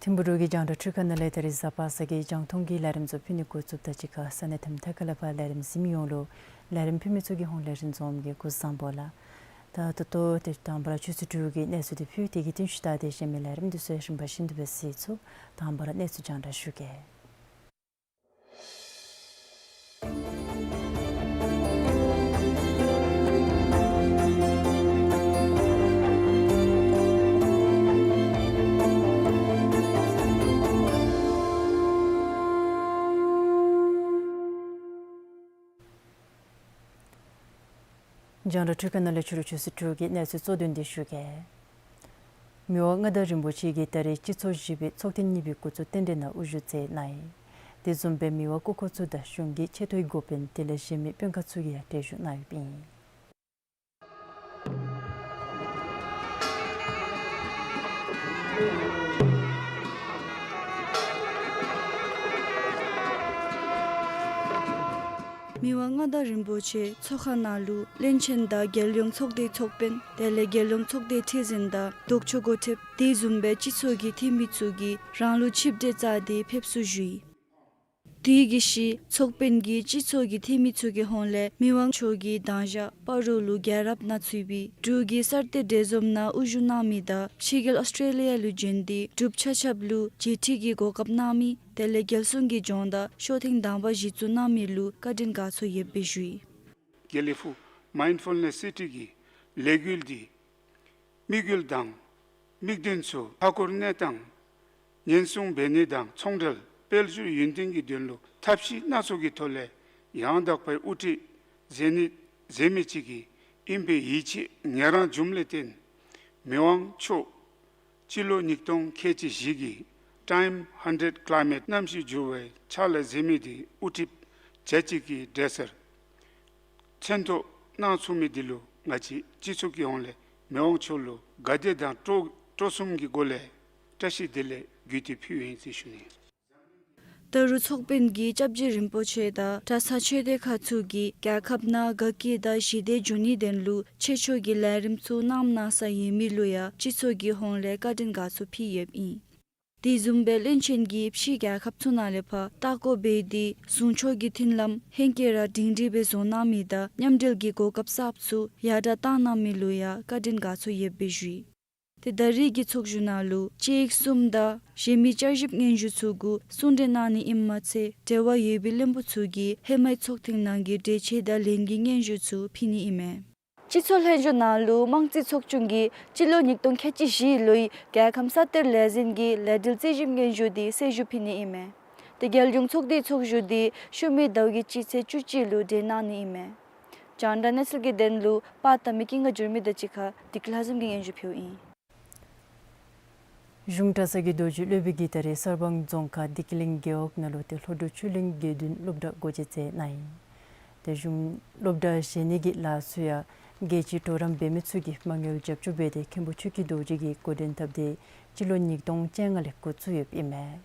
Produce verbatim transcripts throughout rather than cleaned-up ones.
ཐིམ་ཕུག་འབྲུག་གི་རྒྱང་བསྒྲགས་འཕྲུལ་ཁང་ནང་ལས་ད་རིས་གཟའ་པ་སངས་ཀྱི་རྒྱང་མཐོང་གི་ལས་རིམ་ཚུ་ཕུལ་ནི་འགོ་བཙུགསཔ་དང་གཅིག་ཁར་ས་གནས་དེ་མཐའ་ཁ་ལས་ཕར་ལས་རིམ་གཟིགས་མི་ཡོངས་ལུ་ལས་རིམ་ཕུལ་མི་ཚུ་གི་ཧོངས་ལས་རིན་འཛོམས་ཀྱིས་སྐུ་གཟུགས་བཟང་པོ་ལགས། ད་ད་ལྟོ་ཏེ་དང་པ་ར་ཆུ་ཚོད་དྲུག་གི་གནས་ཚུལ་འདི་ཕུལ། དེ་གི་རྟིང་ཤུལ་ད་དེ་གཞན་མི་ལས་རིམ་འདི་ཚུ་ཡང་རིམ་པ་བཞིན་དུ་སྦེ་གཟིགས་ཚུགས། དང་པ་ར་གནས་ཚུལ་རྒྱང་བསྒྲགས་ཞུ་གེ། རྒྱང་བསྒྲགས་འཕྲུལ་ཁང་ནང་ལས་ཕྱི་རུ་ཆུ་ཚོད་དྲུག་གི་གནས་ཚུལ་གཙོ་དོན་འདི་ཞུ་གེ། མི་དབང་མངའ་བདག་རིན་པོ་ཆེ་གིས་ད་རིས་སྤྱི་ཚོགས་བཞི་པའི་ཚོགས་ཐེངས་གཉིས་པའི་སྐུ་ཚབ་རྟེན་འབྲེལ་ནང་དབུ་བཞུགས་མཛད་གནང་ཡི། དེ་བཟུམ་སྦེ་མི་དབང་སྐུ་འཁོར་ཚུ་དང་གཞུང་གི་ཆེ་མཐོའི་འགོ་དཔོན་དེ་ལས་གཞན་མི་དཔོན་ཁག་ཚུ་གིས་ཡང་གྲལ་བཞུགས་གནང་ཡོདཔ་ཨིན། མི་དབང་མངའ་བདག་རིན་པོ་ཆེ་ཚོགས་ཁང་ནང་ལུ་བློན་ཆེན་དང་རྒྱལ་ཡོངས་ཚོགས་སྡེའི་ཚོགས་དཔོན་དེ་ལས་རྒྱལ་ཡོངས་ཚོགས་སྡེའི་ཁྲི་འཛིན་དང་ལྡོག་ཕྱོགས་འགོ་ཁྲིདཔ་དེ་བཟུམ་སྦེ་སྤྱི་ཚོགས་ཀྱི་འཐུས་མི་ཚུ་གིས་རང་ལུགས་ཆིབས་གྲལ་བཅའ་སྟེ་ཕེབས་བསུ་ཞུ་ཡི། དེ་གི་ཤུལ་ཚོགས་དཔོན་གྱིས་སྤྱི་ཚོགས་ཀྱི་འཐུས་མི་ཚུ་གི་ཧོངས་ལས་མི་དབང་མཆོག་གི་གདན་ཞབས་སྤ་རོ་ལུ་རྒྱལ་རབས་ནང་ཚུད་པའི་འབྲུག་གི་གསར་གཏོད་འབྲེལ་འཛོམས་ནང་དབུ་བཞུགས་གནང་མི་དང་ཕྱི་རྒྱལ་ཨོསི་ཊེ་ལི་ཡ་ལུ་བྱོན་ཏེ་འབྲུགཔ་ཆ་ཁྱབ་ལུ་མཇལ་ཕྲད་ཀྱི་གོ་སྐབས་གནང་མི་དེ་ལས་རྒྱལ་སྲུང་གི་སྦྱོང་བརྡར་ཤོག་ཐེངས་དང་པ་གཞི་བཙུགས་གནང་མི་ལུ་བཀའ་དྲིན་དགའ་ཚོར་ཡོདཔ་སྦེ་ཞུ་ཡི། དགེ་ལེགས་ཕུག་མའིནཌ་ཕུལ་ནེསི་སི་ཊི་གི་ལས་འགུལ་འདི་དམིགས་ཡུལ་དང་དམིགས་དོན་ཚུ་མཐའ་འཁོར་གནས་སྟངས་ཉེན་སྲུང་འབད་ནི་དང་ཚོང་འབྲེལ་དཔལ་འབྱོར་ཡུན་བརྟན་གྱི་དོན་ལུ་ཐབས་ཤེས་སྣ་ཚོགས་ཀྱི་ཐོག་ལས་ཡང་དག་པའི་དབུ་ཁྲིད་མཛད་ནི་མཛད་མི་ཅིག་ཨིན་པའི་ཡིད་ཆེས་ངལ་རངས་བྱུངམ་ལས་བརྟེན་མི་དབང་མཆོག་སྤྱི་ལོ་ཉིས་སྟོང་ཁལ་གཅིག་བཞི་གི་ཊའིམ་ཧཱན་ཌེཌ་ཀ་ལའི་མེཊ་གནམ་གཤིས་འགྱུར་བའི་ཕྱག་ལཱ་མཛད་མི་འདི་དབུ་ཁྲིདཔ་བྱ་གཅིག་གི་གྲལ་སར་མཚན་ཐོགས་གནང་ཚུགས་མི་འདི་ལུ་ང་བཅས་སྤྱི་ཚོགས་ཀྱི་ཧོངས་ལས་མི་དབང་མཆོག་ལུ་དགའ་དད་དང་སྤྲོ་སྤྲོ་གསུམ་གྱི་སྒོ་ལས་བཀྲ་ཤིས་བདེ་ལེགས་བརྒྱུད་དེ་ཕུལཝ་ཨིན་ཟེར་ཞུ་ནི། ད་རུང་ཚོགས་དཔོན་གྱིས་སྐྱབས་རྗེ་རིན་པོ་ཆེ་དང་གྲྭ་ཚང་ཆོས་སྡེ་ཁག་ཚུ་གིས་རྒྱལ་ཁབ་ནང་དགའ་སྐྱིད་དང་ཞི་བདེ་འབྱུང་ནིའི་དོན་ལུ་ཆེ་མཆོག་གི་ལས་རིམ་ཚུ་གནངམ་གནང་ས་ཡོད་མི་ལུ་ཡང་སྤྱི་ཚོགས་ཀྱི་ཧོངས་ལས་བཀའ་དྲིན་དགའ་ཚོར་ཕུལ་ཡོདཔ་ཨིན། དེ་བཟུམ་སྦེ་བློན་ཆེན་གྱིས་ཕྱི་རྒྱལ་ཁབ་ཚུ་ནང་ལས་ཕར་ལྟ་སྐོར་འབད་དེ་གཟུངས་ཆོས་ཀྱི་མཐུན་ལམ་ཧེང་སྐལ་ར་སྒྲིང་སྒྲིང་སྦེ་བཟོ་གནང་མི་དང་མཉམ་འབྲེལ་གྱི་གོ་སྐབས་གསརཔ་ཚུ་ཡར་དྲགས་བཏང་གནང་མི་ལུ་ཡང་བཀའ་དྲིན་དགའ་ཚོར་ཡོདཔ་སྦེ་ཞུ་ཡི། ཏེ་ད་རིས་ཀྱི་ཚོགས་བཞུགས་ནང་ལུ་སྤྱི་ཡིག་གསུམ་དང་གཞན་མི་བསྐྱར་ཞིབ་སྙན་ཞུ་ཚུ་གུ་གསུང་གྲོས་གནང་ནི་ཨིནམ་མ་ཚད་འབྲེལ་བ་ཡོད་པའི་བློན་པོ་ཚུ་གིས་ཧེ་མའི་ཚོགས་ཐེངས་ནང་གི་གྲོས་ཆོད་དང་ལན་གྱི་སྙན་ཞུ་ཚུ་ཕུལ་ནི་ཨིན་མས། སྤྱི་ཚོགས་ལྷན་བཞུགས་ནང་ལུ་དམངས་རྩིས་ཚོགས་ཆུང་གིས་སྤྱི་ལོ་ཉིས་སྟོང་ཁལ་གཅིག་བཞི་ལོའི་རྒྱལ་ཁམས་ས་གཏེར་ལས་འཛིན་གྱི་ལས་འབྲེལ་རྩིས་ཞིབ་སྙན་ཞུ་འདི་གསལ་ཞུ་ཕུལ་ནི་ཨིན་མས། ཏེ་རྒྱལ་ཡོངས་ཚོགས་སྡེའི་ཚོགས་བཞུགས་འདི་ཤུལ་མའི་ཟླཝ་གི་སྤྱི་ཚེས་བཅུ་གཅིག་ལུ་གྲོལ་གནང་ནི་ཨིན་མས། རྒྱང་བསྒྲགས་གནས་ཚུལ་གྱི་དོན་ལུ་པར་བཏབ་མི་ཀུན་དགའ་འགྱུར་མེད་དང་གཅིག་ཁར་བདེ་སྐྱིད་ལྷ་འཛོམས་ཀྱིས་སྙན་ཞུ་ཕུལཝ་ཨིན། གཞུང་གྲྭ་ཚང་གི་རྡོ་རྗེ་སློབ་དཔོན་གྱིས་ད་རིས་གསར་སྤང་རྫོང་ཁག་བདེ་སྐྱིད་གླིང་རྒེད་འོག་ནང་ལུ་ཏེ་ལྷོ་འབྲུག་ཆོས་གླིང་དགེ་འདུན་སློབ་གྲྭ་སྒོ་འབྱེད་མཛད་གནང་ཡི། ཏེ་གཞུང་སློབ་གྲྭ་བཞེངས་ནི་གི་ལཱ་ཚུ་ཡང་ རྒྱལ་སྤྱིའི་གྲོགས་རམ་འབད་མི་ཚུ་གིས་མ་དངུལ་རྒྱབ་སྐྱོར་འབད་དེ་མཁན་པོ་ཆོས་ཀྱི་རྡོ་རྗེ་གིས་འགོ་འདྲེན་འཐབ་སྟེ་སྤྱི་ལོ་ཉིས་སྟོང་བཅོ་ལྔ་ལས་འགོ་བཙུགས་ཡོདཔ་ཨིན་མས།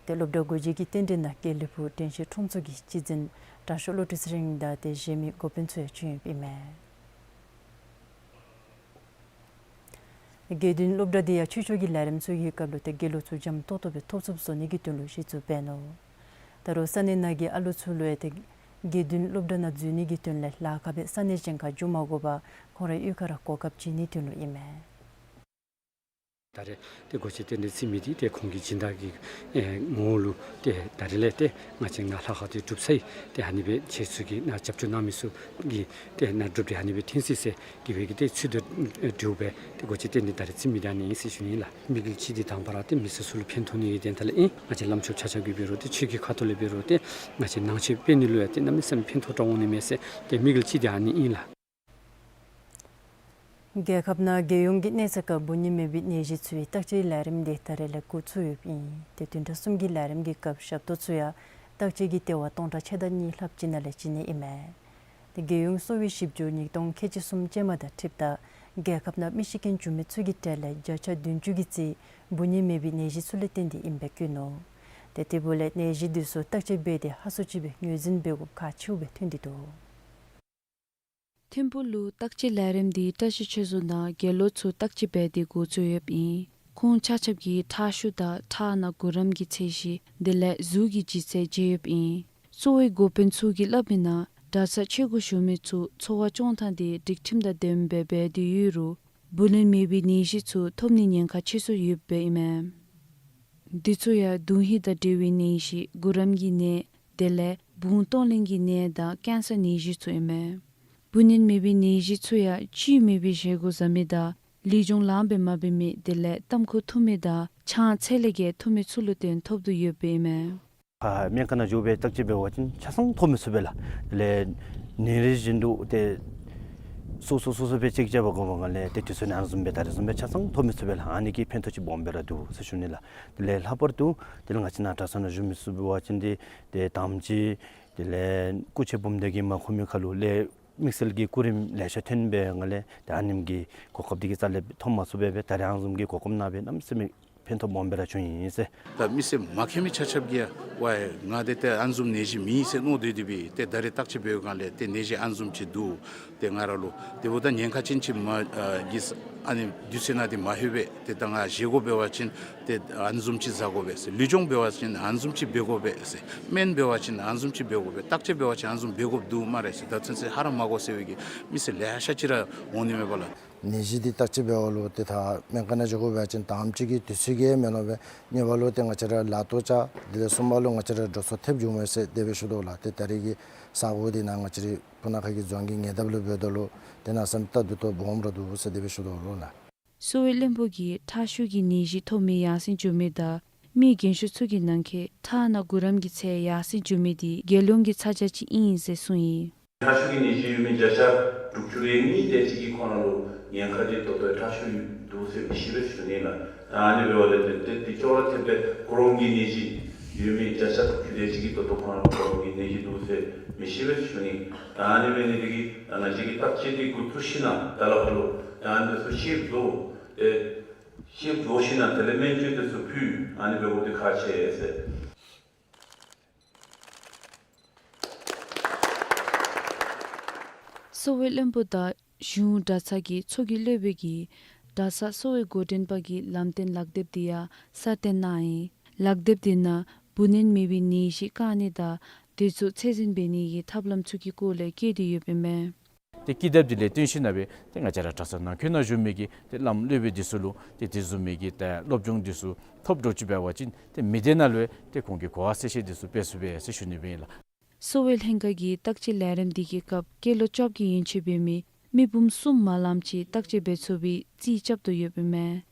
ཏེ་སློབ་གྲྭ་སྒོ་འབྱེད་ཀྱི་རྟེན་འབྲེལ་ནང་དགེ་ལེགས་ཕུག་དྲན་ཤེས་ཁྲོམ་ཚོགས་ཀྱི་སྤྱི་འཛིན་དྲག་ཤོས་བློ་གྲོས་ཚེ་རིང་དང་ཏེ་གཞན་མི་འགོ་དཔོན་ཚུ་ཡང་བྱོན་ཡོདཔ་ཨིན་མས། དགེ་འདུན་སློབ་གྲྭ་འདི་ཡང་ཆོས་ཕྱོགས་ཀྱི་ལས་རིམ་ཚུ་གི་སྐབས་ལུ་ཏེ་དགེ་སློང་ཚུ་འཇམ་ཏོག་ཏོ་སྦེ་ཐོབ་ཚུགསཔ་བཟོ་ནི་གི་དོན་ལུ་གཞི་བཙུགས་འབད་ནུག། ད་རུང་ས་གནས་ནང་གི་ཨ་ལོ་ཚུ་ལུ་ཡང་ཏེ་དགེ་འདུན་སློབ་གྲྭ་ནང་འཛུལ་ནི་གི་དོན་ལས་ལཱ་ཁག་སྦེ་ས་གནས་གཞན་ཁར་འགྱོ་མ་དགོ་པར་ཁོང་རའི་གཡུས་ཁ་ར་གོ་སྐབས་བྱིན་ནིའི་དོན་ལུ་ཨིན་མས། ད་རེས་ཏེ་སྒོ་འབྱེད་རྟེན་འབྲེལ་བརྩི་མི་འདི་ཏེ་ཁོང་གི་སྦྱིན་བདག་གི་ཨེ་ངོ་བོ་ལུ་ཏེ་ད་རེས་ལས་ཏེ་ང་བཅས་ང་ལྷ་ཁང་འདི་སྒྲུབ་ས་ཡི་ཏེ་ཨ་ནི་སྦེ་ཁྱེད་ཚུ་གིས་ནཱ་རྒྱབ་སྐྱོར་གནང་མི་ཚུ་གིས་ཏེ་ནཱ་སྒྲུབ་སྟེ་ཨ་ནི་སྦེ་འཐོན་ཅི་ཟེར་གི་སྦེ་གི་ཏེ་ཚུལ་དུ་ཨེ་སྒྲུབ་སྦེ་ཏེ་སྒོ་འབྱེད་རྟེན་འབྲེལ་ད་རེས་བརྩི་མི་འདི་ཨ་ནི་ཨིན་ཟེར་ཞུ་ནི་ལགས། དམིགས་ཡུལ་གཅིག་འདི་དང་པ་ར་ཏེ་མི་སེར་ཚུ་ལུ་ཕན་ཐོགས་ནི་གི་དོན་དག་ལས་ཨིན། ང་བཅས་བླམ་ཆོསཔ་ཆ་ཁྱབ་ཀྱིས་འབད་རུང་ཏེ་ཆོས་ཀྱི་ཁ་ཐུག་ལས་འབད་རུང་ཏེ་ང་བཅས་ནང་ཆོས་སྤེལ་ནི་ལུ་ཡང་ཏེ་གནམ་མེད་ས་མེད་ཕན་ཐོགས་འདྲ་འོང་ནི་མས་ཟེར་ཏེ་དམིགས་ཡུལ་གཅིག་འདི་ཨ་ནི་ཨིན་ལགས། རྒྱལ་ཁབ་ནང་རྒྱལ་ཡོངས་ཀྱི་གནས་ཚད་ཁར་འབུ་ནི་མེད་པའི་ནད་གཞི་ཚུའི་བརྟག་དཔྱད་ལས་རིམ་འདི་ད་རེས་ལས་འགོ་བཙུགས་ཡོདཔ་ཨིན། ཏེ་བདུན་ཕྲག་གསུམ་གྱི་ལས་རིམ་གྱི་སྐབས་ཞབས་ཏོག་ཚུ་ཡང་བརྟག་དཔྱད་ཀྱི་ལྟེ་བ་སྟོང་ཕྲག་ཕྱེད་དང་གཉིས་ལྷགཔ་ཅིག་ནང་ལས་བྱིན་ནི་ཨིན་མས། ཏེ་རྒྱལ་ཡོངས་གསོ་བའི་ཞིབ་འཇུག་ཉིས་སྟོང་ཁལ་གཅིག་གསུམ་ཅན་མ་དང་འཁྲིལཝ་ད་རྒྱལ་ཁབ་ནང་མི་ཤི་རྐྱེན་བྱུང་མི་ཚུ་གི་གྲས་ལས་བརྒྱ་ཆ་བདུན་ཅུ་གི་རྩིས་འབུ་ནི་མེད་པའི་ནད་གཞི་ཚུ་ལས་བརྟེན་ཏེ་ཨིནམ་སྦེ་བཀོད་ནུག། ཏེ་དེ་འབདཝ་ལས་ནད་གཞི་འདི་ཚུ་བརྟག་དཔྱད་འབད་དེ་ཧ་སོ་ཅིག་སྦེ་ངོས་འཛིན་འབད་དགོཔ་ཁག་ཆེཝ་སྦེ་ཐོན་ཏེ་འདུག། ཐིམ་ཕུག་ལུ་བརྟག་དཔྱད་ལས་རིམ་འདི་བཀྲ་ཤིས་ཆོས་རྫོང་ནང་དགེ་སློང་ཚུ་བརྟག་དཔྱད་འབད་དེ་འགོ་བཙུགས་ཡོདཔ་ཨིན། ཁོང་ཆ་ཁྱབ་ཀྱིས་ཁྲག་ཤུགས་དང་ཁྲག་ནང་གུ་རམ་གྱི་ཚད་གཞི་དེ་ལས་གཟུགས་ཀྱི་ལྗིད་ཚད་མཇལ་ཡོདཔ་ཨིན། གསོ་བའི་འགོ་དཔོན་ཚུ་གིས་སླབ་མིའི་ནང་གྲྭ་ཚང་ཆས་གོས་ཞུ་མི་ཚུ་འཚོ་བ་སྐྱོང་ཐངས་འདི་སྒྲིག་ཁྲིམས་དང་ལྡནམ་སྦེ་འབད་དེ་ཡོད་རུང་འབུ་ནི་མེད་པའི་ནད་གཞི་ཚུ་ཐོབ་ནིའི་ཉེན་ཁ་ཆེ་སུ་ཡོདཔ་ཨིན་མས། འདི་ཚུ་ཡང་གདོང་ཧིང་དང་འབྲེལ་བའི་ནད་གཞི་གུ་རམ་གྱི་ནད་དེ་ལས་བུང་གཏོང་ལེན་གྱི་ནད་དང་ཀེན་སར་ནད་གཞི་ཚུ་ཨིན་མས། འབུ་ནི་མེད་པའི་ནད་གཞི་ཚུ་ཡང་བཅུད་མེད་པའི་བཞེས་སྒོ་བཟའ་མི་དང་ལུས་སྦྱོང་ལངམ་སྦེ་མ་འབད་མི་དེ་ལས་ཏམ་ཁུ་འཐུང་མི་དང་ཆང་ཚད་ལས་བརྒལ་འཐུང་མི་ཚུ་ལུ་བརྟེན་ཐོབ་དོ་ཡོདཔ་ཨིན་མས། ཨ་སྨན་ཁང་ནང་འགྱོ་སྦེ་བརྟག་དཔྱད་འབད་བ་ཅིན་ཆ་ཚང་ཐོབ་མི་ཚུགས་པས་ལགས། དེ་ལས་ཉིན་རེ་བཞིན་དུ་ཏེ་སོ་སོ་སོ་སོ་སྦེ་ཅེཀ་རྐྱབ་པར་དགོ་པའི་སྒང་ལས་ཏེ་དུས་ཚོད་ནང་བཟུམ་སྦེ་ད་རེས་བཟུམ་སྦེ་ཆ་ཚང་ཐོབ་མི་ཚུགས་པས་ལགས། ཨ་ནི་གིས་ཕན་ཐོགས་ཅིག་སྦོམ་སྦེ་ར་འདུག་ཟེར་ཞུ་ནི་ལགས། དེ་ལས་ལྷག་པར་དུ་དེ་ལས་ང་བཅས་ནཱ་གྲྭ་ཚང་ནང་བཞུགས་མི་ཚུ་འབད་བ་ཅིན་ཏེ་ཏེ་དམ་ཅིག་དེ་ལས་སྐུ་མཆེད་འབུམ་སྡེ་གིས་མ་ཁོམ་མི་ཁར་ལུ་ལས་དམིགས་བསལ་གྱི་སྐུ་རིམ་ལེ་ཤ་ཐོན་པའི་སྒང་ལས་ཏེ་ཨ་ནེམ་གྱི་གོ་སྐབས་འདི་གི་རྩ་ལས་ཐོབ་མ་ཚུགས་པས། ད་རེས་ཨ་ནི་བཟུམ་གྱི་གོ་སྐབས་གནང་བས་གནམ་མེད་ས་མེད་ཕན་ཐོགས་སྦོམ་སྦེ་ར་བྱུང་ཡི་ཟེར། ད་མི་སེར་མ་མཁྱེན་མི་ཆ་ཁྱབ་ཀྱིས་ཡང་ཝའི་ང་འདི་ཏེ་ཨ་ནི་བཟུམ་ནད་གཞི་མེད་ཟེར་མནོ་སྡོད་དེ་སྦེ་ཏེ་ད་རེས་བརྟག་དཔྱད་འབད་བའི་སྒང་ལས་ཏེ་ནད་གཞི་ཨ་ནི་བཟུམ་ཅིག་འདུག། ཏེ་ང་ར་ལུ་དེ་འབདཝ་ད་ཉེན་ཁ་ཅན་ཅིག་མ་ཨ་གི་ཨ་ནི་དུས་ཚོད་ནང་འདི་མ་ལྷོད་པས། ཏེ་ད་ང་བཞེས་སྒོ་འབད་བ་ཅིན་ཏེ་ཨ་ནི་བཟུམ་ཅིག་བཟའ་དགོ་པས་ཟེར། ལུས་སྦྱོང་འབད་བ་ཅིན་ཨ་ནི་བཟུམ་ཅིག་འབད་དགོ་པས་ཟེར། སྨན་འབད་བ་ཅིན་ཨ་ནི་བཟུམ་ཅིག་འབད་དགོ་པས། བརྟག་དཔྱད་འབད་བ་ཅིན་ཨ་ནི་བཟུམ་འབད་དགོཔ་འདུག་སྨ་རེ་ཟེར། ད་ཚུན་ཚོད་ཧ་ར་མ་གོ་ཟེར་བའི་གི་མི་སེར་ལེ་ཤ་ཅིག་ར་འོང་ནི་མས་པ་ལགས། ནད་གཞི་འདི་བརྟག་དཔྱད་འབད་བ་ལུ་ཏེ་ད་སྨན་ཁང་ནང་འགྱོ་དགོ་པ་ཅིན་དང་པ་ཅིག་གི་དུས་ཚོད་ཀྱིས་མི་ལང་པས། གཉིས་པ་ལུ་ཏེ་ང་བཅས་ར་ལཱ་ལྟོ་བཅའ། དེ་ལས་གསུམ་པ་ལུ་ང་བཅས་ར་འགྲོ་སོང་ཐེབས་འགྱོཝ་མས་ཟེར་དེ་སྦེ་ཞུ་དོ་ལགས། ཏེ་ད་རེས་ཀྱི་ས་གོ་འདི་ནང་ང་བཅས་རའི་སྤུ་ན་ཁ་གི་རྫོང་གི་ཉེ་འདབས་ལུ་འབདཝ་ད་ལུ་ཏེ་གནམ་མེད་ས་མེད་ལྟ་འདི་ཏོག་སྦོམ་ར་འདུག་ཟེར་དེ་སྦེ་ཞུ་དོ་ལགས། གསོ་བའི་བློན་པོ་གིས་ཁྲག་ཤུགས་ཀྱི་ནད་གཞི་ཐོབ་མི་ཡར་སེང་འགྱོ་མི་དང་མི་རྒན་ཤོས་ཚུ་གི་ནང་འཁོད་ཁྲག་ནང་གུ་རམ་གྱི་ཚད་ཡར་སེང་འགྱོ་མི་འདི་རྒྱལ་ཡོངས་ཀྱི་ཚ་གྱང་ཅིག་ཨིན་ཟེར་གསུངས་ཡི། ཁྲག་ཤུགས་ཀྱི་ནད་གཞི་ཡོད་མི་བརྒྱ་ཆ་དྲུག་ཅུ་རེ་གཉིས་དེ་ཅིག་གི་ཁོང་ར་ལུ་ཉེན་ཁ་འདི་ད་ལྟོ་ཁྲག་ཤུགས་འདུག་ཟེར་མི་ཤེས་པས་ཟེར་ཞུ་ནི་ལགས། ད་ཨ་ནི་འབདཝ་ལས་ཏེ་ཏེ་འདི་ཅོག་ར་འཐདཔ་སྦེ་གུ་རམ་གྱི་ནད་གཞི་ཡོད་མི་བརྒྱ་ཆ་དྲུག་ཅུ་དེ་ཅིག་གིས་ད་ལྟོ་ཁོང་ར་ལུ་གུ་རམ་གྱི་ནད་གཞི་འདུག་ཟེར་མི་ཤེས་པས་ཟེར་ཞུ་ནི། ད་ཨ་ནི་འབད་ནི་འདི་གིས་ད་ང་བཅས་ཀྱིས་བརྟག་དཔྱད་འདི་འགོ་བཙུགས་ཞིནམ་ད་ལས་ཕར་ལུ་ད་ཨ་ནི་ཚུ་ཤེསཔ་བཟོ་ཏེ་ཤེསཔ་བཟོ་ཞིནམ་དེ་ལས་སྨན་བཅོས་འདི་ཚུ་ཕུལ་ཨ་ནི་འབད་དགོཔ་འདི་ཁག་ཆེ་ཟེར། གསོ་བའི་བློན་པོ་དང་གཞུང་གྲྭ་ཚང་གི་ཚོགས་ཀྱི་སློབ་དཔོན་གྱིས་གྲྭ་ཚང་གསོ་བའི་འགོ་འདྲེན་པ་གི་ལམ་སྟོན་ལག་དེབ་འདི་ཡང་གསར་བཏོན་གནང་ཡི། ལག་དེབ་འདི་ནང་འབུ་ནད་མེད་པའི་ནད་གཞི་བཀག་ནི་དང་དེ་ཚུ་ཚད་འཛིན་འབད་ནི་གི་ཐབས་ལམ་ཚུ་གི་སྐོར་ལས་བཀོད་དེ་ཡོདཔ་ཨིན་མས། ཏེ་ཀི་དེབ་འདི་ལས་བརྟེན་ཞིནམ་སྦེ་ཏེ་ང་བཅས་ར་གྲྭ་ཚང་ནང་འཁོད་ནང་བཞུགས་མི་གི་ཏེ་བླམ་སློབ་དཔོན་འདི་ཚུ་ལུ་ཏེ་དེ་བཟུམ་མའི་གི་ཏེ་སློབ་སྦྱོང་འདི་ཚུ་ཐོབ་འགྱོ་ཅི་འབད་བ་ཅིན་ཏེ་མི་སྡེ་ནང་ལུ་ཡང་ཏེ་ཁོང་གིས་གོ་བ་གསལ་བཤད་འདི་ཚུ་འབད་ཚུགས་པས་ཟེར་ཞུ་ནི་སྦེ་ཨིན་ལགས། གསོ་བའི་ལྷན་ཁག་གི་བརྟག་དཔྱད་ལས་རིམ་འདི་གི་སྐབས་སྐྱེས་ལོ་བཅོ་བརྒྱད་ཡན་ཆད་འབད་མི་མི་འབུམ་གསུམ་མ་ལངམ་ཅིག་བརྟག་དཔྱད་འབད་ཚུགས་པའི་རྩིས་རྐྱབ་དོ་ཡོདཔ་ཨིན་མས།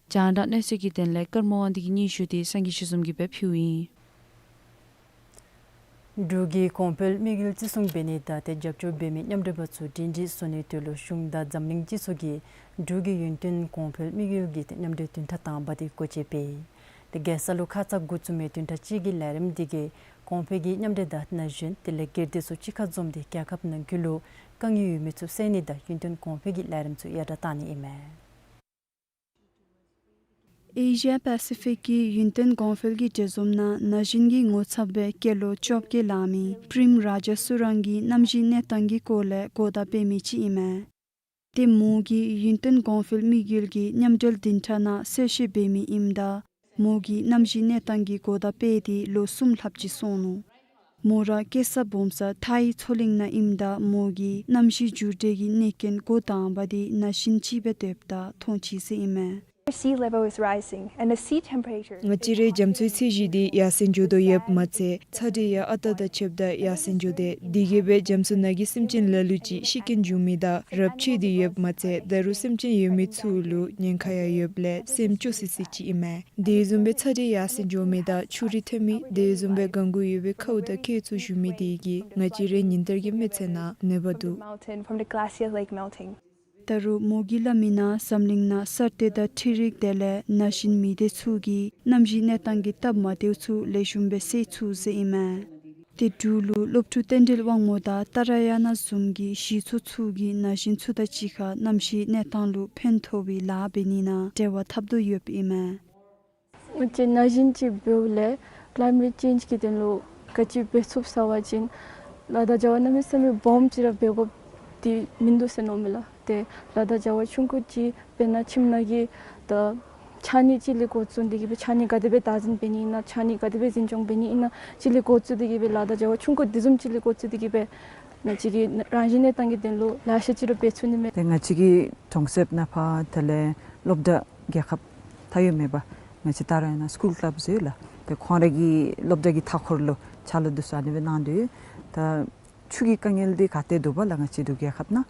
རྒྱང་བསྒྲགས་གནས་ཚུལ་གྱི་དོན་ལས་ཀརྨ་དབང་འདུས་ཀྱི་སྙན་ཞུ་འདི་སངས་རྒྱས་ཆོས་འཛོམས་ཀྱིས་སྦེ་ཕུལཝ་ཨིན། འབྲུག་གི་གོང་འཕེལ་དམིགས་ཡུལ་བརྩི་སྲུང་འབད་ནི་དང་ཏེ་རྒྱབ་སྐྱོར་འབད་མི་མཉམ་འབྲེལ་པ་ཚུ་སྒྲིང་སྒྲི་བཟོ་ནིའི་དོན་ལུ་གཞུང་དང་འཛམ་གླིང་སྤྱི་ཚོགས་ཀྱིས་འབྲུག་གི་ཡུན་བརྟན་གོང་འཕེལ་དམིགས་ཡུལ་གྱི་ཏེ་མཉམ་འབྲེལ་བདུན་ཕྲག་དང་པ་འདི་སྒོ་འབྱེད་འབད་ཡི། ཏེ་རྒྱལ་ས་ལུ་ཁ་ཙ་འགོ་བཙུགས་མི་བདུན་ཕྲག་གཅིག་གི་ལས་རིམ་འདི་གིས་གོང་འཕེལ་གྱི་མཉམ་འབྲེལ་དང་ན་གཞོན་དེ་ལས་སྒེར་སྡེ་ཚུ་གཅིག་ཁར་འཛོམས་ཏེ་རྒྱལ་ཁབ་ནང་འཁོད་ལུ་ དཀའ་ངལ་ཡོད་མི་ཚུ་བསལ་ནི་དང་ཡུན་བརྟན་གོང་འཕེལ་གྱི་ལས་རིམ་ཚུ་ཡར་དྲག་བཏང་ནི་ཨིན་མས། ཨེ་ཤི་ཡ་པ་སི་ཕིག་གི་ཡུན་བརྟན་གོང་འཕེལ་གྱི་འབྲེལ་འཛོམས་ནང་ན་གཞོན་གྱི་ངོ་ཚབ་སྦེ་སྐྱེས་ལོ་བཅོ་བརྒྱད་ལང་མི་པྲེམ་རཱ་ཇ་སུ་རང་གིས་གནམ་གཤིས་གནས་སྟངས་ཀྱི་སྐོར་ལས་གོ་བརྡ་སྤེལ་མི་ཅིག་ཨིན་མས། ཏེ་མོ་གིས་ཡུན་བརྟན་གོང་འཕེལ་དམིགས་ཡུལ་གྱི་མཉམ་འབྲེལ་བདུན་ཕྲག་ནང་གསལ་བཤད་འབད་མི་ཨིནམ་ད་མོ་གིས་གནམ་གཤིས་གནས་སྟངས་ཀྱི་གོ་བརྡ་སྤེལ་ཏེ་ལོ་གསུམ་ལྷགཔ་ཅིག་སོང་ནུག། མོ་ར་སྐྱེས་ས་སྦོམ་ས་ཐའི་མཚོ་གླིང་ནང་ཨིནམ་ད་མོ་གིས་གནམ་གཤིས་འགྱུར་འགྲོས་ཀྱི་གནོད་རྐྱེན་འགོ་དང་པ་འདི་ན་གཞོན་ཅིག་སྦེ་སྡོདཔ་ད་མཐོང་ཅི་ཟེར་ཨིན་མས། Sea level is rising and the sea temperature ང་བཅས་རའི་རྒྱ་མཚོའི་ཚད་གཞི་འདི་ཡར་སེང་འགྱོ་དོ་ཡོདཔ་མ་ཚད་ཚ་དྲོད་ཡང་ཨ་རྟག་དང་ཕྱདཔ་ད་ཡར་སེང་འགྱོ་དེས། དེ་གིས་སྦེ་རྒྱ་མཚོ་ནང་གི་སེམས་ཅན་ལ་ལུ་ཅིག་ཤི་རྐྱེན་འབྱུང་མི་དང་རབས་ཆད་དེ་ཡོདཔ་མ་ཚད་ད་རུང་སེམས་ཅན་ཡོད་མི་ཚུ་ལུ་ཉེན་ཁ་ཡང་ཡོདཔ་ལས་སེམས་སྐྱོ་སི་སི་ཅིག་ཨིན་མས། དེ་བཟུམ་སྦེ་ཚ་དྲོད་ཡར་སེང་འགྱོ་མི་དང་ཆུ་རུད་ཐོན་མི་དེ་བཟུམ་སྦེ་གངས་ཁུག་ཡོད་པའི་ཁཝ་དང་ཁྱེགས་ཚུ་ཞུ་མི་དེ་གིས་ང་བཅས་རའི་ཉིན་བསྟར་གྱི་མི་ཚེ་ནང་གནོད་པ་འདུག། Mountain from the glacier lake melting. ད་རུང་མོ་གིས་སླབ་མི་ནང་འཛམ་གླིང་ནང་གསར་གཏོད་དང་འཕྲུལ་རིག་དེ་ལས་ན་གཞོན་མི་སྡེ་ཚུ་གིས་གནམ་གཤིས་གནས་སྟངས་ཀྱི་སྟབས་མ་བདེཝ་ཚུ་ལེགས་ཤོམ་སྦེ་སེལ་ཚུགས་ཟེར་ཨིན་མས། ཏེ་འབྲུག་ལུ་སློབ་ཕྲུག་རྟེན་འབྲེལ་དབང་མོ་དང་ཏཱ་ར་ཡ་ན་བཟུམ་གྱི་གཞི་ཚོགས་ཚུ་གིས་ན་གཞོན་ཚུ་དང་གཅིག་ཁར་གནམ་གཤིས་གནས་སྟངས་ལུ་ཕན་ཐོགས་པའི་ལཱ་འབད་ནི་ནང་འབྲེལ་བ་འཐབ་དོ་ཡོདཔ་ཨིན་མས། ང་བཅས་ན་གཞོན་ཅིག་འབདཝ་ལས་ཀླའི་མེཊ་ཅེནཇ་གི་དོན་ལུ་ག་ཅི་འབད་ཚུགས་ཟེར་བ་ཅིན་ལག་བརྡ་བྱ་བ་གནམ་མེད་ས་མེད་སྦོམ་ཅིག་ར་འབད་དགོཔ་འདི་མིན་འདུག་ཟེར་མནོཝ་མས་ལགས། ཏེ་ལག་བརྡ་བྱ་བ་ཆུང་ཀུ་ཅིག་དཔེར་ན་ཁྱིམ་ནང་གི་ད་ཕྱགས་སྙིགས་ཅིག་ལས་འགོ་བཙུགས་ཏེ་གིས་སྦེ་ཕྱགས་སྙིགས་ག་དེ་སྦེ་བདག་འཛིན་འབད་ནི་ཨིན་ན་ཕྱགས་སྙིགས་ག་དེ་སྦེ་འཛིན་སྐྱོང་འབད་ནི་ཨིན་ན་ཅིག་ལས་འགོ་བཙུགས་ཏེ་གིས་སྦེ་ལག་བརྡ་བྱ་བ་ཆུང་ཀུ་འདི་བཟུམ་ཅིག་ལས་འགོ་བཙུགས་ཏེ་གིས་སྦེ་ང་བཅས་ཀྱི་རང་བཞིན་གནས་སྟངས་ཀྱི་དོན་ལུ་ལེ་ཤ་ཅིག་ར་འབད་ཚུགས་ནི་མས། ཏེ་ང་བཅས་ཀྱི་གྲོང་གསེབ་ནང་ཕར་དེ་ལས་སློབ་གྲྭ་རྒྱལ་ཁབ་མཐའ་དབུས་མེད་པ་ང་བཅས་ད་རེས་ནཱ་སི་ཀུལ་ཀླབ་ཟེར་ལགས། ཏེ་ཁོང་ར་གི་སློབ་གྲྭ་གི་མཐའ་འཁོར་ལུ་ཕྱག་ལཱ་འདི་ཚུ་ཨ་ནི་སྦེ་གནང་དོ་ཡོད། ད་ཆུ་གི་དཀའ་ངལ་འདི་ག་ཏེ་འདུག་པ་ལགས། ང་བཅས་འབྲུག་རྒྱལ་ཁབ་ནང་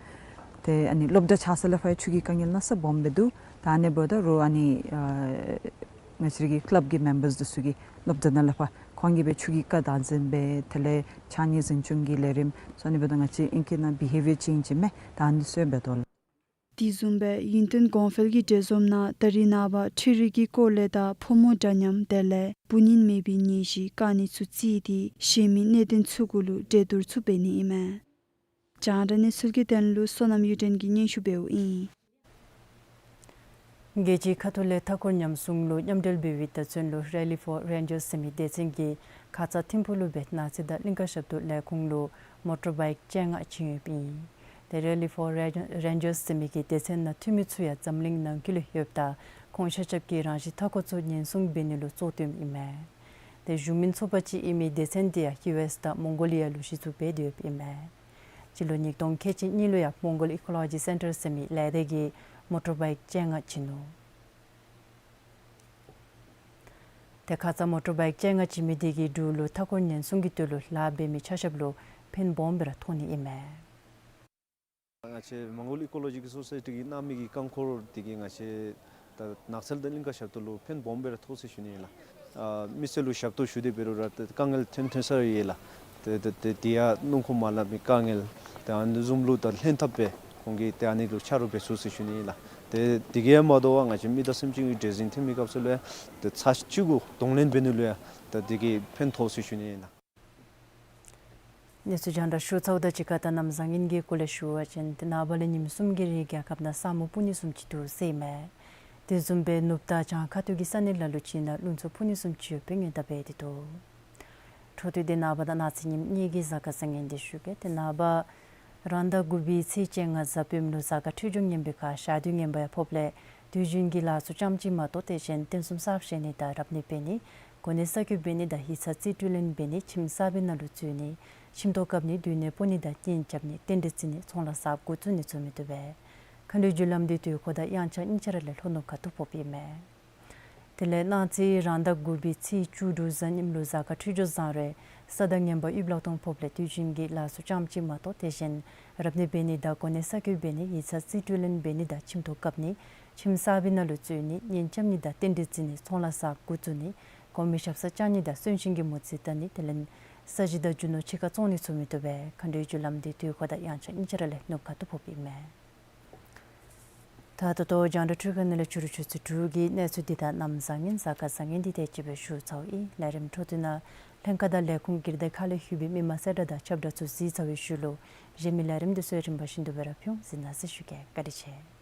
ཏེ་ཨ་ནི་སློབ་གྲྭ་ཆགས་ས་ལས་ཕར་ཆུ་གི་དཀའ་ངལ་གནམ་མེད་ས་མེད་སྦོམ་སྦེ་འདུག། ད་ཨ་ནི་འབདཝ་ད་རུང་ཨ་ནི་ཨ་ང་བཅས་ར་གི་ཀླབ་ཀྱི་མེམ་བརསི་འདི་ཚུ་གིས་སློབ་གྲྭ་ནང་ལས་ཕར་ཁོང་གིས་སྦེ་ཆུ་གི་རྐ་བདག་འཛིན་འབད་དེ་ལས་ཕྱགས་སྙིགས་འཛིན་སྐྱོང་གི་ལས་རིམ་ཚུ་ཨ་ནི་འབདཝ་ད་ང་བཅས་ཨིང་སྐད་ནང་བི་ཧེ་བི་ཡར་ཅེནཇ་ཟེར་མི་ད་ཨ་ནི་ཚུ་འབད་དོ་ལགས། དེ་བཟུམ་སྦེ་ཡུན་བརྟན་གོང་འཕེལ་གྱི་འབྲེལ་འཛོམས་ནང་ད་རིས་ནངས་པ་འཕྲུལ་རིག་གི་སྐོར་ལས་དང་ཕོ་མོ་འདྲ་མཉམ་དེ་ལས་བུ་གཉེན་མེད་པའི་ནད་གཞི་དཀའ་གནད་ཚུ་བརྩིས་ཏེ་གཞན་མི་གནད་དོན་ཚུ་གུ་ལུ་གྲོས་བསྡུར་ཚུ་འབད་ནི་ཨིན་མས། རྒྱང་བསྒྲགས་གནས་ཚུལ་གྱི་དོན་ལུ་བསོད་ནམས་གཡུ་སྒྲོན་གྱིས་སྙན་ཞུ་འབདཝ་ཨིན། རྒྱལ་སྤྱིའི་ཁ་ཐུག་ལས་མཐའ་འཁོར་ཉམས་སྲུང་ལུ་མཉམ་འབྲེལ་འབད་བའི་དོན་ཚན་ལུ་Rally for Rangers ཟེར་མི་སྡེ་ཚན་གྱིས་ཁ་ཙ་ཐིམ་ཕུག་ལུ་སྦེ་གནངས་ཚེ་དང་གླིང་ཀ་ཞབས་ཏོག་ལས་ཁུངས་ལུ་མོ་ཊར་བའིཀ་བཅོ་ལྔ་བྱིན་ཡོདཔ་ཨིན། ཏེ་Rally for Rangers ཟེར་མི་གི་སྡེ་ཚན་ནང་འཐུས་མི་ཚུ་ཡང་འཛམ་གླིང་ནང་འཁོད་ལུ་ཡོདཔ་ད་ཁོང་ཆ་ཁྱབ་ཀྱིས་རང་བཞིན་མཐའ་འཁོར་ཚུ་ཉེན་སྲུང་འབད་ནི་ལུ་གཙོ་བཏོནམ་ཨིན་མས། ཏེ་གཞུང་མིན་ཚོགས་པ་ཅིག་ཨིན་མི་སྡེ་ཚན་འདི་ཡང་ཡུ་ཨེསི་དང་མོང་གོ་ལི་ཡ་ལུ་གཞི་བཙུགས་འབད་དེ་ཡོདཔ་ཨིན་མས། སྤྱི་ལོ་ཉིས་སྟོང་ཁལ་གཅིག་གཉིས་ལུ་ཡང་མོང་གོལ་ཨི་ཀོ་ལོ་ཇི་སེན་ཊར་ཟེར་མི་ལས་སྡེ་གིས་མོ་ཊར་བའིཀ་བཅོ་ལྔ་བྱིན་ནུག། ཏེ་ཁ་ཙ་མོ་ཊར་བའིཀ་བཅོ་ལྔ་བྱིན་མི་དེ་གིས་འབྲུག་ལུ་མཐའ་འཁོར་ཉེན་སྲུང་གི་དོན་ལུ་ལཱ་འབད་མི་ཆ་ཁྱབ་ལུ་ཕན་སྦོམ་སྦེ་ར་ཐོགས་ནི་ཨིན་མས། ང་བཅས་མོང་གོལ་ཨི་ཀོ་ལོ་ཇི་ཀལ་སོ་སའི་ཊི་གིས་གནང་མི་གི་རྐང་འཁོར་དེ་གིས་ང་བཅས་ད་ནགས་ཚལ་དང་གླིང་ཀ་ཞབས་ཏོག་ལུ་ཕན་སྦོམ་སྦེ་ར་ཐོགས་ཟེར་ཞུ་ནི་ཨིན་ལགས། ཨ་མི་སེར་ལུ་ཞབས་ཏོག་ཞུ་སྟེ་འབད་རུང་ར་ད་དཀའ་ངལ་ཐོན་ཐོན་ས་ཡོད་ལགས། ཏེ་ཏེ་ཏེ་དེ་ཡང་སྣུམ་འཁོར་མ་ལང་མི་དཀའ་ངལ་ཏེ་ཨ་ནི་བཟུམ་ལུ་ད་ལྷན་ཐབས་སྦེ་ཁོང་གིས་ཏེ་ཨ་ནི་ལུ་ཆ་རོགས་འབད་ཚུགས་ཟེར་ཞུ་ནི་ཨིན་ལགས། ཏེ་དེ་གིས་མ་དོ་བར་ང་བཅས་མི་དང་སེམས་ཅན་གྱི་འདྲེས་འཛིང་ཐོན་མི་སྐབས་སུ་ལུ་ཡང་ཏེ་ཚར་གཅིག་གུ་གདོང་ལེན་འབད་ནི་ལུ་ཡང་ད་དེ་གིས་ཕན་ཐོགས་ཟེར་ཞུ་ནི་ཨིན་ལགས། གནས་ཚུལ་རྒྱང་བསྒྲགས་ཞུ་ཚརཝ་ད་གཅིག་ཁར་ད་གནམ་བཟང་ངན་གྱི་སྐོར་ལས་ཞུ་བ་ཅིན་ཏེ་ནངས་པ་ལས་ཉིནམ་གསུམ་གྱི་རིང་རྒྱལ་ཁབ་ནང་ས་སྨུག་སྤུབ་ནི་བཟུམ་ཅིག་འདུག་ཟེར་ཨིན་མས། དེ་བཟུམ་སྦེ་ནུབ་དང་བྱང་ཁ་ཐུག་གི་ས་གནས་ལ་ལུ་ཅིག་ནང་རླུང་འཚུབ་འཕུ་ནི་བཟུམ་ཅིག་ཡོད་པའི་སྔོན་བརྡ་འབད་དེ་འདུག། འཕྲོ་མཐུད་དེ་ནངས་པ་དང་གནངས་ཚེ་ཉིནམ་གཉིས་ཀྱི་གཟའ་སྐར་བཟང་ངན་འདི་ཞུ་གེ། ཏེ་ནངས་པ་རང་ཟླ་དགུ་པའི་ཚེས་བཅོ་ལྔ་གཟའ་སྤེནམ་ལུ་གཟའ་སྐར་འཕྲོད་སྦྱོར་ངན་པའི་ཁར་ཞག་དུས་ངན་པ་ཡང་ཕོགཔ་ལས་དུས་རྒྱུན་གྱི་ལཱ་ཚུ་ཙམ་ཅིག་མ་གཏོགས་དེ་གཞན་རྟེན་གསུམ་གསར་བཞེངས་ནི་དང་རབ་གནས་འབད་ནི་གོ་གནས་གསར་བསྐོ་འབད་ནི་དང་ཡིག་ཚང་རྩིས་སྤྲོད་ལེན་འབད་ནི་ཁྱིམ་གསར་པའི་ནང་ལུ་འཛུལ་ནི་ཁྱིམ་ཐོག་བཀབ་ནི་སྡོད་གནས་སྤོ་ནི་དང་གཉེན་རྐྱབ་ནི་རྟེན་འབྲེལ་བརྩི་ནི་ཚོང་ལཱ་གསརཔ་འགོ་བཙུགས་ནི་ཚུ་མི་བཏུབ་པས། མཁའ་འགྲོའི་རྒྱུ་ལམ་འདི་དུས་འཁོར་དང་དབྱངས་འཆར་གཉིས་ཆ་ར་ལས་ལྷོ་ནུབ་ཁ་ཐུག་ཕོགཔ་ཨིན་མས། དེ་ལས་གནངས་ཚེ་རང་ཟླ་དགུ་པའི་ཚེས་བཅུ་དྲུག་གཟའ་ཉིམ་ལུ་གཟའ་སྐར་འཕྲོད་སྦྱོར་བཟང་རུང་ས་དང་ངན་པ་ཡུལ་ལུ་གཏོང་ཕོགཔ་ལས་དུས་རྒྱུན་གྱི་ལཱ་ཚུ་ཙམ་ཅིག་མ་གཏོགས་དེ་གཞན་རབ་གནས་འབད་ནི་དང་གོ་གནས་གསར་བསྐོ་འབད་ནི་ཡིག་ཚང་རྩིས་སྤྲོད་ལེན་འབད་ནི་དང་ཁྱིམ་ཐོག་བཀབ་ནི་ཁྱིམ་གསར་པའི་ནང་ལུ་འཛུལ་ནི་གཉེན་རྐྱབ་ནི་དང་རྟེན་འབྲེལ་བརྩི་ནི་ཚོང་ལཱ་གསརཔ་འགོ་བཙུགས་ནི་གོང་མའི་ཞབས་སར་བཅར་ནི་དང་གསོན་གཤིན་གྱི་མོ་རྩིས་བལྟ་ནི་དེ་ལས་ས་གཞི་དང་རྒྱུ་ནོར་ཕྱི་ཁར་བཙོང་ནི་ཚུ་མི་བཏུབ་པས། མཁའ་འགྲོའི་རྒྱུ་ལམ་འདི་དུས་འཁོར་དང་དབྱངས་འཆར་གཉིས་ཆ་ར་ལས་ནུབ་ཁ་ཐུག་ཕོགཔ་ཨིན་མས། ད་ད་ལྟོ་རྒྱང་བསྒྲགས་འཕྲུལ་ཁང་ནང་ལས་ཕྱི་རུ་ཆུ་ཚོད་དྲུག་གི་གནས་ཚུལ་འདི་དང་གནམ་བཟང་ངན་གཟའ་སྐར་བཟང་ངན་འདི་དེ་ཅིག་སྦེ་ཞུ་ཚརཝ་ཨིན། ལས་རིམ་འཕྲོ་མཐུད་ནང་ལྷན་ཁག་དང་ལས་ཁུངས་སྒེར་སྡེ་ཁག་ལས་ལྷོད་པའི་མི་མང་གསལ་བསྒྲགས་དང་ཁྱབ་བསྒྲགས་ཚུ་གཟིགས་ཚར་བའི་ཤུལ་ལུ་གཞན་མི་ལས་རིམ་འདི་ཚུ་ཡང་རིམ་པ་བཞིན་དུ་སྦེ་ར་ཕུལ་འོང་གཟིགས་གནང་ཟེར་ཞུ་གེ། བཀའ་དྲིན་ཆེ།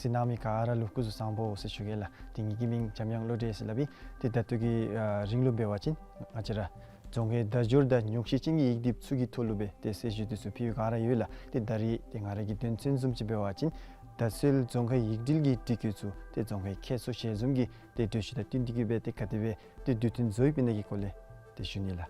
གཟིགས་གནང་མི་ག་ར་ལུ་སྐུ་གཟུགས་བཟང་པོ་ཟེར་ཞུ་གེ་ལགས། ཏེ་ངེ་གི་མིང་འཇམ་དབྱངས་བློ་གྲོས་ཟེར་སླབ་ཨིན། ཏེ་ད་ལྟོ་གི་ཨ་རིང་ལུ་འབད་བ་ཅིན་ང་བཅས་ར་རྫོང་ཁའི་བརྡ་སྦྱོར་དང་ཉོག་བཤད་ཅན་གྱི་ཡིག་སྒྲིག་ཚུ་གི་ཐོག་ལུ་སྦེ་ཏེ་གསལ་ཞུ་འདི་ཚུ་ཕུལ་བའི་བསྒང་ར་ཡོད་ལགས། ཏེ་ད་རིས་ཏེ་ང་ར་གི་དོན་ཚན་བཟུམ་ཅིག་འབད་བ་ཅིན་བརྡ་སིལ་རྫོང་ཁའི་ཡིག་སྒྲིག་གི་སྒྲིག་བཀོད་ཚུ་ཏེ་རྫོང་ཁའི་ཁྱད་གསོད་ཞལ་འཛོམས་ཀྱི་ཏེ་གྲོས་གཞི་དང་བསྟུན་ཏེ་གིས་སྦེ་ཏེ་ག་དེ་སྦེ་ཏེ་དུས་མཐུན་བཟོ་ཡོདཔ་ཨིན་ན་གི་སྐོར་ལས་ཏེ་ཞུ་ནི་ལགས།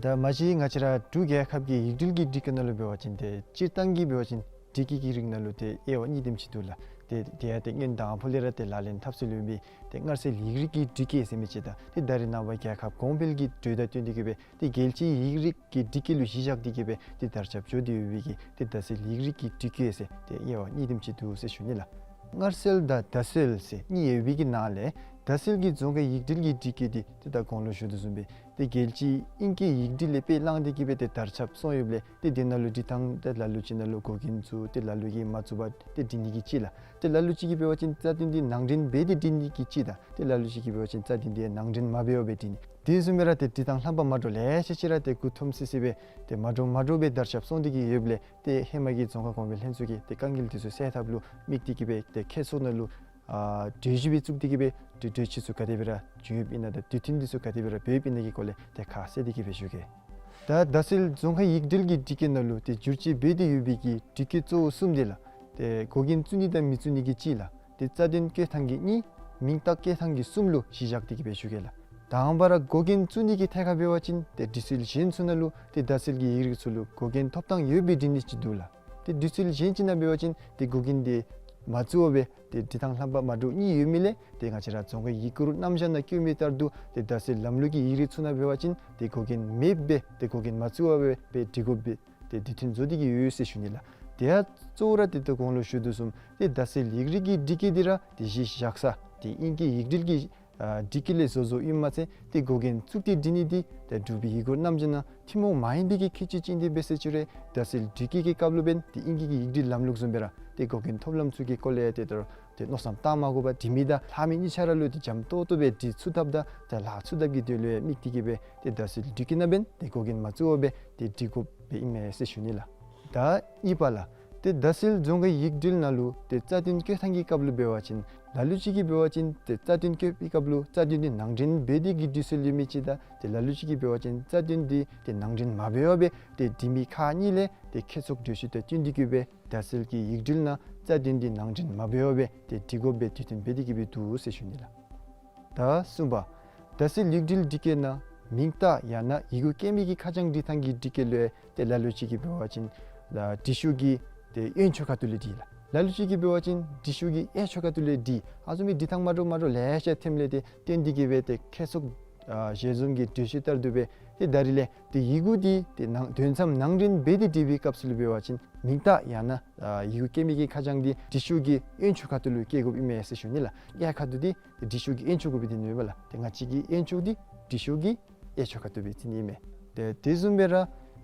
ད་མ་གཞི་ང་བཅས་ར་འབྲུག་རྒྱལ་ཁབ་ཀྱི་ཡིག་སྒྲིག་གི་སྒྲིག་བཀོད་ནང་ལུ་འབད་བ་ཅིན་ཏེ་སྤྱིར་བཏང་གི་འབད་བ་ཅིན་སྒྲིག་བཀོད་ཀྱི་རིགས་ནང་ལུ་ཏེ་དབྱེ་བ་གཉིས་དེམ་ཅིག་འདུག་ལགས། ཏེ་དེ་ཡང་ཏེ་སྔོན་དང་ཕུ་ལས་ར་ཏེ་ལག་ལེན་འཐབ་སྲོལ་ཡོད་པའི་ཏེ་སྔར་སྲོལ་ཡིག་རིགས་ཀྱི་སྒྲིག་བཀོད་ཟེར་མི་ཅིག་དང་ཏེ་ད་རེས་ནངས་པ་རྒྱལ་ཁབ་གོང་འཕེལ་གྱི་འགྲོས་དང་བསྟུན་ཏེ་གིས་སྦེ་ཏེ་རྒྱལ་སྤྱིའི་ཡིག་རིགས་ཀྱི་སྒྲིག་བཀོད་ལུ་གཞི་བཞག་སྟེ་གིས་སྦེ་ཏེ་དར་ཁྱབ་འགྱོ་སྟེ་ཡོད་པའི་གི་ཏེ་བརྡ་སིལ་ཡིག་རིགས་ཀྱི་སྒྲིག་བཀོད་ཟེར་ཏེ་དབྱེ་བ་གཉིས་དེམ་ཅིག་འདུག་ཟེར་ཞུ་ནི་ལགས། སྔར་སྲོལ་དང་བརྡ་སིལ་ཟེར་གཉིས་ཡོད་པའི་གི་ནང་ལས་བརྡ་སིལ་གྱི་རྫོང་ཁའི་ཡིག་སྒྲིག་གི་སྒྲིག་བཀོད་འདི་ཏེ་ད་གོང་ལུ་ཞུ་དོ་བཟུམ་སྦེ་ཏེ་རྒྱལ་སྤྱིའི་ཨིང་སྐད་ཡིག་སྒྲིག་ལས་དཔེ་བླངས་ཏེ་གིས་སྦེ་ཏེ་དར་ཁྱབ་སོང་ཡོདཔ་ལས་ཏེ་དེ་ནང་ལུ་སྒྲིག་ཐངས་ཏེ་ལ་ལུ་ཅིག་ནང་ལུ་འགོག་རྐྱེན་ཚུ་ཏེ་ལ་ལུ་གིས་མ་བཙུགས་པར་ཏེ་སྒྲིག་ནི་གི་ཅིག་ལགས། ཏེ་ལ་ལུ་ཅིག་གིས་འབད་བ་ཅིན་རྩ་དོན་འདི་ནང་འདྲེན་འབད་དེ་སྒྲིག་ནི་གི་ཅིག་དང་ཏེ་ལ་ལུ་ཅིག་གིས་འབད་བ་ཅིན་རྩ་དོན་འདི་ནང་འདྲེན་མ་འབད་བར་སྦེ་སྒྲིག་ནི། དེ་བཟུམ་སྦེ་ར་ཏེ་སྒྲིག་ཐངས་ལྷམ་པ་མ་འདྲཝ་ལེ་ཤ་ཅིག་ར་ཏེ་མགུ་འཐོམ་སི་སི་སྦེ་ཏེ་མ་འདྲཝ་མ་འདྲཝ་སྦེ་དར་ཁྱབ་སོང་སྟེ་གིས་ཡོདཔ་ལས་ཏེ་ཧེ་མ་གི་རྫོང་ཁ་གོང་འཕེལ་ལྷན་ཚོགས་ཀྱིས་ཏེ་དཀའ་ངལ་འདི་ཚུ་སེལ་ཐབས་ལུ་དམིགས་ཏེ་གིས་སྦེ་ཏེ་ཁྱད་གསོད་ནང་ལུ་ཨ་གྲོས་གཞི་སྦེ་བཙུགས་ཏེ་གིས་སྦེ་ཏེ་གྲོས་ཆོད་ཚུ་ག་དེ་སྦེ་ར་བྱུང་ཡོདཔ་ཨིན་ན་དང་དུས་མཐུན་འདི་ཚུ་ག་དེ་སྦེ་ར་འབད་ཡོདཔ་ཨིན་ན་གི་སྐོར་ལས་ཏེ་ཁ་གསལ་ཏེ་གིས་སྦེ་ཞུ་གེ། ད་བརྡ་སིལ་རྫོང་ཁའི་ཡིག་སྒྲིག་གི་སྒྲིག་བཀོད་ནང་ལུ་ཏེ་བསྒྱུར་བཅོས་འབད་དེ་ཡོད་པའི་གི་སྒྲིག་བཀོད་གཙོ་བོ་གསུམ་འདི་ལགས། ཏེ་འགོག་རྐྱེན་བཙུགས་ནི་དང་མི་བཙུགས་ནི་གི་གཅིག་ལགས། ཏེ་རྩ་དོན་བཀོད་ཐངས་ཀྱི་གཉིས། མིང་རྟགས་བཀོད་ཐངས་ཀྱི་གསུམ་ལུ་གཞི་བཞག་སྟེ་གིས་སྦེ་ཞུ་གེ་ལགས། དང་པ་ར་འགོག་རྐྱེན་བཙུགས་ནི་གི་ཐད་ཁར་འབད་བ་ཅིན་ཏེ་དུས་ཚོད་གཞན་ཚུ་ནང་ལུ་ཏེ་བརྡ་སིལ་གྱི་ཡིག་རིགས་ཚུ་ལུ་འགོག་རྐྱེན་ཐོབ་ཐངས་ཡོད་པའི་སྒྲིག་ནི་ཅིག་འདུག་ལགས། ཏེ་དུས་ཚོད་གཞན་ཅིག་ནང་འབད་བ་ཅིན་ཏེ་འགོག་རྐྱེན་འདི་མ་བཙུགས་པར་སྦེ་ཏེ་སྒྲིག་ཐངས་ལྷམ་པ་མ་འདྲཝ་གཉིས་ཡོད་མི་ལས་ཏེ་ང་བཅས་ར་རྫོང་ཁའི་ཡིག་སྐུར་རྣམ་གཞག་ནང་བཀོད་མི་ལྟར་དུ་ཏེ་བརྡ་སིལ་ལམ་ལུགས་ཀྱི་ཡིག་རིགས་ཚུ་ནང་འབད་བ་ཅིན་ཏེ་འགོག་རྐྱེན་མེདཔ་སྦེ་ཏེ་འགོག་རྐྱེན་མ་བཙུགས་པར་སྦེ་སྦེ་སྒྲིག་དགོཔ་སྦེ་ཏེ་དུས་མཐུན་བཟོ་སྟེ་གིས་ཡོད་ཟེར་ཞུ་ནི་ལགས། དེ་ཡང་གཙོ་བོ་ར་ཏེ་ད་གོང་ལུ་ཞུ་དོ་བཟུམ་ཏེ་བརྡ་སིལ་ཡིག་རིགས་ཀྱི་སྒྲིག་བཀོད་འདི་ར་ཏེ་གཞི་བཞག་ས་ཏེ་ཨིང་སྐད་ཡིག་སྒྲིག་གི་ཨ་སྒྲིག་བཀོད་ལས་བཟོ་བཟོཝ་ཨིནམ་མ་ཚད་ཏེ་འགོག་རྐྱེན་བཙུགས་ཏེ་སྒྲིག་ནི་འདི་ཏེ་འབྲུག་པའི་ཡིག་སྐུར་རྣམ་གཞག་ནང་ཐུན་མོང་མ་ཡིན་པའི་གི་ཁྱད་ཆོས་ཅིག་ཨིན། དེ་འབད་ཟེར་ཅི་རུང་བརྡ་སིལ་སྒྲིག་བཀོད་ཀྱི་སྐབས་ལུ་འབདན་ཏེ་ཨིང་སྐད་ཀྱི་ཡིག་སྒྲིག་ལམ་ལུགས་བཟུམ་སྦེ་ར་ཏེ་འགོག་རྐྱེན་ཐོབ་ལམ་ཚུ་གི་སྐོར་ལས་ཏེ་ད་རུང་ཏེ་མནོ་བསམ་བཏང་མ་དགོ་པར་སྒྲིག་མི་དང་ལྷག་མི་གཉིས་ཆ་ར་ལུ་ཏེ་འཇམ་ཏོག་ཏོ་སྦེ་སྒྲིག་ཚུགས་ཐབས་དང་ཏེ་ལཱ་ཚུགས་ཐབས་ཀྱི་དོན་ལུ་ཡང་དམིགས་ཏེ་གིས་སྦེ་ཏེ་བརྡ་སིལ་སྒྲིག་བཀོད་ནང་འབདན་ཏེ་འགོག་རྐྱེན་མ་བཙུགས་པར་སྦེ་ཏེ་སྒྲིག་དགོཔ་སྦེ་ཨིན་མས་ཟེར་ཞུ་ནི་ལགས། ད་གཉིས་པ་ལགས། ཏེ་བརྡ་སིལ་རྫོང་ཁའི་ཡིག་སྒྲིག་ནང་ལུ་ཏེ་རྩ་དོན་བཀོད་ཐངས་ཀྱི་སྐབས་ལུ་འབད་བ་ཅིན་ལ་ལུ་ཅིག་གིས་འབད་བ་ཅིན་ཏེ་རྩ་དོན་བཀོད་པའི་སྐབས་ལུ་རྩ་དོན་འདི་ནང་འདྲེན་འབད་དེ་གིས་སྒྲིག་སྲོལ་ཡོད་མི་ཅིག་དང་ཏེ་ལ་ལུ་ཅིག་གིས་འབད་བ་ཅིན་རྩ་དོན་འདི་ཏེ་ནང་འདྲེན་མ་འབད་བར་སྦེ་ཏེ་སྒྲིག་མི་ཁག་གཉིས་ལས་ཏེ་ཁྱད་གསོད་གྲོས་གཞི་དང་བསྟུན་ཏེ་གིས་སྦེ་བརྡ་སིལ་གྱི་ཡིག་སྒྲིག་ནང་རྩ་དོན་འདི་ནང་འདྲེན་མ་འབད་བར་སྦེ་ཏེ་སྒྲིག་དགོཔ་སྦེ་དུས་མཐུན་འབད་དེ་གིས་སྦེ་འདུག་ཟེར་ཞུ་ནི་ལགས། ད་གསུམ་པ། བརྡ་སིལ་ཡིག་སྒྲིག་སྒྲིག་བཀོད་ནང་མིང་རྟགས་ཡང་ན་ཡི་གུ་སྐྱེལ་མི་གི་ཁ་བྱང་སྒྲིག་ཐངས་ཀྱི་སྒྲིག་བཀོད་ལུ་ཡང་ཏེ་ལ་ལུ་ཅིག་གིས་འབད་བ་ཅིན་ལགས་སྒྲིག་ཤོག་གི་ཏེ་གཡོན་ཕྱོགས་ཁ་ཐུག་ལུ་སྒྲིག་ལགས། ལ་ལུ་ཅིག་གིས་འབད་བ་ཅིན་སྒྲིག་ཤོག་གི་གཡས་ཕྱོགས་ཁ་ཐུག་ལུ་སྒྲིག། ཨ་ནི་བཟུམ་མའི་སྒྲིག་ཐངས་མ་འདྲཝ་མ་འདྲཝ་ལེ་ཤ་ཐོནམ་ལས་ཏེ་བརྟེན་ཏེ་གིས་སྦེ་ཏེ་ཁྱད་གསོད་ཨ་ཞལ་འཛོམས་ཀྱི་གྲོས་གཞི་ལྟར་དུ་སྦེ་ཏེ་ད་རིས་ལས་ཏེ་ཡི་གུ་འདི་ཏེ་ནང་དོན་མཚམས་ནང་འདྲེན་འབད་དེ་སྒྲིག་པའི་སྐབས་སུ་ལུ་འབད་བ་ཅིན་མིང་རྟགས་ཡང་ན་ཨ་ཡི་གུ་སྐྱེལ་མི་གི་ཁ་བྱང་འདི་སྒྲིག་ཤོག་གི་གཡོན་ཕྱོགས་ཁ་ཐུག་ལུ་བཀལ་དགོཔ་ཨིན་མས་ཟེར་ཞུ་ནི་ལགས། གཡས་ཁ་ཐུག་འདི་སྒྲིག་ཤོག་གི་གཡོན་ཕྱོགས་གུ་སྦེ་སྟོན་ནི་ཡོདཔ་ལགས། ཏེ་ང་བཅས་ཀྱི་གཡོན་ཕྱོགས་འདི་སྒྲིག་ཤོག་གི་གཡས་ཕྱོགས་ཁ་ཐུག་སྦེ་བརྩི་ནི་ཨིན་མས། ཏེ་དེ་བཟུམ་སྦེ་ར་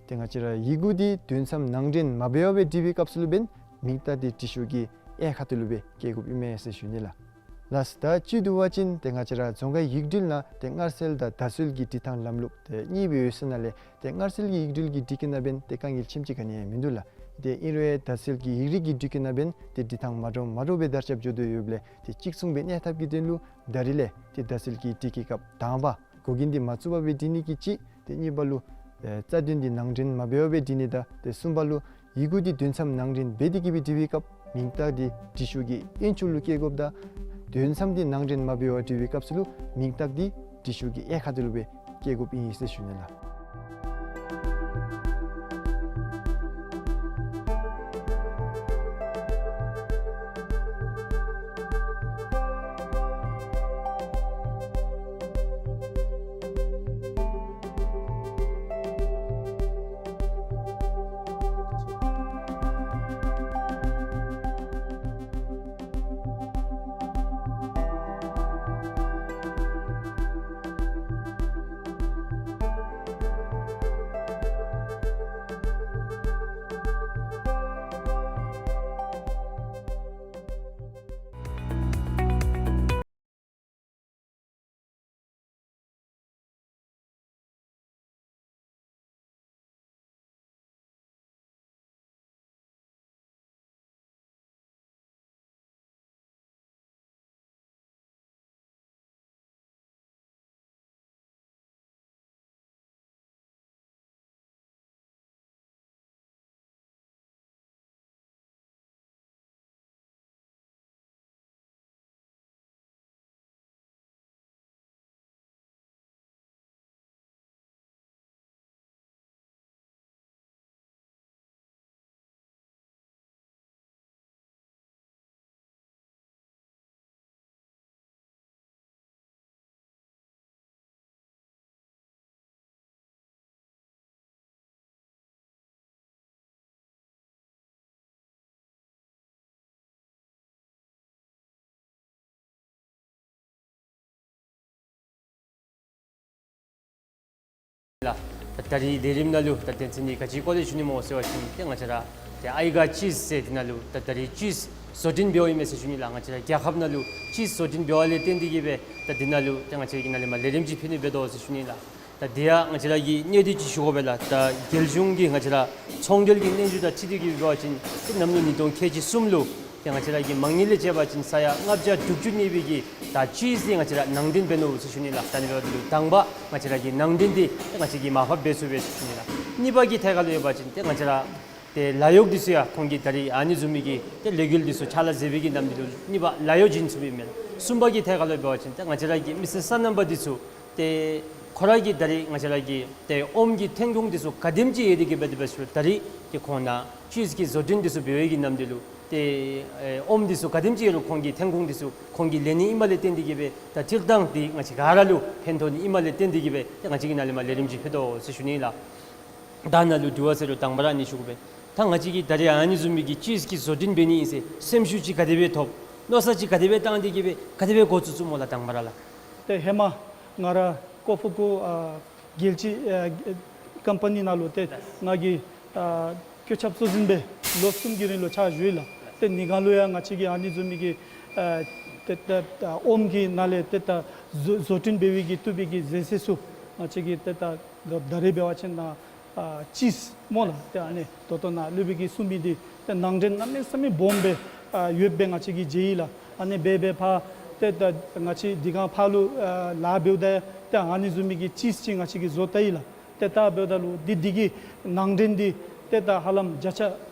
ཏེ་ང་བཅས་ར་ཡི་གུ་འདི་དོན་མཚམས་ནང་འདྲེན་མ་འབད་བར་སྦེ་སྒྲིག་པའི་སྐབས་སུ་ལུ་འབདན་མིང་རྟགས་འདི་སྒྲིག་ཤོག་གི་གཡས་ཁ་ཐུག་ལུ་སྦེ་བཀལ་དགོཔ་ཨིན་མས་ཟེར་ཞུ་ནི་ལགས། ལགས། ད་ཅི་འདུག་པ་ཅིན་ཏེ་ང་བཅས་ར་རྫོང་ཁའི་ཡིག་སྒྲིག་ནང་ཏེ་སྔར་སྲོལ་དང་བརྡ་སིལ་གྱི་སྒྲིག་ཐངས་ལམ་ལུགས་ཏེ་གཉིས་སྦེ་ཡོད་ས་ནང་ལས་ཏེ་སྔར་སྲོལ་གྱི་ཡིག་སྒྲིག་གི་སྒྲིག་བཀོད་ནང་འབདན་ཏེ་དཀའ་ངལ་ཆེམ་ཅིག་ག་ནི་ཡང་མིན་འདུག་ལགས། ཏེ་ཨིན་རུང་ཡང་བརྡ་སིལ་གྱི་ཡིག་རིགས་ཀྱི་སྒྲིག་བཀོད་ནང་འབདན་ཏེ་སྒྲིག་ཐངས་མ་འདྲཝ་མ་འདྲཝ་སྦེ་དར་ཁྱབ་འགྱོ་དོ་ཡོདཔ་ལས་ཏེ་གཅིག་མཚུངས་སྦེ་གནས་ཐབས་ཀྱི་དོན་ལུ་ད་རིས་ལས་ཏེ་བརྡ་སིལ་གྱི་སྒྲིག་བཀོད་སྐབས་དང་པ་འགོག་རྐྱེན་འདི་མ་བཙུགས་པར་སྦེ་སྒྲིག་ནི་གི་གཅིག། ཏེ་གཉིས་པ་ལུ་ཨེ་རྩ་དོན་འདི་ནང་འདྲེན་མ་འབད་བར་སྦེ་སྒྲིག་ནི་དང་ཏེ་གསུམ་པ་ལུ་ཡི་གུ་འདི་དོན་མཚམས་ནང་འདྲེན་འབད་དེ་གིས་སྦེ་སྒྲིག་པའི་སྐབས་མིང་རྟགས་འདི་སྒྲིག་ཤོག་གི་གཡོན་ཕྱོགས་ལུ་བཀལ་དགོཔ་དང་དོན་མཚམས་འདི་ནང་འདྲེན་མ་འབད་བར་སྒྲིག་པའི་སྐབས་སུ་ལུ་མིང་རྟགས་འདི་སྒྲིག་ཤོག་གི་གཡས་ཁ་ཐུག་ལུ་སྦེ་བཀལ་དགོཔ་ཨིན་ཟེར་ཞུ་ནི་ལགས། ལགས། ད་ད་རིས་ལས་རིམ་ནང་ལུ་ད་དོན་ཚན་འདི་ག་ཅིའི་སྐོར་ལས་ཞུ་ནི་སྨོ་ཟེར་བ་ཅིན་ཏེ་ང་བཅས་ར་ཏེ་ཨའི་ག་ཅིསི་ཟེར་འདི་ནང་ལུ་ད་ད་རིས་ཅིསི་བཟོ་སྐྲུན་འབདཝ་ཨིན་མས་ཟེར་ཞུ་ནི་ལགས། ང་བཅས་ར་རྒྱལ་ཁབ་ནང་ལུ་ཅིསི་བཟོ་སྐྲུན་འབདཝ་ལས་བརྟེན་ཏེ་གིས་སྦེ་ད་འདི་ནང་ལུ་ཏེ་ང་བཅས་ཀྱིས་ནཱ་ལས་མར་ལས་རིམ་ཅིག་ཕུལ་ནི་འབད་དོ་ཟེར་ཞུ་ནི་ལགས། ད་འདི་ཡང་ང་བཅས་ར་གིས་གནད་དོན་ཅིག་ཞུ་དགོ་པས་ལགས། ད་རྒྱལ་གཞུང་གིས་ང་བཅས་ར་ཚོང་འབྲེལ་གྱི་སྙན་ཞུ་དང་འཁྲིལ་ཏེ་གིས་འབད་བ་ཅིན་ཏེ་གནམ་ལོ་ཉིས་སྟོང་ཁལ་གཅིག་གསུམ་ལུ་ཏེ་ང་བཅས་ར་གི་མ་དངུལ་ལས་བཅད་པ་ཅིན་ས་ཡ་ལྔ་བརྒྱ་དྲུག་ཅུ་གནས་པའི་གི་ད་ཅིསི་འདི་ང་བཅས་ར་ནང་འདྲེན་འབད་ནུག་ཟེར་ཞུ་ནི་ལགས། ད་ཨ་ནི་འབདཝ་ད་ལུ་དང་པ་ང་བཅས་ར་གི་ནང་འདྲེན་འདི་ཏེ་ང་བཅས་ཀྱིས་མར་ཕབ་འབད་ཚུགས་པས་ཟེར་ཞུ་ནི་ལགས། གཉིས་པ་གི་ཐད་ཁར་ལུ་ཡོད་པ་ཅིན་ཏེ་ང་བཅས་ར་ཏེ་ལཱ་གཡོག་འདི་ཚུ་ཡང་ཁོང་གིས་ད་རིས་ཨ་ནི་བཟུམ་མའི་གི་ཏེ་ལས་འགུལ་འདི་ཚུ་ཕྱག་ལཱ་མཛད་པའི་གི་ནམ་འདི་ལུ་གཉིས་པ་ལཱ་གཡོག་བྱིན་ཚུགས་པས་མེན་ན། གསུམ་པ་གི་ཐད་ཁར་ལུ་འབད་བ་ཅིན་ཏེ་ང་བཅས་ར་གི་མི་སེར་སོ་ནམ་པ་འདི་ཚུ་ཏེ་ཁོ་ར་གིས་ད་རིས་ང་བཅས་ར་གི་ཏེ་ཨོམ་གྱི་ཐོན་ཁུངས་འདི་ཚུ་ག་དེམ་ཅིག་ཡོད་དེ་གིས་འབད་དེ་འབད་ཞུ་ད་རིས་ཏེ་ཁོང་ནཱ་ཅིསི་གི་བཟོ་སྐྲུན་འདི་ཚུ་འབད་བའི་གི་ནམ་འདི་ལུ་ཏེ་ཨེ་ཨོམ་འདི་ཚུ་ག་དེམ་ཅིག་ཡོད་རུང་ཁོང་གི་ཐོན་ཁུངས་འདི་ཚུ་ཁོང་གིས་ལེན་ནི་ཨིནམ་ལས་བརྟེན་ཏེ་གིས་སྦེ་ད་སྤྱིར་བཏང་འདི་ང་བཅས་ག་ར་ལུ་ཕན་ཐོགས་ནི་ཨིནམ་ལས་བརྟེན་ཏེ་གིས་སྦེ་ཏེ་ང་བཅས་ཀྱིས་ནཱ་ལས་མར་ལས་རིམ་ཅིག་ཕུལ་དོ་ཟེར་ཞུ་ནི་ལགས། ད་ནཱ་ལུ་དྲི་བ་ཟེར་རུང་དང་པ་ར་ཨ་ནི་ཞུ་དགོ་པས། ད་ང་བཅས་ཀྱིས་ད་རིས་ཨ་ནི་བཟུམ་མའི་གི་ཅིསི་གི་བཟོ་སྐྲུན་འབད་ནི་ཨིན་ཟེར་སེམས་ཤུགས་ཅིག་ག་དེ་སྦེ་ཐོབ། མནོ་བསམ་ཅིག་ག་དེ་སྦེ་བཏང་སྟེ་གིས་སྦེ་ག་དེ་སྦེ་འགོ་བཙུགས་བཙུགསཔ་སྨོ་ལགས་དང་པ་ར་ལགས། ཏེ་ཧེ་མ་ང་ར་ཀོ་ཕུ་ཀུ་ཨ་རྒྱལ་སྤྱི་ཨ་ཀམ་པ་ནི་ནང་ལུ་ཏེ་ང་གིས་ཨ་བཀོད་ཁྱབ་གཙོ་འཛིན་སྦེ་ལོ་གསུམ་གྱི་རིང་ལུ་ཕྱག་ཞུ་ཡི་ལགས། ཏེ་ནི་ག་ལུ་ཡང་ང་བཅས་ཀྱིས་ཨ་ནི་བཟུམ་མའི་གི་ཨ་ཏེ་ཏེ་ཨ་ཨོམ་གྱི་ནང་ལས་ཏེ་ད་བཟོ་བཟོ་སྐྲུན་འབད་བའི་གི་བཏུབ་པའི་གི་ཟས་ཟས་ཚུ་ང་བཅས་ཀྱིས་ཏེ་ད་ད་རིས་འབད་བ་ཅིན་ནཱ་ཨ་ཅིསི་སྨོ་ལགས། ཏེ་ཨ་ནི་ད་ལྟོ་ནཱ་སློབ་དཔོན་གྱིས་གསུངས་མི་འདི་ཏེ་ནང་འདྲེན་གནམ་མེད་ས་མེད་སྦོམ་སྦེ་ཨ་ཡོདཔ་སྦེ་ང་བཅས་ཀྱིས་མཇལ་ཡི་ལགས། ཨ་ནི་སྦེ་སྦེ་ཕར་ཏེ་ད་ང་བཅས་འདི་གང་ཕར་ལུ་ཨ་ལཱ་འབདཝ་ད་ཏེ་ཨ་ནི་བཟུམ་མའི་གི་ཅིསི་ཅིག་ང་བཅས་ཀྱིས་བཟོ་བལྟ་ཡི་ལགས། ཏེ་ད་འབདཝ་ད་ལུ་འདི་འདི་གི་ནང་འདྲེན་འདི་ཏེ་ད་ཧ་ལམ་བརྒྱ་ཆ་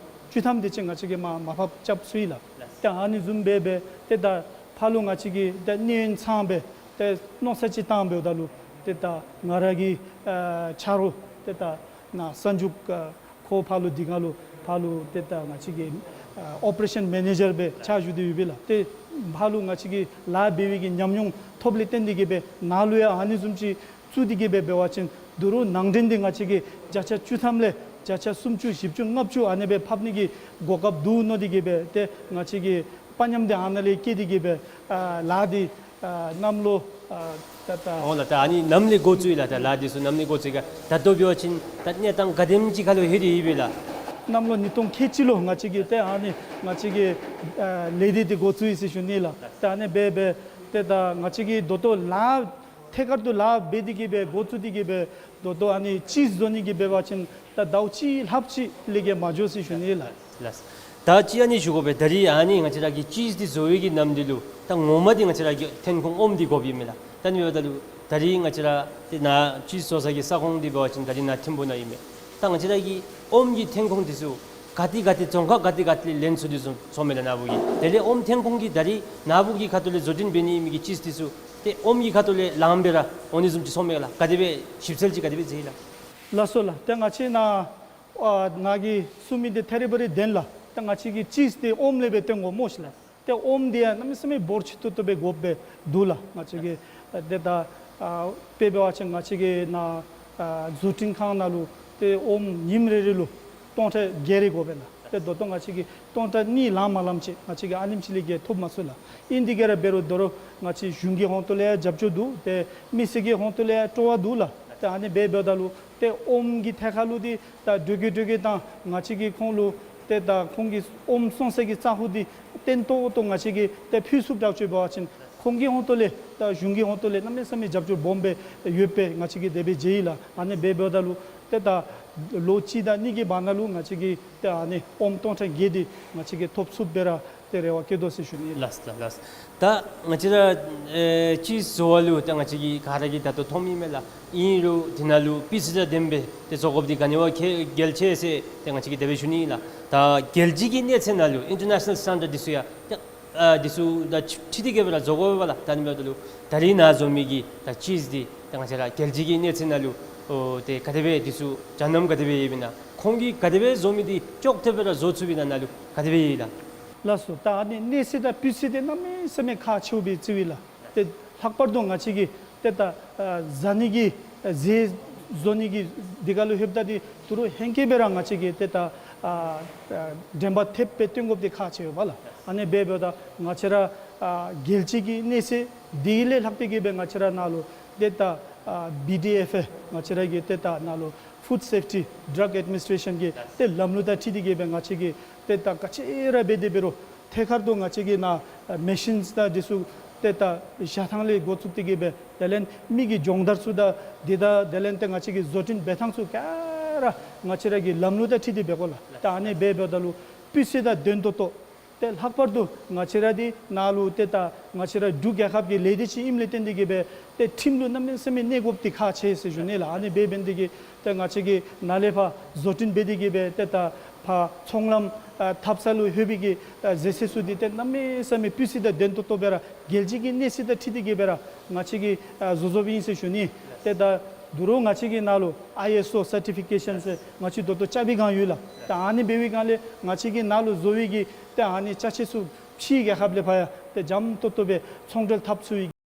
བཅུ་ཐམ་དེ་ཅིག་ང་བཅས་ཀྱིས་མར་མར་ཕབ་རྐྱབ་ཚུགས་ཡི་ལགས། ཏེ་ཨ་ནི་བཟུམ་སྦེ་སྦེ་ཏེ་ད་ཕར་ལུ་ང་བཅས་ཀྱིས་ཏེ་གནས་ཡུན་ཚངམ་སྦེ་ཏེ་མནོ་བསམ་ཅིག་བཏང་འབདཝ་ད་ལུ་ཏེ་ད་ང་ར་གི་ཨ་ཆ་རོགས་ཏེ་ད་ནཱ་སན་ཇུག་ཨ་ཁོ་ཕར་ལུ་འདི་གང་ལུ་ཕར་ལུ་ཏེ་ད་ང་བཅས་ཀྱི་ཨ་ཨོ་པ་རེ་ཤཱན་མེ་ནེ་ཇར་སྦེ་ཕྱག་ཞུ་སྟེ་ཡོད་པས་ལགས། ཏེ་ཕར་ལུ་ང་བཅས་ཀྱིས་ལཱ་འབད་བའི་གི་ཉམས་མྱོང་ཐོབ་ལས་བརྟེན་ཏེ་གིས་སྦེ་ནཱ་ལུ་ཡང་ཨ་ནི་བཟུམ་ཅིག་བཙུགས་ཏེ་གིས་སྦེ་འབད་བ་ཅིན་ད་རུང་ནང་འདྲེན་འདི་ང་བཅས་ཀྱིས་བརྒྱ་ཆ་བཅུ་ཐམ་ལས་བརྒྱ་ཆ་སུམ་ཅུ་བཞི་བཅུ་ལྔ་བཅུ་ཨ་ནི་སྦེ་ཕབ་ནི་གི་གོ་སྐབས་འདུག་མནོ་སྟེ་གིས་སྦེ་ཏེ་ང་བཅས་ཀྱིས་དཔའ་ཉམས་འདི་ཨ་ནཱ་ལས་བསྐྱེད་དེ་གིས་སྦེ་ཨ་ལཱ་འདི་ཨ་གནམ་ལོ་ཨ་ད་ད་འོང་ལགས། ད་ཨ་ནི་ནམ་ལས་འགོ་བཙུགས་ཡི་ལགས། ད་ལཱ་འདི་ཚུ་ནམ་ལས་འགོ་བཙུགས་ཡི་ག། ད་ལྟོ་འབད་བ་ཅིན་ད་གནས་སྟངས་ག་དེམ་ཅིག་ཁར་ལུ་ལྷོད་དེ་ཡོད་པས་ལགས། གནམ་ལོ་ཉིས་སྟོང་ཁལ་གཅིག་ལུ་ང་བཅས་ཀྱིས་ཏེ་ཨ་ནི་ང་བཅས་ཀྱིས་ཨ་ལས་སྡེ་འདི་འགོ་བཙུགས་ཡི་ཟེར་ཞུ་ནི་ལགས། ཏེ་ཨ་ནི་སྦེ་སྦེ་ཏེ་ད་ང་བཅས་ཀྱིས་ད་ལྟོ་ལཱ་ཐད་ཀར་དུ་ལཱ་འབད་དེ་གིས་སྦེ་འགོ་བཙུགས་ཏེ་གིས་སྦེ་ད་ལྟོ་ཨ་ནི་ཅིསི་བཟོ་ནི་གི་འབད་བ་ཅིན་ད་ཟླཝ་གཅིག་ལྷགཔ་ཅིག་ལས་བརྒལ་མ་འགྱོ་ཟེར་ཞུ་ནི་ལགས། ལགས། ད་ཅི་ཨ་ནི་ཞུ་དགོ་པས། ད་རིས་ཨ་ནི་ང་བཅས་ར་གིས་ཅིསི་འདི་བཟོ་བའི་གི་ནམ་འདི་ལུ་ད་ངོ་མ་འདི་ང་བཅས་ར་གི་ཐོན་ཁུངས་ཨོམ་འདི་དགོཔ་ཨིན་མས་ལགས། ད་ཨ་ནི་འབདཝ་ད་ལུ་ད་རིས་ང་བཅས་ར་ཏེ་ནཱ་ཅིསི་བཟོ་ས་གི་ས་ཁོངས་འདི་འབད་བ་ཅིན་ད་རིས་ནཱ་ཐིམ་ཕུ་ནང་ཨིན་མས། ད་ང་བཅས་ར་གི་ཨོམ་གྱི་ཐོན་ཁུངས་འདི་ཚུ་ག་ཏེ་ག་ཏེ་རྫོང་ཁག་ག་ཏེ་ག་ཏེ་ལས་ལེན་ཚུགས་ཏེ་སོང་སོངམ་མས་ལགས་ནཱ་བུ་གིས། དེ་ལས་ཨོམ་ཐོན་ཁུངས་ཀྱི་ད་རིས་ནཱ་བུ་གི་ཁ་ཐུག་ལས་བཟོ་སྐྲུན་འབད་ནི་ཨིན་མི་གི་ཅིསི་འདི་ཚུ་ཏེ་ཨོམ་གྱི་ཁ་ཐུག་ལས་ལངམ་སྦེ་ར་འོང་ནི་བཟུམ་ཅིག་སོངམ་མས་ལགས། ག་དེ་སྦེ་ཞིབ་འཚོལ་ཅིག་ག་དེ་སྦེ་མཛད་ཡི་ལགས། ལགས་སོ་ལགས། ཏེ་ང་བཅས་ནཱ་ཨ་ནཱ་གིས་གསུངས་མི་འདི་ཐད་རི་བ་རི་བདེན་ལགས། ཏེ་ང་བཅས་ཀྱིས་ཅིསི་འདི་ཨོམ་ལས་སྦེ་བཏོན་དགོ་སྨོ་ཤིག་ལགས། ཏེ་ཨོམ་འདི་ཡང་གནམ་མེད་ས་མེད་འབོར་ཆེ་ཏོག་ཏོ་སྦེ་དགོཔ་སྦེ་འདུག་ལགས། ང་བཅས་ཀྱིས་ཨ་ཏེ་ད་ཨ་དཔེ་འབད་བ་ཅིན་ང་བཅས་ཀྱིས་ནཱ་ཨ་བཟོ་སྐྲུན་ཁང་ནང་ལུ་ཏེ་ཨོམ་ཉིནམ་རེ་རེ་ལུ་སྟོང་ཕྲག་བརྒྱད་རེ་དགོ་པས་ལགས། ཏེ་ད་ལྟོ་ང་བཅས་ཀྱིས་སྟོང་ཕྲག་གཉིས་ལང་མ་ལངམ་ཅིག་ང་བཅས་ཀྱིས་ཨ་ནེམ་ཅིག་ལས་བརྒལ་ཐོབ་མ་ཚུགས་ལགས། ཨིན་དེ་གིས་ར་འབད་རུང་ད་རུང་ང་བཅས་གཞུང་གི་ཧོང་ཏོ་ལས་ཡང་རྒྱབ་སྐྱོར་འདུག། ཏེ་མི་སེར་གྱི་ཧོང་ཏོ་ལས་ཡང་སྤྲོ་བ་འདུག་ལགས། ཏེ་ཨ་ནི་སྦེ་འབདཝ་ད་ལུ་ཏེ་ཨོམ་གྱི་ཐད་ཁར་ལུ་འདི་ད་འགྲོས་ཀྱིས་འགྲོས་ཀྱིས་ད་ང་བཅས་ཀྱིས་ཁོང་ལུ་ཏེ་ད་ཁོང་གི་ཨོམ་བཙོང་ས་གི་ས་ཁོངས་འདི་བརྟན་ཏོག་ཏོ་ང་བཅས་ཀྱིས་ཏེ་ཕུལ་ཚུགསཔ་དྲག་ཅིག་འབད་བ་ཅིན་ཁོང་གི་ཧོང་ཏོ་ལས་ད་གཞུང་གི་ཧོང་ཏོ་ལས་གནམ་མེད་ས་མེད་རྒྱབ་སྐྱོར་སྦོམ་སྦེ་ཡོདཔ་སྦེ་ང་བཅས་ཀྱིས་དེ་སྦེ་མཇལ་ཡི་ལགས། ཨ་ནི་སྦེ་འབདཝ་ད་ལུ་ཏེ་ད་ལོ་གཅིག་དང་གཉིས་ཀྱི་བར་ན་ལུ་ང་བཅས་ཀྱིས་ཏེ་ཨ་ནི་ཨོམ་སྟོང་ཕྲག་བརྒྱད་འདི་ང་བཅས་ཀྱིས་ཐོབ་ཚུགསཔ་སྦེ་ར་ཏེ་རེ་བ་བསྐྱེད་དོ་ཟེར་ཞུ་ནི་ལགས། ལགས་ལགས་ལགས། ད་ང་བཅས་ར་ཨེ་ཅིསི་བཟོ་བ་ལུ་ད་ང་བཅས་ཀྱིས་ག་ར་གིས་ད་ལྟོ་མཐོངམ་ཨིན་མས་ལགས། ཨིན་རུང་དེ་ནང་ལུ་སྤུས་ཚད་དང་ལྡནམ་སྦེ་ཏེ་བཟོ་དགོཔ་འདི་ག་ནི་བ་གལ་གལ་ཆེ་ཟེར་ཏེ་ང་བཅས་ཀྱིས་དེ་སྦེ་ཞུ་ནི་ཨིན་ལགས། ད་རྒྱལ་སྤྱི་གི་གནས་ཚད་ནང་ལུ་ཨིན་ཊར་ནེ་ཤ་ནཱལ་སི་ཊེན་ཌརཌ་འདི་ཚུ་ཡང་ཏེ་ཨ་འདི་ཚུ་དང་འཁྲིལ་ཏེ་གིས་སྦེ་ར་བཟོ་དགོ་པས་ལགས། ད་ཨ་ནི་འབདཝ་ད་ལུ་ད་རིས་ནཱ་བཟོ་མི་གི་ད་ཅིསི་འདི་ད་ང་བཅས་ར་རྒྱལ་སྤྱི་གི་གནས་ཚད་ནང་ལུ་ཨོ་ཏེ་ག་དེ་སྦེ་འདི་ཚུ་སྦྱང་གནང་ག་དེ་སྦེ་ཡོདཔ་ཨིན་ན། ཁོང་གིས་ག་དེ་སྦེ་བཟོ་མི་འདི་ཅོག་འཐདཔ་སྦེ་ར་བཟོ་ཚུགས་པས་ན་ནཱ་ལུ་ག་དེ་སྦེ་ཡོད་ལགས། ལགས་སོ། ད་ཨ་ནི་གནས་ཚད་དང་སྤུས་ཚད་འདི་གནམ་མེད་ས་མེད་ཁག་ཆེཝ་སྦེ་བརྩི་བས་ལགས། ཏེ་ལྷག་པར་དུ་ང་བཅས་ཀྱིས་ཏེ་ད་ཨ་བཟའ་ནི་གི་ཨ་ཟས་བཟོ་ནི་གི་འདི་ཁར་ལུ་ལྷོདཔ་ད་འདི་ད་རུང་ཧེང་སྐལ་སྦེ་ར་ང་བཅས་ཀྱིས་ཏེ་ད་ཨ་ཨ་འགྲན་པ་འཐདཔ་སྦེ་བཏོན་དགོཔ་འདི་ཁག་ཆེ་བས་ལགས། ཨ་ནི་སྦེ་འབདཝ་ད་ང་བཅས་ར་ཨ་རྒྱལ་སྤྱི་གི་གནས་ཚད་འདི་ལས་ལྷག་སྟེ་གིས་སྦེ་ང་བཅས་ར་ནཱ་ལུ་ཏེ་ད་ ཨ་བི་ཌི་ཨེཕ་ཨེ་ང་བཅས་ར་གི་ཏེ་ད་ནཱ་ལུ་ཕུཌ་སེཕ་ཊི་ཌྲག་ཨེཌ་མི་ནིསི་ཊེ་ཤཱན་གྱི་ཏེ་ལམ་ལུགས་དང་འཁྲིལ་ཏེ་གི་སྦེ་ང་བཅས་ཀྱིས་ཏེ་ད་ག་ཅི་ར་འབད་དེ་འབད་རུང་ཐད་ཀར་དུ་ང་བཅས་ཀྱིས་ནཱ་མེ་ཤིནསི་དང་འདི་ཚུ་ཏེ་ད་བཞག་ཐངས་ལས་འགོ་བཙུགས་ཏེ་གི་སྦེ་དེ་ལས་མི་གི་སྦྱོང་བརྡར་ཚུ་དང་འདི་དང་དེ་ལས་ཏེ་ང་བཅས་ཀྱི་བཟོ་སྐྲུན་འབད་ཐངས་ཚུ་ག་ར་ང་བཅས་ར་གི་ལམ་ལུགས་དང་འཁྲིལ་ཏེ་འབད་དགོ་ལགས། ད་ཨ་ནི་འབད་འབདཝ་ད་ལུ་སྤུས་ཚད་དང་ལྡན་ཏོག་ཏོ་ཏེ་ལྷག་པར་དུ་ང་བཅས་ར་འདི་ནཱ་ལུ་ཏེ་ད་ང་བཅས་ར་འབྲུག་རྒྱལ་ཁབ་ཀྱི་ལས་སྡེ་ཅིག་ཨིནམ་ལས་བརྟེན་ཏེ་གི་སྦེ་ཏེ་ཁྲིམས་ལུ་གནམ་མེད་ས་མེད་གནས་དགོཔ་འདི་ཁག་ཆེ་ཟེར་ཞུ་ནི་ལགས། ཨ་ནི་འབད་འབད་ནི་དེ་གིས་ཏེ་ང་བཅས་ཀྱིས་ནཱ་ལས་ཕར་བཟོ་སྐྲུན་འབད་དེ་གི་སྦེ་ཏེ་ད་ཕར་ཚོང་ལམ་ཨ་འཐབ་ས་ལུ་ལྷོད་པའི་གི་ཨ་ཟད་ཚད་ཚུ་འདི་ཏེ་གནམ་མེད་ས་མེད་སྤུས་ཚད་དང་ལྡན་ཏོག་ཏོ་སྦེ་ར་རྒྱལ་སྤྱི་གི་གནས་ཚད་དང་འཁྲིལ་ཏེ་གི་སྦེ་ར་ང་བཅས་ཀྱིས་ཨ་བཟོ་བཟོཝ་ཨིན་ཟེར་ཞུ་ནི། ཏེ་ད་དོ་རུང་ང་བཅས་ཀྱི་ནཱ་ལུ་ཨའི་ཨེསི་ཨོ་སར་ཊི་ཕི་ཀེ་ཤཱན་ཟེར་ང་བཅས་ད་ལྟོ་རྐྱབ་པའི་སྒང་ཡོད་ལགས། ད་ཨ་ནི་འབད་བའི་སྒང་ལས་ང་བཅས་ཀྱི་ནཱ་ལུ་བཟོ་བའི་གི་ཏེ་ཨ་ནི་ཅ་ཆས་ཚུ་ཕྱིའི་རྒྱལ་ཁབ་ལས་ཕར་ཡང་ཏེ་འཇམ་ཏོག་ཏོ་སྦེ་ཚོང་འབྲེལ་འཐབ་ཚུགས་པའི།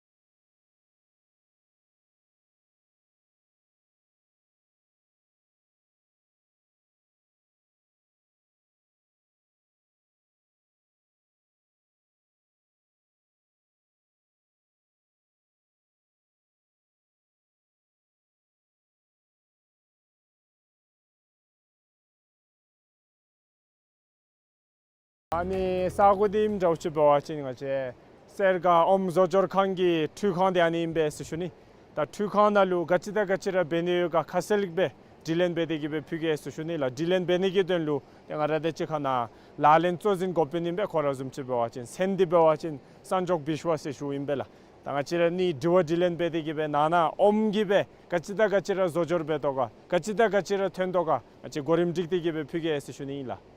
ཨ་ནི་ས་གོ་འདི་ཨིནམ་འདྲཝ་ཅིག་འབད་བ་ཅིན་ང་བཅས་སེར་སྒ་ཨོམ་བཟོ་སྦྱོར་ཁང་གི་འཕྲུལ་ཁང་འདི་ཨ་ནི་ཨིན་པས་ཟེར་ཞུ་ནི། ད་འཕྲུལ་ཁང་ནང་ལུ་ག་ཅི་དང་ག་ཅི་ར་འབད་ནི་ཡོད་ག་ཁ་གསལ་སྦེ་དྲི་ལན་འབད་དེ་གི་སྦེ་ཕུལ་གེ་ཟེར་ཞུ་ནི་ལགས། དྲི་ལན་འབད་ནི་གི་དོན་ལུ་ཏེ་ང་ར་དང་གཅིག་ཁར་ནཱ་ལག་ལེན་གཙོ་འཛིན་འགོ་དཔོན་ཨིན་པས། ཁོ་ར་བཟུམ་ཅིག་འབད་བ་ཅིན་མཚན་འདི་འབད་བ་ཅིན་སན་ཇོག་བིཤ་ཝ་ཟེར་ཞུཝ་ཨིན་པས་ལགས། ད་ང་བཅས་ར་ཨ་ནི་དྲི་བ་དྲི་ལན་འབད་དེ་གི་སྦེ་ནང་ན་ཨོམ་གྱིས་སྦེ་ག་ཅི་དང་ག་ཅི་ར་བཟོ་སྦྱོར་འབད་དོ་ག་ག་ཅི་དང་ག་ཅི་ར་ཐོན་དོ་ག་ང་བཅས་གོ་རིམ་སྒྲིག་སྟེ་གི་སྦེ་ཕུལ་གེ་ཟེར་ཞུ་ནི་ཨིན་ལགས།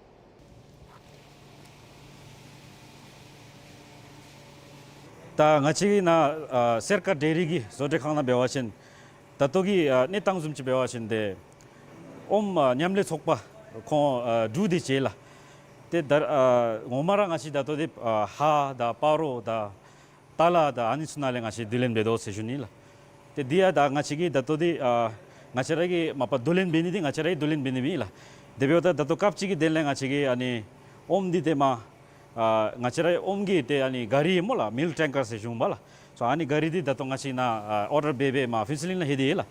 ད་ང་བཅས་ཀྱི་ནཱ་ཨ་སེར་སྒ་ཌེ་རི་གི་བཟོ་གྲྭའི་ཁང་ནང་འབད་བ་ཅིན་ད་ལྟོ་གི་ཨ་གནས་སྟངས་བཟུམ་ཅིག་འབད་བ་ཅིན་ཏེ་ཨོམ་ཨ་མཉམ་ལས་ཚོགས་པ་ཁོང་ཨ་དྲུག་དེ་ཅིག་ལགས། ཏེ་ད་ཨ་ངོ་མ་ར་ང་བཅས་ད་ལྟོ་འདི་ཨ་ཧཱ་དང་སྤ་རོ་དང་ཏ་ལ་དང་ཨ་ནི་ཚུ་ནང་ལས་ང་བཅས་བསྡུ་ལེན་འབད་དོ་ཟེར་ཞུ་ནི་ལགས། ཏེ་འདི་ཡང་ད་ང་བཅས་ཀྱིས་ད་ལྟོ་འདི་ཨ་ང་བཅས་ར་གི་མ་པ་བསྡུ་ལེན་འབད་ནི་འདི་ང་བཅས་ར་གིས་བསྡུ་ལེན་འབད་ནི་ཨིན་ལགས། དེ་འབདཝ་ད་ད་ལྟོ་སྐབས་ཅིག་གི་དོན་ལས་ང་བཅས་ཀྱིས་ཨ་ནི་ཨོམ་འདི་ཏེ་མ་ཨ་ང་བཅས་ར་ཨོམ་གྱི་ཏེ་ཨ་ནི་ག་རི་སྨོ་ལགས། མིལཀ་ཊེང་ཀར་ཟེར་ཞུཝ་མས་ལགས། སོ་ཨ་ནི་ག་རི་འདི་ད་ལྟོ་ང་བཅས་ནཱ་ཨ་ཨོར་ཌར་འབད་འབད་མ་ཕུན་ཚོགས་གླིང་ལས་ལྷོད་དེ་ཡོད་ལགས།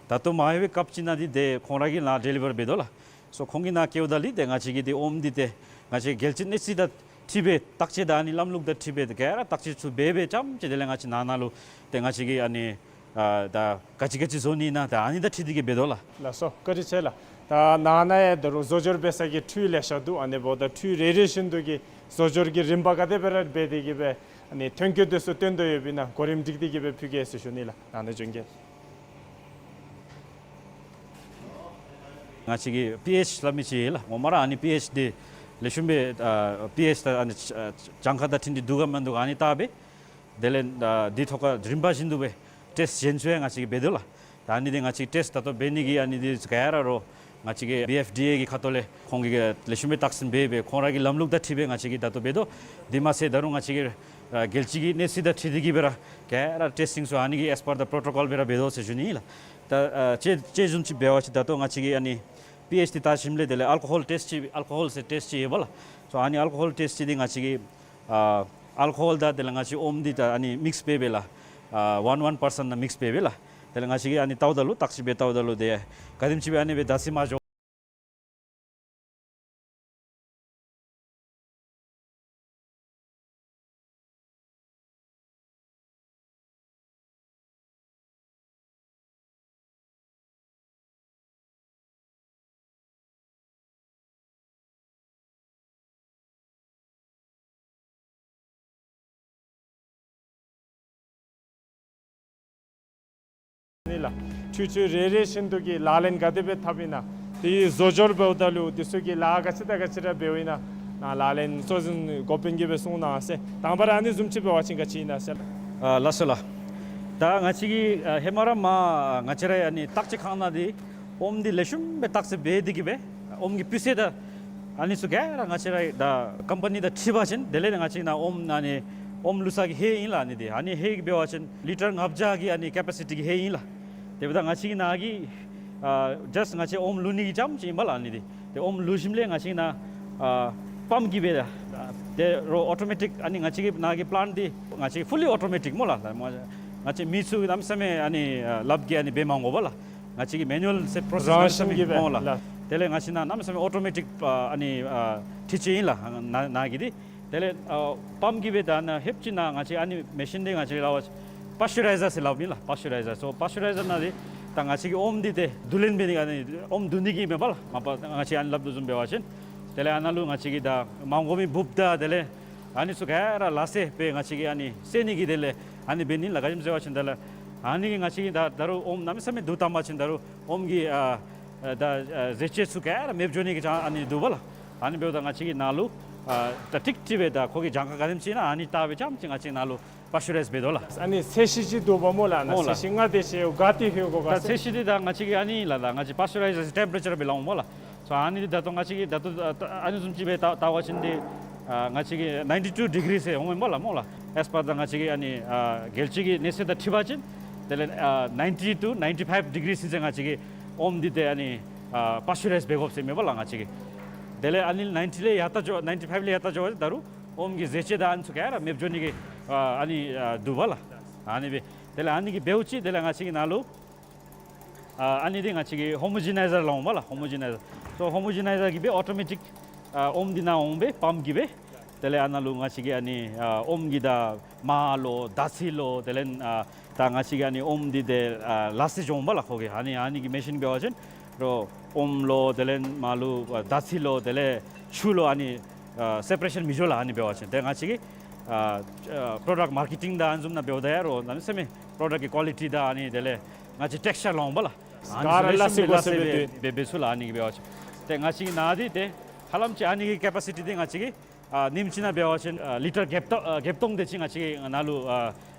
ད་ལྟོ་མ་ལྷོད་པའི་སྐབས་ཅིག་ནང་འདི་ཏེ་ཁོང་ར་གིས་ནཱ་ཌེ་ལི་བར་འབད་དོ་ལགས། སོ་ཁོང་གིས་ནཱ་བསྐྱལཝ་ད་ལུ་ཏེ་ང་བཅས་ཀྱིས་ཏེ་ཨོམ་འདི་ཏེ་ང་བཅས་རྒྱལ་སྤྱིའི་གནས་ཚད་དང་འཁྲིལ་སྦེ་བརྟག་དཔྱད་དང་ཨ་ནི་ལམ་ལུགས་དང་འཁྲིལ་སྦེ་ཏེ་ག་ར་བརྟག་དཔྱད་ཚུ་འབད་འབད་རྐྱངམ་ཅིག་དེ་ལས་ང་བཅས་ནང་ན་ལུ་ཏེ་ང་བཅས་ཀྱིས་ཨ་ནི་ཨ་ད་ག་ཅི་ག་ཅི་བཟོ་ནི་ཨིན་ན་ད་ཨ་ནི་དང་འཁྲིལ་ཏེ་གི་འབད་དོ་ལགས། ལགས་སོ། བཀའ་དྲིན་ཆེ་ལགས། ད་ནང་ན་ཡང་ད་རུང་བཟོ་སྦྱོར་འབད་ས་གི་འཕྲུལ་ལེ་ཤ་འདུག། ཨ་ནི་འབདཝ་ད་འཕྲུལ་རེ་རེ་བཞིན་དུ་གི་བཟོ་སྦྱོར་གྱི་རིམ་པ་ག་དེ་སྦེ་ར་འབད་དེ་གི་སྦེ་ཨ་ནི་ཐོན་སྐྱེད་དེ་ཚུ་བཏོན་དོ་ཡོདཔ་ཨིན་ན་གོ་རིམ་སྒྲིག་སྟེ་གི་སྦེ་ཕུལ་གེ་ཟེར་ཞུ་ནི་ལགས། ནང་ན་བྱོན་གེ། ང་བཅས་ཀྱི་པི་ཨེཆ་སླབ་མི་ཅིག་ཡོད་ལགས། ངོ་མ་ར་ཨ་ནི་པི་ཨེཆ་འདི་ལེགས་ཤོམ་སྦེ་ཨ་པི་ཨེཆ་ད་ཨ་ནི་ཨ་གྱངས་ཁ་དང་འཁྲིལ་ཏེ་འདུག་ག་མིན་འདུག་ག་ཨ་ནི་བལྟ་སྦེ་དེ་ལས་ཨ་འདི་ཐོག་ཁར་རིམ་པ་བཞིན་དུ་སྦེ་ཊེསཊ་གཞན་ཚུ་ཡང་ང་བཅས་ཀྱིས་འབད་དོ་ལགས། ད་ཨ་ནི་འདི་ང་བཅས་ཊེསཊ་ད་ལྟོ་འབད་ནི་གི་ཨ་ནི་འདི་ག་ར་རོགས་ང་བཅས་ཀྱི་བི་ཨེཕ་ཌི་ཨེ་གི་ཁ་ཐུག་ལས་ཁོང་གིས་ལེགས་ཤོམ་སྦེ་བརྟག་ཞིབ་འབད་སྦེ་ཁོང་ར་གི་ལམ་ལུགས་དང་འཁྲིལ་སྦེ་ང་བཅས་ཀྱིས་ད་ལྟོ་འབད་དོ། དེ་མ་ཚད་ད་རུང་ང་བཅས་ཀྱིས་ཨ་རྒྱལ་སྤྱི་གི་གནས་ཚད་དང་འཁྲིལ་ཏེ་གི་སྦེ་ར་ག་ར་ཊེསི་ཊིང་ཚུ་ཨ་ནི་གི་ཨེས་པར་དི་པྲོ་ཊོ་ཀོལ་སྦེ་ར་འབད་དོ་ཟེར་ཞུ་ནི་ལགས། ད་ཨ་དཔྱེ་དཔྱེ་བཟུམ་ཅིག་འབད་བ་ཅིན་ད་ལྟོ་ང་བཅས་ཀྱིས་ཨ་ནི་པི་ཨེཆ་འདི་བལྟ་ཞིནམ་ལས་དེ་ལས་ཨལ་ཀོ་ཧོལ་ཊེསཊ་ཅིག་ཨལ་ཀོ་ཧོལ་ཟེར་ཊེསཊ་ཅིག་ཡོད་པ་ལགས། སོ་ཨ་ནི་ཨལ་ཀོ་ཧོལ་ཊེསཊ་ཅིག་འདི་ང་བཅས་ཀྱིས་ཨ་ཨལ་ཀོ་ཧོལ་དང་དེ་ལས་ང་བཅས་ཀྱི་ཨོམ་འདི་ད་ཨ་ནི་མིགསི་འབད་འབད་ལགས། ཨ་ཝན་ཝན་པར་སེནཊ་ནང་མིགསི་འབད་འབད་ལགས། དེ་ལས་ང་བཅས་ཀྱིས་ཨ་ནི་བལྟཝ་ད་ལུ་བརྟག་ཞིབ་འབད་བལྟཝ་ད་ལུ་ཏེ་ག་དེམ་ཅིག་སྦེ་ཨ་ནི་སྦེ་ད་སི་མ་འགྱོ། ནི་ལགས། འཕྲུལ་ཆས་རེ་རེ་བཞིན་དུ་གི་ལག་ལེན་ག་དེ་སྦེ་འཐབ་ཨིན་ན། དེའི་བཟོ་སྦྱོར་འབདཝ་ད་ལུ་དེ་ཚུ་གི་ལཱ་ག་ཅི་དང་ག་ཅི་ར་འབདཝ་ཨིན་ན་ལག་ལེན་གཙོ་འཛིན་འགོ་དཔོན་གྱིས་སྦེ་གསུང་གནང་ཟེར། དང་པ་ར་ཨ་ནི་བཟུམ་ཅིག་འབད་བ་ཅིན་ག་ཅི་ཨིན་ན་ཟེར། ཨ་ལགས་སོ་ལགས། ད་ང་བཅས་ཀྱིས་ཨ་ཧེ་མ་ར་མར་ང་བཅས་ར་ཨ་ནི་བརྟག་དཔྱད་ཁང་ནང་འདི་ཨོམ་འདི་ལེགས་ཤོམ་སྦེ་བརྟག་དཔྱད་འབད་དེ་གི་སྦེ་ཨོམ་གྱི་སྤུས་ཚད་དང་ཨ་ནི་ཚུ་ག་ར་ང་བཅས་ར་ད་ཀམ་པ་ནི་དང་འཁྲིལ་བ་ཅིན་དེ་ལས་ང་བཅས་ནཱ་ཨོམ་ཨ་ནི་ཨོམ་བླུག་ས་གི་ཧེ་ཨིན་ལགས། ཨ་ནི་འདི་ཨ་ནི་ཧེ་གི་འབད་བ་ཅིན་ལི་ཊར་ལྔ་བརྒྱ་གི་ཨ་ནི་ཀེ་པེ་སི་ཊི་གི་ཧེ་ཨིན་ལགས། དེ་འབདཝ་ད་ང་བཅས་ཀྱི་ནཱ་གི་ཨ་ཇཱསཊ་ང་བཅས་ཨོམ་བླུག་ནི་གི་རྐྱངམ་ཅིག་ཨིན་པས་ལགས། ཨ་ནི་འདི་ཏེ་ཨོམ་བླུག་ཞིནམ་ལས་ང་བཅས་ནཱ་ཨ་པམཔ་གིས་འབད་ད་ཏེ་རོགས་ཨོ་ཊོ་མེ་ཊིཀ་ཨ་ནི་ང་བཅས་ཀྱི་ནཱ་གི་པི་ལེནཊ་འདི་ང་བཅས་ཕུ་ལི་ཨོ་ཊོ་མེ་ཊིཀ་སྨོ་ལགས། ད་མ་ ང་བཅས་མི་ཚུ་གནམ་མེད་ས་མེད་ཨ་ནི་ཨ་ལགཔ་གིས་ཨ་ནི་འབད་མ་དགོ་པས་ལགས། ང་བཅས་ཀྱི་མེ་ནུ་ཨལ་ཟེར་པྲོ་སེསི་རང་གནམ་མེད་ས་མེད་བཞིན་གྱིས་འབད་འོང་ལགས། ལགས། དེ་ལས་ང་བཅས་ནཱ་གནམ་མེད་ས་མེད་ཨོ་ཊོ་མེ་ཊིཀ་ཨ་ཨ་ནི་ཨ་འཕྲུལ་ཆས་ཨིན་ལགས། ནཱ་ནཱ་གི་འདི། དེ་ལས་ཨ་པམཔ་གིས་འབད་ད་ནཱ་ཧེབ་ཅིག་ནཱ་ང་བཅས་ཨ་ནི་མེ་ཤིན་འདི་ང་བཅས་ལགས་པར་ཅུ་རའི་ཛར་ཟེར་སླབ་ཨིན་ལགས། པར་ཅུ་རའི་ཛར། སོ་པར་ཅུ་རའི་ཛར་ནང་འདི་ད་ང་བཅས་ཀྱི་ཨོམ་འདི་ཏེ་བསྡུ་ལེན་འབད་ནི་ཨ་ནི་ཨོམ་བསྡུ་ནི་གི་མེན་པས་ལགས། མ་པ་ང་བཅས་ཨ་ནི་སླབ་དོ་བཟུམ་འབད་བ་ཅིན། དེ་ལས་ཨ་ནཱ་ལུ་ང་བཅས་ཀྱིས་ད་མ་དགོ་མི་འབུཔ་དང་དེ་ལས་ཨ་ནི་ཚུ་ག་ར་ལ་སེ་སྦེ་ང་བཅས་ཀྱིས་ཨ་ནི་བསལ་ནི་གི་དེ་ལས་ཨ་ནི་འབད་ནི་ལགས། ག་ཅི་སྨོ་ཟེར་བ་ཅིན་ད་ལགས་ཨ་ནི་གིས་ང་བཅས་ཀྱིས་ད་ད་རུང་ཨོམ་གནམ་མེད་ས་མེད་བསྡུ་བཏང་པ་ཅིན་ད་རུང་ཨོམ་གྱི་ཨ་ཨ་ད་ཨ་ཟས་བཅུད་ཚུ་ག་ར་མེདཔ་འགྱོ་ནི་གི་ཅང་ཨ་ནི་འདུག་པས་ལགས། ཨ་ནི་འབདཝ་ད་ང་བཅས་ཀྱིས་ནཱ་ལུ་ཨ་ད་ཀྲིག་ཀྲི་སྦེ་ད་ཁོ་གི་གྱངས་ཁ་ག་དེམ་ཅིག་ཨིན་ན་ཨ་ནི་བལྟ་སྦེ་རྐྱངམ་ཅིག་ང་བཅས་ནཱ་ལུ་པར་ཅུ་རའིཛ་འབད་དོ་ལགས། ཨ་ནི་ཚད་གཞི་ཅིག་འདུག་པས་སྨོ་ལགས། ཨ་ནི་སྨོ་ལགས། ཚད་གཞི་ག་དེ་ཅིག་ཡོད་ག་དེ་ཧེ་གོ་ག་ད་ཚད་གཞི་འདི་ད་ང་བཅས་ཀྱིས་ཨ་ནི་ལགས་ད་ང་བཅས་པར་ཅུ་རའི་ཛར་ཊེམ་པེ་རེ་ཅར་སྦེ་སླབ་འོང་སྨོ་ལགས། སོ་ཨ་ནི་འདི་ད་ལྟོ་ང་བཅས་ཀྱིས་ད་ལྟོ་ཨ་ནི་བཟུམ་ཅིག་སྦེ་བལྟ་བལྟ་བ་ཅིན་འདི་ཨ་ང་བཅས་ཀྱིས་ནའིན་ཊི་ཊུ་ཌི་གི་རི་ཟེར་འོང་མས་སྨོ་ལགས། སྨོ་ལགས། ཨེས་པར་ད་ང་བཅས་ཀྱི་ཨ་ནི་ཨ་རྒྱལ་སྤྱི་གི་གནས་ཚད་དང་འཁྲིལ་བ་ཅིན་དེ་ལས་ཨ་ནའིན་ཊི་ཊུ་ནའིན་ཊི་ཕའིབ་ཌི་གི་རི་ཟིན་ཚེ་ང་བཅས་ཀྱིས་ཨོམ་འདི་ཏེ་ཨ་ནི་ཨ་པར་ཅུ་རའིཛ་འབད་དགོཔ་ཟེར་མས་སྨོ་ལགས་ང་བཅས་ཀྱིས། དེ་ལས་ཨ་ནི་ནའིན་ཊི་ལས་ཡར་ལྟ་འགྱོ་ནའིན་ཊི་ཕའིབ་ལས་ཡར་ལྟ་འགྱོ་བ་ཅིན་ད་རུང་ཨོམ་གྱི་ཟས་བཅུད་དང་ཨ་ནི་ཚུ་ག་ར་མེདཔ་འགྱོ་ནི་གི་ཨ་ཨ་ནི་ཨ་འདུག་པས་ལགས། ཨ་ནི་སྦེ་དེ་ལས་ཨ་ནི་གིས་འབདཝ་ཅིག་དེ་ལས་ང་བཅས་ཀྱིས་ནཱ་ལུ་ཨ་ཨ་ནི་འདི་ང་བཅས་ཀྱིས་ཧོ་མོ་ཇི་ནའི་ཛར་སླབ་འོང་སྨོ་ལགས། ཧོ་མོ་ཇི་ནའི་ཛར། སོ་ཧོ་མོ་ཇི་ནའི་ཛར་གྱིས་སྦེ་ཨོ་ཊོ་མེ་ཊིཀ་ཨ་ཨོམ་འདི་ནཱ་འོང་སྦེ་པམཔ་གིས་སྦེ་དེ་ལས་ཨ་ནཱ་ལུ་ང་བཅས་ཀྱིས་ཨ་ནི་ཨ་ཨོམ་གྱི་ད་མར་ལོ་དར་ཚི་ལོ་དེ་ལས་ཨ་ད་ང་བཅས་ཀྱིས་ཨ་ནི་ཨོམ་འདི་ཏེ་ཨ་ལ་སེ་འགྱོ་འོང་སྨོ་ལགས་ཁོ་གིས། ཨ་ནི་ཨ་ནི་གི་མེ་ཤིན་འབད་བ་ཅིན་རོགས་ཨོམ་ལོ་དེ་ལས་མར་ལོ་ཨ་དར་ཚི་ལོ་དེ་ལས་ཆུ་ལོ་ཨ་ནི་ཨ་སེ་པ་རེ་ཤཱན་མི་འགྱོ་ལགས། ཨ་ནི་འབད་བ་ཅིན་ཏེ་ང་བཅས་ཀྱིས་ཨ་ཨ་པྲོ་ཌཀཊ་མར་ཀེ་ཊིང་དང་ཨ་ནི་བཟུམ་ནང་འབདཝ་ད་ཡང་རོགས་གནམ་མེད་ས་མེད་པྲོ་ཌཀཊ་ཀྱི་ཀོ་ལི་ཊི་དང་ཨ་ནི་དེ་ལས་ང་བཅས་ཊེགསི་ཅར་སླབ་འོང་སྨོ་ལགས། ཨ་ནི་ག་ར་ལ་སེ་ལེ་ཤ་གོ་ལ་སེ་སྦེ་འབད་འབད་ཚུགས་ལགས། ཨ་ནི་གིས་འབད་བ་ཅིན་ཏེ་ང་བཅས་ཀྱི་ནཱ་འདི་ཏེ་ཧ་ལམ་ཅིག་ཨ་ནི་གི་ཀེ་པ་སི་ཊི་འདི་ང་བཅས་ཀྱིས་ཨ་ཉིནམ་གཅིག་ནང་འབད་བ་ཅིན་ཨ་ལི་ཊར་བརྒྱད་སྟོང་ཨ་བརྒྱད་སྟོང་དེ་ཅིག་ང་བཅས་ཀྱིས་ནཱ་ལུ་ཨ་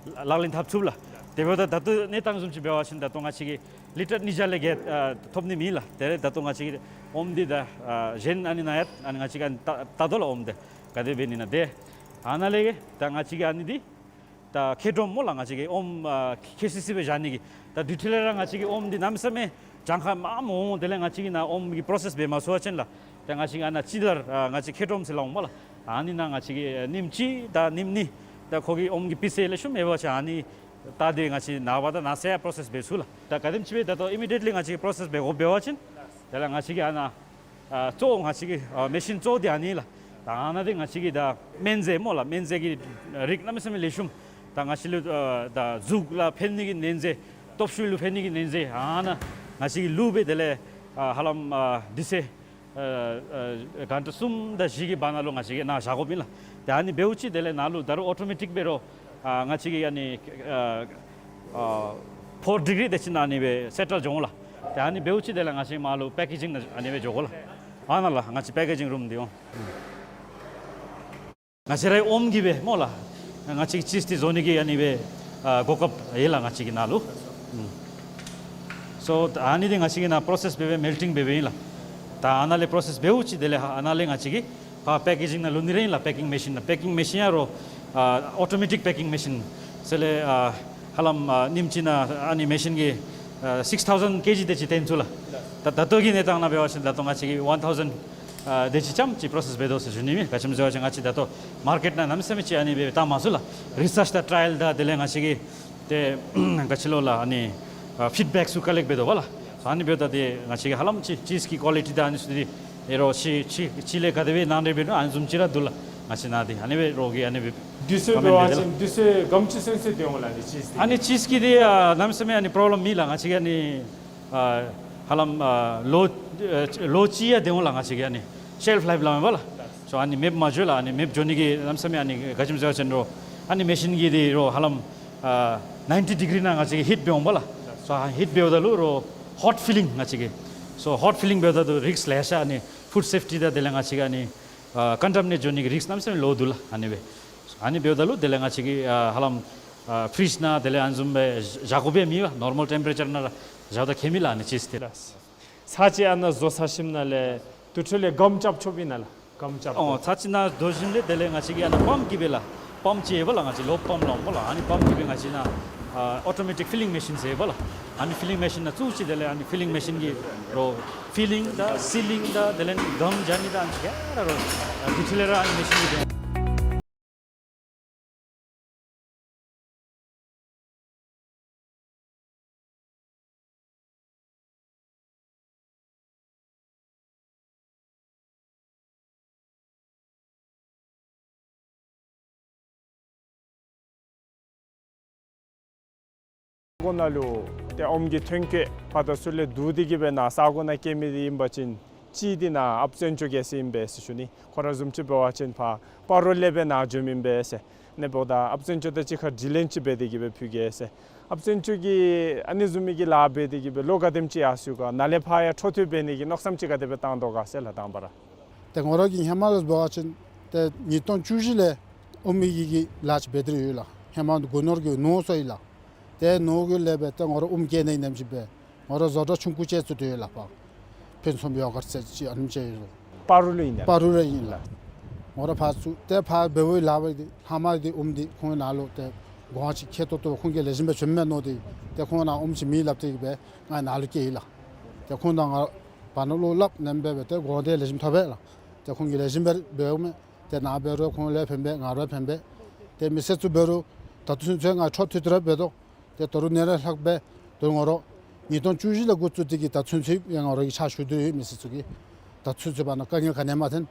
ལག་ལེན་འཐབ་ཚུགས་ལགས། དེ་འབདཝ་ད་ད་ལྟོ་གནས་སྟངས་བཟུམ་ཅིག་འབད་བ་ཅིན་ད་ལྟོ་ང་བཅས་ཀྱིས་ལི་ཊར་ཉིས་བརྒྱ་ལས་བརྒལ་ཨ་ཐོབ་ནི་མེད་ལགས། དེ་ལས་ད་ལྟོ་ང་བཅས་ཀྱིས་ཨོམ་འདི་ད་ཨ་གཞན་ཨ་ནི་ནང་ཡང་ཨ་ནི་ང་བཅས་ཀྱིས་ཨ་ནི་བལྟ་བལྟ་དོ་ལགས། ཨོམ་འདི་ག་དེ་འབད་ནི་ན་ཏེ་ཨ་ནཱ་ལས་ད་ང་བཅས་ཀྱིས་ཨ་ནི་འདི་ད་ཁེ་ཌོམ་སྨོ་ལགས། ང་བཅས་ཀྱིས་ཨོམ་ཨ་ཁེ་སི་སི་སྦེ་བཞག་ནི་གི་ད་དུས་ཐོག་ལས་ར་ང་བཅས་ཀྱིས་ཨོམ་འདི་གནམ་མེད་ས་མེད་གྱངས་ཁ་མངམ་འོང་། དེ་ལས་ང་བཅས་ཀྱིས་ནཱ་ཨོམ་གྱི་པྲོ་སེསི་འབད་མ་ཚུགས་པ་ཅིན་ལགས། ད་ང་བཅས་ཀྱིས་ཨ་ནཱ་ཅི་དར་ཨ་ང་བཅས་ཁེ་ཌོམ་ཟེར་སླབ་འོང་སྨོ་ལགས། ཨ་ནི་ནང་ང་བཅས་ཀྱིས་ཉིནམ་གཅིག་དང་ཉིནམ་གཉིས་ད་ཁོ་གི་ཨོམ་གྱི་སྤུས་ཚད་ལེགས་ཤོམ་ཡོད་པ་ཅིན་ཨ་ནི་བལྟ་སྟེ་ང་བཅས་ནངས་པ་དང་གནངས་ཚེ་ཡང་པྲོ་སེསི་འབད་ཚུགས་ལགས། ད་ག་དེམ་ཅིག་སྦེ་ད་ལྟོ་ཨི་མི་ཌི་ཡེཊ་ལི་ང་བཅས་ཀྱིས་པྲོ་སེསི་འབད་དགོཔ་འབད་བ་ཅིན་དེ་ལས་ང་བཅས་ཀྱིས་ཨ་ནཱ་ཨ་གཙོ་བོ་ང་བཅས་ཀྱི་ཨ་མེ་ཤིན་གཙོ་བོ་འདི་ཨ་ནི་ལགས། ད་ཨ་ནཱ་འདི་ང་བཅས་ཀྱིས་ད་སྨན་རྫས་སྨོ་ལགས། སྨན་རྫས་ཀྱི་རིགས་གནམ་མེད་ས་མེད་ལེགས་ཤོམ། ད་ང་བཅས་ལུ་ཨ་ད་གཟུགས་ལུ་ཕན་ནི་གི་སྨན་རྫས་སྟོབས་ཤུགས་ལུ་ཕན་ནི་གི་སྨན་རྫས་ཨ་ནཱ་ང་བཅས་ཀྱིས་བླུགས་སྦེ་དེ་ལས་ཨ་ཧ་ལམ་ཨ་དུས་ཚོད་ཨ་ཨ་གྷན་ཊ་གསུམ་དང་བཞི་གི་བར་ན་ལུ་ང་བཅས་ཀྱིས་ནཱ་བཞག་དགོཔ་ཨིན་ལགས། ཏེ་ཨ་ནི་འབདཝ་ཅིག་དེ་ལས་ནཱ་ལུ་ད་རུང་ཨོ་ཊོ་མེ་ཊིཀ་འབད་རུང་ཨ་ང་བཅས་ཀྱིས་ཨ་ནི་ཨ་ཨ་ཕོར་ཌི་གི་རི་དེ་ཅིག་ནང་ཨ་ནི་སྦེ་སེ་ཊལ་འགྱོ་འོང་ལགས། ཏེ་ཨ་ནི་འབདཝ་ཅིག་དེ་ལས་ང་བཅས་མར་ལུ་པེ་ཀེ་ཇིང་ནང་ཨ་ནི་སྦེ་འགྱོ་དགོ་ལགས། ཨ་ནཱ་ལགས་ང་བཅས་པེ་ཀེ་ཇིང་རུམ་འདི་འོང་། ང་བཅས་རའི་ཨོམ་གྱིས་སྦེ་སྨོ་ལགས། ང་བཅས་ཀྱི་ཅིསི་འདི་བཟོ་ནི་གི་ཨ་ནི་སྦེ་ཨ་གོ་སྐབས་ཡོད་ལགས་ང་བཅས་ཀྱི་ནཱ་ལུ། ཨུམ། སོ་ཨ་ནི་འདི་ང་བཅས་ཀྱིས་ནཱ་པྲོ་སེསི་འབད་སྦེ་མེལ་ཊིང་འབད་སྦེ་ཨིན་ལགས། ད་ཨ་ནཱ་ལས་པྲོ་སེསི་འབདཝ་ཅིག་དེ་ལས་ཨ་ནཱ་ལས་ང་བཅས་ཀྱིས་ཕར་པེ་ཀེ་ཇིང་ནང་བླུག་ནི་ར་ཨིན་ལགས། པེ་ཀིང་མེ་ཤིན་ནང་། པེ་ཀིང་མེ་ཤིན་ཡང་རོགས་ཨ་ཨོ་ཊོ་མེ་ཊིཀ་པེ་ཀིང་མེ་ཤིན་ཟེར་ལས་ཨ་ཧ་ལམ་ཨ་ཉིནམ་གཅིག་ནང་ཨ་ནི་མེ་ཤིན་གྱིས་ཨ་སིགསི་ཐའུ་ཟེན་ཀེ་ཇི་དེ་ཅིག་བཏོན་ཚུགས་ལགས། ད་ད་ལྟོ་གི་གནས་སྟངས་ནང་འབད་བ་ཅིན་ད་ལྟོ་ང་བཅས་ཀྱིས་ཝན་ཐའུ་ཟེན་ཨ་དེ་ཅིག་ཙམ་ཅིག་པྲོ་སེསི་འབད་དོ་ཟེར་ཞུ་ནི་ཨིན། ག་ཅི་སྨོ་ཟེར་བ་ཅིན་ང་བཅས་ད་ལྟོ་མར་ཀེཊ་ནང་གནམ་མེད་ས་མེད་ཅིག་ཨ་ནི་སྦེ་བཏང་མ་ཚུགས་ལགས། རི་སརཆ་དང་ཊ་རའི་ཡལ་དང་དེ་ལས་ང་བཅས་ཀྱིས་ཏེ་ག་ཅི་ལོ་ལགས་ཨ་ནི་ཨ་ཕིཌ་བེཀ་ཚུ་ཀ་ལེཀཊ་འབད་དོ་བ་ལགས། ཨ་ནི་འབདཝ་ད་ཏེ་ང་བཅས་ཀྱིས་ཧ་ལམ་ཅིག་ཅིསི་གི་ཀོ་ལི་ཊི་དང་ཨ་ནི་ཚུ་འདི་ཨེ་རོགས་ཅིག་ཅིག་ཅིག་ལས་ག་དེ་སྦེ་ནང་འདྲེན་འབད་ནུག་ཨ་ནི་བཟུམ་ཅིག་ར་འདུག་ལགས། ང་བཅས་ནཱ་འདི་ཨ་ནི་སྦེ་རོགས་ཀྱིས་ཨ་ནི་སྦེ་དུས་ཚོད་འབད་བ་ཅིན་དུས་ཚོད་ག་དེམ་ཅིག་ཚུན་ཚོད་སྡོད་འོང་ལགས་ཨ་ནི་ཅིསི་འདི། ཨ་ནི་ཅིསི་གི་འདི་ཨ་གནམ་མེད་ས་མེད་ཨ་ནི་པྲོབ་ལེམ་མེད་ལགས། ང་བཅས་ཀྱིས་ཨ་ནི་ཨ་ཧ་ལམ་ཨ་ལོ་ཨ་ལོ་གཅིག་ཡང་སྡོད་འོང་ལགས། ང་བཅས་ཀྱིས་ཨ་ནི་ཤེལཕ་ལའིཕ་སླབ་མས་པ་ལགས། སོ་ཨ་ནི་མེདཔ་མ་འགྱོ་ལགས། ཨ་ནི་མེདཔ་འགྱོ་ནི་གི་གནམ་མེད་ས་མེད་ཨ་ནི་ག་ཅི་སྨོ་ཟེར་བ་ཅིན་རོགས་ཨ་ནི་མེ་ཤིན་གྱི་འདི་རོགས་ཧ་ལམ་ཨ་ནའིན་ཊི་ཌི་གི་རི་ནང་ང་བཅས་ཀྱིས་ཧིཊ་འབད་འོང་པ་ལགས། སོ་ཧིཊ་འབདཝ་ད་ལུ་རོགས་ཧོཊ་ཕི་ལིང་ང་བཅས་ཀྱིས། སོ་ཧོཊ་ཕི་ལིང་འབདཝ་ད་ལུ་རིསཀ་ལེ་ཤ་ཨ་ནི་ཕུཌ་སེཕ་ཊི་དང་དེ་ལས་ང་བཅས་ཀྱིས་ཨ་ནི་ཨ་ཀོན་ཊ་མི་ནེཊ་འགྱོ་ནི་གི་རིསཀ་གནམ་མེད་ས་མེད་ལོ་འདུག་ལགས། ཨ་ནི་སྦེ་ཨ་ནི་འབདཝ་ད་ལུ་དེ་ལས་ང་བཅས་ཀྱིས་ཨ་ཧ་ལམ་ཨ་ཕི་རིཇ་ནང་དེ་ལས་ཨ་ནི་བཟུམ་སྦེ་བཞག་དགོཔ་ཡང་མེད་པ། ནོར་མཱལ་ཊེམ་པེ་རེ་ཅར་ནང་ར་བཞགཔ་ད་ཁྱད་མེད་ལགས་ཨ་ནི་ཅིསི་འདི། ཚར་གཅིག་ཨ་ནཱ་བཟོ་ཚར་ཞིནམ་ལས་དུས་ཐོག་ལས་སྒམ་རྐྱབ་ཆོགཔ་ཨིན་ན་ལགས། སྒམ་རྐྱབ། ཨོ་ཚར་གཅིག་ནཱ་བཟོ་ཞིནམ་ལས་དེ་ལས་ང་བཅས་ཀྱིས་ཨ་ནཱ་པམཔ་གིས་སྦེ་ལགས། པམཔ་ཅིག་ཡོད་པ་ལགས། ང་བཅས་ལོ་པམཔ་སླབ་འོང་པ་ལགས། ཨ་ནི་པམཔ་གིས་སྦེ་ང་བཅས་ནཱ་ཨ་ཨོ་ཊོ་མེ་ཊིཀ་ཕི་ལིང་མེ་ཤིན་ཟེར་ཡོད་པ་ལགས། ཨ་ནི་ཕི་ལིང་མེ་ཤིན་ནང་བཙུགས་ཅི། དེ་ལས་ཨ་ནི་ཕི་ལིང་མེ་ཤིན་གྱིས་རོགས་ཕི་ལིང་དང་སི་ལིང་དང་དེ་ལས་སྒམ་རྐྱབ་ནི་དང་ཨ་ནི་ཚུ་ག་ར་རོགས་ཨ་དུས་ཐོག་ལས་ར་ཨ་ནི་མེ་ཤིན་གྱིས་སྦེ། གོ་ནང་ལུ་ཏེ་ཨོམ་གྱི་ཐོན་སྐྱེད་ཕར་དང་ཚུར་ལས་བསྡུ་སྟེ་གི་སྦེ་ནཱ་ས་གོ་ནང་སྐྱེལ་མི་འདི་ཨིན་པ་ཅིན་གཅིག་འདི་ནཱ་ཨཔ་བཙན་སྐྱོགས་རྒྱལ་མཚན་ཨིན་པས་ཟེར་ཞུ་ནི། ཁོ་ར་བཟུམ་ཅིག་འབད་བ་ཅིན་ཕར་སྤ་རོ་ལས་སྦེ་ནཱ་འབྱོནམ་ཨིན་པས་ཟེར། ཨ་ནི་འབདཝ་ད་ཨཔ་བཙན་སྐྱོགས་དང་གཅིག་ཁར་དྲི་ལན་ཅིག་འབད་དེ་གི་སྦེ་ཕུལ་གེ་ཟེར། ཨཔ་བཙན་སྐྱོགས་ཀྱིས་ཨ་ནི་བཟུམ་མའི་གི་ལཱ་འབད་དེ་གི་སྦེ་ལོ་ག་དེམ་ཅིག་ཡར་སོ་ཡི་ག། ནཱ་ལས་ཕར་ཡང་འཕྲོ་མཐུད་འབད་ནི་གི་མནོ་བསམ་ཅིག་ག་དེ་སྦེ་བཏང་དོ་ག་ཟེར་ལགས་དང་པ་ར། ཏེ་ང་ར་གིས་ཧེ་མ་ལས་འབད་བ་ཅིན་ཏེ་ཉིས་སྟོང་བཅུ་བཞི་ལས་ཨོམ་གྱི་གི་ལཱ་ཅིག་འབད་དེ་ཡོད་ལགས། ཧེ་མ་སྒོ་ནོར་གྱི་ནོར་སོ་ཡི་ལགས། ཏེ་ནོར་གྱི་ལས་འབད་ཏེ་ང་ར་ཨོམ་སྐྱེལ་ནི་ཨིནམ་ཅིག་འབད། ང་ར་བཟོ་གྲྭ་ཆུང་ཀུ་ཅིག་བཙུགས་ཏེ་ཡོད་ལགས། ཕར་ཕུན་སུམ་ཡོ་གར་ཟེར་ཅིག་ཨ་ནེམ་ཅིག་ཡོད་ལགས། སྤ་རོ་ལུ་ཨིན་ན། སྤ་རོ་ལུ་ཨིན་ལགས། ང་ར་ཕར་བཙུགས་ཏེ་ཕར་འབད་བའི་ལཱ་འབད་དེ་ལྷག་མ་འདི་ཨོམ་འདི་ཁོང་ནཱ་ལུ་ཏེ་གོང་ཅིག་ཁེ་ཏོག་ཏོ་ཁོང་གིས་ལེགས་ཤོམ་སྦེ་བྱིནམ་མས་མནོ་སྟེ་ཏེ་ཁོང་ནཱ་ཨོམ་ཅིག་མེད་སླབ་སྟེ་གི་སྦེ་ང་ནཱ་ལུ་བསྐྱལ་ཡི་ལགས། ཏེ་ཁོང་དང་ང་བར་ན་བློ་སླབ་ནེམ་སྦེ་འབད་དེ་གོང་འདི་ལེགས་ཤོམ་ཐོབ་པས་ལགས། ཏེ་ཁོང་གིས་ལེགས་ཤོམ་སྦེ་འབདཝ་མས། ཏེ་ནཱ་འབད་རུང་ཁོང་ལུ་ཕན་པས། ང་ར་ཕན་པས། ཏེ་མི་སེར་ཚུ་འབད་རུང་ད་ལྟོ་ཚུན་ཚོད་ང་འཕྲོ་མཐུད་དེ་ར་འབད་དོ། ཏེ་ད་རུང་ཨ་ནི་ལས་ལྷག་སྦེ་ད་རུང་ང་ར་ཉིས་སྟོང་བཅུ་བཞི་ལས་འགོ་བཙུགས་ཏེ་གི་ད་ཚུན་ཚོད་ཡང་ང་ར་གིས་ཕྱག་ཞུ་དོ་ཡོད། མི་སེར་ཚུ་གི་ད་ཚུན་ཚོད་བར་ན་དཀའ་ངལ་ག་ནི་ཡང་མ་ཐོན།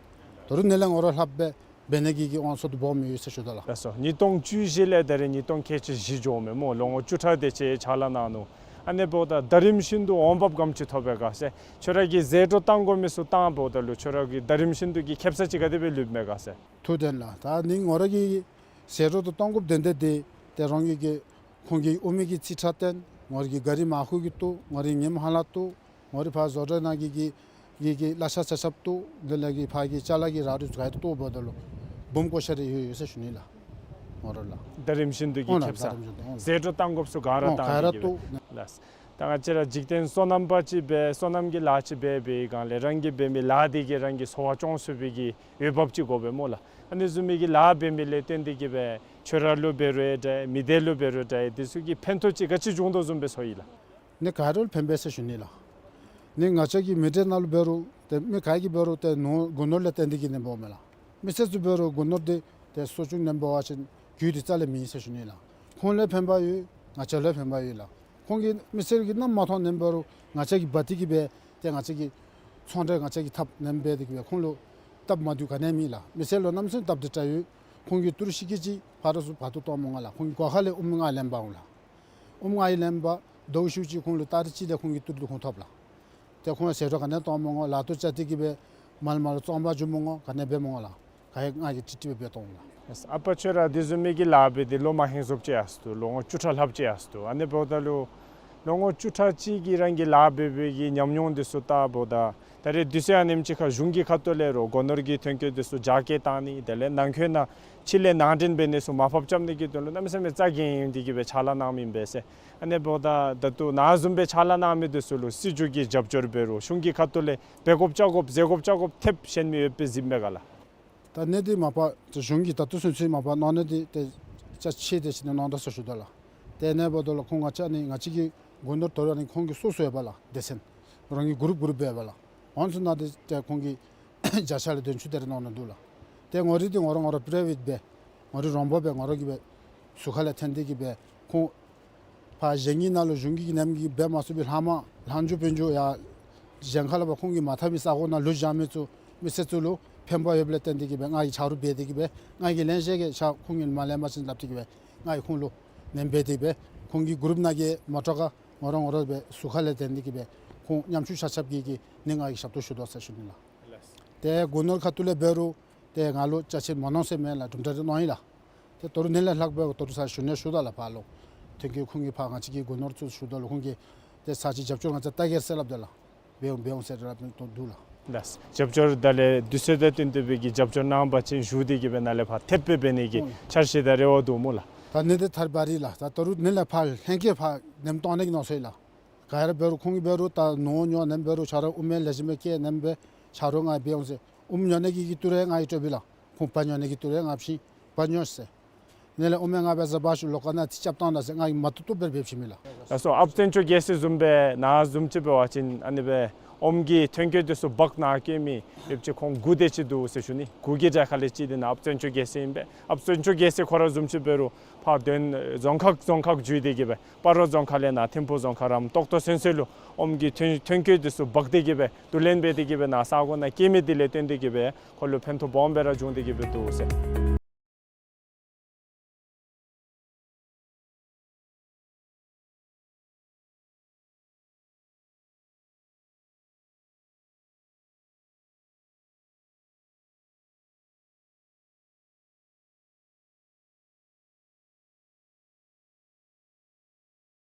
ད་རུང་ཨ་ནི་ལས་ང་ར་ལྷག་སྦེ་འབད་ནི་གི་གི་དབང་ཚད་དུ་སྦོམ་ཡོད་ཟེར་ཞུ་དོ་ལགས། ལགས་སོ། ཉིས་སྟོང་བཅུ་བཞི་ལས་ད་རེས་ཉིས་སྟོང་ཁལ་གཅིག་བཞི་འགྱོཝ་མས་སྨོ། ལོ་ངོ་བཅུ་ཕྲག་དེ་ཅིག་ཕྱག་ལཱ་གནང་ནུག། ཨ་ནི་འབདཝ་ད་ཟླ་རིམ་བཞིན་དུ་འོང་འབབ་ག་དེམ་ཅིག་ཐོབ་པས་ག་ཟེར། ཁྱོད་ར་གིས་ཟད་འགྲོ་བཏང་དགོ་མི་ཚུ་བཏང་འབདཝ་ད་ལུ་ཁྱོད་ར་གི་ཟླ་རིམ་བཞིན་དུ་གི་ཁེབ་ས་ཅིག་ག་དེ་སྦེ་ལུསཔ་མས་ག་ཟེར། ཐུགས་བདེན་ལགས། ད་ནི་ང་ར་གིས་ཟད་འགྲོ་དང་བཏང་དགོཔ་དོན་དག་འདི་ཏེ་རང་གི་གི་ཁོང་གི་ཨོམ་གྱི་རྩིས་ཁྲ་བཏོན། ང་ར་གི་ག་རི་མར་ཁུ་གི་བཏོག། ང་ར་གི་ཉིམ་ཧ་ལ་བཏོག། ང་ར་ཕར་བཟོ་གྲྭ་ནང་གི་གི་གི་གི་གླ་ཆ་ཆ་ཁྱབ་བཏོག། དེ་ལས་གི་ཕར་གི་ཅ་ལ་གི་རག་རུང་ག་ར་བཏོག་འབདཝ་ད་ལུ་སྦོམ་བཀོ་བཞག་རེ་ཡོད་ཡོད་ཟེར་ཞུ་ནི་ལགས། ང་ར་ལགས། ཟླ་རིམ་བཞིན་དུ་གི་ཨོ་ལགས། ཁེབ་ས། ཟད་འགྲོ་བཏང་དགོཔ་ཚུ་ག་ར་ཨོ་བཏང་ག་ར་སྟེ་གི་སྦེ། བཏོག། ལགས། ད་ང་བཅས་ར་འཇིག་རྟེན་སོ་ནམ་པ་ཅིག་སྦེ་སོ་ནམ་གྱི་ལཱ་ཅིག་འབད་བའི་སྒང་ལས་རང་གིས་འབད་མི་ལཱ་འདི་གིས་རང་གི་འཚོ་བ་སྐྱོང་ཚུགས་པའི་གི་འོས་འབབ་ཅིག་དགོ་པས་སྨོ་ལགས། ཨ་ནི་བཟུམ་མའི་གི་ལཱ་འབད་མི་ལས་བརྟེན་ཏེ་གི་སྦེ་ཁྱོད་ར་ལུ་འབད་རུང་འདྲ་མི་སྡེ་ལུ་འབད་རུང་འདྲ་འདི་ཚུ་གི་ཕན་ཐོགས་ཅིག་ག་ཅི་བྱུང་དོ་བཟུམ་སྦེ་ཚོར་ཡི་ལགས། ནི་ག་ར་ལུ་ཕན་པས་ཟེར་ཞུ་ནི་ལགས། ནི་ང་བཅས་ཀྱི་མི་སྡེ་ནང་ལུ་འབད་རུང་ཏེ་མི་ག་གིས་འབད་རུང་ཏེ་ནོར་སྒོ་ནོར་ལས་བརྟེན་ཏེ་གི་ནི་འབདཝ་མས་ལགས། མི་སེར་ཚུ་འབད་རུང་སྒོ་ནོར་འདི་ཏེ་གསོ་སྐྱོང་ནེམ་འབད་བ་ཅིན་རྒྱུ་འདི་རྩ་ལས་མེད་ཟེར་ཞུ་ནི་ལགས། ཁོང་ལུ་ཕན་པ་ཡོད། ང་བཅས་ལུ་ཕན་པ་ཡོད་ལགས། ཁོང་གིས་མི་སེར་གྱིས་ནམ་མ་མཐོང་ནེམ་འབད་རུང་ང་བཅས་ཀྱིས་འབག་སྟེ་གི་སྦེ་ཏེ་ང་བཅས་ཀྱི་ཚོང་འབྲེལ་ང་བཅས་ཀྱིས་འཐབ་ནེམ་འབད་དེ་གི་སྦེ་ཁོང་ལུ་སྟབས་མ་བདེཝ་ག་ནི་ཡང་མེད་ལགས། མི་སེར་ལུ་གནམ་མེད་ས་མེད་སྟབས་བདེ་དྲགས་ཡོད། ཁོང་གིས་ཏི་རུ་ཤིང་ཀི་ཅིག་ཕར་དང་ཚུར་འབག་སྟེ་གཏང་མི་འོང་ལགས། ཁོང་གི་སྒོ་ཁ་ལས་ཨོམ་ལྔ་ལེན་འབག་འོང་ལགས། ཨོམ་ལྔ་ལེན་འབག་ཟླཝ་ཤུལ་ཅིག་ཁོང་ལུ་ཏ་རིག་གཅིག་ལས་ཁོང་གི་ཏི་རུ་ཁོང་ཐོབ་ལགས། ཏེ་ཁོང་ཟད་འགྲོ་ག་ནི་ཡང་གཏང་མི་འོང་། ལཱ་ཏོ་རྐྱབ་སྟེ་གི་སྦེ་མར་མར་ལུ་བཙོང་འབག་འགྱོ་མི་འོང་། ག་ནི་འབད་མི་འོང་ལགས། ག་ཡང་ང་གིས་ཀྲིག་ཀྲི་སྦེ་འབད་གཏང་འོང་ལགས། ལགས། ཨ་པ་ཁྱོད་ར་འདི་བཟུམ་མའི་གི་ལཱ་འབད་དེ་ལོ་མ་ཧེང་སོངཔ་ཅིག་ཡར་སོ་དོ། ལོ་ངོ་བཅུ་ཕྲག་ལྷགཔ་ཅིག་ཡར་སོ་དོ། ཨ་ནི་འབདཝ་ད་ལུ་ལོ་ངོ་བཅུ་ཕྲག་གཅིག་གི་རང་གི་ལཱ་འབད་བའི་གི་ཉམས་མྱོང་འདི་ཚུ་བལྟཝ་ད་ད་རེས་དུས་ཚོད་ཨ་ནེམ་ཅིག་ཁར་གཞུང་གི་ཁ་ཐུག་ལས་རོགས་སྒོ་ནོར་གྱི་ཐོན་སྐྱེད་འདི་ཚུ་རྒྱ་སྐྱེད་གཏང་ནི་དེ་ལས་ནང་འཁོད་ནང་ཕྱི་ལས་ནང་འདྲེན་འབད་ནི་ཚུ་མར་ཕབ་རྐྱབ་ནི་གི་དོན་ལུ་གནམ་མེད་ས་མེད་རྩ་འགེངས་ཏེ་གི་སྦེ་ཕྱག་ལཱ་གནངམ་ཨིན་པས་ཟེར། ཨ་ནི་འབདཝ་ད་ད་ལྟོ་ནཱ་བཟུམ་སྦེ་ཕྱག་ལཱ་གནང་མི་འདི་ཚུ་ལུ་སྲིད་བྱུས་ཀྱི་རྒྱབ་སྐྱོར་འབད་རུང་གཞུང་གི་ཁ་ཐུག་ལས་འབད་དགོཔ་རྐྱབ་དགོཔ་ཟེར་དགོཔ་རྐྱབ་དགོཔ་ཐེབས་ཤེས་མི་ཡོདཔ་སྦེ་གཟིགསཔ་མས་ག་ལགས། ད་ཨ་ནི་འདི་མ་པ་ཏེ་གཞུང་གིས་ད་ལྟོ་ཚུན་ཚོད་མ་པ་གནང་ནི་འདི་ཏེ་ཅ་ཆས་དེ་ཅིག་ནི་གནང་དོ་ཟེར་ཞུ་དོ་ལགས། ཏེ་ཨ་ནི་འབདཝ་ད་ལུ་ཁོང་ང་བཅས་ནི་ང་བཅས་ཀྱི་སྒོ་ནོར་དོ་རུང་ཨ་ནི་ཁོང་གི་སོ་སོ་ཡོད་པས་ལགས། སྡེ་ཚན་རང་གི་གུ་རུབ་གུ་རུབ་སྦེ་ཡོད་པས་ལགས། ཨོན་ཚུ་ནང་འདི་ཏེ་ཁོང་གིས་བརྒྱ་ཆ་ལས་བདུན་ཅུ་དེ་རེ་གནང་ནི་འདུག་ལགས། ཏེ་ངོ་རིས་འདི་ང་ར་ང་ར་པི་རའི་བེཊ་སྦེ་ང་ར་རོང་འབོར་སྦེ་ང་ར་གིས་སྦེ་ཟུར་ཁ་ལས་འཐེན་ཏེ་གི་སྦེ་ཁོང་ཕར་གཞན་གྱི་ནང་ལུ་གཞུང་གི་ནེམ་གི་འབད་མ་ཚུགས་པའི་ལྷག་མ་ལྷག་འགྱོ་འབག་འགྱོ་ཡར་གཞན་ཁ་ལས་ཕར་ཁོང་གིས་མ་འཐབ་པའི་ས་གོ་ནང་ལུ་བཞག་མི་ཚུ་མི་སེར་ཚུ་ལུ་ཕན་པ་ཡོདཔ་ལས་བརྟེན་ཏེ་གི་སྦེ་ང་གིས་ཆ་རོགས་འབད་དེ་གི་སྦེ་ང་གིས་ལེན་ཤེས་གི་ཆ་ཁོང་གིས་མ་ལེན་པ་ཅིན་སླབ་སྟེ་གི་སྦེ་ང་གིས་ཁོང་ལུ་ནེམ་འབད་དེ་སྦེ་ཁོང་གི་གུ་རུབ་ནང་གི་མོ་ཊ་ཁར་ང་ར་ང་ར་སྦེ་ཟུར་ཁ་ལས་འཐེན་ཏེ་གི་སྦེ་ཁོང་ཉམ་ཆུང་ཆ་ཁྱབ་ཀྱི་གི་ནི་ང་གིས་ཞབས་ཏོག་ཞུ་དོ་ཟེར་ཞུ་ནི་ལགས། ཏེ་སྒོ་ནོར་ཁ་ཐུག་ལས་འབད་རུང་ཏེ་ང་ལུ་ཅ་ཆས་མ་གནང་ཟེར་མེད་ལགས། གྲུབ་འབྲས་རེ་གནང་ཡི་ལགས། ཏེ་ད་རུང་ཨ་ནི་ལས་ལྷག་སྦེ་ད་རུང་ས་ཞུ་ནི་ཞུ་དོ་ལགས་ཕར་ལུ། ཐོན་སྐྱེད་ཁོང་གིས་ཕར་ང་བཅས་ཀྱི་སྒོ་ནོར་ཚུ་ཞུ་དོ་ལགས། ཁོང་གིས་ཏེ་ས་ཅིག་རྒྱབ་སྐྱོར་ང་བཅས་བལྟ་གེ་ཟེར་སླབ་དོ་ལགས། འབད་འོང་འབད་འོང་ཟེར་སླབ་དོ་འདུག་ལགས། ལགས། རྒྱབ་སྐྱོར་ད་ལས་དུས་ཚོད་དང་བསྟུན་ཏེ་སྦེ་གི་རྒྱབ་སྐྱོར་གནང་པ་ཅིན་ཞུ་སྟེ་གི་སྦེ་ནཱ་ལས་ཕར་ཐེབས་སྦེ་འབད་ནི་གི་ཨོ་འཆར་གཞི་དང་རེ་བ་འདུག་སྨོ་ལགས། ད་ཨ་ནི་འདི་ཐར་བ་རེད་ལགས། ད་ད་རུང་ཨ་ནི་ལས་ཕར་ལྷན་སྐྱེས་ཕར་ནེམ་གཏང་ནི་གི་མནོ་ས་ཡོད་ལགས། ག་ར་འབད་རུང་ཁོང་གིས་འབད་རུང་ད་ནོར་ཉོ་ནེམ་འབད་རུང་ཆ་རོགས་ཨོམ་ལེགས་ཤོམ་སྦེ་སྐྱེལ་ནེམ་སྦེ་ཆ་རོགས་ང་འབད་འོང་ཟེར། ཨོམ་ཉོ་ནི་གི་གི་ཏི་རུ་ང་གིས་སྤྲོད་པས་ལགས། ཁོང་བལ་ཉོ་ནི་གི་ཏི་རུ་ང་བྱིན་བལ་ཉོ་ཟེར། ཨ་ནི་ལས་ཨོམ་ང་འབད་ཟ་བ་ཤུ་ལོག་ཁ་ནང་ཏེ་རྐྱབ་བཏང་ད་ཟེར་ང་གིས་མ་བཏུབ་བཏུབ་སྦེ་འབད་བྱིན་མས་ལགས། ལགས་སོ། ཨཔ་བཙན་སྐྱོགས་རྒྱལ་མཚན་བཟུམ་སྦེ་ནཱ་བཟུམ་ཅིག་འབད་བ་ཅིན་ཨ་ནི་སྦེ་ཨོམ་གྱི་ཐོན་སྐྱེད་འདི་ཚུ་འབག་ནཱ་སྐྱེལ་མི་ཡོདཔ་ཅིག་ཁོང་དགུ་དེ་ཅིག་འདུག་ཟེར་ཞུ་ནི། དགུ་གི་གྲལ་ཁ་ལས་གཅིག་འདི་ནཱ་ཨཔ་བཙན་སྐྱོགས་རྒྱལ་མཚན་ཨིན་པས། ཨཔ་བཙན་སྐྱོགས་རྒྱལ་མཚན་ཁོ་ར་བཟུམ་ཅིག་འབད་རུང་ཕར་དོན་རྫོང་ཁག་རྫོང་ཁག་བརྒྱུད་དེ་གི་སྦེ་སྤ་རོ་རྫོང་ཁག་ལས་ནཱ་ཐིམ་ཕུ་རྫོང་ཁག་རམ་ཏོག་ཏོ་ཚུན་ཚོད་ལུ་ཨོམ་གྱི་ཐོན་ཐོན་སྐྱེད་འདི་ཚུ་འབག་སྟེ་གི་སྦེ་བསྡུ་ལེན་འབད་དེ་གི་སྦེ་ནཱ་ས་གོ་ནང་སྐྱེལ་མི་འདི་ལས་བརྟེན་ཏེ་གི་སྦེ་ཁོ་ལུ་ཕན་ཐོགས་སྦོམ་སྦེ་ར་བྱུང་སྟེ་གི་སྦེ་འདུག་ཟེར།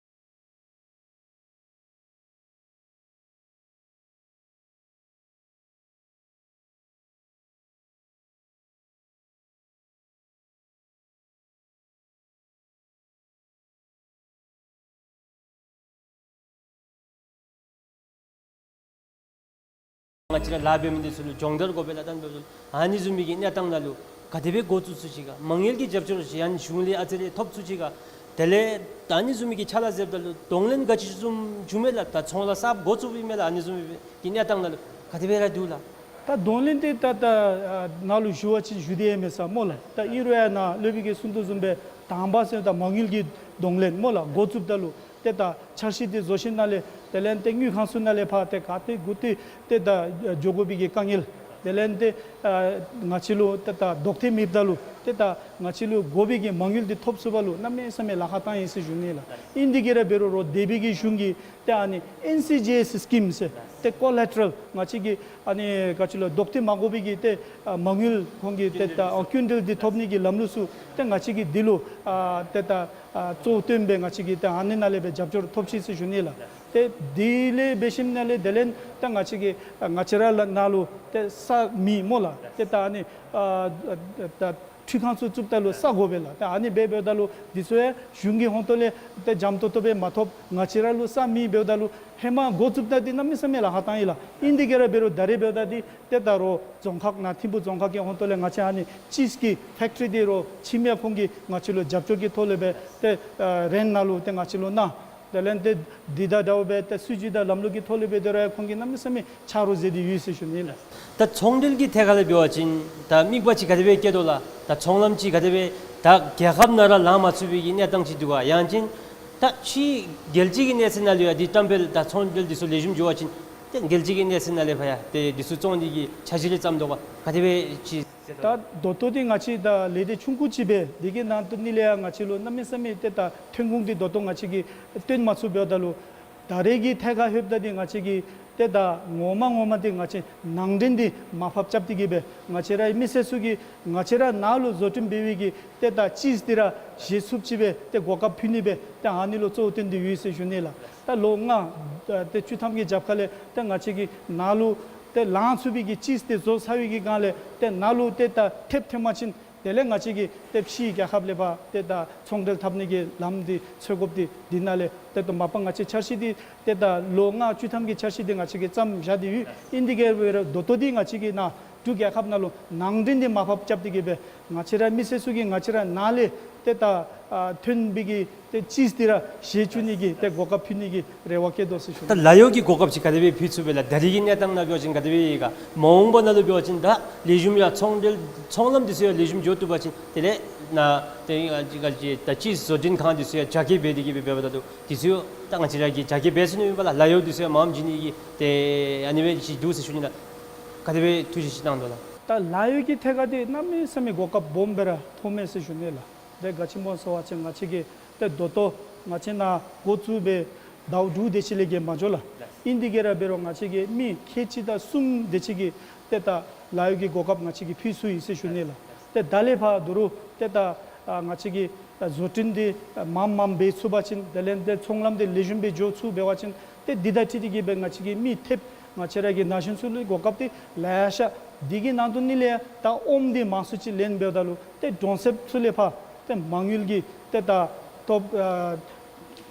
ང་བཅས་ར་ལཱ་འབད་མི་འདི་ཚུ་ལུ་སྦྱོང་བརྡར་དགོ་པས་ལགས། ད་ཨ་ནི་བཟུམ་མའི་གི་གནས་སྟངས་ནང་ལུ་ག་དེ་སྦེ་འགོ་བཙུགས་ཚུགས་ཅི་ག། མ་དངུལ་གྱི་རྒྱབ་སྐྱོར་ཅིག་ཡང་གཞུང་ལས་ཨ་ཙི་རེ་ཐོབ་ཚུགས་ཅི་ག། དེ་ལས་ད་ཨ་ནི་བཟུམ་མའི་གི་ཕྱག་ལཱ་མཛདཔ་ད་ལུ་གདོང་ལེན་ག་ཅི་བཟུམ་བྱུང་མས་ལགས། ད་ཚོང་ལཱ་གསརཔ་འགོ་བཙུགསཔ་ཨིན་མས་ལགས། ཨ་ནི་བཟུམ་མའི་གི་གནས་སྟངས་ནང་ལུ་ག་དེ་སྦེ་ར་འདུག་ལགས། ད་གདོང་ལེན་འདི་ད་ད་ཨ་ནཱ་ལུ་ཞུ་བ་ཅིན་ཞུ་སྟེ་ཡང་མེད་ས་སྨོ་ལགས། ད་ཨིན་རུང་ཡང་ནཱ་སློབ་དཔོན་གྱིས་གསུང་དོ་བཟུམ་སྦེ་དང་པ་ཟེར་ད་མ་དངུལ་གྱི་གདོང་ལེན་སྨོ་ལགས། འགོ་བཙུགསཔ་ད་ལུ་ཏེ་ད་འཆར་གཞི་འདི་བཟོ་ཞིནམ་ལས་དེ་ལས་ཏེ་དངུལ་ཁང་ཚུ་ནང་ལས་ཕར་ཏེ་ག་ཏེ་དགོ་ཏེ་ཏེ་ད་འགྱོ་དགོ་པའི་གི་དཀའ་ངལ། དེ་ལས་ཏེ་ཨ་ང་བཅས་ལུ་ཏེ་ད་ལྡོག་ཐེབས་མེདཔ་ད་ལུ་ཏེ་ད་ང་བཅས་ལུ་དགོ་པའི་གི་མ་དངུལ་འདི་ཐོབ་ཚུགསཔ་ལུ་གནམ་མེད་ས་མེད་ལཱ་ཁག་བཏང་ཡི་ཟེར་ཞུ་ནི་ལགས། ཨིན་དེ་གིས་ར་འབད་རུང་རོགས་དེ་སྦེ་གི་གཞུང་གིས་ཏེ་ཨ་ནི་ཨེན་སི་ཇི་ཨེསི་སི་ཀིམ་ཟེར་ཏེ་ཀོ་ལེ་ཊ་རཱལ་ང་བཅས་ཀྱི་ཨ་ནི་ག་ཅི་ལོ་ལྡོག་ཐེབས་མ་དགོ་པའི་གི་ཏེ་ཨ་མ་དངུལ་ཁོང་གིས་ཏེ་ད་ཨ་ཀུན་འདུལ་འདི་ཐོབ་ནི་གི་ལམ་ལུགས་ཚུ་ཏེ་ང་བཅས་ཀྱིས་འདི་ལུ་ཨ་ཏེ་ད་ཨ་གཙོ་བོ་བཏོན་སྦེ་ང་བཅས་ཀྱིས་ཏེ་ཨ་ནི་ནང་ལས་སྦེ་རྒྱབ་སྐྱོར་ཐོབ་ཅི་ཟེར་ཞུ་ནི་ལགས། ཏེ་དེ་ལས་འབད་ཞིནམ་ལས་དེ་ལས་ད་ང་བཅས་ཀྱིས་ཨ་ང་བཅས་ར་ལུ་ནཱ་ལུ་ཏེ་ས་མེད་སྨོ་ལགས། ཏེ་ད་ཨ་ནི་ཨ་ད་འཕྲུལ་ཁང་ཚུ་བཙུགསཔ་ད་ལུ་ས་དགོ་པས་ལགས། ཏེ་ཨ་ནི་སྦེ་འབདཝ་ད་ལུ་འདི་ཚུ་ཡང་གཞུང་གི་ཧོངས་ཏོ་ལས་ཏེ་འཇམ་ཏོང་ཏོ་སྦེ་མ་ཐོབ། ང་བཅས་ར་ལུ་ས་མེད་འབདཝ་ད་ལུ་ཧེ་མ་འགོ་བཙུགསཔ་ད་འདི་གནམ་མེད་ས་མེད་ལཱ་ཁག་བཏང་ཡི་ལགས། ཨིན་དེ་གིས་ར་འབད་རུང་ད་རེས་འབདཝ་ད་འདི་ཏེ་ད་རོགས་རྫོང་ཁག་ནཱ་ཐིམ་ཕུ་རྫོང་ཁག་གི་ཧོངས་ཏོ་ལས་ང་བཅས་ཨ་ནི་ཅིསི་གི་ཕེཀ་ཊི་རི་འདི་རོགས་ཁྱིམ་ཡང་ཁོང་གིས་ང་བཅས་ལུ་རྒྱབ་སྐྱོར་གྱི་ཐོག་ལས་སྦེ་ཏེ་ཨ་རེནཊ་ནང་ལུ་ཏེ་ང་བཅས་ལུ་གནང་། དེ་ལས་ཏེ་འདི་དང་འདྲཝ་སྦེ་ཏེ་སྲིད་བྱུས་དང་ལམ་ལུགས་ཀྱི་ཐོག་ལས་སྦེ་དེ་ར་ཡང་ཁོང་གིས་གནམ་མེད་ས་མེད་ཆ་རོགས་མཛད་དེ་ཡོད་ཟེར་ཞུ་ནི་ལགས། ད་ཚོང་འབྲེལ་གྱི་ཐད་ཁར་ལས་འབད་བ་ཅིན་ད་དམིགས་པ་ཅིག་ག་དེ་སྦེ་བསྐྱེད་དོ་ལགས། ད་ཚོང་ལམ་ཅིག་ག་དེ་སྦེ་ད་རྒྱལ་ཁབ་ནང་ར་ལང་མ་ཚུགས་པའི་གི་གནས་སྟངས་ཅིག་འདུག་ག། ཡང་ཅིན་ད་ཕྱི་རྒྱལ་སྤྱི་གི་གནས་ཚད་ནང་ལུ་ཡང་འདི་བཀྲམ་སྤེལ་དང་ཚོང་འབྲེལ་འདི་ཚུ་ལེགས་ཤོམ་འགྱོ་བ་ཅིན་ཏེ་རྒྱལ་སྤྱི་གི་གནས་ཚད་ནང་ལས་ཕར་ཡང་ཏེ་འདི་ཚུ་བཙོང་ནི་གི་འཆར་གཞི་རེ་བརྩམས་དོ་ག། ག་དེ་སྦེ་ཅིག་ད་ད་ལྟོ་འདི་ང་བཅས་ད་ལས་སྡེ་ཆུང་ཀུ་ཅིག་སྦེ་དེ་གི་ནང་དོན་ནི་ལས་ཡང་ང་བཅས་ལུ་གནམ་མེད་ས་མེད་ཏེ་ད་ཐོན་ཁུངས་འདི་ད་ལྟོ་ང་བཅས་ཀྱིས་བཏོན་མ་ཚུགས་འབདཝ་ད་ལུ་ད་རེས་ཀྱི་ཐད་ཁར་ལྷོདཔ་ད་འདི་ང་བཅས་ཀྱིས་ཏེ་ད་ངོ་མ་ངོ་མ་འདི་ང་བཅས་ནང་འདྲེན་འདི་མར་ཕབ་རྐྱབ་སྟེ་གི་སྦེ་ང་བཅས་ར་མི་སེར་ཚུ་གིས་ང་བཅས་ར་ནཱ་ལུ་བཟོ་སྐྲུན་འབད་བའི་གི་ཏེ་ད་ཅིསི་འདི་ར་བཞེས་ཚུགསཔ་ཅིག་སྦེ་ཏེ་གོ་སྐབས་ཕུལ་ནི་སྦེ་ཏེ་ཨ་ནི་ལུ་གཙོ་བོ་བཏོན་ཏེ་ཡོད་ཟེར་ཞུ་ནི་ལགས། ད་ལོ་ལྔ་ཏེ་བཅུ་ཐམ་གྱི་རྒྱབ་ཁ་ལས་ཏེ་ང་བཅས་ཀྱིས་ནཱ་ལུ་ཏེ་ལང་ཚུགས་པའི་གི་ཅིསི་འདི་བཟོ་ཚར་བའི་གི་སྒང་ལས་ཏེ་ནཱ་ལུ་ཏེ་ད་ཐེབས་ཐོན་པ་ཅིན་དེ་ལས་ང་བཅས་ཀྱིས་ཏེ་ཕྱིའི་རྒྱལ་ཁབ་ལས་ཕར་ཏེ་ད་ཚོང་འབྲེལ་འཐབ་ནི་གི་ལམ་འདི་འཚོལ་དགོཔ་འདི་འདི་ནང་ལས་ཏེ་ད་མ་པ་ང་བཅས་འཆར་གཞི་འདི་ཏེ་ད་ལོ་ལྔ་བཅུ་ཐམ་གྱི་འཆར་གཞི་འདི་ང་བཅས་ཀྱིས་བརྩམས་བཞག་སྟེ་ཡོད། ཨིན་དེ་གིས་འབད་རུང་ད་ལྟོ་འདི་ང་བཅས་ཀྱིས་ནཱ་འབྲུག་རྒྱལ་ཁབ་ནང་ལུ་ནང་འདྲེན་འདི་མར་ཕབ་རྐྱབ་སྟེ་གི་སྦེ་ང་བཅས་ར་མི་སེར་ཚུ་གིས་ང་བཅས་ར་ནཱ་ལས་ཏེ་ད་ཨ་ཐོན་པའི་གི་ཏེ་ཅིསི་འདི་ར་བཞེས་བཅུག་ནི་གི་ཏེ་གོ་སྐབས་ཕུལ་ནི་གི་རེ་བ་བསྐྱེད་དོ་ཟེར་ཞུ། ད་ལཱ་གཡོག་གི་གོ་སྐབས་ཅིག་ག་དེ་སྦེ་ཕུལ་ཚུགས་པས་ལགས། ད་རེས་ཀྱི་གནས་སྟངས་ནང་འབད་བ་ཅིན་ག་དེ་སྦེ་ཡོད་ག། མ་འོངས་པ་ནང་ལུ་འབད་བ་ཅིན་ད་ལེགས་ཤོམ་ཡང་ཚོང་འབྲེལ་ཚོང་ལམ་འདི་ཚུ་ཡང་ལེགས་ཤོམ་འགྱོ་བཏུབ་པ་ཅིན་དེ་ལས་ནཱ་ཏེ་ཨ་ཅི་ག་ཅི་ད་ཅིསི་བཟོ་སྐྲུན་ཁང་འདི་ཚུ་ཡང་རྒྱ་སྐྱེད་འབད་དེ་གི་སྦེ་འབདཝ་ད་ལུ་འདི་ཚུ་ཡང་ད་ང་བཅས་ར་གིས་རྒྱ་སྐྱེད་འབད་ཚུགས་ནི་མས་པ་ལགས། ལཱ་གཡོག་འདི་ཚུ་ཡང་མངམ་བྱིན་ནི་གི་ཏེ་ཨ་ནི་སྦེ་ཅིག་འདུག་ཟེར་ཞུ་ནི་ལགས། ག་དེ་སྦེ་ཐུགས་བཞེད་ཅིག་གནང་དོ་ལགས། ད་ལཱ་གཡོག་གི་ཐད་ཁར་འདི་གནམ་མེད་ས་མེད་གོ་སྐབས་སྦོམ་སྦེ་ར་ཐོབ་མས་ཟེར་ཞུ་ནི་ལགས། ཏེ་ག་ཅི་སྨོ་ཟེར་བ་ཅིན་ང་བཅས་ཀྱིས་ཏེ་ད་ལྟོ་ང་བཅས་ནཱ་འགོ་བཙུགས་སྦེ་ཟླཝ་དྲུག་དེ་ཅིག་ལས་བརྒལ་མ་འགྱོ་ལགས། ཨིན་དེ་གིས་ར་འབད་རུང་ང་བཅས་ཀྱིས་མི་ཁལ་གཅིག་དང་གསུམ་དེ་ཅིག་གི་ཏེ་ད་ལཱ་གཡོག་གི་གོ་སྐབས་ང་བཅས་ཀྱིས་ཕུལ་ཚུགས་ཡི་ཟེར་ཞུ་ནི་ལགས། ཏེ་ད་ལས་ཕར་ད་རུང་ཏེ་ད་ཨ་ང་བཅས་ཀྱིས་ཨ་བཟོ་སྐྲུན་འདི་ཨ་མངམ་མངམ་འབད་ཚུགས་པ་ཅིན་དེ་ལས་ཏེ་ཚོང་ལམ་འདི་ལེགས་ཤོམ་སྦེ་འགྱོ་ཚུགས་འབད་བ་ཅིན་ཏེ་འདི་དང་འཁྲིལ་ཏེ་གི་སྦེ་ང་བཅས་ཀྱིས་མི་ཐེབས་ང་བཅས་ར་གི་ན་གཞོན་ཚུ་ལུ་གོ་སྐབས་འདི་ལེ་ཤ། འདི་གི་ནང་དོན་ནི་ལས་ཡང་ད་ཨོམ་འདི་མང་སུ་ཅིག་ལེན་འབདཝ་ད་ལུ་ཏེ་གྲོང་གསེབ་ཚུ་ལས་ཕར་ཏེ་མ་དངུལ་གྱི་ཏེ་ད་ཐོབ་ཨ་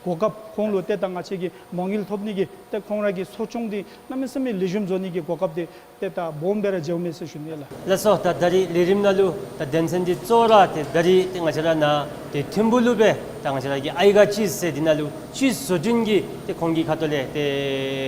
གོ་སྐབས་ཁོང་ལུ་ཏེ་ད་ང་བཅས་ཀྱིས་མ་དངུལ་ཐོབ་ནི་གི་ཏེ་ཁོང་ར་གི་གསོ་སྐྱོང་འདི་གནམ་མེད་ས་མེད་ལེགས་ཤོམ་བཟོ་ནི་གི་གོ་སྐབས་འདི་ཏེ་ད་སྦོམ་སྦེ་ར་འགྱོཝ་མས་ཟེར་ཞུ་ནི་ལགས། ལགས་སོ། ད་ད་རིས་ལས་རིམ་ནང་ལུ་ད་དོན་ཚན་འདི་གཙོ་བོ་ར་ཏེ་ད་རིས་ཏེ་ང་བཅས་ར་ནཱ་ཏེ་ཐིམ་ཕུ་ལུ་སྦེ་ད་ང་བཅས་ར་གི་ཨའི་ག་ཅིསི་ཟེར་འདི་ནང་ལུ་ཅིསི་བཟོ་སྐྲུན་གྱི་ཏེ་ཁོང་གི་ཁ་ཐུག་ལས་ཏེ་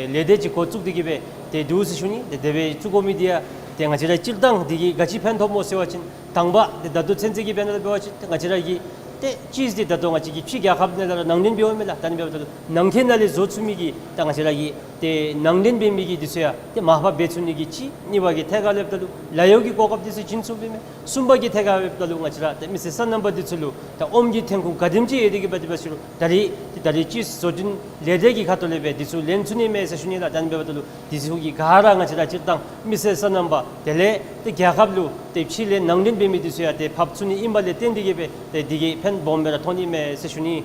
ལས་སྡེ་ཅིག་འགོ་བཙུགས་ཏེ་གི་སྦེ་ཏེ་འདུག་ཟེར་ཞུ་ནི། ཏེ་དེ་སྦེ་བཙུགས་དགོ་མི་འདི་ཡང་ཏེ་ང་བཅས་ར་སྤྱིར་བཏང་འདི་གིས་ག་ཅི་ཕན་ཐོགས་སྨོ་ཟེར་བ་ཅིན་དང་པ་ཏེ་ད་ལྟོ་ཚུན་ཚོད་ཀྱི་དཔེར་ན་འབད་བ་ཅིན་ཏེ་ང་བཅས་ར་གི་ཏེ་ཅིསི་འདི་ད་ལྟོ་ང་བཅས་ཀྱིས་ཕྱི་རྒྱལ་ཁབ་ནང་ལུ་ར་ནང་འདྲེན་འབདཝ་མས་ལགས། ད་ཨ་ནི་འབདཝ་ད་ལུ་ནང་འཁོད་ནང་ལས་བཟོ་ཚུགས་མི་གི་ད་ང་བཅས་ར་གི་ཏེ་ནང་འདྲེན་འབད་མི་གི་འདི་ཚུ་ཡང་ཏེ་མར་ཕབ་འབད་ཚུགས་ནི་གི་གཅིག། གཉིས་པ་གི་ཐད་ཁར་ལྷོདཔ་ད་ལུ་ལཱ་གཡོག་གི་གོ་སྐབས་འདི་ཚུ་བྱིན་ཚུགས་པས་མས། གསུམ་པ་གི་ཐད་ཁར་ལྷོདཔ་ད་ལུ་ང་བཅས་ར་ཏེ་མི་སེར་སོ་ནམ་པ་འདི་ཚུ་ལུ་ད་ཨོམ་གྱི་ཐོན་ཁུངས་ག་དེམ་ཅིག་ཡོད་དེ་གི་སྦེ་ཏེ་འབད་ཞུ་རུང་ད་རིས་ཏེ་ད་རིས་ཅིསི་བཟོ་སྐྲུན་ལས་སྡེ་གི་ཁ་ཐུག་ལས་སྦེ་འདི་ཚུ་ལེན་ཚུགས་ནི་མས་ཟེར་ཞུ་ནི་ལགས། ད་ཨ་ནི་འབདཝ་ད་ལུ་འདི་ཚུ་གི་ག་ར་ང་བཅས་ར་སྤྱིར་བཏང་མི་སེར་སོ་ནམ་པ་དེ་ལས་ཏེ་རྒྱལ་ཁབ་ལུ་ཏེ་ཕྱི་ལས་ནང་འདྲེན་འབད་མི་འདི་ཚུ་ཡང་ཏེ་ཕབ་ཚུགས་ནི་ཨིན་པ་ལས་བརྟེན་ཏེ་གི་སྦེ་ཏེ་འདི་གིས་ཕན་སྦོམ་སྦེ་ར་ཐོགས་ནི་མས་ཟེར་ཞུ་ནི།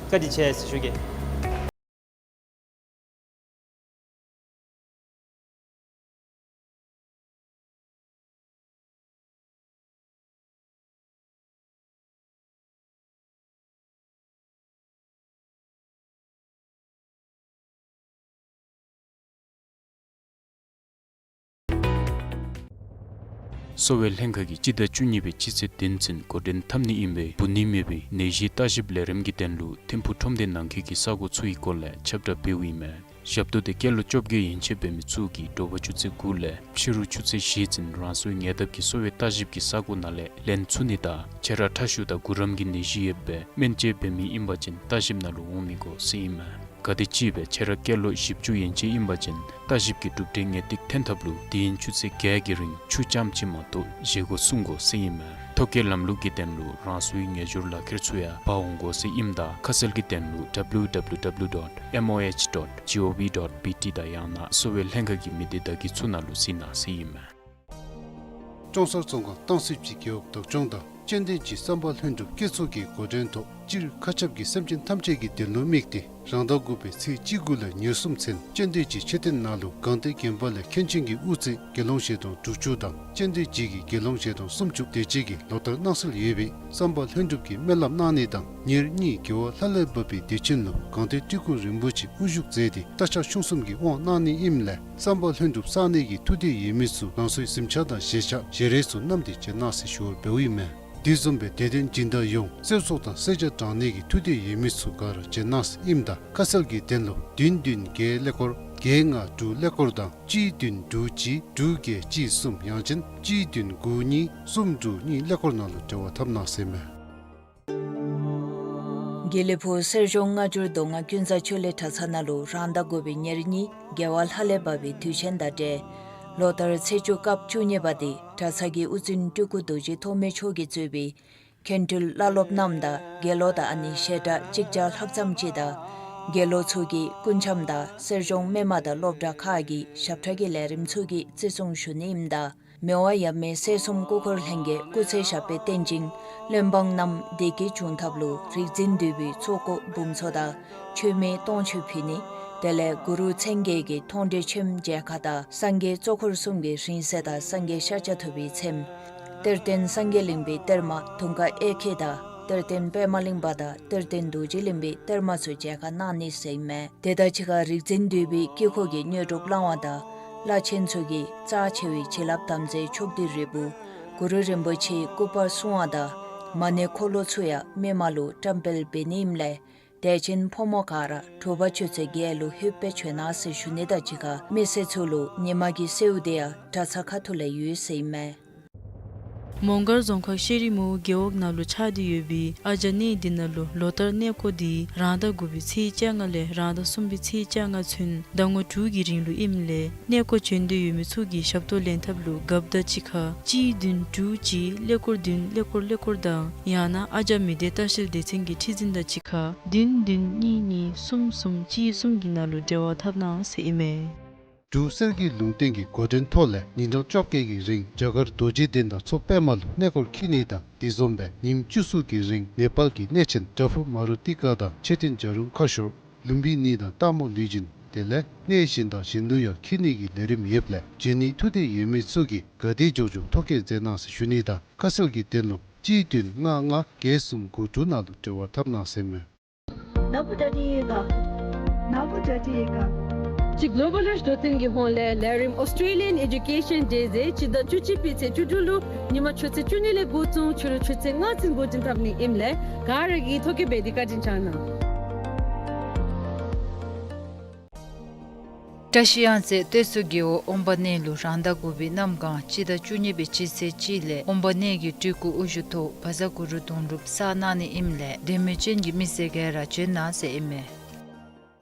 བཀའ་དྲིན་ཆེ་ཟེར་ཞུ་གེ། གསོ་བའི་ལྷན་ཁག་གིས་སྤྱི་ཟླ་བཅུ་གཉིས་པའི་སྤྱི་ཚེས་བདུན་ཚུན་འགོ་འདྲེན་འཐབ་ནི་ཨིན་པའི་འབུ་ནི་མེད་པའི་ནད་གཞི་ལྟ་ཞིབ་ལས་རིམ་གྱི་དོན་ལུ་ཐིམ་ཕུག་ཁྲོམ་སྡེ་ནང་འཁོད་ཀྱི་ས་གོ་ཚུ་གི་སྐོར་ལས་ཁྱབ་བསྒྲགས་འབདཝ་ཨིན་མས། ཞབས་ཏོག་དེ་སྐྱེས་ལོ་བཅོ་བརྒྱད་ཡན་ཆད་འབད་མི་ཚུ་གིས་དྲོ་པ་ཆུ་ཚོད་དགུ་ལས་ཕྱི་རུ་ཆུ་ཚོད་བཞི་ཚུན་རང་སོའི་ཉེ་འདབས་ཀྱི་གསོ་བའི་ལྟ་ཞིབ་ཀྱི་ས་གོ་ནང་ལས་ལེན་ཚུགས་ནི་དང་ཆེ་ར་ཕྲ་ཤུགས་དང་གུ་རམ་གྱི་ནད་གཞི་ཡོད་པའི་སྨན་བཅོས་འབད་མི་ཨིན་པ་ཅིན་ལྟ་ཞིབ་ནང་ལུ་འོང་མི་དགོ་ཟེར་ཨིན་མས། གལ་ཏེ་གཅིག་སྦེ་ཆེ་ར་སྐྱེས་ལོ་བཞི་བཅུ་ཡན་ཆད་ཨིན་པ་ཅིན་ལྟ་ཞིབ་ཀྱི་གྲུབ་འབྲས་ངེས་ཏིག་ཐོན་ཐབས་ལུ་དེ་ཡང་ཆུ་ཚོད་བརྒྱད་ཀྱི་རིང་ཆུ་རྐྱངམ་ཅིག་མ་གཏོགས་བཞེས་སྒོ་སྲུང་དགོ་ཟེར་ཨིན་མས། ཐོ་བཀོད་ལམ་ལུགས་ཀྱི་དོན་ལུ་རང་སོའི་ཉེ་འབྱོར་ལག་ཁྱེར་ཚུ་ཡང་འབག་འོང་དགོ་ཟེར་ཨིནམ་ད་ཁ་གསལ་གྱི་དོན་ལུ་W W W dot M O H dot G O V dot B T དང་ཡང་ན་གསོ་བའི་ལྷན་ཁག་གི་མི་སྡེ་བརྡ་བརྒྱུད་ཚུ་ནང་ལུ་གཟིགས་གནང་ཟེར་ཨིན་མས། ཀྲོང་གསར་རྫོང་ཁག་སྟང་སིབ་ཀྱི་རྒེད་འོག་བདག་སྐྱོང་དང་སྤྱི་བདེ་ཅུས་བསམ་པ་ལྷུན་གྲུབ་སྐྱིད་ཚོགས་ཀྱི་འགོ་འདྲེན་ཐོག་སྤྱིར་མཁའ་ཁྱབ་ཀྱི་སེམས་ཅན་ཐམས་ཅད་ཀྱི་དོན་ལུ་དམིགས་ཏེ་རང་ཟླ་དགུ་པའི་ཚེས་བཅུ་དགུ་ལས་ཉེར་གསུམ་ཚུན་སྤྱི་བདེ་ཅུས་མཆོད་རྟེན་ནང་ལུ་སྒང་སྟེང་དགོན་པ་ལས་མཁན་ཆེན་གྱི་དབུ་རྩེ་དགེ་སློང་བཞེས་སྟོང་དྲུག་ཅུ་དང་སྤྱི་བདེ་ཅུས་ཀྱི་དགེ་སློང་བཞེས་སྟོང་སུམ་ཅུ་དེ་ཅིག་གིས་ལོ་ལྟར་གནང་སྲོལ་ཡོད་པའི་བསམ་པ་ལྷུན་གྲུབ་ཀྱིས་སྨོན་ལམ་གནང་ནི་དང་ཉེར་གཉིས་རྒྱལ་བ་ལྷ་ལས་བབས་པའི་དུས་ཆེན་ལུ་སྒང་སྟེང་སྤྲུལ་སྐུ་རིན་པོ་ཆེ་དབུ་བཞུགས་མཛད་དེ་རྟ་ཕྱག་མཆོང་གསུམ་གྱི་དབང་གནང་ནི་ཨིནམ་ལས་བསམ་པ་ལྷུན་གྲུབ་བསགས་གནས་ཀྱི་ཐུགས་འདོད་ཡོད་མི་ཚུ་རང་སོའི་གཟིམ་ཆས་དང་བཞེས་ཆས་བཞེས་རས་ཚུ་བསྣམས་ཏེ་བྱོན་གནང་ཟེར་ཞུ་བར་འབདཝ་ཨིན་མས། དེ་བཟུམ་སྦེ་དད་ལྡན་སྦྱིན་བདག་ཡོངས་གསེར་སོགས་དང་གསེར་ཆས་དྲང་གནས་ཀྱི་ཐུགས་འདོད་ཡོད་མི་ཚུ་ག་ར་བྱོན་གནང་ཟེར་ཨིནམ་ད་ཁ་གསལ་གྱི་དོན་ལུ་བདུན་བདུན་བརྒྱད་ཀླད་ཀོར་བརྒྱད་ལྔ་དྲུག་ཀླད་ཀོར་དང་གཅིག་བདུན་དྲུག་གཅིག་དྲུག་བརྒྱད་གཅིག་གསུམ་ཡང་ཅིན་གཅིག་བདུན་དགུ་གཉིས་གསུམ་དྲུག་གཉིས་ཀླད་ཀོར་ནང་ལུ་འབྲེལ་བ་འཐབ་གནང་ཟེར་ཨིན་མས། དགེ་ལེགས་ཕུག་གསེར་གཞོང་སྔ་འགྱུར་མདོ་སྔགས་ཀུན་བཟང་ཆོས་གླིང་གྲྭ་ཚང་ནང་ལུ་རང་ཟླ་དགུ་པའི་ཉེར་གཉིས་རྒྱལ་བ་ལྷ་ལས་བབས་པའི་དུས་ཆེན་དང་འབྲེལ་ལོ་ལྟར་ཚེས་བཅུ་སྐབས་བཅུ་གཉིས་པ་འདི་གྲྭ་ཚང་གི་དབུ་འཛིན་སྤྲུལ་སྐུ་རྡོ་རྗེ་ཐོགས་མེད་མཆོག་གིས་གཙོས་པའི་མཁན་སྤྲུལ་བླ་སློབ་རྣམས་དང་དགེ་སློང་དང་ཨ་ནི་བཤད་གྲྭ་གཅིག་བརྒྱ་ལྷག་ཙམ་ཅིག་དང་དགེ་སློང་ཚུ་གིས་སྐུ་འཆམ་དང་གསེར་གཞོང་སྨོན་མ་དང་སློབ་གྲྭ་ཁག་གི་ཞབས་ཁྲ་གི་ལས་རིམ་ཚུ་གི་བརྩི་སྲུང་ཞུ་ནི་ཨིནམ་ད་མི་དབང་ཡབ་མེས་སྲས་གསུམ་སྐུ་འཁོར་ལྷན་རྒྱས་སྐུ་ཚེ་ཞབས་པད་བརྟན་ཅིང་བློན་འབངས་རྣམས་བདེ་སྐྱིད་འབྱུང་ཐབས་ལུ་རིག་འཛིན་འདུས་པའི་ཚོགས་སྐོར་འབུམ་ཚོགས་དང་མཆོད་མེ་སྟོང་མཆོད་ཕུལ་ནི། དེ་ལས་གུ་རུ་མཚན་བརྒྱད་ཀྱི་མཐོང་གྲོལ་ཆེམ་མཇལ་ཁ་དང་སངས་རྒྱས་གཙོ་འཁོར་གསུམ་གྱི་རིང་བསྲེལ་དང་སངས་རྒྱས་ཤཱཀྱ་ཐུབ་པའི་ཚེམས། གཏེར་སྟོན་སངས་རྒྱས་གླིང་པའི་གཏེར་མ་དུང་དཀར་གཡས་འཁྱིལ་དང་གཏེར་སྟོན་པདྨ་གླིང་པ་དང་གཏེར་སྟོན་རྡོ་རྗེ་གླིང་པའི་གཏེར་མ་ཚུ་མཇལ་ཁ་གནང་ནི་ཟེར་ཨིན་མས། དེ་དང་གཅིག་ཁར་རིག་འཛིན་འདུས་པའི་དཀྱིལ་འཁོར་གྱི་དངོས་གྲུབ་བླང་བ་དང་བླ་ཆེན་ཚུ་གིས་རྩ་ཆེ་བའི་བྱིན་རླབས་དམ་རྫས་ཕྱོགས་བསྡུས་རིལ་བུ་གུ་རུ་རིན་པོ་ཆེའི་སྐུ་པར་བསྲུང་བ་དང་མ་ཎི་འཁོར་ལོ་ཚུ་ཡང་མི་མང་ལུ་བཀྲམ་སྤེལ་འབད་ནི་ཨིནམ་ལས་དད་ཅན་ཕོ་མོ་ག་ར་དྲོ་པ་ཆུ་ཚོད་བརྒྱད་ལུ་ལྷོད་སྦེ་བྱོན་གནང་ཟེར་ཞུ་ནི་དང་གཅིག་ཁར་མི་སེར་ཚུ་ལུ་ཉིན་མ་གི་སེརཝ་དེ་ཡང་གྲྭ་ཚང་ཁ་ཐུག་ལས་ཡོད་ཟེར་ཨིན་མས། མོང་སྒར་རྫོང་ཁག་ཤེ་རི་མོ་རྒེད་འོག་ནང་ལུ་ཆགས་ཏེ་ཡོད་པའི་ཨ་ཇ་གནས་འདི་ནང་ལུ་ལོ་ལྟར་གནས་སྐོར་འདི་རང་ཟླ་དགུ་པའི་ཚེས་བཅོ་ལྔ་ལས་རང་ཟླ་གསུམ་པའི་ཚེས་བཅོ་ལྔ་ཚུན་ཟླ་ངོ་དྲུག་གི་རིང་ལུ་ཨིནམ་ལས་གནས་སྐོར་བྱོན་འདོད་ཡོད་མི་ཚུ་གིས་ཞབས་ཏོག་ལེན་ཐབས་ལུ་རྒཔོ་དང་གཅིག་ཁར་གཅིག་བདུན་དྲུག་གཅིག་ཀླད་ཀོར་བདུན་ཀླད་ཀོར་ཀླད་ཀོར་དང་ཡང་ན་ཨ་ཇ་མི་སྡེ་ལྟ་བཤལ་སྡེ་ཚན་གྱི་ཁྲི་འཛིན་དང་གཅིག་ཁར་བདུན་བདུན་གཉིས་གཉིས་གསུམ་གསུམ་གཅིག་གསུམ་གྱི་ནང་ལུ་འབྲེལ་བ་འཐབ་གནང་ཟེར་ཨིན་མས། འབྲུག་གསེར་གྱི་ལུང་བསྟན་གྱི་འགོ་འདྲེན་ཐོག་ལས་ཉིན་གྲངས་བཅོ་བརྒྱད་ཀྱི་རིང་རྒྱ་གར་རྡོ་རྗེ་གདན་དང་མཚོ་པདྨ་ལུ་གནས་སྐོར་འཁྱིད་ནི་དང་དེ་བཟུམ་སྦེ་ཉིནམ་བཅུ་གསུམ་གྱི་རིང་ནེ་པཱལ་གྱི་གནས་ཆེན་བྲག་ཕུག་མ་རུ་ཏི་ཀ་དང་མཆོད་རྟེན་བྱ་རུང་ཁ་ཤོར་ལུམ་བི་ནི་དང་སྟག་མོ་ལུས་སྦྱིན་དེ་ལས་གནས་གཞན་དང་གཞན་ལུ་ཡང་འཁྱིད་ནི་གི་ལས་རིམ་ཡོདཔ་ལས་བྱོན་ནི་ཐུགས་འདོད་ཡོད་མི་ཚུ་གིས་ག་དེ་མགྱོགས་མགྱོགས་ཐོ་བཀོད་མཛད་གནང་ཟེར་ཞུ་ནི་དང་ཁ་གསལ་གྱི་དོན་ལུ་གཅིག་བདུན་ལྔ་ལྔ་བརྒྱད་གསུམ་དགུ་དྲུག་ནང་ལུ་འབྲེལ་བ་འཐབ་གནང་ཟེར་མས། ནཱ་བུ་ཏྲ་ཏི་ཡི་ག་ནཱ་བུ་ཏྲ་ཏི་ཡི་ག་ཅིག་གློ་བཱལ་རིཆ་དོ་ཐེན་གྱི་ཧོངས་ལས་ལས་རིམ་ཨོསི་ཊྲེ་ལི་ཡཱན་ཨེ་ཌུ་ཀེ་ཤཱན་ཌེ་ཟེར་སྤྱི་ཟླ་བཅུ་གཅིག་པའི་ཚེས་བཅུ་དྲུག་ལུ་ཉིན་མ་ཆུ་ཚོད་བཅུ་གཉིས་ལས་འགོ་བཙུགས་ཕྱི་རུ་ཆུ་ཚོད་ལྔ་ཚུན་འགོ་འདྲེན་འཐབ་ནི་ཨིནམ་ལས་ག་ར་གིས་ཐོ་བཀོད་འབད་དེ་བཀའ་དྲིན་བསྐྱང་གནང་། བཀྲ་ཤིས་གཡང་རྩེ་སྟོད་མཚོ་རྒེད་འོག་ཨོམ་བ་གནས་ལུ་རང་ཟླ་དགུ་པའི་གནམ་གང་སྤྱི་ཟླ་བཅུ་གཉིས་པའི་སྤྱི་ཚེས་གཅིག་ལས་ཨོམ་བ་གནས་ཀྱི་སྤྲུལ་སྐུ་དབུ་བཞུགས་ཐོག་བཛྲ་གུ་རུ་དུང་སྒྲུབ་བསགས་གནང་ནི་ཨིནམ་ལས་དད་མོས་ཅན་གྱི་མི་སེར་ག་ར་བྱོན་གནང་ཟེར་ཨིན་མས།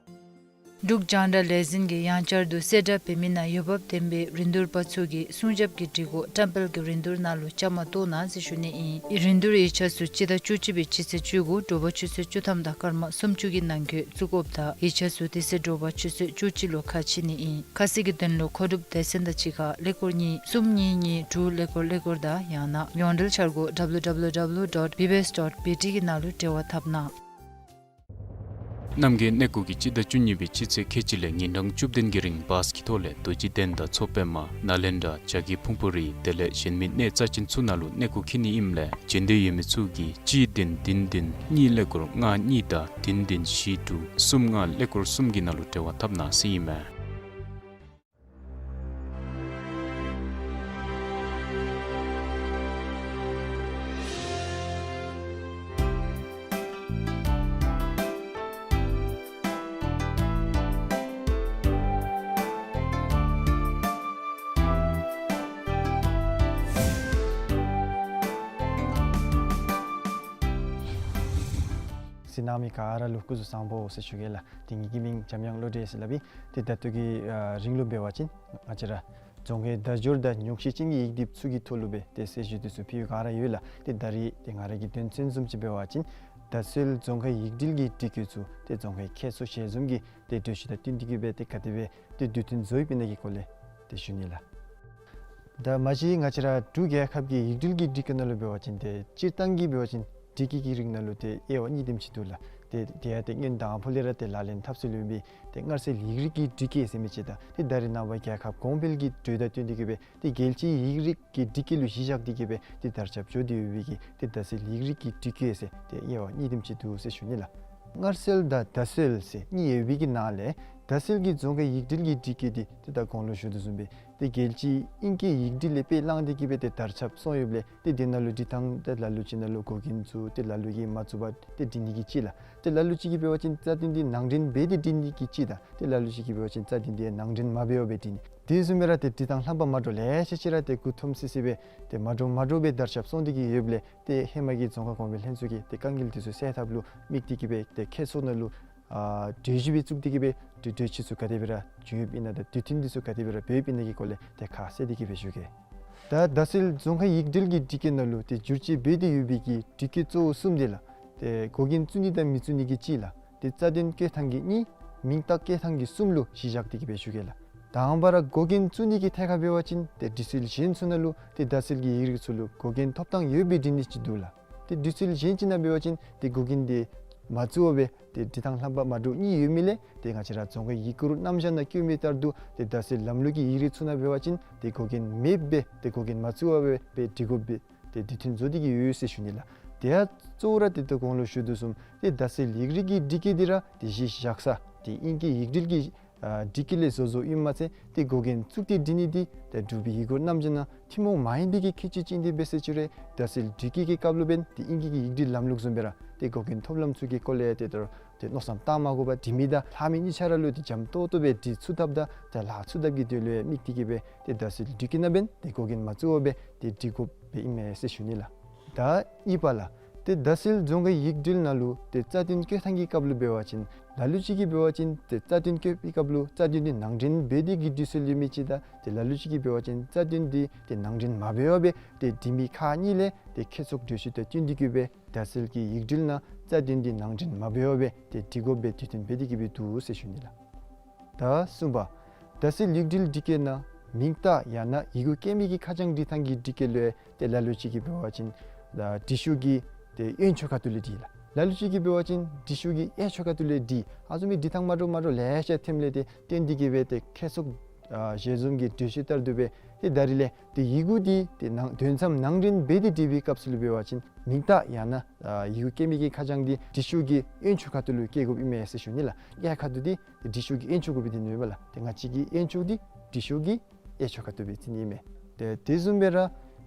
འབྲུག་རྒྱང་བསྒྲགས་ལས་འཛིན་གྱིས་ཡང་བསྐྱར་དུ་གསལ་བསྒྲགས་འབད་མི་ནང་འོས་འབབ་ལྡན་པའི་རིན་བསྡུར་པ་ཚུ་གིས་སྲུང་སྐྱོབ་ཀྱི་སྒྲིག་གོ་བཀྲམ་སྤེལ་གྱི་རིན་བསྡུར་ནང་ལུ་བཅའ་མར་གཏོགས་གནང་ཟེར་ཞུ་ནི་ཨིན། རིན་བསྡུར་ཡིག་ཆ་ཚུ་སྤྱི་ཟླ་བཅུ་གཅིག་པའི་སྤྱི་ཚེས་བཅུ་དགུ་དྲོ་པ་ཆུ་ཚོད་བཅུ་ཐམ་དང་སྐར་མ་སུམ་ཅུ་གི་ནང་འཁོད་བཙུགས་དགོཔ་དང་ཡིག་ཆ་ཚུ་དེ་ཚེ་དྲོ་པ་ཆུ་ཚོད་བཅུ་གཅིག་ལུ་ཁ་ཕྱེ་ནི་ཨིན། ཁ་གསལ་གྱི་དོན་ལུ་མཁོ་སྒྲུབ་སྡེ་ཚན་དང་གཅིག་ཁར་ཀླད་ཀོར་གཉིས་གསུམ་གཉིས་གཉིས་དྲུག་ཀླད་ཀོར་ཀླད་ཀོར་དང་ཡང་ན་ཡོངས་འབྲེལ་འཆར་སྒོ་W W W dot B B S dot B T གི་ནང་ལུ་འབྲེལ་བ་འཐབ་གནང་། རྣམ་རྒྱལ་གནས་སྐོར་གྱིས་སྤྱི་ཟླ་བཅུ་གཉིས་པའི་སྤྱི་ཚེས་ཁལ་གཅིག་ལས་ཉིན་གྲངས་བཅུ་བདུན་གྱི་རིང་བཱས་ཀྱི་ཐོག་ལས་རྡོ་རྗེ་གདན་དང་མཚོ་པདྨ་ནཱ་ལེནྡྲ་བྱ་རྒོད་ཕུང་པོ་རི་དེ་ལས་གཞན་མི་གནས་རྩ་ཅན་ཚུ་ནང་ལུ་གནས་སྐོར་འཁྱིད་ནི་ཨིནམ་ལས་བྱོན་འདོད་ཡོད་མི་ཚུ་གིས་གཅིག་བདུན་བདུན་བདུན་གཉིས་ཀླད་ཀོར་ལྔ་གཉིས་དང་བདུན་བདུན་བཞི་དྲུག་གསུམ་ལྔ་ཀླད་ཀོར་གསུམ་གྱི་ནང་ལུ་འབྲེལ་བ་འཐབ་གནང་ཟེར་ཨིན་མས། ནང་མི་ག་ར་ལུ་སྐུ་གཟུགས་བཟང་པོ་ཟེར་ཞུ་གེ་ལགས། ཏེ་ངེ་གི་མིང་འཇམ་དབྱངས་བློ་གྲོས་ཟེར་སླབ་ཨིན། ཏེ་ད་ལྟོ་གི་ཨ་རིང་ལུ་འབད་བ་ཅིན་ང་བཅས་ར་རྫོང་ཁའི་བརྡ་སྦྱོར་དང་ཉོག་བཤད་ཅན་གྱི་ཡིག་སྡེབ་ཚུ་གི་ཐོག་ལུ་སྦེ་ཏེ་གསལ་བཤད་འདི་ཚུ་ཕུལ་ཡོད་ག་ར་ཡོད་ལགས། ཏེ་ད་རིས་ཏེ་ང་ར་གི་དོན་ཚན་བཟུམ་ཅིག་འབད་བ་ཅིན་དར་སྲོལ་རྫོང་ཁའི་ཡིག་འབྲེལ་གྱི་སྒྲིག་བཀོད་ཚུ་ཏེ་རྫོང་ཁའི་ཁྱད་ཚོར་ཞལ་འཛོམས་ཀྱི་ཏེ་གྲོས་གཞི་དང་བསྟུན་ཏེ་གི་སྦེ་ཏེ་ག་དེ་སྦེ་ཏེ་དུས་མཐུན་བཟོ་ཡོདཔ་ཨིན་ན་གི་སྐོར་ལས་ཏེ་ཞུ་ནི་ལགས། ད་མ་གཞི་ང་བཅས་ར་འབྲུག་རྒྱལ་ཁབ་ཀྱི་ཡིག་འབྲེལ་གྱི་སྒྲིག་བཀོད་ནང་ལུ་འབད་བ་ཅིན་ཏེ་སྤྱིར་བཏང་གི་འབད་བ་ཅིན་སྒྲིག་བཀོད་ཀྱི་རིགས་ནང་ལུ་ཏེ་དབྱེ་བ་གཉིས་དེམ་ཅིག་འདུག་ལགས། ཏེ་དེ་ཡང་ཏེ་སྔོན་དང་ཕུ་ལས་ར་ཏེ་ལག་ལེན་འཐབ་སྲོལ་ཡོད་པའི་ཏེ་སྔར་སྲོལ་ཡིག་རིགས་ཀྱི་སྒྲིག་བཀོད་ཟེར་མི་ཅིག་དང་ཏེ་ད་རེས་ནངས་པ་རྒྱལ་ཁབ་གོང་འཕེལ་གྱི་འགྲོས་དང་བསྟུན་ཏེ་གི་སྦེ་ཏེ་རྒྱལ་སྤྱིའི་ཡིག་རིགས་ཀྱི་སྒྲིག་བཀོད་ལུ་གཞི་བཞག་སྟེ་གི་སྦེ་ཏེ་དར་ཁྱབ་འགྱོ་སྟེ་ཡོད་པའི་གི་ཏེ་དར་སྲོལ་ཡིག་རིགས་ཀྱི་སྒྲིག་བཀོད་ཟེར་ཏེ་དབྱེ་བ་གཉིས་དེམ་ཅིག་འདུག་ཟེར་ཞུ་ནི་ལགས། སྔར་སྲོལ་དང་དར་སྲོལ་ཟེར་གཉིས་ཡོད་པའི་གི་ནང་ལས་དར་སྲོལ་གྱི་རྫོང་ཁའི་ཡིག་འབྲེལ་གྱི་སྒྲིག་བཀོད་འདི་ཏེ་ད་གོང་ལུ་ཞུ་དོ་བཟུམ་སྦེ་ཏེ་རྒྱལ་སྤྱིའི་ཨིང་སྐད་ཡིག་འབྲེལ་ལས་དཔེ་བླངས་ཏེ་གི་སྦེ་ཏེ་དར་ཁྱབ་སོང་ཡོདཔ་ལས་ཏེ་དེ་ནང་ལུ་འབྲི་ཐངས་ཏེ་ལ་ལུ་ཅིག་ནང་ལུ་འགོག་རྐྱེན་ཚུ་ཏེ་ལ་ལུ་གིས་མ་བཙུགས་པར་ཏེ་འབྲི་ནི་གི་ཅིག་ལགས། ཏེ་ལ་ལུ་ཅིག་གིས་འབད་བ་ཅིན་རྩ་དོན་འདི་ནང་འདྲེན་འབད་དེ་འབྲི་ནི་གི་ཅིག་དང་ཏེ་ལ་ལུ་ཅིག་གིས་འབད་བ་ཅིན་རྩ་དོན་འདི་ནང་འདྲེན་མ་འབད་བར་སྦེ་འབྲི་ནི། དེ་བཟུམ་སྦེ་ར་ཏེ་འབྲི་ཐངས་རྣམ་པ་མ་འདྲཝ་ལེ་ཤ་ཅིག་ར་ཏེ་མགུ་འཐོམ་སི་སི་སྦེ་ཏེ་མ་འདྲཝ་མ་འདྲཝ་སྦེ་དར་ཁྱབ་སོང་སྟེ་གི་ཡོདཔ་ལས་ཏེ་ཧེ་མ་གི་རྫོང་ཁ་གོང་འཕེལ་ལྷན་ཚོགས་ཀྱིས་ཏེ་དཀའ་ངལ་འདི་ཚུ་སེལ་ཐབས་ལུ་དམིགས་ཏེ་གི་སྦེ་ཏེ་ཁྱད་ཚོར་ནང་ལུ་ཨ་གྲོས་གཞི་སྦེ་བཙུགས་ཏེ་གི་སྦེ་ཏེ་གྲོས་ཆོད་ཚུ་ག་དེ་སྦེ་ར་བྱུང་ཡོདཔ་ཨིན་ན་དང་དུས་མཐུན་འདི་ཚུ་ག་དེ་སྦེ་ར་འབད་ཡོདཔ་ཨིན་ན་གི་སྐོར་ལས་ཏེ་ཁ་གསལ་ཏེ་གི་སྦེ་ཞུ་གེ། ད་དར་སྲོལ་རྫོང་ཁའི་ཡིག་འབྲེལ་གྱི་སྒྲིག་བཀོད་ནང་ལུ་ཏེ་བསྒྱུར་བཅོས་འབད་དེ་ཡོད་པའི་གི་སྒྲིག་བཀོད་གཙོ་བོ་གསུམ་འདི་ལགས། ཏེ་འགོག་རྐྱེན་བཙུགས་ནི་དང་མི་བཙུགས་ནི་གི་གཅིག་ལགས། ཏེ་རྩ་དོན་བཀོད་ཐངས་ཀྱི་གཉིས། མིང་རྟགས་བཀོད་ཐངས་ཀྱི་གསུམ་ལུ་གཞི་བཞག་སྟེ་གི་སྦེ་ཞུ་གེ་ལགས། དང་པ་ར་འགོག་རྐྱེན་བཙུགས་ནི་གི་ཐད་ཁར་འབད་བ་ཅིན་ཏེ་འབྲི་སྲོལ་གཞན་ཚུ་ནང་ལུ་ཏེ་དར་སྲོལ་གྱི་ཡིག་རིགས་ཚུ་ལུ་འགོག་རྐྱེན་ཐོབ་ཐངས་ཡོད་པའི་འབྲི་ནི་ཅིག་འདུག་ལགས། ཏེ་འབྲི་སྲོལ་གཞན་ཅིག་ནང་འབད་བ་ཅིན་ཏེ་འགོག་རྐྱེན་འདི་མ་བཙུགས་པར་སྦེ་ཏེ་འབྲི་ཐངས་རྣམ་པ་མ་འདྲཝ་གཉིས་ཡོད་མི་ལས་ཏེ་ང་བཅས་ར་རྫོང་ཁའི་ཡིག་སྐུར་རྣམ་གཞག་ནང་བཀོད་མི་ལྟར་དུ་ཏེ་དར་སྲོལ་ལམ་ལུགས་ཀྱི་ཡིག་རིགས་ཚུ་ནང་འབད་བ་ཅིན་ཏེ་འགོག་རྐྱེན་མེདཔ་སྦེ་ཏེ་འགོག་རྐྱེན་མ་བཙུགས་པར་སྦེ་འབྲི་དགོཔ་སྦེ་ཏེ་དུས་མཐུན་བཟོ་སྟེ་གི་ཡོད་ཟེར་ཞུ་ནི་ལགས། དེ་ཡང་གཙོ་བོ་ར་ཏེ་ད་གོང་ལུ་ཞུ་དོ་བཟུམ་ཏེ་དར་སྲོལ་ཡིག་རིགས་ཀྱི་སྒྲིག་བཀོད་འདི་ར་ཏེ་གཞི་བཞག་ས་ཏེ་ཨིང་སྐད་ཡིག་འབྲེལ་གྱི་ཨ་སྒྲིག་བཀོད་ལས་བཟོ་བཟོཝ་ཨིནམ་མ་ཚད་ཏེ་འགོག་རྐྱེན་བཙུགས་ཏེ་འབྲི་ནི་འདི་ཏེ་འབྲུག་པའི་ཡིག་སྐུར་རྣམ་གཞག་ནང་ཐུན་མོང་མ་ཡིན་པའི་གི་ཁྱད་ཆོས་ཅན་འདི་འབད་ཟེར་ཅི་རུང་དར་སྲོལ་སྒྲིག་བཀོད་ཀྱི་སྐབས་ལུ་འབདན་ཏེ་ཨིང་སྐད་ཀྱི་ཡིག་འབྲེལ་ལམ་ལུགས་བཟུམ་སྦེ་ར་ཏེ་འགོག་རྐྱེན་ཐོབ་ལམ་ཚུ་གི་སྐོར་ལས་ཏེ་ད་ཏེ་མནོ་བསམ་བཏང་མ་དགོ་པར་འབྲི་མི་དང་ལྷག་མི་གཉིས་ཆ་ར་ལུ་ཏེ་འཇམ་ཏོག་ཏོ་སྦེ་འབྲི་ཚུགས་ཐབས་དང་ཏེ་ལྷག་ཚུགས་ཐབས་ཀྱི་དོན་ལུ་ཡང་དམིགས་ཏེ་གི་སྦེ་ཏེ་དར་སྲོལ་སྒྲིག་བཀོད་ནང་འབདན་ཏེ་འགོག་རྐྱེན་མ་བཙུགས་པར་སྦེ་ཏེ་འབྲི་དགོཔ་སྦེ་ཨིན་མས་ཟེར་ཞུ་ནི་ལགས། ད་གཉིས་པ་ལགས། ཏེ་དར་སྲོལ་རྫོང་ཁའི་ཡིག་འབྲེལ་ནང་ལུ་ཏེ་རྩ་དོན་བཀོད་ཐངས་ཀྱི་སྐབས་ལུ་འབད་བ་ཅིན་ལ་ལུ་ཅིག་གིས་འབད་བ་ཅིན་ཏེ་རྩ་དོན་བཀོད་པའི་སྐབས་ལུ་རྩ་དོན་འདི་ནང་འདྲེན་འབད་དེ་གི་འབྲི་སྲོལ་ཡོད་མི་ཅིག་དང་ཏེ་ལ་ལུ་ཅིག་གིས་འབད་བ་ཅིན་རྩ་དོན་འདི་ཏེ་ནང་འདྲེན་མ་འབད་བར་སྦེ་ཏེ་འབྲི་མི་ཁག་གཉིས་ལས་ཏེ་ཁྱད་ཚོགས་གྲོས་གཞི་དང་བསྟུན་ཏེ་གི་སྦེ་དར་སྲོལ་གྱི་ཡིག་འབྲེལ་ནང་རྩ་དོན་འདི་ནང་འདྲེན་མ་འབད་བར་སྦེ་ཏེ་འབྲི་དགོཔ་སྦེ་དུས་མཐུན་འབད་དེ་གི་སྦེ་འདུག་ཟེར་ཞུ་ནི་ལགས། ད་གསུམ་པ། དར་སྲོལ་ཡིག་འབྲེལ་སྒྲིག་བཀོད་ནང་མིང་རྟགས་ཡང་ན་ཡི་གུ་སྐྱེལ་མི་གི་ཁ་བྱང་འབྲི་ཐངས་ཀྱི་སྒྲིག་བཀོད་ལུ་ཏེ་ལ་ལུ་ཅིག་གིས་འབད་བ་ཅིན་ད་འབྲི་ཤོག་གི་ཏེ་གཡོན་ཕྱོགས་ཁ་ཐུག་ལུ་འབྲི་ལགས། ལ་ལུ་ཅིག་གིས་འབད་བ་ཅིན་འབྲི་ཤོག་གི་གཡས་ཕྱོགས་ཁ་ཐུག་ལུ་འབྲི། ཨ་ནི་བཟུམ་མའི་འབྲི་ཐངས་མ་འདྲཝ་མ་འདྲཝ་ལེ་ཤ་ཐོནམ་ལས་ཏེ་བརྟེན་ཏེ་གི་སྦེ་ཏེ་ཁྱད་ཚོགས་ཨ་ཞལ་འཛོམས་ཀྱི་གྲོས་གཞི་ལྟར་དུ་སྦེ་ཏེ་ད་རིས་ལས་ཏེ་ཡི་གུ་འདི་ཏེ་ནང་དོན་མཚམས་ནང་འདྲེན་འབད་དེ་འབྲི་བའི་སྐབས་སུ་ལུ་འབད་བ་ཅིན་མིང་རྟགས་ཡང་ན་ཨ་ཡི་གུ་སྐྱེལ་མི་གི་ཁ་བྱང་འདི་འབྲི་ཤོག་གི་གཡོན་ཕྱོགས་ཁ་ཐུག་ལུ་སྐྱེལ་དགོཔ་ཨིན་མས་ཟེར་ཞུ་ནི་ལགས། གཡས་ཁ་ཐུག་འདི་འབྲི་ཤོག་གི་གཡོན་ཕྱོགས་གུ་སྦེ་འདི་ནུས་པ་ལགས། ཏེ་ང་བཅས་ཀྱི་གཡོན་ཕྱོགས་འདི་འབྲི་ཤོག་གི་གཡས་ཕྱོགས་ཁ་ཐུག་སྦེ་བརྩི་ནི་ཨིན་མས། ཏེ་དེ་བཟུམ་སྦེ་ར་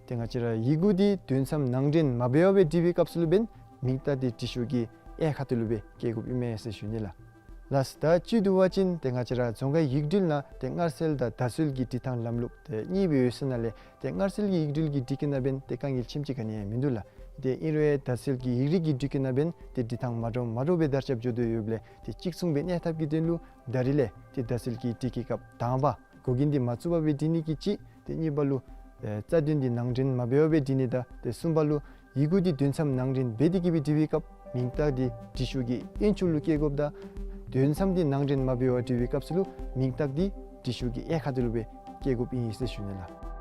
ཏེ་ང་བཅས་ར་ཡི་གུ་འདི་དོན་མཚམས་ནང་འདྲེན་མ་འབད་བར་སྦེ་འབྲི་བའི་སྐབས་སུ་ལུ་འབདན་མིང་རྟགས་འདི་འབྲི་ཤོག་གི་གཡས་ཁ་ཐུག་ལུ་སྦེ་སྐྱེལ་དགོཔ་ཨིན་མས་ཟེར་ཞུ་ནི་ལགས། ལགས། ད་བཅུད་བསྡུ་བ་ཅིན་ཏེ་ང་བཅས་ར་རྫོང་ཁའི་ཡིག་འབྲེལ་ནང་ཏེ་སྔར་སྲོལ་དང་དར་སྲོལ་གྱི་འབྲི་ཐངས་ལམ་ལུགས་ཏེ་གཉིས་སྦེ་ཡོད་ཟེར་ནང་ལས་ཏེ་སྔར་སྲོལ་གྱི་ཡིག་འབྲེལ་གྱི་སྒྲིག་བཀོད་ནང་འབདན་ཏེ་དཀའ་ངལ་ཆེམ་ཅིག་ག་ནི་ཡང་མིན་འདུག་ལགས། ཏེ་ཨིན་རུང་དར་སྲོལ་གྱི་ཡིག་རིགས་ཀྱི་སྒྲིག་བཀོད་ནང་འབདན་ཏེ་འབྲི་ཐངས་མ་འདྲཝ་མ་འདྲཝ་སྦེ་དར་ཁྱབ་འགྱོ་དོ་ཡོདཔ་ལས་ཏེ་གཅིག་མཚུངས་སྦེ་གནས་ཐབས་ཀྱི་དོན་ལུ་ད་རིས་ལས་ཏེ་དར་སྲོལ་གྱི་སྒྲིག་བཀོད་སྐབས་དང་པ་འགོག་རྐྱེན་འདི་མ་བཙུགས་པར་སྦེ་འབྲི་ནི་གི་གཅིག། ཏེ་གཉིས་པ་ལུ་ཨེ་རྩ་དོན་འདི་ནང་འདྲེན་མ་འབད་བར་སྦེ་འབྲི་ནི་དང་ཏེ་གསུམ་པ་ལུ་ཡི་གུ་འདི་དོན་མཚམས་ནང་འདྲེན་འབད་དེ་གི་སྦེ་འབྲི་བའི་སྐབས་མིང་རྟགས་འདི་འབྲི་ཤོག་གི་གཡོན་ཕྱོགས་ལུ་སྐྱེལ་དགོཔ་དང་དོན་མཚམས་འདི་ནང་འདྲེན་མ་འབད་བར་འབྲི་བའི་སྐབས་སུ་ལུ་མིང་རྟགས་འདི་འབྲི་ཤོག་གི་གཡས་ཁ་ཐུག་ལུ་སྦེ་སྐྱེལ་དགོཔ་ཨིན་ཟེར་ཞུ་ནི་ལགས།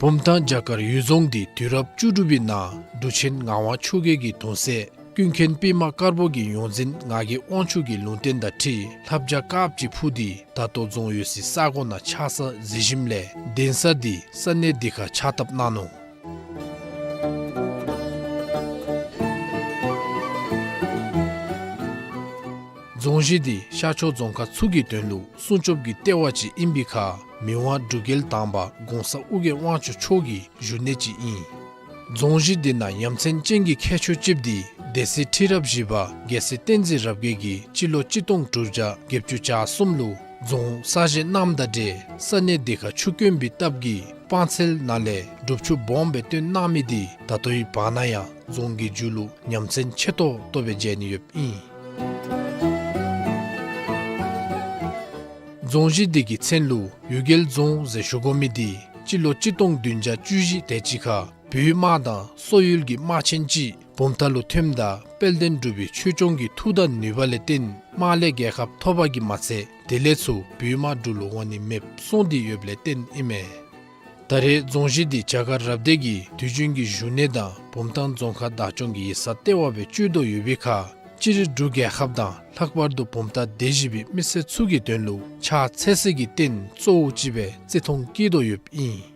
བུམ་ཐང་བྱ་དཀར་གཡུལ་རྫོང་འདི་དུས་རབས་བཅུ་དྲུག་པའི་ནང་འབྲུག་ཆེན་ངག་དབང་ཆོས་རྒྱལ་གྱི་གདུང་སྲས་ ཀུན་མཁྱེན་པདྨ་དཀར་པོ་གི་ཡོངས་འཛིན་ངག་གི་དབང་ཕྱུག་གི་ལུང་བསྟན་དང་འཁྲིལ་ལྷ་བྱ་དཀརཔོ་ཅིག་འཕུར་ཏེ་ད་ལྟོ་རྫོང་ཡོད་སའི་ས་གོ་ནང་ཆགས་ས་གཟིགས་ཞིནམ་ལས་གདན་ས་འདི་ས་གནས་འདི་ཁར་ཕྱག་བཏབ་གནང་ནུག། རྫོང་གཞི་འདི་ཤར་ཕྱོགས་རྫོང་ཁག་ཚུ་གི་དོན་ལུ་སྲུང་སྐྱོབ་ཀྱི་ལྟེ་བ་ཅིག་ཨིན་པའི་ཁར་མི་དབང་འབྲུག་རྒྱལ་དང་པ་གོང་ས་ཨོ་རྒྱན་དབང་ཕྱུག་མཆོག་གི་བཞུགས་གནས་ཅིག་ཨིན། རྫོང་གཞི་འདི་ནང་ཡ་མཚན་ཅན་གྱི་ཁྱད་ཆོས་ཅིག་འདི་སྡེ་སྲིད་ཁྲི་རབས་བཞི་པ་རྒྱལ་སྲས་བསྟན་འཛིན་རབ་རྒྱས་ཀྱིས་སྤྱི་ལོ་གཅིག་སྟོང་དྲུག་བརྒྱ་བརྒྱད་ཅུ་གྱ་གསུམ་ལུ་རྫོང་གསར་བཞེངས་གནངམ་དང་འབྲེལ་ས་གནས་འདི་ཁར་ཆུ་དཀོན་པའི་སྟབས་ཀྱིས་སྤང་ཚལ་ནང་ལས་སྒྲུབ་ཆུ་སྦོམ་སྦེ་བཏོན་གནང་མི་འདི་ད་ལྟོའི་བར་ན་ཡང་རྫོང་གི་མཇུག་ལུ་ཡ་མཚན་ཆེ་ཏོག་ཏོ་སྦེ་མཇལ་ནི་ཡོདཔ་ཨིན། རྫོང་གཞི་འདི་གི་མཚན་ལུ་གཡུལ་རྒྱལ་རྫོང་ཟེར་ཞུ་དགོ་མི་འདི་སྤྱི་ལོ་གཅིག་སྟོང་བདུན་བརྒྱ་བཅུ་བཞི་དེ་ཅིག་ཁར་བོད་དམག་དང་སོག་ཡུལ་གྱི་དམག་ཆེན་ཅིག་བུམ་ཐང་ལུ་ཐོནམ་ད་དཔལ་ལྡན་འབྲུག་པའི་ཆོས་སྐྱོང་གི་མཐུ་དང་ནུས་པ་ལས་བརྟེན་དམག་ལས་རྒྱལ་ཁ་ཐོབ་པ་གིས་མ་ཚད་དེ་ལས་ཚུར་བོད་དམག་འབྲུག་ལུ་འོང་ནི་མེདཔ་སོང་སྟེ་ཡོདཔ་ལས་བརྟེན་ཨིན་མས། ད་རེས་རྫོང་གཞི་འདི་རྒྱ་གར་རབ་སྡེ་གི་དུས་རྒྱུན་གྱི་བཞུགས་གནས་དང་བུམ་ཐང་རྫོང་ཁག་བདག་སྐྱོང་གི་ཡིག་ཚང་ལྟེ་བ་སྦེ་སྤྱོད་དོ་ཡོད་པའི་ཁར་སྤྱིར་འབྲུག་རྒྱལ་ཁབ་དང་ལྷག་པར་དུ་བུམ་ཐང་སྡེ་བཞི་པའི་མི་སེར་ཚུ་གི་དོན་ལུ་ཕྱག་འཚལ་སའི་རྟེན་གཙོ་བོ་ཅིག་སྦེ་བརྩི་མཐོང་བསྐྱེད་དོ་ཡོདཔ་ཨིན།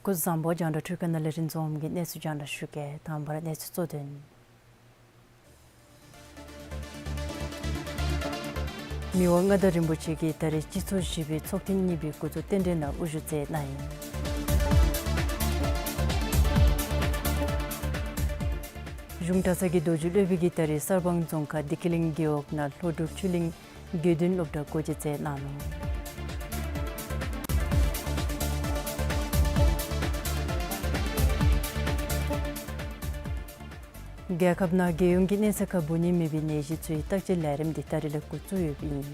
སྐུ་གཟུགས་བཟང་པོ། རྒྱང་བསྒྲགས་འཕྲུལ་ཁང་ནང་ལས་རིན་འཛོམས་ཀྱིས་གནས་ཚུལ་རྒྱང་བསྒྲགས་ཞུ་གེ། དང་པ་ར་གནས་ཚུལ་གཙོ་དོན། མི་དབང་མངའ་བདག་རིན་པོ་ཆེ་གིས་ད་རེས་སྤྱི་ཚོགས་བཞི་པའི་ཚོགས་ཐེངས་གཉིས་པའི་འགོ་བཙུགས་རྟེན་འབྲེལ་ནང་དབུ་བཞུགས་མཛད་གནང་ཡི། གཞུང་གྲྭ་ཚང་གི་རྡོ་རྗེ་སློབ་དཔོན་གྱིས་ད་རེས་གསར་སྤང་རྫོང་ཁག་བདེ་སྐྱིད་གླིང་རྒེད་འོག་ནང་ལྷོ་འབྲུག་ཆོས་གླིང་དགེ་འདུན་སློབ་གྲྭ་སྒོ་འབྱེད་མཛད་གནང་ནུག། རྒྱལ་ཁབ་ནང་རྒྱལ་ཡོངས་ཀྱི་གནས་ཚད་ཁར་འབུ་ནི་མེད་པའི་ནད་གཞི་ཚུའི་བརྟག་དཔྱད་ལས་རིམ་འདི་ད་རེས་ལས་འགོ་བཙུགས་ཡོདཔ་ཨིན།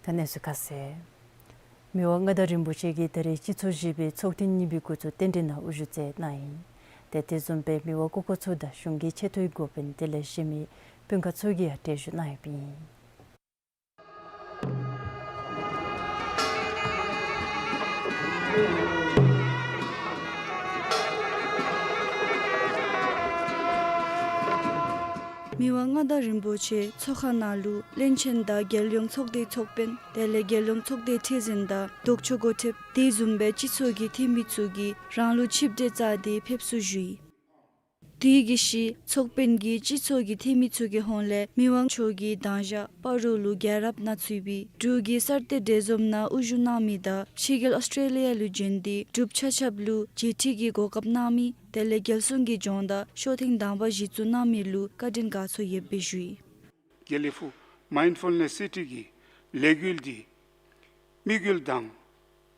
ད་གནས་ཚུལ་ཁ་གསལ། མི་དབང་མངའ་བདག་རིན་པོ་ཆེ་གིས་ད་རེས་སྤྱི་ཚོགས་བཞི་པའི་ཚོགས་ཐེངས་གཉིས་པའི་འགོ་བཙུགས་རྟེན་འབྲེལ་ནང་དབུ་བཞུགས་མཛད་གནང་ཡི། ཏེ་དེ་བཟུམ་སྦེ་མི་དབང་སྐུ་འཁོར་ཚུ་དང་གཞུང་གི་ཆེ་མཐོའི་འགོ་དཔོན་དེ་ལས་གཞན་མི་དཔོན་ཁག་ཚུ་གིས་ཡང་གྲལ་བཞུགས་གནང་ཡོདཔ་ཨིན། མི་དབང་མངའ་བདག་རིན་པོ་ཆེ་ཚོགས་ཁང་ནང་ལུ་བློན་ཆེན་དང་རྒྱལ་ཡོངས་ཚོགས་སྡེའི་ཚོགས་དཔོན་དེ་ལས་རྒྱལ་ཡོངས་ཚོགས་སྡེའི་ཁྲི་འཛིན་དང་ལྡོག་ཕྱོགས་འགོ་ཁྲིདཔ་དེ་བཟུམ་སྦེ་སྤྱི་ཚོགས་ཀྱི་འཐུས་མི་ཚུ་གིས་རང་ལུགས་ཆིབས་གྲལ་བཅའ་སྟེ་ཕེབས་བསུ་ཞུ་ཡི། དེ་གི་ཤུལ་ཚོགས་དཔོན་གྱིས་སྤྱི་ཚོགས་ཀྱི་འཐུས་མི་ཚུ་གི་ཧོངས་ལས་མི་དབང་མཆོག་གི་གདན་ཞུ་སྤ་རོ་ལུ་རྒྱལ་རབས་ནང་ཚུད་པའི་འབྲུག་གི་གསར་གཏོད་འབྲས་འཛོམས་ནང་དབུ་བཞུགས་གནང་མི་དང་ཕྱི་རྒྱལ་ཨོསི་ཊེ་ལི་ཡ་ལུ་བྱོན་ཏེ་འབྲུགཔ་ཆ་ཁྱབ་ལུ་མཇལ་ཕྲད་ཀྱི་གོ་སྐབས་གནང་མི་དེ་ལས་རྒྱལ་སྲུང་གི་ལྗོངས་དང་ཤོ་ཐེངས་དང་པ་གཞི་བཙུགས་གནང་མི་ལུ་བཀའ་དྲིན་དགའ་ཚོར་ཡོདཔ་སྦེ་ཞུ་ཡི། དགེ་ལེགས་ཕུག་མའིནཌ་ཕུལ་ནེསི་སི་ཊི་གི་ལས་འགུལ་འདི་དམིགས་ཡུལ་དང་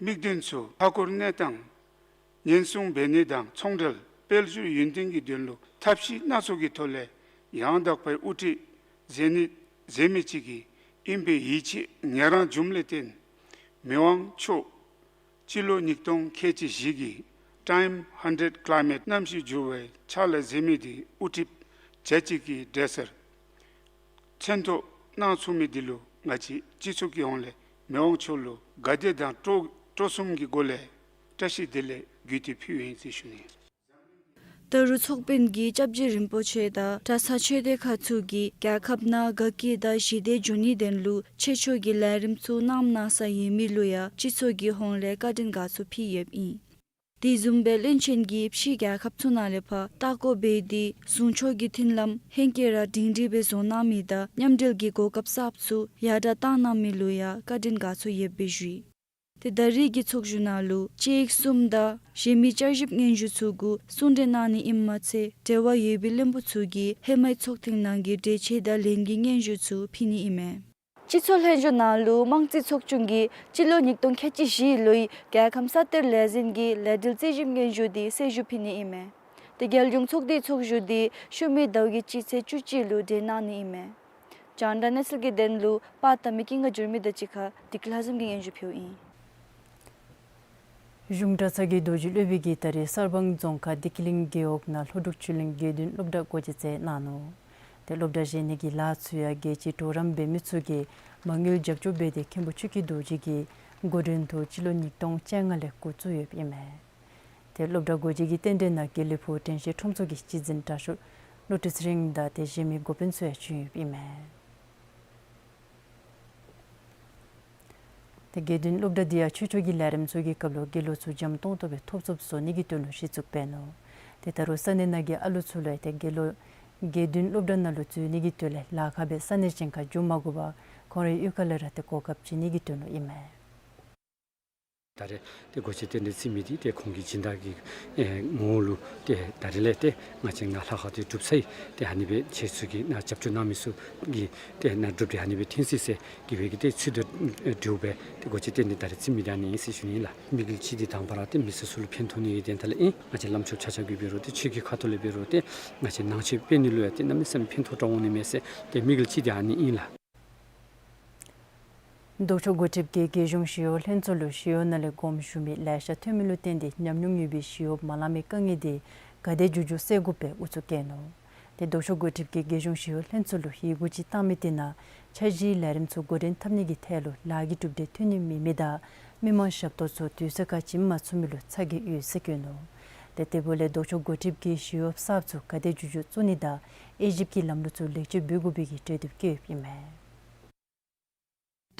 དམིགས་དོན་ཚུ་མཐའ་འཁོར་གནས་སྟངས་ཉེན་སྲུང་འབད་ནི་དང་ཚོང་འབྲེལ་དཔལ་འབྱོར་ཡུན་བརྟན་གྱི་དོན་ལུ་ཐབས་ཤེས་སྣ་ཚོགས་ཀྱི་ཐོག་ལས་ཡང་དག་པའི་དབུ་ཁྲིད་མཛད་ནི་མཛད་མི་ཅིག་གི་ཨིན་པའི་ཡིད་ཆེས་ངལ་རངས་བྱུངམ་ལས་བརྟེན་མི་དབང་མཆོག་སྤྱི་ལོ་ཉིས་སྟོང་ཁལ་གཅིག་བཞི་གི་ཊའིམ་ཧན་ཌེཌ་ཀ་ལའི་མེཊ་གནམ་གཤིས་འགྱུར་བའི་ཕྱག་ལཱ་མཛད་མི་འདི་དབུ་ཁྲིདཔ་རྒྱ་ཅིག་གི་གྲལ་སར་མཚན་ཐོ་གནང་ཚུགས་མི་འདི་ལུ་ང་བཅས་སྤྱི་ཚོགས་ཀྱི་ཧོངས་ལས་མི་དབང་མཆོག་ལུ་དགའ་བདེ་དང་སྤྲོ་སྤྲོ་གསུམ་གྱི་སྒོ་ལས་བཀྲ་ཤིས་བདེ་ལེགས་བརྒྱུད་དེ་ཕུལཝ་ཨིན་ཟེར་ཞུ་ནི། ད་རུང་ཚོགས་དཔོན་གྱིས་སྐྱབས་རྗེ་རིན་པོ་ཆེ་དང་གྲྭ་ཚང་ཆོས་སྡེ་ཁག་ཚུ་གིས་རྒྱལ་ཁབ་ནང་དགའ་སྐྱིད་དང་ཞི་བདེ་འབྱུང་ནིའི་དོན་ལུ་ཆེ་ཆུང་གི་ལས་རིམ་ཚུ་གནངམ་གནང་ས་ཡོད་མི་ལུ་ཡང་སྤྱི་ཚོགས་ཀྱི་ཧོངས་ལས་བཀའ་དྲིན་དགའ་ཚོར་ཕུལ་ཡོདཔ་ཨིན། དེ་བཟུམ་སྦེ་བློན་ཆེན་གྱིས་ཕྱི་རྒྱལ་ཁབ་ཚུ་ནང་ལས་ཕར་ལྟ་སྐོར་འབད་དེ་ཟུང་ཕྱོགས་ཀྱི་མཐུན་ལམ་ཧེང་སྐལ་ར་སྒྲིང་སྒྲིང་སྦེ་བཟོ་གནང་མི་དང་མཉམ་འབྲེལ་གྱི་གོ་སྐབས་གསརཔ་ཚུ་ཡར་དྲགས་བཏང་གནང་མི་ལུ་ཡང་བཀའ་དྲིན་དགའ་ཚོར་ཡོདཔ་སྦེ་ཞུ་ཡི། ཏེ་ད་རེས་ཀྱི་ཚོགས་བཞུགས་ནང་ལུ་སྤྱི་ཡིག་གསུམ་དང་གཞན་མི་བསྐྱར་ཞིབ་སྙན་ཞུ་ཚུ་གུ་གསུང་གྲོས་གནང་ནི་ཨིནམ་མ་ཚད་འབྲེལ་བ་ཡོད་པའི་བློན་པོ་ཚུ་གིས་ཧེ་མའི་ཚོགས་ཐེངས་ནང་གི་གྲོས་ཆོད་དང་ལན་གྱི་སྙན་ཞུ་ཚུ་ཕུལ་ནི་ཨིན་མས། སྤྱི་ཚོགས་ལྷན་བཞུགས་ནང་ལུ་དམངས་རྩིས་ཚོགས་ཆུང་གིས་སྤྱི་ལོ་ཉིས་སྟོང་ཁལ་གཅིག་བཞི་ལོའི་རྒྱལ་ཁམས་ས་གཏེར་ལས་འཛིན་གྱི་ལས་འབྲེལ་རྩིས་ཞིབ་སྙན་ཞུ་འདི་གསལ་ཞུ་ཕུལ་ནི་ཨིན་མས། ཏེ་རྒྱལ་ཡོངས་ཚོགས་སྡེའི་ཚོགས་བཞུགས་འདི་ཤུལ་མའི་ཟླཝ་གི་སྤྱི་ཚེས་བཅུ་གཅིག་ལུ་གྲོལ་གནང་ནི་ཨིན་མས། རྒྱང་བསྒྲགས་གནས་ཚུལ་གྱི་དོན་ལུ་པར་དང་མི་ཀུན་གྱིས་འགྱུར་མེད་དང་གཅིག་ཁར་བདེ་སྐྱིད་ལྷ་འཛོམས་ཀྱིས་སྙན་ཞུ་ཕུལཝ་ཨིན། གཞུང་གྲྭ་ཚང་གི་རྡོ་རྗེ་སློབ་དཔོན་གྱིས་ད་རེས་གསར་སྤང་རྫོང་ཁག་བདེ་སྐྱིད་གླིང་རྒེད་འོག་ནང་ལྷོ་འབྲུག་ཆོས་གླིང་དགེ་འདུན་སློབ་གྲྭ་སྒོ་འབྱེད་མཛད་གནང་ནུག། ཏེ་སློབ་གྲྭ་བཞེངས་ནི་གི་ལཱ་ཚུ་ཡང་རྒྱལ་སྤྱིའི་གྲོགས་རམ་འབད་མི་ཚུ་གིས་མ་དངུལ་རྒྱབ་སྐྱོར་འབད་དེ་མཁན་པོ་ཆོས་ཀྱི་རྡོ་རྗེ་གིས་འགོ་འདྲེན་དུ་སྤྱི་ལོ་ཉིས་སྟོང་བཅོ་ལྔ་ལས་འགོ་བཙུགས་ཡོདཔ་ཨིན་མས། ཏེ་སློབ་གྲྭ་སྒོ་འབྱེད་ཀྱི་རྟེན་འབྲེལ་ནང་དགེ་ལེགས་ཕུག་དྲན་ཤེས་ཁྲོམ་ཚོགས་ཀྱི་སྤྱི་འཛིན་དྲག་ཤོས་བློ་གྲོས་ཚེ་རིང་དང་ཏེ་གཞན་མི་འགོ་དཔོན་ཚུ་ཡང་བྱོན་ཡོདཔ་ཨིན་མས། ཏེ་དགེ་འདུན་སློབ་གྲྭ་འདི་ཡང་ཆོས་ཕྱོགས་ཀྱི་ལས་རིམ་ཚུ་གི་སྐབས་ལུ་དགེ་སློབ་ཚུ་འཇམ་ཏོང་ཏོ་སྦེ་ཐོབ་ཚུགསཔ་བཟོ་ནི་གི་དོན་ལུ་གཞི་བཙུགས་འབད་ནུག། ཏེ་ད་རུང་ས་གནས་ནང་གི་ཨ་ལུ་ཚུ་ལུ་ཡང་ཏེ་དགེ་སློབ་དགེ་འདུན་སློབ་གྲྭ་ནང་ལུ་འཛུལ་ནི་གི་དོན་ལས་ལཱ་ཁག་སྦེ་ས་གནས་གཞན་ཁར་འགྱོ་མ་དགོ་པར་ཁོང་རའི་གཡུས་ཁ་ལས་ར་ཏེ་གོ་སྐབས་བྱིན་ནི་གི་དོན་ལུ་ཨིན་མས། ད་རེས་ཏེ་སྒོ་འབྱེད་རྟེན་འབྲེལ་བརྩི་མི་འདི་ཏེ་ཁོང་གི་སྦྱིན་བདག་གི་ཨེ་ངོ་བོ་ལུ་ཏེ་ད་རེས་ལས་ཏེ་ང་བཅས་ང་ལྷ་ཁང་འདི་སྒྲུབ་ཚར་ཡི། ཏེ་ཨ་ནི་སྦེ་ཁྱེད་ཚུ་གིས་ནཱ་རྒྱབ་སྐྱོར་གནང་མི་ཚུ་གིས་ཏེ་ནཱ་སྒྲུབ་སྟེ་ཨ་ནི་སྦེ་འཐོན་ཅི་ཟེར་གི་སྦེ་གི་ཏེ་ཚུལ་དང་འདྲིཝ་སྦེ་ཏེ་སྒོ་འབྱེད་རྟེན་འབྲེལ་ད་རེས་བརྩི་མི་འདི་ཨ་ནི་ཨིན་ཟེར་ཞུ་ནི་ཨིན་ལགས། དམིགས་ཡུལ་ཅིག་འདི་དང་པ་ར་ཏེ་མི་སེར་ཚུ་ལུ་ཕན་ཐོགས་ནི་གི་དོན་དག་ལས་ཨིན། ང་བཅས་བླམ་ཆོསཔ་ཆ་ཁྱབ་ཀྱིས་འབད་རུང་ཏེ་ཆོས་ཀྱི་ཁ་ཐུག་ལས་འབད་རུང་ཏེ་ང་བཅས་ནང་ཆོས་སྤེལ་ནི་ལུ་ཡང་ཏེ་གནམ་མེད་ས་མེད་ཕན་ཐོགས་འདྲ་འོང་ནི་མས་ཟེར་ཏེ་དམིགས་ཡུལ་ཅིག་འདི་ཨ་ནི་ཨིན་ལགས། ལྡོག་ཕྱོགས་འགོ་ཁྲིདཔ་གིས་རྒྱལ་གཞུང་ཞི་གཡོག་ལྷན་ཚོགས་ལུ་ཞི་གཡོག་ནང་ལས་དགོངསམ་ཞུ་མི་ལེ་ཤ་ཐོན་མི་ལུ་བརྟེན་ཏེ་ཉམས་མྱོང་ཡོད་པའི་ཞི་གཡོགཔ་མ་ལང་མི་དཀའ་ངལ་འདི་ག་དེ་མགྱོགས་མགྱོགས་སེལ་དགོཔ་སྦེ་ཨུ་ཚུགས་བསྐྱེད་ནུག། ཏེ་ལྡོག་ཕྱོགས་འགོ་ཁྲིདཔ་གིས་རྒྱལ་གཞུང་ཞི་གཡོག་ལྷན་ཚོགས་ལུ་ཡི་གུ་ཅིག་བཏང་མི་དེ་ནང་འཆར་གཞིའི་ལས་རིམ་ཚུ་འགོ་འདྲེན་འཐབ་ནི་གི་ཐད་ལུ་ལཱ་གི་གྲུབ་འབྲས་ཐོན་ནི་མེད་མི་དང་མི་མང་ཞབས་ཏོག་ཚུ་དུས་ཚོད་ཁར་བྱིན་མ་ཚུགས་མི་ལུ་ཚ་གྱང་ཡོད་ཟེར་བཀོད་ནུག། ཏེ་དེ་འབདཝ་ལས་ལྡོག་ཕྱོགས་འགོ་ཁྲིདཔ་གིས་ཞི་གཡོགཔ་གསརཔ་ཚུ་ག་དེ་མགྱོགས་མགྱོགས་བཙུགས་ནི་དང་དབྱེ་ཞིབ་ཀྱི་ལམ་ལུགས་ཚུ་ལེགས་བཅོས་འབད་དགོ་པའི་གི་གྲོས་འདེབས་བཀོད་ཡོདཔ་ཨིན་མས།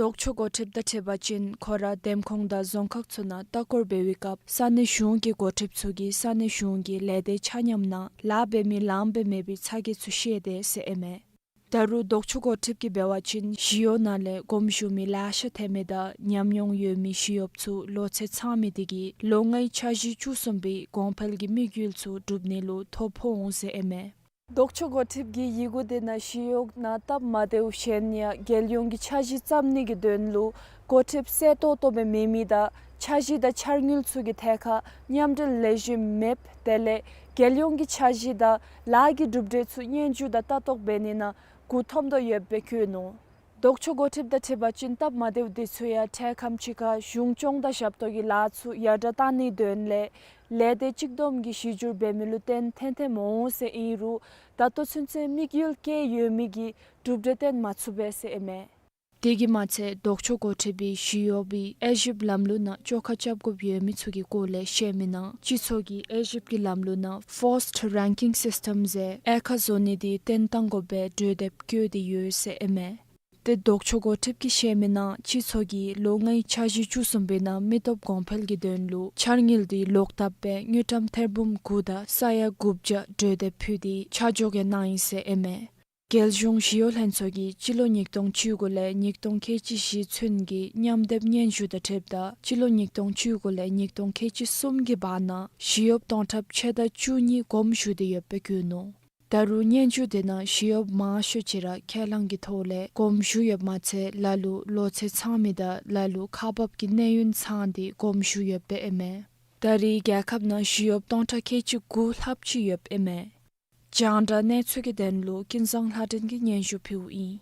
ལྡོག་ཕྱོགས་འགོ་ཁྲིདཔ་དང་འཁྲིལ་བ་ཅིན་ཁོ་ར་འདེམས་ཁོངས་དང་རྫོང་ཁག་ཚུ་ནང་ལྟ་སྐོར་འབད་བའི་སྐབས་ས་གནས་གཞུང་གི་འགོ་ཁྲིདཔ་ཚུ་གིས་ས་གནས་གཞུང་གི་ལས་སྡེ་ཆ་མཉམ་ནང་ལཱ་འབད་མི་ལངམ་སྦེ་མེད་པའི་ཚ་གྱང་ཚུ་བཤད་དེས་ཟེར་ཨིན་མས། ད་རུང་ལྡོག་ཕྱོགས་འགོ་ཁྲིདཔ་གིས་འབད་བ་ཅིན་ཞི་གཡོག་ནང་ལས་དགོངསམ་ཞུ་མི་ལེ་ཤ་ཐོན་མི་དང་ཉམས་མྱོང་ཡོད་མི་ཞི་གཡོགཔ་ཚུ་ལོ་ཚད་ཚང་མི་དེ་གིས་ལོ་ལྔའི་འཆར་གཞི་བཅུ་གསུམ་པའི་གོང་འཕེལ་གྱི་དམིགས་ཡུལ་ཚུ་འགྲུབ་ནི་ལུ་ཐོ་ཕོག་འོང་ཟེར་ཨིན་མས། ལྡོག་ཕྱོགས་འགོ་ཁྲིདཔ་གིས་ཡི་གུ་དེ་ནང་ཞི་གཡོག་ནང་སྟབས་མ་བདེཝ་གཞན་ཡང་རྒྱལ་ཡོངས་ཀྱི་འཆར་གཞི་བརྩམ་ནི་གི་དོན་ལུ་འགོ་ཁྲིདཔ་གསལ་ཏོག་ཏོ་སྦེ་མེད་མི་དང་འཆར་གཞི་དང་འཆར་དངུལ་ཚུ་གི་ཐད་ཁར་མཉམ་འབྲེལ་ལེགས་ཤོམ་མེདཔ་དེ་ལས་རྒྱལ་ཡོངས་ཀྱི་འཆར་གཞི་དང་ལཱ་གི་གྲུབ་འབྲས་ཚུ་སྙན་ཞུ་དང་ལྟ་རྟོག་འབད་ནི་ནང་མགུ་འཐོམ་དོ་ཡོདཔ་སྦེ་བཀོད་ནུག། ལྡོག་ཕྱོགས་འགོ་ཁྲིདཔ་དང་འཁྲིལ་བ་ཅིན་སྟབས་མ་བདེཝ་དེ་ཚུ་ཡང་འཕྲལ་ཁམས་ཅིག་ཁར་གཞུང་སྐྱོང་དང་ཞབས་ཏོག་གི་ལཱ་ཚུ་ཡར་དྲག་བཏང་ནིའི་དོན་ལས་ལས་སྡེ་གཅིག་བསྡོམས་ཀྱི་གཞི་འགྱུར་འབད་མི་ལུ་བརྟེན་ཐོན་ཐོནམ་འོང་ཟེར་ཨིན་རུང་ད་ལྟོ་ཚུན་ཚོད་དམིགས་ཡུལ་བསྐྱེད་ཡོད་མི་གི་གྲུབ་འབྲས་བཏོན་མ་ཚུགས་པས་ཟེར་ཨིན་མས། དེ་གིས་མ་ཚད་ལྡོག་ཕྱོགས་འགོ་ཁྲིདཔ་གིས་ཞི་གཡོགཔ་གི་དབྱེ་ཞིབ་ལམ་ལུགས་ནང་བཅོ་ཁ་རྐྱབ་དགོཔ་ཡོད་མི་ཚུ་གི་སྐོར་ལས་བཤད་མི་ནང་སྤྱི་ཚོགས་ཀྱི་དབྱེ་ཞིབ་ཀྱི་ལམ་ལུགས་ནང་Forced Ranking System ཟེར་དབྱེ་ཁག་བཟོ་ནི་དེ་བཏོན་གཏང་དགོཔ་སྦེ་གྲོས་འདེབས་བཀོད་དེ་ཡོད་ཟེར་ཨིན་མས། ཏེ་ལྡོག་ཕྱོགས་འགོ་ཁྲིདཔ་གིས་བཤད་མི་ནང་སྤྱི་ཚོགས་ཀྱི་ལོ་ལྔའི་འཆར་གཞི་བཅུ་གསུམ་པའི་ནང་མི་སྟོབས་གོང་འཕེལ་གྱི་དོན་ལུ་འཆར་དངུལ་དེ་ལོག་བཏབ་སྦེ་དངུལ་ཀྲམ་ཐེར་འབུམ་དགུ་དང་ས་ཡ་དགུ་བརྒྱ་གྲོས་འདེབས་ཕུལ་ཏེ་ཆ་འཇོག་ཡང་གནང་ཡི་ཟེར་ཨིན་མས། རྒྱལ་གཞུང་ཞི་གཡོག་ལྷན་ཚོགས་ཀྱིས་སྤྱི་ལོ་ཉིས་སྟོང་བཅུ་དགུ་ལས་ཉིས་སྟོང་ཁལ་གཅིག་བཞི་ཚུན་གྱི་མཉམ་སྡེབ་སྙན་ཞུ་དང་འཁྲིལཝ་ད་སྤྱི་ལོ་ཉིས་སྟོང་བཅུ་དགུ་ལས་ཉིས་སྟོང་ཁལ་གཅིག་གསུམ་གྱི་བར་ན་ཞི་གཡོགཔ་སྟོང་ཕྲག་ཕྱེད་དང་བཅུ་གཉིས་དགོངསམ་ཞུ་སྟེ་ཡོདཔ་སྦེ་བཀོད་ནུག། ད་རུང་སྙན་ཞུ་དེ་ནང་ཞི་གཡོགཔ་མང་ཤོས་ཅིག་ར་ཁས་བླངས་ཀྱི་ཐོག་ལས་དགོངསམ་ཞུ་ཡོདཔ་མ་ཚད་ལ་ལུ་ལོ་ཚད་ཚང་མི་དང་ལ་ལུ་ཁག་འབགཔ་ཀྱི་གནས་ཡུན་ཚང་སྟེ་དགོངསམ་ཞུ་ཡོདཔ་སྦེ་ཨིན་མས། ད་རེས་རྒྱལ་ཁབ་ནང་ཞི་གཡོགཔ་སྟོང་ཕྲག་ཁལ་གཅིག་དགུ་ལྷགཔ་ཅིག་ཡོདཔ་ཨིན་མས། རྒྱང་བསྒྲགས་གནས་ཚུལ་གྱི་དོན་ལུ་ཀུན་བཟང་ལྷ་སྒྲོན་གྱིས་སྙན་ཞུ་ཕུལཝ་ཨིན།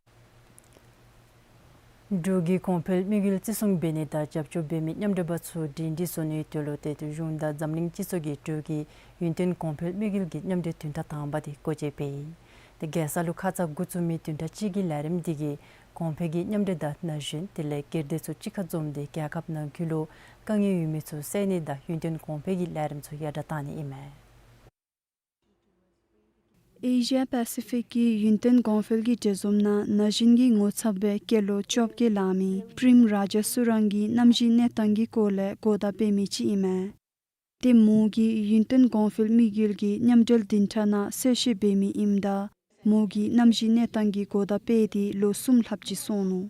འབྲུག་གི་གོང་འཕེལ་དམིགས་ཡུལ་བརྩི་སྲུང་འབད་ནི་དང་རྒྱབ་སྐྱོར་འབད་མི་མཉམ་འབྲེལ་པ་ཚུ་སྒྲིང་སྒྲི་བཟོ་ནིའི་དོན་ལུ་ཏེ་གཞུང་དང་འཛམ་གླིང་སྤྱི་ཚོགས་ཀྱིས་འབྲུག་གི་ཡུན་བརྟན་གོང་འཕེལ་དམིགས་ཡུལ་གྱི་མཉམ་འབྲེལ་བདུན་ཕྲག་དང་པ་དེ་སྒོ་འབྱེད་འབད་ཡི། ཏེ་རྒྱལ་ས་ལུ་ཁ་ཙ་འགོ་བཙུགས་མི་བདུན་ཕྲག་གཅིག་གི་ལས་རིམ་དེ་གིས་གོང་འཕེལ་གྱི་མཉམ་འབྲེལ་དང་ན་གཞོན་དེ་ལས་སྒེར་སྡེ་ཚུ་གཅིག་ཁར་འཛོམས་ཏེ་རྒྱལ་ཁབ་ནང་ཁུལ་ལུ་དཀའ་ངལ་ཡོད་མི་ཚུ་བསལ་ནི་དང་ཡུན་བརྟན་གོང་འཕེལ་གྱི་ལས་རིམ་ཚུ་ཡར་དྲག་བཏང་ནི་ཨིན་མས། ཨེ་ཤི་ཡ་པ་སི་ཕིག་གི་ཡུན་བརྟན་གོང་འཕེལ་གྱི་གྲོས་འཛོམས་ནང་ན་གཞོན་གྱི་ངོ་ཚབ་སྦེ་སྐྱེས་ལོ་བཅོ་བརྒྱད་ལང་མི་པྲིམ་རཱ་ཇ་སུ་རང་གིས་གནམ་གཤིས་གནས་སྟངས་ཀྱི་སྐོར་ལས་གོ་བརྡ་སྤེལ་མི་ཅིག་ཨིན་མས། ཏེ་མོ་གིས་ཡུན་བརྟན་གོང་འཕེལ་དམིགས་ཡུལ་གྱི་མཉམ་འབྲེལ་བདུན་ཕྲག་ནང་གསལ་བཤད་འབད་མི་ཨིནམ་ད་མོ་གིས་གནམ་གཤིས་གནས་སྟངས་ཀྱི་གོ་བརྡ་སྤེལ་ཏེ་ལོ་གསུམ་ལྷགཔ་ཅིག་སོང་ནུག།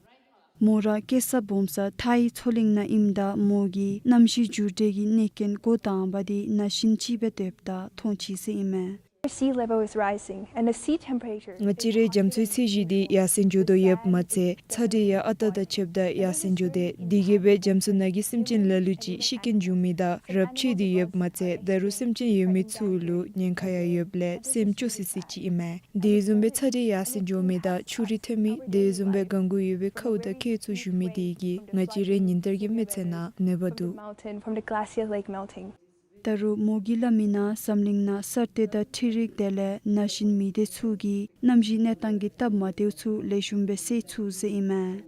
མོ་ར་སྐྱེས་ས་སྦོམ་ས་ཐའི་མཚོ་གླིང་ནང་ཨིནམ་ད་མོ་གིས་གནམ་གཤིས་འགྱུར་འགྲོས་ཀྱི་གནོད་རྐྱེན་འགོ་དང་པ་དེ་ན་གཞོན་ཅིག་སྦེ་སྡོདཔ་ད་མཐོང་ཅི་ཟེར་ཨིན་མས། Sea level is rising and the sea temperature. ང་བཅས་རའི་རྒྱ་མཚོའི་ཚད་གཞི་འདི་ཡར་སེང་འགྱོ་དོ་ཡོདཔ་མ་ཚད་ཚ་དྲོད་ཡང་ཨ་རྟག་དང་ཕྱདཔ་ད་ཡར་སེང་འགྱོ་དེས། དེ་གིས་སྦེ་རྒྱ་མཚོ་ནང་གི་སེམས་ཅན་ལ་ལུ་ཅིག་ཤི་རྐྱེན་འབྱུང་མི་དང་རབས་ཆད་དེ་ཡོདཔ་མ་ཚད་ད་རུང་སེམས་ཅན་ཡོད་མི་ཚུ་ལུ་ཉེན་ཁ་ཡང་ཡོདཔ་ལས་སེམས་སྐྱོ་སི་སི་ཅིག་ཨིན་མས། དེ་བཟུམ་སྦེ་ཚ་དྲོད་ཡར་སེང་འགྱོ་མི་དང་ཆུ་རུད་ཐོན་མི་དེ་བཟུམ་སྦེ་གང་དགོས་ཡོད་པའི་ཁཝ་དང་ཁྱེགས་ཚུ་བཞུ་མི་དེ་གིས་ང་བཅས་རའི་ཉིན་ལྟར་གྱི་མི་ཚེ་ནང་གནོད་པ་འདུག། Mountain from the glacial lake melting. ད་རུང་མོ་གིས་སླབ་མི་ནང་འཛམ་གླིང་ནང་ས་རྡོ་དང་འཕྲུལ་རིག་དེ་ལས་ན་གཞོན་མི་སྡེ་ཚུ་གིས་གནམ་གཤིས་གནས་སྟངས་ཀྱི་སྟབས་མ་བདེཝ་ཚུ་ལེགས་ཤོམ་སྦེ་སེལ་ཚུགས་ཟེར་ཨིན་མས།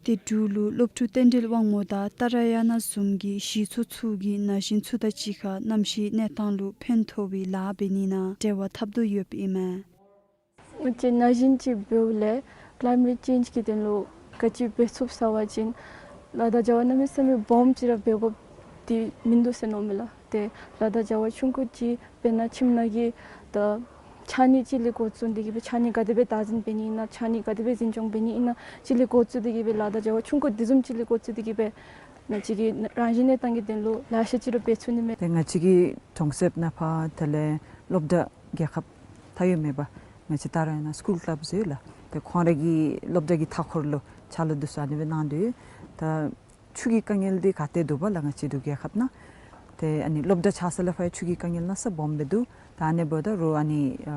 དེ་འབྲུག་ལུ་སློབ་ཕྲུག་རྟེན་འབྲེལ་དབང་མོ་དང་ཏཱ་ར་ཡ་ན་བཟུམ་གྱི་གཞི་ཚོགས་ཚུ་གིས་ན་གཞོན་ཚུ་དང་གཅིག་ཁར་གནམ་གཤིས་གནས་སྟངས་ལུ་ཕན་ཐོགས་པའི་ལཱ་འབད་ནི་ནང་འབྲེལ་བ་འཐབ་དོ་ཡོདཔ་ཨིན་མས། ང་བཅས་ན་གཞོན་ཅིག་འབདཝ་ལས་climate change གི་དོན་ལུ་ག་ཅི་འབད་ཚུགས་ཟེར་བ་ཅིན་ལཱ་དང་བྱ་བ་གནམ་མེད་ས་མེད་སྦོམ་ཅིག་ར་འབད་དགོཔ་འདི་མིན་འདུག་ཟེར་མནོཝ་མས་ལགས། ཏེ་ལཱ་དང་བྱ་བ་ཆུང་ཀུ་ཅིག་དཔེར་ན་ཁྱིམ་ནང་གི་ད་ཕྱགས་སྙིགས་ཅིག་ལས་འགོ་བཙུགས་ཏེ་གིས་སྦེ་ཕྱགས་སྙིགས་ག་དེ་སྦེ་བདག་འཛིན་འབད་ནི་ཨིན་ན་ཕྱགས་སྙིགས་ག་དེ་སྦེ་འཛིན་སྐྱོང་འབད་ནི་ཨིན་ན་ཅིག་ལས་འགོ་བཙུགས་ཏེ་གིས་སྦེ་ལཱ་དང་བྱ་བ་ཆུང་ཀུ་དེ་བཟུམ་ཅིག་ལས་འགོ་བཙུགས་ཏེ་གིས་སྦེ་ང་བཅས་ཀྱི་རང་བཞིན་གནས་སྟངས་ཀྱི་དོན་ལུ་ལེ་ཤ་ཅིག་ར་འབད་ཚུགས་ནི་མས། ཏེ་ང་བཅས་ཀྱི་གྲོང་གསེབ་ནང་ཕར་དེ་ལས་སློབ་གྲྭ་རྒྱལ་ཁབ་མཐའ་ཡོད་མེད་པ་ང་བཅས་ད་རེས་ནངས་པ་སི་ཀུལ་ཀི་ལབ་ཟེར་ལགས། ཏེ་ཁོང་ར་གི་སློབ་གྲྭ་གི་མཐའ་འཁོར་ལུ་ཕྱག་ལཱ་འདི་ཚུ་ཨ་ནི་སྦེ་གནང་དོ་ཡོད། ད་ཆུ་གི་དཀའ་ངལ་འདི་ག་ཏེ་འདུག་པ་ལགས། ང་བཅས་འབྲུག་རྒྱལ་ཁབ་ནང་ཏེ་ཨ་ནི་སློབ་གྲྭ་ཆགས་ས་ལས་ཕར་ཆུ་གི་དཀའ་ངལ་གནམ་མེད་ས་མེད་སྦོམ་སྦེ་འདུག། ད་ཨ་ནི་འབདཝ་ད་རུང་ཨ་ནི་ཨ་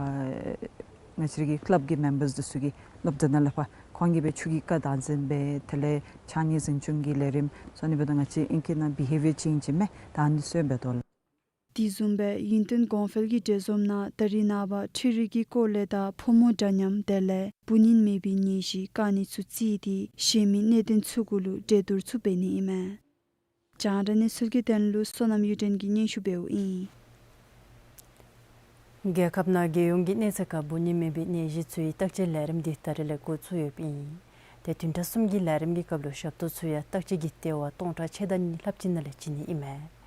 ང་བཅས་ར་གི་ཀི་ལབ་ཀྱི་མེམ་བརསི་འདི་ཚུ་གིས་སློབ་གྲྭ་ནང་ལས་ཕར་ཁོང་གིས་སྦེ་ཆུ་གི་རྐ་བདག་འཛིན་འབད་དེ་ལས་ཕྱགས་སྙིགས་འཛིན་སྐྱོང་གི་ལས་རིམ་ཚུ་ཨ་ནི་འབདཝ་ད་ང་བཅས་ཨིང་སྐད་ནང་བི་ཧེ་བི་ཡར་ཅེནཇ་ཨིན་མས། ད་ཨ་ནི་ཚུ་འབད་དོ་ལགས། དེ་བཟུམ་སྦེ་ཡུན་བརྟན་གོང་འཕེལ་གྱི་གྲོས་འཛོམས་ནང་ད་རེས་ནངས་པ་འཕྲུལ་རིག་གི་སྐོར་ལས་དང་ཕོ་མོ་འདྲ་མཉམ་དེ་ལས་འབུ་ནིང་མེད་པའི་ནད་གཞི་བཀག་ནི་ཚུ་བརྩིས་ཏེ་གཞན་མི་གནད་དོན་ཚུ་གུ་ལུ་གྲོས་བསྡུར་ཚུ་འབད་ནི་ཨིན་མས། རྒྱང་བསྒྲགས་གནས་ཚུལ་གྱི་དོན་ལུ་བསོད་ནམས་གཡུ་སྒྲོན་གྱིས་སྙན་ཞུ་འབདཝ་ཨིན། རྒྱལ་ཁབ་ནང་རྒྱལ་ཡོངས་ཀྱི་གནས་ཚད་ཁར་འབུ་ནིང་མེད་པའི་ནད་གཞི་ཚུའི་བརྟག་དཔྱད་ལས་རིམ་འདི་ད་རེས་ལས་འགོ་བཙུགས་ཡོདཔ་ཨིན། ཏེ་བདུན་ཕྲག་གསུམ་གྱི་ལས་རིམ་གྱི་སྐབས་ལུ་ཞབས་ཏོག་ཚུ་ཡང་བརྟག་དཔྱད་ཀྱི་ལྟེ་བ་སྟོང་ཕྲག་ཕྱེད་དང་གཉིས་ལྷགཔ་ཅིག་ནང་ལས་བྱིན་ནི་ཨིན་མས།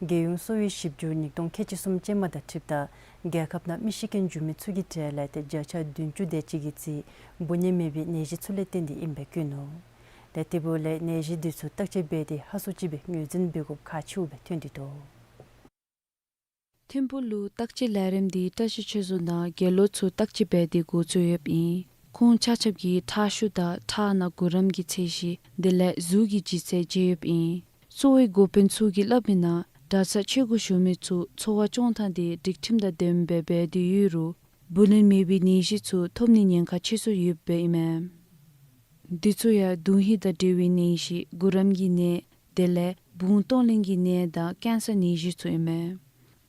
རྒྱལ་ཡོངས་གསོ་བའི་ཞིབ་འཇུག་ཉིས་སྟོང་ཁལ་གཅིག་གསུམ་ཅན་མ་དང་འཁྲིལཝ་ད་རྒྱལ་ཁབ་ནང་མི་ཤི་རྐྱེན་བྱུང་མི་ཚུ་གི་གྲས་ལས་ཏེ་བརྒྱ་ཆ་བདུན་ཅུ་དེ་ཅིག་གི་རྩིས་འབུ་ནིང་མེད་པའི་ནད་གཞི་ཚུ་ལས་བརྟེན་ཏེ་ཨིནམ་སྦེ་བཀོད་ནུག། ཏེ་དེ་འབདཝ་ལས་ནད་གཞི་འདི་ཚུ་བརྟག་དཔྱད་འབད་དེ་ཧ་སུ་ཅིག་སྦེ་ངོས་འཛིན་འབད་དགོཔ་ཁག་ཆེཝ་སྦེ་ཐོན་ཏེ་འདུག། ཐིམ་ཕུག་ལུ་བརྟག་དཔྱད་ལས་རིམ་འདི་བཀྲ་ཤིས་ཆོས་བཟང་དང་དགེ་སློང་ཚུ་བརྟག་དཔྱད་འབད་དེ་འགོ་བཙུགས་ཡོདཔ་ཨིན། ཁོང་ཆ་ཁྱབ་ཀྱིས་ཁྲག་ཤུགས་དང་ཁྲག་ནང་གུ་རམ་གྱི་ཚད་གཞི་དེ་ལས་གཟུགས་ཀྱི་ལྗིད་ཚད་དཔྱད་ཡོདཔ་ཨིན། གསོ་བའི་འགོ་དཔོན་ཚུ་གིས་སླབ་མི་ནང་གྲྭ་ཚང་ཆོས་སྒོ་ཞུ་མི་ཚུ་འཚོ་བ་སྐྱོང་ཐངས་འདི་སྒྲིག་ཁྲིམས་དང་ལྡནམ་སྦེ་འབད་དེ་ཡོད་རུང་འབུ་ནིང་མེད་པའི་ནད་གཞི་ཚུ་ཐོབ་ནིའི་ཉེན་ཁ་ཆེ་སུ་ཡོདཔ་ཨིན་མས། འདི་ཚུ་ཡང་དུང་ཧིང་དང་འབྲེལ་བའི་ནད་གཞི་གུ་རམ་གྱི་ནད་དེ་ལས་བུང་གཏོང་ལེན་གྱི་ནད་དང་ཀེན་སར་ནད་གཞི་ཚུ་ཨིན་མས།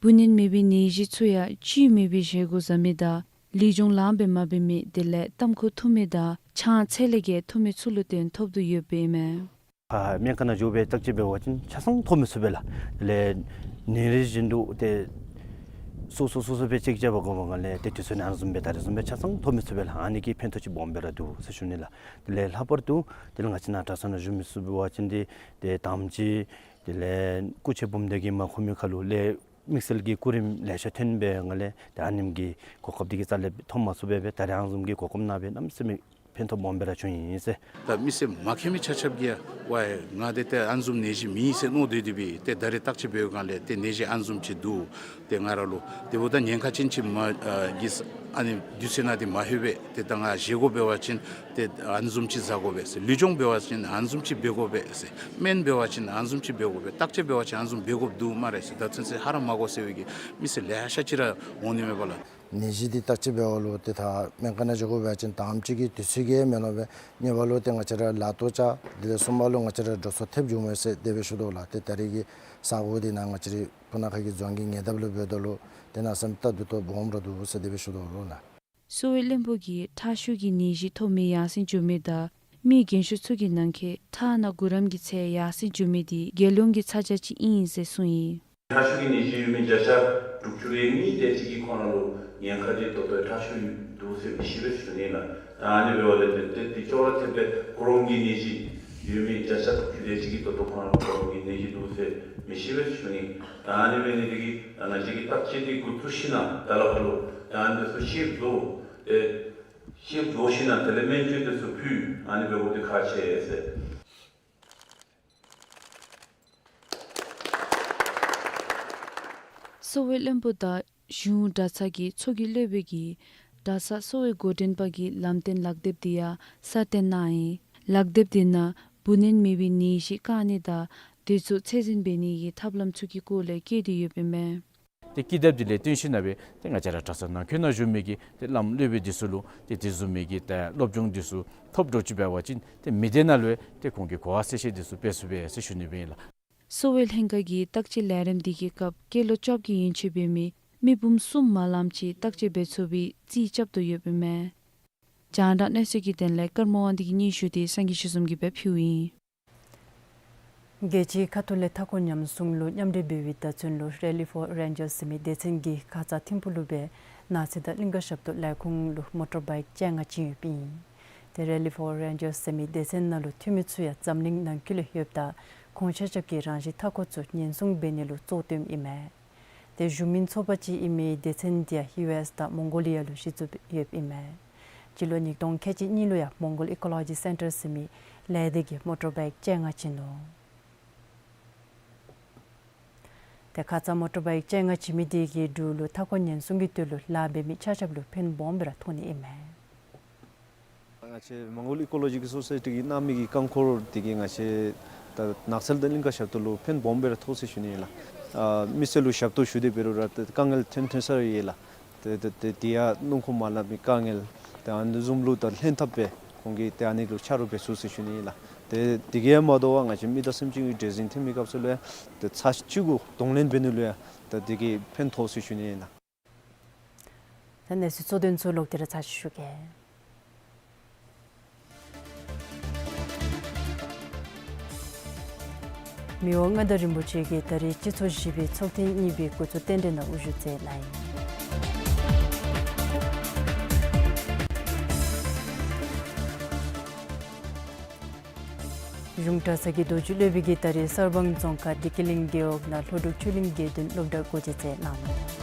འབུ་ནིང་མེད་པའི་ནད་གཞི་ཚུ་ཡང་བཅུད་མེད་པའི་བཞེས་སྒོ་བཟའ་མི་དང་ལུས་སྦྱོང་ལངམ་སྦེ་མ་འབད་མི་དེ་ལས་ཏམ་ཁུ་འཐུང་མི་དང་ཆང་ཚད་ལས་བརྒལ་འཐུང་མི་ཚུ་ལུ་བརྟེན་ཐོབ་དོ་ཡོདཔ་ཨིན་མས། ཨ་སྨན་ཁང་ནང་འགྱོ་སྦེ་བརྟག་དཔྱད་འབད་བ་ཅིན་ཆ་ཚང་ཐོབ་མི་ཚུགས་པས་ལགས། དེ་ལས་ཉིན་རེ་བཞིན་དུ་ཏེ་སོ་སོ་སོ་སོ་སྦེ་ཅེག་རྐྱབ་པར་དགོ་པའི་སྒང་ལས་ཏེ་དུས་ཚོད་ནང་བཟུམ་སྦེ་ད་རེས་བཟུམ་སྦེ་ཆ་ཚང་ཐོབ་མི་ཚུགས་པས་ལགས། ཨ་ནི་གིས་ཕན་ཐོགས་ཅིག་སྦོམ་སྦེ་ར་འདུག་ཟེར་ཞུ་ནི་ལགས། དེ་ལས་ལྷག་པར་དུ་དེ་ལས་ང་བཅས་ནཱ་གྲྭ་ཚང་ནང་བཞུགས་མི་ཚུ་འབད་བ་ཅིན་ཏེ་ཏེ་དམ་ཅིག་དེ་ལས་སྐུ་མཆེད་འབུམ་སྡེ་གིས་མ་ཁོམ་མི་ཁར་ལུ་ལས་དམིགས་བསལ་གྱི་སྐུ་རིམ་ལེ་ཤ་ཐོན་པའི་སྒང་ལས་ཏེ་ཨ་ནེམ་གྱི་གོ་སྐབས་འདི་གི་རྩ་ལས་ཐོབ་མ་ཚུགས་པས། ཏེ་ད་རེས་ཨ་ནི་བཟུམ་གྱི་གོ་སྐབས་གནང་བས་གནམ་མེད་ས་མེད་ཕན་ཐོགས་སྦོམ་སྦེ་ར་བྱུང་ཡི་ཟེར། ད་མི་སེར་མ་མཁྱེན་མི་ཆ་ཁྱབ་ཀྱིས་ཡང་ཝའི་ང་འདི་ཏེ་ཨ་ནི་བཟུམ་ནད་གཞི་མེད་ཟེར་མནོ་སྡོད་དེ་སྦེ་ཏེ་ད་རེས་བརྟག་དཔྱད་འབད་བའི་སྒང་ལས་ཏེ་ནད་གཞི་ཨ་ནི་བཟུམ་ཅིག་འདུག། ཏེ་ང་ར་ལུ་ཏེ་འབདཝ་ད་ཉེན་ཁ་ཅན་ཅིག་མ་ཨ་གིས་ཨ་ནི་དུས་ཚོད་ནང་འདི་མ་ལྷོད་པས། ཏེ་ད་ང་བཞེས་སྒོ་འབད་བ་ཅིན་ཏེ་ཨ་ནི་བཟུམ་ཅིག་བཟའ་དགོ་པས་ཟེར། ལུས་སྦྱོང་འབད་བ་ཅིན་ཨ་ནི་བཟུམ་ཅིག་འབད་དགོ་པས་ཟེར། སྨན་འབད་བ་ཅིན་ཨ་ནི་བཟུམ་ཅིག་འབད་དགོ་པས། བརྟག་དཔྱད་འབད་བ་ཅིན་ཨ་ནི་བཟུམ་འབད་དགོཔ་འདུག་སྨ་རེ་ཟེར། ད་ཚུན་ཚོད་ཧ་ར་མ་གོ་ཟེར་བའི་གི་མི་སེར་ལེ་ཤ་ཅིག་ར་འོང་ནི་མས་པ་ལགས། ནད་གཞི་འདི་བརྟག་དཔྱད་འབད་བ་ལུ་ཏེ་ད་སྨན་ཁང་ནང་འགྱོ་དགོ་པ་ཅིན་དང་པ་ཅིག་གི་དུས་ཚོད་ཀྱིས་མི་ལོངས་པས། གཉིས་པ་ལུ་ཏེ་ང་བཅས་ར་ལཱ་གཏོགས་བྱ། དེ་ལས་གསུམ་པ་ལུ་ང་བཅས་ར་འགྲོ་སོང་ཐེབས་འགྱོཝ་མས་ཟེར་དེ་སྦེ་ཞུ་དོ་ལགས། ཏེ་ད་རེས་ཀྱི་ས་གོ་འདི་ནང་ང་བཅས་རའི་སྤུ་ན་ཁ་གི་རྫོང་གི་ཉེ་འདབས་ལུ་འབདཝ་ད་ལུ་ཏེ་གནམ་མེད་ས་མེད་སྟབས་བདེ་ཏོག་སྦོམ་ར་འདུག་ཟེར་དེ་སྦེ་ཞུ་དོ་ལགས། གསོ་བའི་བློན་པོ་གིས་ཁྲག་ཤུགས་ཀྱི་ནད་གཞི་ཐོབ་མི་ཡར་སེང་འགྱོ་མི་དང་མི་རྒན་ཤོས་ཚུ་གི་ནང་འཁོད་ཁྲག་ནང་གུ་རམ་གྱི་ཚད་ཡར་སེང་འགྱོ་མི་འདི་རྒྱལ་ཡོངས་ཀྱི་ཚ་གྱང་ཅིག་ཨིན་ཟེར་གསུངས་ཡི། ཁྲག་ཤུགས་ཀྱི་ནད་གཞི་ཡོད་མི་བརྒྱ་ཆ་དྲུག་ཅུ་རེ་གཉིས་དེ་ཅིག་གི་ཁོང་ར་ལུ་ཉེན་ཁ་འདི་ད་ལྟོ་ཁྲག་ཤུགས་འདུག་ཟེར་མི་ཤེས་པས་ཟེར་ཞུ་ནི་ལགས། ད་ཨ་ནི་འབདཝ་ལས་ཏེ་ཏེ་འདི་ཅོག་ར་འཐདཔ་སྦེ་གུ་རམ་གྱི་ནད་གཞི་ཡོད་མི་བརྒྱ་ཆ་དྲུག་ཅུ་དེ་ཅིག་གིས་ད་ལྟོ་ཁོང་ར་གུ་རམ་གྱི་ནད་གཞི་འདུག་ཟེར་མི་ཤེས་པས་ཟེར་ཞུ་ནི། ད་ཨ་ནི་འབད་ནི་འདི་གིས་ད་ང་བཅས་ཀྱིས་བརྟག་དཔྱད་འདི་འགོ་བཙུགས་ཞིནམ་ད་ལས་ཕར་ལུ་ད་ཨ་ནི་འདི་ཚུ་ཤེསཔ་བཟོ་ཏེ་ཤེསཔ་བཟོ་ཞིནམ་དེ་ལས་སྨན་བཅོས་འདི་ཚུ་ཕུལ་ཨ་ནི་འབད་དགོཔ་འདི་ཁག་ཆེ་ཟེར། གསོ་བའི་བློན་པོ་དང་ གཞུང་གྲྭ་ཚང་གི་ཚོགས་ཀྱི་སློབ་དཔོན་གྱིས་གྲྭ་ཚང་གསོ་བའི་འགོ་འདྲེན་པ་གི་ལམ་སྟོན་ལག་དེབ་དེ་ཡང་གསར་བཏོན་གནང་ཡི། ལག་དེབ་དེ་ནང་བུ་ནན་མེད་པའི་ནད་གཞི་བཀག་ནི་དང་དེ་ཚུ་ཚད་འཛིན་འབད་ནི་གི་ཐབས་ལམ་ཚུ་གི་སྐོར་ལས་བཀོད་དེ་ཡོདཔ་ཨིན་མས། ཏེ་ཀི་དེབ་དེ་ལས་བརྟེན་ཞིནམ་ལས་ཏེ་ང་བཅས་ར་གྲྭ་ཚང་ནང་འཁོད་ནང་བཞུགས་མི་གི་ཏེ་བླམ་སློབ་དཔོན་དེ་ཚུ་ལུ་ཏེ་དེ་བཟུམ་མའི་གི་ཏེ་སློབ་སྦྱོང་དེ་ཚུ་ཐོབ་འགྱོ་ཅི་འབད་བ་ཅིན་ཏེ་མི་སྡེ་ནང་ལུ་ཏེ་ཁོང་གིས་གོ་བ་གསལ་བཤད་དེ་ཚུ་འབད་ཚུགས་པས་ཟེར་ཞུ་ནི་ཨིན་ལགས། གསོ་བའི་ལྷན་ཁག་གི་བརྟག་དཔྱད་ལས་རིམ་དེ་གི་སྐབས་སྐྱེས་ལོ་བཅོ་བརྒྱད་ཀྱི་ཡན་ཆད་འབད་མི་མི་འབུམ་གསུམ་མ་ལངམ་ཅིག་བརྟག་དཔྱད་འབད་ཚུགས་པའི་རྩིས་རྐྱབ་དོ་ཡོདཔ་ཨིན་མས། རྒྱང་བསྒྲགས་གནས་ཚུལ་གྱི་དོན་ལས་ཀརྨ་དབང་འདུས་ཀྱི་སྙན་ཞུ་དེ་སངས་རྒྱས་ཆོས་འཛོམས་ཀྱིས་འབད་ཕུལཝ་ཨིན། རྒྱལ་སྤྱིའི་ཁ་ཐུག་ལས་མཐའ་འཁོར་ཉམས་སྲུང་ལུ་མཉམ་འབྲེལ་འབད་བའི་བརྡ་མཚོན་ལུ་Rally for Rangers ཟེར་མི་སྡེ་ཚན་གྱིས་ཁ་ཙ་ཐིམ་ཕུག་ལུ་སྦེ་ནགས་ཚལ་དང་གླིང་ཀ་ཞབས་ཏོག་ལས་ཁུངས་ལུ་མོ་ཊར་བའིཀ་བཅོ་ལྔ་བྱིན་ཡོདཔ་ཨིན། ཏེ་Rally for Rangers ཟེར་མི་སྡེ་ཚན་ནང་ལུ་འཐུས་མི་ཚུ་ཡང་འཛམ་གླིང་ནང་འཁོད་ལུ་ཡོདཔ་ད་ཁོང་ཆ་ཁྱབ་ཀྱིས་རང་བཞིན་མཐའ་འཁོར་ཚུ་ཉེན་སྲུང་འབད་ནི་ལུ་གཙོ་བཏོནམ་ཨིན་མས། ཏེ་གཞུང་མིན་ཚོགས་པ་ཅིག་ཨིན་མི་སྡེ་ཚན་དེ་ཡང་ཡུ་ཨེསི་དང་མོང་གོ་ལི་ཡ་ལུ་གཞི་བཙུགས་ཡོདཔ་ཨིན་མས། སྤྱི་ལོ་ཉིས་སྟོང་ཁལ་གཅིག་གཉིས་ལུ་ཡང་མོང་གོལ་ཨི་ཀོ་ལོ་ཇི་སེན་ཊར་ཟེར་མི་ལས་སྡེ་གིས་མོ་ཊར་བའིཀ་བཅོ་ལྔ་བྱིན་ནུག། ཏེ་ཁ་ཙ་མོ་ཊར་བའིཀ་བཅོ་ལྔ་བྱིན་མི་དེ་གིས་འབྲུག་ལུ་མཐའ་འཁོར་ཉེན་སྲུང་གི་དོན་ལུ་ལཱ་འབད་མི་ཆ་ཁྱབ་ལུ་ཕན་སྦོམ་སྦེ་ར་ཐོགས་ནི་ཨིན་མས། ང་བཅས་མོང་གོལ་ཨི་ཀོ་ལོ་ཇི་ཀལ་སོ་སའི་ཊི་གིས་གནང་མི་གི་རྐང་འཁོར་དེ་གིས་ང་བཅས་ད་ནགས་ཚལ་དང་གླིང་ཀ་ཞབས་ཏོག་ལུ་ཕན་སྦོམ་སྦེ་ར་ཐོགས་ཟེར་ཞུ་ནི་ཨིན་ལགས། ཨ་མི་སེར་ལུ་ཞབས་ཏོག་ཞུ་སྟེ་འབད་རུང་ར་ད་དཀའ་ངལ་ཐོན་ཐོན་ས་ཡོད་ལགས། ཏེ་ཏེ་ཏེ་དེ་ཡང་སྣུམ་འཁོར་མ་ལང་མི་དཀའ་ངལ་ཏེ་ཨ་ནི་བཟུམ་ལུ་ད་ལྷན་ཐབས་སྦེ་ཁོང་གིས་ཏེ་ཨ་ནི་ལུ་ཆ་རོགས་འབད་ཚུགས་ཟེར་ཞུ་ནི་ཨིན་ལགས། ཏེ་དེ་གིས་མ་དོ་བར་ང་བཅས་མི་དང་སེམས་ཅན་གྱི་འདྲེས་འཛིང་ཐོན་མི་སྐབས་སུ་ལུ་ཡང་ཏེ་ཚར་གཅིག་གུ་གདོང་ལེན་འབད་ནི་ལུ་ཡང་ད་དེ་གིས་ཕན་ཐོགས་ཟེར་ཞུ་ནི་ཨིན་ལགས། ད་གནས་ཚུལ་གཙོ་དོན་ཚུ་ལོག་སྟེ་ར་ཚར་ཅིག་ཞུ་གེ། མི་དབང་མངའ་བདག་རིན་པོ་ཆེ་གིས་ད་རིས་སྤྱི་ཚོགས་བཞི་པའི་ཚོགས་ཐེངས་གཉིས་པའི་འགོ་བཙུགས་རྟེན་འབྲེལ་ནང་དབུ་བཞུགས་མཛད་གནང་ཡི། གཞུང་གྲྭ་ཚང་གི་རྡོ་རྗེ་སློབ་དཔོན་གྱིས་ད་རིས་གསར་སྤང་རྫོང་ཁག་བདེ་སྐྱིད་གླིང་རྒེད་འོག་ནང་ལྷོ་འབྲུག་ཆོས་གླིང་དགེ་འདུན་སློབ་གྲྭ་སྒོ་འབྱེད་མཛད་གནང་ནུག།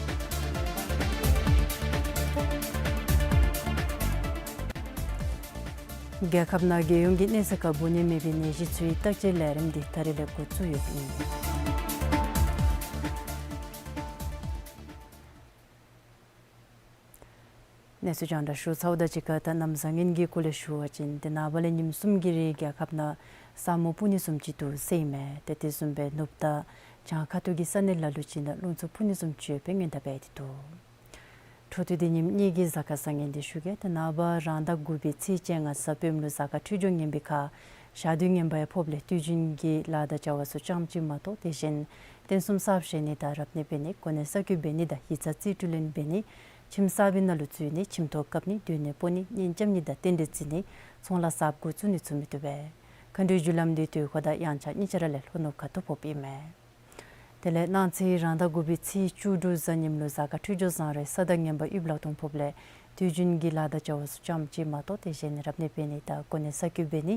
རྒྱལ་ཁབ་ནང་རྒྱལ་ཡོངས་ཀྱི་གནས་ཚད་ཁར་འབུ་ནད་མེད་པའི་ནད་གཞི་ཚུའི་བརྟག་དཔྱད་ལས་རིམ་འདི་ད་རིས་ལས་འགོ་བཙུགས་ཡོདཔ་ཨིན། གནས་ཚུལ་རྒྱང་བསྒྲགས་ཞུ་ཚརཝ་དང་གཅིག་ཁར་ད་གནམ་བཟང་ངན་གྱི་སྐོར་ལས་ཞུ་བ་ཅིན་ཏེ་ནངས་པ་ལས་ཉིནམ་གསུམ་གྱི་རིང་རྒྱལ་ཁབ་ནང་ས་སྨུག་སྤུབ་ནི་བཟུམ་ཅིག་འདུག་ཟེར་ཨིན་མས། ཏེ་དེ་བཟུམ་སྦེ་ནུབ་དང་བྱང་ཁ་ཐུག་གི་ས་གནས་ལ་ལུ་ཅིག་ནང་རླུང་འཚུབ་འཕུ་ནི་བཟུམ་ཅིག་ཡོད་པའི་སྔོན་བརྡ་འབད་དེ་འདུག། འཕྲོ་མཐུད་དེ་ཉིནམ་གཉིས་ཀྱི་གཟའ་སྐར་བཟང་ངན་འདི་ཞུ་གེ། ཏེ་ནངས་པ་རང་ཟླ་དགུ་པའི་ཚེས་བཅོ་ལྔ་གཟའ་སྤེནམ་ལུ་གཟའ་སྐར་འཕྲོད་སྦྱོར་ངན་པའི་ཁར་ཞག་དུས་ངན་པ་ཡང་ཕོགཔ་ལས་དུས་རྒྱུན་གྱི་ལཱ་དང་བྱ་བ་ཚུ་ཙམ་ཅིག་མ་གཏོགས་དེ་བཞིན་རྟེན་གསུམ་གསར་བཞེངས་ནི་དང་རབ་གནས་འབད་ནི་གོ་གནས་གསར་བསྐོ་འབད་ནི་དང་ཡིག་ཚང་རྩིས་སྤྲོད་ལེན་འབད་ནི་ཁྱིམ་གསར་པའི་ནང་ལུ་འཛུལ་ནི་ཁྱིམ་ཐོག་བཀབ་ནི་སྡོད་གནས་སྤོ་ནི་གཉེན་རྐྱབ་ནི་དང་རྟེན་འབྲེལ་བརྩི་ནི་ཚོང་ལཱ་གསརཔ་འགོ་བཙུགས་ནི་ཚུ་མི་བཏུབ་པས། མཁའ་འགྲོའི་རྒྱུ་ལམ་འདི་དུས་འཁོར་དང་དབྱངས་འཆར་གཉིས་ཆ་ར་ལས་ལྷོ་ནུབ་ཁ་ཐུག་ཕོགཔ་ཨིན་མས། དེ་ལས་གནངས་ཚེ་རང་ཟླ་དགུ་པའི་ཚེས་བཅུ་དྲུག་གཟའ་ཉིམ་ལུ་གཟའ་སྐར་འཕྲོད་སྦྱོར་བཟང་རུང་ས་བདག་ངན་པ་དབུལ་ལག་སྟོང་ཕོགཔ་ལས་དུས་རྒྱུན་གྱི་ལཱ་དང་བྱ་བ་ཚུ་ཙམ་ཅིག་མ་གཏོགས་དེ་བཞིན་རབ་གནས་འབད་ནི་དང་གོ་གནས་གསར་བསྐོ་འབད་ནི་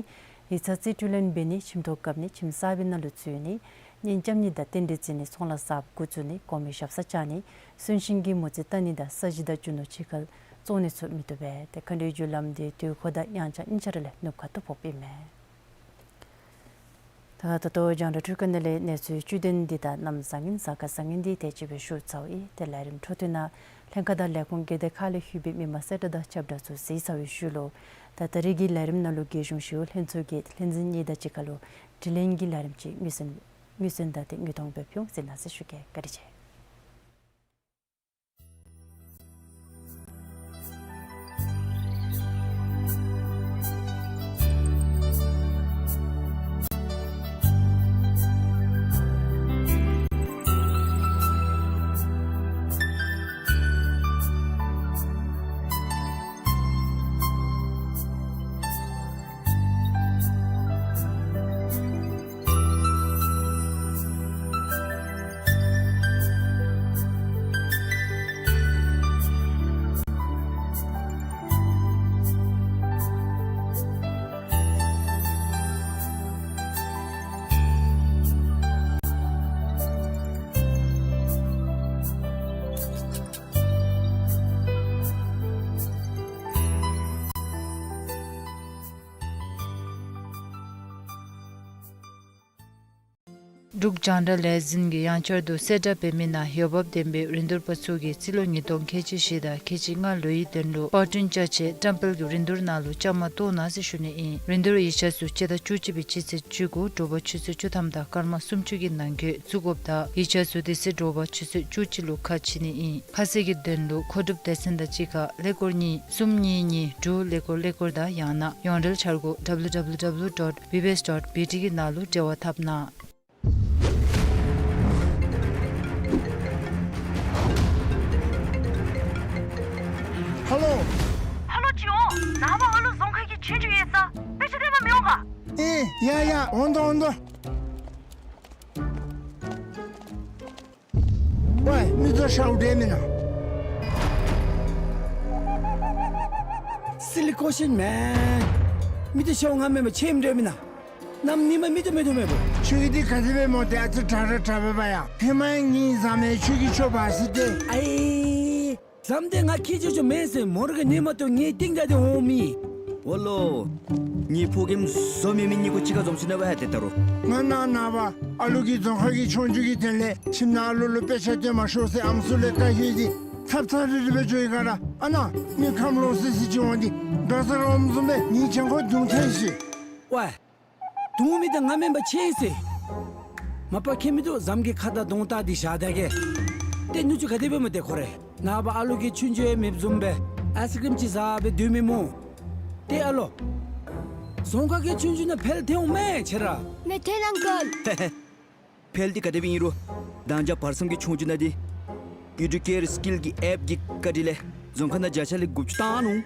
ཡིག་ཚང་རྩིས་སྤྲོད་ལེན་འབད་ནི་ཁྱིམ་ཐོག་བཀབ་ནི་ཁྱིམ་གསར་པའི་ནང་ལུ་འཛུལ་ནི་གཉེན་རྐྱབ་ནི་དང་རྟེན་འབྲེལ་བརྩི་ནི་ཚོང་ལཱ་གསརཔ་འགོ་བཙུགས་ནི་གོང་མའི་ཞབས་སར་བཅར་ནི་གསོན་གཤིན་གྱི་མོ་རྩིས་བལྟ་ནི་དང་ས་གཞི་དང་རྒྱུ་ནོར་ཕྱི་ཁར་བཙོང་ནི་ཚུ་མི་བཏུབ་པས། ཏེ་མཁའ་འགྲོའི་རྒྱུ་ལམ་འདི་དུས་འཁོར་དང་དབྱངས་འཆར་གཉིས་ཆ་ར་ལས་ནུབ་ཁ་ཐུག་ཕོགཔ་ཨིན་མས། ད་ད་ལྟོ་རྒྱང་བསྒྲགས་འཕྲུལ་ཁང་ནང་ལས་གནས་ཚུལ་བཅུད་དོན་འདི་དང་གནམ་བཟང་ངན་གཟའ་སྐར་བཟང་ངན་འདི་དེ་ཅིག་སྦེ་ཞུ་ཚརཝ་ཨིན། ཏེ་ལས་རིམ་འཕྲོ་མཐུད་ནང་ལྷན་ཁག་དང་ལས་ཁུངས་སྒེར་སྡེ་ཁག་ལས་ལྷོད་པའི་མི་མང་གསལ་བསྒྲགས་དང་ཁྱབ་བསྒྲགས་ཚུ་གཟིགས་ཚར་བའི་ཤུལ་ལུ་ད་ད་རིས་ཀྱི་ལས་རིམ་ནང་ལུ་རྒྱལ་གཞུང་ཞི་གཡོག་ལྷན་ཚོགས་ཀྱི་ལྷན་འཛིན་གཉིས་དང་གཅིག་ཁར་ལུ་དྲི་ལན་གྱི་ལས་རིམ་ཅིག་ངོས་འཛིན་ངོས་འཛིན་དང་ཏེ་དངོས་མཐོང་འབད་ཕུལ་འོང་ཟེར་གནང་ཟེར་ཞུ་གེ། བཀའ་དྲིན་ཆེ། འབྲུག་རྒྱང་བསྒྲགས་ལས་འཛིན་གྱིས་ཡང་བསྐྱར་དུ་གསལ་བསྒྲགས་འབད་མི་ནང་འོས་འབབ་ལྡན་པའི་རིན་བསྡུར་པ་ཚུ་གིས་རྩིས་ལོ་ཉིས་སྟོང་ཁལ་གཅིག་བཞི་དང་ཁལ་གཅིག་ལྔ་ལོའི་དོན་ལུ་པར་སྐྲུན་བཅའ་ཆས་བཀྲམ་སྤེལ་གྱི་རིན་བསྡུར་ནང་ལུ་བཅའ་མར་གཏོགས་གནང་ཟེར་ཞུ་ནི་ཨིན། རིན་བསྡུར་ཡིག་ཆ་ཚུ་སྤྱི་ཟླ་བཅུ་གཅིག་པའི་སྤྱི་ཚེས་བཅུ་དགུ་དྲོ་པ་ཆུ་ཚོད་བཅུ་ཐམ་དང་སྐར་མ་སུམ་ཅུ་གི་ནང་འཁོད་བཙུགས་དགོཔ་དང་ཡིག་ཆ་ཚུ་དེ་ཚེ་དྲོ་པ་ཆུ་ཚོད་བཅུ་གཅིག་ལུ་ཁ་ཕྱེ་ནི་ཨིན། ཁ་གསལ་གྱི་དོན་ལུ་མཁོ་སྒྲུབ་སྡེ་ཚན་དང་གཅིག་ཁར་ཀླད་ཀོར་གཉིས་གསུམ་གཉིས་གཉིས་དྲུག་ཀླད་ཀོར་ཀླད་ཀོར་དང་ཡང་ན་ཡོངས་འབྲེལ་འཆར་སྒོ་W W W dot B B S dot B T གི་ནང་ལུ་འབྲེལ་བ་འཐབ་གནང་། ཧ་ལོ། ཧ་ལོ་ཅིག་འོང་། ནངས་པ་ཨ་ལུ་རྫོང་ཁ་གི་ཆོས་རྒྱུགས་ཡོད་ས་དཔེ་ཆ་སྟོན་པར་མི་འོང་ག། ཨེ་ཡ་ཡ་འོང་དོ་འོང་དོ། ཝའི་མི་ཚུ་ཤཝ་འདྲེ་མེན་ན། Silly question man. མི་ཚུ་ཤཝ་ང་མེན་པར་ཁྱོད་འདྲེ་མེན་ན། གནམ་ཉིནམ་མི་ཚུ་མེད་དོ་མེད་པོ། ཁྱོད་ཀྱིས་འདི་ག་དེ་སྦེ་སྨོ་ཏེ། ཨ་ཙི་དྲག་དྲག་དྲག་སྦེ་འབད་ཡ། ཧེ་མ་ངེའི་བཟའ་མི་ཁྱོད་ཀྱིས་ཁྱོད་འབག་ཟེར་ཏེ། ཨའི་བཟའ་མི་འདི་ང་ཁྱེད་ཅོ་ཅོ་མེན་ཟེར། མོ་ར་གི་ཉིནམ་ཏོ་ངེའི་རྟིང་བདའ་སྟེ་འོང་མི། འོ་ལོ། ངེའི་ཕོ་རྒནམ་བཟོ་མི་མི་གཉིས་ཀོ་གཅིག་ཁར་འཛོམས་ཅི་ན་བ་ཡ་ཏེ་ད་རུང་། ང་ནཱ་ནངས་པ་ཨ་ལུ་གི་རྫོང་ཁ་གི་ཆོས་རྒྱུགས་ཀྱི་དོན་ལས་ཁྱིམ་ནང་ཨ་ལུ་ལུ་དཔེ་ཆ་སྟོན་མ་ཤོག་ཟེར་ཨམ་སྲུ་ལས་བཀའ་ཡོད་ཟེར་ཚབ་ཚབ་རིལ་རི་སྦེ་འགྱོ་ཡི་ག་ར། ཨ་ནཱ་མི་ཁམས་ལོག་སི་སི་ཅིག་འོང་སྟེ་དོ་ཟ་རོམ་བཟུམ་སྦེ་ངེའི་གྱང་ཁར་རྡུང་ཐལ་ཤི། ཝའི། རྡུང་མི་འདི་ང་མེན་པར་ཁྱོད་ཨིན་ཟེར། མ་པ་ཁྱད་མི་འདུག། བཟའ་མི་གི་ཁ་དང་གདོང་བལྟ་སྟེ་བཞག་ད་གེ། ཏེ་ནུ་གཅུང་ག་དེ་སྦེ་སྨོ་ཏེ་ཁོ་རེ། ནངས་པ་ཨ་ལུ་གི་ཆོས་རྒྱུགས་ཡང་མེདཔ་བཟུམ་སྦེ་ཨའི་སི་ཀྲིམ་ཅིག་བཟའ་སྦེ་སྡོད་མི་སྨོ། ཏེ་ཨ་ལོ། རྫོང་ཁ་གི་ཆོས་རྒྱུགས་ནང་འཕེལ་ཐལ་འོང་མས་ཁྱོད་ར། ནེ་ཐེན་ཨང་ཀལ། འཕེལ་འདི་ག་དེ་སྦེ་ཨིན་རུང་མདང་ཇ་བར་མཚམས་ཀྱི་ཆོས་རྒྱུགས་ནང་འདི་ཨི་ཌུ་ཀེར་སི་ཀིལ་གྱི་ཨེཔ་གི་བཀའ་དྲིན་ལས་རྫོང་ཁ་ནང་བརྒྱ་ཆ་ལས་དགུ་བཅུ་བཏང་ནུག།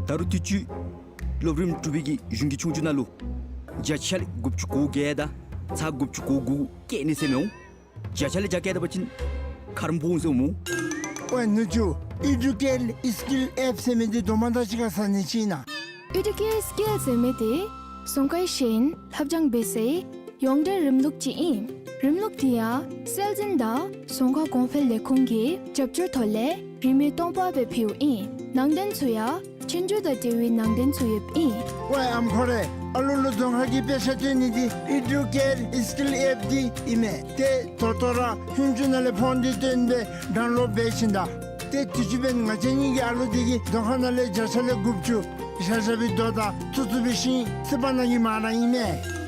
ད་རུང་དུས་ཅི་སློབ་རིམ་དྲུག་པའི་གི་གཞུང་གི་ཆོས་རྒྱུགས་ནང་ལུ་བརྒྱ་ཆ་ལས་དགུ་བཅུ་གོ་བརྒྱད་དང་ཚག་དགུ་བཅུ་གོ་དགུ་བཀལ་ནི་ཟེར་མི་འོང་། བརྒྱ་ཆ་ལས་བརྒྱ་བཀལ་ད་པ་ཅིན་ཁ་རོག་འབོ་འོང་ཟེར་འོང་སྨོ། ཝའི་ནུ་གཅུང་ཨི་ཌུ་ཀེར་སི་ཀིལ་ཨེཔ་ཟེར་མི་འདི་དོ་མ་དང་གཅིག་ཁར་ཟ་ནི་ཅིག་ཨིན་ན། ཨི་ཌུ་ཀེར་སི་ཀིལ་ཟེར་མི་འདི་རྫོང་ཁའི་ཤེས་ཡོན་ལྷབ་སྦྱང་འབད་སའི་ཡོངས་འབྲེལ་རིམ་ལུགས་ཅིག་ཨིན། རིམ་ལུགས་འདི་ཡང་སྲོལ་འཛིན་དང་རྫོང་ཁ་གོང་འཕེལ་ལས་ཁུངས་ཀྱི་རྒྱབ་སྐྱོར་ཐོག་ལས་རིན་མེད་སྟོང་པ་སྦེ་ཕུལཝ་ཨིན། ནང་དོན་ཚུ་ཡང་ཆོས་རྒྱུགས་དང་འབྲེལ་བའི་ནང་དོན་ཚུ་ཡོདཔ་ཨིན། ཝའི་ཨམ་ཁོ་རེ། ཨ་ལུ་ལུ་རྫོང་ཁ་གི་དཔེ་ཆ་སྟོན་ནི་འདི་ཨི་ཌུ་ཀེར་སི་ཀིལ་ཨེཔ་འདི་ཨིན་མས། ཏེ་ད་ལྟོ་ར་ཧུན་ཅུ་ནང་ལས་ཕོན་འདི་བཏོན་སྦེ་ཌའུན་ལོཌ་འབད་ཞིནམ་ད། ཏེ་དུས་ཅི་འབདན་ང་བཅས་གཉིས་ཀྱི་ཨ་ལུ་འདི་གིས་རྫོང་ཁ་ནང་ལས་བརྒྱ་ཆ་ལས་དགུ་བཅུ་བཞག་བཞག་པའི་དོ་དང་ཚུ་ཚུ་འབད་ཞིནམ་སི་པ་ནང་གི་མ་ར་ཨིན་མས།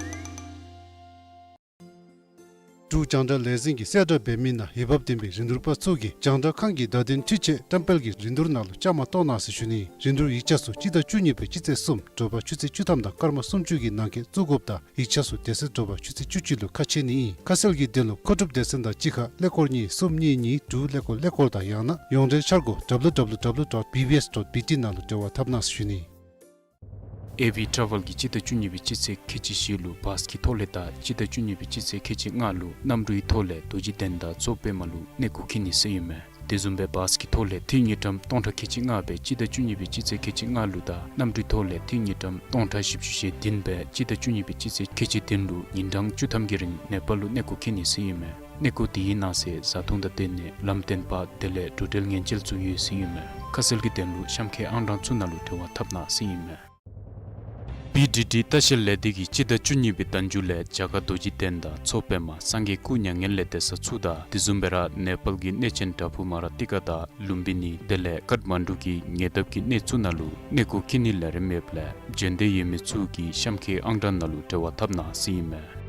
འབྲུག་རྒྱང་བསྒྲགས་ལས་འཛིན་གྱིས་གསལ་བསྒྲགས་འབད་མི་ནང་འོས་འབབ་ལྡན་པའི་རིན་བསྡུར་པ་ཚུ་གིས་རྒྱང་བསྒྲགས་ཁང་གི་བརྡ་དོན་འཕྲུལ་ཆས་བཀྲམ་སྤེལ་གྱི་རིན་བསྡུར་ནང་ལུ་བཅའ་མར་གཏོགས་གནང་ཟེར་ཞུ་ནི། རིན་བསྡུར་ཡིག་ཆ་ཚུ་སྤྱི་ཟླ་བཅུ་གཉིས་པའི་སྤྱི་ཚེས་གསུམ་དྲོ་པ་ཆུ་ཚོད་བཅུ་ཐམ་དང་སྐར་མ་སུམ་ཅུ་གི་ནང་འཁོད་བཙུགས་དགོཔ་དང་ཡིག་ཆ་ཚུ་དེ་ཚེ་དྲོ་པ་ཆུ་ཚོད་བཅུ་གཅིག་ལུ་ཁ་ཕྱེ་ནི་ཨིན། ཁ་གསལ་གྱི་དོན་ལུ་མཁོ་སྒྲུབ་སྡེ་ཚན་དང་གཅིག་ཁར་ཀླད་ཀོར་གཉིས་གསུམ་གཉིས་གཉིས་དྲུག་ཀླད་ཀོར་ཀླད་ཀོར་དང་ཡང་ན་ཡོངས་འབྲེལ་འཆར་སྒོ་W W W dot B B S dot B T ནང་ལུ་འབྲེལ་བ་འཐབ་གནང་ཟེར་ཞུ་ནི། ཨེ་ཝི་ཊ་རེ་ཝེལ་གྱིས་སྤྱི་ཟླ་བཅུ་གཉིས་པའི་སྤྱི་ཚེས་ཁལ་གཅིག་བཞི་ལུ་བཱས་ཀྱི་ཐོག་ལས་དང་སྤྱི་ཟླ་བཅུ་གཉིས་པའི་སྤྱི་ཚེས་ཁལ་གཅིག་ལྔ་ལུ་གནམ་གྲུའི་ཐོག་ལས་རྡོ་རྗེ་གདན་དང་མཚོ་པདྨ་ལུ་གནས་སྐོར་འཁྱིད་ནི་ཟེར་ཨིན་མས། དེ་བཟུམ་སྦེ་བཱས་ཀྱི་ཐོག་ལས་འཐུས་དངུལ་ཀྲམ་སྟོང་ཕྲག་ཁལ་གཅིག་ལྔ་སྦེ་སྤྱི་ཟླ་བཅུ་གཉིས་པའི་སྤྱི་ཚེས་ཁལ་གཅིག་ལྔ་ལུ་དང་གནམ་གྲུའི་ཐོག་ལས་འཐུས་དངུལ་ཀྲམ་སྟོང་ཕྲག་བཞི་བཅུ་ཞེ་བདུན་སྦེ་སྤྱི་ཟླ་བཅུ་གཉིས་པའི་སྤྱི་ཚེས་ཁལ་གཅིག་བདུན་ལུ་ཉིན་གྲངས་བཅུ་ཐམ་གྱི་རིང་ནེ་པཱལ་ལུ་གནས་སྐོར་འཁྱིད་ནི་ཟེར་ཨིན་མས། གནས་སྐོར་དེའི་ནང་གསེས་བཟའ་འཐུང་དང་སྡོད་གནས་ལམ་སྟོན་པ་དེ་ལས་འགྲོ་འགྲུལ་ཉེན་བཅོལ་ཚུ་ཡོད་ཟེར་ཨིན་མས། ཁ་གསལ་གྱི་དོན་ལུ་གཤམ་ཁའི་ཨང་གྲངས་ཚུ་ནང་ལུ་འབྲེལ་བ་འཐབ་གནང་ཟེར་ཨིན་མས། བི་ཌི་ཌི་ལྟ་བཤལ་ལས་སྡེ་གིས་སྤྱི་ཟླ་བཅུ་གཉིས་པའི་ཟླ་མཇུག་ལས་རྒྱ་གར་རྡོ་རྗེ་གདན་དང་མཚོ་པདྨ་སངས་རྒྱས་སྐུ་མྱ་ངན་ལས་འདས་ས་ཚུ་དང་དེ་བཟུམ་སྦེ་ར་ནེ་པཱལ་གྱི་གནས་ཆེན་བྲག་ཕུག་མ་ར་ཏི་ཀ་དང་ལུམ་བི་ནི་དེ་ལས་ཀཏ་མན་ཌུ་གི་ཉེ་འདབས་ཀྱི་གནས་ཚུ་ནང་ལུ་གནས་སྐོར་འཁྱིད་ནིའི་ལས་རིམ་ཡོདཔ་ལས་འབྱོན་འདོད་ཡོད་མི་ཚུ་གིས་གཤམ་ཁའི་ཨང་གྲངས་ནང་ལུ་འབྲེལ་བ་འཐབ་གནང་ཟེར་ཨིན་མས།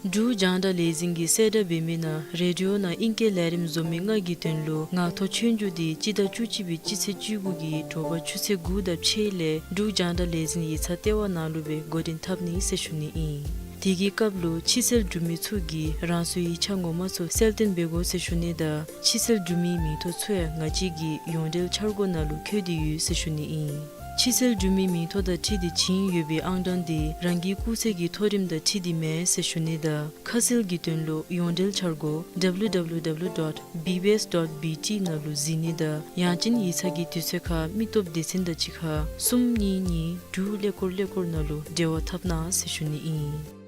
འབྲུག་རྒྱང་བསྒྲགས་ལས་འཛིན་གྱིས་གསལ་བསྒྲགས་འབད་མི་ནང་རེ་ཌི་ཡོ་ནང་ཨིང་སྐད་ལས་རིམ་བཟོ་མི་ལྔ་གི་དོན་ལུ་ངག་ཐོག་ཆོས་རྒྱུགས་འདི་སྤྱི་ཟླ་བཅུ་གཅིག་པའི་སྤྱི་ཚེས་བཅུ་དགུ་གི་དྲོ་པ་ཆུ་ཚོད་དགུ་དང་ཕྱེད་ལས་འབྲུག་རྒྱང་བསྒྲགས་ལས་འཛིན་ཡིག་ཚང་ལྟེ་བ་ནང་ལུ་སྦེ་འགོ་འདྲེན་འཐབ་ནི་ཟེར་ཞུ་ནི་ཨིན། དེ་གི་སྐབས་ལུ་ཕྱི་སེལ་གྲུབ་མི་ཚུ་གིས་རང་སོའི་ཡིག་ཆ་ངོ་མ་ཚུ་གསལ་སྟོན་འབད་དགོ་ཟེར་ཞུ་ནི་དང་ཕྱི་སེལ་གྲུབ་མིའི་མིང་ཐོ་ཚུ་ཡང་ང་བཅས་ཀྱི་ཡོངས་འབྲེལ་འཆར་སྒོ་ནང་ལུ་བཀོད་དེ་ཡོད་ཟེར་ཞུ་ནི་ཨིན། ཕྱི་སེལ་གྲུབ་མིའི་མིང་ཐོ་དང་འཁྲིལ་ཏེ་བྱིན་ཡོད་པའི་ཨང་གྲངས་འདི་རང་གི་སྐུགས་ཚད་ཀྱི་མཐོ་རིམ་དང་འཁྲིལ་ཏེ་མེན་ཟེར་ཞུ་ནི་དང་ཁ་གསལ་གྱི་དོན་ལུ་ཡོངས་འབྲེལ་འཆར་སྒོ་W W W dot B B S dot B T ནང་ལུ་གཟིགས་ནི་དང་ཡང་ཅིན་ཡིག་ཚང་གི་དུས་ཚོད་ཁར་མི་སྟོབས་སྡེ་ཚན་དང་གཅིག་ཁར་གསུམ་གཉིས་གཉིས་དྲུག་ཀླད་ཀོར་ཀླད་ཀོར་ནང་ལུ་འབྲེལ་བ་འཐབ་གནང་ཟེར་ཞུ་ནི་ཨིན།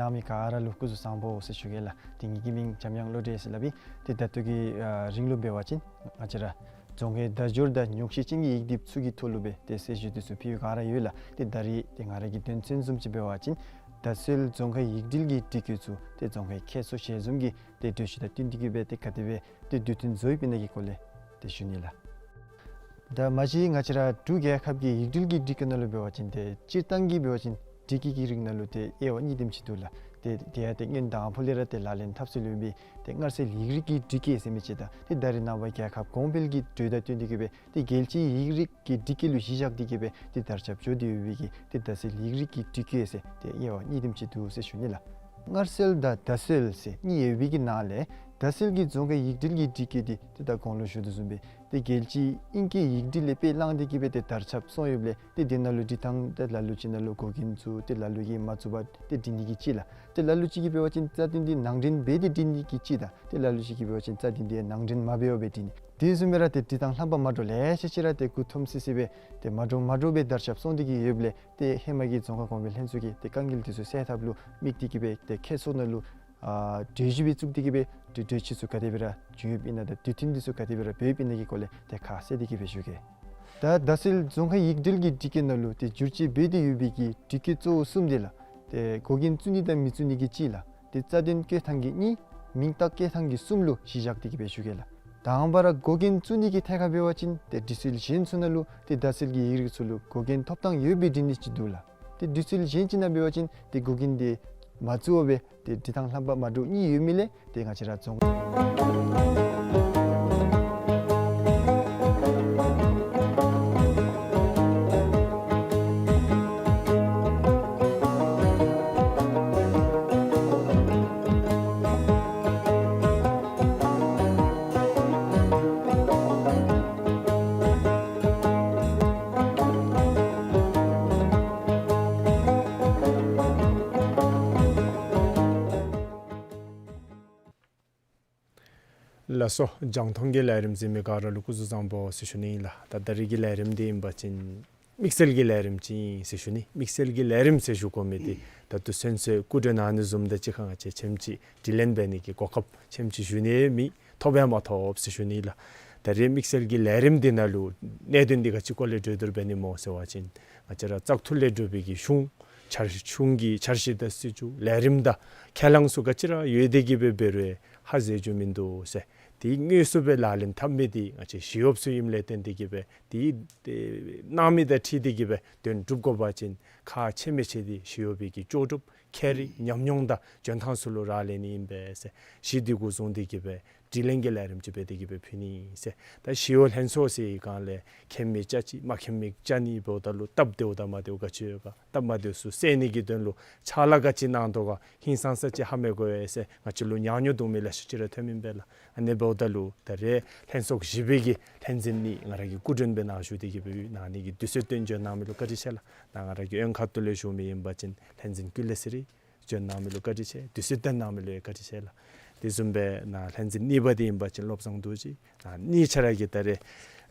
ནང་མི་ག་ར་ལུ་སྐུ་གཟུགས་བཟང་པོ་ཟེར་ཞུ་གེ་ལགས། ཏེ་ངེ་གི་མིང་འཇམ་དབྱངས་བློ་གྲོས་ཟེར་སླབ་ཨིན། ཏེ་ད་ལྟོ་གི་ཨ་རིང་ལུ་འབད་བ་ཅིན་ང་བཅས་ར་རྫོང་ཁའི་བརྡ་སྦྱོར་དང་ཉོག་བཤད་ཅན་གྱི་ཡིག་སྒྲིག་ཚུ་གི་ཐོག་ལུ་སྦེ་ཏེ་གསལ་ཞུ་འདི་ཚུ་ཕུལ་ག་ར་ཡོད་ལགས། ཏེ་ད་རིས་ཏེ་ང་ར་གི་དོན་ཚན་བཟུམ་ཅིག་འབད་བ་ཅིན་ད་གསོལ་རྫོང་ཁའི་ཡིག་སྒྲིག་གི་སྒྲིག་བཀོད་ཚུ་ཏེ་རྫོང་ཁའི་ཁྱད་མཚར་ཞལ་འཛོམས་ཀྱི་ཏེ་གྲོས་གཞི་དང་བསྟུན་ཏེ་གི་སྦེ་ཏེ་ག་དེ་སྦེ་ཏེ་དུས་མཐུན་བཟོ་ཡི་ཨིན་ན་གི་སྐོར་ལས་ཏེ་ཞུ་ནི་ལགས། ད་མ་གཞི་ང་བཅས་ར་འབྲུག་རྒྱལ་ཁབ་ཀྱི་ཡིག་སྒྲིག་གི་སྒྲིག་བཀོད་ནང་ལུ་འབད་བ་ཅིན་ཏེ་སྤྱིར་བཏང་གི་འབད་བ་ཅིན་སྒྲིག་བཀོད་ཀྱི་རིགས་ནང་ལུ་ཏེ་དབྱེ་བ་གཉིས་དེམ་ཅིག་འདུག་ལགས། ཏེ་དེ་ཡང་ཏེ་སྔོན་དང་ཕུ་ལས་ར་ཏེ་ལག་ལེན་འཐབ་སྲོལ་ཡོད་པའི་ཏེ་སྔར་སྲོལ་ཡིག་རིགས་ཀྱི་སྒྲིག་བཀོད་ཟེར་མི་ཅིག་དང་ཏེ་ད་རེས་ནངས་པ་རྒྱལ་ཁབ་གོང་འཕེལ་གྱི་འགྲོས་དང་བསྟུན་ཏེ་གི་སྦེ་ཏེ་རྒྱལ་སྤྱིའི་ཡིག་རིགས་ཀྱི་སྒྲིག་བཀོད་ལུ་གཞི་བཞག་སྟེ་གི་སྦེ་ཏེ་དར་ཁྱབ་འགྱོ་སྟེ་ཡོད་པའི་གི་ཏེ་ད་གསོལ་ཡིག་རིགས་ཀྱི་སྒྲིག་བཀོད་ཟེར་ཏེ་དབྱེ་བ་གཉིས་དེམ་ཅིག་འདུག་ཟེར་ཞུ་ནི་ལགས། སྔར་སྲོལ་དང་ད་གསོལ་ཟེར་གཉིས་ཡོད་པའི་གི་ནང་ལས་ད་གསོལ་གྱི་རྫོང་ཁའི་ཡིག་སྒྲིག་གི་སྒྲིག་བཀོད་འདི་ཏེ་ད་གོང་ལུ་ཞུ་དོ་བཟུམ་སྦེ་ཏེ་རྒྱལ་སྤྱིའི་དབྱིན་སྐད་ཡིག་སྒྲིག་ལས་དཔེ་བླངས་ཏེ་གི་སྦེ་ཏེ་དར་ཁྱབ་སོང་ཡོདཔ་ལས་ཏེ་དེ་ནང་ལུ་སྒྲིག་ཐངས་ཏེ་ལ་ལུ་ཅིག་ནང་ལུ་འགོག་རྐྱེན་ཚུ་ཏེ་ལ་ལུ་གིས་མ་བཙུགས་པར་ཏེ་སྒྲིག་ནི་གི་ཅིག་ལགས། ཏེ་ལ་ལུ་ཅིག་གིས་འབད་བ་ཅིན་རྩ་དོན་འདི་ནང་འདྲེན་འབད་དེ་སྒྲིག་ནི་གི་ཅིག་དང་ཏེ་ལ་ལུ་ཅིག་གིས་འབད་བ་ཅིན་རྩ་དོན་འདི་ནང་འདྲེན་མ་འབད་བར་སྦེ་སྒྲིག་ནི། དེ་བཟུམ་སྦེ་ར་ཏེ་སྒྲིག་ཐངས་ལྷམ་པ་མ་འདྲཝ་ལེ་ཤ་ཅིག་ར་ཏེ་མགུ་འཐོམ་སི་སི་སྦེ་ཏེ་མ་འདྲཝ་མ་འདྲཝ་སྦེ་དར་ཁྱབ་སོང་སྟེ་གི་ཡོདཔ་ལས་ཏེ་ཧེ་མ་གི་རྫོང་ཁ་གོང་འཕེལ་ལྷན་ཚོགས་ཀྱིས་ཏེ་དཀའ་ངལ་འདི་ཚུ་སེལ་ཐབས་ལུ་དམིགས་ཏེ་གི་སྦེ་ཏེ་ཁྱད་མཚར་ནང་ལུ་ཨ་གྲོས་གཞི་སྦེ་བཙུགས་ཏེ་གི་སྦེ་ཏེ་གྲོས་ཆོད་ཚུ་ག་དེ་སྦེ་ར་བྱུང་ཡོདཔ་ཨིན་ན་དང་དུས་མཐུན་འདི་ཚུ་ག་དེ་སྦེ་ར་འབད་ཡོདཔ་ཨིན་ན་གི་སྐོར་ལས་ཏེ་ཁ་གསལ་ཏེ་གི་སྦེ་ཞུ་གེ། ད་ད་གསོལ་རྫོང་ཁའི་ཡིག་སྒྲིག་གི་སྒྲིག་བཀོད་ནང་ལུ་ཏེ་བསྒྱུར་བཅོས་འབད་དེ་ཡོད་པའི་གི་སྒྲིག་བཀོད་གཙོ་བོ་གསུམ་འདི་ལགས། ཏེ་འགོག་རྐྱེན་བཙུགས་ནི་དང་མི་བཙུགས་ནི་གི་གཅིག་ལགས། ཏེ་རྩ་དོན་བཀོད་ཐངས་ཀྱི་གཉིས། མིང་རྟགས་བཀོད་ཐངས་ཀྱི་གསུམ་ལུ་གཞི་བཞག་སྟེ་གི་སྦེ་ཞུ་གེ་ལགས། དང་པ་ར་འགོག་རྐྱེན་བཙུགས་ནི་གི་ཐད་ཁར་འབད་བ་ཅིན་ཏེ་སྒྲིག་སྲོལ་གཞན་ཚུ་ནང་ལུ་ཏེ་ད་གསོལ་གྱི་ཡིག་རིགས་ཚུ་ལུ་འགོག་རྐྱེན་ཐོབ་ཐངས་ཡོད་པའི་སྒྲིག་ནི་ཅིག་འདུག་ལགས། ཏེ་སྒྲིག་སྲོལ་གཞན་ཅིག་ནང་འབད་བ་ཅིན་ཏེ་འགོག་རྐྱེན་འདི་མ་བཙུགས་པར་སྦེ་ཏེ་སྒྲིག་ཐངས་ལྷམ་པ་མ་འདྲཝ་གཉིས་ཡོད་མི་ལས་ཏེ་ང་བཅས་ར་རྫོང་ལགས་སོ། རྒྱང་མཐོང་གི་ལས་རིམ་གཟིགས་མི་ག་ར་ལུ་སྐུ་གཟུགས་བཟང་པོ་ཟེར་ཞུ་ནི་ཨིན་ལགས། ད་ད་རིས་ཀྱི་ལས་རིམ་འདི་ཨིན་པ་ཅིན་དམིགས་བསལ་གྱི་ལས་རིམ་ཅིག་ཨིན་ཟེར་ཞུ་ནི། དམིགས་བསལ་གྱི་ལས་རིམ་ཟེར་ཞུ་དགོ་མི་འདི་ད་ལྟོ་ཚུན་ཚོད་སྐུ་མགྲོན་ནང་ནི་བཟུམ་དང་གཅིག་ཁར་ང་བཅས་ཕྱེངམ་ཅིག་དྲི་ལན་འབད་ནི་གི་གོ་སྐབས་ཕྱེངམ་ཅིག་ཞུ་ནི་མེད། ཐོབ་ཡང་མ་ཐོབ་ཟེར་ཞུ་ནི་ལགས། ད་རིས་དམིགས་བསལ་གྱི་ལས་རིམ་འདི་ནང་ལུ་གནད་དོན་འདི་ག་ཅི་སྐོར་ལས་གྲོས་བསྡུར་འབད་ནི་སྨོ་ཟེར་བ་ཅིན་ང་བཅས་ར་བཙག་འཐུ་ལས་གྲུབ་པའི་གི་གཞུང་འཆར་གཞི་གི་འཆར་གཞི་དང་སྲིད་བྱུས་ལས་རིམ་དང་ཁས་བླངས་ཚུ་ག་ཅི་ར་ཡོད་དེ་གི་སྦེ་འབད་རུང་ཧ་གོ་རྒྱུ་མིན་འདུག་ཟེར། དེ་དངོས་སུ་སྦེ་ལག་ལེན་འཐབ་མི་འདི་ང་བཅས་ཞི་གཡོགཔ་ཚུ་ཨིནམ་ལས་བརྟེན་ཏེ་གི་སྦེ་དེ་དེ་གནང་མི་དང་འཁྲིལ་ཏེ་གི་སྦེ་དོན་སྒྲུབ་དགོ་པ་ཅིན་ཁག་ཆེ་མི་ཆེ་འདི་ཞི་གཡོག་པའི་གི་ལྕོགས་གྲུབ་ཁེ་རིང་ཉམས་མྱོང་དང་འཇོན་ཐངས་ཚུ་ལུ་རག་ལས་ནི་ཨིན་པས་ཟེར། གཞི་འདི་གུ་བཟུང་སྟེ་གི་སྦེ་དྲི་ལན་གྱི་ལས་རིམ་ཅིག་འབད་དེ་གི་སྦེ་ཕུལ་ནི་ཨིན་ཟེར། ད་ཞི་གཡོག་ལྷན་ཚོགས་ཟེར་བའི་སྒང་ལས་མཁྱེན་མི་བཅའ་གཅིག་མ་མཁྱེན་མི་བཅའ་གཉིས་འབདཝ་ད་ལུ་སྟབས་བདེཝ་དང་མ་བདེཝ་ག་ཅི་ཡོད་ག། སྟབས་མ་བདེཝ་ཚུ་སེལ་ནི་གི་དོན་ལུ་ཕྱག་ལཱ་ག་ཅི་གནང་དོ་ག་ཧིང་སངས་ས་ཅིག་ཧ་མི་གོ་བས་ཟེར་ང་བཅས་ལུ་ཉག་ཉོག་འདུག་མི་ལེ་ཤ་ཅིག་ར་ཐོནམ་ཨིན་པས་ལགས། ཨ་ནི་འབདཝ་ད་ལུ་ད་རེས་ལྷན་ཚོགས་བཞི་པའི་གི་ལྷན་འཛིན་གཉིས་ང་ར་གི་སྐུ་མགྲོན་སྦེ་ནཱ་བཞུགས་ཏེ་གི་སྦེ་ཡོད། ནཱ་ནི་གི་དུས་ཚོད་བཏོན་བྱོན་གནང་མི་ལུ་བཀའ་དྲིན་ཆེ་ལགས། ནཱ་ང་ར་གི་གཡོན་ཁ་ཐུག་ལས་ཞུ་མི་ཨིན་པ་ཅིན་ལྷན་འཛིན་ཀུན་ལེགས་ཚེ་རིང་བྱོན་གནང་མི་ལུ་བཀའ་དྲིན་ཆེ། དུས་ཚོད་བཏོན་གནང་མི་ལུ་ཡང་བཀའ་དྲིན་ཆེ་ལགས། དེ་བཟུམ་སྦེ་ནཱ་ལྷན་འཛིན་གཉིས་པ་འདི་ཨིན་པ་ཅིན་བློ་བཟང་རྡོ་རྗེ། ནཱ་གཉིས་ཆ་ར་གིས་ད་རེས་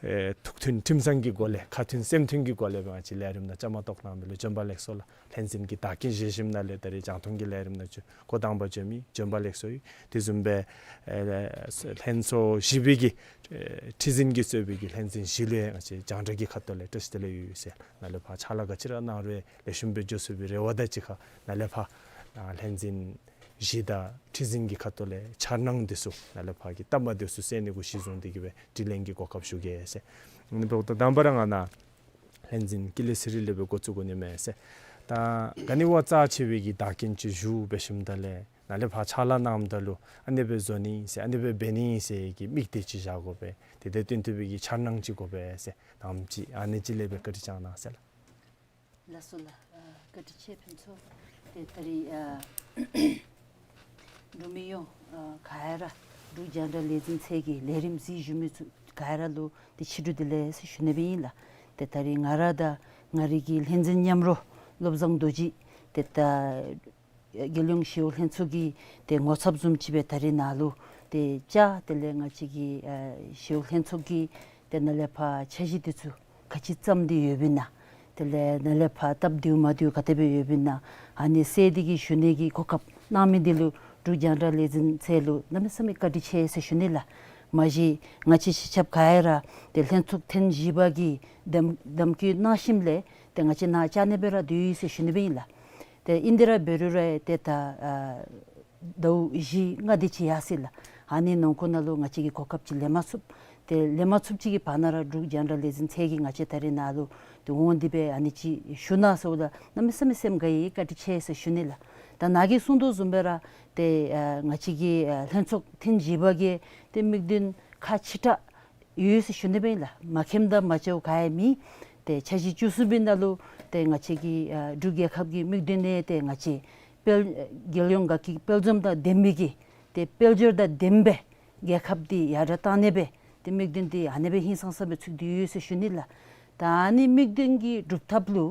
ཨེ་ཐུགས་མཐུན་ཁྲིམས་གཙང་གི་སྒོ་ལས་ཁ་མཐུན་སེམས་མཐུན་གྱི་སྒོ་ལས་ང་བཅས་ལས་རིམ་ནང་བཅའ་མར་གཏོགས་གནང་མི་ལུ་བྱོན་པ་ལེགས་སོ་ལགས། ལྷན་འཛིན་གྱི་བདག་རྐྱེན་བཞེས་ཞིནམ་ལས་ད་རེས་རྒྱང་མཐོང་གི་ལས་རིམ་ནང་འགོ་དང་པ་བྱོན་མི་བྱོན་པ་ལེགས་སོ་ཡོད། དེ་བཟུམ་སྦེ་ཨེ་ལྷན་ཚོགས་བཞི་པའི་གི་ཨེ་ཁྲི་འཛིན་གྱིས་གཙོས་པའི་གི་ལྷན་འཛིན་བཞི་ལུ་ཡང་ང་བཅས་རྒྱང་བསྒྲགས་ཀྱི་ཁ་ཐུག་ལས་བཀྲ་ཤིས་བདེ་ལེགས་ཡོད་ཟེར། ནཱ་ལས་ཕར་ཕྱག་ལཱ་ག་ཅི་ར་གནང་རུང་ལེགས་ཤོམ་སྦེ་འགྱོ་ཚུགས་པའི་རེ་བ་དང་གཅིག་ཁར་ནཱ་ལས་ཕར་ཨ་ལྷན་འཛིན་བཞི་དང་ཁྲི་འཛིན་གྱི་ཁ་ཐུག་ལས་འཆར་སྣང་འདི་ཚུ་ནཱ་ལས་ཕར་གྱི་སྟབས་མ་བདེཝ་ཚུ་སེལ་ནི་གུ་གཞི་བཟུང་སྟེ་གི་སྦེ་དྲི་ལན་གྱི་གོ་སྐབས་ཞུ་གེ་ཟེར། ཨ་ནི་འབདཝ་ད་དང་པ་ར་ང་ནཱ་ལྷན་འཛིན་ཀུན་ལེགས་ཚེ་རིང་ལས་སྦེ་འགོ་བཙུགས་དགོ་ནི་མས་ཟེར། ད་ག་ནི་བ་རྩ་ཆེ་བའི་གི་བདག་རྐྱེན་ཅིག་ཞུ་འབད་ཞིནམ་ད་ལས་ནཱ་ལས་ཕར་ཕྱག་ལཱ་གནངམ་ད་ལུ་ཨ་ནི་སྦེ་བཟོ་ནི་ཟེར་ཨ་ནི་སྦེ་འབད་ནི་ཟེར་གྱི་དམིགས་གཏད་ཅིག་བཞག་དགོ་པས། དེ་དང་བསྟུན་ཏེ་སྦེ་གི་འཆར་སྣང་ཅིག་དགོ་པས་ཟེར། ཨ་ནེམ་ཅིག་ཨ་ནི་ཅིག་ལས་སྦེ་བཀའ་དྲིན་བསྐྱང་གནང་ཟེར་ལགས། ལགས་སོ་ལགས། ཨ་བཀའ་དྲིན་ཆེ་ཕུན་ཚོགས། ཏེ་ད་རིས་ཨ་འབྲུག་མི་ཡོངས་ཨ་ག་ར་འབྲུག་རྒྱང་བསྒྲགས་ལས་འཛིན་ཚད་ཀྱི་ལས་རིམ་གཟིགས་བཞུགས་མི་ཚུ་ག་ར་ལུ་ཏེ་ཕྱི་དྲོ་བདེ་ལེགས་ཟེར་ཞུ་ནི་སྦེ་ཨིན་ལགས། ཏེ་ད་རིས་ང་ར་དང་ང་རའི་གི་ལྷན་འཛིན་མཉམ་རོགས་བློ་བཟང་རྡོ་རྗེ་ཏེ་ད་རྒྱལ་ཡོངས་ཞི་གཡོག་ལྷན་ཚོགས་ཀྱི་ཏེ་ངོ་ཚབ་བཟུམ་ཅིག་སྦེ་ད་རིས་ནཱ་ལུ་ཏེ་བཅར། དེ་ལས་ང་བཅས་ཀྱི་ཨ་ཞི་གཡོག་ལྷན་ཚོགས་ཀྱི་ཏེ་ནཱ་ལས་ཕར་འཆར་གཞི་འདི་ཚུ་ག་ཅི་བརྩམས་ཏེ་ཡོདཔ་ཨིན་ན། དེ་ལས་ནཱ་ལས་ཕར་སྟབས་བདེཝ་མ་བདེཝ་ག་དེ་སྦེ་ཡོདཔ་ཨིན་ན་ཨ་ནི་གསལ་ཏེ་གི་ཞུ་ནི་གི་གོ་སྐབས་གནང་མི་འདི་ལུ་འབྲུག་རྒྱང་བསྒྲགས་ལས་འཛིན་ཚད་ལུ་གནམ་མེད་ས་མེད་བཀའ་དྲིན་ཆེ་ཟེར་ཞུ་ནི་ལགས། མ་གཞི་ང་བཅས་ཆ་ཁྱབ་ག་ར་ཏེ་ལྷན་ཚོགས་ཐེངས་བཞི་པ་གི་གདམ་གདམ་བསྐོ་གནང་ཞིནམ་ལས་ཏེ་ང་བཅས་ནཱ་བཅར་ནི་སྦེ་ར་སྡོད་ཡི་ཟེར་ཞུ་ནི་སྦེ་ཨིན་ལགས། ཏེ་ཨིན་དེ་ར་འབད་རུང་ར་ཏེ་ད་ཨ་ཟླཝ་བཞི་ལྔ་དེ་ཅིག་ཡར་སོ་ཡི་ལགས། ཨ་ནི་ནང་འཁོད་ནང་ལུ་ང་བཅས་ཀྱིས་གོ་སྐབས་ཅིག་ལེན་མ་ཚུགས། ཏེ་ལེན་མ་ཚུགསཔ་ཅིག་གི་བར་ན་ར་འབྲུག་རྒྱང་བསྒྲགས་ལས་འཛིན་ཚད་ཀྱིས་ང་བཅས་ད་རེས་ནཱ་ལུ་ཏེ་འོང་སྟེ་སྦེ་ཨ་ནི་ཅིག་ཞུ་གནང་ཟེརཝ་ད་གནམ་མེད་ས་མེད་སེམས་དགའ་ཡི། བཀའ་དྲིན་ཆེ་ཟེར་ཞུ་ནི་ལགས། ད་ནཱ་གིས་གསུངས་དོ་བཟུམ་སྦེ་ར་ཏེ་ཨ་ང་བཅས་ཀྱི་ཨ་ལྷན་ཚོགས་ཐེངས་བཞི་པ་གི་ཏེ་དམིགས་དོན་ཁག་ཆེ་དྲགས་ཡོད་ཟེར་ཞུ་ནི་སྦེ་ཨིན་ལགས། མ་མཁྱེནམ་དང་མ་དཔྱད་ག་ཡང་མེད། ཏེ་འཆར་གཞི་བཅུ་གསུམ་པའི་ནང་ལུ་ཏེ་ང་བཅས་ཀྱི་ཨ་འབྲུག་རྒྱལ་ཁབ་ཀྱི་དམིགས་དོན་ནི་ཏེ་ང་བཅས་དཔལ་རྒྱལ་ཡོངས་དགའ་སྐྱིད་དཔལ་འཛོམས་དང་ལྡན་པའི་གི་ཏེ་དཔལ་འབྱོར་དང་ལྡན་པའི་རྒྱལ་ཁབ་འདི་ཡར་དྲག་གཏང་ནི་སྦེ་ཏེ་དམིགས་དོན་འདི་ཨ་ནི་སྦེ་ཧིང་སངས་ས་སྦེ་ཚུད་དེ་ཡོད་ཟེར་ཞུ་ནི་ལགས། ད་ཨ་ནི་དམིགས་དོན་གྱི་སྒྲུབ་ཐབས་ལུ་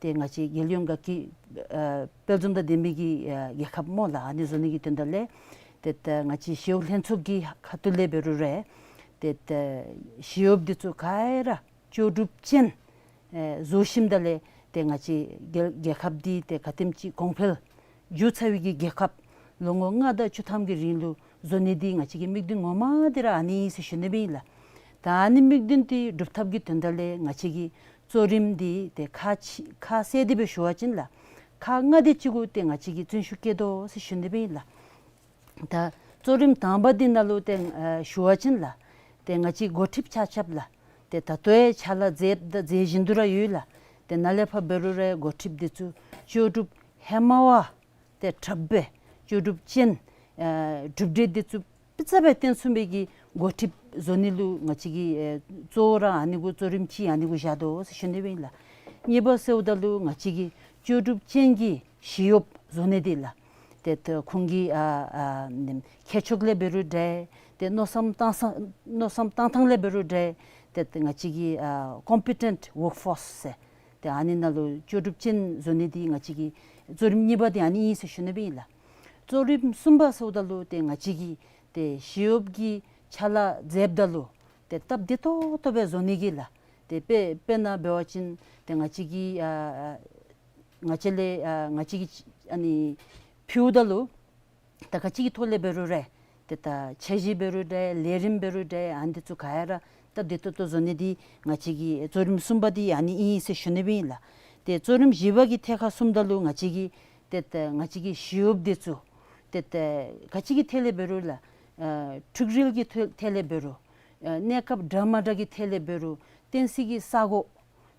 ཏེ་ང་བཅས་རྒྱལ་ཡོངས་དགའ་སྐྱིད་ཨ་དཔལ་འཛོམས་དང་ལྡན་པའི་གི་ཨ་རྒྱལ་ཁབ་སྨོ་ལགས། ཨ་ནི་བཟོ་ནི་གི་དོན་དག་ལས་ཏེ་ད་ང་བཅས་ཞི་གཡོགཔ་ལྷན་ཚོགས་ཀྱི་ཁ་ཐུག་ལས་འབད་རུང་ར་ཏེ་ད་ཞི་གཡོགཔ་འདི་ཚུ་ག་ར་ལྕོགས་གྲུབ་ཅན་ཨེ་བཟོ་ཞིནམ་ད་ལས་ཏེ་ང་བཅས་རྒྱལ་རྒྱལ་ཁབ་འདི་ཏེ་ག་དེམ་ཅིག་གོང་འཕེལ་འགྱོ་ཚར་བའི་གི་རྒྱལ་ཁབ་ལོ་ངོ་ལྔ་དང་བཅུ་ཐམ་གྱི་རིང་ལུ་བཟོ་ནི་འདི་ང་བཅས་ཀྱི་དམིགས་དོན་ངོ་མ་འདི་ར་ཨ་ནི་ཨིན་ཟེར་ཞུ་ནི་སྦེ་ཨིན་ལགས། ད་ཨ་ནི་དམིགས་དོན་འདི་སྒྲུབ་ཐབས་ཀྱི་དོན་དག་ལས་ང་བཅས་ཀྱི་གཙོ་རིམ་འདི་ཏེ་ཁག་ཆེ་ཁག་གསལ་ཏེ་སྦེ་ཞུ་བ་ཅིན་ལགས། ཁག་ལྔ་དེ་ཅིག་གུ་ཏེ་ང་བཅས་ཀྱིས་བརྩོན་ཤུགས་བསྐྱེད་དོ་ཟེར་ཞུ་ནི་སྦེ་ཨིན་ལགས། ད་གཙོ་རིམ་དང་པ་འདི་ནང་ལུ་ཏེ་ཨ་ཞུ་བ་ཅིན་ལགས། ཏེ་ང་བཅས་འགོ་ཁྲིདཔ་ཆ་ཁྱབ་ལགས། ཏེ་ད་ལྟོ་ཡང་ཕྱག་ལཱ་མཛདཔ་དང་མཛད་བཞིན་དུ་ར་ཡོད་ལགས། ཏེ་ནཱ་ལས་ཕར་འབད་རུང་ར་འགོ་ཁྲིདཔ་འདི་ཚུ་ལྕོགས་གྲུབ་ཧེ་མ་བ་ཏེ་དྲགཔ་སྦེ་ལྕོགས་གྲུབ་ཅན་ཨ་གྲུབ་འབྲས་འདི་ཚུ་སྤུས་ཚད་སྦེ་སྟོན་ཚུགས་པའི་གི་འགོ་ཁྲིདཔ་བཟོ་ནི་ལུ་ང་བཅས་ཀྱིས་ཨེ་གཙོ་བོ་ར་ཨ་ནི་གུ་གཙོ་རིམ་ཅིག་ཨ་ནི་གུ་བཞག་དོ་ཟེར་ཞུ་ནི་སྦེ་ཨིན་ལགས། གཉིས་པ་ཟེརཝ་ད་ལུ་ང་བཅས་ཀྱིས་ལྕོགས་གྲུབ་ཅན་གྱི་ཞི་གཡོགཔ་བཟོ་ནི་འདི་ལགས། ཏེ་ད་ཁོང་གི་ཨ་ཨ་ཁྱད་ཆོས་ལས་འབད་རུང་འདྲ། ཏེ་མནོ་བསམ་བཏང་ས་མནོ་བསམ་བཏང་ཐངས་ལས་འབད་རུང་འདྲ། ཏེ་ཏེ་ང་བཅས་ཀྱི་ཨ་ཀོམ་པི་ཊེནཊ་ཝརཀ་ཕོརསི་ཟེར། ཏེ་ཨ་ནི་ནང་ལུ་ལྕོགས་གྲུབ་ཅན་བཟོ་ནི་འདི་ང་བཅས་ཀྱི་གཙོ་རིམ་གཉིས་པ་འདི་ཨ་ནི་ཨིན་ཟེར་ཞུ་ནི་སྦེ་ཨིན་ལགས། གཙོ་རིམ་གསུམ་པ་ཟེརཝ་ད་ལུ་ཏེ་ང་བཅས་ཀྱིས་ཏེ་ཞི་གཡོགཔ་གི་ཕྱག་ལཱ་མཛདཔ་ད་ལུ་ཏེ་སྟབས་བདེ་ཏོག་ཏོ་སྦེ་བཟོ་ནི་གི་ལགས། ཏེ་དཔེ་དཔེར་ན་འབད་བ་ཅིན་ཏེ་ང་བཅས་ཀྱི་ཨ་ཨ་ང་བཅས་ལས་ཨ་ང་བཅས་ཀྱིས་ཨ་ནི་ཕུལཝ་ད་ལུ་ད་ག་ཅི་གི་ཐོག་ལས་འབད་རུང་ར་ཏེ་ད་འཆར་གཞི་འབད་རུང་འདྲ་ལས་རིམ་འབད་རུང་འདྲ་ཨ་ནི་འདི་ཚུ་ག་ར་སྟབས་བདེ་ཏོག་ཏོ་བཟོ་ནི་འདི་ང་བཅས་ཀྱི་གཙོ་རིམ་གསུམ་པ་འདི་ཨ་ནི་ཨིན་ཟེར་ཞུ་ནི་སྦེ་ཨིན་ལགས། ཏེ་གཙོ་རིམ་བཞི་པ་གི་ཐད་ཁར་སོངམ་ད་ལུ་ང་བཅས་ཀྱིས་ཏེ་ད་ང་བཅས་ཀྱི་ཞི་གཡོགཔ་འདི་ཚུ་ཏེ་ད་ག་ཅི་གི་ཐད་ལས་འབད་རུང་ལགས། ཨ་འཕྲུལ་རིག་གི་ཐད་ཐད་ལས་འབད་རུང་ཨ་གནས་སྐབས་འདྲ་མ་འདྲ་གི་ཐད་ལས་འབད་རུང་བསྟེན་སའི་གི་ས་གོ་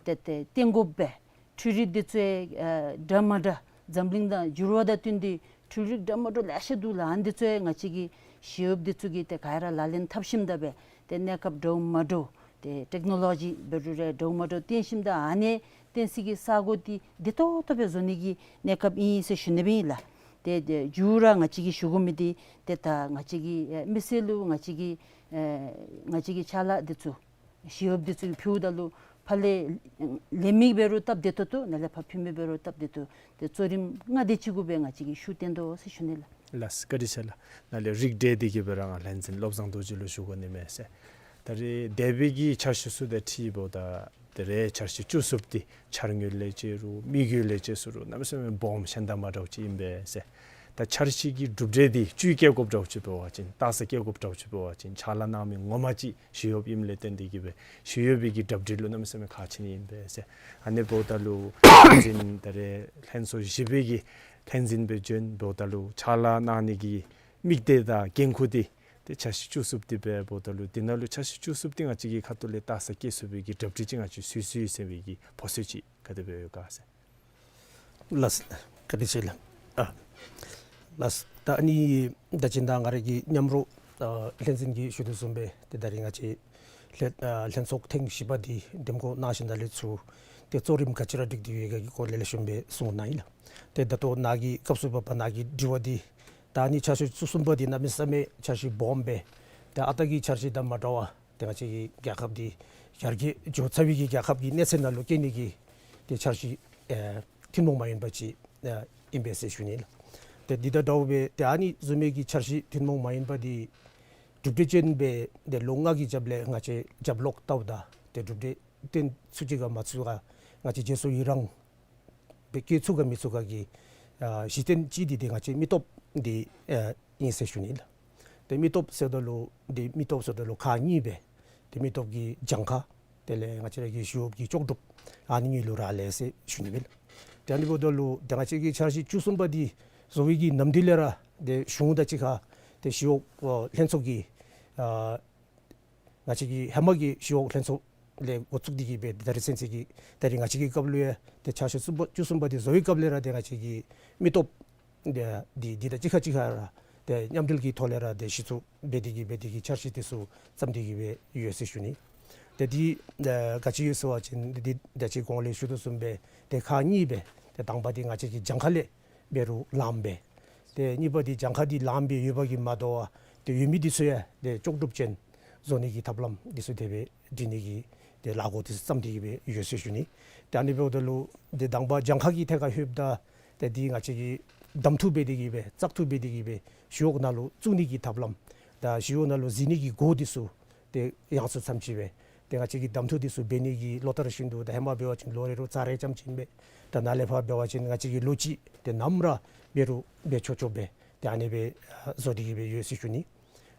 ཏེ་ད་བསྟེན་དགོ་པས། འཕྲུལ་རིག་འདི་ཚུ་ཨེ་འདྲ་མ་འདྲ་འཛམ་གླིང་དང་འགྱུར་བ་དང་བསྟུན་ཏེ་འཕྲུལ་རིག་འདྲ་མ་འདྲ་ལེ་ཤ་འདུག་ལགས། ཨ་ནི་འདི་ཚུ་ཨེ་ང་བཅས་ཀྱི་ཞི་གཡོགཔ་འདི་ཚུ་གིས་ཏེ་ག་ར་ལག་ལེན་འཐབ་ཞིནམ་ད་སྦེ་ཏེ་གནས་སྐབས་འདྲཝ་མ་འདྲཝ་ཏེ་ཊེག་ནོ་ལོ་ཇི་འབད་རུང་ར་འདྲཝ་མ་འདྲཝ་བསྟེན་ཞིནམ་ད་ཨ་ནི་བསྟེན་སའི་གི་ས་གོ་འདི་བདེ་ཏོག་ཏོ་སྦེ་བཟོ་ནི་གི་གནས་སྐབས་ཨིན་ཟེར་ཞུ་ནི་སྦེ་ཨིན་ལགས། ཏེ་ཏེ་མཇུག་ར་ང་བཅས་ཀྱིས་ཞུ་དགོ་མི་འདི་ཏེ་ད་ང་བཅས་ཀྱི་ཨེ་མི་སེར་ལུ་ང་བཅས་ཀྱི་ཨེ་ང་བཅས་ཀྱི་ཕྱག་ལཱ་འདི་ཚུ་ཞི་གཡོགཔ་འདི་ཚུ་གིས་ཕུལཝ་ད་ལུ་ཕར་ལས་ལས་མི་འབད་རུང་སྟབས་བདེ་ཏོག་ཏོ་ནཱ་ལས་ཕར་ཕུལ་མི་འབད་རུང་སྟབས་བདེ་ཏོག་ཏོ་ཏེ་གཙོ་རིམ་ལྔ་དེ་ཅིག་གུ་སྦེ་ང་བཅས་ཀྱིས་ཤུགས་བཏོན་དོ་ཟེར་ཞུ་ནི་ལགས། ལགས་བཀའ་དྲིན་ཆེ་ལགས། ནཱ་ལས་རིགས་འགྲེ་འདི་གི་སྦེ་ར་ང་ལྷན་འཛིན་བློ་བཟང་རྡོ་རྗེ་ལུ་ཞུ་དགོ་ནི་མས་ཟེར། ད་རེས་འདས་པའི་གི་འཆར་གཞི་ཚུ་དང་འཁྲིལཝ་ད་ད་རེས་འཆར་གཞི་བཅུ་གསུམ་འདི་འཆར་དངོས་ལས་བྱས་རུང་དམིགས་ཡུལ་ལས་བྱས་རུང་གནམ་མེད་ས་མེད་སྦོམ་ཤིན་ཏུ་མ་འདྲཝ་ཅིག་ཨིན་པས་ཟེར། ད་འཆར་གཞི་གི་གྲུབ་འབྲས་འདི་བཅུད་བཀལ་དགོཔ་འདྲཝ་ཅིག་འབད་བ་ཅིན་རྟགས་གསལ་བཀལ་དགོཔ་འདྲཝ་ཅིག་འབད་བ་ཅིན་ཕྱག་ལཱ་གནང་མི་ངོ་མ་ཅིག་ཞི་གཡོགཔ་ཨིནམ་ལས་བརྟེན་ཏེ་གི་སྦེ་ཞི་གཡོག་པའི་གི་གྲུབ་འབྲས་ལུ་གནམ་མེད་ས་མེད་ཁག་ཆེ་ནི་ཨིན་པས་ཟེར། ཨ་ནི་འབདཝ་ད་ལུ་ལྷན་འཛིན་ད་རེས་ལྷན་ཚོགས་བཞི་པའི་གི་ལྷན་འཛིན་སྦེ་བྱོན་འབདཝ་ད་ལུ་ཕྱག་ལཱ་གནང་ནི་གི་དམིགས་གཏད་དང་འགན་ཁུར་འདི་ཏེ་འཆར་གཞི་བཅུ་གསུམ་འདི་སྦེ་འབདཝ་ད་ལུ་འདི་ནང་ལུ་འཆར་གཞི་བཅུ་གསུམ་འདི་ང་བཅས་ཀྱི་ཁ་ཐུག་ལས་རྟགས་གསལ་བཀལ་ཚུགས་པའི་གི་གྲུབ་འབྲས་ཅིག་ང་བཅས་སོ་སོའི་ཟེར་བའི་གི་བོད་ཟེར་ཅིག་ག་དེ་སྦེ་ཡོད་ག་ཟེར། ལགས་བཀའ་དྲིན་ཆེ་ལགས། ཨ་ལགས་ད་ཨ་ནི་ད་ཅི་ད་ང་ར་གི་མཉམ་རོགས་ཨ་ལྷན་འཛིན་གྱིས་ཞུ་དོ་བཟུམ་སྦེ་ཏེ་ད་རེས་ང་བཅས་ལྷན་ཨ་ལྷན་ཚོགས་ཐེངས་བཞི་པ་འདི་འདེམས་བསྐོ་གནང་ཞིནམ་ད་ལས་ཚུར་ཏེ་གཙོ་རིམ་ག་ཅི་ར་སྒྲིག་སྟེ་ཡོད་ག་གི་སྐོར་ལས་ལེགས་ཤོམ་སྦེ་གསུངས་གནང་ཡི་ལགས། ཏེ་ད་ལྟོ་ནཱ་གི་སྐབས་སུ་བབ་པ་ནཱ་གི་དྲི་བ་འདི་ད་ཨ་ནི་འཆར་གཞི་བཅུ་གསུམ་པ་འདི་གནམ་མེད་ས་མེད་འཆར་གཞི་སྦོམ་སྦེ་ཏེ་ཨ་རྟག་གི་འཆར་གཞི་དང་མ་འདྲ་བར་ཏེ་ང་བཅས་ཀྱི་རྒྱལ་ཁབ་འདི་ཡར་རྒྱས་འགྱོ་ཚར་བའི་གི་རྒྱལ་ཁབ་ཀྱི་གནས་ཚད་ནང་ལུ་བསྐྱལ་ནི་གི་ཏེ་འཆར་གཞི་ཨེ་ཐུན་མོང་མ་ཡིན་པ་ཅིག་ཨེ་ཨིན་པས་ཟེར་ཞུ་ནི་ལགས། ཏེ་འདི་དང་འདྲཝ་སྦེ་ཏེ་ཨ་ནི་བཟུམ་མའི་གི་འཆར་གཞི་ཐུན་མོང་མ་ཡིན་པ་འདི་གྲུབ་འབྲས་ཅན་སྦེ་ཏེ་ལོ་ལྔ་གི་རྒྱབ་ལས་ང་བཅས་རྒྱབ་ལོག་བལྟཝ་ད་ཏེ་གྲུབ་འབྲས་བཏོན་ཚུགས་ཅི་ག་མ་ཚུགས་ག་ ང་བཅས་རྒྱལ་སྲུང་ཡི་རང་སྦེ་བཀལ་ཚུགས་ག་མི་ཚུགས་ག་གི་ཨ་གཞི་རྟེན་ཅིག་འདི་ཏེ་ང་བཅས་མི་སྟོབས་འདི་ཨ་ཨིན་ཟེར་ཞུ་ནི་ལགས། ཏེ་མི་སྟོབས་ཟེརཝ་ད་ལུ་ཏེ་མི་སྟོབས་ཟེརཝ་ད་ལུ་ཁག་གཉིས་སྦེ་ཏེ་མི་སྟོབས་ཀྱི་གྱངས་ཁ་དེ་ལས་ང་བཅས་ར་གི་ཞི་གཡོག་གི་ལྕོགས་གྲུབ་ཨ་ནི་གཉིས་ལུ་རག་ལས་ཟེར་ཞུ་ནི་ཨིན་ལགས། ཏེ་ཨ་ནི་འབདཝ་ད་ལུ་ཏེ་ང་བཅས་ཀྱི་འཆར་གཞི་བཅུ་གསུམ་པ་འདི་བཟོ་བའི་གི་ནམ་དུས་ལས་ར་ཏེ་གཞུང་དང་གཅིག་ཁར་ཏེ་ཞི་གཡོག་ཨ་ལྷན་ཚོགས་ཀྱི་ཨ་ང་བཅས་ཀྱི་ཧེ་མ་གི་ཞི་གཡོག་ལྷན་ཚོགས་ལས་འགོ་བཙུགས་ཏེ་གི་སྦེ་ད་རིས་ཚུན་ཚོད་ཀྱི་ད་རིས་ང་བཅས་ཀྱི་སྐབས་ལུ་ཡང་ཏེ་འཆར་གཞི་གསུམ་པ་བཅུ་གསུམ་པ་འདི་བཟོ་བའི་སྐབས་ལས་ར་ཏེ་ང་བཅས་ཀྱི་མི་སྟོབས་འདི་འདི་དང་གཅིག་ཁར་གཅིག་ཁར་ར་ཏེ་མཉམ་འབྲེལ་གྱི་ཐོག་ལས་ར་ཏེ་གཞི་བཙུགས་འབད་དེ་གི་སྦེ་དེ་གི་འཆར་གཞི་དེ་ཚུ་བརྩམས་ཏེ་གི་སྦེ་ཡོད་ཟེར་ཞུ་ནི། ཏེ་འདི་ཨ་ག་ཅི་ཡོད་ཟེར་བ་ཅིན་འདི་ད་ཅི་གོང་ལས་ཞུ་དོ་བཟུམ་སྦེ་ཏེ་ཁག་གཉིས་སྦེ་ཏེ་དང་པ་འདི་ང་བཅས་ཀྱི་གྱངས་ཁ་ལས་འབད་རུང་ལངམ་སྦེ། ཏེ་གཉིས་པ་འདི་གྱངས་ཁ་འདི་ལངམ་སྦེ་ཡོད་པ་གིས་མ་དོ་བར་ཏེ་ཡོད་མི་འདི་ཚུ་ཡང་ཏེ་ལྕོགས་གྲུབ་ཅན་བཟོ་ནི་གི་ཐབས་ལམ་འདི་ཚུ་དེ་སྦེ་སྒྲིག་ནི་གི་ཏེ་ལས་འགུལ་འདི་ཚུ་བརྩམས་ཏེ་གི་སྦེ་ཡོད་ཟེར་ཞུ་ནི། ཏེ་ཨ་ནི་འབདཝ་ད་ལུ་ཏེ་དང་པ་གྱངས་ཁ་གི་ཐད་ཁར་ལྷོདཔ་ད་ཏེ་འདི་ང་བཅས་ཀྱིས་གདམ་འཐུ་འབད་དེ་གི་སྦེ་བཙག་འཐུ་འབད་དེ་གི་སྦེ་ཞི་གཡོག་ནང་ལུ་བཙུགས་ནི་གི་ཐབས་ལམ་དང་ཞི་གཡོག་ནང་ལུ་འཛུལ་ནི་གི་སྒོ་འདི་ཚུ་ཏེ་ཡངས་སུ་ཙམ་ཅིག་སྦེ་ཏེ་ང་བཅས་ཀྱིས་གདམ་འཐུ་འདི་ཚུ་འབད་ནི་གི་ལོ་ལྟར་བཞིན་དུ་ད་ཧེ་མ་འབད་བ་ཅིན་ལོ་རེ་རེ་ཚར་རེ་ཙམ་ཅིག་ཨིན་པས། ད་ནཱ་ལས་ཕར་འབད་བ་ཅིན་ང་བཅས་ཀྱིས་ལོ་གཅིག་ཏེ་ནམ་ར་འབད་རུང་འབད་ཆོག་ཆོག་སྦེ་ཏེ་ཨ་ནི་སྦེ་ཨ་བཟོ་སྟེ་གི་སྦེ་ཡོད་ཟེར་ཞུ་ནི།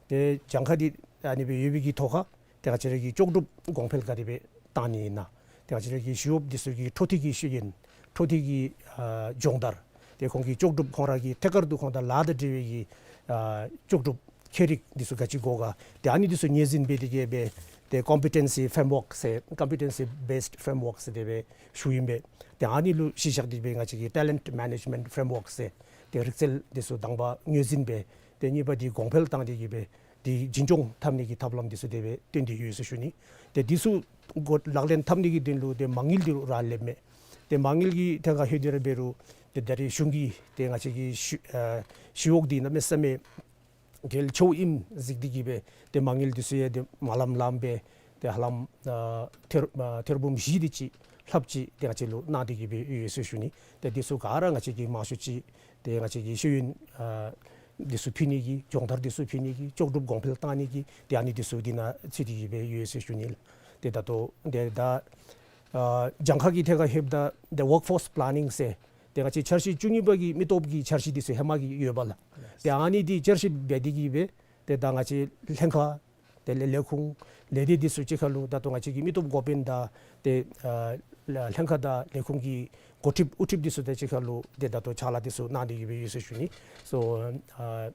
ཏེ་གྱངས་ཁ་འདི་ཨ་ནི་སྦེ་ཡོད་པའི་གི་ཐོག་ཁར་ཏེ་ང་བཅས་ར་གི་ལྕོགས་གྲུབ་གོང་འཕེལ་ག་དེ་སྦེ་བཏང་ནི་ཨིན་ན། ཏེ་ང་བཅས་ར་གི་ཞི་གཡོགཔ་འདི་ཚུ་གི་འཕྲོ་མཐུད་ཀྱི་ཤེས་ཡོན་འཕྲོ་མཐུད་ཀྱི་ཨ་སྦྱོང་བརྡར་ཏེ་ཁོང་གི་ལྕོགས་གྲུབ་ཁོང་ར་གི་ཐད་ཀར་དུ་ཁོང་དང་ལཱ་དང་འབྲེལ་བའི་གི་ཨ་ལྕོགས་གྲུབ་ཁྱད་རིག་འདི་ཚུ་ག་ཅི་དགོ་ག། ཏེ་ཨ་ནི་འདི་ཚུ་ངོས་འཛིན་འབད་དེ་གི་སྦེ་ཏེ་competency framework ཟེར་competency based framework ཟེར་དེ་སྦེ་ཞུཝ་ཨིན་པས། ཏེ་ཨ་ནི་ལུ་གཞི་བཞག་སྟེ་སྦེ་ང་བཅས་ཀྱིས་talent management framework ཟེར་ཏེ་རིག་རྩལ་འདི་ཚུ་དང་པ་ངོས་འཛིན་འབད། ཏེ་གཉིས་པ་འདི་གོང་འཕེལ་བཏང་སྟེ་གི་སྦེ་ཏེ་འཛིན་སྐྱོང་འཐབ་ནི་གི་ཐབས་ལམ་འདི་ཚུ་དེ་སྦེ་བཏོན་ཏེ་ཡོད་ཟེར་ཞུ་ནི། ཏེ་འདི་ཚུ་འགོ་ལག་ལེན་འཐབ་ནི་གི་དོན་ལུ་ཏེ་མ་དངུལ་འདི་ར་ལེན་མས། ཏེ་མ་དངུལ་གྱི་ཐད་ཁར་ལྷོད་དེ་ར་འབད་རུང་ཏེ་ད་རིས་གཞུང་གིས་ཏེ་ང་བཅས་ཀྱི་ཞི་ཨ་ཞི་གཡོག་འདི་གནམ་མེད་ས་མེད་གལ་ཆེཝ་ཨིནམ་གཟིགས་ཏེ་གི་སྦེ་ཏེ་མ་དངུལ་འདི་ཚུ་ཡང་ཏེ་མ་ལངམ་ལངམ་སྦེ་ཏེ་ཧ་ལམ་ཨ་ཐེར་ཨ་ཐེར་འབུམ་བཞི་དེ་ཅིག་ལྷགཔ་ཅིག་ཏེ་ང་བཅས་ལུ་གནང་སྟེ་གི་སྦེ་ཡོད་ཟེར་ཞུ་ནི། ཏེ་འདི་ཚུ་ག་ར་ང་བཅས་ཀྱིས་མང་ཤོས་ཅིག་ཏེ་ང་བཅས་ཀྱི་ཤེས་ཡོན་ཨ་འདི་ཚུ་ཕུལ་ནི་གི་སྦྱོང་བརྡར་འདི་ཚུ་ཕུལ་ནི་གི་ལྕོགས་གྲུབ་གོང་འཕེལ་བཏང་ནི་གི་ཏེ་ཨ་ནི་འདི་ཚུ་འདི་ནང་ཚུད་དེ་གི་སྦེ་ཡོད་ཟེར་ཞུ་ནི་ལགས། ཏེ་ད་ལྟོ་ཏེ་ད་ཨ་གྱངས་ཁ་གི་ཐད་ཁར་ལྷོདཔ་ད་ཏེ་workforce planning ཟེར་ཏེ་ང་བཅས་འཆར་གཞི་བཅུ་གཉིས་པ་གི་མི་སྟོབས་ཀྱི་འཆར་གཞི་འདི་ཚུ་ཧེ་མ་གི་ཡོདཔ་ལགས། ཏེ་ཨ་ནི་འདི་བསྐྱར་ཞིབ་འབད་དེ་གི་སྦེ་ཏེ་ད་ང་བཅས་ལྷན་ཁག་དེ་ལས་ལས་ཁུངས་ལས་སྡེ་འདི་ཚུ་གཅིག་ཁར་ལུ་ད་ལྟོ་ང་བཅས་ཀྱི་མི་སྟོབས་འགོ་དཔོན་དང་ཏེ་ཨ་ལྷན་ཁག་དང་ལས་ཁུངས་ཀྱི་འགོ་ཁྲིདཔ་དབུ་ཁྲིདཔ་འདི་ཚུ་དང་གཅིག་ཁར་ལུ་ཏེ་ད་ལྟོ་ཕྱག་ལཱ་འདི་ཚུ་གནང་སྟེ་གི་སྦེ་ཡོད་ཟེར་ཞུ་ནི། སོ་ཨ་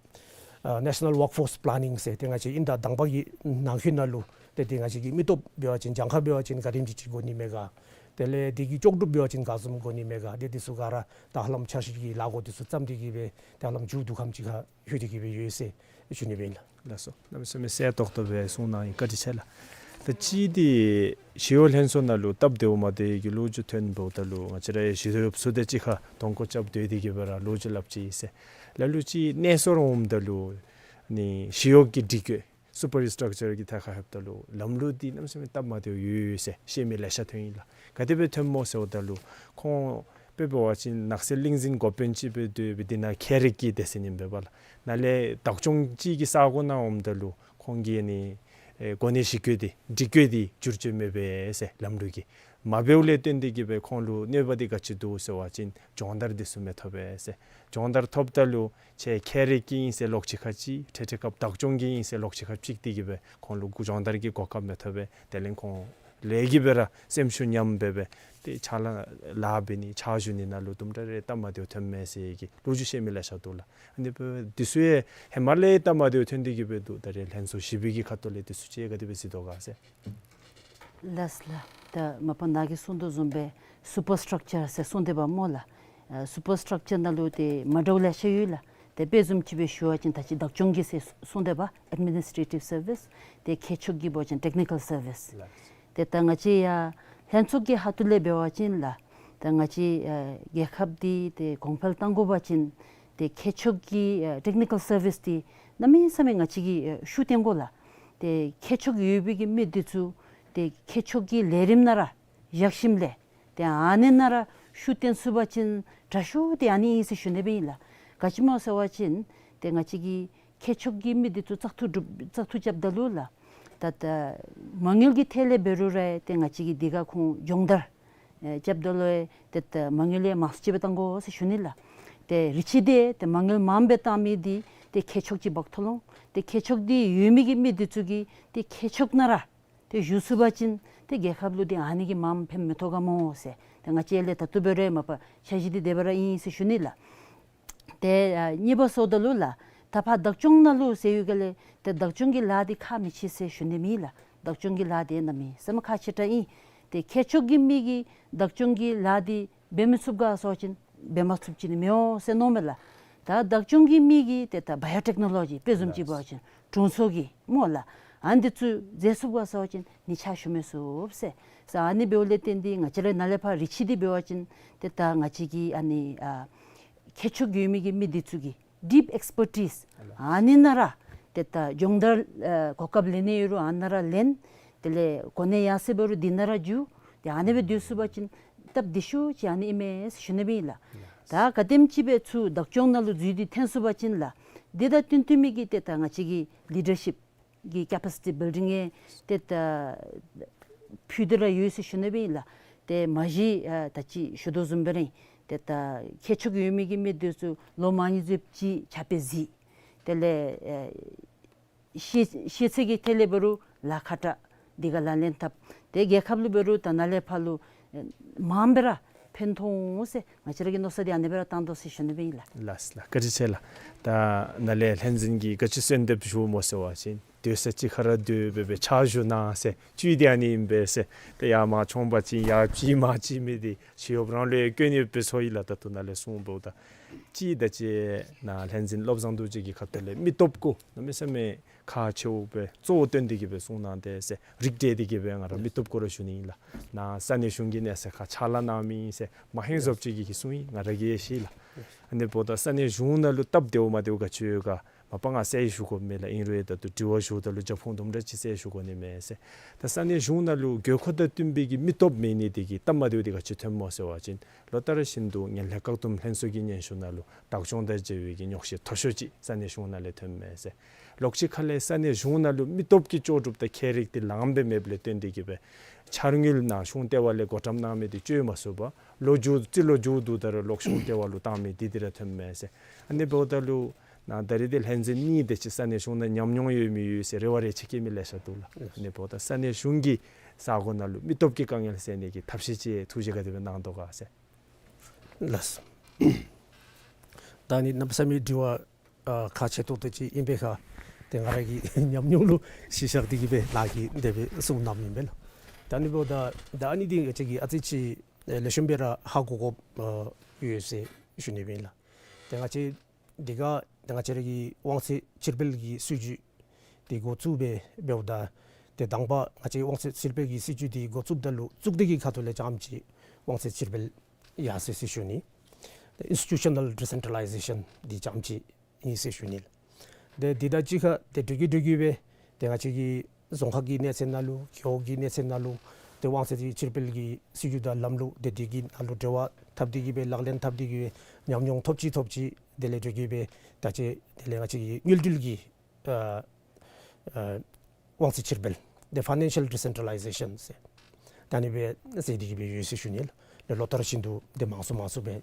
ཨ་National Workforce Planning ཟེར་ཏེ་ང་བཅས་དབྱིན་ཟླ་དང་པ་གི་ནང་འཁོད་ནང་ལུ་ཏེ་ཏེ་ང་བཅས་ཀྱི་མི་སྟོབས་འབད་བ་ཅིན་གྱངས་ཁ་འབད་བ་ཅིན་ག་དེམ་ཅིག་ཅིག་དགོ་ནི་མས་ག། དེ་ལས་དེ་གི་ལྕོགས་གྲུབ་འབད་བ་ཅིན་ག་བཟུམ་དགོ་ནི་མས་ག། ཏེ་འདི་ཚུ་ག་ར་ད་ཧ་ལམ་འཆར་གཞི་གི་ལས་འགུལ་འདི་ཚུ་བརྩམས་ཏེ་གི་སྦེ་ད་ཧ་ལམ་མཇུག་བསྡུ་ཁམས་ཅིག་ཁར་ལྷོད་དེ་གི་སྦེ་ཡོད་ཟེར་ཞུ་ནི་སྦེ་ཨིན་ལགས། ལགས་སོ། གནམ་མེད་ས་མེད་གསལ་ཏོག་ཏོ་སྦེ་གསུངས་གནང་ཡི། བཀའ་དྲིན་ཆེ་ལགས། ད་ཅི་འདི་ཞི་གཡོག་ལྷན་ཚོགས་ནང་ལུ་སྟབས་བདེཝ་མ་བདེཝ་གི་ལོ་རྒྱུས་ཐོན་འབདཝ་ད་ལུ་ང་བཅས་ར་ཞི་གཡོགཔ་ཚུ་དང་གཅིག་ཁར་གདོང་སྐོར་རྐྱབ་སྡོད་དེ་གི་སྦེ་ར་ལོ་རྒྱུས་སླབ་ཅི་ཟེར། ལ་ལུ་ཅིག་གནས་ཚུལ་འོངམ་ད་ལུ་ནི་ཞི་གཡོག་གི་སྒྲིག་བཀོད་superstructure གི་ཐད་ཁར་ལྷོདཔ་ད་ལུ་ལམ་ལུགས་འདི་གནམ་མེད་ས་མེད་སྟབས་མ་བདེཝ་ཡོད་ཡོད་ཟེར་བཤད་མི་ལེ་ཤ་ཐོན་ཡི་ལགས། ག་དེ་སྦེ་ཐོནམ་སྨོ་ཟེརཝ་ད་ལུ་ཁོང་དཔེ་འབད་བ་ཅིན་ནགས་ཚལ་གླིང་འཛིན་འགོ་དཔོན་ཅིག་སྦེ་སྡོད་སྦེ་འདི་ནང་ཁྱད་རིག་གི་སྡེ་ཚན་ཨིན་པས་ལགས། ནཱ་ལས་བདག་སྐྱོང་ཅིག་གི་ས་གོ་ནང་འོངམ་ད་ལུ་ཁོང་གིས་ནི་ཨེ་གོ་གནས་ཞིག་བཀོད་དེ་སྒྲིག་བཀོད་འདི་བསྒྱུར་བཅོས་མེད་པས་ཟེར་ལམ་ལུགས་ཀྱི་མ་འབདཝ་ལས་བརྟེན་ཏེ་གི་སྦེ་ཁོང་ལུ་གནོད་པ་འདི་ག་ཅི་འདུག་ཟེར་བ་ཅིན་སྦྱོང་བརྡར་འདི་ཚུ་མི་ཐོབ་པས་ཟེར། སྦྱོང་བརྡར་ཐོབ་ད་ལུ་ཁྱེད་ཁྱད་རིག་གི་ཨིན་ཟེར་ལོག་ཅིག་ཁར་ཅིག་ཁྲེ་ཁྲེ་ཁབ་བདག་སྐྱོང་གི་ཨིན་ཟེར་ལོག་ཅིག་ཁར་ཅིག་སྟེ་གི་སྦེ་ཁོང་ལུ་སྦྱོང་བརྡར་གྱི་གོ་སྐབས་མི་ཐོབ་པས། དེ་ལས་ཁོང་ལས་ཀྱི་སྦེ་ར་སེམས་ཤུགས་ཉམས་སྦེ་སྦེ་ཏེ་ཕྱག་ལཱ་ལཱ་འབད་ནི་ཕྱག་ཞུ་ནི་ནང་ལུ་དུམ་གྲ་རེ་སྟབས་མ་བདེཝ་ཐོནམ་མས་ཟེར་གྱི་ལོ་རྒྱུས་བཤད་མི་ལེ་ཤ་འདུག་ལགས། ཨ་ནི་འབདཝ་འདི་ཚུ་ཡང་ཧེ་མ་ལས་སྟབས་མ་བདེཝ་ཐོན་ཏེ་གི་སྦེ་འདུག། ད་རེས་ལྷན་ཚོགས་བཞི་པའི་གི་ཁ་ཐུག་ལས་འདི་ཚུ་ཅིག་ག་དེ་སྦེ་གཟིགས་དོ་ག་ཟེར། ལགས་ལགས། ད་མ་པ་ནཱ་གིས་གསུངས་དོ་བཟུམ་སྦེ་superstructure ཟེར་གསུངས་ཏེ་འབདཝ་སྨོ་ལགས། ཨ་superstructure ནང་ལུ་ཏེ་མ་འདྲཝ་ལེ་ཤ་ཡོད་ལགས། ཏེ་དཔེ་བཟུམ་ཅིག་སྦེ་ཞུ་བ་ཅིན་ད་ཅི་བདག་སྐྱོང་གི་ཟེར་གསུངས་ཏེ་འབདཝ་administrative service། ཏེ་ཁྱད་ཆོས་ཀྱི་འབད་བ་ཅིན་technical service། ལགས། ཏེ་ད་ང་བཅས་ཡར་ལྷན་ཚོགས་ཀྱི་ཁ་ཐུག་ལས་འབད་བ་ཅིན་ལགས། ད་ང་བཅས་ཨ་རྒྱལ་ཁབ་འདི་ཏེ་གོང་འཕེལ་གཏང་དགོ་པ་ཅིན་ཏེ་ཁྱད་ཆོས་ཀྱི་ཨ་technical service འདི་གནམ་མེད་ས་མེད་ང་བཅས་ཀྱིས་ཨ་ཤུགས་བཏོན་དགོ་ལགས། ཏེ་ཁྱད་ཆོས་ཡོད་པའི་གི་མི་འདི་ཚུ་ཏེ་ཁྱད་ཆོས་ཀྱི་ལས་རིམ་ནང་ར་བཞག་ཞིནམ་ལས་ཏེ་ཨ་ནི་ནང་ར་ཤུགས་བཏོན་ཚུགས་པ་ཅིན་དྲག་ཤོས་འདི་ཨ་ནི་ཨིན་ཟེར་ཞུ་ནི་སྦེ་ཨིན་ལགས། ག་ཅི་སྨོ་ཟེར་བ་ཅིན་ཏེ་ང་བཅས་ཀྱིས་ཁྱད་ཆོས་ཀྱི་མི་འདི་ཚུ་བཙག་འཐུ་གྲུབ་བཙག་འཐུ་རྐྱབ་ད་ལུ་ལགས། ད་ད་མ་དངུལ་གྱི་ཐད་ལས་འབད་རུང་ར་ཏེ་ང་བཅས་ཀྱིས་འདི་ཁར་ཁོང་སྦྱོང་བརྡར་ ཨེ་རྐྱབ་ད་ལུ་ཡང་ཏེ་ད་མ་དངུལ་ཡང་མང་སུ་ཅིག་སྦེ་བཏང་དགོ་ཟེར་ཞུ་ནི་ལགས། ཏེ་རི་ཆི་འདི་ཏེ་མ་དངུལ་མངམ་སྦེ་བཏང་མི་འདི་ཏེ་ཁེ་ཕྱོགས་ཅིག་འབག་འཐུ་འོང་། ཏེ་ཁེ་ཕྱོགས་འདི་ཡོད་མི་གི་མི་འདི་ཚུ་གིས་ཏེ་ཁེ་ཕྱོགས་ནང་ར་ཏེ་བཞུགས་ཚུགས་པ་ཅིན་ཏེ་རྒྱལ་ཁབ་ལུ་ཏེ་ཨ་ནི་གིས་མངམ་ཕན་མི་ཐོགས་ག་སྨོ་ཟེར། ཏེ་ང་བཅས་ལས་ད་ལྟོ་འབད་རུང་མ་པ་འཆར་གཞི་འདི་དེ་སྦེ་ར་ཨིན་ཟེར་ཞུ་ནི་ལགས། ཏེ་ཨ་གཉིས་པ་སོངམ་ད་ལུ་ལགས། ད་ཕར་བདག་སྐྱོང་ནང་ལུ་ཟེར་ཡོད་ག་ལས་ཏེ་བདག་སྐྱོང་གི་ལཱ་འདི་ཁག་མི་ཆེ་ཟེར་ཞུ་ནི་མེད་ལགས། བདག་སྐྱོང་གི་ལཱ་འདི་གནམ་མེད་ས་མེད་ཁག་ཆེ་དྲགས་ཨིན། ཏེ་ཁེ་ཕྱོགས་ཀྱི་མི་གིས་བདག་སྐྱོང་གི་ལཱ་འདི་འབད་མི་ཚུགས་ག་ཟེར་བ་ཅིན་འབད་མ་ཚུགསཔ་ཅིག་ནི་མི་འོང་ཟེར་མནོཝ་མས་ལགས། ད་བདག་སྐྱོང་གི་མི་གིས་ཏེ་ད་བ་ཡོ་ཊེག་ནོ་ལོ་ཇི་དཔེ་བཟུམ་ཅིག་འབད་བ་ཅིན་དྲུང་འཚོ་གི་སྨོ་ལགས། ཨ་ནི་འདི་ཚུ་མཛད་ཚུགས་ག་ཟེར་བ་ཅིན་ནི་ཕྱག་ཞུ་མི་ཚུགས་ཟེར། ཟེར་ཨ་ནི་འབདཝ་ལས་བརྟེན་ཏེ་ང་བཅས་ར་ནཱ་ལས་ཕར་རི་ཆི་འདི་འབད་བ་ཅིན་ཏེ་ད་ང་བཅས་ཀྱི་ཨ་ནི་ཨ་ཁེ་ཕྱོགས་ཡོད་མི་གི་མི་འདི་ཚུ་གི་ཌིཔ་ཨེགསི་པར་ཊིས་ཨ་ནི་ནང་ར་ཏེ་ད་སྦྱོང་བརྡར་ཨ་གོ་སྐབས་ལེན་ནི་ཡོད་རུང་ཨ་ནཱ་ར་ལེན། དེ་ལས་གོ་གནས་ཡར་སེང་འབད་རུང་འདི་ནང་ར་འགྱོ། ཏེ་ཨ་ནི་སྦེ་སྡོད་ཚུགས་པ་ཅིན་སྟབས་བདེ་ཤོས་ཅིག་ཨ་ནི་ཨིན་མས་ཟེར་ཞུ་ནི་སྦེ་ཨིན་ལགས། ད་ག་དེམ་ཅིག་སྦེ་ཚུར་བདག་སྐྱོང་ནང་ལུ་འཛུལ་ཏེ་འཐོན་ཚུགས་པ་ཅིན་ལགས། འདི་དང་བསྟུན་བསྟུན་མི་གི་ཏེ་ད་ང་བཅས་ཀྱི་ལི་ཌར་ཤིཔ་གི་ཀེ་པ་སི་ཊི་བིལ་ཌིང་ཡང་ཏེ་ད་ཕུལ་ཏེ་ར་ཡོད་ཟེར་ཞུ་ནི་སྦེ་ཨིན་ལགས། ཏེ་མ་གཞི་ཨ་ད་ཅི་ཞུ་དོ་བཟུམ་སྦེ་ར་ཨིན། ཏེ་ད་ཁེ་ཕྱོགས་ཡོད་མི་གི་མི་འདི་ཚུ་ལོ་མ་ནི་ཚུ་ཅིག་ཕྱག་དཔེ་གཟིགས། དེ་ལས་ཨེ་ཤེས་ཤེས་ཚད་ཀྱི་ཐད་ལས་འབད་རུང་ལཱ་ཁག་དྲགས་འདི་ག་ལག་ལེན་འཐབ། ཏེ་རྒྱལ་ཁབ་ལུ་འབད་རུང་ད་ནཱ་ལས་ཕར་ལུ་ཨེ་མངམ་སྦེ་ར་ཕན་ཐོགས་འོང་ཟེར་ང་བཅས་ར་གི་མནོ་བསམ་འདི་ཨ་ནི་སྦེ་ར་བཏང་དོ་ཟེར་ཞུ་ནི་སྦེ་ཨིན་ལགས། ལགས་ལགས། བཀའ་དྲིན་ཆེ་ལགས། ད་ནཱ་ལས་ལྷན་འཛིན་གྱིས་ག་ཅི་གསོལ་འདེབས་ཞུཝ་སྨོ་ཟེར་བ་ཅིན་སྡོད་ས་གཅིག་ཁར་ར་སྡོད་སྦེ་སྦེ་ཕྱག་ཞུ་གནང་ཟེར་བཅུད་འདི་ཨ་ནི་ཨིན་པས་ཟེར། ཏེ་ཡར་མར་མཆོངས་པ་ཅིན་ཡར་ཅིག་མར་ཅིག་མི་འདི་ཞི་གཡོགཔ་རང་ལུ་ཡང་སྐྱོན་ཡོདཔ་སྦེ་ཚོར་ཡི་ལགས། ད་ལྟོ་ནཱ་ལས་གསུངས་འབདཝ་ད་ཅིག་ད་ཅི་ནཱ་ལྷན་འཛིན་བློ་བཟང་རྡོ་རྗེ་གིས་ཁ་ཐུག་ལས་མི་སྟོབས་སྐོར་གནམ་མེད་ས་མེད་ཁག་ཆེཝ་སྦེ་གཙོ་བོ་བཏོན་ཏེ་གི་སྦེ་གསུངས་གནང་དེས་ཟེར། རིགས་བསྒྲེས་ཏེ་གི་སྦེ་ང་ར་མི་སྟོབས་སྐོར་ར་ཞུ་ནི་ཨིན་ལགས། ནཱ་ས་གནས་གཞུང་གི་གནས་ཚད་ཁར་ཕྱག་ལཱ་གནང་མི་ཨིན་ཟེར་མ་ཧེང་བཟོ་ཅིག་གིས་གསུངས་ཡི། ང་ར་གིས་ཤེས་ལགས། ཨ་ནི་འབདཝ་ད་ས་གནས་གཞུང་ནང་ལུ་སྟབས་བདེཝ་མ་བདེཝ་ག་ཅི་ཡོད་ག་མ་པ་ང་གསལ་ཞུ་དགོཔ་མེད་ལགས། ཨིན་རུང་ད་ལྟོ་དྲི་བ་ཞུཝ་ད་ལུ་རྒྱབ་ཁུངས་དུམ་གྲ་ཅིག་གསལ་ཞུ་དགོ་ནི་མས་ཟེར། ད་ས་གནས་གཞུང་ནང་ལུ་དགོས་མཁོ་དང་བསྟུན་པའི་གི་མི་སྟོབས་མེད་ནི་དེ་གིས་སྟབས་མ་བདེཝ་དེ་ག་ཅི་ཐོནམ་སྨོ་ཟེར་བ་ཅིན་ལོ་ལྟར་བཞིན་དུ་ངན་ལྷད་བཀག་སྡོམ་ལྷན་ཚོགས་ཀྱི་སྙན་ཞུ་ནང་ལུ་བདག་སྐྱོང་དང་འབྲེལ་བའི་གི་ཉོགས་བཤད་མཐོ་ཤོས་ཅིག་ས་གནས་གཞུང་ནང་ལས་ཐོནམ་མས་ཟེར། ལོགས་ཅིག་ཁ་ལས་ས་གནས་གཞུང་ནང་ལུ་མི་སྟོབས་ཀྱི་ལྕོགས་གྲུབ་དང་ཁྱད་རིག་དེ་ལངམ་སྦེ་མེདཔ་ལས་བརྟེན་ཏེ་གི་སྦེ་འཆར་དངུལ་ནཱ་གཞུང་ལྟེ་བ་ལས་བགོ་བཀྲམ་གནང་མི་དེ་སྤྱོད་མ་ཚུགས་པར་ལོ་མཇུག་རྩིས་ལོ་མཇུག་བསྡུཝ་ད་ར་ལོག་གཞུང་ལྟེ་བ་ལུ་བཏང་མི་དེ་དེ་ར་ཐོནམ་མས་ཟེར། ཨ་ནི་འབདཝ་ད་ལུ་ནཱ་ད་རིས་དེ་ལྷན་འཛིན་གཉིས་དེ་ཅིག་ས་གནས་གཞུང་ནང་ཉམས་མྱོང་ཡོད་མི་ཡོད་ཟེར་རེ་བ་རེ་ཆེ་བསྐྱེད་མི་ལེ་ཤ་འདུག་ལགས། ཨ་ནི་འབདཝ་ད་ས་གནས་གཞུང་གིས་ས་གོ་ནང་ལུ་མི་སྟོབས་ཀྱི་དཀའ་ངལ་སེལ་ནི་གི་ཐབས་ཤེས་ཅིག་ཐུགས་བཞེད་ག་དེ་སྦེ་གནང་དོ་ག་ཟེར། ལགས། ད་ཨ་ནི་གནམ་མེད་ས་མེད་དྲི་བ་ཨ་ཁག་ཆེ་ཏོག་ཏོ་ཅིག་ཨིན་པའི་ཁར་ཏེ་ང་ར་གི་ཉམས་མྱོང་ལུ་གཞི་བཞག་སྟེ་གི་སྦེ་ལཱ་གིས་དེ་སྦེ་གསུངས་གནངམ་ཨིན་པས་ལགས། ད་ཨ་ནི་འབདཝ་ད་ད་ཨ་ནི་འདི་ང་བཅས་ཀྱིས་ཨ་ཙི་ཅིག་ཨེ་ལེགས་ཤོམ་སྦེ་ར་ཧ་གོ་དགོཔ་ཨ་ཡོད་ཟེར་ཞུ་ནི་ཨིན་ལགས། ཏེ་ང་བཅས་འདི་ག་ཏེ་ང་བཅས་ར་གི་དབང་ཚད་ཕྱིར་སྤེལ་གྱི་སྲིད་བྱུས་འདི་འགོ་བཙུགས་སྦེ་འབདཝ་ད་ཏེ་དང་པ་ང་བཅས་དབང་ཚད་ཕྱིར་སྤེལ་གྱི་སྲིད་བྱུས་འདི་འགོ་བཙུགསཔ་ད་ལུ་བཙུགས་ཏེ་གི་ཁ་ཐུག་ལས་རྐྱངམ་ཅིག་དབང་ཚད་ཕྱིར་སྤེལ་ཡར་སོ་ཡི་ཟེར་ཞུ་ནི། ཏེ་ཨིནསི་ཊི་ཊུ་ཤ་ནཱལ་ཌི་སེན་ཊ་ལའི་ཟེ་ཤཱན་འདི་རྐྱངམ་ཅིག་ཨིན་ཟེར་ཞུ་ནི་ལགས། ཏེ་འདི་དང་གཅིག་ཁར་ཏེ་འགྲོ་གི་འགྲོ་གི་སྦེ་ཏེ་ང་བཅས་ཀྱི་རྫོང་ཁག་གི་གནས་ཚད་ནང་ལུ་རྒེད་འོག་གི་གནས་ཚད་ནང་ལུ་ཏེ་དབང་ཚད་ཕྱིར་སྤེལ་གྱི་སྲིད་བྱུས་དང་ལམ་ལུགས་ཏེ་འདི་གི་ནང་ལུ་འབྲེལ་བ་འཐབ་སྟེ་གི་སྦེ་ལག་ལེན་འཐབ་སྟེ་གི་སྦེ་ཉམས་མྱོང་ཐོབ་ཅི་ཐོབ་ཅི་དེ་ལས་འགྲོ་གི་སྦེ་ད་ཅི་དེ་ལས་ང་བཅས་ཀྱི་དངུལ་འབྲེལ་གྱི་ཨ་ཨ་དབང་ཚད་ཕྱིར་སྤེལ་ཏེ་ཕའི་ནན་ཤཱལ་ཌི་སེན་ཊ་ལའི་ཟེ་ཤཱན་ཟེར་ད་ཨ་ནི་སྦེ་ཟེར་ཏེ་གི་སྦེ་ཡོད་ཟེར་ཞུ་ནི་ལགས། ལོ་ལྟར་བཞིན་དུ་ཏེ་མང་སུ་མང་སུ་སྦེ་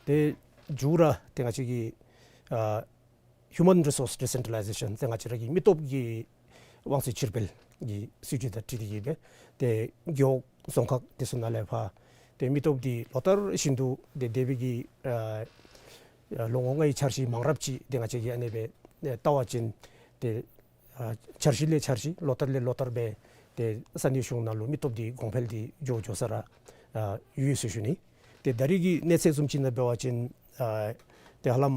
ཏེ་མཇུག་ར་ཏེ་ང་བཅས་ཀྱི་ཨ་ཧིའུ་མཱན་རི་སོརསི་ཌི་སེན་ཊ་ལའི་ཟེ་ཤཱན་ཏེ་ང་བཅས་ར་གི་མི་སྟོབས་ཀྱི་དབང་ཚད་ཕྱིར་སྤེལ་གྱི་སྲིད་བྱུས་དང་འཁྲིལ་ཏེ་གི་སྦེ་ཏེ་རྒེད་འོག་རྫོང་ཁག་དེ་ཚུ་ནང་ལས་ཕར་ཏེ་མི་སྟོབས་འདི་ལོ་ལྟར་བཞིན་དུ་ཏེ་འདས་པའི་གི་ཨ་ཨ་ལོ་ངོ་ལྔའི་འཆར་གཞི་མང་རབས་ཅིག་ཏེ་ང་བཅས་ཀྱིས་ཨ་ནི་སྦེ་ཨེ་བལྟ་བ་ཅིན་ཏེ་ཨ་འཆར་གཞི་ལས་འཆར་གཞི་ལོ་ལྟར་ལས་ལོ་ལྟར་སྦེ་ཏེ་ས་གནས་གཞུང་ནང་ལུ་མི་སྟོབས་འདི་གོང་འཕེལ་འདི་འགྱོ་འགྱོ་ས་ར་ཨ་ཡོད་ཟེར་ཞུ་ནི། ཏེ་ད་རིས་ཀྱི་གནས་ཚད་བཟུམ་ཅིག་ནང་འབད་བ་ཅིན་ཨ་ཏེ་ཧ་ལམ་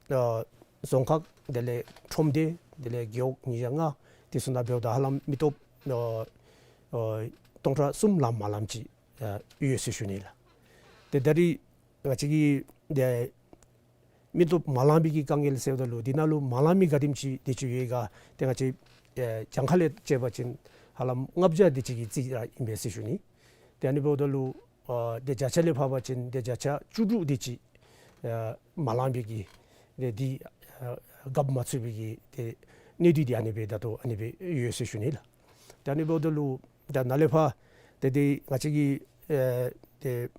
ཨ་རྫོང་ཁག་དེ་ལས་ཁྲོམ་སྡེ་དེ་ལས་རྒེད་འོག་ཉིས་བརྒྱ་ལྔ་དེ་ཚུ་ནང་འབདཝ་ད་ཧ་ལམ་མི་སྟོབས་ཨ་ཨ་སྟོང་ཕྲག་གསུམ་ལངམ་མ་ལངམ་ཅིག་ཨ་ཡོད་ཟེར་ཞུ་ནི་ལགས། ཏེ་ད་རིས་ང་བཅས་ཀྱི་ཏེ་མི་སྟོབས་མ་ལང་པའི་གི་དཀའ་ངལ་ཟེརཝ་ད་ལུ་འདི་ནང་ལུ་མ་ལང་མི་ག་དེམ་ཅིག་དེ་ཅིག་ཡོད་ག་ཏེ་ང་བཅས་ཨེ་གྱངས་ཁ་ལས་བཅད་པ་ཅིན་ཧ་ལམ་ལྔ་བརྒྱ་དེ་ཅིག་གི་རྩིས་ར་ཨིན་པས་ཟེར་ཞུ་ནི། ཏེ་ཨ་ནི་འབདཝ་ད་ལུ་ཨ་ཏེ་བརྒྱ་ཆ་ལས་ཕར་བ་ཅིན་ཏེ་བརྒྱ་ཆ་བཅུ་དྲུག་དེ་ཅིག་ཨ་མ་ལང་པའི་གི་ཏེ་འདི་ཨ་རྒཔོ་མ་ཚུད་པའི་གི་ཏེ་གནས་སྡུད་འདི་ཨ་ནི་སྦེ་ད་ལྟོ་ཨ་ནི་སྦེ་ཡོད་ཟེར་ཞུ་ནི་ལགས། ཏེ་ཨ་ནི་འབདཝ་ད་ལུ་ད་ནཱ་ལས་ཕར་ཏེ་ཏེ་ང་བཅས་ཀྱི་ ཨེ་ཏེ་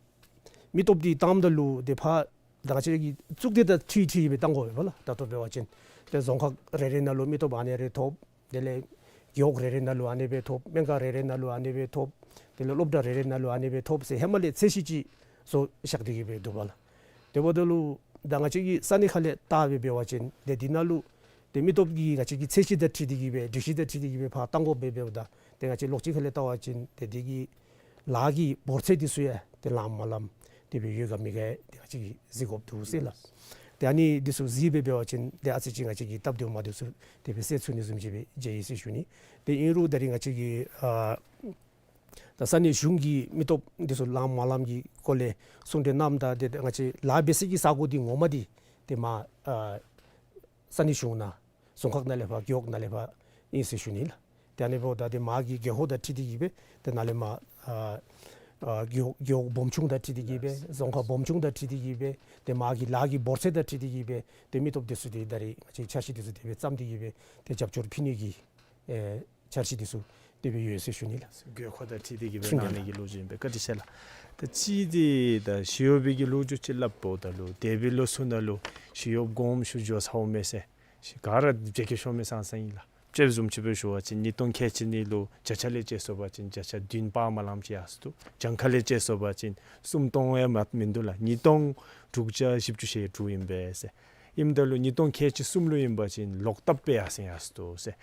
མི་སྟོབས་འདི་བཏངམ་ད་ལུ་ཏེ་ཕར་ད་ང་བཅས་ཀྱི་གཙུག་སྡེ་དང་འཁྲིལ་འཁྲིལ་སྦེ་བཏང་དགོ་པས་ལགས། ད་ལྟོ་འབད་བ་ཅིན་ཏེ་རྫོང་ཁག་རེ་རེ་ནང་ལུ་མི་སྟོབས་ཨ་ནི་རེ་ཐོབ། དེ་ལས་རྒེད་འོག་རེ་རེ་ནང་ལུ་ཨ་ནི་སྦེ་ཐོབ། སྨན་ཁང་རེ་རེ་ནང་ལུ་ཨ་ནི་སྦེ་ཐོབ། དེ་ལས་སློབ་གྲྭ་རེ་རེ་ནང་ལུ་ཨ་ནི་སྦེ་ཐོབ་ཟེར་ཧེ་མ་ལས་ཚད་གཞི་ཅིག་བཟོ་བཞག་སྟེ་གི་སྦེ་འདུག་པ་ལགས། དེ་འབདཝ་ད་ལུ་ད་ང་བཅས་ཀྱི་ས་གནས་ཁ་ལས་བལྟ་སྦེ་འབད་བ་ཅིན་ཏེ་འདི་ནང་ལུ་ཏེ་མི་སྟོབས་ཀྱི་ང་བཅས་ཀྱི་ཚད་གཞི་དང་འཁྲིལ་ཏེ་གི་སྦེ་སྒྲིག་གཞི་དང་འཁྲིལ་ཏེ་གི་སྦེ་ཕར་བཏང་དགོཔ་སྦེ་འབདཝ་ད་ཏེ་ང་བཅས་ལོགས་གཅིག་ཁ་ལས་བལྟ་བ་ཅིན་ཏེ་འདི་གི་ལཱ་གི་འབོར་ཚད་འདི་ཚུ་ཡང་ཏེ་ལངམ་མ་ལངམ་དེ་སྦེ་ཡོད་ག་མེད་ག་ཏེ་ང་བཅས་ཀྱིས་གཟིགས་དགོཔ་འདུག་ཟེར་ལགས། ཏེ་ཨ་ནི་འདི་ཚུ་གཟིགས་སྦེ་འབད་བ་ཅིན་ཏེ་ཨ་ཙི་ཅིག་ང་བཅས་ཀྱི་སྟབས་བདེཝ་མ་བདེཝ་ཚུ་དེ་སྦེ་སེལ་ཚུགས་ནི་བཟུམ་ཅིག་སྦེ་མཇལ་ཡི་ཟེར་ཞུ་ནི། ཏེ་ཨིན་རུང་ད་རིས་ང་བཅས་ཀྱི་ཨ་ད་ས་གནས་གཞུང་གི་མི་སྟོབས་འདི་ཚུ་ལངམ་མ་ལངམ་གྱི་སྐོར་ལས་གསུང་གྲོས་གནངམ་ད་ཏེ་ང་བཅས་ལཱ་འབད་སའི་གི་ས་གོ་འདི་ངོ་མ་འདི་ཏེ་མར་ཨ་ས་གནས་གཞུང་ནང་རྫོང་ཁག་ནང་ལས་ཕར་རྒེད་འོག་ནང་ལས་ཕར་ཨིན་ཟེར་ཞུ་ནི་ལགས། ཏེ་ཨ་ནི་འབདཝ་ད་ཏེ་མར་གྱི་རྒེད་འོག་དང་འཁྲིལ་ཏེ་གི་སྦེ་ཏེ་ནཱ་ལས་མར་ཨ་ཨ་རྒེད་འོག་རྒེད་འོག་སྦོམ་ཆུང་དང་འཁྲིལ་ཏེ་གི་སྦེ་རྫོང་ཁག་སྦོམ་ཆུང་དང་འཁྲིལ་ཏེ་གི་སྦེ་ཏེ་མར་གྱི་ལཱ་གི་འབོར་ཚད་དང་འཁྲིལ་ཏེ་གི་སྦེ་ཏེ་མི་སྟོབས་འདི་ཚུ་ཏེ་ད་རིས་ང་བཅས་འཆར་གཞི་འདི་ཚུ་དེ་སྦེ་བརྩམས་ཏེ་གི་སྦེ་ཏེ་རྒྱབ་སྐྱོར་ཕུལ་ནི་གི་ཨེ་འཆར་གཞི་འདི་ཚུ་དེ་སྦེ་ཡོད་ཟེར་ཞུ་ནི་ལགས། དགོས་མཁོ་དང་འཁྲིལ་ཏེ་གི་སྦེ་ཞུ་ནི་གནང་ནི་གི་ལོ་རྒྱུས་ཨིན་པས། བཀའ་དྲིན་ཆེ་ལགས། ད་གཅིག་འདི་ད་ཞི་གཡོག་པའི་གི་ལོ་རྒྱུས་ཅིག་སླབ་འབདཝ་ད་ལུ་འདས་པའི་ལོ་ཚུ་ནང་ལུ་ཞི་གཡོགཔ་དགོངསམ་ཞུ་འགྱོ་ཚརཝ་མས་ཟེར་ཞུ་ག་ར་འབད་གེ་ཤོ་མེ་སང་སང་ཨིན་ལགས། དཔྱེ་བཟུམ་ཅིག་སྦེ་ཞུ་བ་ཅིན་ཉིས་སྟོང་ཁལ་གཅིག་ནང་ལུ་བརྒྱ་ཆ་ལས་དཔྱེ་སོང་པ་ཅིན་བརྒྱ་ཆ་བདུན་སྤར་མ་ལངམ་ཅིག་ཡར་སོང་འདུག། གྱངས་ཁ་ལས་དཔྱེ་སོང་པ་ཅིན་སུམ་སྟོང་ཡང་མ་མིན་འདུག་ལགས། ཉིས་སྟོང་དྲུག་བརྒྱ་བཞི་བཅུ་ཞེ་དྲུག་ཨིན་པས་ཟེར། ཨིནམ་ད་ལུ་ཉིས་སྟོང་ཁལ་གཅིག་གསུམ་ལུ་ཨིན་པ་ཅིན་ལོག་བཏབ་སྦེ་ཡར་སེང་ཡར་སོང་འདུག་ཟེར།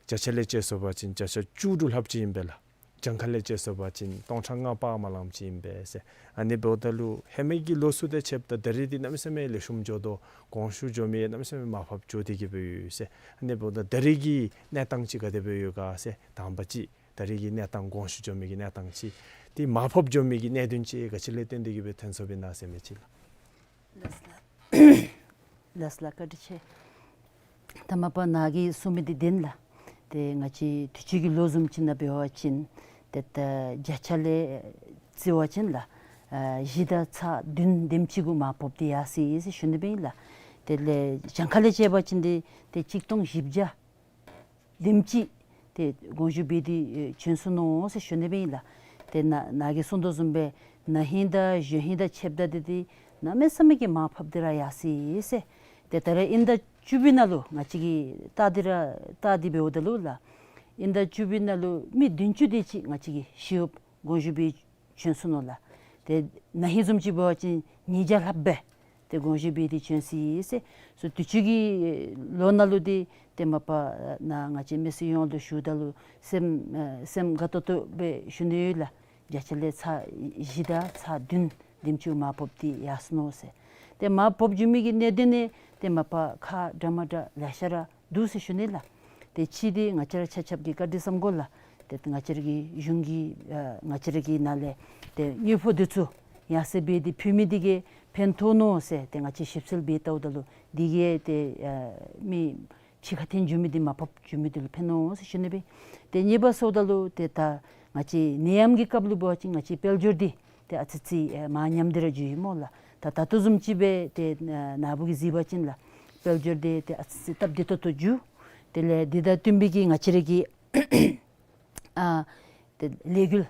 བརྒྱ་ཆ་ལས་དཔྱེ་སོང་པ་ཅིན་བརྒྱ་ཆ་བཅུ་དྲུག་ལྷགཔ་ཅིག་ཨིན་པས་ལགས། གྱངས་ཁ་ལས་དཔྱེ་སོང་པ་ཅིན་སྟོང་ཕྲག་ལྔ་སྤར་མ་ལངམ་ཅིག་ཨིན་པས་ཟེར། ཨ་ནི་འབདཝ་ད་ལུ་ཧེ་མའི་གི་ལོ་ཚུ་དང་ཕྱདཔ་ད་ད་རིས་འདི་གནམ་མེད་ས་མེད་ལེགས་ཤོམ་འགྱོ་དོ། དགོངས་ཞུ་འགྱོ་མི་གནམ་མེད་ས་མེད་མར་ཕབ་འགྱོ་སྟེ་གི་སྦེ་ཡོད་ཟེར། ཨ་ནི་འབདཝ་ད་ད་རིས་ཀྱི་གནས་སྟངས་ཅིག་ག་དེ་སྦེ་ཡོད་ག་ཟེར་དང་པ་ཅིག་ད་རིས་ཀྱི་གནས་སྟངས་དགོངས་ཞུ་འགྱོ་མི་གི་གནས་སྟངས་ཅིག་ཏེ་མར་ཕབ་འགྱོ་མི་གི་གནད་དོན་ཅིག་ག་ཅི་ལས་བརྟེན་ཏེ་གི་སྦེ་ཐོན་སོངམ་ཨིན་ན་ཟེར་མི་ཅིག་ལགས། ལགས་ལགས། ལགས་ལགས། བཀའ་དྲིན་ཆེ། ད་མ་པ་ནཱ་གིས་གསུངས་མི་འདི་བདེན་ལགས། ཏེ་ང་བཅས་དུས་ཅི་གི་ལོ་བཟུམ་ཅིག་ནང་འབད་བ་ཅིན་ཏེ་ད་བརྒྱ་ཆ་ལས་བརྩི་བ་ཅིན་ལགས་ཨ་བཞི་དང་ཚག་བདུན་དེམ་ཅིག་གུ་མར་ཕབ་སྟེ་ཡར་སོང་ཡི་ཟེར་ཞུ་ནི་སྦེ་ཨིན་ལགས། དེ་ལས་གྱངས་ཁ་ལས་དཔྱད་པ་ཅིན་འདི་ཏེ་གཅིག་སྟོང་བཞི་བརྒྱ་དེམ་ཅིག་ཏེ་དགོངས་ཞུ་འབད་དེ་ཨེ་བྱོན་སོ་ནུག་ཟེར་ཞུ་ནི་སྦེ་ཨིན་ལགས། ཏེ་ནཱ་ནཱ་གིས་གསུངས་དོ་བཟུམ་སྦེ་ན་ཧིང་དང་གཞེས་ཧིང་དང་ཕྱདཔ་ད་འདི་ཏེ་གནམ་མེད་ས་མེད་ཀྱི་མར་ཕབ་སྟེ་ར་ཡར་སོང་ཡི་ཟེར། ཏེ་ད་རེས་དབྱིན་ཟླ་བཅུ་པའི་ནང་ལུ་ང་བཅས་ཀྱིས་བལྟ་སྟེ་ར་བལྟ་སྟེ་འབདཝ་ད་ལུ་ལགས་དབྱིན་ཟླ་བཅུ་པའི་ནང་ལུ་མི་བདུན་ཅུ་དེ་ཅིག་ང་བཅས་ཀྱི་ཞི་གཡོགཔ་དགོངས་ཞུ་འབད་བྱོན་སོ་ནུག་ལགས། ཏེ་ན་ཧིང་བཟུམ་ཅིག་འབད་བ་ཅིན་ཉིས་བརྒྱ་ལྷགཔ་སྦེ་ཏེ་དགོངས་ཞུ་འབད་དེ་བྱོན་སོང་ཡི་ཟེར། སོ་དུས་ཅི་གི་ལོ་ནང་ལུ་འདི་ཏེ་མ་པ་ནཱ་ང་བཅས་མི་སེར་ཡོངས་ལུ་ཞུཝ་ད་ལུ་སེམས་ཨེ་སེམས་དགའ་ཏོག་ཏོ་སྦེ་ཞུ་ནི་ཡོད་ལགས། བརྒྱ་ཆ་ལས་ཚག་བཞི་དང་ཚག་བདུན་དེམ་ཅིག་མར་ཕབ་སྟེ་ཡར་སོ་ནུག་ཟེར། ཏེ་མར་ཕབ་འགྱོ་མི་གི་གནད་དོན་ནི་ཏེ་མ་པ་ཁག་འདྲ་མ་འདྲ་ལེ་ཤ་ར་འདུག་ཟེར་ཞུ་ནི་ལགས། ཏེ་གཅིག་འདི་ང་བཅས་ར་ཆ་ཁྱབ་ཀྱིས་བཀའ་དྲིན་བསམ་དགོ་ལགས། ཏེ་ང་བཅས་ར་གི་གཞུང་གི་ཨ་ང་བཅས་ར་གི་ནང་ལས་ཏེ་དངུལ་ཕོགས་འདི་ཚུ་ཡར་སེང་འབད་དེ་ཕུལ་མི་འདི་གིས་ཕན་ཐོགས་ནུག་ཟེར་ཏེ་ང་བཅས་ཞིབ་འཚོལ་འབད་བལྟཝ་ད་ལུ་འདི་གིས་ཏེ་ཨ་མི་ཕྱི་ཁར་འཐོན་འགྱོ་མི་འདི་མར་ཕབ་འགྱོ་མི་འདི་ལུ་ཕན་ནུག་ཟེར་ཞུ་ནི་སྦེ། ཏེ་གཉིས་པ་ཟེརཝ་ད་ལུ་ཏེ་ད་ང་བཅས་ནད་ཡམས་ཀྱི་སྐབས་ལུ་འབད་བ་ཅིན་ང་བཅས་དཔལ་འབྱོར་འདི་ཏེ་ཨ་ཙི་ཙི་ཨེ་མར་ཉམས་ཏེ་ར་འགྱོ་ཡི་སྨོ་ལགས། ད་ད་ལྟོ་བཟུམ་ཅིག་སྦེ་ཏེ་ཨ་ནཱ་བུ་གིས་གཟིགས་པ་ཅིན་ལགས་དཔལ་འབྱོར་འདི་ཏེ་ཨ་ཙི་ཙི་སྟབས་བདེ་ཏོག་ཏོ་འགྱོ། དེ་ལས་འདི་དང་བསྟུན་པའི་གི་ང་བཅས་ར་གི་ཨ་ཏེ་ལས་འགུལ་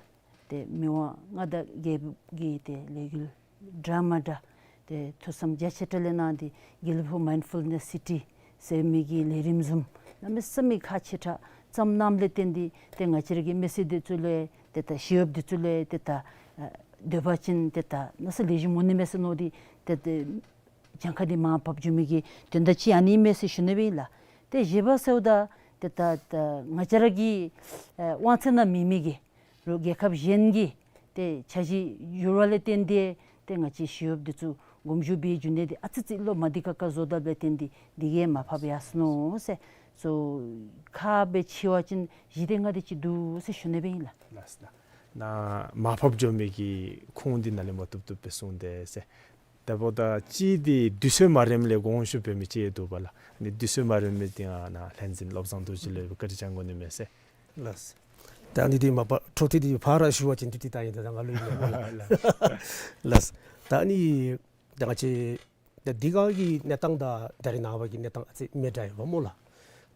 ཏེ་མི་དབང་མངའ་བདག་རྒྱལ་པོ་གི་ཏེ་ལས་འགུལ་འདྲ་མ་འདྲ་ཏེ་ཐུགས་བསམ་རྒྱ་ཆེ་དྲགས་ལས་གནང་སྟེ་དགེ་ལེགས་ཕུག་མའིནཌ་ཕུལ་ནེསི་སི་ཊི་ཟེར་མི་གི་ལས་རིམ་བཟུམ་གནམ་མེད་ས་མེད་ཁག་ཆེ་དྲགས་བརྩམས་གནངམ་ལས་བརྟེན་ཏེ་ཏེ་ང་བཅས་ར་གི་མི་སེར་འདི་ཚུ་ལུ་ཏེ་ད་ཞི་གཡོགཔ་འདི་ཚུ་ལུ་ཏེ་ད་ཨ་སྡོད་པ་ཅིན་ཏེ་ད་གནམ་མེད་ས་མེད་ལེགས་ཤོམ་འོང་ནི་མས་ཟེར་མནོ་སྟེ་ཏེ་ཏེ་གྱངས་ཁ་འདི་མར་ཕབ་འགྱོ་མི་གི་དོན་དག་ཅིག་ཨ་ནི་མས་ཟེར་ཞུ་ནི་སྦེ་ཨིན་ལགས། ཏེ་བཞི་པ་ཟེརཝ་ད་ཏེ་ད་ད་ང་བཅས་ར་གི་ཨེ་དབང་ཚད་ནང་མེད་མི་གི་རོགས་རྒྱལ་ཁབ་གཞན་གྱི་ཏེ་འཆར་གཞི་ཡོད་པ་ལས་བརྟེན་ཏེ་ཏེ་ང་བཅས་ཞི་གཡོགཔ་འདི་ཚུ་དགོངས་ཞུ་འབད་འགྱོ་ནི་འདི་ཨ་ཙི་ཙི་བློ་མ་བདེ་ཁག་ཁ་བཟོ་དཔ་ལས་བརྟེན་ཏེ་འདི་གིས་མར་ཕབ་ཡར་སོ་ནུག་ཟེར། སོ་ཁག་སྦེ་ཕྱེ་བ་ཅིན་བཞི་དེ་ལྔ་དེ་ཅིག་འདུག་ཟེར་ཞུ་ནི་སྦེ་ཨིན་ལགས། ལགས་སོ། ནཱ་མར་ཕབ་འགྱོ་མི་གི་ཁུངས་འདི་ནཱ་ལས་མར་བཏུབ་བཏུབ་སྦེ་གསུངས་ཏེ་ཟེར། དེ་འབདཝ་ད་གཅིག་འདི་དུས་ཚོད་མ་རནམ་ལས་དགོངས་ཞུ་འབད་མི་ཅིག་འདུག་པ་ལགས། ཨ་ནི་དུས་ཚོད་མ་རན་མི་འདི་ཡང་ནཱ་ལྷན་འཛིན་བློ་བཟང་རྡོ་རྗེ་ལུ་བཀའ་དྲིན་བསྐྱང་དགོ་ནི་མས་ཟེར། ལགས། ད་ཨ་ནི་འདི་མ་པ་འཕྲོ་མཐུད་དེ་ཕར་ར་ཞུ་བ་ཅིན་ཏིག་ཏིག་ད་ཨིན་ད་ང་ལུ་ཨིན་ལགས། ལགས། ད་ཨ་ནི་ད་ང་བཅས་ད་འདི་ག་གི་གནས་སྟངས་དང་ད་རེས་ནངས་པ་གི་གནས་སྟངས་ཨ་ཙི་མི་འདྲ་ཡོདཔ་སྨོ་ལགས།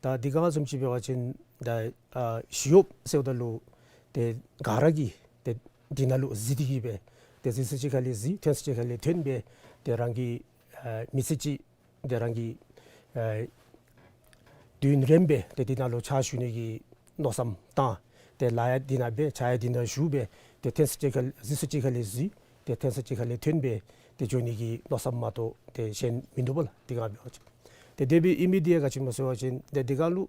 ད་འདི་ག་བཟུམ་ཅིག་འབད་བ་ཅིན་ད་ཨ་ཞི་གཡོགཔ་ཟེརཝ་ད་ལུ་ཏེ་ག་ར་གིས་ཏེ་ འདི་ནང་ལུ་གཟིགས་ཏེ་གིས་སྦེ་ཏེ་གཟིགས་ས་ཅིག་ཁ་ལས་གཟིགས་ཐོན་ས་ཅིག་ཁ་ལས་ཐོན་སྦེ་ཏེ་རང་གི་ཨ་མི་ཚེ་ཅིག་ཏེ་རང་གི་ཨ་དུས་ཡུན་རིངམོ་སྦེ་ཏེ་འདི་ནང་ལུ་ཕྱག་ཞུ་ནི་གི་མནོ་བསམ་བཏང་། ཏེ་ལཱ་ཡང་འདི་ནང་འབད་ཕྱག་ཡང་འདི་ནང་ཞུ་སྦེ་ཏེ་ཐོན་ས་ཅིག་ཁ་གཟིགས་ས་ཅིག་ཁ་ལས་གཟིགས་ཏེ་ཐོན་ས་ཅིག་ཁ་ལས་ཐོན་སྦེ་ཏེ་འགྱོ་ནི་གི་མནོ་བསམ་མ་གཏོགས་ཏེ་གཞན་མིན་འདུག་པ་ལགས། འདི་ག་འབད་བ་ཅིན་ཏེ་དེ་སྦེ་ཨིན་མི་འདི་ཡང་ག་ཅི་སྨོ་ཟེར་བ་ཅིན་ཏེ་འདི་ག་ལུ་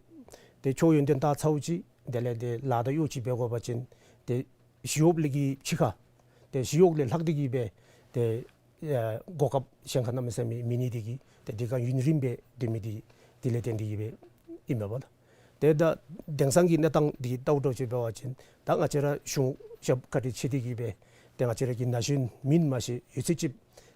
ཏེ་ཆོས་ཡོན་ཏན་དར་ཚརཝ་ཅིག་དེ་ལས་ཏེ་ལཱ་དང་གཡོག་ཅིག་འབད་དགོ་པ་ཅིན་ཏེ་ཞི་གཡོག་ལས་ཀྱི་ཕྱི་ཁར་ཏེ་ཞི་གཡོག་ལས་ལྷག་སྟེ་གིས་སྦེ་ཏེ་ཨ་གོ་སྐབས་གཞན་ཁར་གནམ་མེད་ས་མེད་མེད་ནི་དེ་གིས་ཏེ་འདི་ག་ཡུན་རིངམོ་སྦེ་སྡོད་མི་འདི་དེ་ལས་བརྟེན་ཏེ་གིས་སྦེ་ཨིན་མས་པ་ལགས། ཏེ་ད་དེང་སང་གི་གནས་སྟངས་འདི་ལྟཝ་ད་ཅིག་འབད་བ་ཅིན་ད་ང་བཅས་ར་གཞུང་ཞབས་བཀའ་དྲིན་ཆེ་སྟེ་གིས་སྦེ་ཏེ་ང་བཅས་ར་གི་ན་གཞོན་མེན་མ་ཤེས་ཡོད་ཚད་ཅིག་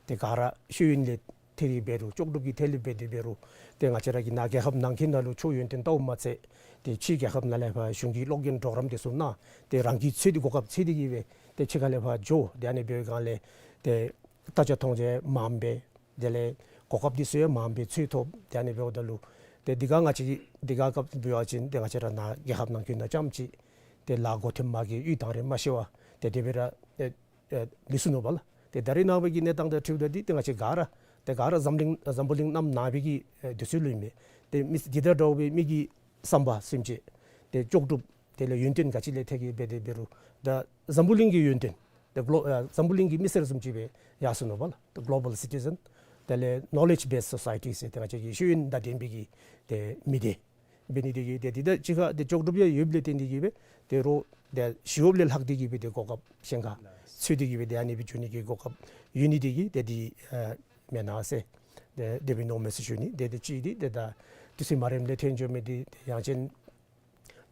ཏེ་ག་ར་ཤེས་ཡོན་ལས་ཐད་རི་འབད་རུང་ལྕོགས་གྲུབ་ཀྱིས་ཐད་རི་འབད་དེ་འབད་རུང་ཏེ་ང་བཅས་ར་གི་ནཱ་རྒྱལ་ཁབ་ནང་འཁོད་ནང་ལུ་ཆོས་ཡོན་ཏན་དརཝ་མ་ཚད་ཏེ་ཕྱི་རྒྱལ་ཁབ་ནང་ལས་ཕར་གཞུང་གི་གློག་རྒྱན་གྲོགས་རམ་དེ་ཚུ་གནང་ཏེ་རང་གི་ཚོད་འདི་གོ་སྐབས་འཚོལ་ཏེ་གིས་སྦེ་ཏེ་ཕྱི་ཁ་ལས་ཕར་འགྱོ། ཏེ་ཨ་ནི་འབད་བའི་སྒང་ལས་ཏེ་ལྟ་རྒྱ་མཐོང་རྒྱ་མངམ་སྦེ་དེ་ལས་གོ་སྐབས་འདི་ཚུ་ཡང་མངམ་སྦེ་འཚོལ་ཐོབ། ཏེ་ཨ་ནི་འབདཝ་ད་ལུ་ཏེ་འདི་ག་ང་བཅས་ཀྱིས་འདི་ག་སྐབས་འབད་བ་ཅིན་ཏེ་ང་བཅས་ར་ནཱ་རྒྱལ་ཁབ་ནང་འཁོད་ནང་རྐྱངམ་ཅིག་ཏེ་ལཱ་འགོ་ཐོནམ་གི་གཡུས་དང་རེ་མ་ཤེས་པར་ཏེ་དེ་སྦེ་ར་ཨེ་ཨེ་ལུས་སོ་ནུག་པ་ལགས། ཏེ་ད་རེས་ནངས་པ་གི་གནས་སྟངས་དང་འཁྲིལཝ་ད་འདི་ཏེ་ང་བཅས་ག་ར་ཏེ་ག་ར་འཛམ་གླིང་འཛམ་བུ་གླིང་གནམ་ནང་པའི་གི་ཨེ་དུས་ཚོད་ལུ་ཨིན་མས། ཏེ་མི་འདི་དང་འདྲཝ་སྦེ་མི་གི་བསམ་པ་སེམས་ཅན་ཏེ་ལྕོགས་གྲུབ་དེ་ལས་ཡོན་ཏན་ག་ཅི་ལས་ཐད་ཀྱི་འབད་དེ་འབད་རུང་ད་འཛམ་བུ་གླིང་གི་ཡོན་ཏན་ཏེ་གློ་ཨ་འཛམ་བུ་གླིང་གི་མི་སེར་བཟུམ་ཅིག་སྦེ་ཡར་སོ་ནུག་པ་ལགས། ཏེ་གློ་བཱལ་སི་ཊི་ཟེན་དེ་ལས་ནོ་ལེཇ་བེསཌ་སོ་སའི་ཊི་ཟེར་ཏེ་ང་བཅས་ཀྱི་ཤེས་ཡོན་དང་ལྡན་པའི་གི་ཏེ་མི་སྡེ་འབད་ནི་དེ་གིས་ཏེ་འདི་དང་གཅིག་ཁར་ཏེ་ལྕོགས་གྲུབ་ཡང་ཡོདཔ་ལས་བརྟེན་ཏེ་གིས་སྦེ་ཏེ་རོགས་ཏེ་ཞི་གཡོགཔ་ལས་ལྷག་སྟེ་གིས་སྦེ་ཏེ་གོ་སྐབས་གཞན་ཁར་འཚོལ་ཏེ་གིས་སྦེ་ཏེ་ཨ་ནི་སྦེ་འགྱོ་ནི་གི་གོ་སྐབས་ཡོད་ནི་དེ་གིས་ཏེ་འདི་ཨ་མེན་ན་ཟེར་ཏེ་དེ་སྦེ་མནོཝ་མས་ཟེར་ཞུ་ནི། ཏེ་ཏེ་གཅིག་འདི་ཏེ་ད་དུས་ཚོད་མ་རནམ་ལས་ཐོན་འགྱོ་མི་འདི་ཏེ་ཡང་ཅིན་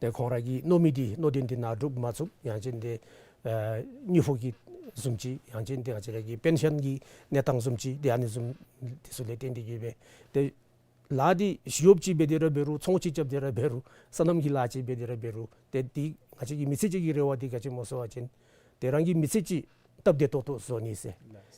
ཏེ་ཁོང་ར་གི་མནོ་མི་འདི་མནོ་དོན་འདི་ནཱ་འགྲུབ་མ་ཚུགས། ཡང་ཅིན་ཏེ་ཨ་དངུལ་ཕོགས་ཀྱི་བཟུམ་ཅིག་ཡང་ཅིན་ཏེ་ང་བཅས་ར་གི་པེན་ཤཱན་གྱི་གནས་སྟངས་བཟུམ་ཅིག་ཏེ་ཨ་ནི་བཟུམ་འདི་ཚུ་ལས་བརྟེན་ཏེ་གིས་སྦེ་ཏེ་ལཱ་འདི་ཞི་གཡོགཔ་ཅིག་འབད་དེ་ར་འབད་རུང་ཚོང་ཅིག་རྐྱབ་སྟེ་ར་འབད་རུང་སོ་ནམ་གྱི་ལཱ་ཅིག་འབད་དེ་ར་འབད་རུང་ཏེ་འདི་ང་བཅས་ཀྱི་མི་ཚེ་གཅིག་གི་རེ་བ་འདི་ག་ཅི་སྨོ་ཟེར་བ་ཅིན་ཏེ་རང་གི་མི་ཚེ་གཅིག་སྟབས་བདེ་ཏོག་ཏོ་བཟོ་ནི་ཟེར།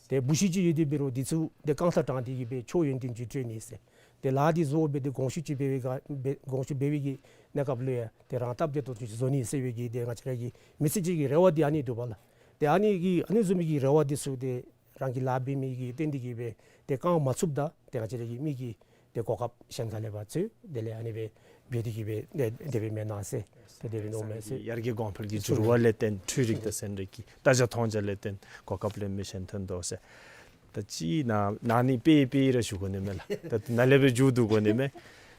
ཏེ་བུ་གཞི་ཅིག་ཡོད་དེ་འབད་རུང་འདི་ཚུ་ཏེ་རྐང་ཐང་དྲང་སྟེ་གིས་འབད་རུང་ཆོས་ཡོན་ཏན་ཅིག་སྤྲོད་ནི་ཟེར། ཏེ་ལཱ་འདི་བཟོ་འབད་དེ་དགོངས་ཞུ་ཅིག་འབད་བའི་ག་འབད་དགོངས་ཞུ་འབད་བའི་གི་གནས་སྐབས་ལུ་ཡང་ཏེ་རང་སྟབས་བདེ་ཏོག་ཏོ་ཅིག་བཟོ་ནི་ཟེར་བའི་གི་ཏེ་ང་བཅས་ར་གི་མི་ཚེ་གཅིག་གི་རེ་བ་འདི་ཨ་ནི་འདུག་པ་ལགས། ཏེ་ཨ་ནི་གི་ཨ་ནི་བཟུམ་མའི་གི་རེ་བ་འདི་ཚུ་ཏེ་རང་གིས་ལཱ་འབད་མི་གིས་བརྟེན་ཏེ་གིས་སྦེ་ཏེ་བསྐང་མ་ཚུགསཔ་ད་ཏེ་ང་བཅས་ར་གི་མི་གིས་ཏེ་གོ་སྐབས་གཞན་ཁ་ལས་ཕར་འཚོལ། དེ་ལས་ཨ་ནི་སྦེ་འབད་དེ་གིས་སྦེ་ཏེ་དེ་སྦེ་མེན་ན་ཟེར་ཏེ་དེ་སྦེ་མནོཝ་མས་ཟེར། ཡར་རྒྱས་གོང་འཕེལ་གྱི་འགྱུར་བ་ལས་བརྟེན་འཕྲུལ་རིག་དང་ཚན་རིག་གི་ལྟ་རྒྱ་མཐོང་རྒྱ་ལས་བརྟེན་གོ་སྐབས་ལེན་མི་གཞན་ཐོན་དོ་ཟེར། ད་ཅི་ན་ན་ནི་དཔེ་དཔེ་ར་ཞུ་དགོ་ནི་མས་ལགས། ད་ནཱ་ལས་སྦེ་མཇུག་བསྡུ་དགོ་ནི་མས།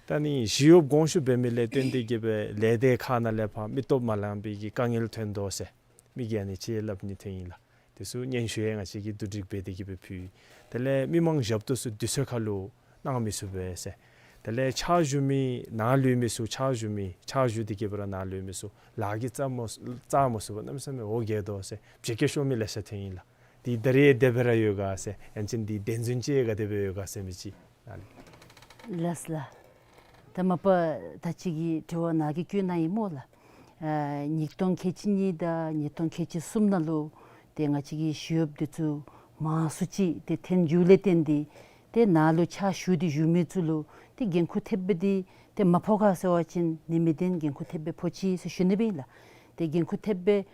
ད་ནི་ཞི་གཡོགཔ་དགོངས་ཞུ་འབད་མི་ལས་བརྟེན་ཏེ་གིས་སྦེ་ལས་སྡེ་ཁག་ནང་ལས་ཕར་མི་སྟོབས་མ་ལང་པའི་གི་དཀའ་ངལ་ཐོན་དོ་ཟེར། མི་གིས་ཨ་ནི་ཅིག་སླབ་ནི་ཐོན་ཡི་ལགས། དེ་ཚུ་སྙན་ཞུ་ཡང་ང་བཅས་ཀྱིས་བསྡུ་སྒྲིག་འབད་དེ་གིས་སྦེ་ཕུལ་ཡི། དེ་ལས་མི་མང་ཞབས་ཏོག་ཚུ་དུས་ཚོད་ཁར་ལུ་གནང་མི་ཚུགས་པས་ཟེར། དེ་ལས་ཕྱག་ཞུ་མི་ནཱ་ལུས་མི་ཚུ་ཕྱག་ཞུ་མི་ཕྱག་ཞུ་སྟེ་གིས་སྦེ་ར་ནཱ་ལུས་མི་ཚུ་ལཱ་གིས་རྩ་མ་རྩ་མ་ཚུགས་པར་གནམ་མེད་ས་མེད་འོ་བརྒྱལ་དོ་ཟེར་བརྗེད་སྐྱོར་ཤོར་མི་ལེ་ཤ་ཐོན་ཡི་ལགས། འདི་ད་རེས་དེ་སྦེ་ར་ཡོད་ག་ཟེར། ཡང་ཅིན་འདི་བདེན་རྫུན་ཅིག་ག་དེ་སྦེ་ཡོད་ག་ཟེར་མི་ཅིག་ནཱ་ལས། ལགས་ལགས། ད་མ་པ་ད་ཅི་གི་དྲི་བ་ནཱ་གིས་བཀོད་གནང་ཡི་སྨོ་ལགས། ཨ་ཉིས་སྟོང་ཁལ་གཅིག་གཉིས་དང་ཉིས་སྟོང་ཁལ་གཅིག་གསུམ་ནང་ལུ་ཏེ་ང་བཅས་ཀྱི་ཞི་གཡོགཔ་འདི་ཚུ་མང་སུ་ཅིག་ཏེ་ཐོན་འགྱོཝ་ལས་བརྟེན་ཏེ་ཏེ་ནཱ་ལུ་ཕྱག་ཞུ་སྟེ་བཞུགས་མི་ཚུ་ལུ་ཏེ་འགན་ཁུར་ཐེབས་པ་འདི་ཏེ་མ་ཕོག་ག་ཟེར་བ་ཅིན་ནི་མི་བདེན། འགན་ཁུར་ཐེབས་པའི་ཕོག་ཅི་ཟེར་ཞུ་ནི་སྦེ་ཨིན་ལགས། ཏེ་འགན་ཁུར་ཐེབས་པའི་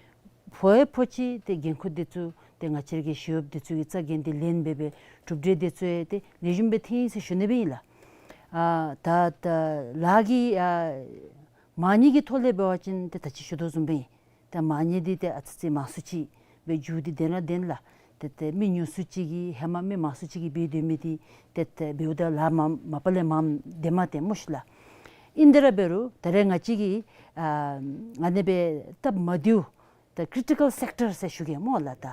ཕོག་ཡང་ཕོག་ཅི། ཏེ་འགན་ཁུར་འདི་ཚུ་ཏེ་ང་བཅས་ར་གི་ཞི་གཡོགཔ་འདི་ཚུ་གིས་རྩ་འགེངས་ཏེ་ལེན་འབད་བའི་གྲུབ་འབྲས་འདི་ཚུ་ཡང་ཏེ་ལེགས་ཤོམ་སྦེ་ཐོན་ཡི་ཟེར་ཞུ་ནི་སྦེ་ཨིན་ལགས། ཨ་ད་ད་ལཱ་གི་ཨ་མང་ཉུང་གི་ཐོག་ལས་འབད་བ་ཅིན་ཏེ་ད་ཅི་ཞུ་དོ་བཟུམ་སྦེ་ཨིན། ད་མང་ཉུང་འདི་ཏེ་ཨ་ཙི་ཙི་མང་སུ་ཅིག་སྦེ་འགྱོ་སྟེ་བདེན་ར་བདེན་ལགས། ཏེ་ཏེ་མི་ཉུང་སུ་ཅིག་གིས་ཧེ་མ་མི་མང་སུ་ཅིག་གིས་འབད་སྡོད་མི་འདི་ཏེ་ཏེ་འབདཝ་ད་ལཱ་མ་མ་པ་ལས་མངམ་འདི་མ་ཏེ་སྨོ་ཤིག་ལགས། ཨིན་དེ་ར་འབད་རུང་ད་རེས་ང་བཅས་ཀྱིས་ཨ་ཨ་ནི་སྦེ་སྟབས་མ་བདེཝ་ད་ཀི་རི་ཊི་ཀལ་སེཀ་ཊར་ཟེར་ཞུ་གེ་སྨོ་ལགས། ད་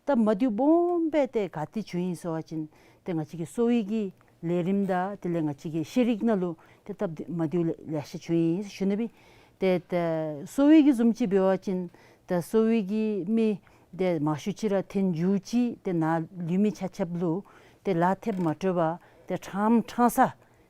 སྟབས་མ་བདེཝ་སྦོམ་སྦེ་ཏེ་ག་ཏེ་བྱུང་ཡི་ཟེར་བ་ཅིན་ཏེ་ང་བཅས་ཀྱི་གསོ་བའི་གི་ལས་རིམ་དང་དེ་ལས་ང་བཅས་ཀྱི་ཤེས་རིག་ནང་ལུ་ཏེ་སྟབས་མ་བདེཝ་ལེ་ལེ་ཤ་བྱུང་ཡི་ཟེར་ཞུ་ནི་སྦེ། ཏེ་ད་གསོ་བའི་གི་བཟུམ་ཅིག་འབད་བ་ཅིན་ད་གསོ་བའི་གི་མི་ཏེ་མང་ཤོས་ཅིག་ར་ཐོན་འགྱོ་ཅི། ཏེ་ནཱ་ལུས་མི་ཆ་ཁྱབ་ལུ་ཏེ་ལཱ་ཐེབས་མ་སྤྲོད་པར་ཏེ་ཕྲང་ཕྲང་ས་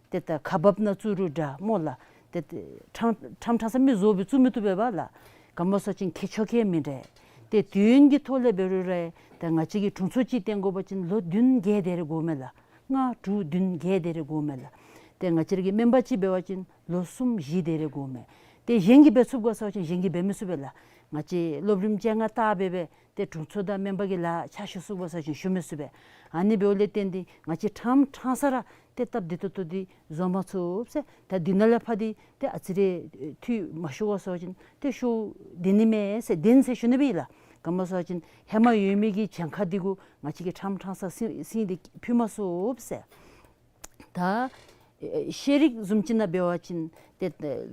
ཏེ་ད་ཁ་འབབ་ནང་བཙུགས་རུང་འདྲ་སྨོ་ལགས། ཏེ་ཏེ་ཕྲང་ཕྲང་ཕྲང་ས་མི་བཟོ་སྦེ་བཙུགས་མི་བཏུབ་པས་པ་ལགས། ག་སྨོ་ཟེར་བ་ཅིན་ཁེ་ཆོ་ཁེ་མི་འདྲ། ཏེ་དུས་ཡུན་གྱི་ཐོག་ལས་འབད་རུང་ར་ད་ང་བཅས་ཀྱིས་དྲུང་འཚོ་ཅིག་བཏོན་དགོ་པ་ཅིན་ལོ་བདུན་བརྒྱད་དེ་རེ་འགོརཝ་མས་ལགས། ལྔ་དྲུག་བདུན་བརྒྱད་དེ་རེ་འགོརཝ་མས་ལགས། ཏེ་ང་བཅས་ར་གི་སྨན་པ་ཅིག་འབད་བ་ཅིན་ལོ་གསུམ་བཞི་དེ་རེ་འགོརཝ་མས། ཏེ་གཞན་གྱིས་འབད་ཚུགས་ག་ཟེར་བ་ཅིན་གཞན་གྱིས་འབད་མི་ཚུགས་པས་ལགས། ང་བཅས་སློབ་རིམ་བཅོ་ལྔ་བལྟ་སྦེ་སྦེ་ཏེ་དྲུང་འཚོ་དང་མེམ་བར་གྱི་ལཱ་ཕྱག་ཞུ་ཚུགས་པས་ཟེར་བ་ཅིན་ཞུ་མི་ཚུགས་པས། ཨ་ནི་འབདཝ་ལས་བརྟེན་ཏེ་ང་བཅས་ཕྲངམ་ཕྲང་ས་ར་ཏེ་སྟབས་བདེ་ཏོག་ཏོ་འདི་བཟོ་མ་ཚུགས་ཟེར། ད་འདི་ནང་ལས་ཕར་འདི་ཏེ་ཨ་ཙི་རེ་འཐུས་མ་ཤོར་བ་ཟེར་བ་ཅིན་ཏེ་ཤོར་བདེ་ནི་མས་ཟེར་བདེན་ཟེར་ཞུ་ནི་སྦེ་ཨིན་ལགས། ག་མོ་ཟེར་བ་ཅིན་ཧེ་མ་ཡོད་མི་གི་གྱངས་ཁ་འདི་གུ་ང་བཅས་ཀྱིས་ཕྲངམ་ཕྲང་ས་ཟིན་ཟིན་ཏེ་ཕུལ་མ་ཚུགས་ཟེར། ད་ཨེ་ཤེས་རིག་བཟུམ་ཅིག་ནང་འབད་བ་ཅིན་ཏེ་ཨེ་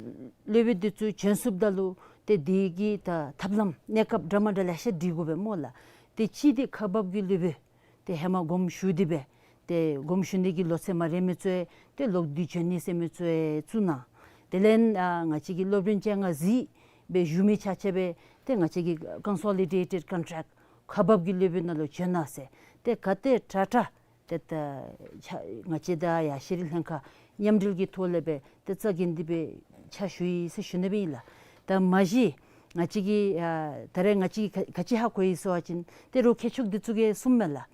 སློབ་དཔོན་འདི་ཚུ་བྱོན་ཚུགསཔ་ད་ལུ་ཏེ་དེ་གི་ད་ཐབས་ལམ་གནས་སྐབས་འདྲ་མ་འདྲ་ལེ་ཤ་སྒྲིག་དགོ་པས་སྨོ་ལགས། ཏེ་གཅིག་འདི་ཁག་འབག་གི་སློབ་དཔོན་ཏེ་ཧེ་མ་དགོངསམ་ཞུ་སྟེ་སྦེ་ཏེ་དགོངསམ་ཞུ་ནི་གི་ལོ་ཚད་མ་རན་མི་ཚུ་ཡང་ཏེ་ལོག་སྟེ་བྱོན་ནི་ཟེར་མི་ཚུ་ཡང་བཙུགས་གནང་། དེ་ལས་ཨ་ང་བཅས་ཀྱི་སློབ་རིམ་བཅོ་ལྔ་གཟིགས་སྦེ་བཞུགས་མི་ཆ་ཁྱབ་སྦེ་ཏེ་ང་བཅས་ཀྱི་ཀོན་སོ་ལི་ཌེ་ཊེཌ་ཀོན་ཊེཀཊ་ཁག་འབག་གི་སློབ་དཔོན་ནང་ལུ་བྱོན་གནང་ཟེར། ཏེ་ག་ཏེ་དྲག་དྲག་ཏེ་ད་ཕྱག་ང་བཅས་དང་ཡར་ཤེས་རིག་ལྷན་ཁག་མཉམ་འབྲེལ་གྱི་ཐོག་ལས་སྦེ་ཏེ་རྩ་འགེངས་ཏེ་སྦེ་ཕྱག་ཞུ་ཡི་ཟེར་ཞུ་ནི་སྦེ་ཨིན་ལགས། ད་མ་གཞི་ང་བཅས་ཀྱིས་ཨ་ད་རེས་ང་བཅས་ཀྱིས་ག་ག་ཅི་ཧ་གོ་ཡི་ཟེར་བ་ཅིན་ཏེ་རོགས་མཁས་མཆོག་འདི་ཚུ་གིས་གསུངམ་མས་ལགས།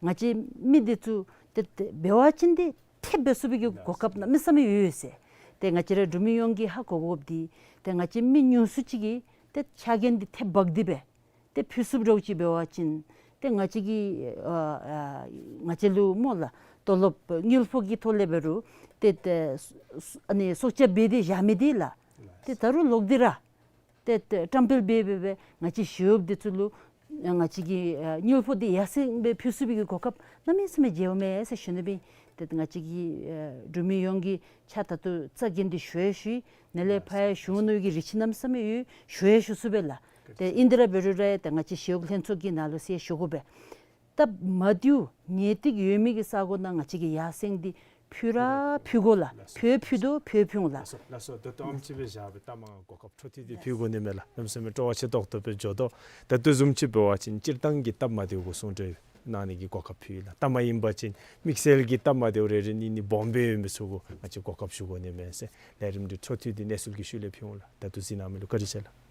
ང་བཅས་མི་འདི་ཚུ་ཏེ་ཏེ་འབད་བ་ཅིན་ཏེ་ཐེབས་འབད་ཚུགས་པའི་གི་གོ་སྐབས་གནམ་མེད་ས་མེད་ཡོད་ཟེར། ཏེ་ང་བཅས་ར་འབྲུག་མི་ཡོངས་ཀྱིས་ཧ་གོ་དགོཔ་འདི་ཏེ་ང་བཅས་མི་ཉུང་སུ་ཅིག་གིས་ཏེ་ཕྱག་འགན་འདི་ཐེབས་འབག་སྟེ་སྦེ་ཏེ་ཕུལ་ཚུགསཔ་འདྲཝ་ཅིག་འབད་བ་ཅིན་ཏེ་ང་བཅས་ཀྱི་ཨ་ཨ་ང་བཅས་ལུ་སྨོ་ལགས་ཏོ་ལོབ་དངུལ་ཕོགས་ཀྱི་ཐོག་ལས་འབད་རུང་ཏེ་ཏེ་ཨ་ནི་སྲོག་སྐྱབས་འབད་དེ་བཞག་མི་འདི་ལགས། ཏེ་ད་རུང་ལོག་སྟེ་ར་ཏེ་ཏེ་བཀྲམ་སྤེལ་འབད་འབད་སྦེ་ང་བཅས་ཞི་གཡོགཔ་འདི་ཚུ་ལུ་ང་བཅས་ཀྱི་ཨ་དངུལ་ཕོགས་འདི་ཡར་སེང་སྦེ་ཕུལ་ཚུགས་པའི་གི་གོ་སྐབས་གནམ་མེད་ས་མེད་མཇལཝ་མས་ཟེར་ཞུ་ནི་སྦེ། ཏེ་ང་བཅས་ཀྱི་ཨ་འབྲུག་མི་ཡོངས་ཀྱིས་ཕྱག་ད་ལྟོ་རྩ་འགེངས་ཏེ་ཞུ་ཡང་ཞུ་ཡི། ནཱ་ལས་ཕར་ཡང་ཞུ་ནིའི་གི་རེ་ཆེ་གནམ་མེད་ས་མེད་ཡོད། ཞུ་ཡང་ཞུ་ཚུགས་པས་ལགས། ཏེ་ཨིན་ཏེ་ར་འབད་རུང་ར་ཏེ་ང་བཅས་ཞི་གཡོག་ལྷན་ཚོགས་ཀྱི་ནང་ལུ་ཟེར་ཞུ་དགོ་པས། སྟབས་མ་བདེཝ་ངེས་ཏིག་ཡོད་མི་གི་ས་གོ་ནང་ང་བཅས་ཀྱིས་ཡར་སེང་འདི་ཕུལ་ར་ཕུལ་དགོ་ལགས། ཕུལ་ཕུལ་དོ་ཕུལ་ཕུལ་འོང་ལགས། ལགས་སོ་ལགས་སོ། ད་ལྟོ་ཨམ་ཅིག་སྦེ་བཞག་སྦེ་ལྟ་མ་གོ་སྐབས་འཕྲོ་མཐུད་དེ་ཕུལ་དགོ་ནི་མས་ལགས། གནམ་མེད་ས་མེད་སྤྲོ་བ་ཆེ་ཏོག་ཏོ་སྦེ་འགྱོ་དོ། ད་ལྟོ་བཟུམ་ཅིག་འབད་བ་ཅིན་སྤྱིར་བཏང་གི་སྟབས་མ་བདེཝ་གུ་གསུང་གྲོས་གནང་ནི་གི་གོ་སྐབས་ཕུལ་ཡི་ལགས། ད་མ་ཨིན་པ་ཅིན་དམིགས་བསལ་གྱི་སྟབས་མ་བདེཝ་རེ་རེ་གཉིས་གཉིས་སྦོམ་སྦེ་ཡོད་མི་ཚུ་གུ་ང་བཅས་གོ་སྐབས་ཞུ་དགོ་ནི་མས་ཟེར་ལས་རིམ་འདི་འཕྲོ་མཐུད་དེ་གནས་ཚུལ་གྱི་ཤུལ་ལས་ཕུལ་འོང་ལགས། ད་ལྟོ་གཟིགས་གནང་མི་ལུ་བཀའ་དྲིན་ཆེ་ལགས།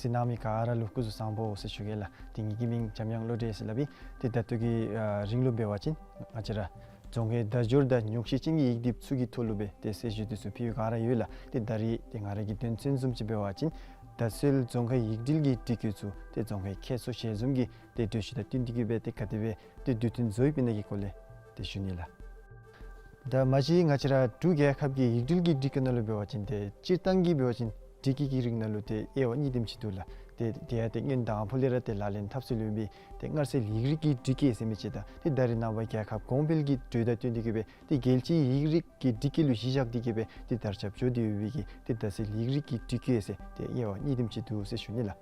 གཟིགས་གནང་མི་ག་ར་ལུ་སྐུ་གཟུགས་བཟང་པོ་ཟེར་ཞུ་གེ་ལགས། ཏེ་ངེ་གི་མིང་འཇམ་དབྱངས་བློ་གྲོས་ཟེར་སླབ་ཨིན། ཏེ་ད་ལྟོ་གི་ཨ་རིང་ལུ་འབད་བ་ཅིན་ང་བཅས་ར་རྫོང་ཁའི་བརྡ་སྦྱོར་དང་ཉོག་བཤད་ཅན་གྱི་ཡིག་སྡེབ་ཚུ་གི་ཐོག་ལུ་སྦེ་ཏེ་གསལ་ཞུ་འདི་ཚུ་ཕུལ་ག་ར་ཡོད་ལགས། ཏེ་ད་རིས་ཏེ་ང་ར་གི་དོན་ཚན་བཟུམ་ཅིག་འབད་བ་ཅིན་བརྡ་སིལ་རྫོང་ཁའི་ཡིག་སྒྲིལ་གྱི་སྒྲིག་བཀོད་ཚུ་ཏེ་རྫོང་ཁའི་ཁྱད་མཚར་ཞལ་འཛོམས་ཀྱི་ཏེ་གྲོས་གཞི་དང་བསྟུན་ཏེ་གི་སྦེ་ཏེ་ག་དེ་སྦེ་ཏེ་དུས་མཐུན་བཟོ་ཡོདཔ་ཨིན་ན་གི་སྐོར་ལས་ཏེ་ཞུ་ནི་ལགས། ད་མ་གཞི་ང་བཅས་ར་འབྲུག་རྒྱལ་ཁབ་ཀྱི་ཡིག་སྒྲིལ་གྱི་སྒྲིག་བཀོད་ནང་ལུ་འབད་བ་ཅིན་ཏེ་སྤྱིར་བཏང་གི་འབད་བ་ཅིན་སྒྲིག་བཀོད་ཀྱི་རིགས་ནང་ལུ་ཏེ་དབྱེ་བ་གཉིས་དེམ་ཅིག་འདུག་ལགས། ཏེ་དེ་ཡང་ཏེ་སྔོན་དང་ཕུ་ལས་ར་ཏེ་ལག་ལེན་འཐབ་སྲོལ་ཡོད་པའི་ཏེ་སྔར་སྲོལ་ཡིག་རིགས་ཀྱི་སྒྲིག་བཀོད་ཟེར་མི་ཅིག་དང་ཏེ་ད་རེས་ནངས་པ་རྒྱལ་ཁབ་གོང་འཕེལ་གྱི་འགྲོས་དང་བསྟུན་ཏེ་གི་སྦེ་ཏེ་རྒྱལ་སྤྱིའི་ཡིག་རིགས་ཀྱི་སྒྲིག་བཀོད་ལུ་གཞི་བཞག་སྟེ་གི་སྦེ་ཏེ་དར་ཁྱབ་འགྱོ་སྟེ་ཡོད་པའི་གི་ཏེ་བརྡ་སིལ་ཡིག་རིགས་ཀྱི་སྒྲིག་བཀོད་ཟེར་ཏེ་དབྱེ་བ་གཉིས་དེམ་ཅིག་འདུག་ཟེར་ཞུ་ནི་ལགས།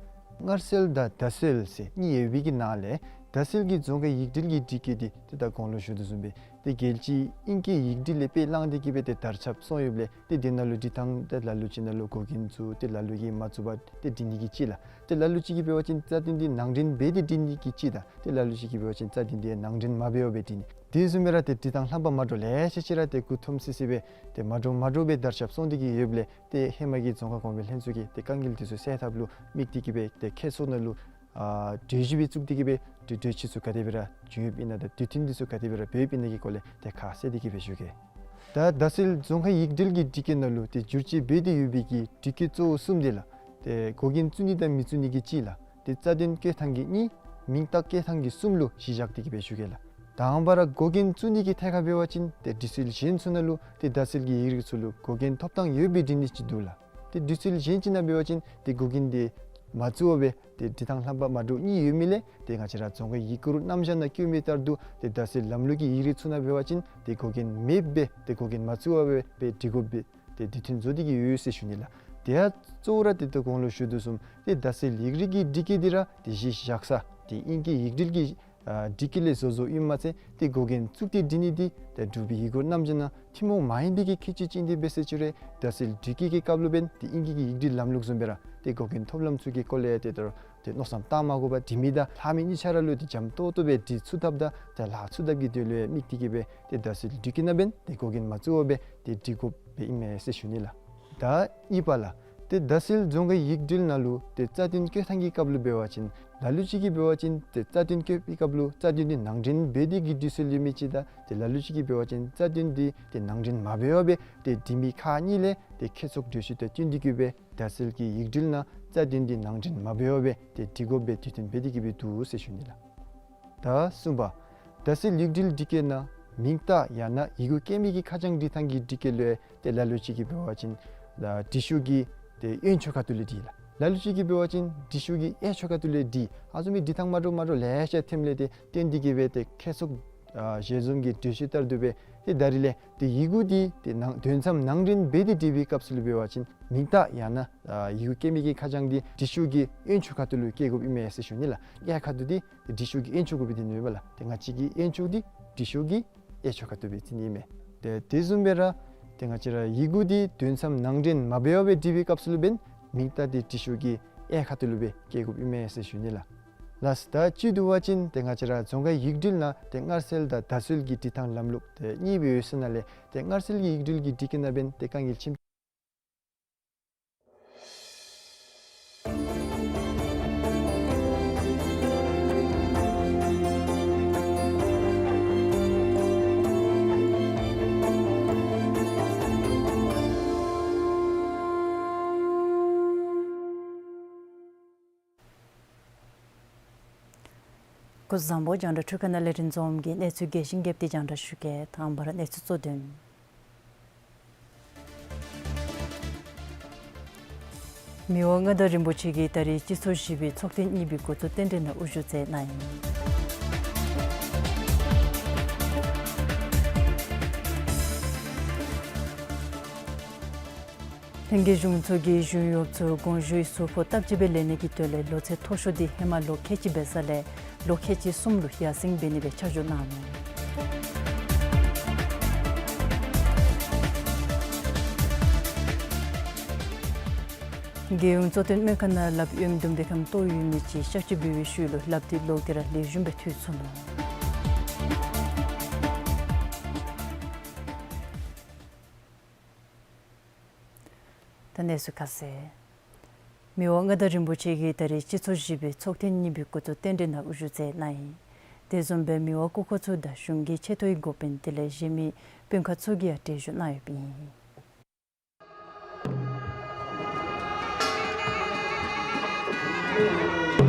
སྔར་སྲོལ་དང་བརྡ་སིལ་ཟེར་གཉིས་ཡོད་པའི་གི་ནང་ལས་བརྡ་སིལ་གྱི་རྫོང་ཁའི་ཡིག་སྒྲིལ་གྱི་སྒྲིག་བཀོད་འདི་ཏེ་ད་གོང་ལུ་ཞུ་དོ་བཟུམ་སྦེ་ཏེ་རྒྱལ་སྤྱིའི་ཨིང་སྐད་ཡིག་སྒྲིལ་ལས་དཔེ་བླངས་ཏེ་གི་སྦེ་ཏེ་དར་ཁྱབ་སོང་ཡོདཔ་ལས་ཏེ་དེ་ནང་ལུ་འབྲི་ཐངས་ཏེ་ལ་ལུ་ཅིག་ནང་ལུ་འགོག་རྐྱེན་ཚུ་ཏེ་ལ་ལུ་གིས་མ་བཙུགས་པར་ཏེ་འབྲི་ནི་གི་ཅིག་ལགས། ཏེ་ལ་ལུ་ཅིག་གིས་འབད་བ་ཅིན་རྩ་དོན་འདི་ནང་འདྲེན་འབད་དེ་འབྲི་ནི་གི་ཅིག་དང་ཏེ་ལ་ལུ་ཅིག་གིས་འབད་བ་ཅིན་རྩ་དོན་འདི་ནང་འདྲེན་མ་འབད་བར་སྦེ་འབྲི་ནི། དེ་བཟུམ་སྦེ་ར་ཏེ་འབྲི་ཐངས་ལྷམ་པ་མ་འདྲཝ་ལེ་ཤ་ཅིག་ར་ཏེ་མགུ་འཐོམ་སི་སི་སྦེ་ཏེ་མ་འདྲཝ་མ་འདྲཝ་སྦེ་དར་ཁྱབ་སོང་སྟེ་གི་ཡོདཔ་ལས་ཏེ་ཧེ་མ་གི་རྫོང་ཁ་གོང་འཕེལ་ལྷན་ཚོགས་ཀྱིས་ཏེ་དཀའ་ངལ་འདི་ཚུ་སེལ་ཐབས་ལུ་དམིགས་ཏེ་གི་སྦེ་ཏེ་ཁྱད་མཚར་ནང་ལུ་ཨ་གྲོས་གཞི་སྦེ་བཙུགས་ཏེ་གི་སྦེ་ཏེ་གྲོས་ཆོད་ཚུ་ག་དེ་སྦེ་ར་བྱུང་ཡོདཔ་ཨིན་ན་དང་དུས་མཐུན་འདི་ཚུ་ག་དེ་སྦེ་ར་འབད་ཡོདཔ་ཨིན་ན་གི་སྐོར་ལས་ཏེ་ཁ་གསལ་ཏེ་གི་སྦེ་ཞུ་གེ། ད་བརྡ་སིལ་རྫོང་ཁའི་ཡིག་སྒྲིལ་གྱི་སྒྲིག་བཀོད་ནང་ལུ་ཏེ་བསྒྱུར་བཅོས་འབད་དེ་ཡོད་པའི་གི་སྒྲིག་བཀོད་གཙོ་བོ་གསུམ་འདི་ལགས། ཏེ་འགོག་རྐྱེན་བཙུགས་ནི་དང་མི་བཙུགས་ནི་གི་གཅིག་ལགས། ཏེ་རྩ་དོན་བཀོད་ཐངས་ཀྱི་གཉིས། མིང་རྟགས་བཀོད་ཐངས་ཀྱི་གསུམ་ལུ་གཞི་བཞག་སྟེ་གི་སྦེ་ཞུ་གེ་ལགས། དང་པ་ར་འགོག་རྐྱེན་བཙུགས་ནི་གི་ཐད་ཁར་འབད་བ་ཅིན་ཏེ་འབྲི་སྲོལ་གཞན་ཚུ་ནང་ལུ་ཏེ་བརྡ་སིལ་གྱི་ཡིག་རིགས་ཚུ་ལུ་འགོག་རྐྱེན་ཐོབ་ཐངས་ཡོད་པའི་འབྲི་ནི་ཅིག་འདུག་ལགས། ཏེ་འབྲི་སྲོལ་གཞན་ཅིག་ནང་འབད་བ་ཅིན་ཏེ་འགོག་རྐྱེན་འདི་ མ་བཙུགས་པར་སྦེ་ཏེ་འབྲི་ཐང་ལྷམ་པ་མ་འདྲཝ་གཉིས་ཡོད་མི་ལས་ཏེ་ང་བཅས་ར་རྫོང་ཁའི་ཡིག་སྐུར་རྣམ་གཞག་ནང་བཀོད་མི་ལྟར་དུ་ཏེ་བརྡ་སིལ་ལམ་ལུགས་ཀྱི་ཡིག་རིགས་ཚུ་ནང་འབད་བ་ཅིན་ཏེ་འགོག་རྐྱེན་མེདཔ་སྦེ་ཏེ་འགོག་རྐྱེན་མ་བཙུགས་པར་སྦེ་འབྲི་དགོཔ་སྦེ་ཏེ་འབྲི་མཐུན་བཟོ་སྟེ་གི་ཡོད་ཟེར་ཞུ་ནི་ལགས། དེ་ཡང་གཙོ་བོ་ར་ཏེ་ད་གོང་ལུ་ཞུ་དོ་བཟུམ་ཏེ་བརྡ་སིལ་ཡིག་རིགས་ཀྱི་སྒྲིག་བཀོད་འདི་ར་ཏེ་གཞི་བཞག་ས་ཏེ་དབྱིན་སྐད་ཡིག་འབྲེལ་གྱི་ཨ་སྒྲིག་བཀོད་ལས་བཟོ་བཟོཝ་ཨིན་མ་ཚད་ཏེ་འགོག་རྐྱེན་བཙུགས་ཏེ་འབྲི་ནི་འདི་ཏེ་འབྲུག་པའི་ཡིག་སྐུར་རྣམ་གཞག་ནང་ཐུན་མོང་མ་ཡིན་པའི་གི་ཁྱད་ཆོས་ཅིག་ཨིན་དེ་འབད་ཟེར་ཅི་རུང་བརྡ་སིལ་སྒྲིག་བཀོད་ཀྱི་སྐབས་ལུ་འབདན་ཏེ་དབྱིན་སྐད་ཀྱི་ཡིག་འབྲེལ་ལམ་ལུགས་བཟུམ་སྦེ་ར་ཏེ་འགོག་རྐྱེན་ཐོབ་ལམ་ཚུ་གི་སྐོར་ལས་ཏེ་ད་ཏེ་མནོ་བསམ་བཏང་མ་དགོ་པར་འབྲི་མི་དང་ལྷག་མི་གཉིས་ཆ་ར་ལུ་ཏེ་འཇམ་ཏོག་ཏོ་སྦེ་འབྲི་ཚུགས་ཐབས་དང་ཏེ་ལྷག་ཚུགས་ཐབས་ཀྱི་དོན་ལུ་དམིགས་ཏེ་གི་སྦེ་ཏེ་བརྡ་སིལ་སྒྲིག་བཀོད་ནང་འབདན་ཏེ་འགོག་རྐྱེན་མ་བཙུགས་པར་སྦེ་ཏེ་འབྲི་དགོཔ་སྦེ་ཨིན་མས་ཟེར་ཞུ་ནི་ལགས། ད་གཉིས་པ་ལགས། ཏེ་བརྡ་སིལ་རྫོང་ཁའི་ཡིག་འབྲེལ་ནང་ལུ་ཏེ་རྩ་དོན་བཀོད་ཐངས་ཀྱི་སྐབས་ལུ་འབད་བ་ཅིན་ལ་ལུ་ཅིག་གིས་འབད་བ་ཅིན་ཏེ་རྩ་དོན་བཀོད་པའི་སྐབས་ལུ་རྩ་དོན་འདི་ནང་འདྲེན་འབད་དེ་གི་འབྲི་སྲོལ་ཡོད་མི་ཅིག་དང་ཏེ་ལ་ལུ་ཅིག་གིས་འབད་བ་ཅིན་རྩ་དོན་འདི་ཏེ་ནང་འདྲེན་མ་འབད་བར་སྦེ་ཏེ་འབྲི་མི་ཁག་གཉིས་ལས་ཏེ་ཁྱད་ཚོགས་འགྲོས་ཤུལ་དང་བསྟུན་ཏེ་གི་སྦེ་བརྡ་སིལ་གྱི་ཡིག་འབྲེལ་ནང་རྩ་དོན་འདི་ནང་འདྲེན་མ་འབད་བར་སྦེ་ཏེ་འབྲི་དགོཔ་སྦེ་དུས་མཐུན་འབད་དེ་གི་སྦེ་འདུག་ཟེར་ཞུ་ནི་ལགས། ད་གསུམ་པ། བརྡ་སིལ་ཡིག་འབྲེལ་སྒྲིག་བཀོད་ནང་མིང་རྟགས་ཡང་ན་ཡི་གུ་སྐྱེས་མའི་གི་ཁ་བྱང་འབྲི་ཐངས་ཀྱི་སྒྲིག་བཀོད་ལུ་ཏེ་ལ་ལུ་ཅིག་གིས་འབད་བ་ཅིན་ད་འབྲི་ཤོག་གི་ཏེ་གཡོན་ཕྱོགས་ཁ་ཐུག་ལས་འབྲི་ལགས། ལ་ལུ་ཅིག་གིས་འབད་བ་ཅིན་འབྲི་ཤོག་གི་གཡས་ཕྱོགས་ཁ་ཐུག་ལས་འབྲི། ཨ་ནི་བཟུམ་མའི་འབྲི་ཐངས་མ་འདྲཝ་མ་འདྲཝ་ལེ་ཤ་ཐོནམ་ལས་ཏེ་བརྟེན་ཏེ་གི་སྦེ་ཏེ་ཁྱད་ཚོགས་ཨ་ཞལ་འཛོམས་ཀྱི་འགྲོས་ཤུལ་ལྟར་དུ་སྦེ་ཏེ་ད་རིས་ལས་ཏེ་ཡི་གུ་འདི་ཏེ་ནང་དོན་ཚན་ནང་འདྲེན་འབད་དེ་འབྲི་བའི་སྐབས་སུ་ལུ་འབད་བ་ཅིན་མིང་རྟགས་ཡང་ན་ཨ་ཡི་གུ་སྐྱེས་མའི་གི་ཁ་བྱང་འདི་འབྲི་ཤོག་གི་གཡོན་ཕྱོགས་ཁ་ཐུག་ལུ་བཀལ་དགོཔ་ཨིན་མས་ཟེར་ཞུ་ནི་ལགས། གཡས་ཁ་ཐུག་འདི་འབྲི་ཤོག་གི་གཡོན་ཕྱོགས་གུ་སྦེ་འདི་ནུས་པ་ལགས། ཏེ་ང་བཅས་ཀྱི་གཡོན་ཕྱོགས་འདི་འབྲི་ཤོག་གི་གཡས་ཕྱོགས་ཁ་ཐུག་སྦེ་བརྩི་ནི་ཨིན་མས། ཏེ་དེ་བཟུམ་སྦེ་ར་ཏེ་ང་བཅས་ར་ཡི་གུ་འདི་དོན་ཚན་ནང་འདྲེན་མ་འབད་བར་སྦེ་འབྲི་བའི་སྐབས་སུ་ལུ་འབདན་མིང་རྟགས་འདི་འབྲི་ཤོག་གི་གཡས་ཁ་ཐུག་ལུ་སྦེ་བཀལ་དགོཔ་ཨིན་མས་ཟེར་ཞུ་ནི་ལགས། ལགས་སོ། ད་བཅུད་བསྡུ་བ་ཅིན་ཏེ་ང་བཅས་ར་རྫོང་ཁའི་ཡིག་འབྲེལ་ནང་ཏེ་སྔར་སྲོལ་དང་བརྡ་སིལ་གྱི་འབྲི་ཐངས་ལམ་ལུགས་ཏེ་གཉིས་སྦེ་ཡོད་ཟེར་ནང་ལས་ཏེ་སྔར་སྲོལ་གྱི་ཡིག་འབྲེལ་གྱི་སྒྲིག་བཀོད་ནང་འབདན་ཏེ་དཀའ་ངལ་ཆེ་སྐུ་གཟུགས་བཟང་པོ། རྒྱང་བསྒྲགས་འཕྲུལ་ཁང་ནང་ལས་རིན་འཛོམས་ཀྱིས་གནས་ཚུལ་རྒྱས་ཤིང་རྒྱསཔ་འདི་རྒྱང་བསྒྲགས་ཞུ་གེ། དང་པ་ར་གནས་ཚུལ་གཙོ་དོན། མི་དབང་མངའ་བདག་རིན་པོ་ཆེ་གིས་ད་རིས་སྤྱི་ཚོགས་བཞི་པའི་ཚོགས་ཐེངས་གཉིས་པའི་འགོ་བཙུགས་རྟེན་འབྲེལ་ནང་དབུ་བཞུགས་མཛད་གནང་ཡི། ལྷན་རྒྱས་གཞུང་ཚོགས་ཀྱིས་གཞུང་གཡོགཔ་ཚུ་དགོངས་ཞུའི་ཟུར་ཕོགས་སྟབས་གཅིག་སྦེ་ལེན་ནི་གི་དོན་ལས་ལོ་ཚད་མཐོ་ཤོས་འདི་ཧེ་མ་ལོ་ཁལ་གཅིག་འབད་ས་ལས་ལོ་ཁལ་གཅིག་གསུམ་ལུ་ཡར་སེང་འབད་ནི་སྦེ་ཆ་འཇོག་གནང་ནུག། རྒྱལ་ཡོངས་གཙོ་བསྟེན་སྨན་ཁང་ནང་ལགཔ་གཡོནམ་བརྡུངམ་དེ་ཁར་ལྟོཝ་ཡོད་མི་ཅིག་གཤག་བཅོས་འབད་བའི་ཤུལ་ལུ་ལགཔ་འདི་ལོག་སྟེ་ར་ལེགས་ཤོམ་སྦེ་འཐུ་ཚུགས་ནུག། ད་གནས་ཚུལ་ཁ་གསལ། མི་དབང་མངའ་བདག་རིན་པོ་ཆེ་གིས་ད་རིས་སྤྱི་ཚོགས་བཞི་པའི་ཚོགས་ཐེངས་གཉིས་པའི་འགོ་བཙུགས་རྟེན་འབྲེལ་ནང་དབུ་བཞུགས་མཛད་གནང་ཡི། དེ་བཟུམ་སྦེ་མི་དབང་སྐུ་འཁོར་ཚུ་དང་གཞུང་གི་ཆེ་མཐོའི་འགོ་དཔོན་དེ་ལས་གཞན་མི་དཔོན་ཁག་ཚུ་གིས་ཡང་གྲལ་བཞུགས་གནང་ཡོདཔ་ཨིན།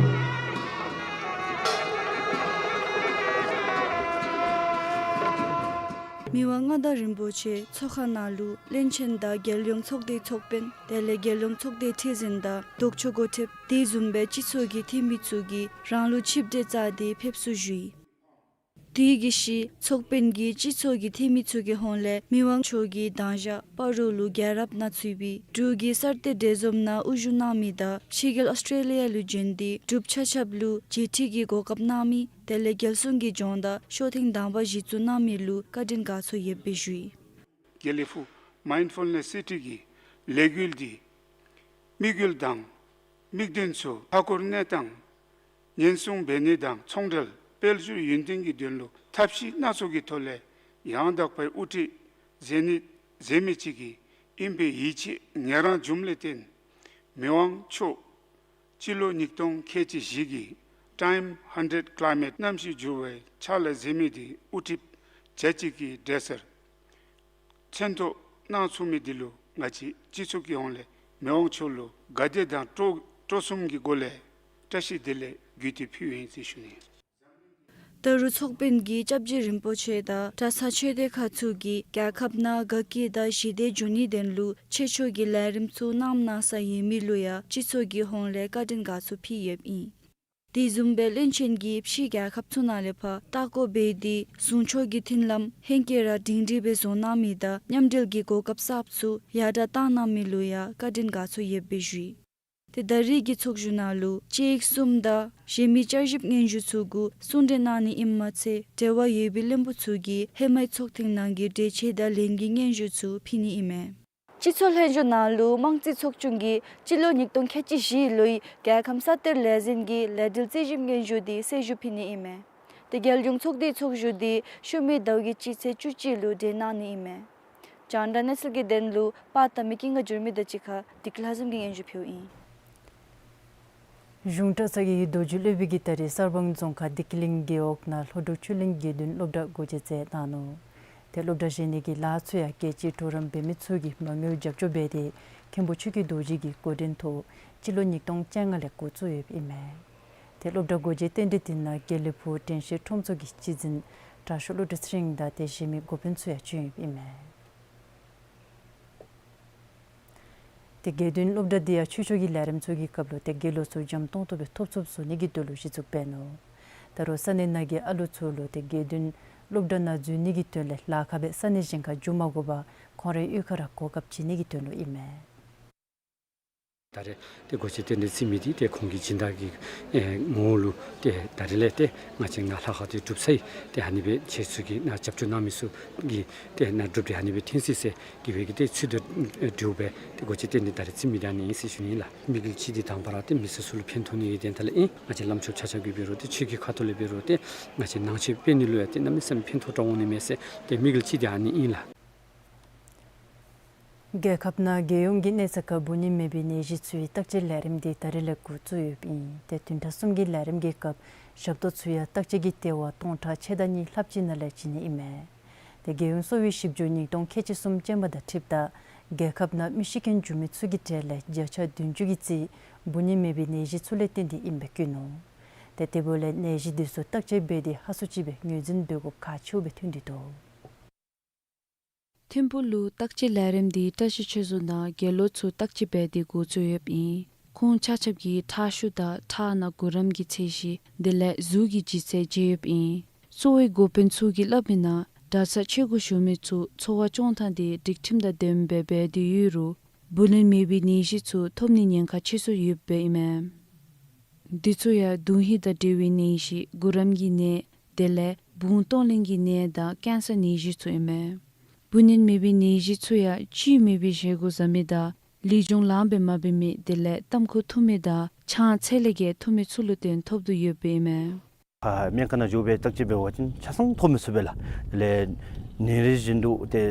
མི་དབང་མངའ་བདག་རིན་པོ་ཆེ་ཚོགས་ཁང་ནང་ལུ་བློན་ཆེན་དང་རྒྱལ་ཡོངས་ཚོགས་སྡེའི་ཚོགས་དཔོན་དེ་ལས་རྒྱལ་ཡོངས་ཚོགས་སྡེའི་ཁྲི་འཛིན་དང་ལྡོག་ཕྱོགས་འགོ་ཁྲིདཔ་དེ་བཟུམ་སྦེ་སྤྱི་ཚོགས་ཀྱི་འཐུས་མི་ཚུ་གིས་རང་ལུགས་ཆིབས་གྲལ་བཅའ་སྟེ་ཕེབས་བསུ་ཞུ་ཡི། དེ་གི་ཤུལ་ཚོགས་དཔོན་གྱིས་སྤྱི་ཚོགས་ཀྱི་འཐུས་མི་ཚུ་གི་ཧོངས་ལས་མི་དབང་མཆོག་གི་གདན་ཞབས་སྤ་རོ་ལུ་རྒྱལ་རབས་ནང་ཚུད་པའི་འབྲུག་གི་གསར་གཏོད་གྲོས་འཛོམས་ནང་དབུ་བཞུགས་གནང་མི་དང་ཕྱི་རྒྱལ་ཨོསི་ཊྲེ་ལི་ཡ་ལུ་བྱོན་ཏེ་འབྲུགཔ་ཆ་ཁྱབ་ལུ་མཇལ་ཕྲད་ཀྱི་གོ་སྐབས་གནང་མི་དེ་ལས་རྒྱལ་སྲུང་གི་སྦྱོང་བརྡར་ཤོག་ཐེངས་དང་པ་གཞི་བཙུགས་གནང་མི་ལུ་བཀའ་དྲིན་དགའ་ཚོར་ཡོདཔ་སྦེ་ཞུ་ཡི། དགེ་ལེགས་ཕུག་མའིནཌ་ཕུལ་ནེསི་སི་ཊི་གི་ལས་འགུལ་འདི་དམིགས་ཡུལ་དང་དམིགས་དོན་ཚུ་མཐའ་འཁོར་གནས་སྟངས་ཉེན་སྲུང་འབད་ནི་དང་ཚོང་འབྲེལ་དཔལ་འབྱོར་ཡུན་བརྟན་གྱི་དོན་ལུ་ཐབས་ཤེས་སྣ་ཚོགས་ཀྱི་ཐོག་ལས་ཡང་དག་པའི་དབུ་ཁྲིད་མཛད་ནི་མཛད་མི་ཅིག་གི་ཨིན་པའི་ཡིད་ཆེས་ངེས་རང་བྱུངམ་ལས་བརྟེན་མི་དབང་མཆོག་སྤྱི་ལོ་ཉིས་སྟོང་ཁལ་གཅིག་བཞི་གི་ཊའིམ་ཧན་ཌེཌ་ཀ་ལའི་མེཊ་གནམ་གཤིས་འགྱུར་བའི་ཕྱག་ལཱ་མཛད་མི་འདི་དབུ་ཁྲིད་བྱ་སྤྱོད་ཀྱི་གྲས་སུ་མཚན་ཐོ་གནང་ཚུགས་མི་འདི་ལུ་ང་བཅས་སྤྱི་ཚོགས་ཀྱི་ཧོངས་ལས་མི་དབང་མཆོག་ལུ་དགའ་དད་དང་སྤྲོ་སྤྲོ་གསུམ་གྱི་སྒོ་ལས་བཀྲ་ཤིས་བདེ་ལེགས་བརྒྱུད་དེ་ཕུལཝ་ཨིན་ཟེར་ཞུ་ནི། ད་རུང་ཚོགས་དཔོན་གྱིས་སྐྱབས་རྗེ་རིན་པོ་ཆེ་དང་གྲྭ་ཚང་ཆོས་སྡེ་ཁག་ཚུ་གིས་རྒྱལ་ཁབ་ནང་དགའ་སྐྱིད་དང་ཞི་བདེ་འབྱུང་ནིའི་དོན་ལུ་ཆེ་མཆོག་གི་ལས་རིམ་ཚུ་གནངམ་གནང་ས་ཡོད་མི་ལུ་ཡང་སྤྱི་ཚོགས་ཀྱི་ཧོངས་ལས་བཀའ་དྲིན་དགའ་ཚོར་ཕུལ་ཡོདཔ་ཨིན། དེ་བཟུམ་སྦེ་བློན་ཆེན་གྱིས་ཕྱི་རྒྱལ་ཁབ་ཚུ་ནང་ལས་ཕར་ལྟ་སྐོར་འབད་དེ་གཟུངས་ཆོས་ཀྱི་མཐུན་ལམ་ཧེང་སྐལ་ར་སྒྲིང་སྒྲིང་སྦེ་བཟོ་གནང་མི་དང་མཉམ་འབྲེལ་གྱི་གོ་སྐབས་གསརཔ་ཚུ་ཡར་དྲག་བཏང་གནང་མི་ལུ་ཡང་བཀའ་དྲིན་དགའ་ཚོར་ཡོདཔ་སྦེ་ཞུ་ཡི། ཏེ་ད་རེས་ཀྱི་ཚོགས་བཞུགས་ནང་ལུ་སྤྱི་ཡིག་གསུམ་དང་གཞན་མི་བསྐྱར་ཞིབ་སྙན་ཞུ་ཚུ་གུ་གསུང་གྲོས་གནང་ནི་ཨིནམ་མ་ཚད་འབྲེལ་བ་ཡོད་པའི་བློན་པོ་ཚུ་གིས་ཧེ་མའི་ཚོགས་ཐེངས་ནང་གི་གྲོས་ཆོད་དང་ལན་གྱི་སྙན་ཞུ་ཚུ་ཕུལ་ནི་ཨིན་མས། སྤྱི་ཚོགས་ལྷན་བཞུགས་ནང་ལུ་དམངས་རྩིས་ཚོགས་ཆུང་གིས་སྤྱི་ལོ་ཉིས་སྟོང་ཁལ་གཅིག་བཞི་ལོའི་རྒྱལ་ཁམས་ས་གཏེར་ལས་འཛིན་གྱི་ལས་འབྲེལ་རྩིས་ཞིབ་སྙན་ཞུ་དེ་གསལ་ཞུ་ཕུལ་ནི་ཨིན་མས། ཏེ་རྒྱལ་ཡོངས་ཚོགས་སྡེའི་ཚོགས་བཞུགས་དེ་ཤུལ་མའི་ཟླཝ་གི་སྤྱི་ཚེས་བཅུ་གཅིག་ལུ་གྲོལ་གནང་ནི་ཨིན་མས། རྒྱང་བསྒྲགས་གནས་ཚུལ་གྱི་དོན་ལུ་པར་བཏབ་མི་ཀུན་དགའ་འགྱུར་མེད་དང་གཅིག་ཁར་བདེ་སྐྱིད་ལྷ་འཛོམས་ཀྱིས་སྙན་ཞུ་ཕུལཝ་ཨིན། གཞུང་གྲྭ་ཚང་གི་རྡོ་རྗེ་སློབ་དཔོན་གྱིས་ད་རེས་གསར་སྤང་རྫོང་ཁག་བདེ་སྐྱིད་གླིང་རྒེད་འོག་ནང་ལྷོ་འབྲུག་ཆོས་གླིང་དགེ་འདུན་སློབ་གྲྭ་སྒོ་འབྱེད་མཛད་གནང་ནུག། ཏེ་སློབ་གྲྭ་བཞེངས་ནི་གི་ལཱ་ཚུ་ཡང་རྒྱལ་གཅེས་གྲོགས་རམ་འབད་མི་ཚུ་གིས་མ་དངུལ་རྒྱབ་སྐྱོར་འབད་དེ་མཁན་པོ་ཆོས་ཀྱི་རྡོ་རྗེ་གི་འགོ་འདྲེན་ཐོག་སྤྱི་ལོ་ཉིས་སྟོང་བཅོ་ལྔ་ལས་འགོ་བཙུགས་ཡོདཔ་ཨིན་མས། ཏེ་སློབ་གྲྭ་སྒོ་འབྱེད་རྟེན་འབྲེལ་དེ་ནང་དགེ་ལེགས་ཕུག་དྲན་ཤེས་ཁྲོམ་ཚོགས་ཀྱི་སྤྱི་འཛིན་དྲག་ཤོས་བློ་གྲོས་ཚེ་རིང་དང་དེ་བཞིན་མི་འགོ་དཔོན་ཚུ་ཡང་བྱོན་ཡོདཔ་ཨིན་མས། ཏེ་དགེ་འདུན་སློབ་གྲྭ་འདི་ཡང་ཆོས་ཕྱོགས་ཀྱི་ལས་རིམ་ཚུ་གི་སྐབས་ལུ་ཏེ་དགེ་སློང་ཚུ་འཇམ་ཏོང་ཏོ་སྦེ་ཐོབ་ཚུགསཔ་བཟོ་ནི་གི་དོན་ལུ་གཞི་བཙུགས་འབད་ནུག། ད་རུང་ས་གནས་ནང་གི་ཨ་ལུ་ཚུ་ལུ་ཏེ་དགེ་འདུན་སློབ་གྲྭ་ནང་འཛུལ་ནི་གི་དོན་ལས་ལཱ་ཁག་སྦེ་ས་གནས་གཞན་ཁར་འགྱོ་མ་དགོ་པར་ཁོང་རའི་གཡུས་ཁར་ར་གོ་སྐབས་བྱིན་ནི་གི་དོན་ལུ་ཨིན་མས། ད་རེས་ཏེ་སྒོ་འབྱེད་རྟེན་འབྲེལ་བརྩི་མི་འདི་ཏེ་ཁོང་གི་སྦྱིན་བདག་གི་ཨེ་ངོ་བོ་ལུ་ཏེ་ད་རེས་ལས་ཏེ་ང་བཅས་ང་ལྷ་ཁང་འདི་གྲུབ་ཚར་ཡི། ཏེ་ཨ་ནི་སྦེ་ཁྱེད་ཚུ་གིས་ནཱ་རྒྱབ་སྐྱོར་གནང་མི་ཚུ་གིས་ཏེ་ནཱ་གྲུབ་སྟེ་ཨ་ནི་སྦེ་ཐོན་སོ་ཡི་ཟེར་གི་སྦེ་གི་ཏེ་ཚུལ་དང་འདྲཝ་སྦེ་ཏེ་སྒོ་འབྱེད་རྟེན་འབྲེལ་ད་རེས་བརྩི་མི་འདི་ཨ་ནི་ཨིན་ཟེར་ཞུ་ནི་ཨིན་ལགས། དམིགས་ཡུལ་གཅིག་འདི་དང་པ་ར་ཏེ་མི་སེར་ཚུ་ལུ་ཕན་ཐོགས་ནི་གི་དོན་དག་ལས་ཨིན། ང་བཅས་བླམ་ཆོསཔ་ཆ་ཁྱབ་ཀྱིས་འབད་རུང་ཏེ་ཆོས་ཀྱི་ཁ་ཐུག་ལས་འབད་རུང་ཏེ་ང་བཅས་ནང་ཆོས་སྤེལ་ནི་ལུ་ཡང་ཏེ་གནམ་མེད་ས་མེད་ཕན་ཐོགས་འདྲཝ་འོང་ནི་མས་ཟེར་ཏེ་དམིགས་ཡུལ་གཅིག་འདི་ཨ་ནི་ཨིན་ལགས། རྒྱལ་ཁབ་ནང་རྒྱལ་ཡོངས་ཀྱི་གནས་ཚད་ཁར་འབུ་ནད་མེད་པའི་ནད་གཞི་ཚུའི་བརྟག་དཔྱད་ལས་རིམ་འདི་ད་རེས་ལས་འགོ་བཙུགས་ཡོདཔ་ཨིན། ཏེ་བདུན་ཕྲག་གསུམ་གྱི་ལས་རིམ་གྱི་སྐབས་ཞབས་ཏོག་ཚུ་ཡང་བརྟག་དཔྱད་ཀྱི་ལྟེ་བ་སྟོང་ཕྲག་ཕྱེད་དང་གཉིས་ལྷགཔ་ཅིག་ནང་ལས་བྱིན་ནི་ཨིན་མས། ཏེ་རྒྱལ་ཡོངས་གསོ་བའི་ཞིབ་འཇུག་ཉིས་སྟོང་ཁལ་གཅིག་གསུམ་ཅན་པ་དང་འཁྲིལཝ་ད་རྒྱལ་ཁབ་ནང་མི་ཤི་རྐྱེན་བྱུང་མི་ཚུ་གི་གྲས་ལས་བརྒྱ་ཆ་བདུན་ཅུ་གི་རྩིས་འབུ་ནད་མེད་པའི་ནད་གཞི་ཚུ་ལས་བརྟེན་ཏེ་ཨིནམ་སྦེ་བཀོད་ནུག། ཏེ་དེ་འབདཝ་ལས་ནད་གཞི་འདི་ཚུ་བརྟག་དཔྱད་འབད་དེ་ཧ་སུ་ཅིག་སྦེ་ངོས་འཛིན་འབད་དགོཔ་ཁག་ཆེཝ་སྦེ་ཐོན་ཏེ་འདུག། ཐིམ་ཕུག་ལུ་བརྟག་དཔྱད་ལས་རིམ་འདི་བཀྲ་ཤིས་ཆོས་རྫོང་དང་དགེ་སློང་ཚུ་བརྟག་དཔྱད་འབད་དེ་འགོ་བཙུགས་ཡོདཔ་ཨིན། ཁོང་ཆ་ཁྱབ་ཀྱིས་ཁྲག་ཤུགས་དང་ཁྲག་ནང་གུ་རམ་གྱི་ཚད་གཞི་དེ་ལས་གཟུགས་ཀྱི་ལྗིད་ཚད་མཇལ་ཡོདཔ་ཨིན། གསོ་བའི་འགོ་དཔོན་ཚུ་གིས་སླབ་མིའི་ནང་གྲྭ་ཚང་ཆོས་སྒོ་ཞུགས་མི་ཚུ་འཚོ་བ་སྐྱོང་ཐངས་དེ་སྒྲིག་ཁྲིམས་དང་ལྡནམ་སྦེ་འབད་དེ་ཡོད་རུང་འབུ་ནད་མེད་པའི་ནད་གཞི་ཚུ་ཐོབ་ནིའི་ཉེན་ཁ་ཆེ་སུ་ཡོདཔ་ཨིན་མས། འདི་ཚུ་ཡང་དུང་ཧིང་དང་འབྲེལ་བའི་ནད་གཞི་གུ་རམ་གྱི་ནད་དེ་ལས་བུང་གཏོང་ལེན་གྱི་ནད་དང་ཀེན་སར་ནད་གཞི་ཚུ་ཨིན་མས། འབུ་ནད་མེད་པའི་ནད་གཞི་ཚུ་ཡང་བཅུད་མེད་པའི་བཞེས་སྒོ་བཟའ་མི་དང་ལུས་སྦྱོང་ལངམ་སྦེ་མ་འབད་མི་དེ་ལས་ཏམ་ཁུ་འཐུང་མི་དང་ཆང་ཚད་ལས་བརྒལ་འཐུང་མི་ཚུ་ལུ་བརྟེན་ཐོབ་དོ་ཡོདཔ་ཨིན་མས། ཨ་སྨན་ཁང་ནང་འགྱོ་སྦེ་བརྟག་དཔྱད་འབད་བ་ཅིན་ཆ་ཚང་ཐོབ་མི་ཚུགས་པས་ལགས། དེ་ལས་ནད་རིགས་བཞིན་དུ་ཏེ་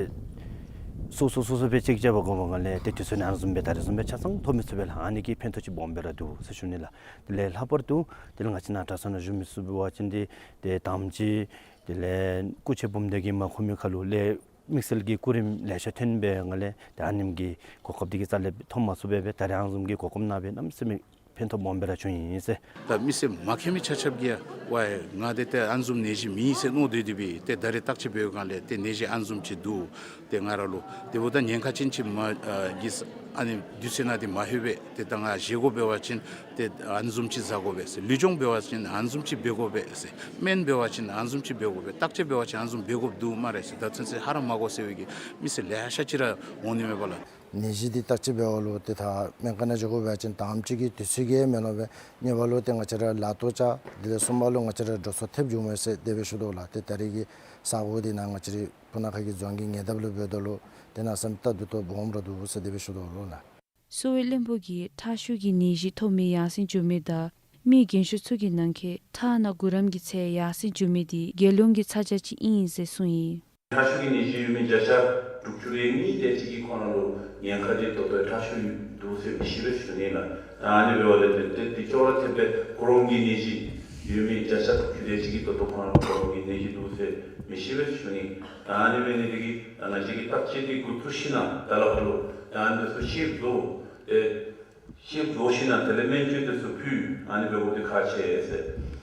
སོ་སོ་སོ་སོ་སྦེ་ཅེཀ་རྐྱབ་པར་དགོ་པའི་སྒང་ལས་ཏེ་དུས་ཚོད་ནང་བཟུམ་སྦེ་ད་རེས་བཟུམ་སྦེ་ཆ་ཚང་ཐོབ་མི་ཚུགས་པས་ལགས། ཨ་ནི་གིས་ཕན་ཐོགས་ཅིག་སྦོམ་སྦེ་ར་འདུག་ཟེར་ཞུ་ནི་ལགས། དེ་ལས་ལྷག་པར་དུ་དེ་ལས་ང་བཅས་ནཱ་གྲྭ་ཚང་ནང་བཞུགས་མི་ཚུ་འབད་བ་ཅིན་ཏེ་ཏེ་དང་པ་ཅིག་དེ་ལས་སྐུ་མཆེད་བུམ་སྡེ་གིས་མ་ཁོམ་མི་ཁར་ལུ་ལས་དམིགས་བསལ་གྱི་སྐུ་རིམ་ལེ་ཤ་ཐོན་པའི་སྒང་ལས་ཏེ་ཨ་ནེམ་གི་གོ་སྐབས་འདི་གིས་རྩ་ལས་ཐོབ་མ་ཚུགས་པས། ད་རེས་ཨ་ནི་བཟུམ་གྱི་གོ་སྐབས་གནང་བས་གནམ་མེད་ས་མེད་ཕན་ཐོགས་སྦོམ་སྦེ་ར་བྱུང་ཡི་ཟེར། ད་མི་སེར་མ་མཁྱེན་མི་ཆ་ཁྱབ་ཀྱིས་ཡང་ཝའི་ང་འདི་ཏེ་ཨ་ནི་བཟུམ་ནད་གཞི་མེད་ཟེར་མནོ་སྡོད་དེ་སྦེ་ཏེ་ད་རེས་བརྟག་དཔྱད་འབད་བའི་སྒང་ལས་ཏེ་ནད་གཞི་ཨ་ནི་བཟུམ་ཅིག་འདུག། ཏེ་ང་ར་ལུ་དེ་འབདཝ་ད་ཉེན་ཁ་ཅན་ཅིག་མ་ཨ་གིས་ཨ་ནི་དུས་ཚོད་ནང་འདི་མ་ལྷོད་པས། ཏེ་ད་ང་བཞེས་སྒོ་འབད་བ་ཅིན་ཏེ་ཨ་ནི་བཟུམ་ཅིག་བཟའ་དགོ་པས་ཟེར། ལུས་སྦྱོང་འབད་བ་ཅིན་ཨ་ནི་བཟུམ་ཅིག་འབད་དགོ་པས་ཟེར། སྨན་འབད་བ་ཅིན་ཨ་ནི་བཟུམ་ཅིག་འབད་དགོ་པས། བརྟག་དཔྱད་འབད་བ་ཅིན་ཨ་ནི་བཟུམ་འབད་དགོཔ་འདུག་སྨ་རེ་ཟེར། ད་ཚུན་ཚོད་ཧ་ར་མ་གོ་ཟེར་བའི་གི་མི་སེར་ལེ་ཤ་ཅིག་ར་འོང་ནི་མས་པ་ལགས། ནད་གཞི་འདི་བརྟག་དཔྱད་འབད་བ་ལུ་ཏེ་ད་སྨན་ཁང་ནང་འགྱོ་དགོ་པ་ཅིན་དང་པ་ཅིག་གི་དུས་ཚོད་ཀྱིས་མེན་ནོ་པས། གཉིས་པ་ལུ་ཏེ་ང་བཅས་ར་ལཱ་གཏོགས་ཅ། དེ་ལས་གསུམ་པ་ལུ་ང་བཅས་ར་འགྲོ་སོང་ཐེབས་འགྱོཝ་མས་ཟེར་དེ་སྦེ་ཞུ་དོ་ལགས། ཏེ་ད་རེས་ཀྱི་ས་གོ་འདི་ནང་ང་བཅས་རའི་སྤུ་ན་ཁ་གི་རྫོང་གི་ཉེ་འདབས་ལུ་འབདཝ་ད་ལུ་ཏེ་གནམ་མེད་ས་མེད་ལྟ་དོ་ལྟ་སྦོམ་ར་འདུག་ཟེར་དེ་སྦེ་ཞུ་དོ་ལགས། གསོ་བའི་བློན་པོ་གིས་ཁྲག་ཤུགས་ཀྱི་ནད་གཞི་ཐོབ་མི་ཡར་སེང་འགྱོ་མི་དང་མི་རྒན་ཤོས་ཚུ་གི་ནང་འཁོད་ཁྲག་ནང་གུ་རམ་གྱི་ཚད་ཡར་སེང་འགྱོ་མི་དེ་རྒྱལ་ཡོངས་ཀྱི་ཚ་གྱང་ཅིག་ཨིན་ཟེར་གསུངས་ཡི། ཁྲག་ཤུགས་ཀྱི་ནད་གཞི་ཡོད་མི་བརྒྱ་ཆ་དྲུག་ཅུ་རེ་གཉིས་དེ་ཅིག་གི་ཁོང་ར་ལུ་ཉེན་ཁ་འདི་ད་ལྟོ་ཁྲག་ཤུགས་འདུག་ཟེར་མི་ཤེས་པས་ཟེར་ཞུ་ནི་ལགས། ད་ཨ་ནི་འབདཝ་ལས་ཏེ་ཏེ་ཏེ་ཅོག་ར་འཐདཔ་སྦེ་གུ་རམ་གྱི་ནད་གཞི་ཡོད་མི་བརྒྱ་ཆ་དྲུག་ཅུ་དེ་ཅིག་གིས་ད་ལྟོ་ཁོང་ར་གུ་རམ་གྱི་ནད་གཞི་འདུག་ཟེར་མི་ཤེས་པས་ཟེར་ཞུ་ནི། ད་ཨ་ནི་འབད་ནི་འདི་གིས་ད་ང་བཅས་ཀྱིས་བརྟག་དཔྱད་འདི་འགོ་བཙུགས་ཞིནམ་ད་ལས་ཕར་ལུ་ད་ཨ་ནི་འདི་ཚུ་ཤེསཔ་བཟོ་ཏེ་ཤེསཔ་བཟོ་ཞིནམ་དེ་ལས་སྨན་བཅོས་འདི་ཚུ་ཕུལ་ཨ་ནི་འབད་དགོཔ་འདི་ཁག་ཆེ་ཟེར།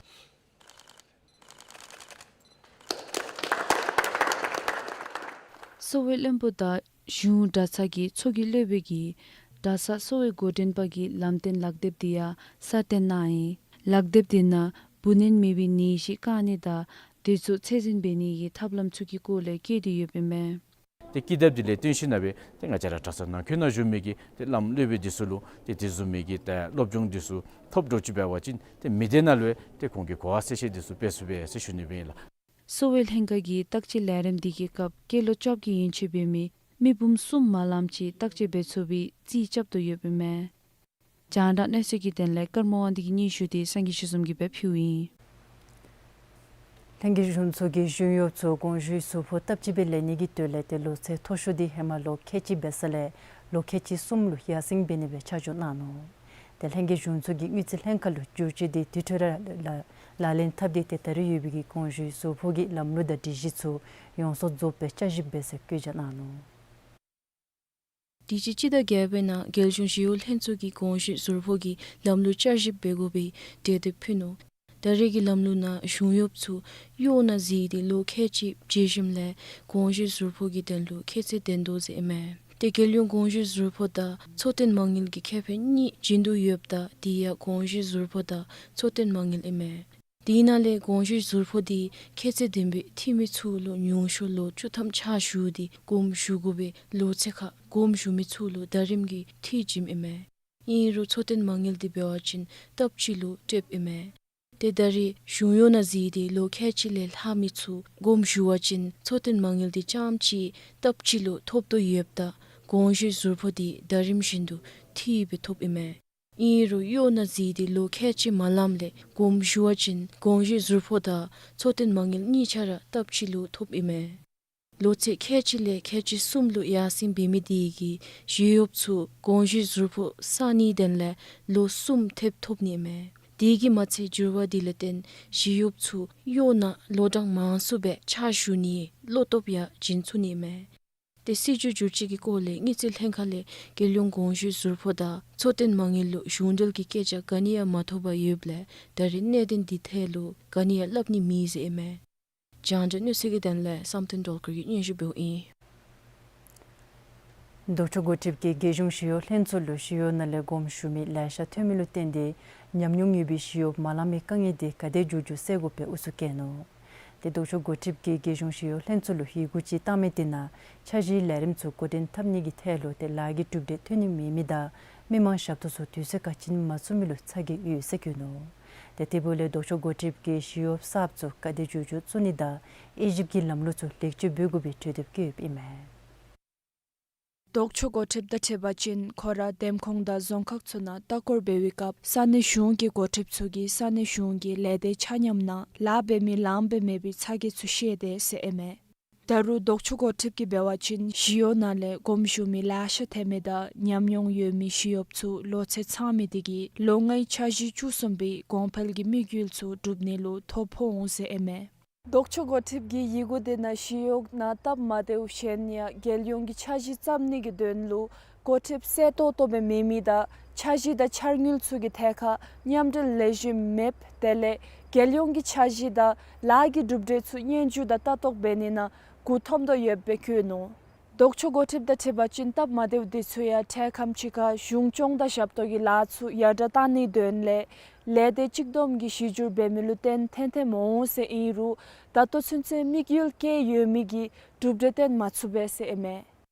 གསོ་བའི་བློན་པོ་དང་གཞུང་གྲྭ་ཚང་གི་ཚོགས་ཀྱི་སློབ་དཔོན་གྱིས་གྲྭ་ཚང་གསོ་བའི་འགོ་འདྲེན་པ་གི་ལམ་སྟོན་ལག་དེབ་དེ་ཡང་གསར་བཏོན་གནང་ཡི། ལག་དེབ་དེ་ནང་བུ་ནན་མེད་པའི་ནད་གཞི་བཀག་ནི་དང་དེ་ཚུ་ཚད་འཛིན་འབད་ནི་གི་ཐབས་ལམ་ཚུ་གི་སྐོར་ལས་བཀོད་དེ་ཡོདཔ་ཨིན་མས། ཏེ་ཀི་དེབ་དེ་ལས་བརྟེན་ཞིནམ་ལས་ཏེ་ང་བཅས་ར་གྲྭ་ཚང་ནང་འཁོད་ནང་བཞུགས་མི་གི་ཏེ་བླམ་སློབ་དཔོན་དེ་ཚུ་ལུ་ཏེ་དེ་བཟུམ་མའི་གི་ཏེ་སློབ་སྦྱོང་དེ་ཚུ་ཐོབ་འགྱོ་ཅི་འབད་བ་ཅིན་ཏེ་མི་སྡེ་ནང་ལུ་ཏེ་ཁོང་གིས་གོ་བ་གསལ་བཤད་དེ་ཚུ་འབད་ཚུགས་པས་ཟེར་ཞུ་ནི་ཨིན་ལགས། གསོ་བའི་ལྷན་ཁག་གི་བརྟག་དཔྱད་ལས་རིམ་དེ་གི་སྐབས་སྐྱེས་ལོ་བཅོ་བརྒྱད་ཡན་ཆད་འབད་མི་མི་འབུམ་གསུམ་མ་ལམ་ཅིག་བརྟག་དཔྱད་འབད་ཚུགས་པའི་རྩིས་རྐྱབ་དོ་ཡོདཔ་ཨིན་མས། རྒྱང་བསྒྲགས་གནས་ཚུལ་གྱི་དོན་ལས་ཀརྨ་དབང་འདུས་ཀྱི་སྙན་ཞུ་དེ་སངས་རྒྱས་ཆོས་འཛོམས་ཀྱིས་སྦེ་ཕུལཝ་ཨིན། ལྷན་རྒྱས་གཞུང་ཚོགས་ཀྱིས་གཞུང་གཡོགཔ་ཚུ་དགོངས་ཞུའི་ཟུར་ཕོགས་སྟབས་གཅིག་སྦེ་ལེན་ནི་གི་དོན་ལས་ཏེ་ལོ་ཚད་མཐོ་ཤོས་དེ་ཧེ་མ་ལོ་ཁལ་གཅིག་འབད་ས་ལས་ལོ་ཁལ་གཅིག་གསུམ་ལུ་ཡར་སེང་འབད་ནི་སྦེ་ཆ་འཇོག་གནང་ནུག། ཏེ་ལྷན་རྒྱས་གཞུང་ཚོགས་ཀྱི་དངུལ་རྩིས་ལྷན་ཁག་ལུ་བསྒྱུར་བཅོས་དེ་དུས་ཐོག་ར་ལ་ལག་ལེན་འཐབ་སྟེ་ཏེ་ད་རེས་ཡོད་པའི་གི་དགོངས་ཞུའི་ཟུར་ཕོགས་ཀྱི་ལམ་ལུགས་དང་སྒྲིག་གཞི་ཚུ་ཡོངས་སུ་རྫོགསཔ་སྦེ་བསྐྱར་ཞིབ་འབད་ཟེར་བཀོད་རྒྱ་གནང་ནུག། དུས་ཅི་སྤྱི་ཟླ་བརྒྱད་པའི་ནང་རྒྱལ་གཞུང་ཞི་གཡོག་ལྷན་ཚོགས་ཀྱིས་དགོངས་ཞུའི་ཟུར་ཕོགས་ཀྱི་ལམ་ལུགས་བསྐྱར་ཞིབ་འབད་དགོ་པའི་གྲོས་འདེབས་ཕུལ་ནུག། ད་རེས་ཀྱི་ལམ་ལུགས་ནང་གཞུང་གཡོགཔ་ཚུ་གཡོག་ནང་འཛུལ་ཏེ་ལོ་ཁལ་གཅིག་བརྒལ་ཞིནམ་ལས་དགོངས་ཞུའི་ཟུར་ཕོགས་ཀྱི་དོན་ལུ་ཁྱད་ཚད་ལྡན་དོ་ཟེར་ཨིན་མས། ཏེ་རྒྱལ་ཡོངས་དགོངས་ཞུའི་ཟུར་ཕོགས་དང་འཚོ་རྟེན་མ་དངུལ་གྱི་ཁེ་ཕན་གཉིས་བྱིན་དོ་ཡོདཔ་ད་དེ་ཡང་དགོངས་ཞུའི་ཟུར་ཕོགས་དང་འཚོ་རྟེན་མ་དངུལ་ཨིན་མས། དེ་ནང་ལས་དགོངས་ཞུའི་ཟུར་ཕོགས་དེ་ཁྱད་ཚད་ལྡན་པའི་འཐུས་མི་ཚུ་ལུ་ཉུང་ཤོས་ལོ་བཅུ་ཐམ་ཕྱག་ཞུ་སྟེ་དགོངས་ཞུ་དགོ་པའི་ལོ་ཚད་ཁར་དགོངས་ཞུ་མི་ཚུ་ལུ་ཟླ་རིམ་གྱི་འཐུས་བྱིནམ་ཨིན་མས། ཨིན་རུང་འཚོ་རྟེན་མ་དངུལ་དེ་འབད་བ་ཅིན་སྟབས་གཅིག་ལུ་སྤྲོདཔ་ཨིན་མས། ཏེ་ད་རེས་གཞུང་གཡོག་ནང་འཛུལ་ཏེ་ལོ་ཁལ་གཅིག་ལས་ལྷག་མི་ཚུ་དགོངས་ཞུ་བ་ཅིན་འཚོ་རྟེན་མ་དངུལ་དེ་རྐྱངམ་གཅིག་སྟབས་གཅིག་ལུ་ཐོབ་དོ་ཡོདཔ་ད་དགོངས་ཞུའི་ཟུར་ཕོགས་དེ་ཟླ་རིམ་བཞིན་དུ་འཐུས་སྦེ་ཐོབཔ་ཨིན་མས། ཨིན་རུང་གཡོག་ནང་འཛུལ་ཏེ་ལོ་ཁལ་གཅིག་མ་ལངམ་ལས་དགོངས་ཞུ་བ་ཅིན་དགོངས་ཞུའི་ཟུར་ཕོགས་དང་འཚོ་རྟེན་མ་དངུལ་གཉིས་ཆ་ར་སྟབས་གཅིག་ལུ་ཐོབཔ་ཨིན་མས། ལོ་ཚད་ཁལ་གཅིག་ལས་ཁལ་གཅིག་གསུམ་ལུ་ཡར་སེང་འབད་མི་དེ་གིས་ཞི་གཡོགཔ་ཚུ་དགོངས་ཞུའི་ཟུར་ཕོགས་བསག་ནིའི་དོན་ལས་ལོ་གསུམ་ཐེབས་ཐོབ་ནི་ཨིན་མས། དེ་གིས་མ་ཚད་འགྱུར་བ་དེ་ལུ་བརྟེན་ཞི་གཡོགཔ་ཚུ་གཡོག་ནང་ལོ་གྲངས་མང་སུ་སྦེ་ཕྱག་ཞུ་ནིའི་བློ་སྟོབས་ཡང་བྱིན་ཚུགས་ནི་ཨིན་མས། ཏེ་སྲིད་བྱུས་བསྒྱུར་བཅོས་ཀྱི་སྐོར་ལས་དངུལ་རྩིས་ལྷན་ཁག་ལས་རྒྱལ་ཡོངས་དགོངས་ཞུའི་ཟུར་ཕོགས་དང་འཚོ་རྟེན་མ་དངུལ་ལུ་གཞུང་འབྲེལ་གྱི་སྐད་ཆ་ག་ནི་ཡང་མ་ཐོབ་པར་ཡོདཔ་ལས་ད་རེས་གནད་དོན་འདི་ཐད་ལུ་ག་ནི་ཡང་སླབ་ནི་མེད་ཟེར་ཨིན་མས། རྒྱང་བསྒྲགས་གནས་ཚུལ་གྱི་དོན་ལས་བསམ་གཏན་སྒྲོལ་དཀར་གྱིས་སྙན་ཞུ་འབདཝ་ཨིན། ལྡོག་ཕྱོགས་འགོ་ཁྲིདཔ་གིས་རྒྱལ་གཞུང་ཞི་གཡོག་ལྷན་ཚོགས་ལུ་ཞི་གཡོག་ནང་ལས་དགོངས་ཞུ་མི་ལེ་ཤ་ཐོན་མི་ལུ་བརྟེན་ཏེ་ཉམས་མྱོང་ཡོད་པའི་ཞི་གཡོགཔ་མ་ལང་མི་དཀའ་ངལ་དེ་ག་དེ་མགྱོགས་མགྱོགས་སེལ་དགོ་པའི་ཨུ་ཚུགས་བསྐྱེད་ནུག། ཏེ་ལྡོག་ཕྱོགས་འགོ་ཁྲིདཔ་གིས་རྒྱལ་གཞུང་ཞི་གཡོག་ལྷན་ཚོགས་ལུ་ཡི་གུ་ཅིག་བཏང་མི་དེ་ནང་འཆར་གཞིའི་ལས་རིམ་ཚུ་འགོ་འདྲེན་འཐབ་ནི་གི་ཐད་ལུ་ཏེ་ལཱ་གི་གྲུབ་འབྲས་ཐོན་ནི་མེད་མི་དང་མི་མང་ཞབས་ཏོག་ཚུ་དུས་ཚོད་ཁར་བྱིན་མ་ཚུགས་མི་ལུ་ཚ་གྱང་ཡོད་ཟེར་བཀོད་ནུག། ཏེ་དེ་འབདཝ་ལས་ལྡོག་ཕྱོགས་འགོ་ཁྲིདཔ་གིས་ཞི་གཡོགཔ་གསརཔ་ཚུ་ག་དེ་མགྱོགས་མགྱོགས་བཙུགས་ནི་དང་དབྱེ་ཞིབ་ཀྱི་ལམ་ལུགས་ཚུ་ལེགས་བཅོས་འབད་དགོ་པའི་གྲོས་འདེབས་བཀོདཔ་ཨིན་མས། ལྡོག་ཕྱོགས་འགོ་ཁྲིདཔ་དང་འཁྲིལ་བ་ཅིན་ཁོ་ར་འདེམས་ཁོངས་དང་རྫོང་ཁག་ཚུ་ནང་ལྟ་སྐོར་འབད་བའི་སྐབས་ས་གནས་གཞུང་གི་འགོ་ཁྲིདཔ་ཚུ་གིས་ས་གནས་གཞུང་གི་ལས་སྡེ་ཆ་མཉམ་ནང་ལཱ་འབད་མི་ལངམ་སྦེ་མེད་པའི་ཚ་གྱང་ཚུ་བཤད་དེས་ཟེར་ཨིན་མས། ད་རུང་ལྡོག་ཕྱོགས་འགོ་ཁྲིདཔ་གིས་འབད་བ་ཅིན་ཞི་གཡོག་ནང་ལས་དགོངས་ཞུ་མི་ལེ་ཤ་ཐོན་མི་དང་ཉམས་མྱོང་ཡོད་མི་ཞི་གཡོགཔ་ཚུ་ལོ་ཚད་ཚང་མི་དེ་གིས་ལོ་ལྔའི་འཆར་གཞི་བཅུ་གསུམ་པའི་གོང་འཕེལ་གྱི་དམིགས་ཡུལ་ཚུ་འགྲུབ་ནི་ལུ་ཐོ་ཕོག་འོང་ཟེར་ཨིན་མས། ལྡོག་ཕྱོགས་འགོ་ཁྲིདཔ་གིས་ཡི་གུ་དེ་ནང་ཞི་གཡོག་ནང་སྟབས་མ་བདེཝ་གཞན་ཡང་རྒྱལ་ཡོངས་ཀྱི་འཆར་གཞི་བརྩམ་ནི་གི་དོན་ལུ་འགོ་ཁྲིདཔ་གསལ་ཏོག་ཏོ་སྦེ་མེད་མི་དང་འཆར་གཞི་དང་འཆར་དངུལ་ཚུ་གི་ཐད་ཁར་མཉམ་འབྲེལ་ལེགས་ཤོམ་མེདཔ་དེ་ལས་རྒྱལ་ཡོངས་ཀྱི་འཆར་གཞི་དང་ལཱ་གི་གྲུབ་འབྲས་ཚུ་སྙན་ཞུ་དང་ལྟ་རྟོག་འབད་ནི་ནང་མགུ་འཐོམ་དོ་ཡོདཔ་སྦེ་བཀོད་ནུག། ལྡོག་ཕྱོགས་འགོ་ཁྲིདཔ་དང་འཁྲིལ་བ་ཅིན་སྟབས་མ་བདེཝ་དེ་ཚུ་ཡང་འཕྲལ་ཁམས་ཅིག་ཁར་གཞུང་སྐྱོང་དང་ཞབས་ཏོག་གི་ལཱ་ཚུ་ཡར་དྲག་གཏང་ནིའི་དོན་ལས་ལས་སྡེ་གཅིག་བསྡོམས་ཀྱི་གཞི་བསྒྱུར་འབད་མི་ལུ་བརྟེན་ཐོན་ཐོནམ་འོང་ཟེར་ཨིན་རུང་ད་ལྟོ་ཚུན་ཚོད་དམིགས་ཡུལ་བསྐྱེད་ཡོད་མི་གི་གྲུབ་འབྲས་བཏོན་མ་ཚུགས་པས་ཟེར་ཨིན་མས།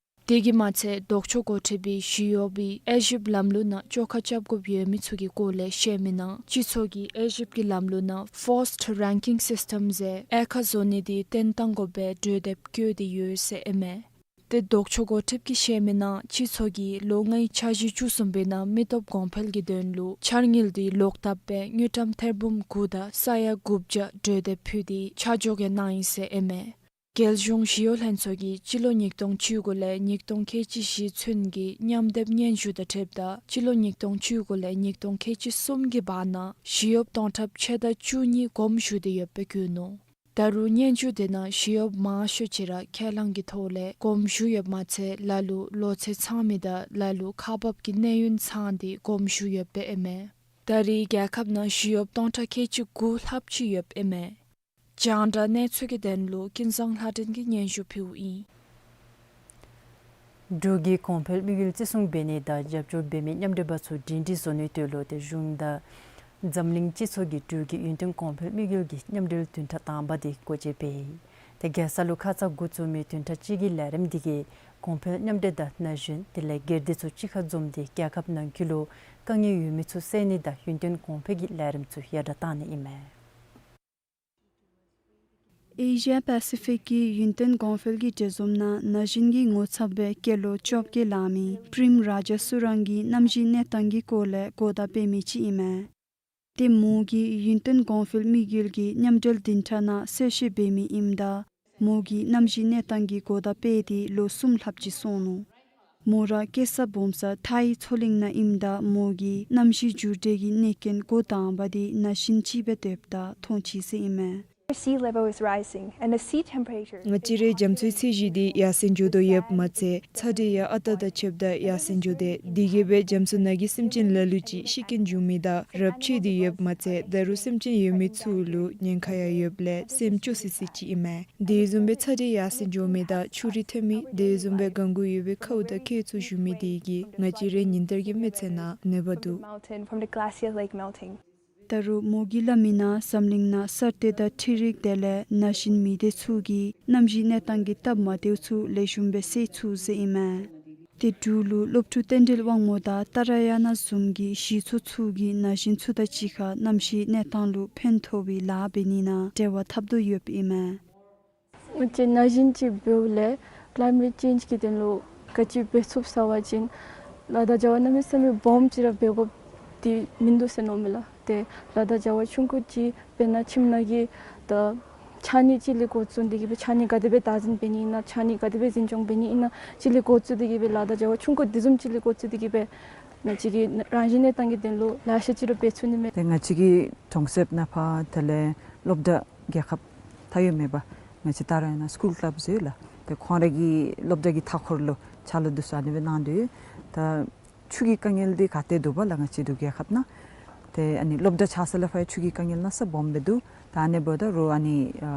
དེ་གིས་མ་ཚད་ལྡོག་ཕྱོགས་འགོ་ཁྲིདཔ་གིས་ཞི་གཡོག་པའི་དབྱེ་ཞིབ་ལམ་ལུགས་ནང་བཅོ་ཁ་རྐྱབ་དགོཔ་ཡོད་མི་ཚུ་གི་སྐོར་ལས་བཤད་མི་ནང་སྤྱི་ཚོགས་ཀྱི་དབྱེ་ཞིབ་ཀྱི་ལམ་ལུགས་ནང་Forced Ranking System ཟེར་དབྱེ་ཁག་བཟོ་ནི་དེ་བཏོན་གཏང་དགོ་པའི་གྲོས་འདེབས་བཀོད་དེ་ཡོད་ཟེར་ཨིན་མས། ཏེ་ལྡོག་ཕྱོགས་འགོ་ཁྲིདཔ་གིས་བཤད་མི་ནང་སྤྱི་ཚོགས་ཀྱི་ལོ་ལྔའི་འཆར་གཞི་བཅུ་གསུམ་པའི་ནང་མི་སྟོབས་གོང་འཕེལ་གྱི་དོན་ལུ་འཆར་དངུལ་དེ་ལོག་བཏབ་སྦེ་དངུལ་ཀྲམ་ཐེར་འབུམ་དགུ་དང་ས་ཡ་དགུ་བརྒྱ་གྲོས་འདེབས་ཕུལ་ཏེ་ཆ་འཇོག་ཡང་གནང་ཡི་ཟེར་ཨིན་མས། རྒྱལ་གཞུང་ཞི་གཡོག་ལྷན་ཚོགས་ཀྱིས་སྤྱི་ལོ་ཉིས་སྟོང་བཅུ་དགུ་ལས་ཉིས་སྟོང་ཁལ་གཅིག་བཞི་ཚུན་གྱི་མཉམ་སྡེབ་སྙན་ཞུ་དང་འཁྲིལཝ་ད་སྤྱི་ལོ་ཉིས་སྟོང་བཅུ་དགུ་ལས་ཉིས་སྟོང་ཁལ་གཅིག་གསུམ་གྱི་བར་ན་ཞི་གཡོགཔ་སྟོང་ཕྲག་ཕྱེད་དང་བཅུ་གཉིས་དགོངས་ཞུ་སྟེ་ཡོདཔ་སྦེ་བཀོད་ནུག། ད་རུང་སྙན་ཞུ་དེ་ནང་ཞི་གཡོགཔ་མང་ཤོས་ཅིག་ར་ཁས་བླངས་ཀྱི་ཐོག་ལས་དགོངས་ཞུ་ཡོདཔ་མ་ཚད་ལ་ལུ་ལོ་ཚད་ཚང་མི་དང་ལ་ལུ་ཁག་འབགཔ་ཀྱི་གནས་ཡུན་ཚང་སྟེ་དགོངས་ཞུ་ཡོདཔ་སྦེ་ཨིན་མས། ད་རེས་རྒྱལ་ཁབ་ནང་ཞི་གཡོགཔ་སྟོང་ཕྲག་ཁལ་གཅིག་དགུ་ལྷགཔ་ཅིག་ཡོདཔ་ཨིན་མས། རྒྱང་བསྒྲགས་གནས་ཚུལ་གྱི་དོན་ལུ་ཀུན་བཟང་ལྷ་སྒྲོན་གྱིས་སྙན་ཞུ་ཕུལཝ་ཨིན། འབྲུག་གི་གོང་འཕེལ་དམིགས་ཡུལ་བརྩི་སྲུང་འབད་ནི་དང་རྒྱབ་སྐྱོར་འབད་མི་མཉམ་འབྲེལ་པ་ཚུ་སྒྲིང་སྒྲིང་བཟོ་ནིའི་དོན་ལུ་ཏེ་གཞུང་དང་འཛམ་གླིང་སྤྱི་ཚོགས་ཀྱིས་འབྲུག་གི་ཡུན་བརྟན་གོང་འཕེལ་དམིགས་ཡུལ་གྱི་མཉམ་འབྲེལ་བདུན་ཕྲག་དང་པ་དེ་སྒོ་འབྱེད་འབད་ཡི། ཏེ་རྒྱལ་ས་ལུ་ཁ་ཙ་འགོ་བཙུགས་མི་བདུན་ཕྲག་གཅིག་གི་ལས་རིམ་དེ་གིས་གོང་འཕེལ་མཉམ་འབྲེལ་དང་ན་གཞོན་དེ་ལས་སྒེར་སྡེ་ཚུ་གཅིག་ཁར་འཛོམས་ཏེ་རྒྱལ་ཁབ་ནང་འཁོད་ལུ་དཀའ་ངལ་ཡོད་མི་ཚུ་བསལ་ནི་དང་ཡུན་བརྟན་གོང་འཕེལ་གྱི་ལས་རིམ་ཚུ་ཡར་དྲག་གཏང་ནི་ཨིན་མས། ཨེ་ཤི་ཡ་པ་སི་ཕིག་གི་ཡུན་བརྟན་གོང་འཕེལ་གྱི་འབྲེལ་འཛོམས་ནང་ན་གཞོན་གྱི་ངོ་ཚབ་སྦེ་སྐྱེས་ལོ་བཅོ་བརྒྱད་ལང་མི་པྲེམ་རཱ་ཇ་སུ་རང་གིས་གནམ་གཤིས་གནས་སྟངས་ཀྱི་སྐོར་ལས་གོ་བརྡ་སྤེལ་མི་ཅིག་ཨིན་མས། ཏེ་མོ་གིས་ཡུན་བརྟན་གོང་འཕེལ་དམིགས་ཡུལ་གྱི་མཉམ་འབྲེལ་བདུན་ཕྲག་ནང་གསལ་བཤད་འབད་མི་ཨིནམ་ད་མོ་གིས་གནམ་གཤིས་གནས་སྟངས་ཀྱི་གོ་བརྡ་སྤེལ་ཏེ་ལོ་གསུམ་ལྷགཔ་ཅིག་སོང་ནུག། མོ་ར་སྐྱེས་ས་སྦོམ་ས་ཐའི་མཚོ་གླིང་ནང་ཨིནམ་ད་མོ་གིས་གནམ་གཤིས་འགྱུར་འགྲོས་ཀྱི་གནོད་རྐྱེན་འགོ་དང་པ་དེ་ན་གཞོན་ཅིག་སྦེ་སྡོདཔ་ད་མཐོང་ཅི་ཟེར་ཨིན་མས། Sea level is rising and the sea temperature ང་བཅས་རའི་རྒྱ་མཚོའི་ཚད་གཞི་དེ་ཡར་སེང་འགྱོ་དོ་ཡོདཔ་མ་ཚད་ཚ་དྲོད་ཡང་ཨ་རྟག་དང་ཕྱདཔ་ད་ཡར་སེང་འགྱོ་དེས། དེ་གིས་སྦེ་རྒྱ་མཚོ་ནང་གི་སེམས་ཅན་ལ་ལུ་ཅིག་ཤི་རྐྱེན་འབྱུང་མི་དང་རབས་ཆད་དེ་ཡོདཔ་མ་ཚད་ད་རུང་སེམས་ཅན་ཡོད་མི་ཚུ་ལུ་ཉེན་ཁ་ཡང་ཡོདཔ་ལས་སེམས་སྐྱོ་སི་སི་ཅིག་ཨིན་མས། དེ་བཟུམ་སྦེ་ཚ་དྲོད་ཡར་སེང་འགྱོ་མི་དང་ཆུ་རུད་ཐོན་མི་དེ་བཟུམ་སྦེ་གངས་ཁུག་ཡོད་པའི་ཁཝ་དང་ཁྱེགས་ཚུ་ཞུ་མི་དེ་གིས་ང་བཅས་རའི་ཉིན་ལྟར་གྱི་མི་ཚེ་ནང་གནོད་པ་འདུག། Mountain from the glacier lake melting. ད་རུང་མོ་གིས་སླབ་མིའི་ནང་འཛམ་གླིང་ནང་གསར་གཏོད་དང་འཕྲུལ་རིག་དེ་ལས་ན་གཞོན་མི་སྡེ་ཚུ་གིས་གནམ་གཤིས་གནས་སྟངས་ཀྱི་སྟབས་མ་བདེཝ་ཚུ་ལེགས་ཤོམ་སྦེ་སེལ་ཚུགས་ཟེར་ཨིན་མས། ཏེ་འབྲུག་ལུ་སློབ་ཕྲུག་རྟེན་འབྲེལ་དབང་མོ་དང་ཏཱ་ར་ཡ་ན་བཟུམ་གྱི་གཞི་ཚོགས་ཚུ་གིས་ན་གཞོན་ཚུ་དང་གཅིག་ཁར་གནམ་གཤིས་གནས་སྟངས་ལུ་ཕན་ཐོགས་པའི་ལཱ་འབད་ནི་ནང་འབྲེལ་བ་འཐབ་དོ་ཡོདཔ་ཨིན་མས། ང་བཅས་ན་གཞོན་ཅིག་འབདཝ་ལས་climate change གི་དོན་ལུ་ག་ཅི་འབད་ཚུགས་ཟེར་བ་ཅིན་ལཱ་དང་བྱ་བ་གནམ་མེད་ས་མེད་སྦོམ་ཅིག་ར་འབད་དགོཔ་དེ་མིན་འདུག་ཟེར་མནོཝ་མས་ལགས། ཏེ་ལཱ་དང་བྱ་བ་ཆུང་ཀུ་ཅིག་དཔེར་ན་ཁྱིམ་ནང་གི་ད་ཕྱགས་སྙིགས་ཅིག་ལས་འགོ་བཙུགས་ཏེ་གིས་སྦེ་ཕྱགས་སྙིགས་ག་དེ་སྦེ་བདག་འཛིན་འབད་ནི་ཨིན་ན་ཕྱགས་སྙིགས་ག་དེ་སྦེ་འཛིན་སྐྱོང་འབད་ནི་ཨིན་ན་ཅིག་ལས་འགོ་བཙུགས་ཏེ་གིས་སྦེ་ལཱ་དང་བྱ་བ་ཆུང་ཀུ་དེ་བཟུམ་ཅིག་ལས་འགོ་བཙུགས་ཏེ་གིས་སྦེ་ང་བཅས་ཀྱི་རང་བཞིན་གནས་སྟངས་ཀྱི་དོན་ལུ་ལེ་ཤ་ཅིག་ར་འབད་ཚུགས་ནི་མས། ཏེ་ང་བཅས་ཀྱི་གྲོང་གསེབ་ནང་ཕར་དེ་ལས་སློབ་གྲྭ་རྒྱལ་ཁབ་མཐའ་དབུས་མེད་པ་ང་བཅས་ད་རུང་ཡང་ན་སི་ཀུལ་ཀ་ལབ་ཟེར་ལགས། ཏེ་ཁོང་ར་གི་སློབ་གྲྭ་གི་མཐའ་འཁོར་ལུ་ཅ་ལ་འདི་ཚུ་ཨ་ནི་སྦེ་གནང་དོ་ཡོད། ད་ཆུ་གི་དཀའ་ངལ་འདི་ག་ཏེ་འདུག་པ་ལགས། ང་བཅས་འབྲུག་རྒྱལ་ཁབ་ནང་ཏེ་ཨ་ནི་སློབ་གྲྭ་ཆགས་ས་ལས་ཕར་ཆུ་གི་དཀའ་ངལ་གནམ་མེད་ས་མེད་སྦོམ་སྦེ་འདུག། ད་ཨ་ནི་འབདཝ་ད་རུང་ཨ་ནི་ཨ་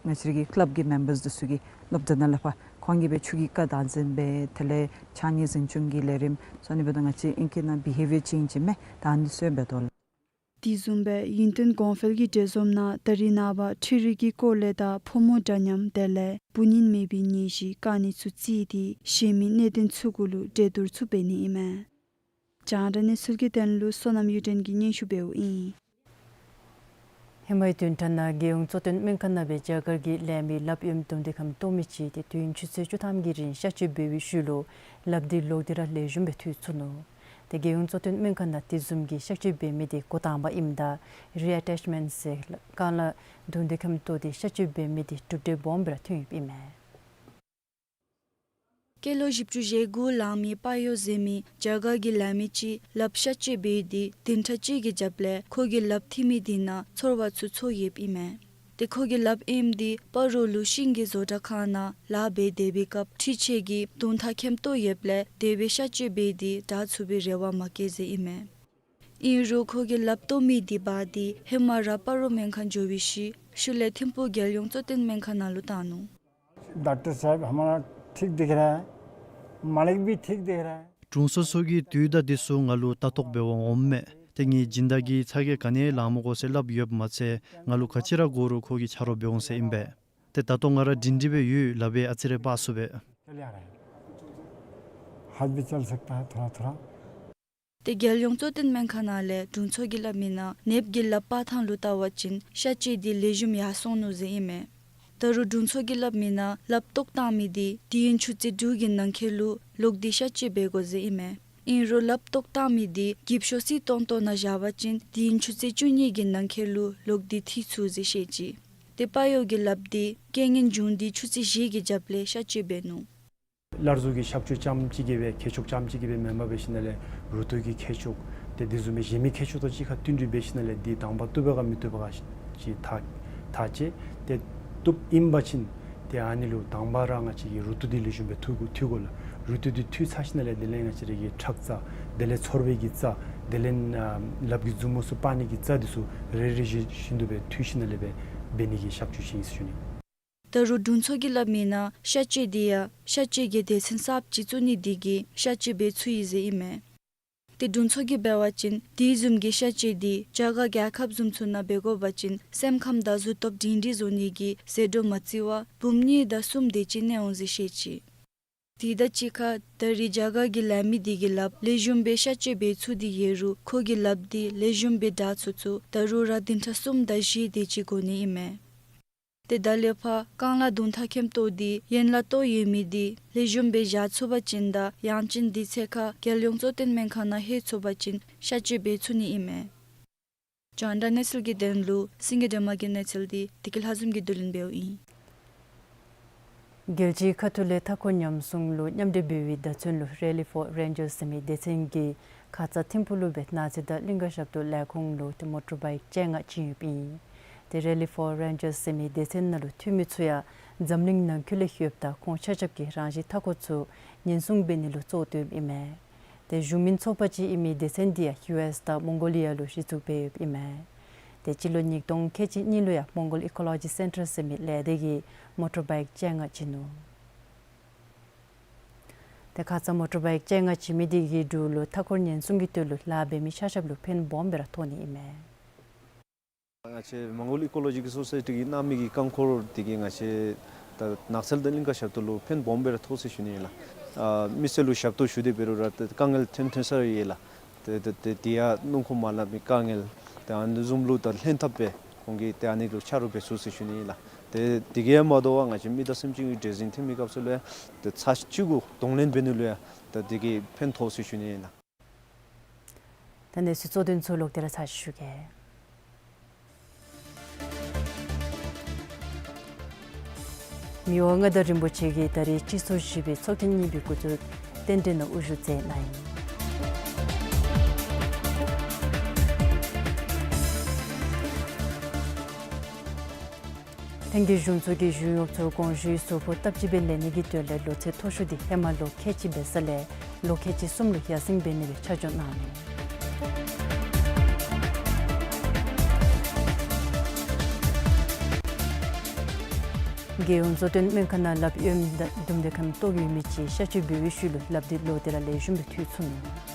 ང་བཅས་ར་གི་ཀ་ལབ་ཀྱི་མེམ་བརསི་འདི་ཚུ་གིས་སློབ་གྲྭ་ནང་ལས་ཕར་ཁོང་གིས་སྦེ་ཆུ་གི་རྐ་བདག་འཛིན་འབད་དེ་ལས་ཕྱགས་སྙིགས་འཛིན་སྐྱོང་གི་ལས་རིམ་ཚུ་ཨ་ནི་འབདཝ་ད་ང་བཅས་ཨིང་སྐད་ནང་བི་ཧེ་བི་ཡར་ཅེནཇ་ཟེར་མི་ད་ཨ་ནི་ཚུ་འབད་དོ་ལགས། དེ་བཟུམ་སྦེ་ཡུན་བརྟན་གོང་འཕེལ་གྱི་འབྲེལ་འཛོམས་ནང་ད་རིས་ནངས་པ་འཕྲུལ་རིག་གི་སྐོར་ལས་དང་ཕོ་མོ་འདྲ་མཉམ་དེ་ལས་བུ་གཉེན་མེད་པའི་ནད་གཞི་བཀག་ནི་ཚུ་བརྩིས་ཏེ་གཞན་མི་གནད་དོན་ཚུ་གུ་ལུ་གྲོས་བསྡུར་ཚུ་འབད་ནི་ཨིན་མས། རྒྱང་བསྒྲགས་གནས་ཚུལ་གྱི་དོན་ལུ་བསོད་ནམས་གཡུ་སྒྲོན་གྱིས་སྙན་ཞུ་འབདཝ་ཨིན། ཧེ་མའི་བདུན་ཕྲག་ནང་རྒྱལ་ཡོངས་གཙོ་བསྟེན་སྨན་ཁང་ནང་སྦེ་རྒྱ་གར་གྱི་ལས་མི་ལགཔ་གཡོནམ་དུང་སྡེ་ཁམས་སྟོང་མི་ཅིག་ཏེ་དུས་ཡུན་ཆུ་ཚོད་བཅུ་ཐམ་གྱི་རིང་གཤག་བཅོས་འབད་བའི་ཤུལ་ལུ་ལགཔ་འདི་ལོག་སྟེ་ར་ལེགས་ཤོམ་སྦེ་འཐུ་ཚུགས་ནུག། ཏེ་རྒྱལ་ཡོངས་གཙོ་བསྟེན་སྨན་ཁང་ནང་དེ་བཟུམ་གྱི་གཤག་བཅོས་འབད་མི་དེ་འགོ་དང་པ་ཨིནམ་ད་རི་ཨ་ཊེཆ་མེནཊ་ཟེར་རྐང་ལག་དུང་སྡེ་ཁམས་སྟོང་དེ་གཤག་བཅོས་འབད་མི་དེ་གྲུབ་འབྲས་སྦོམ་སྦེ་ར་ཐོན་ཡོདཔ་ཨིན་མས། སྐྱེས་ལོ་བཞི་བཅུ་ཞེ་དགུ་ལང་མི་པ་ཡོ་ཟེར་མི་རྒྱ་གར་གྱི་ལས་མི་ཅིག་ལགཔ་གཤག་བཅོས་འབད་དེ་བདུན་ཕྲག་གཅིག་གི་རྒྱབ་ལས་ཁོ་གི་ལགཔ་འཐུ་མི་དེ་ནང་ཚོར་བ་ཚུ་ཚོར་ཡོདཔ་ཨིན་མས། ཏེ་ཁོ་གི་ལགཔ་ཨིནམ་དེ་སྤ་རོ་ལུ་ཤིང་གི་བཟོ་གྲྭ་ཁང་ནང་ལཱ་འབད་སྡོད་པའི་སྐབས་འཕྲུལ་ཆས་ཀྱིས་དུང་ཐག་ཁེམ་ཏོ་ཡོདཔ་ལས་དེ་སྦེ་གཤག་བཅོས་འབད་དེ་དྲག་ཚུགས་པའི་རེ་བ་མ་བསྐྱེད་ཟེར་ཨིན་མས། ཨིན་རུང་ཁོ་གི་ལགཔ་བཏོག་མི་དེ་འབག་སྟེ་ཧེ་མ་ར་སྤ་རོ་སྨན་ཁང་འགྱོ་བའི་ཤུལ་ཤུལ་ལས་ཐིམ་ཕུག་རྒྱལ་ཡོངས་གཙོ་བསྟེན་སྨན་ཁང་ནང་ལུ་བཏང་ནུག། डॉक्टर साहब हमारा ठीक दिख रहा है, मालिक भी ठीक दिख रहा है। དྲུང་འཚོ་ཚུ་གིས་དུས་དང་དེ་ཚུ་ང་ལུ་ལྟ་རྟོག་འབད་བར་འོངམ་མས། ཏེ་ངེའི་སྦྱིན་བདག་གིས་ཚ་གྱང་ག་ནི་ཡང་ལང་མ་དགོ་ཟེར་སླབ་ཡོདཔ་མ་ཚད་ང་ལུ་ག་ཅི་ར་དགོ་རུང་ཁོ་གིས་ཆ་རོགས་འབད་འོང་ཟེར་ཨིན་པས། ཏེ་ད་ལྟོ་ང་ར་སྒྲིང་སྒྲིང་སྦེ་ཡོད། ལགཔ་ཡང་ཨ་ཙི་རེ་འབག་ཚུགས་པས། चले आ रहे हैं। हाथ भी चल सकता है थोड़ा थोड़ा। ཏེ་རྒྱལ་ཡོངས་གཙོ་བསྟེན་སྨན་ཁང་ནང་ལས་དྲུང་འཚོ་གིས་སླབ་མིའི་ནང་ནདཔ་གི་ལགཔ་སྤར་ཐངས་ལུ་བལྟ་བ་ཅིན་གཤག་བཅོས་དེ་ལེགས་ཤོམ་ཡར་སོང་ནུག་ཟེར་ཨིན་མས། ད་རུང་དྲུང་འཚོ་གིས་སླབ་མིའི་ནང་ལགཔ་བཏོག་བཏང་མི་དེ་དུས་ཡུན་ཆུ་ཚོད་དྲུག་གི་ནང་འཁོད་ལུ་ལོག་སྟེ་གཤག་བཅོས་འབད་དགོ་ཟེར་ཨིན་མས། ཨིན་རུང་ལགཔ་བཏོག་བཏང་མི་དེ་འགྱིབ་ཤོག་སི་ཏོང་ཏོ་ནང་བཞག་པ་ཅིན་དུས་ཡུན་ཆུ་ཚོད་བཅུ་གཉིས་ཀྱི་ནང་འཁོད་ལུ་ལོག་སྟེ་འཐུ་ཚུགས་ཟེར་བཤད་ཅི། ཏེ་པ་ཡོ་གི་ལགཔ་དེ་རྐྱེན་ངན་བྱུང་སྟེ་ཆུ་ཚོད་བཞི་གི་རྒྱབ་ལས་གཤག་བཅོས་འབད་ནུག། སླར་གསོ་གི་གཤག་བཅོས་རྐྱངམ་གཅིག་གིས་སྦེ་ཁྱད་ཆོས་རྐྱངམ་གཅིག་གིས་སྦེ་མེན་པར་འབད་ཞིནམ་ལས་རུ་ཏོག་གི་ཁྱད་ཆོས་ཏེ་དེ་བཟུམ་སྦེ་གཞན་མི་ཁྱད་ཆོས་དང་གཅིག་ཁར་བསྟུན་གྲོས་འབད་ཞིནམ་ལས་དེ་དང་པ་བཏུབ་པས་ག་མི་བཏུབ་པས་ག་ཅིག་ཐག་ཐག་བཅད། ཏེ་བཏུབ་ཨིན་པ་ཅིན་ཏེ་ཨ་ནི་ལུ་དང་པ་ར་ང་བཅས་ཀྱིས་རུ་ཏོག་དེ་ལེགས་ཤོམ་སྦེ་འཐུ་དགོ་འཐུ་དགོ་ལགས། རུ་ཏོག་དེ་འཐུ་ཚར་ཞིནམ་ལས་དེ་ལས་ང་བཅས་ར་གི་ཁྲག་རྩ་དེ་ལས་ཚོར་བའི་གི་རྩ་དེ་ལས་ཨ་ལགཔ་གི་མཛུབ་མོ་ཚུ་སྤར་ནི་གི་རྩ་དེ་ཚུ་རེ་རེ་བཞིན་བཞིན་དུ་སྦེ་འཐུ་ཞིནམ་ལས་སྦེ་འབད་ནི་གི་གཤག་བཅོས་ཅིག་ཨིན་ཟེར་ཞུ་ནི། ད་རུང་དྲུང་འཚོ་གིས་སླབ་མིའི་ནང་གཤག་བཅོས་འདི་ཡང་གཤག་བཅོས་ཀྱི་སྡེ་ཚན་གསརཔ་ཅིག་བཙུགས་ནི་འདི་གིས་གཤག་བཅོས་འབད་ཚུགས་ཡི་ཟེར་ཨིན་མས། ཏེ་དྲུང་འཚོ་གིས་འབད་བ་ཅིན་དེ་བཟུམ་གྱི་གཤག་བཅོས་འདི་རྒྱ་གར་རྒྱལ་ཁབ་བཟུམ་ཚུ་ནང་འབད་དགོ་པ་ཅིན་སེམས་ཁམས་དང་གཟུགས་སྟོབས་སྒྲིང་སྒྲིང་བཟོ་ནི་གི་ཟད་འགྲོ་མ་བརྩི་བར་འབུམ་གཉིས་དང་གསུམ་དེ་ཅིག་གནས་འོང་ཟེར་བཤད་ཅི། དེ་དང་གཅིག་ཁར་ད་རེས་རྒྱ་གར་གྱི་ལས་མི་དེ་གིས་སླབ་ལེགས་ཤོམ་སྦེ་གཤག་བཅོས་འབད་ཚུགས་ཏེ་ཡོད་རུང་ཁོ་གིས་སླབ་དེ་ལེགས་ཤོམ་སྦེ་དྲག་ཚུགས་ཚུགས་ད་རུང་ར་བདུན་ཕྲག་གསུམ་དང་བཞི་དེ་ཅིག་འགོར་ནི་ཨིན་མས། ཏེ་ད་ལས་ཕར་རྐང་ལག་གདོང་ཐག་ཁེམ་བཏོག་སྟེ་ཡན་ལག་བཏོག་ཡོད་མི་དེ་ལེགས་ཤོམ་སྦེ་བཞག་ཚུགས་པ་ཅིན་དང་ཡང་ཅིན་དེ་ཚེ་ཁར་རྒྱལ་ཡོངས་གཙོ་བསྟེན་སྨན་ཁང་ནང་ལྷོད་ཚུགས་པ་ཅིན་གཤག་བཅོས་འབད་ཚུགས་ནི་ཨིན་མས། རྒྱང་བསྒྲགས་གནས་ཚུལ་གྱི་དོན་ལུ་སེང་གེ་སྒྲོལ་མ་གི་གནས་ཚུལ་འདི་བདེ་སྐྱིད་ལྷ་འཛོམས་ཀྱིས་བསྡུ་ལེན་འབདཝ་ཨིན། རྒྱལ་སྤྱིའི་ཁ་ཐུག་ལས་མཐའ་འཁོར་ཉམས་སྲུང་ལུ་མཉམ་འབྲེལ་འབད་བའི་བརྡ་མཚོན་ལུ་Rally for Rangers ཟེར་མི་སྡེ་ཚན་གྱིས་ཁ་ཙ་ཐིམ་ཕུག་ལུ་སྦེ་ནགས་ཚལ་དང་གླིང་ག་ཞབས་ཏོག་ལས་ཁུངས་ལུ་ཏེ་མོ་ཊར་བའིཀ་བཅོ་ལྔ་བྱིན་ཡོདཔ་ཨིན། ཏེ་Rally for Rangers ཟེར་མི་སྡེ་ཚན་ནང་ལུ་འཐུས་མི་ཚུ་ཡང་འཛམ་གླིང་ནང་འཁོད་ལས་ཡོདཔ་ད་ཁོང་ཆ་ཁྱབ་ཀྱིས་རང་བཞིན་མཐའ་འཁོར་ཚུ་ཉེན་སྲུང་འབད་ནི་ལུ་གཙོ་བཏོནམ་ཨིན་མས། ཏེ་གཞུང་མིན་ཚོགས་པ་ཅིག་ཨིན་མི་སྡེ་ཚན་འདི་ཡང་ཡུ་ཨེསི་དང་མོང་གོ་ལི་ཡ་ལུ་གཞི་བཙུགས་འབད་ཡོདཔ་ཨིན་མས། ཏེ་སྤྱི་ལོ་ཉིས་སྟོང་ཁལ་གཅིག་གཉིས་ལུ་ཡང་མོང་གོལ་ཨི་ཀོ་ལོ་ཇི་སེན་ཊར་ཟེར་མི་ལས་སྡེ་གིས་མོ་ཊར་བའིཀ་བཅོ་ལྔ་བྱིན་ནུག། ཏེ་ཁ་ཙ་མོ་ཊར་བའིཀ་བཅོ་ལྔ་བྱིན་མི་འདི་གིས་འབྲུག་ལུ་མཐའ་འཁོར་ཉེན་སྲུང་གི་དོན་ལུ་ལཱ་འབད་མི་ཆ་ཁྱབ་ལུ་ཕན་སྦོམ་སྦེ་ར་ཐོགས་ནི་ཨིན་མས། ང་བཅས་མོང་གོལ་ཨི་ཀོ་ལོ་ཇི་ཀལ་སོ་སའི་ཊི་གིས་གནང་མི་གི་རྐང་འཁོར་འདི་གིས་ང་བཅས་ད་ནགས་ཚལ་དང་གླིང་ག་ཞབས་ཏོག་ལུ་ཕན་སྦོམ་སྦེ་ར་ཐོགས་ཟེར་ཞུ་ནི་ཨིན་ལགས། ཨ་མི་སེར་ལུ་ཞབས་ཏོག་ཞུ་སྟེ་འབད་རུང་ར་ད་དཀའ་ངལ་ཐོན་ཐོན་ས་ར་ཡོད་ལགས། ཏེ་ཏེ་ཏེ་དེ་ཡང་སྣུམ་འཁོར་མ་ལང་མི་དཀའ་ངལ་ཏེ་ཨ་ནི་བཟུམ་ལུ་ད་ལྷན་ཐབས་སྦེ་ཁོང་གིས་ཏེ་ཨ་ནི་ལུ་ཆ་རོགས་འབད་ཚུགས་ཟེར་ཞུ་ནི་ཨིན་ལགས། ཏེ་དེ་གིས་མ་དོ་བར་ང་བཅས་མི་དང་སེམས་ཅན་གྱི་བྲེལ་ཟིང་ཐོན་མི་སྐབས་སུ་ལུ་ཡང་ཏེ་ཚར་གཅིག་གུ་གདོང་ལེན་འབད་ནི་ལུ་ཡང་ཏེ་དེ་གིས་ཕན་ཐོགས་ཟེར་ཞུ་ནི་ཨིན་ལགས། ད་གནས་ཚུལ་གཙོ་དོན་ཚུ་ལོག་སྟེ་ར་ཚར་ཞུ་གེ། མི་དབང་མངའ་བདག་རིན་པོ་ཆེ་གིས་ད་རིས་སྤྱི་ཚོགས་བཞི་པའི་ཚོགས་ཐེངས་གཉིས་པའི་འགོ་བཙུགས་རྟེན་འབྲེལ་ནང་དབུ་བཞུགས་མཛད་གནང་ཡི། ཐེངས་འདིའི་གཞུང་ཚོགས་ཀྱི་གཞུང་གཡོགཔ་ཚུ་དགོངས་ཞུའི་གཟུགས་པོ་སྟབས་གཅིག་སྦེ་ལེན་ནི་གི་དོན་ལས་ལོ་ཚད་མཐོ་ཤོས་འདི་ཧེ་མ་ལོ་ཁལ་གཅིག་འབད་ས་ལས་ལོ་ཁལ་གཅིག་གསུམ་ལུ་ཡར་སེང་འབད་ནི་སྦེ་ཆ་འཇོག་གནང་ནུག། རྒྱལ་ཡོངས་གཙོ་བསྟེན་སྨན་ཁང་ནང་ལགཔ་གཡོནམ་དང་དུམ་གྲ་ཁམ་བཏོག་ཡོད་མི་ཅིག་གཤག་བཅོས་འབད་བའི་ཤུལ་ལུ་ལགཔ་འདི་ལོག་སྟེ་ར་ལེགས་ཤོམ་སྦེ་འཐུ་ཚུགས་ནུག།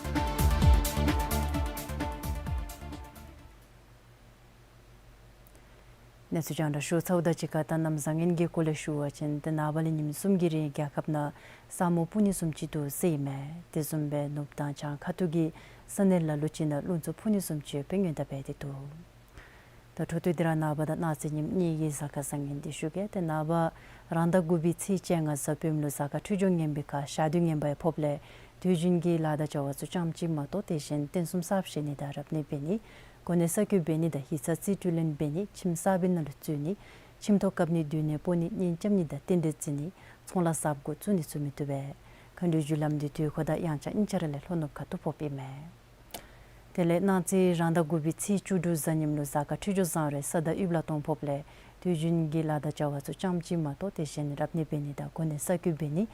གནས་ཚུལ་རྒྱང་བསྒྲགས་ཞུ་ཚརཝ་དང་གཅིག་ཁར་ད་གནམ་བཟང་ངན་གྱི་སྐོར་ལས་ཞུ་བ་ཅིན་ཏེ་ནངས་པ་ལས་ཉིནམ་གསུམ་གྱི་རིང་རྒྱལ་ཁབ་ནང་ས་སྨུག་སྤུབ་ནི་བཟུམ་ཅིག་འདུག་ཟེར་ཨིན་མས། དེ་བཟུམ་སྦེ་ནུབ་དང་བྱང་ཁ་ཐུག་གི་ས་གནས་ལ་ལུ་ཅིག་ནང་རླུང་འཚུབ་འཕུ་ནི་བཟུམ་ཅིག་ཡོདཔ་སྦེ་སྔོན་བརྡ་འབད་དེ་འདུག། ད་འཕྲོ་མཐུད་དེ་ར་ནངས་པ་དང་གནངས་ཚེ་ཉིནམ་གཉིས་ཀྱི་གཟའ་སྐར་བཟང་ངན་འདི་ཞུ་གེ། ཏེ་ནངས་པ་རང་ཟླ་དགུ་པའི་ཚེས་བཅོ་ལྔ་གཟའ་སྤེནམ་ལུ་གཟའ་སྐར་འཕྲོད་སྦྱོར་ངན་པའི་ཁར་ཞག་དུས་ངན་པ་ཡང་ཕོགཔ་ལས་དུས་རྒྱུན་གྱི་ལཱ་དང་བྱ་བ་ཚུ་ཙམ་ཅིག་མ་གཏོགས་དེ་བཞིན་རྟེན་གསུམ་གསརཔ་བཞེངས་ནི་དང་རབ་གནས་འབད་ནི་གོ་གནས་གསར་བསྐོ་འབད་ནི་དང་ཡིག་ཚང་རྩིས་སྤྲོད་ལེན་འབད་ནི་ཁྱིམ་གསར་པའི་ནང་ལུ་འཛུལ་ནི་ཁྱིམ་ཐོག་བཀབ་ནི་སྡོད་གནས་སྤོ་ནི་གཉེན་རྐྱབ་ནི་དང་རྟེན་འབྲེལ་བརྩི་ནི་ཚོང་ལཱ་གསརཔ་འགོ་བཙུགས་ནི་ཚུ་མི་བཏུབ་པས། མཁའ་འགྲོའི་རྒྱུ་ལམ་འདི་དུས་འཁོར་དང་དབྱངས་འཆར་གཉིས་ཆ་ར་ལས་ལྷོ་ནུབ་ཁ་ཐུག་ཕོགཔ་ཨིན་མས། དེ་ལས་གནངས་ཚེ་རང་ཟླ་དགུ་པའི་ཚེས་བཅུ་དྲུག་གཟའ་ཉིམ་ལུ་གཟའ་སྐར་འཕྲོད་སྦྱོར་བཟང་རུང་ས་བདག་དབུལ་ལ་སྟོང་ཕོགཔ་ལས་དུས་རྒྱུན་གྱི་ལཱ་དང་བྱ་བ་ཚུ་ཙམ་ཅིག་མ་གཏོགས་དེ་བཞིན་རབ་གནས་འབད་ནི་དང་གོ་གནས་གསར་བསྐོ་འབད་ནི་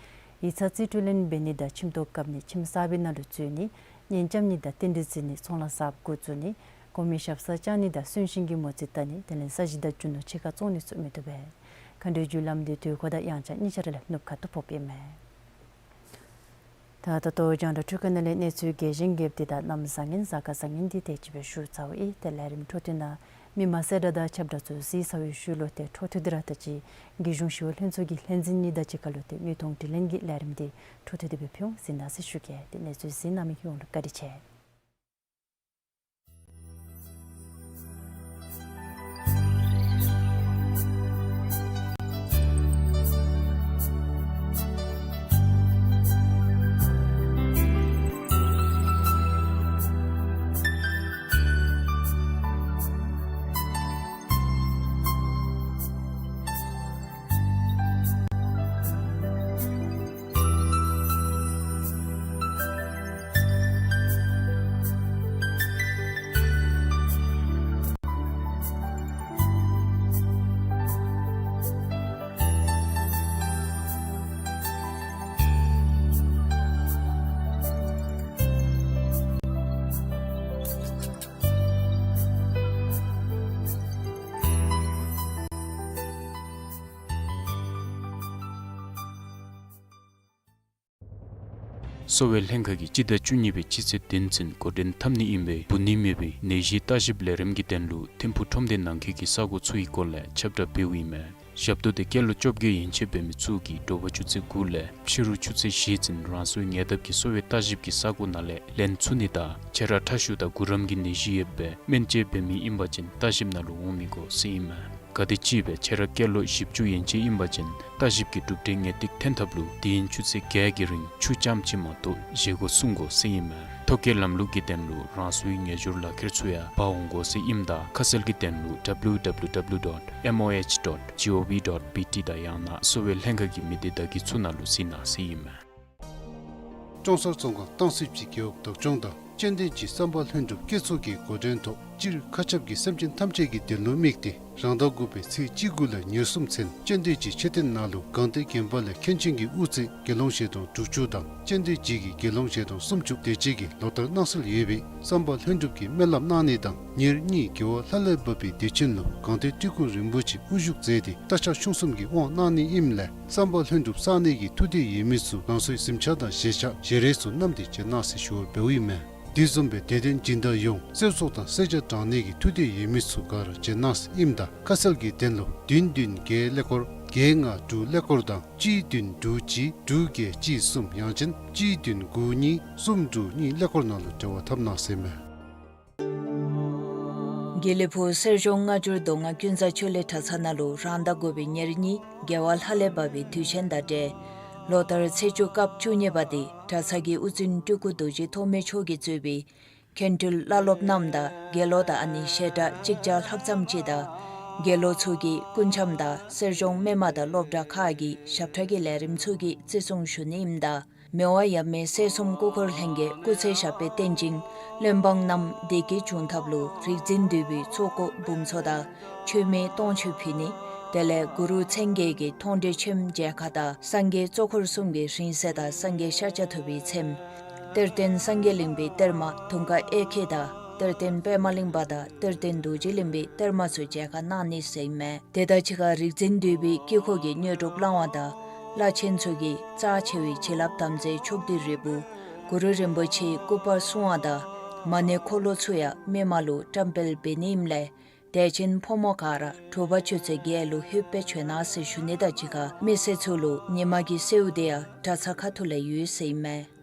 ཡིག་ཚང་རྩིས་སྤྲོད་ལེན་འབད་ནི་དང་ཁྱིམ་ཐོག་བཀབ་ནི་ཁྱིམ་གསར་པའི་ནང་ལུ་འཛུལ་ནི་གཉེན་རྐྱབ་ནི་དང་རྟེན་འབྲེལ་བརྩི་ནི་ཚོང་ལཱ་གསརཔ་འགོ་བཙུགས་ནི་གོང་མའི་ཞབས་སར་བཅར་ནི་དང་གསོན་གཤིན་གྱི་མོ་རྩིས་བལྟ་ནི་དེ་ལས་ས་གཞི་དང་རྒྱུ་ནོར་ཕྱི་ཁར་བཙོང་ནི་ཚུ་མི་བཏུབ་པས། མཁའ་འགྲོའི་རྒྱུ་ལམ་འདི་དུས་འཁོར་དང་དབྱངས་འཆར་གཉིས་ཆ་ར་ལས་ནུབ་ཁ་ཐུག་ཕོགཔ་ཨིན་མས། ད་ད་ལྟོ་རྒྱང་བསྒྲགས་འཕྲུལ་ཁང་ནང་ལས་གནས་ཚུལ་རྒྱས་ཤིང་རྒྱསཔ་འདི་དང་གནམ་བཟང་ངན་གཟའ་སྐར་བཟང་ངན་འདི་དེ་ཅིག་སྦེ་ཞུ་ཚརཝ་ཨིན། ཏེ་ལས་རིམ་འཕྲོ་མཐུད་ནང་མི་མང་གསལ་བསྒྲགས་དང་ཁྱབ་བསྒྲགས་ཚུ་གཟིགས་ཚར་བའི་ཤུལ་ལུ་ཏེ་འཕྲོ་མཐུད་དེ་ར་ད་ཅི་རྒྱལ་གཞུང་ཞི་གཡོག་ལྷན་ཚོགས་ཀྱི་ལྷན་འཛིན་གཉིས་དང་གཅིག་ཁར་ལུ་ཏེ་དངོས་མཐོང་དྲི་ལན་གྱི་ལས་རིམ་འདི་འཕྲོ་མཐུད་དེ་སྦེ་ཕུལ་འོང་གཟིགས་གནང་ཟེར་ཞུ་གེ། ཏེ་གནས་ཚུལ་གཟིགས་གནང་མི་ཡོངས་ལུ་བཀའ་དྲིན་ཆེ། གསོ་བའི་ལྷན་ཁག་གིས་སྤྱི་ཟླ་བཅུ་གཉིས་པའི་སྤྱི་ཚེས་བདུན་ཚུན་འགོ་འདྲེན་འཐབ་ནི་ཨིན་པའི་འབུ་ནི་མེད་པའི་ནད་གཞི་ལྟ་ཞིབ་ལས་རིམ་གྱི་དོན་ལུ་ཐིམ་ཕུག་ཁྲོམ་སྡེ་ནང་འཁོད་ཀྱི་ས་གོ་ཚུ་གི་སྐོར་ལས་ཁྱབ་བསྒྲགས་འབདཝ་ཨིན་མས། ཞབས་ཏོག་དེ་སྐྱེས་ལོ་བཅོ་བརྒྱད་ཡན་ཆད་འབད་མི་ཚུ་གིས་དྲོ་པ་ཆུ་ཚོད་དགུ་ལས་ཕྱི་རུ་ཆུ་ཚོད་བཞི་ཚུན་རང་སོའི་ཉེ་འདབས་ཀྱི་གསོ་བའི་ལྟ་ཞིབ་ཀྱི་ས་གོ་ནང་ལས་ལེན་ཚུགས་ནི་དང་ཆེ་ར་ཕྲ་ཤུགས་དང་གུ་རམ་གྱི་ནད་གཞི་ཡོད་པའི་སྨན་བཅོས་འབད་མི་ཨིན་པ་ཅིན་ལྟ་ཞིབ་ནང་ལུ་འོང་མི་དགོ་ཟེར་ཨིན་མས། གལ་ཏེ་གཅིག་སྦེ་ཆེ་ར་སྐྱེས་ལོ་བཞི་བཅུ་ཡན་ཆད་ཨིན་པ་ཅིན་ལྟ་ཞིབ་ཀྱི་གྲུབ་འབྲས་ངེས་ཏིག་ཐོན་ཐབས་ལུ་དེ་ཡན་ཆུ་ཚོད་བརྒྱད་ཀྱི་རིང་ཆུ་རྐྱངམ་ཅིག་མ་གཏོགས་བཞེས་སྒོ་སྲུང་དགོ་ཟེར་ཨིན་མས། ཐོ་བཀོད་ལམ་ལུགས་ཀྱི་དོན་ལུ་རང་སོའི་ཉེ་འབྱོར་ལག་ཁྱེར་ཚུ་ཡང་འབག་འོང་དགོ་ཟེར་ཨིནམ་ད་ཁ་གསལ་གྱི་དོན་ལུ་W W W dot M O H dot G O V dot B T དང་ཡང་ན་གསོ་བའི་ལྷན་ཁག་གི་མི་སྡེ་བརྡ་བརྒྱུད་ཚུ་ནང་ལུ་གཟིགས་གནང་ཟེར་ཨིན་མས། ཀྲོང་གསར་ཚོང་ཁང་སྟང་སི་སྤྱི་རྒེད་འོག་བདག་སྐྱོང་དང་སྤྱན་ལྡན་སྤྱི་བསམ་པ་ལྷུན་གྲུབ་སྐྱེས་ཚོགས་ཀྱི་འགོ་འདྲེན་ཐོག་སྤྱིར་མཁའ་ཁྱབ་ཀྱི་སེམས་ཅན་ཐམས་ཅད་ཀྱི་བདེ་ལུགས་དམིགས་ཏེ་རང་ཟླ་དགུ་པའི་ཚེས་བཅུ་དགུ་ལས་ཉེར་གསུམ་ཚུན་སྤྱན་ལྡན་སྤྱི་མཆོད་རྟེན་ནང་ལུ་སྒང་སྟེང་དགོན་པ་ལས་མཁན་ཆེན་གྱི་དབུ་རྩེ་དགེ་སློང་བཞེས་སྟོང་དྲུག་ཅུ་དང་སྤྱན་ལྡན་སྤྱི་གི་དགེ་སློང་བཞེས་སྟོང་སུམ་ཅུ་དེ་ཅིག་གིས་ལོ་ལྟར་གནང་སྲོལ་ཡོད་པའི་བསམ་པ་ལྷུན་གྲུབ་ཀྱིས་སྨོན་ལམ་གནང་ནི་དང་ཉེར་གཉིས་རྒྱལ་བ་ལྷ་ལས་བབས་པའི་བདེ་ཆེན་ལུ་སྒང་སྟེང་སྤྲུལ་སྐུ་རིན་པོ་ཆེ་དབུ་བཞུགས་མཛད་དེ་རྟ་ཕྱག་ཆུང་གསུམ་གྱི་དབང་གནང་ནི་ཨིནམ་ལས་བསམ་པ་ལྷུན་གྲུབ་གསང་གནས་ཀྱི་ཐུགས་འདོད་ཡོད་མི་ཚུ་རང་སོའི་གཟིམ་ཆས་དང་བཞེས་ཆས་བཞེས་རས་ཚུ་བསྣམས་ཏེ་བྱོན་གནང་ཟེར་ཞུ་བ་འབདཝ་ཨིན་མས། དེ་བཟུམ་སྦེ་དད་ལྡན་སྦྱིན་བདག་ཡོངས་གསེར་སོགས་དང་གསེར་ཆས་དྲང་ནི་གི་ཐུགས་འདོད་ཡོད་མི་ཚུ་ག་ར་བྱོན་གནང་ཟེར་ཨིནམ་ད་ཁ་གསལ་གྱི་དོན་ལུ་བདུན་བདུན་བརྒྱད་ཀླད་ཀོར་བརྒྱད་ལྔ་དྲུག་ཀླད་ཀོར་དང་གཅིག་བདུན་དྲུག་གཅིག་དྲུག་བརྒྱད་གཅིག་གསུམ་ཡང་ཅིན་གཅིག་བདུན་དགུ་གཉིས་གསུམ་དྲུག་གཉིས་ཀླད་ཀོར་ནང་ལུ་འབྲེལ་བ་འཐབ་གནང་ཟེར་མས། དགེ་ལེགས་ཕུག་གསེར་གཞོང་སྔ་འགྱུར་མདོ་སྔགས་ཀུན་བཟང་ཆོས་གླིང་གྲྭ་ཚང་ནང་ལུ་རང་ཟླ་དགུ་པའི་ཉེར་གཉིས་རྒྱལ་བ་ལྷ་ལས་བབས་པའི་དུས་ཆེན་དང་འབྲེལ་ལོ་ལྟར་ཚེས་བཅུ་སྐབས་བཅུ་གཉིས་པ་དེ་གྲྭ་ཚང་གི་དབུ་འཛིན་སྤྲུལ་སྐུ་རྡོ་རྗེ་ཐོགས་མེད་མཆོག་གིས་གཙོས་པའི་མཁན་སྤྲུལ་བླ་སློབ་རྣམས་དང་དགེ་སློང་དང་ཨ་ནི་བཤད་གྲྭ་གཅིག་བརྒྱ་ལྷག་ཙམ་ཅིག་དང་དགེ་སློང་ཚུ་གིས་སྐུ་འཆམ་དང་གསེར་གཞོང་སྨོན་མ་དང་སློབ་གྲྭ་ཁག་གི་ཞབས་ཁྲ་གི་ལས་རིམ་ཚུ་གི་བརྩི་སྲུང་ཞུ་ནི་ཨིནམ་ད་མི་དབང་ཡབ་མེས་སྲས་གསུམ་སྐུ་འཁོར་ལྷན་རྒྱས་སྐུ་ཚེ་ཞབས་པད་བརྟན་ཅིང་བློན་འབངས་རྣམས་བདེ་སྐྱིད་འབྱུང་ཐབས་ལུ་རིག་འཛིན་འདུས་པའི་ཚོགས་སྐོར་འབུམ་ཚོགས་དང་མཆོད་མེ་སྟོང་མཆོད་ཕུལ་ནི། དེ་ལས་གུ་རུ་མཚན་བརྒྱད་ཀྱི་མཐོང་གྲོལ་ཆེམ་མཇལ་ཁ་དང་སངས་རྒྱས་གཙོ་འཁོར་གསུམ་གྱི་རིང་བསྲེལ་དང་སངས་རྒྱས་ཤཱཀྱ་ཐུབ་པའི་ཚེམས། གཏེར་སྟོན་སངས་རྒྱས་གླིང་པའི་གཏེར་མ་དུང་དཀར་གཡས་འཁྱིལ་དང་གཏེར་སྟོན་པདྨ་གླིང་པ་དང་གཏེར་སྟོན་རྡོ་རྗེ་གླིང་པའི་གཏེར་མ་ཚུ་མཇལ་ཁ་གནང་ནི་ཟེར་ཨིན་མས། དེ་དང་གཅིག་ཁར་རིག་འཛིན་འདུས་པའི་དཀྱིལ་འཁོར་གྱི་དངོས་གྲུབ་བླང་བ་དང་བླ་ཆེན་ཚུ་གིས་རྩ་ཆེ་བའི་བྱིན་རླབས་དམ་རྫས་ཕྱོགས་བསྡུས་རིལ་བུ་གུ་རུ་རིན་པོ་ཆེའི་སྐུ་པར་སྲུང་བ་དང་མ་ཎི་འཁོར་ལོ་ཚུ་ཡང་སྨོན་མ་ལུ་བཀྲམ་སྤེལ་འབད་ནི་ཨིནམ་ལས་དད་ཅན་ཕོ་མོ་ག་ར་དྲོ་པ་ཆུ་ཚོད་བརྒྱད་ལུ་ལྷོདཔ་སྦེ་བྱོན་གནང་ཟེར་ཞུ་ནི་དང་གཅིག་ཁར་མི་སེར་ཚུ་ལུ་ཉིན་མ་གི་གསོལཝ་དེ་ཡང་གྲྭ་ཚང་ཁ་ཐུག་ལས་ཡོད་ཟེར་ཨིན་མས།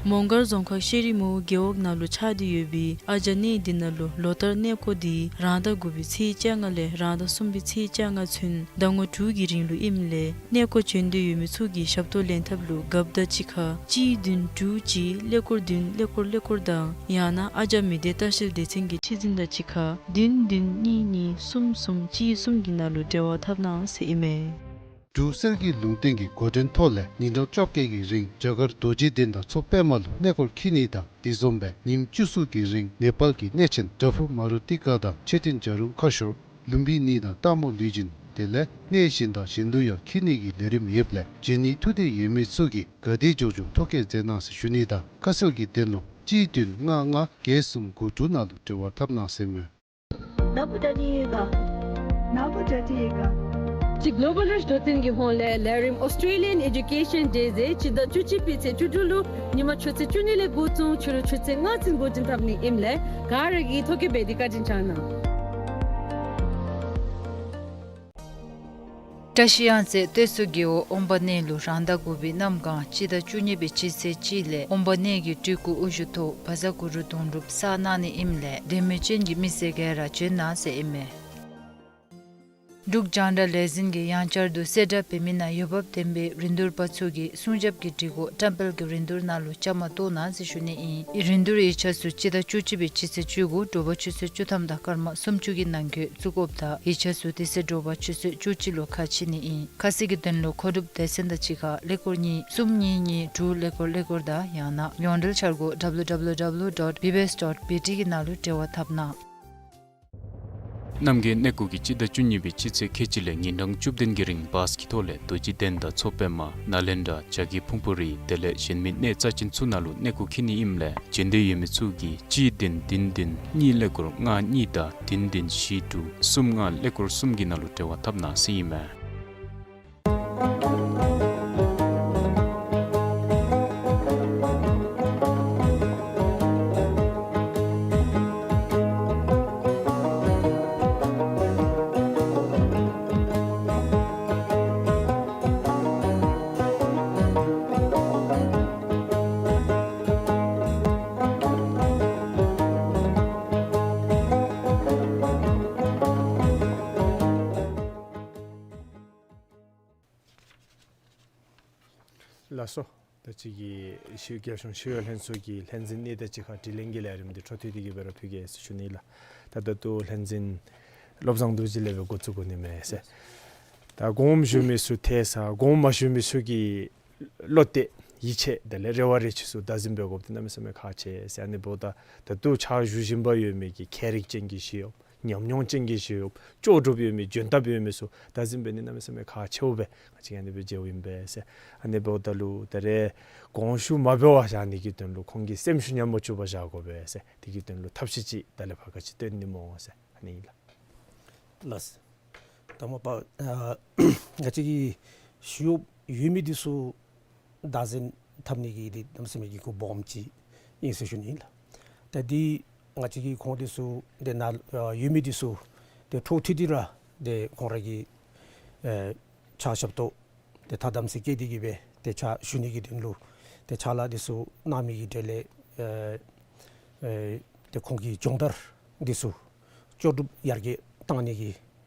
མོང་སྒར་རྫོང་ཁག་ཤེ་རི་མོ་རྒེད་འོག་ནང་ལུ་ཆགས་ཏེ་ཡོད་པའི་ཨ་ཅག་གནས་འདི་ནང་ལུ་ལོ་ལྟར་གནས་སྐོར་འདི་རང་ཟླ་དགུ་པའི་ཚེས་བཅོ་ལྔ་ལས་རང་ཟླ་གསུམ་པའི་ཚེས་བཅོ་ལྔ་ཚུན་ཟླ་ངོ་དྲུག་གི་རིང་ལུ་ཨིནམ་ལས་གནས་སྐོར་བྱོན་འདོད་ཡོད་མི་ཚུ་གིས་ཞབས་ཏོག་ལེན་ཐབས་ལུ་རྒཔོ་དང་གཅིག་ཁར་གཅིག་བདུན་དྲུག་གཅིག་ཀླད་ཀོར་བདུན་ཀླད་ཀོར་ཀླད་ཀོར་དང་ཡང་ན་ཨ་ཅག་མི་སྡེ་ལྟ་བཤལ་སྡེ་ཚན་གྱི་ཁྲི་འཛིན་དང་གཅིག་ཁར་བདུན་བདུན་གཉིས་གཉིས་གསུམ་གསུམ་གཅིག་གསུམ་གྱི་ནང་ལུ་འབྲེལ་བ་འཐབ་གནང་ཟེར་ཨིན་མས། འབྲུག་གསེར་གྱི་ལུང་བསྟན་གྱི་འགོ་འདྲེན་ཐོག་ལས་ཉིན་གྲངས་བཅོ་བརྒྱད་ཀྱི་རིང་རྒྱ་གར་རྡོ་རྗེ་གདན་དང་མཚོ་པདྨ་ལུ་གནས་སྐོར་འཁྱིད་ནི་དང་དེ་བཟུམ་སྦེ་ཉིནམ་བཅུ་གསུམ་གྱི་རིང་ནེ་པཱལ་གྱི་གནས་ཆེན་པྲ་བྷུ་མ་རུ་ཏི་ཀ་དང་མཆོད་རྟེན་བྱ་རུང་ཁ་ཤོར་ལུམ་བི་ནི་དང་སྟག་མོ་ལུས་སྦྱིན་དེ་ལས་གནས་གཞན་དང་གཞན་ལུ་ཡང་འཁྱིད་ནི་གི་ལས་རིམ་ཡོདཔ་ལས་བྱོན་ནི་ཐུགས་འདོད་ཡོད་མི་ཚུ་གིས་ག་དེ་མགྱོགས་མགྱོགས་ཐོ་བཀོད་མཛད་གནང་ཟེར་ཞུ་ནི་དང་ཁ་གསལ་གྱི་དོན་ལུ་གཅིག་བདུན་ལྔ་ལྔ་བརྒྱད་གསུམ་དགུ་དྲུག་ནང་ལུ་འབྲེལ་བ་འཐབ་གནང་ཟེར་མས། ནཱ་བུ་ད་ཏི་ཡེ་ག། ནཱ་བུ་ད་ཏི་ཡེ་ག། ཅིག་གོ་ལོ་བཱལ་རིཆ་དོ་ཚན་གྱི་ཧོངས་ལས་ལས་རིམ་ཨོསི་ཊེ་ལི་ཡཱན་ཨེ་ཌུ་ཀེ་ཤཱན་ཌེ་ཟེར་སྤྱི་ཟླ་བཅུ་གཅིག་པའི་ཚེས་བཅུ་དྲུག་ལུ་ཉིན་མ་ཆུ་ཚོད་བཅུ་གཉིས་ལས་འགོ་བཙུགས་ཕྱི་རུ་ཆུ་ཚོད་ལྔ་ཚུན་འགོ་འདྲེན་འཐབ་ནི་ཨིནམ་ལས་ག་ར་གིས་ཐོ་བཀོད་འབད་དེ་བཀའ་དྲིན་བསྐྱང་གནང་། བཀྲ་ཤིས་གཡང་རྩེ་སྟོད་མཚོ་རྒེད་འོག་ཨོམ་པ་གནས་ལུ་རང་ཟླ་དགུ་པའི་གནམ་གང་སྤྱི་ཟླ་བཅུ་གཉིས་པའི་སྤྱི་ཚེས་གཅིག་ལས་ཨོམ་པ་གནས་ཀྱི་སྤྲུལ་སྐུ་དབུ་བཞུགས་ཐོག་བཛྲ་གུ་རུ་དུང་སྒྲུབ་བསགས་གནང་ནི་ཨིནམ་ལས་དད་མོས་ཅན་གྱི་མི་སེར་ག་ར་བྱོན་གནང་ཟེར་ཨིན་མས། འབྲུག་རྒྱང་བསྒྲགས་ལས་འཛིན་གྱིས་ཡང་བསྐྱར་དུ་གསལ་བསྒྲགས་འབད་མི་ནང་འོས་འབབ་ལྡན་པའི་རིན་བསྡུར་པ་ཚུ་གིས་སྲུང་སྐྱོབ་ཀྱི་སྒྲིག་གོ་བཀྲམ་སྤེལ་གྱི་རིན་བསྡུར་ནང་ལུ་བཅའ་མར་གཏོགས་གནང་ཟེར་ཞུ་ནི་ཨིན། རིན་བསྡུར་ཡིག་ཆ་ཚུ་སྤྱི་ཟླ་བཅུ་གཅིག་པའི་སྤྱི་ཚེས་བཅུ་དགུ་དྲོ་པ་ཆུ་ཚོད་བཅུ་ཐམ་དང་སྐར་མ་སུམ་ཅུ་གི་ནང་འཁོད་བཙུགས་དགོཔ་དང་ཡིག་ཆ་ཚུ་དེ་ཚེ་དྲོ་པ་ཆུ་ཚོད་བཅུ་གཅིག་ལུ་ཁ་ཕྱེ་ནི་ཨིན། ཁ་གསལ་གྱི་དོན་ལུ་མཁོ་སྒྲུབ་སྡེ་ཚན་དང་གཅིག་ཁར་ཀླད་ཀོར་གཉིས་གསུམ་གཉིས་གཉིས་དྲུག་ཀླད་ཀོར་ཀླད་ཀོར་དང་ཡང་ན་ཡོངས་འབྲེལ་འཆར་སྒོ་W W W dot B B S dot B T གི་ནང་ལུ་འབྲེལ་བ་འཐབ་གནང་། རྣམ་རྒྱལ་གནས་སྐོར་གྱིས་སྤྱི་ཟླ་བཅུ་གཉིས་པའི་སྤྱི་ཚེས་ཁལ་གཅིག་ལས་ཉིན་གྲངས་བཅུ་བདུན་གྱི་རིང་བཱས་ཀྱི་ཐོག་ལས་རྡོ་རྗེ་གདན་དང་མཚོ་པདྨ་ནཱ་ལེནྡྲ་བྱ་རྒོད་ཕུང་པོ་རི་དེ་ལས་གཞན་མི་གནས་རྩ་ཅན་ཚུ་ནང་ལུ་གནས་སྐོར་འཁྱིད་ནི་ཨིནམ་ལས་བྱོན་འདོད་ཡོད་མི་ཚུ་གིས་གཅིག་བདུན་བདུན་བདུན་གཉིས་ཀླད་ཀོར་ལྔ་གཉིས་དང་བདུན་བདུན་བཞི་དྲུག་གསུམ་ལྔ་ཀླད་ཀོར་གསུམ་གྱི་ནང་ལུ་འབྲེལ་བ་འཐབ་གནང་ཟེར་ཨིན་མས། ལགས་སོ། ད་ཅི་གི་ཞི་རྒྱལ་གཞུང་ཞི་གཡོག་ལྷན་ཚོགས་ཀྱི་ལྷན་འཛིན་གཉིས་དང་གཅིག་ཁར་དྲི་ལན་གྱི་ལས་རིམ་འདི་འཕྲོ་མཐུད་དེ་གི་སྦེ་ར་ཕུལ་གེ་ཟེར་ཞུ་ནི་ལགས། ད་ད་ལྟོ་ལྷན་འཛིན་བློ་བཟང་རྡོ་རྗེ་ལས་སྦེ་འགོ་བཙུགས་དགོ་ནི་མས་ཟེར། ད་དགོངསམ་ཞུ་མི་ཚུ་ཐེ་ས་དགོངསམ་མ་ཞུ་མི་ཚུ་གི་བློ་གཏད་ཡིད་ཆེས་དེ་ལས་རེ་བ་རེ་ཆེ་ཚུ་བདག་འཛིན་འབད་དགོཔ་འདི་གནམ་མེད་ས་མེད་ཁག་ཆེ་ཟེར། ཨ་ནི་འབདཝ་ད་ད་ལྟོ་ཕྱག་ཞུ་བཞིན་པ་ཡོད་མི་གི་མཁས་རིག་ཅན་གྱི་ཞི་གཡོགཔ་ཉམས་མྱོང་ཅན་གྱི་ཞི་གཡོགཔ་ལྕོགས་གྲུབ་ཡོད་མི་འཇོན་ཐང་ཡོད་མི་ཚུ་བདག་འཛིན་འབད་ནི་གནམ་མེད་ས་མེད་ཁག་ཆེཝ་སྦེ་ང་བཅས་ཨ་ནི་སྦེ་མཇལཝ་ཨིན་པས་ཟེར། ཨ་ནི་འབདཝ་ད་ལུ་ད་རེས་དགོངས་ཞུ་མ་འབད་བར་བཞག་ནི་གི་དོན་ལུ་ཁོང་གི་སེམས་ཤུགས་ཉམས་མ་བཅུག་པར་བཞག་དགོ་པས་ཟེར། དེ་གི་དོན་ལུ་ཐབས་ཤེས་ཅིག་ད་ལས་ཕར་ག་ཅི་སྟོན་ནི་སྨོ་ཟེར་ཨ་ནི་ཨིན་ལགས། ལགས། ད་མ་པ་ཨ་ང་བཅས་ཀྱི་ཞི་གཡོགཔ་ཡོད་མི་འདི་ཚུ་བདག་འཛིན་འཐབ་ནི་གི་འདི་གནམ་མེད་ས་མེད་ཀྱི་འགོ་སྦོམ་ཅིག་ཨིན་ཟེར་ཞུ་ནི་ལགས། ད་འདི་ང་བཅས་ཀྱིས་ཁོང་འདི་ཚུ་དེ་ནང་ཨ་ཡོད་མི་འདི་ཚུ་དེ་འཕྲོ་མཐུད་དེ་ར་དེ་ཁོང་ར་གི་ཨེ་ཕྱག་ཞབས་ཏོག་དེ་ཐ་དམ་ཚིག་བསྐྱེད་དེ་གི་སྦེ་དེ་ཕྱག་ཞུ་ནི་གི་དོན་ལུ་དེ་ཕྱག་ལཱ་འདི་ཚུ་གནང་མི་གི་གྲས་ལས་ཨེ་ཨེ་དེ་ཁོང་གི་སྦྱོང་བརྡར་འདི་ཚུ་ལྕོགས་གྲུབ་ཡར་རྒྱས་བཏང་ནི་གི་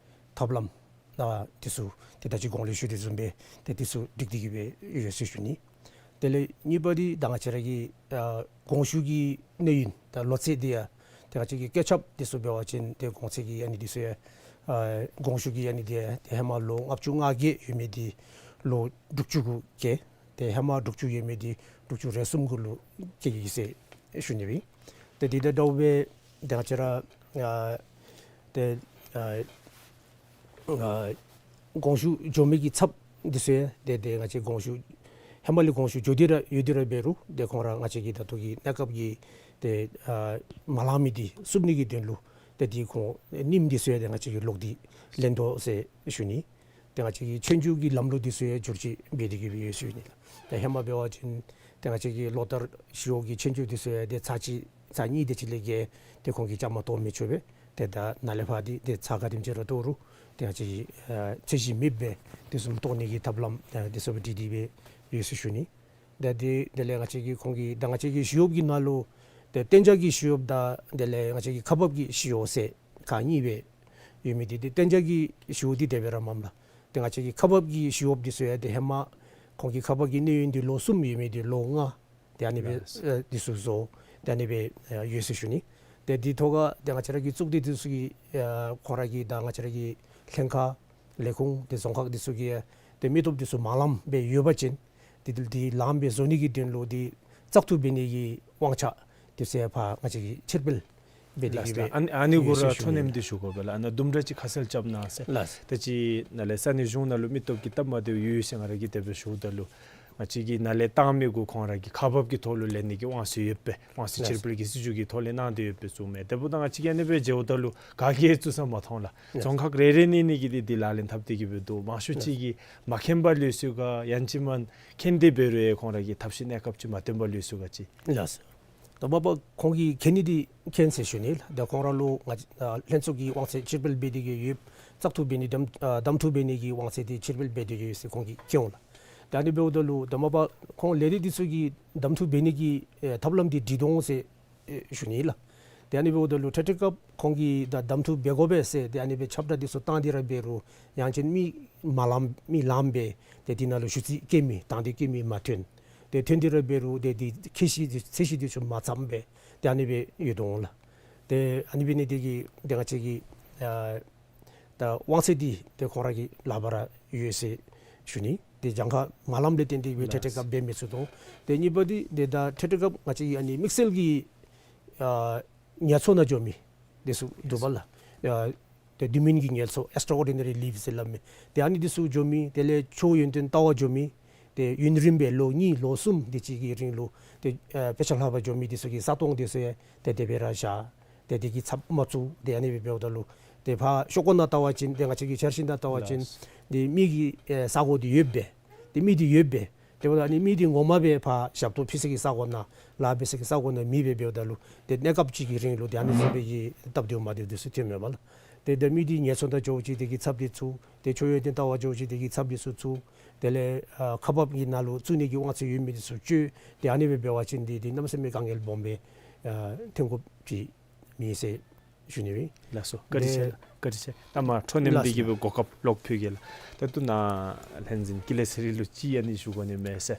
ཐབས་ལམ་ཨ་འདི་ཚུ་དེ་ད་ཅི་གོང་ལས་ཞུ་དོ་བཟུམ་སྦེ་དེ་འདི་ཚུ་སྒྲིག་སྟེ་གི་སྦེ་ཡོད་ཟེར་ཞུ་ནི། དེ་ལས་གཉིས་པ་འདི་ད་ང་བཅས་ར་གི་ཨ་དགོངས་ཞུ་གི་གནས་ཡུན་ད་ལོ་ཚད་འདི་ཡང་དེ་ང་བཅས་ཀྱི་བཀོད་ཁྱབ་འདི་ཚུ་འབད་བ་ཅིན་དེ་གོང་ཚད་ཀྱི་ཨ་ནི་འདི་ཚུ་ཡང་ཨ་དགོངས་ཞུ་གི་ཨ་ནི་འདི་ཡང་དེ་ཧེ་མ་ལོ་ལྔ་བཅུ་ང་བརྒྱད་ཡོད་མི་འདི་ལོ་དྲུག་ཅུ་གུ་བཀལ། དེ་ཧེ་མ་དྲུག་ཅུ་ཡོད་མི་འདི་དྲུག་ཅུ་རེ་གསུམ་གུ་ལུ་བཀལ་གེ་ཟེར་ཞུ་ནི་སྦེ། དེ་འདི་དང་འདྲཝ་སྦེ་དེ་ང་བཅས་ར་ཨ་དེ་ཨ་ཨ་དགོངས་ཞུ་འབྱོན་མི་གི་ཚབ་འདི་ཚུ་ཡང་དེ་དེ་ང་བཅས་དགོངས་ཞུ་ཧེ་མ་ལས་དགོངས་ཞུ་འབྱོན་ཏེ་ར་ཡོད་དེ་ར་འབད་རུང་དེ་ཁོང་ར་ང་བཅས་ཀྱི་ད་ལྟོ་གི་གནས་སྐབས་ཀྱི་དེ་ཨ་མ་ལང་མི་འདི་བསུབ་ནི་གི་དོན་ལུ་དེ་འདི་ཁོང་རྣམ་འདི་ཚུ་ཡང་དེ་ང་བཅས་ཀྱིས་ལོག་སྟེ་ལེན་དོ་ཟེར་ཞུ་ནི། དེ་ང་བཅས་ཀྱི་ཆོས་རྒྱུགས་ཀྱི་ལམ་ལུགས་འདི་ཚུ་ཡང་བསྒྱུར་བཅོས་འབད་དེ་གི་སྦེ་ཡོད་ཟེར་ཞུ་ནི་ལགས། དེ་ཧེ་མ་འབད་བ་ཅིན་དེ་ང་བཅས་ཀྱི་ལོ་ལྟར་ཞི་གཡོག་གི་ཆོས་རྒྱུགས་འདི་ཚུ་ཡང་དེ་ཚར་གཅིག་ཚར་གཉིས་དེ་ཅིག་ལས་བརྒལ་དེ་ཁོང་གིས་བཅའ་མར་གཏོགས་མི་ཆོག་པས། དེ་ད་ནཱ་ལས་ཕར་འདི་དེ་ཚར་ག་དེམ་ཅིག་ར་གཏོགས་རུང་དེ་ང་བཅས་ཀྱིས་ཨ་ཚད་གཞི་མེདཔ་སྦེ་དེ་བཟུམ་གཏོགས་ནི་གི་ཐབས་ལམ་ཨ་དེ་ཚུ་སྦེ་སྒྲིག་སྟེ་སྦེ་ཡོད་ཟེར་ཞུ་ནི། ད་དེ་དེ་ལས་ང་བཅས་ཀྱིས་ཁོང་གི་ད་ང་བཅས་ཀྱི་ཞི་གཡོགཔ་གི་ནང་ལུ་དེ་གཏན་འཇགས་ཀྱི་ཞི་གཡོགཔ་དང་དེ་ལས་ང་བཅས་ཀྱི་ཁག་འབག་གི་ཞི་གཡོགཔ་ཟེར་ཁག་གཉིས་སྦེ་ཡོད་མི་འདི་དེ་གཏན་འཇགས་ཀྱི་ཞི་གཡོགཔ་འདི་དེ་སྦེ་ར་མས་ལགས། དེ་ང་བཅས་ཀྱི་ཁག་འབག་གི་ཞི་གཡོགཔ་འདི་ཚུ་ཡང་དེ་ཧེ་མ་ཁོང་གི་ཁག་འབག་གི་གནས་ཡུན་འདི་ལོ་གསུམ་ཡོད་མི་འདི་ལོ་ལྔ་དེ་ཨ་ནི་སྦེ་ལགས། ཨ་འདི་ཚུ་བཟོ་དེ་ཨ་ནི་སྦེ་ཨ་ཡོད་ཟེར་ཞུ་ནི། དེ་འདི་ཐོག་ཁར་དེ་ང་བཅས་ར་གི་གཙུག་སྡེ་འདི་ཚུ་གི་ཨ་ཁོང་ར་གི་ད་ང་བཅས་ར་གི་ལྷན་ཁག་ལས་ཁུངས་དེ་རྫོང་ཁག་འདི་ཚུ་གི་དེ་མི་སྟོབས་འདི་ཚུ་མ་ལངམ་སྦེ་ཡོད་པ་ཅིན་དེ་དེ་དེ་ལངམ་སྦེ་བཟོ་ནི་གི་དོན་ལུ་དེ་བཙག་འཐུ་འབད་ནི་གི་དབང་ཆ་འདི་ཚུ་ཡང་ཕར་ང་བཅས་ཀྱིས་ཕྱིར་སྤེལ་འབད་དེ་གི་ལགས། སྦེ་ཨ་ཨ་ནི་གུ་ར་ཡོད་ཟེར་ཞུ་ནི། འཕྲོ་མཐུད་དེ་ཞུ་དགོ་པས་ལགས། ཨ་ནཱ་དུམ་གྲ་ཅིག་ཁ་གསལ་རྐྱབ་གནང་ཟེར། ལགས། ད་ཅི་ནཱ་ལས་ས་གནས་གཞུང་ནང་ལུ་མི་སྟོབས་ཀྱི་སྟབས་མ་བདེཝ་ཡོད་ཟེར་ང་ར་གིས་དེ་སྦེ་ཞུཝ་ད་ལུ་ང་བཅས་ཀྱིས་ནཱ་ལས་བཏང་མི་གུ་ཁོང་ར་གི་ཁག་འབག་གི་ཐོག་ལུ་ལེན་ནི་གི་དབང་ཚད་ཡོད་པས། དབང་ཚད་ཕྱིར་སྤེལ་གྱི་སྲིད་བྱུས་ཀྱི་ཐོག་ལས་གནང་སྟེ་ཡོད་པས་གསུངམ་མས། དེ་འབདཝ་ད་ང་བཅས་ཀྱིས་ཨ་ནི་སྦེ་མཇལཝ་ད་ལུ་ག་གིས་བཙུགས་ས་མ་མཐོང་ལགས། རྫོང་ཁག་རེ་རེ་གཉིས་གཉིས་ཀྱིས་དེ་དེ་ལག་ལེན་འཐབ་སྟེ་གི་སྦེ་འདུག། མང་ཤོས་ཅིག་གིས་མ་མཁྱེན་པ་ལུས་ཚུགས་ག་ཡང་ཅིན་མ་མཁྱེན་ཏེ་འབད་རུང་ཡང་ཁོང་ར་གིས་ཐབས་ཤེས་གནས་སྐབས་ཅིག་མ་བཏོན་པ་ལུས་ཚུགས་ག་ཅིག། ལགས། ད་མ་པ་ཁོང་གིས་མཁྱེན་ནི་འདི་མཁྱེན་ཟེར་ཞུ་ནི་ལགས། ད་ཁོང་ར་ལུ་ང་ཨ་ལྷན་ཚོགས་ཀྱི་དབང་ཚད་ཕྱིར་སྤེལ་འབད་དེ་གི་ཡོད། བཙག་འཐུ་འབད་ནི་གདམ་ཨ་གདམ་འཐུ་འབད་ནི་གི་དབང་ཚད་འདི་ཕྱིར་སྤེལ་འབད་དེ་གི་ཡོད་ཟེར་ཁོང་གིས་མཁྱེན་འོང་ལགས། ད་ཨ་ནི་འབདཝ་ད་ལུ་ད་མ་པ་ཁོང་ལས་སྡེ་འདི་ཚུ་གིས་གདམ་འཐུ་འབད་ནི་གི་ཨེ་ཐབས་ལམ་འདི་སྒྲིག་དོ་འོང་ཟེར་ཨེ་ཞུ་ནི་ལགས། ཏེ་ཨ་ནི་འབདཝ་ད་ལུ་འཕྲལ་འཕྲལ་སྐབས་ཁོང་གིས་ད་གདམ་འཐུ་འབད་དགོ་པས་ཟེར་ཏེ་ཨ་ནི་སྦེ་ཁྱབ་བསྒྲགས་འདི་ཚུ་བཏང་སྟེ་ར་འབད་རུང་ཡང་ཅིན་མི་མ་ལངམ་མི་ལངམ་སྦེ་ཏེ་འདི་ནང་ལུ་ཞུ་ཚིག་བཀོད་མི་དང་འདོད་བཀོད་མི་མ་ཐོན། ཏེ་ཐོན་ཏེ་ར་འབད་རུང་ཏེ་འདི་ཁྱད་གཞི་འདི་ཚད་གཞི་འདི་ཚུ་མ་ཚངམ་སྦེ་ཏེ་ཨ་ནི་སྦེ་ཡོད་དོ་འོང་ལགས། ཏེ་ཨ་ནི་འབད་ནི་འདི་གིས་ཏེ་ང་བཅས་ཀྱི་ཨ་ད་དབང་ཚད་འདི་ཏེ་ཁོང་ར་གི་ལག་པར་ར་ཡོད་ཟེར་ཞུ་ནི། ཏེ་གྱངས་ཁ་མ་ལངམ་ལས་བརྟེན་ཏེ་སྦེ་འཕྲལ་འཕྲལ་སྐབས་འབད་མི་ཚུགས་དོ། ཏེ་གཉིས་པ་འདི་ཏེ་ད་འཕྲལ་འཕྲལ་སྐབས་ང་བཅས་ཀྱི་ཨ་ནི་དམིགས་བསལ་གྱི་ཨ་ངལ་འཚོ་ནང་འགྱོ་མི་འདི་ཚུ་འདུག་པ་ལགས། ཨ་ཏེ་དུས་མིན་གྱི་ངལ་འཚོ་extraordinary leave ཟེར་སླབ་མི། ཏེ་ཨ་ནི་འདི་ཚུ་འགྱོ་མི་དེ་ལས་ཆོས་ཡོན་ཏན་བལྟ་བར་འགྱོ་མི། ཏེ་ཡུན་རིངམོ་སྦེ་ལོ་གཉིས་ལོ་གསུམ་དེ་ཅིག་གི་རིང་ལུ་ཏེ་ཨ་དཔེ་ཆ་ལྷག་པར་འགྱོ་མི་འདི་ཚུ་གི་ས་སྟོང་འདི་ཚུ་ཡང་ཏེ་དེ་སྦེ་ར་བཞག། ཏེ་དེ་གི་ཚབ་མ་བཙུགས། ཏེ་ཨ་ནི་སྦེ་འབདཝ་ད་ལུ་ཏེ་ཕར་ཤོག་ཀོ་ནང་བལྟ་བ་ཅིན་ཏེ་ང་བཅས་ཀྱི་འཆར་གཞི་ནང་བལྟ་བ་ཅིན་ཏེ་མི་གི་ཨེ་ས་གོ་འདི་ཡོདཔ་སྦེ་ཏེ་མི་འདི་ཡོདཔ་སྦེ། དེ་འབདཝ་ད་ཨ་ནི་མི་འདི་ངོ་མ་སྦེ་ཕར་ཞབས་ཏོག་ཕུལ་ས་གི་ས་གོ་ནང་ལཱ་འབད་ས་གི་ས་གོ་ནང་མེདཔ་སྦེ་འབདཝ་ད་ལུ་ཏེ་གནས་སྐབས་ཅིག་གི་རིང་ལུ་ཏེ་ཨ་ནི་བཟུམ་སྦེ་གི་སྟབས་བདེཝ་མ་བདེཝ་འདི་ཚུ་ཐོནམ་མས་པ་ལགས། ཏེ་ད་མི་འདི་ངལ་འཚོ་ནང་འགྱོ་ཅི་དེ་གི་ཚབ་འདི་ཚུགས། ཏེ་ཆོས་ཡོན་ཏན་བལྟ་བར་འགྱོ་ཅི་དེ་གི་ཚབ་འདི་ཚུ་ཚུགས། དེ་ལས་ཨ་ཁག་འབག་གི་ནང་ལུ་བཙུགས་ནི་གི་དབང་ཚད་ཡོད་མི་འདི་ཚུ་བཅོལ། ཏེ་ཨ་ནི་སྦེ་འབད་བ་ཅིན་འདི་འདི་གནམ་མེད་ས་མེད་དཀའ་ངལ་སྦོམ་སྦེ་ཨ་ཐོན་དགོཔ་ཅིག་མེད་ཟེར་ཞུ་ནི་སྦེ། ལགས་སོ། བཀའ་དྲིན་ཆེ། ཏེ་བཀའ་དྲིན་ཆེ། ད་མ་འཕྲོ་མཐུད་དེ་གི་སྦེ་གོ་སྐབས་ལོག་ཕུལ་གེ་ལགས། ད་ལྟོ་ནཱ་ལྷན་འཛིན་ཀུན་ལེགས་ཚེ་རིང་ལུ་ཅིག་ཨ་ནི་ཞུ་དགོ་ནི་མས་ཟེར།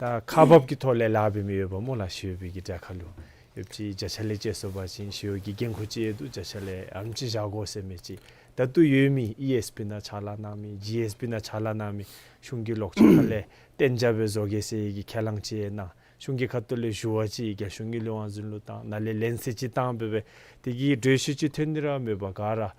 ད་ཁག་འབག་གི་ཐོག་ལས་ལཱ་འབད་མི་ཡོདཔ་སྨོ་ལགས། ཞི་གཡོགཔ་གི་གྲལ་ཁར་ལུ་ཡོདཔ་ཅིག་བརྒྱ་ཆ་ལས་བཅད་སོང་པ་ཅིན་ཞི་གཡོག་གི་འགན་ཁུར་ཅིག་ཡོད་དོ། བརྒྱ་ཆ་ལས་ཨ་ནེམ་ཅིག་བཞག་དགོ་ཟེར་མི་ཅིག། ད་ལྟོ་ཡོད་མི་ཨི་ཨེསི་པི་ནང་ཕྱག་ལཱ་གནང་མི་ཇི་ཨེསི་པི་ནང་ཕྱག་ལཱ་གནང་མི་གཞུང་གི་ལོགས་ཕྱོགས་ཁ་ལས་གཏན་འཇགས་སྦེ་བཟོ་གེ་ཟེར་གྱི་ཁས་བླངས་ཅིག་གནང་། གཞུང་གི་ཁ་ཐུག་ལས་ཞུ་བ་ཅིག་རྒྱལ་གཞུང་གི་ལུས་དབང་འཛིན་ལུ་བཏང་། ནཱ་ལས་ལན་གསལ་ཅིག་བཏང་སྦེ་སྦེ་དེ་གིས་གྲོས་གཞི་ཅིག་ཐོན་ནི་ར་མེད་པར་ག་ར་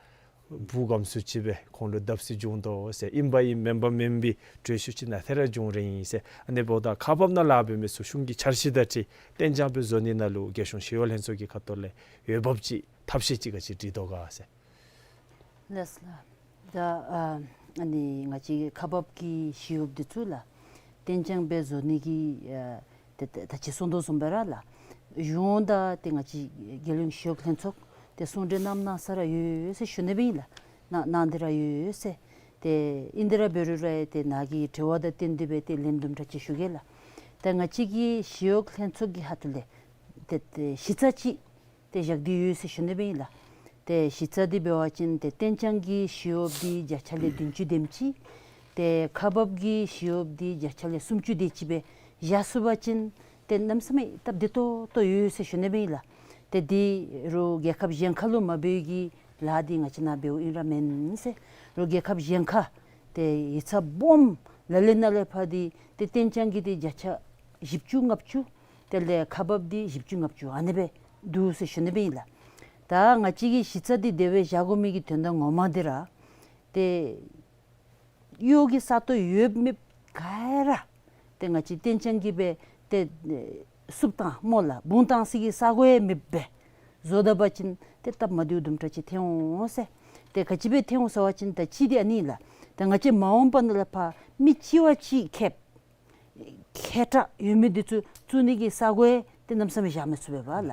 བུ་གམ་སུ་ཅིག་སྦེ་ཁོང་ལུ་བརྡབ་གསིག་བྱུང་དོ་ཟེར། ཨིན་པ་ཨིན་མེན་པ་མེན་པའི་གྲོས་གཞི་ཅིག་ནང་ཐད་ར་བྱུང་རན་ཡི་ཟེར། ཨ་ནི་འབདཝ་ད་ཁག་འབག་ནང་ལཱ་འབད་མི་ཚུ་གཞུང་གི་འཆར་གཞི་དང་འཁྲིལ་གཏན་འཇགས་སྦེ་བཟོ་ནི་ནང་ལུ་རྒྱལ་གཞུང་ཞི་གཡོག་ལྷན་ཚོགས་ཀྱི་ཁ་ཐུག་ལས་འོས་འབབ་ཅིག་ཐབས་ཤེས་ཅིག་ག་ཅི་སྒྲིག་དོ་ག་ཟེར། ལགས་སོ་ལགས། ད་ཨ་ཨ་ནི་ང་བཅས་ཁག་འབག་གི་ཞི་གཡོགཔ་འདི་ཚུ་ལགས་གཏན་འཇགས་སྦེ་བཟོ་ནི་གི་ཨ་ཏེ་ད་ད་ཅི་གསུང་དོ་བཟུམ་སྦེ་ར་ལགས་གཞུང་དང་ཏེ་ང་བཅས་རྒྱལ་ཡོངས་ཞི་གཡོག་ལྷན་ཚོགས་ཏེ་གསུང་གྲོས་གནངམ་གནང་ས་ར་ཡོད་ཟེར་ཞུ་ནི་སྦེ་ཨིན་ལགས། གནང་གནང་སྟེ་ར་ཡོད་ཟེར། ཏེ་ཨིན་ཏེ་ར་འབད་རུང་ར་ཏེ་ནཱ་གི་དྲི་བ་དང་བསྟུན་ཏེ་སྦེ་ཏེ་ལན་དུམ་གྲ་ཅིག་ཞུ་གེ་ལགས། ཏེ་ང་བཅས་ཀྱི་ཞི་གཡོག་ལྷན་ཚོགས་ཀྱི་ཁ་ཐུག་ལས་ཏེ་ཏེ་གཞི་རྩ་ཅིག་ཏེ་བཞག་སྟེ་ཡོད་ཟེར་ཞུ་ནི་སྦེ་ཨིན་ལགས། ཏེ་གཞི་རྩ་འདི་འབད་བ་ཅིན་ཏེ་གཏན་འཇགས་ཀྱི་ཞི་གཡོགཔ་འདི་བརྒྱ་ཆ་ལས་བདུན་ཅུ་དེམ་ཅིག། ཏེ་ཁག་འབག་གི་ཞི་གཡོགཔ་འདི་བརྒྱ་ཆ་ལས་སུམ་ཅུ་དེ་ཅིག་སྦེ་བཞག་ཚུགས་པ་ཅིན་ཏེ་གནམ་མེད་ས་མེད་སྟབས་བདེ་ཏོག་ཏོ་ཡོད་ཟེར་ཞུ་ནི་སྦེ་ཨིན་ལགས། ཏེ་འདི་རོགས་རྒྱལ་ཁབ་གཞན་ཁ་ལུ་མ་འབད་བའི་གི་ལཱ་འདི་ང་བཅས་ནཱ་འབདཝ་ཨིན་ར་མེན་ཟེར། རོགས་རྒྱལ་ཁབ་གཞན་ཁ་ཏེ་ཡིག་ཚང་སྦོམ་ལ་ལུ་ནང་ལས་ཕར་འདི་ཏེ་གཏན་འཇགས་ཀྱི་འདི་བརྒྱ་ཆ་བཞི་བཅུ་ལྔ་བཅུ། དེ་ལས་ཁག་འབག་འདི་བཞི་བཅུ་ལྔ་བཅུ་ཨ་ནི་སྦེ་འདུག་ཟེར་ཞུ་ནི་སྦེ་ཨིན་ལགས། ད་ང་བཅས་ཀྱི་གཞི་རྩ་འདི་དེ་སྦེ་བཞག་དགོ་མི་གི་དོན་དག་ངོ་མ་འདི་ར་ཏེ་གཡོག་གི་ས་སྟོང་ཡོདཔ་མེདཔ་ག་ར་ཏེ་ང་བཅས་གཏན་འཇགས་ཀྱི་སྦེ་ཏེ་བསུབ་བཏང་སྨོ་ལགས། སྦུང་བཏང་ས་གི་ས་གོ་ཡང་མེདཔ་སྦེ་བཟོ་ད་པ་ཅིན་ཏེ་སྟབས་མ་བདེཝ་དུམ་གྲ་ཅིག་ཐོན་འོང་ཟེར། ཏེ་ག་ཅི་སྦེ་ཐོན་འོང་ཟེར་བ་ཅིན་ད་གཅིག་འདི་ཨ་ནི་ལགས། ད་ང་བཅས་མ་འོངས་པ་ནང་ལས་ཕར་མི་གཅིག་བ་གཅིག་ཁེབ་ཁེ་ཏྲག་ཡོད་མི་འདི་ཚུ་བཙུགས་ནི་གི་ས་གོ་ཡང་ཏེ་གནམ་མེད་ས་མེད་བཞག་མི་ཚུགས་པས་པ་ལགས།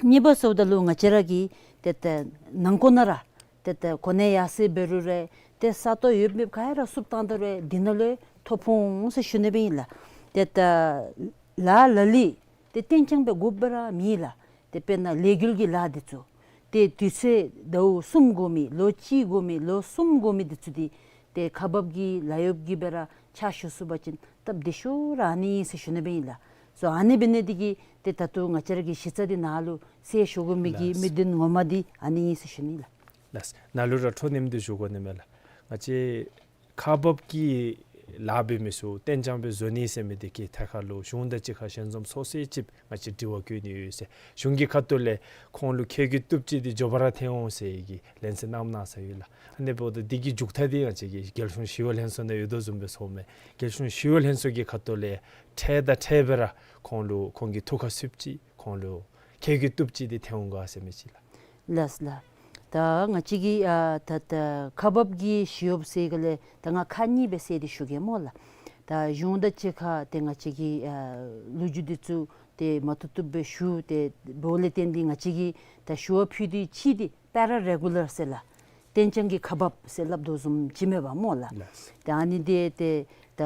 གཉིས་པ་ཟེརཝ་ད་ལུ་ང་བཅས་ར་གི་ཏེ་ཏེ་ནང་འཁོད་ནང་ར་ཏེ་ཏེ་གོ་གནས་ཡར་སེང་འབད་རུང་ར་ཏེ་ས་སྟོང་ཡོདཔ་མེདཔ་ག་ར་བསུབ་བཏང་ད་རུང་འདི་ནང་ལུ་ཡང་ཐོ་ཕོག་འོང་ཟེར་ཞུ་ནི་སྦེ་ཨིན་ལགས། ཏེ་ད་ལཱ་ལ་ལུ་ཏེ་གཏན་འཇགས་སྦེ་དགོཔ་སྦེ་ར་མེད་ལགས། ཏེ་དཔེར་ན་ལས་འགུལ་གྱི་ལཱ་འདི་ཚུ་ཏེ་དུས་ཚོད་ཟླཝ་གསུམ་འགོར་མི་ལོ་གཅིག་འགོར་མི་ལོ་གསུམ་འགོར་མི་འདི་ཚུ་འདི་ཏེ་ཁག་འབག་གི་ལཱ་གཡོགཔ་གིས་སྦེ་ར་ཕྱག་ཞུ་ཚུགས་པ་ཅིན་སྟབས་བདེ་ཤོས་ར་ཨ་ནི་ཨིན་ཟེར་ཞུ་ནི་སྦེ་ཨིན་ལགས། སོ་ཨ་ནི་འབད་ནི་འདི་གིས་ཏེ་ད་ལྟོ་ང་བཅས་ར་གི་གཞི་རྩ་འདི་ནཱ་ལུ་གསལ་ཞུ་དགོ་མི་གི་ལགས། དམིགས་དོན་ངོ་མ་འདི་ཨ་ནི་ཨིན་ཟེར་ཞུ་ནི་ལགས། ལགས། ནཱ་ལུ་ར་འཕྲོ་མཉམ་འདི་ཞུ་དགོ་ནི་མས་ལགས། ང་བཅས་ཁག་འབག་གི་ལཱ་འབད་མི་ཚུ་གཏན་འཇགས་སྦེ་བཟོ་ནི་ཟེར་མི་འདི་གི་ཐད་ཁར་ལུ་གཞུང་དང་གཅིག་ཁར་ཞལ་འཛོམས་ཚོགས་ས་ཅིག་ང་བཅས་དྲི་བ་བཀོད་ནི་ཡོད་ཟེར། གཞུང་གི་ཁ་ཐུག་ལས་ཁོང་ལུ་ཁྱོད་ཀྱིས་བཏུབ་ཅི་འདི་མགྱོགས་པ་ར་ཐོན་འོང་ཟེར་གྱི་ལན་གསལ་གནངམ་གནང་ས་ཡོད་ལགས། ཨ་ནི་འབདཝ་ད་འདི་གི་མཇུག་མཐའ་འདི་ང་བཅས་ཀྱི་རྒྱལ་གཞུང་ཞི་གཡོག་ལྷན་ཚོགས་ནང་ཡོད་དོ་བཟུམ་སྦེ་ཚོརཝ་མས། རྒྱལ་གཞུང་ཞི་གཡོག་ལྷན་ཚོགས་ཀྱི་ཁ་ཐུག་ལས་འཕྲལ་དང་འཕྲལ་སྦེ་ར་ཁོང་ལུ་ཁོང་གི་ཐུགས་ཁར་ཚུདཔ་ཅིག་ཁོང་ལུ་ཁྱོད་ཀྱིས་བཏུབ་ཅི་འདི་ཐོན་འོང་ག་ཟེར་མི་ཅིག་ལགས། ལགས་ལགས། ད་ང་བཅས་ཀྱི་ཨ་ད་ད་ཁག་འབག་གི་ཞི་གཡོགཔ་ཟེར་ག་ལས་ད་ང་ཁག་གཉིས་སྦེ་བསལ་ཏེ་ཞུ་གེ་སྨོ་ལགས། ད་གཞུང་དང་གཅིག་ཁར་ཏེ་ང་བཅས་ཀྱི་ཨ་ལོ་རྒྱུས་འདི་ཚུ་ཏེ་མ་བཏུབ་བཏུབ་སྦེ་ཞུ་སྟེ་འབདཝ་ལས་བརྟེན་ཏེ་ང་བཅས་ཀྱིས་ད་ཞུ་བ་ཕུལ་ཏེ་གཅིག་འདི་པེ་ར་རེ་གུ་ལར་ཟེར་ལགས། གཏན་འཇགས་ཀྱི་ཁག་འབག་ཟེར་སླབ་དོ་བཟུམ་ཅིག་མས་པ་སྨོ་ལགས། ལགས། ཏེ་ཨ་ནི་འདི་ཏེ་ད་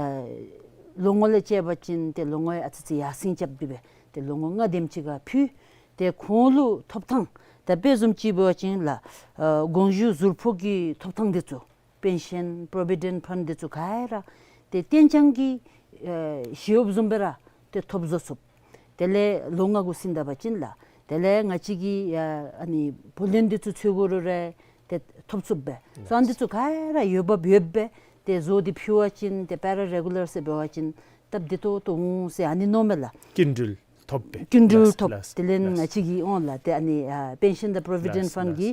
ལོ་ངོ་ལས་བཅད་པ་ཅིན་ཏེ་ལོ་ངོ་ཡང་ཨ་ཙི་ཙི་ཡར་སེང་རྐྱབ་སྟེ་སྦེ་ཏེ་ལོ་ངོ་ལྔ་དེམ་ཅིག་ཁར་ཕུལ། ཏེ་ཁོང་ལུ་ཐོབ་ཐང་ད་དཔེ་བཟུམ་ཅིག་འབད་བ་ཅིན་ལགས་ཨ་དགོངས་ཞུ་ཟུར་ཕོག་གི་ཐོབ་ཐང་འདི་ཚུ་པེན་ཤཱན་པོ་རོ་བི་ཌེནཊ་ཕཱནཌ་འདི་ཚུ་ག་ར་ཏེ་གཏན་འཇགས་ཀྱི་ཨེ་ཞི་གཡོགཔ་བཟུམ་སྦེ་ར་ཏེ་ཐོབ་བཟོ་ཚུགས། དེ་ལས་ལོ་ལྔ་གུ་ཟིན་ད་པ་ཅིན་ལགས། དེ་ལས་ང་བཅས་ཀྱི་ཨ་ཨ་ནི་བུ་ལོན་འདི་ཚུ་འཚོལ་དགོ་རུང་ར་ཏེ་ཐོབ་ཚུགསཔ་སྦེ། སོ་ཨ་ནི་འདི་ཚུ་ག་ར་འོས་འབབ་ཡོདཔ་སྦེ་ཏེ་བཟོ་སྟེ་ཕུལ་བ་ཅིན་ཏེ་པེ་ར་རེ་གུ་ལར་ཟེར་འབད་བ་ཅིན་སྟབས་བདེ་ཏོག་ཏོ་འོང་ཟེར་ཨ་ནི་མནོཝ་མས་ལགས། སྐྱིན་འགྲུལ་ཐོབ་སྦེ། སྐྱིན་འགྲུལ་ལགས་ཐོབ། ལགས་དེ་ལས་ལགས། ང་བཅས་ཀྱི་འོང་ལགས་ཏེ་ཨ་ནི་ཨ་པེན་ཤཱན་དང་པོ་རོ་བི་ཌེནཊ་ལགས་ཕཱནཌ་ལགས། གི་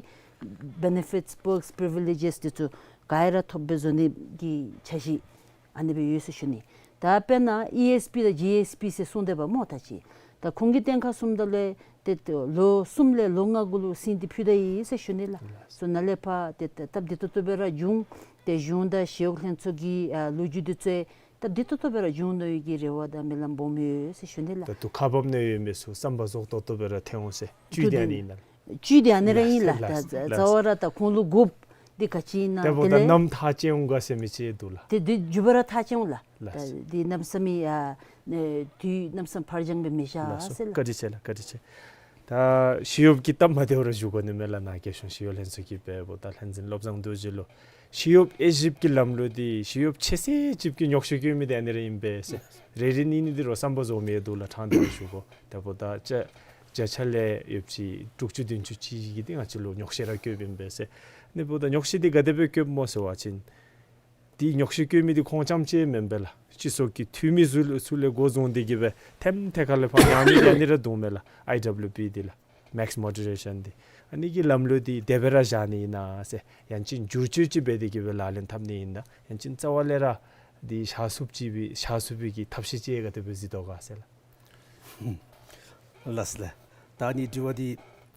བེ་ནེ་ཕིཊས་པརཀསི་པི་རི་ཝི་ལེ་ཇེསི་འདི་ཚུ་ག་ར་ཐོབ་སྦེ་བཟོ་ནི་གི་འཆར་གཞི་ཨ་ནི་སྦེ་ཡོད་ཟེར་ཞུ་ནི། ད་དཔེར་ན་ཨི་ཨེསི་པི་དང་ཇི་ཨེསི་པི་ཟེར་གསུངས་དོ་བ་སྨོ་ད་ཅི། ད་ཁོང་གི་སྟེང་ཁར་སོངམ་ད་ལུ་ཏེ་ཏེ་ལོ་གསུམ་ལས་ལོ་ལྔ་གུ་ལུ་ཟིན་ཏེ་ཕུལ་ད་ཡི་ཟེར་ཞུ་ནི་ལགས། སོ་ནཱ་ལས་ཕར་ཏེ་ཏེ་སྟབས་བདེ་ཏོག་ཏོ་སྦེ་ར་འབྱུང་། ཏེ་གཞུང་དང་ཞི་གཡོག་ལྷན་ཚོགས་ཀྱི་ཨ་ལོ་རྒྱུས་འདི་ཚུ་སྟབས་བདེ་ཏོག་ཏོ་སྦེ་ར་འབྱུང་ནི་གི་རེ་བ་དང་སྨོན་ལམ་སྦོམ་ཡོད་ཟེར་ཞུ་ནི་ལགས། ད་ལྟོ་ཁག་འབག་ནང་ཡོད་མི་ཚུ་བསམ་པ་རྫོགས་ཏོག་ཏོ་སྦེ་ར་ཐོན་འོང་ཟེར་བཅུད་དེ་ཨ་ནི་ཨིན་ན། བཅུད་དེ་ཨ་ནི་ར་ཨིན་ལགས། ལགས་ལགས། ད་རྩ་བ་ར་ད་ཁོང་ལུ་དགོཔ་འདི་ག་ཅི་ཨིན་ན་དེ་འབདཝ་ད་ལས་ནམ་ཐག་བཅད་འོང་ག་ཟེར་མི་ཅིག་འདུག་ལགས། དེ་དེ་མགྱོགས་པ་ར་ཐག་བཅད་འོང་ལགས། ལགས། ད་དེ་གནམ་མེད་ས་མེད་ཨ་ནི་དུས་གནམ་མེད་ས་མེད་ཕར་འགྱངས་སྦེ་མི་བཞག་ལགས་སོ། ཟེར་ལགས། བཀའ་དྲིན་ཆེ་ལགས། བཀའ་དྲིན་ཆེ། ད་ཞི་གཡོགཔ་གི་སྟབས་མ་བདེཝ་ར་ཞུ་དགོ་ནི་མས་ལགས། ནཱ་རྒྱལ་གཞུང་ཞི་གཡོག་ལྷན་ཚོགས་ཀྱིས་འབདཝ་ད་ལྷ་འཛིན་བློ་བཟང་རྡོ་རྗེ་ལུ་ཞི་གཡོགཔ་དབྱེ་ཞིབ་ཀྱི་ལམ་ལུགས་འདི་ཞི་གཡོགཔ་ཆེ་ཤོས་ཅིག་གིས་ཉོགས་བཤད་བཀོད་མི་འདི་ཨ་ནི་ར་ཨིན་པས་ཟེར། རེ་རེ་གཉིས་གཉིས་འདི་ར་བསམ་པ་བཟོ་མི་འདུག་ལགས། ཕྲང་སྟེ་ཞུ་དགོ། དེ་འབདཝ་ད་བརྒྱ་བརྒྱ་ཆ་ལས་ཡོད་ཅི་དྲུག་ཅུ་བདུན་ཅུ་ཅིག་གིས་འདི་ང་བཅས་ལུ་ཉོགས་བཤད་ར་བཀོདཔ་ཨིན་པས་ཟེར། ཨ་ནི་འབདཝ་ད་ཉོགས་བཤད་འདི་ག་དེ་སྦེ་བཀོདཔ་སྨོ་ཟེར་བ་ཅིན་འདི་ཉོགས་བཤད་བཀོད་མི་འདི་ཁོང་རྐྱངམ་ཅིག་མེན་པས་ལགས། སྤྱི་ཚོགས་ཀྱི་འཐུས་མི་ཚུ་ལུ་ཚུ་ལས་འགོ་བཟུང་སྟེ་གིས་སྦེ་ཐེམ་ཐེ་ཁ་ལས་ཕར་ཉར་མི་འདི་ཨ་ནི་ར་འདུག་མས་ལགས། ཨའི་ཌབ་ལུ་པི་འདི་ལགས། མེགས་མོ་ཌི་རེ་ཤཱན་འདི་ཨ་ནི་གི་ལམ་ལུགས་འདི་དེ་སྦེ་ར་བཞག་ནི་ཨིན་ན་ཟེར། ཡང་ཅིན་བསྒྱུར་བཅོས་ཅིག་འབད་དེ་གིས་སྦེ་ལག་ལེན་འཐབ་ནི་ཨིན་ན། ཡང་ཅིན་རྩ་བ་ལས་ར་འདི་བཞག་ཚུགསཔ་ཅིག་སྦེ་བཞག་ཚུགས་པའི་གི་ཐབས་ཤེས་ཅིག་ག་དེ་སྦེ་གཟིགས་དོ་ག་ཟེར་ལགས། ལགས་ལགས། ད་ཨ་ནི་དྲི་བ་འདི་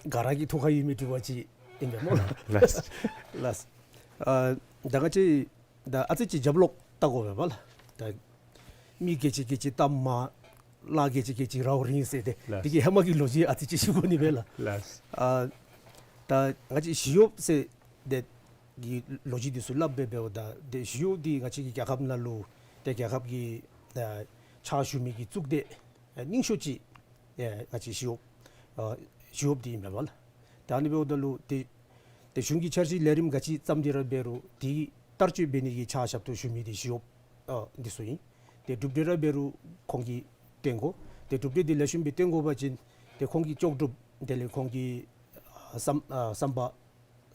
ག་ར་གི་ཐུགས་ཁར་ཡོད་མི་དྲི་བ་ཅིག་ཨིན་པས་སྨོ་ལགས། ལགས། ལགས། ཨ་ད་ང་བཅས་ད་ཨ་ཙི་ཅིག་རྒྱབ་ལོག་བལྟ་དགོ་པས་པ་ལགས། ད་མི་སྐད་ཅིག་སྐད་ཅིག་གཏམ་མང་། ལཱ་སྐད་ཅིག་སྐད་ཅིག་རཝ་རིང་ཟེར་ཏེ། ལགས། འདི་གི་ཧེ་མ་གི་ལོ་རྒྱུས་ཨ་ཙི་ཅིག་ཞུ་དགོ་ནི་མས་ལགས། ལགས། ཨ་ད་ང་བཅས་ཞི་གཡོགཔ་ཟེར་དེ་གི་ལོ་རྒྱུས་འདི་ཚུ་སླབ་སྦེ་འབདཝ་ད་དེ་ཞི་གཡོགཔ་འདི་ང་བཅས་ཀྱི་རྒྱལ་ཁབ་ནང་ལུ་དེ་རྒྱལ་ཁབ་ཀྱི་ཨ་ཕྱག་ཞུ་མི་གི་གཙུག་སྡེ་ཨ་རྙིང་ཤོས་ཅིག་ཨ་ང་བཅས་ཞི་གཡོགཔ་ཨ་ཞི་གཡོགཔ་འདི་ཨིན་པས་པ་ལགས། ད་ཨ་ནི་འབདཝ་ད་ལུ་དེ་དེ་གཞུང་གི་འཆར་གཞི་ལས་རིམ་ག་ཅི་བརྩམས་ཏེ་ར་འབད་རུང་དེ་བསྟར་སྤྱོད་འབད་ནི་གི་ཕྱག་ཞབས་ཏོག་ཞུ་མི་འདི་ཞི་གཡོགཔ་ཨ་འདི་ཚུ་ཨིན། དེ་གྲུབ་འབྲས་ར་འབད་རུང་ཁོང་གིས་སྟོན་དགོ། དེ་གྲུབ་འབྲས་འདི་ལེགས་ཤོམ་སྦེ་སྟོན་དགོ་པ་ཅིན་དེ་ཁོང་གི་ལྕོགས་གྲུབ་དེ་ལས་ཁོང་གི་ཨ་བསམ་ཨ་བསམ་པ་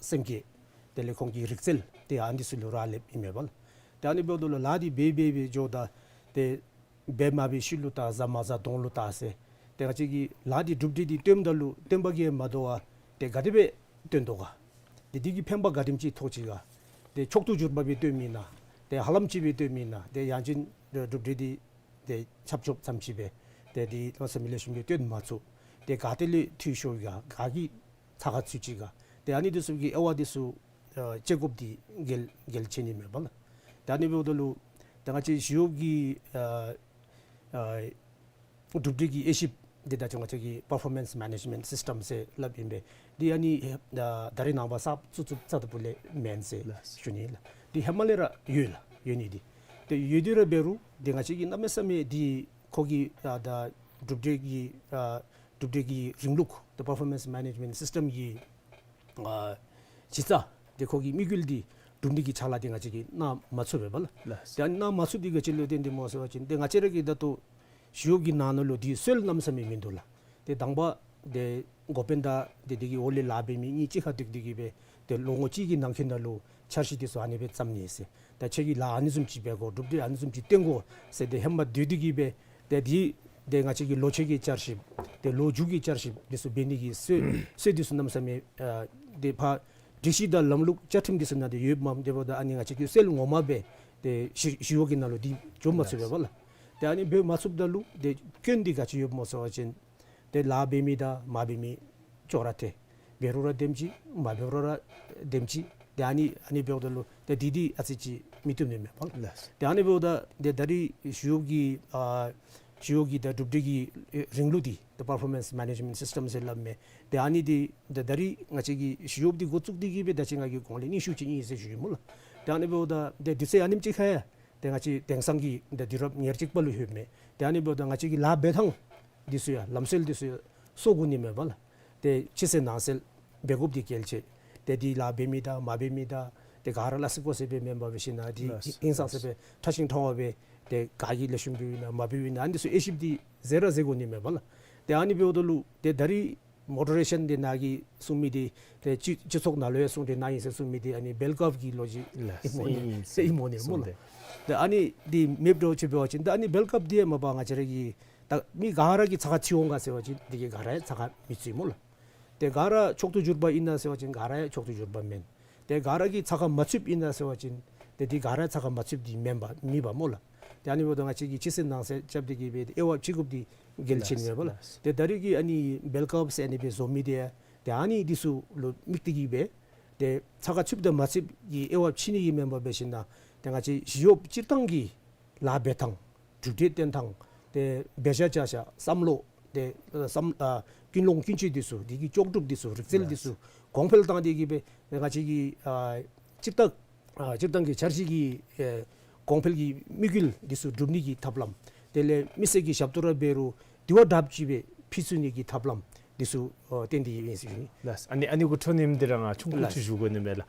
སེམས་བསྐྱེད་དེ་ལས་ཁོང་གི་རིག་རྩལ་དེ་ཨ་འདི་ཚུ་ལུ་རག་ལསཔ་ཨིན་མས་པ་ལགས། དེ་ཨ་ནི་འབདཝ་ད་ལུ་ལཱ་འདི་འབད་འབད་འབད་འགྱོཝ་ད་དེ་འབད་མ་འབད་ཤུལ་ལུ་བལྟ། བཟའ་མ་བཟའ་གདོང་ལུ་བལྟ་ཟེར། དེ་ང་བཅས་ཀྱིས་ལཱ་འདི་གྲུབ་འབྲས་འདི་སྟོནམ་ད་ལུ་སྟོན་པ་གིས་མ་དོ་བར་དེ་ག་དེ་སྦེ་སྟོན་དོ་ག། དེ་འདི་གིས་ཕན་པ་ག་དེམ་ཅིག་ཐོགས་ཅི་ག། དེ་མཆོག་ཏུ་གྱུར་པ་སྦེ་སྟོནམ་ཨིན་ན། དེ་ཧ་ལམ་ཅིག་སྦེ་སྟོནམ་ཨིན་ན། དེ་ཡང་ཅིན་གྲུབ་འབྲས་འདི་དེ་ཆབ་ཆོབ་ཙམ་ཅིག་སྦེ་དེ་འདི་ལོ་ས་མི་ལེགས་ཤོམ་སྦེ་སྟོན་མ་ཚུགས། དེ་ག་ཏེ་ལས་འཐུས་ཤོར་ག། ག་གི་ཚགས་ཁར་ཚུད་ཅི་ག། དེ་ཨ་ནི་འདི་ཚུ་གི་དབྱེ་བ་འདི་ཚུ་ཨ་དཔྱད་དགོཔ་འདི་གལ་གལ་ཆེ་ནི་མས་པ་ལགས། དེ་ཨ་ནི་འབདཝ་ད་ལུ་དེ་ང་བཅས་ཞི་གཡོགཔ་གི་ཨ་ཨ་གྲུབ་འབྲས་ཀྱི་དབྱེ་ཞིབ་འདི་ད་ཅི་ང་བཅས་ཀྱི་པར་ཕོར་མེནསི་མེ་ནེཇ་མེནཊ་སིསི་ཊམ་ཟེར་སླབ་ཨིན་པས། འདི་ཨ་ནི་ཨ་ད་རེས་ནངས་པ་གསརཔ་བཙུགས་བཙུགསཔ་རྩ་དང་པོ་ལས་མེན་ཟེར་ལགས། ཞུ་ནི་ལགས། འདི་ཧེ་མ་ལས་ར་ཡོད་ལགས། ཡོད་ནི་འདི། དེ་ཡོད་དེ་ར་འབད་རུང་འདི་ང་བཅས་ཀྱིས་གནམ་མེད་ས་མེད་འདི་ཁོ་གི་ཨ་ད་གྲུབ་འབྲས་ཀྱི་ཨ་གྲུབ་འབྲས་ཀྱི་རིང་ལུགས་དེ་པར་ཕོར་མེནསི་མེ་ནེཇ་མེནཊ་སིསི་ཊམ་གྱི་ཨ་གཞི་རྩ་དེ་ཁོ་གི་དམིགས་ཡུལ་འདི་སྒྲུབ་ནི་གི་ཕྱག་ལཱ་འདི་ང་བཅས་ཀྱིས་གནང་མ་ཚུགས་པས་པ་ལགས། ལགས། དེ་ཨ་ནི་གནང་མ་ཚུགས་འདི་ག་ཅི་ལུ་བརྟེན་ཏེ་སྨོ་ཟེར་བ་ཅིན་དེ་ང་བཅས་ར་གི་ད་ལྟོ་ཞི་གཡོགཔ་གི་ནང་ན་ལུ་འདི་སྲོལ་གནམ་མེད་ས་མེད་མིན་འདུག་ལགས། དེ་དང་པ་དེ་འགོ་དཔོན་དང་དེ་དེ་གི་འོག་ལས་ལཱ་འབད་མི་གཉིས་གཅིག་ཁར་འདུས་ཏེ་གིས་སྦེ་དེ་ལོ་ངོ་གཅིག་གི་ནང་འཁོད་ནང་ལུ་འཆར་གཞི་འདི་ཚུ་ཨ་ནི་སྦེ་བརྩམ་ནི་ཟེར། ད་ཁྱོད་ཀྱིས་ལཱ་ཨ་ནི་བཟུམ་ཅིག་འབད་དགོ། གྲུབ་འབྲས་ཨ་ནི་བཟུམ་ཅིག་སྟོན་དགོ་ཟེར་དེ་ཧེ་མ་སྡོད་དེ་གིས་སྦེ་དེ་འདི་དེ་ང་བཅས་ཀྱི་ལོ་ཕྱེད་ཀྱི་བསྐྱར་ཞིབ་དེ་ལོ་མཇུག་གི་བསྐྱར་ཞིབ་འདི་ཚུ་འབད་ནི་གི་སྲོལ་སྲོལ་འདི་ཚུ་གནམ་མེད་ས་མེད་ཨ་དེ་ཕར་སྒྲིག་གཞི་དང་ལམ་ལུགས་བཅའ་ཁྲིམས་འདི་ཚུ་ནང་དེ་ཡོདཔ་མས། དེ་འབདཝ་ད་ཨ་ནི་ང་བཅས་ཀྱི་སྲོལ་ངོ་མ་སྦེ་དེ་ཞི་ཞི་གཡོག་གི་ནང་ལུ་འདི་འགྱོ་མ་ཚུགས་པས་པ་ལགས། དེ་ཨ་ནི་འབད་མ་ཚུགསཔ་ད་ལུ་དེ་སྐྱོན་འདི་ག་ཅི་ཡོདཔ་སྨོ་ཟེར་བ་ཅིན་དེ་ལཱ་འབད་མི་དང་མ་འབད་མི་ཅོག་ར་འཐད། འབད་རུང་ར་དེམ་ཅིག་མ་འབད་རུང་ར་དེམ་ཅིག། དེ་ཨ་ནི་ཨ་ནི་འབདཝ་ད་ལུ་དེ་འདི་འདི་ཨ་ཙི་ཅིག་མི་བཏུབ་ནི་མས་པ་ལགས། ལགས། དེ་ཨ་ནི་འབདཝ་ད་དེ་ད་རེས་ཞི་གཡོག་གི་ཨ་ཞི་གཡོག་གི་ད་གྲུབ་འབྲས་ཀྱི་རིང་ལུགས་འདི་དེ་པར་ཕོར་མེནསི་མེ་ནེཇ་མེནཊ་སིསི་ཊམ་ཟེར་སླབ་མས། དེ་ཨ་ནི་འདི་དེ་ད་རེས་ང་བཅས་ཀྱི་ཞི་གཡོགཔ་འདི་འགོ་བཙུགས་ཏེ་གིས་སྦེ་ད་ཅི་ང་གིས་གོང་ལས་རྙིང་ཤོས་ཅིག་ཨིན་ཟེར་ཞུ་ཡི་སྨོ་ལགས། དེ་ཨ་ནི་འབདཝ་ད་དེ་དུས་ཚོད་ཨ་ནེམ་ཅིག་ཁར་ཡང་དེ་ང་བཅས་དེང་སང་གི་དེ་དུས་རབས་ཉེར་གཅིག་པ་ལུ་ལྷོདཔ་མས། དེ་ཨ་ནི་འབདཝ་ད་ང་བཅས་ཀྱི་ལཱ་འབད་ཐངས་འདི་ཚུ་ཡང་ལམ་སྲོལ་འདི་ཚུ་ཡང་སོར་དགོ་ནི་མས་པ་ལགས། དེ་ཕྱི་གསལ་ནང་གསལ་འབད་དགོཔ་འདི་གལ་ཆེ། དེ་འདི་ལཱ་འབད་མི་དང་མ་འབད་མི་དང་དེ་ག་ར་ལ་སི་ཀོ་ཟེར་སྦེ་མེན་པར་འབད་ཞིན་ན་དེ་ལགས། ཧིང་སངས་ཟེར་སྦེ་ཕྲ་ཞིང་ཕྲ་བ་སྦེ་དེ་ག་གིས་ལེགས་ཤོམ་འབདཝ་ཨིན་ན་མ་འབདཝ་ཨིན་ན་ཨ་ནི་ཚུ་དབྱེ་ཞིབ་འདི་མཛད་ར་མཛད་དགོ་ནི་མས་པ་ལགས། དེ་ཨ་ནི་འབདཝ་ད་ལུ་དེ་ད་རེས་མོ་ཌི་རེ་ཤཱན་དེ་ནཱ་གིས་གསུང་མི་དེ་དེ་སྤྱི་སྤྱི་ཚོགས་ནང་ལུ་ཡང་གསུང་སྟེ་ནཱ་ཨིན་ཟེར་གསུང་མི་དེ་ཨ་ནི་བེལ་ཀརབ་ཀྱི་ལོ་རྒྱུས་ལགས། ཨིན་སྨོ་ནི། ཨིན་ཨིན་ཨིན་སྨོ་ནི་སྨོ་ལགས། དེ་ཨ་ནི་དེ་མེདཔ་འདྲཝ་ཅིག་འབད་བ་ཅིན་ད་ཨ་ནི་བེལ་ཀརབ་དེ་མ་པ་ང་བཅས་ར་གི་ད་མི་ག་ར་གི་ཚགས་ཁར་ཚུད་འོང་ག་ཟེར་བ་ཅིན་དེ་གིས་ག་ར་ཡང་ཚགས་ཁར་མི་ཚུད་སྨོ་ལགས། དེ་ག་ར་མཆོག་ཏུ་གྱུར་པ་ཨིན་ན་ཟེར་བ་ཅིན་ག་ར་ཡང་མཆོག་ཏུ་གྱུར་པ་མེན། དེ་ག་ར་གི་ཚགས་ཁར་མ་ཚུདཔ་ཨིན་ན་ཟེར་བ་ཅིན་དེ་དེ་ག་ར་ཡང་ཚགས་ཁར་མ་ཚུདཔ་འདི་མེན་པ་མེན་པ་སྨོ་ལགས། དེ་ཨ་ནི་འབདཝ་ད་ང་བཅས་ཀྱིས་ཕྱི་གསལ་ནང་གསལ་རྐྱབ་སྟེ་གིས་སྦེ་དབྱེ་བ་ཕྱེ་དགོཔ་འདི་གལ་ཆེ་ནི་མས་པ་ལགས། ལགས། དེ་ད་རེས་ཀྱི་ཨ་ནི་བེལ་ཀརབ་ཟེར་ཨ་ནི་སྦེ་བཟོ་མི་དེ་དེ་ཨ་ནི་འདི་ཚུ་ལུ་དམིགས་ཏེ་གིས་སྦེ་དེ་ཚགས་ཁར་ཚུདཔ་དང་མ་ཚུདཔ་ཀྱི་དབྱེ་བ་ཕྱེ་ནི་གི་མེན་པར་འབད་ཞིན་ན་དེ་ང་བཅས་ཞི་གཡོགཔ་སྤྱིར་བཏང་གི་ལཱ་འབད་ཐངས་གྲུབ་འབྲས་སྟོན་ཐངས་དེ་འབད་བཞག་བྱ་བཞག་བསམ་བློ་དེ་བསམ་ཨ་ཀུན་སློང་ཀུན་སྤྱོད་འདི་ཚུ་དེ་གི་ལྕོགས་གྲུབ་འདི་ཚུ་རིག་རྩལ་འདི་ཚུ་གོང་འཕེལ་བཏང་སྟེ་གིས་སྦེ་ང་བཅས་ཀྱི་ཨ་སྤྱིར་བཏང་ཨ་སྤྱིར་བཏང་གི་འཆར་གཞི་གི་ཨེ་གོང་འཕེལ་གྱི་དམིགས་ཡུལ་འདི་ཚུ་སྒྲུབ་ནི་གི་ཐབས་ལམ། དེ་ལས་མི་སེར་གྱི་ཞབས་ཏོག་ར་འབད་རུང་དེ་བ་དྲགཔ་ཅིག་སྦེ་ཕུལ་ཚུགས་ནི་གི་ཐབས་ལམ། འདི་ཚུ་ཨ་བརྟེན་ཏེ་ཨིན་ཟེར་ཞུ་ནི། ལགས། ཨ་ནི་ཨ་ནི་གུ་འཕྲོ་མཐུད་དེ་ར་ང་ཆུང་ཀུ་ཅིག་ཞུ་དགོ་ནི་མས་ལགས།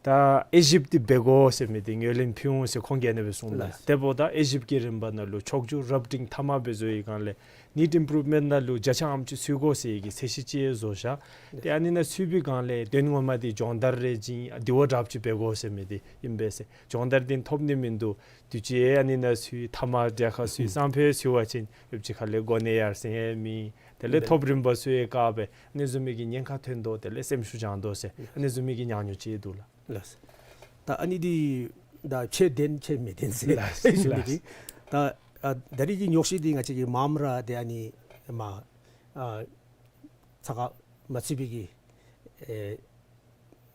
ད་དབྱེ་ཞིབ་འདི་འབད་དགོ་ཟེར་མི་འདི་ངོས་ལེན་ཕུལ་འོང་ཟེར་ཁོང་གིས་ཨ་ནི་སྦེ་གསུངས་ལགས། དེ་འབདཝ་ད་དབྱེ་ཞིབ་ཀྱི་རིམ་པ་ནང་ལུ་ཕྱོགས་བསྒྱུར་རབ་འབྲིང་ཐ་མ་སྦེ་བཟོ་བའི་སྒང་ལས་neat improvement ནང་ལུ་བརྒྱ་ཆ་ཨམ་ཅིག་ཚུད་དགོ་ཟེར་གྱི་ཚད་གཞི་ཅིག་བཟོ་བཞག། ཏེ་ཨ་ནི་ནང་ཚུད་པའི་སྒང་ལས་དོན་ངོ་མ་འདི་སྦྱོང་བརྡར་རེ་བྱིན་དེ་བ་དྲགཔ་ཅིག་འབད་དགོ་ཟེར་མི་འདི་ཨིན་པས་ཟེར། སྦྱོང་བརྡར་འདི་ཐོབ་ནི་མིན་འདུག། དུས་ཅི་ཨ་ནི་ནང་ཚུད་ཐ་མ་དེ་ཁར་ཚུད་སང་ཕོད་ཚུད་པ་ཅིན་ཡོདཔ་ཅིག་ཁ་ལས་གོ་གནས་ཡར་སེང་ཡང་མེད། དེ་ལས་ཐོབ་རིམ་པ་ཚུ་ཡང་བཀག་སྦེ་ཨ་ནི་བཟུམ་མའི་གི་ཉེན་ཁ་ཐོན་དོ། དེ་ལས་སེམས་ཤུགས་བྱང་དོ་ཟེར་ཨ་ནི་བཟུམ་མའི་གི་ཉམས་མྱོང་ཅིག་འདུག་ལགས། ལགས། ད་ཨ་ནི་འདི་ད་ཁྱད་ལྡན་ཁྱད་མི་ལྡན་ཟེར་ལགས། ཞུ་ནི་འདི། ལགས། ད་ཨ་ད་རིས་ཀྱི་ཉོགས་བཤད་འདི་ང་བཅས་ཀྱིས་མངམ་ར་ཏེ་ཨ་ནི་མ་ཨ་ཚ་ཁ་མ་ཚུད་པའི་གི་ཨེ་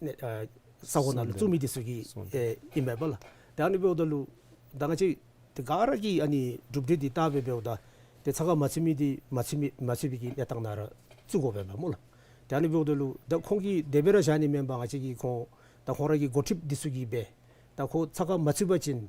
ནི་ཨ་ས་གོ་ནང་ལུ་བཙུགས་མི་འདི་ཚུ་གི་ཨེ་ཨིན་པས་ལགས། ཏེ་ཨ་ནི་འབདཝ་ད་ལུ་ད་ང་བཅས་ཏེ་ག་ར་གིས་ཨ་ནི་གྲུབ་འབྲས་འདི་བལྟ་སྦེ་འབདཝ་ད་ཏེ་ཚ་ཁ་མ་ཚུད་མི་འདི་མ་ཚུད་མི་མ་ཚུད་པའི་གི་གནས་སྟངས་ནང་ར་བཙུགས་དགོ་པས་པ་སྨོ་ལགས། ཏེ་ཨ་ནི་འབདཝ་ད་ལུ་ད་ཁོང་གིས་དེ་སྦེ་ར་བཞག་ནི་མེན་པར་ང་བཅས་ཀྱིས་ཁོང་ད་ཁོང་ར་གི་འགོ་ཁྲིདཔ་འདི་ཚུ་གིས་སྦེ་ད་ཁོ་ཚ་ཁ་མ་ཚུད་པ་ཅིན་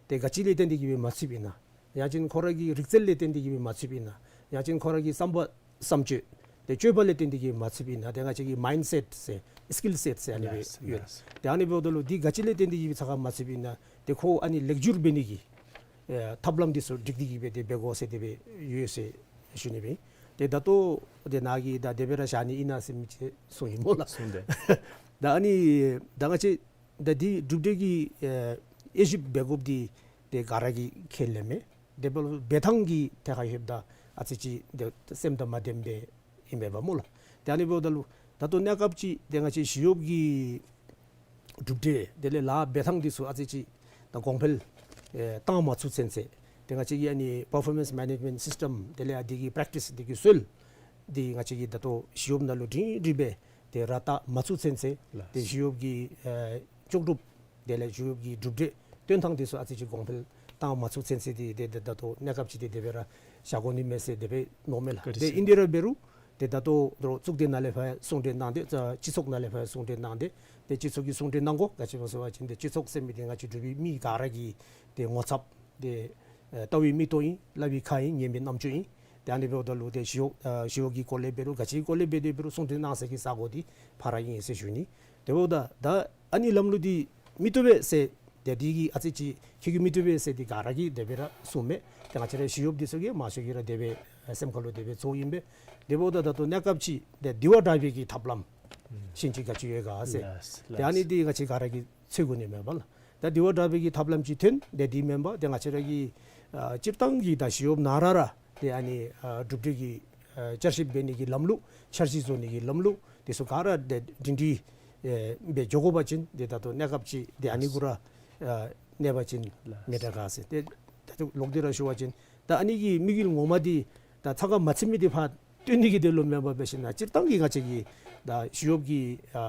ཏེ་ག་ཅི་ལས་བརྟེན་ཏེ་གིས་སྦེ་མ་ཚུདཔ་ཨིན་ན། ཡང་ཅིན་ཁོ་ར་གི་རིག་རྩལ་ལས་བརྟེན་ཏེ་གིས་སྦེ་མ་ཚུདཔ་ཨིན་ན། ཡང་ཅིན་ཁོ་ར་གི་བསམ་པ་བསམ་སྤྱོད་ཏེ་སྤྱོད་པ་ལས་བརྟེན་ཏེ་གིས་མ་ཚུདཔ་ཨིན་ན། ཏེ་ང་བཅས་ཀྱི་མའིནཌ་སེཊ་ཟེར་སི་ཀིལ་སེཊ་ཟེར་ཨ་ནི་སྦེ་ཡོད། ལགས། ཏེ་ཨ་ནི་འབདཝ་ད་ལུ་འདི་ག་ཅི་ལས་བརྟེན་ཏེ་གིས་སྦེ་ཚ་ཁ་མ་ཚུདཔ་ཨིན་ན། ཏེ་ཁོ་ཨ་ནི་ལེགས་བསྒྱུར་འབད་ནི་གི་ཨེ་ཐབས་ལམ་འདི་ཚུ་སྒྲིག་སྟེ་གིས་སྦེ་ཏེ་འབད་དགོ་ཟེར་དེ་སྦེ་ཡོད་ཟེར་ཞུ་ནི་སྦེ། ཏེ་ད་ལྟོ་ཏེ་ནཱ་གིས་ད་དེ་སྦེ་ར་བཞག་ནི་ཨིན་ན་ཟེར་མི་ཅིག་གསུངས་ཡི་སྨོ་ལགས། གསུངས་ཏེ། ད་ཨ་ནི་ད་ང་བཅས་ད་འདི་གྲུབ་འབྲས་ཀྱི་ཨེ་དབྱེ་ཞིབ་འབད་དགོཔ་འདི་ཏེ་ག་ར་གིས་ཁས་ལེན་མས། དེ་འབདཝ་ལུ་འབད་ཐངས་ཀྱི་ཐད་ཁར་ལྷོདཔ་ད་ཨ་ཙི་ཅིག་ཏེ་སེམས་དང་མ་ལྡནམ་སྦེ་ཨིན་མས་པ་སྨོ་ལགས། ཏེ་ཨ་ནི་འབདཝ་ད་ལུ་ད་ལྟོ་གནས་སྐབས་ཅིག་ཏེ་ང་བཅས་ཞི་གཡོགཔ་གི་གྲུབ་འབྲས་དེ་ལས་ལཱ་འབད་ཐངས་འདི་ཚུ་ཨ་ཙི་ཅིག་ད་གོང་འཕེལ་ཨེ་བཏང་མ་ཚུགས་ཚུན་ཚོད་ཏེ་ང་བཅས་ཀྱི་ཨ་ནི་པར་ཕོར་མེནསི་མེ་ནེཇ་མེནཊ་སིསི་ཊེམ་དེ་ལས་ཨ་འདི་གི་པྲེཀ་ཊིསི་འདི་གི་སྲོལ་འདི་ང་བཅས་ཀྱིས་ད་ལྟོ་ཞི་གཡོགཔ་ནང་ལུ་སྒྲིང་སྒྲི་སྦེ་ཏེ་ར་བཏགས་མ་ཚུགས་ཚུན་ཚོད། ལགས། ཏེ་ཞི་གཡོགཔ་གི་ཨེ་ལྕོགས་གྲུབ་དེ་ལས་ཞི་གཡོགཔ་གི་གྲུབ་འབྲས་སྟོན་ཐངས་འདི་ཚུ་ཨ་ཙི་ཅིག་གོང་འཕེལ་བཏང་མ་ཚུགས་ཚུན་ཚོད་འདི་ཏེ་ད་ལྟོ་གནས་སྐབས་ཅིག་ཏེ་དེ་སྦེ་ར་བཞག་དགོ་ནི་མས་ཟེར་དེ་སྦེ་མནོཝ་མས་ལགས། བཀའ་དྲིན་ཏེ་ཆེ། ཨིན་ཏེ་ར་འབད་རུང་ཏེ་ད་ལྟོ་ར་གཙུག་སྡེ་ནང་ལས་ཕར་གསུང་གྲོས་གནང་སྟེ་ཨ་སྤྱི་ཚོགས་ནང་ལས་ཕར་གསུང་གྲོས་གནང་སྟེ་ཏེ་སྤྱི་ཚོགས་ཀྱིས་གསུང་གྲོས་གནང་དགོ། ག་ཅི་སྨོ་ཟེར་བ་ཅིན་ཏེ་སྤྱི་ཚོགས་ཟེར་མི་འདི་ང་བཅས་འབྲུག་པའི་མི་ག་ར་གི་ཏེ་ངོ་ཚབ་ཏེ་ཨེ་ལྟ་བའི་མིག་ཏོ་ཨིན། ལག་པའི་ཁ་ཨིན། ཉན་པའི་རྣམ་ཅོ་ཨིན། ཏེ་ཨ་ནི་འབདཝ་ད་ལུ་ཏེ་ཞི་གཡོག་ཨ་ཞི་གཡོག་གི་སྐོར་ལས་འབད་རུང་ག་ཅིའི་སྐོར་ལས་འབད་དེ་འབད་རུང་གསུང་གྲོས་གནང་ས་གི་ས་གོ་འདི་ཕར་ར་ཨིན་ཟེར་ཞུ་ནི། དེ་འབདཝ་ད་ད་ཨ་ནི་ལམ་ལུགས་འདི་མི་བཏུབ་པས་ཟེར་ཏེ་འདི་གིས་ཨ་ཙི་ཅིག་ཁྱོད་ཀྱིས་མི་བཏུབ་པས་ཟེར་འདི་ག་ར་གིས་དེ་སྦེ་ར་གསུངམ་མས། ཏེ་ང་བཅས་ར་ཞི་གཡོགཔ་འདི་ཚུ་གིས་མང་ཤོས་ཀྱིས་ར་དེ་སྦེ་སེམས་ཁ་ལུ་དེ་སྦེ་ཚོརཝ་ཨིན་པས། དེ་འབདཝ་ད་ད་ལྟོ་གནས་སྐབས་ཅིག་ཏེ་དེ་བ་དྲག་པའི་གི་ཐབས་ལམ་གཞན་ཅིག་ག་ཅི་ཡོད་ག་ཟེར། ལགས། ཏེ་ཨ་ནི་འདི་ང་བཅས་ག་ར་གིས་འཚོལ་དགོ་ནི་མས་པ་ལགས། ད་དེ་བ་དྲག་པའི་གི་ཐབས་ལམ་ཅིག་ཐོན། ཏེ་འདི་མེན་པར་ཏེ་ང་བཅས་ར་གི་ཨ་སྤྱིར་བཏང་གི་ད་ཞི་གཡོགཔ་ནང་ར་ར་ཏེ་ཨ་ནི་ཨ་གྲུབ་འབྲས་ཀྱི་ཨ་བསྐྱར་ཞིབ་འབད་ནི་གི་ལམ་ལུགས་འཆར་གཞི་བཟོ་ནི་གི་ལམ་ལུགས་འདི་ཚུ་ག་ར་ཏེ་སྒྲིང་སྒྲི་ཨེ་སྦེ་འགྱོ་དགོ་པ་ཅིན་ཏེ་ད་ལྟོ་གནས་སྐབས་ཅིག་ཏེ་ཨ་ནི་གུ་ར་ཨ་གནས་པ་ཅིན་ལགས། མི་དྲག་ག་ཟེར། ཏེ་ད་ལྟོ་ལོག་སྟེ་ར་ཞུ་བ་ཅིན་ད་ཨ་ནི་གི་དམིགས་ཡུལ་ངོ་མ་འདི་ད་ཚ་ཁ་མ་ཚུད་མི་འདི་ཕར་བཏོན་ནི་གི་དོན་ལུ་མེན་པར་འབད་ཞིན་ན་སྤྱིར་བཏང་གི་ང་བཅས་ཀྱི་ད་ཞི་གཡོགཔ་གི་ཨ་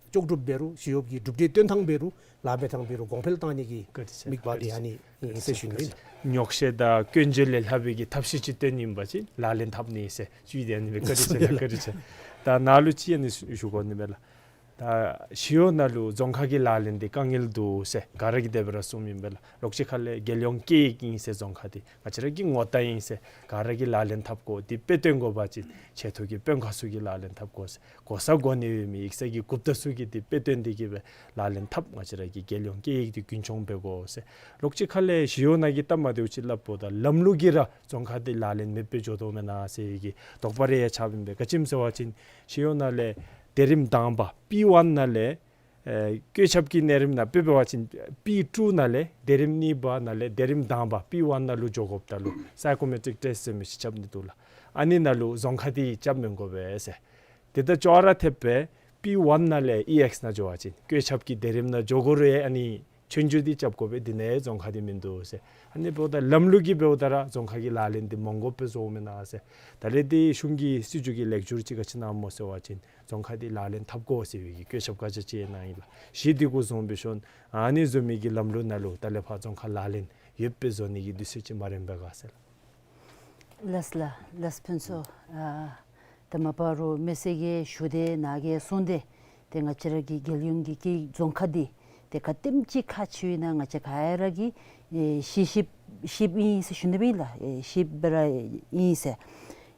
ལྕོགས་གྲུབ་འབད་རུང་ཞི་གཡོགཔ་གི་གྲུབ་འབྲས་སྟོན་ཐངས་འབད་རུང་ལཱ་འབད་ཐངས་འབད་རུང་གོང་འཕེལ་བཏང་ནི་གི་བཀའ་དྲིན་ཆེ། དམིགས་པ་འདི་ཨ་ནི་ཨིན་ཟེར་ཞུ་ནི་ཨིན། ཉོགས་བཤད་དང་སྐྱོན་བརྗོད་ལས་ལྷག་པའི་གི་ཐབས་ཤེས་ཅིག་སྟོན་ནི་ཨིན་པ་ཅིན་ལག་ལེན་འཐབ་ནི་ཟེར་ཞུ་ཡི། ཏེ་ཨ་ནི་སྦེ་བཀའ་དྲིན་ཆེ་ལགས། བཀའ་དྲིན་ཆེ། ད་ནཱ་ལུ་ཅིག་ཨ་ནི་ཞུ་དགོ་ནི་མས་ལགས། ད་ཞི་གཡོག་ནང་ལུ་རྫོང་ཁ་གི་ལག་ལེན་འདི་དཀའ་ངལ་འདུག་ཟེར་ག་ར་གིས་དེ་སྦེ་ར་གསུངམ་ཨིན་པས་ལགས། ལོགས་ཅིག་ཁ་ལས་རྒྱལ་ཡོངས་སྐད་ཡིག་ཨིན་ཟེར་རྫོང་ཁ་འདི་ང་བཅས་ར་གི་ངོ་རྟགས་ཨིན་ཟེར་ག་ར་གིས་ལག་ལེན་འཐབ་དགོ། འདི་དཔེ་སྟོན་དགོ་པ་ཅིན་ཆེ་མཐོ་གི་དཔོན་ཁག་ཚུ་གིས་ལག་ལེན་འཐབ་དགོ་ཟེར། གོ་ས་གོ་གནས་ཡོད་མི་ཡིག་ཚང་གི་འགོ་དཔོན་ཚུ་གིས་འདི་དཔེ་སྟོན་ཏེ་གིས་སྦེ་ལག་ལེན་འཐབ། ང་བཅས་ར་གི་རྒྱལ་ཡོངས་སྐད་ཡིག་འདི་རྒྱུན་འཁྱོངས་འབད་དགོ་ཟེར། ལོགས་ཅིག་ཁ་ལས་ཞི་གཡོག་ནང་གི་སྟབས་མ་བདེཝ་ཅིག་སླབ་འོངམ་ད་ལམ་ལུགས་ཀྱིས་ར་རྫོང་ཁ་འདི་ལག་ལེན་མེདཔ་སྦེ་འགྱོ་དོ་མེན་ན་ཟེར་བའི་གི་དོགས་པ་རེ་ཡང་ཆགསཔ་ཨིན་པས། ག་ཅི་སྨོ་ཟེར་བ་ཅིན་ཞི་གཡོག་ནང་ལས་སྡེ་རིམ་དང་པ་པི་ཝན་ནང་ལས་ཨེ་བཀོད་ཁྱབ་ཀྱི་གནས་རིམ་ནང་དཔེ་འབད་བ་ཅིན་པི་ཊུ་ནང་ལས་སྡེ་རིམ་གཉིས་པ་ནང་ལས་སྡེ་རིམ་དང་པ་པི་ཝན་ནང་ལུ་འགྱོ་དགོཔ་ད་ལུ་སའི་ཀོ་མེ་ཊིག་ཊེསཊ་ཟེར་མི་ཅིག་རྐྱབ་ནི་འདུག་ལགས། ཨ་ནི་ནང་ལུ་རྫོང་ཁ་འདི་རྐྱབ་མི་དགོ་པས་ཟེར། དེ་ད་ཅོག་ར་འཐདཔ་སྦེ་པི་ཝན་ནང་ལས་ཨི་ཨེགསི་ནང་འགྱོ་བ་ཅིན་བཀོད་ཁྱབ་ཀྱི་སྡེ་རིམ་ནང་འགྱོ་དགོ་རུང་ཨ་ནི་ཆོས་རྒྱུགས་འདི་རྐྱབ་དགོ་པས། དེ་ནང་རྫོང་ཁ་འདི་མིན་འདུག་ཟེར། ཨ་ནི་འབདཝ་ད་ལམ་ལུགས་ཀྱིས་འབདཝ་ད་ར་རྫོང་ཁ་གི་ལག་ལེན་འདི་མ་དགོཔ་སྦེ་བཟོཝ་མེན་ན་ཟེར། ད་རེས་འདི་གཞུང་གི་སྲིད་བྱུས་ཀྱི་ལེགས་བསྒྱུར་ཅིག་ག་ཅི་གནངམ་སྨོ་ཟེར་བ་ཅིན་རྫོང་ཁ་འདི་ལག་ལེན་འཐབ་དགོ་ཟེར་བའི་གི་བཀོད་ཁྱབ་བཀའ་རྒྱ་ཅིག་གནང་ཡི་ལགས། གཞི་འདི་གུ་བཟུང་འབད་ཞིན་ཨ་ནི་བཟུམ་མའི་གི་ལམ་ལུགས་ནང་ལུ་ད་ལས་ཕར་རྫོང་ཁ་ལག་ལེན་ཡོདཔ་སྦེ་བཟོ་ནི་གི་དུས་ཚོད་ཅིག་མ་རན་པས་ག་ཟེར་ལགས། ལགས་ལགས་ལགས་ཕུན་ཚོགས། ཨ་ད་མ་པ་རོགས་མི་སེར་གྱིས་ཞུ་སྟེ་ནཱ་གིས་གསུངས་ཏེ་ཏེ་ང་བཅས་ར་གི་རྒྱལ་ཡོངས་ཀྱི་སྐད་ཡིག་རྫོང་ཁ་འདི་ཏེ་ག་དེམ་ཅིག་ཁག་ཆེཝ་ཨིན་ན་ང་བཅས་ག་ར་གིས་ཨེ་ཤེས་ཤེསཔ་ཤེསཔ་ཨིན་ཟེར་ཞུ་ནི་སྦེ་ཨིན་ལགས། ཨེ་ཤེསཔ་ར་ཨིན་ཟེར།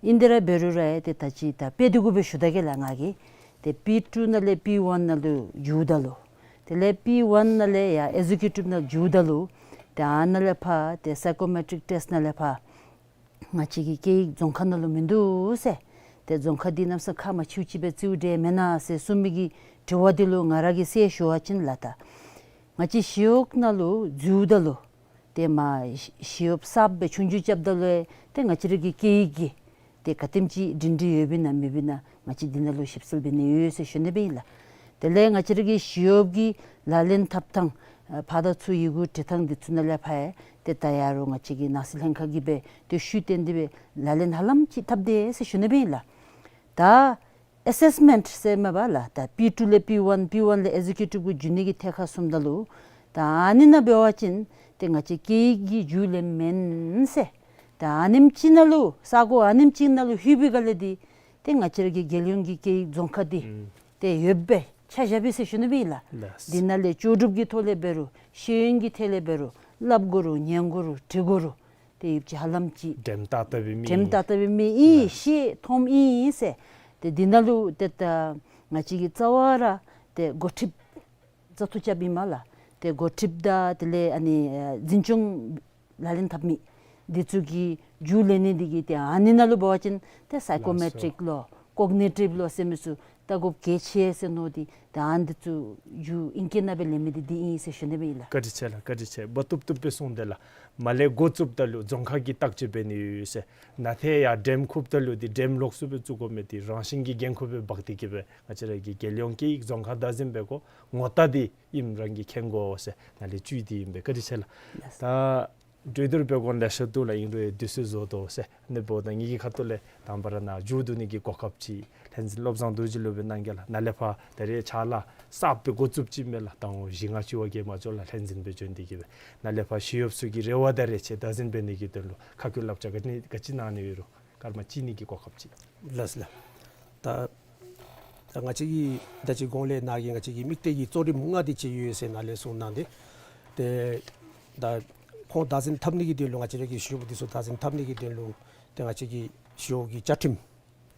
ཨིན་ཏེ་ར་འབད་རུང་ར་ཏེ་ད་ཅི་ད་དཔེ་འདི་གུ་སྦེ་ཞུ་ད་གེ་ལགས་ང་གིས། ཏེ་པི་ཊུ་ནང་ལས་པི་ཝན་ནང་ལུ་འགྱོཝ་ད་ལུ་དེ་ལས་པི་ཝན་ནང་ལས་ཡར་ཨེག་ཟེ་ཀིའུ་ཊིབ་ནང་འགྱོཝ་ད་ལུ་ཏེ་ཨ་ནཱ་ལས་ཕར་ཏེ་སའི་ཀོ་མེ་ཊིག་ཊེསཊ་ནང་ལས་ཕར་ང་བཅས་ཀྱི་སྐད་ཡིག་རྫོང་ཁ་ནང་ལུ་མིན་འདུག་ཟེར། ཏེ་རྫོང་ཁ་འདི་གནམ་ས་ཁ་མ་ཕྱེཝ་ཅིག་སྦེ་བརྩིཝ་འདྲས་མེན་ན་ཟེར་གསུངས་མི་གི་དྲི་བ་འདི་ལུ་ང་ར་གིས་གསལ་ཞུ་བ་ཅིན་ལགས། ད་ང་བཅས་ཞི་གཡོག་ནང་ལུ་འཛུལཝ་ད་ལུ་ཏེ་མར་ཞི་གཡོགཔ་གསརཔ་སྦེ་ཆོས་རྒྱུགས་རྐྱབ་ད་ལུ་ཏེ་ང་བཅས་ར་གི་སྐད་ཡིག་གི་ཏེ་ག་དེམ་ཅིག་སྒྲིང་སྒྲི་ཡོདཔ་ཨིན་ན་མེདཔ་ཨིན་ན་ང་བཅས་འདི་ནང་ལུ་ཞིབ་འཚོལ་འབད་ནི་ཡོད་ཟེར་ཞུ་ནི་སྦེ་ཨིན་ལགས། དེ་ལས་ང་བཅས་ར་གི་ཞི་གཡོགཔ་གི་ལག་ལེན་འཐབ་ཐངས་ཨ་ཕར་དང་ཚུར་ཡི་གུ་འབྲི་ཐངས་འདི་ཚུ་ནང་ལས་ཕར་ཡང་ཏེ་ད་ཡར་རུང་ང་བཅས་ཀྱི་ནང་སྲིད་ལྷན་ཁག་གིས་སྦེ་ཏེ་ཤུལ་བསྟན་ཏེ་སྦེ་ལག་ལེན་ཧ་ལམ་ཅིག་འཐབ་དེས་ཟེར་ཞུ་ནི་སྦེ་ཨིན་ལགས། ད་ཨེ་སེསི་མེནཊ་ཟེར་མས་པ་ལགས། ད་པི་ཊུ་ལས་པི་ཝན་པི་ཝན་ལས་ཨེག་ཟེ་ཀིའུ་ཊིབ་གུ་འགྱོ་ནི་གི་ཐད་ཁར་སོངམ་ད་ལུ་ད་ཨ་ནི་ནང་འབད་བ་ཅིན་ཏེ་ང་བཅས་སྐད་ཡིག་གི་རྒྱུས་ལོན་མེན་ཟེར། ད་ཨ་ནེམ་ཅིག་ནང་ལུ་ས་གོ་ཨ་ནེམ་ཅིག་ནང་ལུ་ལྷོད་པའི་སྒང་ལས་འདི་ཏེ་ང་བཅས་ར་གི་རྒྱལ་ཡོངས་ཀྱི་སྐད་ཡིག་རྫོང་ཁ་འདི་ཨུམ་ཏེ་ཡོདཔ་སྦེ་ཆ་བཞག་པས་ཟེར་ཞུ་ནི་སྦེ་ཨིན་ལགས། ལགས། འདི་ནང་ལས་ལྕོགས་གྲུབ་ཀྱི་ཐོག་ལས་འབད་རུང་ཤེས་ཡོན་གྱི་ཐད་ལས་འབད་རུང་སླབ་དགོ་རུང་ཉན་དགོ་རུང་འབྲི་དགོ་རུང་ཏེ་ཡོདཔ་ཅིག་ཧ་ལམ་ཅིག་འགྲེམས་ཏག་ཏག་སྦེ་མི་འགྲེམས་ཏག་ཏག་སྦེ་མི་ཨིན། ལགས། ཤེས་མཐོངམ་ཨིན་ཟེར། ཏེ་འདི་ནང་ལུ་ཏེ་ད་ང་བཅས་ཀྱིས་རྩ་བ་ར་ཏེ་འགོ་ཁྲིདཔ་བཙག་འཐུ་རྐྱབ་ཨིན་མས་ལགས། ཏེ་འགོ་ཁྲིདཔ་དང་དེ་ལས་ཨ་ནི་ཨ་འཛིན་སྐྱོང་ལག་ལེན་འཐབ་མི་འདི་ཚུ་གི་རྒྱུས་ལོན་ནི་འདི་གིས་ཏེ་ཨ་ནི་ནང་ལུ་འབད་བ་ཅིན་ཏེ་སའི་ཀོ་མེ་ཊིག་ལོ་ཀོག་ནི་ཊིབ་ལོ་ཟེར་མི་ཚུ་ལྟ་དགོཔ་གལ་ཆེ་ཟེར་མནོ་སྟེ་ཏེ་ཨ་ནི་འདི་ཚུ་རྒྱུ་ཨིང་སྐད་ནང་སྦེ་ལེན་མི་འདི་འདི་ཨིན་ཟེར་ཞུ་ནི་སྦེ་ཨིན་ལགས། བཀའ་དྲིན་ཆེ་ལགས། བཀའ་དྲིན་ཆེ། འབད་བཏུབ་བཏུབ་སྦེ་གསུངས་དེས་ལགས། མར་ལས་འགོ་བཙུགསཔ་ད་ལུ་རྫོང་ཁ་གིས་བརྟག་དཔྱད་འབད་ནི་ཡོད་ཟེར། ནཱ་ཏེ་ཡར་འགྲེམས་ཁུགཔ་ད་ལུ་འདི་འགྲེམས་ལོགས་སུ་སྦེ་བཙུགས་དགོ་མི་འདི་རང་བཞིན་གྱི་འགན་ཁུར་སྦེ་འབག་སྟེ་གིས་སྦེ་ང་བཅས་ར་གི་རྒྱལ་ཡོངས་སྐད་ཡིག་རྫོང་ཁ་བདག་འཛིན་འབད་དགོ་ངོ་རྟགས་འདི་ཨིནམ་རང་གིས་མཁྱེན་དགོ་ཟེར་ནཱ་ལས་བཅུད་འདི་ཨིན་པས། བཀའ་དྲིན་ཆེ་ལགས། ལགས། ད་གྲོས་བསྡུར་འབད་དགོཔ་ལེ་ཤ་འདུག་ལགས། ཨིན་རུང་དུས་ཚོད་རྫོགས་དོ་ཟེར། ཨ་ནི་འབདཝ་ད་ངེ་གི་ཁ་ཐུག་ལས་དང་པ་ར་ནཱ་མཇུག་བསྡུ་ནི་གི་གོ་སྐབས་ཅིག་ལྷན་རྒྱས་བློ་བཟང་རྡོ་རྗེ་ལུ་སྦེ་གནང་གེ་ལགས། ནཱ་ལས་ཕར་ད་རེས་ཕྱག་ལཱ་གསརཔ་སྦེ་འགོ་བཙུགསཔ་ཅིག་མས་ལགས། ཟླཝ་བཞི་ལྔ་བཅུ་བ་གིས་མ་ལྕོགས་ལགས། ལྷན་རྒྱས་སྦེ་བྱོན་ཏེ་གིས་སྦེ་ནཱ་ལས་ཕར་ཞི་གཡོགཔ་ཚུ་གི་རེ་བ་དང་རེ་ཆེ་བདག་འཛིན་འབད་ནི་གི་དོན་ལུ་ཁ་བསྐྱལ་བསླབ་བྱ་ག་ནི་ག་ཅི་གནང་ནི་ཡོད་རུང་སྐར་མ་གཅིག་གཉིས་ཀྱི་གོ་སྐབས་ཅིག། ལགས་ལགས། ད་ད་ང་བཅས་ཀྱིས་ད་ཅི་གོང་ལས་ནཱ་གིས་ང་བཅས་ཀྱི་དམིགས་གཏད་ཀྱི་གཙོ་རིམ་ལྔ་འདི་ཅིག་ཡོད་ཟེར་ནཱ་ལས་གསུངས་གནང་སྟེ། ཏེ་ད་ཁོང་བདག་འཛིན་འཐབ་ནི་གི་དོན་ལུ་ང་བཅས་ར་གི་ཞི་གཡོགཔ་འདི་ཚུ་བདག་འཛིན་འཐབ་ནི་གི་དོན་ལུ་ཏེ་ང་བཅས་ཀྱི་ཞི་གཡོག་གི་བཅའ་ཁྲིམས་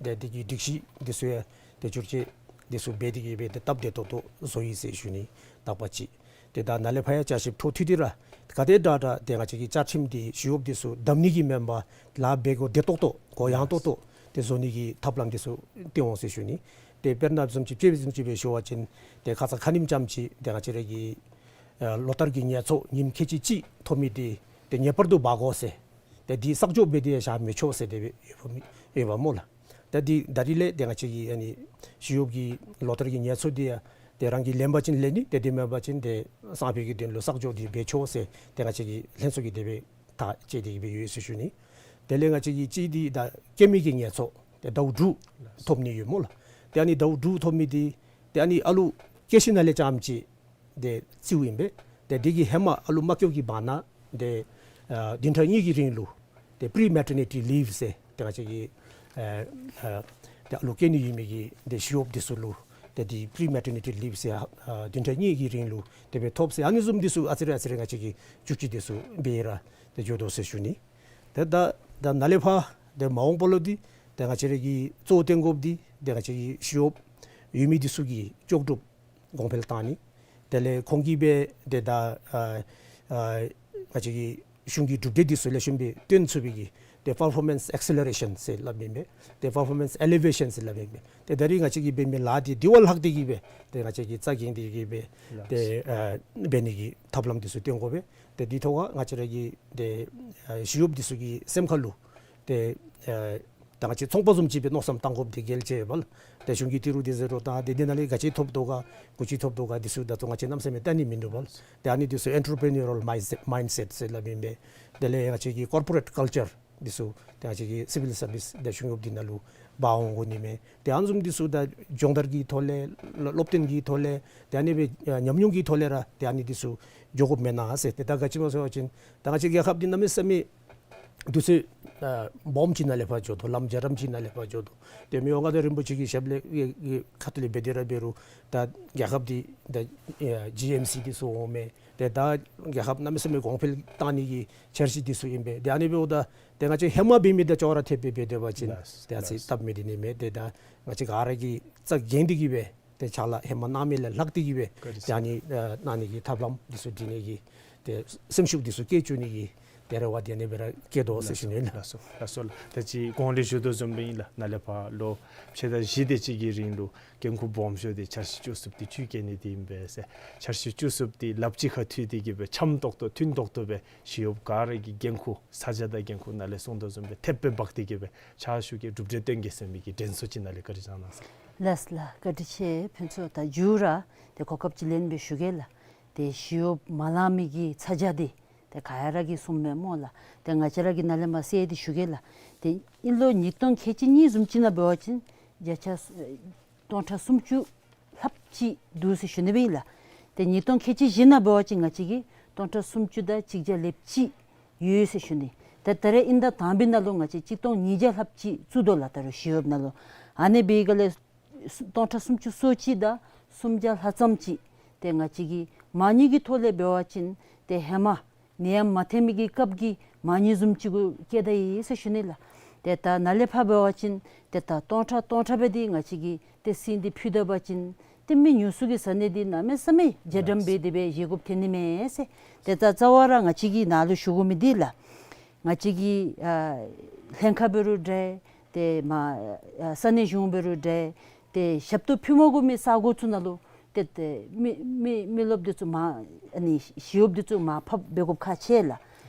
ཏེ་འདི་གི་སྒྲིག་གཞི་འདི་ཚུ་ཡང་ཏེ་བསྒྱུར་བཅོས་འདི་ཚུ་འབད་དེ་གིས་སྦེ་ཏེ་སྟབས་བདེ་ཏོག་ཏོ་བཟོ་ཡི་ཟེར་ཞུ་ནི་དང་པ་ཅིག། ཏེ་ད་ནཱ་ལས་ཕར་ཡང་བསྐྱར་ཞིབ་འཕྲོ་མཐུད་དེ་ར་ག་དེ་དྲག་དྲག་ཏེ་ང་བཅས་ཀྱི་བཅའ་ཁྲིམས་འདི་ཞི་གཡོགཔ་འདི་ཚུ་བསྡམ་ནི་གི་མེན་པར་ལཱ་འབད་དགོཔ་བདེ་ཏོག་ཏོ་གུ་ཡངས་ཏོག་ཏོ་ཏེ་བཟོ་ནི་གི་ཐབས་ལམ་འདི་ཚུ་བཏོན་འོང་ཟེར་ཞུ་ནི། ཏེ་དཔེར་ན་བཟུམ་ཅིག་དཔྱེ་བཟུམ་ཅིག་སྦེ་ཞུ་བ་ཅིན་ཏེ་ཁ་ཙ་ཁ་ཉིནམ་ཙམ་ཅིག་ཏེ་ང་བཅས་ར་གི་ཨ་ལོ་ལྟར་གྱི་ཉེས་ཚབས་ཉིནམ་ཁལ་གཅིག་གཅིག་ཐོབ་མི་འདི་ཏེ་ངེས་པར་དུ་འབག་དགོ་ཟེར། ཏེ་འདི་གསག་འཇོག་འབད་དེ་བཞག་མི་ཆོག་ཟེར་དེ་སྦེ་ཡོདཔ་མས་ལགས། ཏེ་འདི་ད་རིས་ལས་ཏེ་ང་བཅས་ཀྱི་ཨ་ནི་ཞི་གཡོགཔ་གི་ལོ་ལྟར་གྱི་ཉེས་ཚབས་འདི་ཡང་ཏེ་རང་གིས་ལེན་པ་ཅིན་ལེན་ནི། ཏེ་དེ་མེན་པ་ཅིན་ཏེ་སང་ཕོད་ཀྱི་དོན་ལུ་གསག་འཇོག་འདི་འབད་ཆོག་ཟེར་ཏེ་ང་བཅས་ཀྱི་ལྷན་ཚོགས་ཀྱིས་དེ་སྦེ་ཐག་བཅད་དེ་གིས་སྦེ་ཡོད་ཟེར་ཞུ་ནི། དེ་ལས་ང་བཅས་ཀྱི་གཅིག་འདི་ད་སྐྱེད་མེད་ཀྱི་ཉེས་ཚབས་ཏེ་ཟླཝ་དྲུག་ཐོབ་ནི་ཡོད་སྨོ་ལགས། ཏེ་ཨ་ནི་ཟླཝ་དྲུག་ཐོབ་མི་འདི་ཏེ་ཨ་ནི་ཨ་ལུ་སྐྱེས་ཞིནམ་ལས་རྐྱངམ་ཅིག་ཏེ་བརྩིཝ་ཨིན་པས། ཏེ་འདི་གི་ཧེ་མ་ཨ་ལུ་མ་སྐྱེཝ་གི་བར་ན་ཏེ་ཨ་བདུན་ཕྲག་གཉིས་ཀྱི་རིང་ལུ་ཏེ་པི་རི་མེ་ཊར་ནི་ཊི་ལིབ་ཟེར་ཏེ་ང་བཅས་ཀྱི་ཨ་ཨ་ཏེ་ཨ་ལུ་སྐྱེ་ནི་ཡོད་མི་གི་ཏེ་ཞི་གཡོགཔ་འདི་ཚུ་ལུ་ཏེ་འདི་པི་རི་མེ་ཊར་ནི་ཊི་ལིབ་ཟེར་ཨ་བདུན་ཕྲག་གཉིས་ཀྱི་རིང་ལུ་དེ་སྦེ་ཐོབ་ཟེར། ཨ་ནི་བཟུམ་འདི་ཚུ་ཨ་ཙི་རེ་ཨ་ཙི་རེ་ང་བཅས་ཀྱིས་བཅུད་ཅིག་འདི་ཚུ་འབད་ར་ཏེ་འགྱོ་དོ་ཟེར་ཞུ་ནི། ཏེ་ད་ད་ནཱ་ལས་ཕར་ཏེ་མ་འོངས་པ་ལུ་འདི་ཏེ་ང་བཅས་ར་གི་གཙོ་བོ་བཏོན་དགོཔ་འདི་ཏེ་ང་བཅས་ཀྱི་ཞི་གཡོགཔ་ཡོད་མི་འདི་ཚུ་གི་ལྕོགས་གྲུབ་གོང་འཕེལ་བཏང་ནི། དེ་ལས་ཁོང་གིས་སྦེ་ཏེ་ད་ཨ་ཨ་ང་བཅས་ཀྱི་གཞུང་གི་གྲུབ་འབྲས་འདི་ཚུ་ལེགས་ཤོམ་སྦེ་སྟོན་ཚུགས་པའི་གི་ཏེ་པར་ཕོར་མེནསི་ཨེག་སེ་ལེ་རེ་ཤཱན་ཟེར་སླབ་མི་མས། ཏེ་པར་ཕོར་མེནསི་ཨེ་ལི་ཝེ་ཤཱན་ཟེར་སླབ་མི་མས། ཏེ་ད་རིས་ང་བཅས་ཀྱིས་འབད་མི་ལཱ་འདི་དེ་བ་ལྷག་སྟེ་གིས་སྦེ་ཏེ་ང་བཅས་ཀྱིས་རྩ་འགེངས་ཏེ་གིས་སྦེ་ཏེ་ཨ་འབད་ནི་གི་ཐབས་ལམ་འདི་ཚུ་སྟོན་དགོ་པས། ཏེ་འདི་ཐོག་ཁར་ང་བཅས་ར་གི་ཏེ་ཨ་ཞི་གཡོགཔ་འདི་ཚུ་གི་སེམས་ཁ་ལུ་ཏེ་ཨ་ད་ང་བཅས་ཚོང་པ་བཟུམ་ཅིག་སྦེ་མནོ་བསམ་བཏང་དགོཔ་འདི་གལ་ཆེ་བས་ལགས། ཏེ་གཞུང་གི་ཏི་རུ་འདི་ཟེར་རུང་ད་འདི་འདི་ནང་ལས་ག་ཅི་ཐོབ་དོ་ག་ག་ཅི་ཐོབ་དོ་ག་འདི་ཚུ་ད་ལྟོ་ང་བཅས་གནམ་མེད་ས་མེད་བལྟ་ནི་མིན་འདུག་པ་ལགས། ཏེ་ཨ་ནི་འདི་ཚུ་ཨེན་ཊར་པི་རི་ནིའུ་རཱལ་མའིནཌ་སེཊ་ཟེར་སླབ་ཨིན་པས། དེ་ལས་ང་བཅས་ཀྱི་ཀོར་པོ་རེཊ་ཀལ་ཅར་འདི་ཚུ་ཏེ་ང་བཅས་ཀྱི་སི་བིལ་སར་བིསི་ཏེ་གཞུང་གཡོགཔ་འདི་ནང་ལུ་འབག་འོང་དགོ་ནི་མས། ཏེ་ཨ་ནི་བཟུམ་འདི་ཚུ་ད་སྦྱོང་བརྡར་གྱི་ཐོག་ལས་སློབ་སྟོན་གྱི་ཐོག་ལས་ཏེ་ཨ་ནི་སྦེ་ཉམས་མྱོང་གི་ཐོག་ལས་ར་ཏེ་ཨ་ནི་འདི་ཚུ་འགྱོ་དགོཔ་མེན་ན་ཟེར། ཏེ་ད་ག་ཅི་སྨོ་ཟེར་བ་ཅིན་ད་ང་བཅས་རྒྱལ་ཁབ་འདི་གནམ་མེད་ས་མེད་ དུས་ཚོད་ཨ་སྦོམ་ཅིག་ནང་ལས་ཕར་འགྱོ་དོ། ལམ་རྒྱ་གྲམ་ཅིག་ནང་ལས་ཕར་འགྱོ་དོ། ཏེ་མི་དབང་མངའ་བདག་རིན་པོ་ཆེ་གི་ཞབས་ལས་ཨེ་ཨེ་ཁ་ཐུག་ལས་འབད་དེ་ར་འབད་རུང་ད་རྒྱལ་ཁབ་འདི་ད་ཨེ་ཇི་ཨེམ་སི་འདི་ཚུ་འོང་མས། ཏེ་ད་རྒྱལ་ཁབ་གནམ་མེད་ས་མེད་གོང་འཕེལ་བཏང་ནི་གི་འཆར་གཞི་འདི་ཚུ་ཨིན་པས། ཏེ་ཨ་ནི་འབདཝ་ད་ཏེ་ང་བཅས་ཧེ་མ་འབད་མི་དང་ཅོག་ར་འཐདཔ་སྦེ་འབད་དེ་འབད་བ་ཅིན་ལགས་ཏེ་ཨ་ཙི་ལགས། སྟབས་མི་བདེ་ནི་མས། ཏེ་ད་ང་བཅས་ག་ར་གིས་རྩ་འགེངས་ཏེ་གི་སྦེ་ཏེ་ཕྱག་ལཱ་ཧེ་མ་གནང་མི་ལས་ལྷག་སྟེ་གི་སྦེ་བཀའ་དྲིན་ཆེ། ཏེ་ཨ་ནི་ཨ་གནང་ནི་གི་ཐབས་ལམ་འདི་ཚུ་སྒྲིག་ནི་གི་ཏེ་སེམས་ཤུགས་འདི་ཚུ་བསྐྱེད་བཅུག་ནི་གི་ཏེ་རེ་བ་འདི་ཨ་ནི་སྦེ་ར་བསྐྱེད་དོ་ཟེར་ཞུ་ནི་ལགས། ལགས་སོ་ལགས་སོ་ལགས། ད་ཅི་གོང་ལས་ཞུ་དོ་བཟུམ་སྦེ་ཨིན་ལགས། ནཱ་ལས་ཕར་ལོ་ཕྱེད་དང་བཞི་དེ་ཅིག་གི་རིང་ལུ་འགན་ཁུར་སྦོམ་ཤོས་འདི་འཆར་གཞི་བཅུ་གསུམ་འདི་བཅུད་བསྐྱེད་ནི་འདི་ཨིན་པས་ཟེར། འཆར་གཞི་བཅུ་གསུམ་འདི་ལགཔ་གཅིག་ཁར་མཐུད་དེ་གི་སྦེ་འཆམ་ཏོག་ཏོ་མཐུན་ཏོག་ཏོ་སྦེ་ཞི་གཡོགཔ་ག་ར་གི་འགན་ཁུར་ས་ཆ་དང་འགན་ཁུར་ནཱ་ལས་གསུངས་དོ་བཟུམ་སྦེ་ཐེབས་སྦེ་འབག་སྟེ་གི་སྦེ་ཕྱག་ཞུ་གེ། གྲུབ་འབྲས་སྟོན་གེ་ཟེར་མི་གི་དྲན་གསོ་ཅིག་ནཱ་ལས་བཀའ་དྲིན་བསྐྱང་གནང་ཟེར། ལགས་ལགས། བཀའ་དྲིན་ཆེ་ཕུན་ཚོགས། ད་མཇུག་ར་ཏེ་གོ་སྐབས་ཅིག་ལེན་སྦེ་ཞུ་གེ་ལགས། ཏེ་ཞི་གཡོགཔ་མ་ལང་མི་གི་ཚ་གྱང་འདི་ཏེ་ག་ར་གིས་གསུངམ་མས་སྨོ་ལགས། ཏེ་ང་བཅས་ར་གིས་ནཱ་ལས་མར་གསལ་ཏེ་ཞུ་གེ་ལགས། ཏེ་ཨིན་ལོ་ཉིས་སྟོང་ཁལ་གཅིག་གཉིས་བཟུམ་ཅིག་ནང་འབད་བ་ཅིན་བརྒྱ་ཆ་སྟོང་ཕྲག་སུམ་ཅུ་ལྷགཔ་ཅིག་འདུག་ཟེར་ཞུ་ནི་སྦེ་ཨིན་ལགས། ཏེ་ཉིས་སྟོང་ཁལ་གཅིག་བཞི་ནང་འབད་བ་ཅིན་ང་བཅས་ཀྱིས་སྟོང་ཕྲག་སུམ་ཅུ་དང་གཅིག་བརྒྱ་ལེབ་གཅིག་ཡོད་ཟེར་ཞུ་ནི། ཏེ་ད་རེས་ཨིན་ཟླ་དང་པའི་ནང་ལུ་ང་བཅས་གཅིག་སྟོང་ཉིས་བརྒྱ་ལྷགཔ་ཅིག་བཙུགས་དོ་ལགས། ད་རུང་ཞི་གཡོགཔ་ནང་ལུ་ཨ་ནི་འབད་ག་ལས་སྟོང་ཕྲག་སུམ་ཅུ་སོ་གཅིག་དང་སུམ་བརྒྱ་ལྷག་ཙམ་ཅིག་ཏེ་ང་བཅས་ཀྱིས་མ་ཎི་གི་ཐོག་ལས་འབད་བ་ཅིན་ཏེ་ཧེ་མ་ནད་ཡམས་མ་ཐོན་མི་གི་སྐབས་ཀྱི་མ་ཎི་བཟུམ་ཅིག་གུ་བསྐྱེད་ད་ཡི་ཟེར་ཞུ་ནི་ལགས། ཏེ་ད་ནཱ་ལས་ཕར་འབད་བ་ཅིན་ཏེ་ད་སྟོང་ཕྲག་སྟོང་ཕྲག་སྦེ་འདི་ང་བཅས་ཀྱིས་ཏེ་ཟས་འདི་ཕུལ་ད་པ་ཅིན་ཏེ་མི་ཉུང་སུ་གིས་ཟ་ནི་འདི་གནམ་མེད་ས་མེད་རྒྱ་གྲམ་སྦེ་དེ་སྦེ་བཞེས་དགོཔ་ཐོན་ནི་མས་ཟེར། ཏེ་ད་རྩ་བ་ར་ང་བཅས་ཀྱིས་ནཱ་ལུ་ཞུ་དགོ་མི་འདི་ལགས། ང་བཅས་ཀྱི་ཨ་ལྷན་ཁག་འབད་རུང་འདྲ། ཏེ་མར་ཨ་ས་གནས་གཞུང་འབད་རུང་འདྲ། ཏེ་ཞབས་ཏོག་ཕུལ་མ་དགོ་མི་ས་གོ་ཚུ་ནང་ལུ་ཏེ་ཏེ་མི་མི་མི་རློབས་འདི་ཚུ་མར་ཨ་ནི་ཞི་གཡོགཔ་འདི་ཚུ་མར་ཕབ་འབད་དགོཔ་ཁག་ཆེ་ལགས།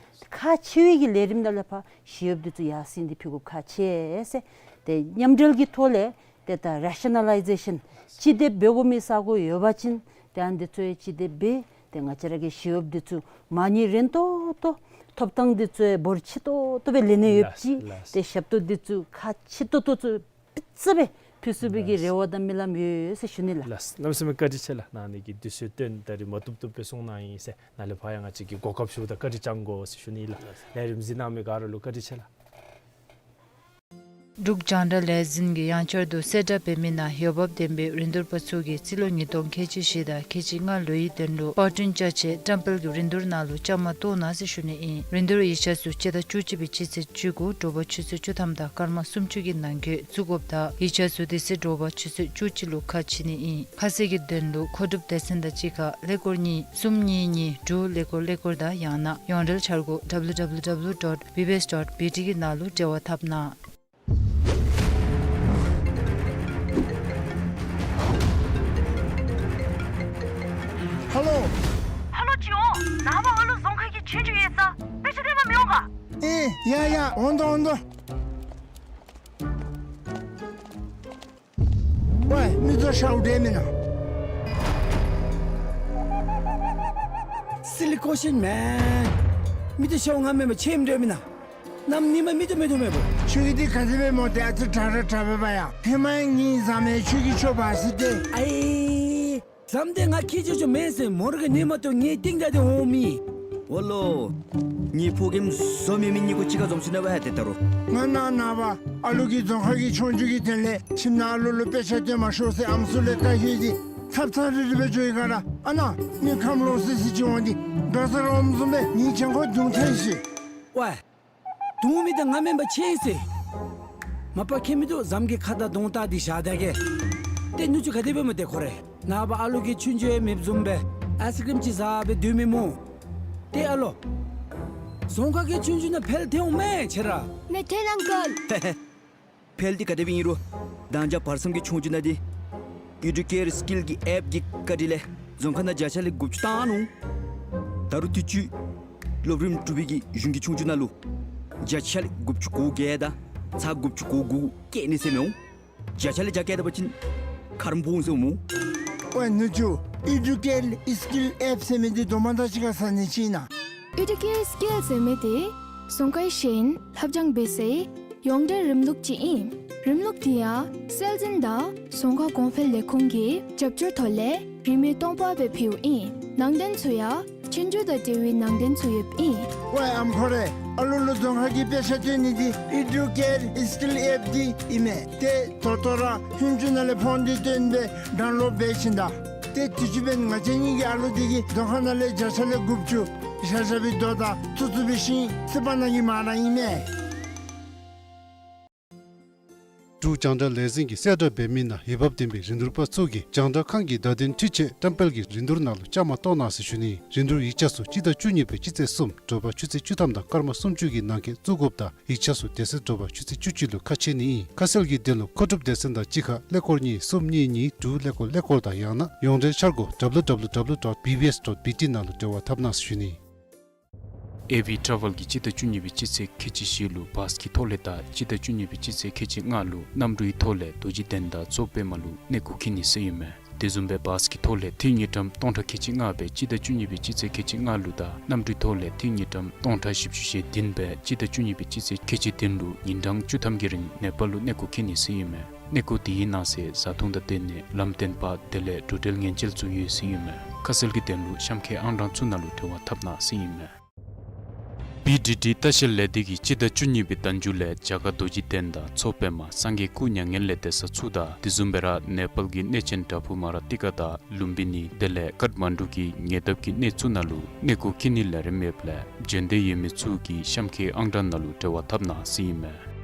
ཁག་ཆེ་བའི་གི་ལས་རིམ་ནང་ལས་ཕར་ཞི་གཡོགཔ་འདི་ཚུ་ཡར་སེང་འདི་ཕུལ་དགོཔ་ཁག་ཆེ་ཟེར། ཏེ་མཉམ་འབྲེལ་གྱི་ཐོག་ལས་ཏེ་ད་རེ་ཤ་ན་ལའི་ཛེ་ཤཱན་སྤྱི་དེབ་འབད་དགོ་མི་ས་གོ་ཡོད་པ་ཅིན་ཏེ་ཨ་ནི་འདི་ཚུ་ཡང་སྤྱི་དེབ་འབད། ཏེ་ང་བཅས་ར་གི་ཞི་གཡོགཔ་འདི་ཚུ་མ་ཎི་རན་ཏོག་ཏོ་ཐོབ་ཐང་འདི་ཚུ་ཡང་འབོར་ཆེ་ཏོག་ཏོ་སྦེ་ལེན་ནི་ཡོདཔ་ཅིག། ལགས་ལགས། ཏེ་ཞབས་ཏོག་འདི་ཚུ་ཁག་ཆེ་ཏོག་ཏོ་ཚུ་ཏེ་ཙི་སྦེ་ཕུལ་ཚུགས་པའི་གི་ལགས། རེ་བ་དང་སྨོན་ལམ་ཡོད་ཟེར་ཞུ་ནི་ལགས། ལགས། གནམ་མེད་ས་མེད་བཀའ་དྲིན་ཆེ་ལགས། ནཱ་ཨ་ནི་གི་དུས་ཚོད་བཏོན་ད་རིས་མ་བཏུབ་བཏུབ་སྦེ་གསུང་གནང་ཡི་ཟེར། ནཱ་ལས་ཕར་ཡང་ང་བཅས་ཀྱིས་གོ་སྐབས་ཞུཝ་ད་བཀའ་དྲིན་བསྐྱང་དགོ་ཟེར་ཞུ་ནི་ལགས། ལགས། ལས་རིམ་གཟིགས་གནང་མི་ག་ར་ལུ་བཀའ་དྲིན་ཆེ་ལགས། འབྲུག་རྒྱང་བསྒྲགས་ལས་འཛིན་གྱིས་ཡང་བསྐྱར་དུ་གསལ་བསྒྲགས་འབད་མི་ནང་འོས་འབབ་ལྡན་པའི་རིན་བསྡུར་པ་ཚུ་གིས་རྩིས་ལོ་ཉིས་སྟོང་ཁལ་གཅིག་བཞི་དང་ཁལ་གཅིག་ལྔ་ལོའི་དོན་ལུ་པར་སྐྲུན་བཅའ་ཆས་བཀྲམ་སྤེལ་གྱི་རིན་བསྡུར་ནང་ལུ་བཅའ་མར་གཏོགས་གནང་ཟེར་ཞུ་ནི་ཨིན། རིན་བསྡུར་ཡིག་ཆ་ཚུ་སྤྱི་ཟླ་བཅུ་གཅིག་པའི་སྤྱི་ཚེས་བཅུ་དགུ་དྲོ་པ་ཆུ་ཚོད་བཅུ་ཐམ་དང་སྐར་མ་སུམ་ཅུ་གི་ནང་འཁོད་བཙུགས་དགོཔ་དང་ཡིག་ཆ་ཚུ་དེ་ཚེ་དྲོ་པ་ཆུ་ཚོད་བཅུ་གཅིག་ལུ་ཁ་ཕྱེ་ནི་ཨིན། ཁ་གསལ་གྱི་དོན་ལུ་མཁོ་སྒྲུབ་སྡེ་ཚན་དང་གཅིག་ཁར་ཀླད་ཀོར་གཉིས་གསུམ་གཉིས་གཉིས་དྲུག་ཀླད་ཀོར་ཀླད་ཀོར་དང་ཡང་ན་ཡོངས་འབྲེལ་འཆར་སྒོ་W W W dot B B S dot B T གི་ནང་ལུ་འབྲེལ་བ་འཐབ་གནང་། ཧ་ལོ། ཧ་ལོ་ཅིག་འོང་། ནངས་པ་ཨ་ལུ་རྫོང་ཁ་གི་ཆོས་རྒྱུགས་ཡོད་ས། དཔེ་ཆ་སྟོན་པར་མི་འོང་ག། ཨེ་ཡ་ཡ། འོང་དོ་འོང་དོ། ཝའི་མི་ཚུ་ཤཝ་འདྲ་མེན་ན། Silly question man། མི་ཚུ་ཤཝ་ང་མེན་པར་ཁྱོད་འདྲ་མེན་ན། ནམ་ཉི་མ་མི་ཐུབ་མི་ཐུབ་མེན་པོ། ཁྱོད་ཀྱིས་འདི་ག་དེ་སྦེ་སྨོ། ཏེ་ཨ་ཙི་དྲག་ར་དྲག་པས་པ་ཡ། ཧེ་མ་ཡང་ངེའི་ཟམ་ཡང་ཁྱོད་ཀྱིས་ཆོག་པ་ཟེར་ཏེ། ཨའི་ཟམ་འདི་ང་ཁྱེད་ཆོ་ཆོ་མེན་ཟེར་མོ་ར་གི་ནི་མ་གཏོགས་ངེའི་སྟེང་ད་དེ་འོང་མི། འོ་ལོ། ངེའི་ཕོ་རྒནམ་བཟོ་མི་མི་གཉིས་པོ་གཅིག་ཁར་འཛོམས་ཞིན་ན་བ་ཡ་ཏེ་ད་རུང་། ང་ནཱ་ནངས་པ་ཨ་ལུ་གི་རྫོང་ཁ་གི་ཆོས་རྒྱུགས་ཀྱི་དོན་ལས་ཁྱིམ་ནང་ཨ་ལུ་ལུ་དཔེ་ཆ་སྟོན་མ་ཤོག་ཟེར་ཨམ་སྲུ་ལས་བཀའ་ཤོག་སྟེ་ཚབ་ཚང་རི་རི་སྦེ་འགྱོ་ཡི་ག་ར། ཨ་ནཱ་ངེའི་ཁམས་ལོག་སི་སི་ཅིག་འོང་སྟེ་འགྲོ་ས་ར་འོངམ་བཟུམ་སྦེ་ངེའི་གྱང་ཁོག་རྡུང་ཐལ་ཤིག། ཝའི། རྡུང་མི་དེ་ང་མེན་པར་ཁྱོད་ཨིན་ཟེར། མ་པ་ཁྱད་མིན་འདུག། ཟམ་གྱི་ཁ་དར་གདོང་དར་འདི་བཞག་ད་གེ། ཏེ་ནུ་གཅུང་ག་དེ་སྦེ་སྨོ་ཏེ་ཁོ་རེ། ནངས་པ་ཨ་ལུ་གི་ཆུང་ཆུང་ཡང་མེདཔ་བཟུམ་སྦེ་ཨའི་སི་ཀྲིམ་ཅིག་ཟ་སྦེ་སྡོད་མི་སྨོ། ཏེ་ཨ་ལོ། རྫོང་ཁ་གི་ཆུང་ཆུང་ནང་འཕེལ་ཐལ་འོང་མས་ཁྱོད་ར། མེད་ཐལ་ཨང་ཀལ། འཕེལ་འདི་ག་དེ་སྦེ་ཨིན་རུང་། ད་ཅི་བར་གསུམ་གྱི་ཆུང་ཆུང་ནང་འདི་ཨེ་ཌུ་ཀེར་སི་ཀིལ་གྱི་ཨེཔ་གི་བཀའ་དྲིན་ལས་རྫོང་ཁ་ནང་བརྒྱ་ཆ་ལས་དགུ་བཅུ་བཏང་ནུག། ད་རུང་དུས་ཅི་སློབ་རིམ་དྲུག་པའི་གི་གཞུང་གི་ཆུང་ཆུང་ནང་ལུ་བརྒྱ་ཆ་ལས་དགུ་བཅུ་གོ་བརྒྱད་དང་ཚག་དགུ་བཅུ་གོ་དགུ་བཀལ་ནི་ཟེར་མི་འོང་། བརྒྱ་ཆ་ལས་བརྒྱ་བཀལ་ད་པ་ཅིན་ཁ་རམ་སྦོམ་ཟེར་འོང་སྨོ། ཝའི་ནུ་གཅུང་། ཨེ་ཌུ་ཀེར་སི་ཀིལ་ཨེཔ་ཟེར་མི་འདི་དོ་མ་དང་གཅིག་ཁར་ཟ་ནི་ཅིག་ཨིན་ན། ཨེ་ཌུ་ཀེར་སི་ཀིལ་ཟེར་མི་འདི་རྫོང་ཁའི་ཤེས་ཡོན་ལྷབ་སྦྱང་འབད་སའི་ཡོངས་འབྲེལ་རིམ་ལུགས་ཅིག་ཨིན། རིམ་ལུགས་འདི་ཡང་སྲོལ་འཛིན་དང་རྫོང་ཁ་གོང་འཕེལ་ལས་ཁུངས་ཀྱི་རྒྱབ་སྐྱོར་ཐོག་ལས་རིན་མེད་སྟོང་པ་སྦེ་ཕུལཝ་ཨིན། ནང་དོན་ཚུ་ཡང་ ཆོས་རྒྱུགས་དང་འབྲེལ་བའི་ནང་དོན་ཚུ་ཡོདཔ་ཨིན། ཝའེ་ཨམ་ཁོ་རེ། ཨ་ལུ་ལུ་རྫོང་ཁ་གི་དཔེ་ཆ་སྟོན་ནི་འདི་ཨི་ཌུ་ཀེར་ཨི་སི་ཀིལ་ཨེཔ་འདི་ཨིན་མས། ཏེ་ད་ལྟོ་ར་ཧུན་ཅུ་ནང་ལས་ཕོན་འདི་བཏོན་སྦེ་ཌའུན་ལོཌ་འབད་ཞིནམ་ད། ཏེ་དུས་ཅི་འབདན་ང་བཅས་གཉིས་ཀྱི་ཨ་ལུ་འདི་གིས་རྫོང་ཁ་ནང་ལས་བརྒྱ་ཆ་ལས་དགུ་བཅུ་ཤ་ཤ་བའི་རྡོ་དང་བཙུགས་བཙུགས་པའི་ཤིང་བརྩིག་པ་གནང་གི་མ་ར་ཨིན་མས། འབྲུག་རྒྱང་བསྒྲགས་ལས་འཛིན་གྱིས་གསལ་བསྒྲགས་འབད་མི་ནང་འོས་འབབ་ལྡན་པའི་རིན་བསྡུར་པ་ཚུ་གིས་རྒྱང་བསྒྲགས་ཁང་གི་བརྡ་དོན་འཕྲུལ་ཆས་བཀྲམ་སྤེལ་གྱི་རིན་བསྡུར་ནང་ལུ་བཅའ་མར་གཏོགས་གནང་ཟེར་ཞུ་ནི། རིན་བསྡུར་ཡིག་ཆ་ཚུ་སྤྱི་ཟླ་བཅུ་གཉིས་པའི་སྤྱི་ཚེས་གསུམ་དྲོ་པ་ཆུ་ཚོད་བཅུ་ཐམ་དང་སྐར་མ་སུམ་ཅུ་གི་ནང་འཁོད་བཙུགས་དགོཔ་དང་ཡིག་ཆ་ཚུ་དེ་ཚེ་དྲོ་པ་ཆུ་ཚོད་བཅུ་གཅིག་ལུ་ཁ་ཕྱེ་ནི་ཨིན། ཁ་གསལ་གྱི་དོན་ལུ་མཁོ་སྒྲུབ་སྡེ་ཚན་དང་གཅིག་ཁར་ཀླད་ཀོར་གཉིས་གསུམ་གཉིས་གཉིས་དྲུག་ཀླད་ཀོར་ཀླད་ཀོར་དང་ཡང་ན་ཡོངས་འབྲེལ་འཆར་སྒོ་W W W dot B B S dot B T ནང་ལུ་འབྲེལ་བ་འཐབ་གནང་ཟེར་ཞུ་ནི། ཨེ་བི་ཊ་རེ་ཝེལ་གྱིས་སྤྱི་ཟླ་བཅུ་གཉིས་པའི་སྤྱི་ཚེས་ཁལ་གཅིག་བཞི་ལུ་བཱས་ཀྱི་ཐོག་ལས་དང་སྤྱི་ཟླ་བཅུ་གཉིས་པའི་སྤྱི་ཚེས་ཁལ་གཅིག་ལྔ་ལུ་གནམ་གྲུའི་ཐོག་ལས་རྡོ་རྗེ་གདན་དང་མཚོ་པདྨ་ལུ་གནས་སྐོར་འཁྱིད་ནི་ཟེར་ཨིན་མས། དེ་བཟུམ་སྦེ་བཱས་ཀྱི་ཐོག་ལས་ཏི་རུ་དངུལ་ཀྲམ་སྟོང་ཕྲག་ཁལ་གཅིག་ལྔ་སྦེ་སྤྱི་ཟླ་བཅུ་གཉིས་པའི་སྤྱི་ཚེས་ཁལ་གཅིག་ལྔ་ལུ་དང་གནམ་གྲུའི་ཐོག་ལས་ཏི་རུ་དངུལ་ཀྲམ་སྟོང་ཕྲག་བཞི་བཅུ་ཞེ་བདུན་སྦེ་སྤྱི་ཟླ་བཅུ་གཉིས་པའི་སྤྱི་ཚེས་ཁལ་གཅིག་བདུན་ལུ་ཉིན་གྲངས་བཅུ་ཐམ་གྱི་རིང་ནེ་པཱལ་ལུ་གནས་སྐོར་འཁྱིད་ནི་ཟེར་ཨིན་མས། གནས་སྐོར་དེའི་ནང་གསེས་བཟའ་འཐུང་དང་དེ་ལས་ལམ་སྟོན་པ་དེ་ལས་འགྲོ་འགྲུལ་ཉེན་བཅོལ་ཚུ་ཡོད་ཟེར་ཨིན་མས། ཁ་གསལ་གྱི་དོན་ལུ་གཤམ་འཁོད་ཨང་གྲངས་ཚུ་ནང་ལུ་འབྲེལ་བ་འཐབ་གནང་ཟེར་ཨིན་མས། བི་ཌི་ཌི་ལྟ་བཤལ་ལས་སྡེ་གིས་སྤྱི་ཟླ་བཅུ་གཉིས་པའི་ཟླ་མཇུག་ལས་རྒྱ་གར་རྡོ་རྗེ་གདན་དང་མཚོ་པདྨ་སངས་རྒྱས་སྐུ་མྱ་ངན་ལས་འདས་ས་ཚུ་དང་དེ་བཟུམ་སྦེ་ར་ནེ་པཱལ་གྱི་གནས་ཆེན་བྲག་ཕུག་མ་ར་ཏི་ཀ་དང་ལུམ་བི་ནི་དེ་ལས་ཀཏ་མན་ཌུ་གི་ཉེ་འདབས་ཀྱི་གནས་ཚུ་ནང་ལུ་གནས་སྐོར་འཁྱིད་ནི་ལས་རིམ་ཡོདཔ་ལས་འབྱོན་འདོད་ཡོད་མི་ཚུ་གིས་གཤམ་འཁོད་ཨང་གྲངས་ནང་ལུ་འབྲེལ་བ་འཐབ་གནང་ཟེར་ཨིན་མས།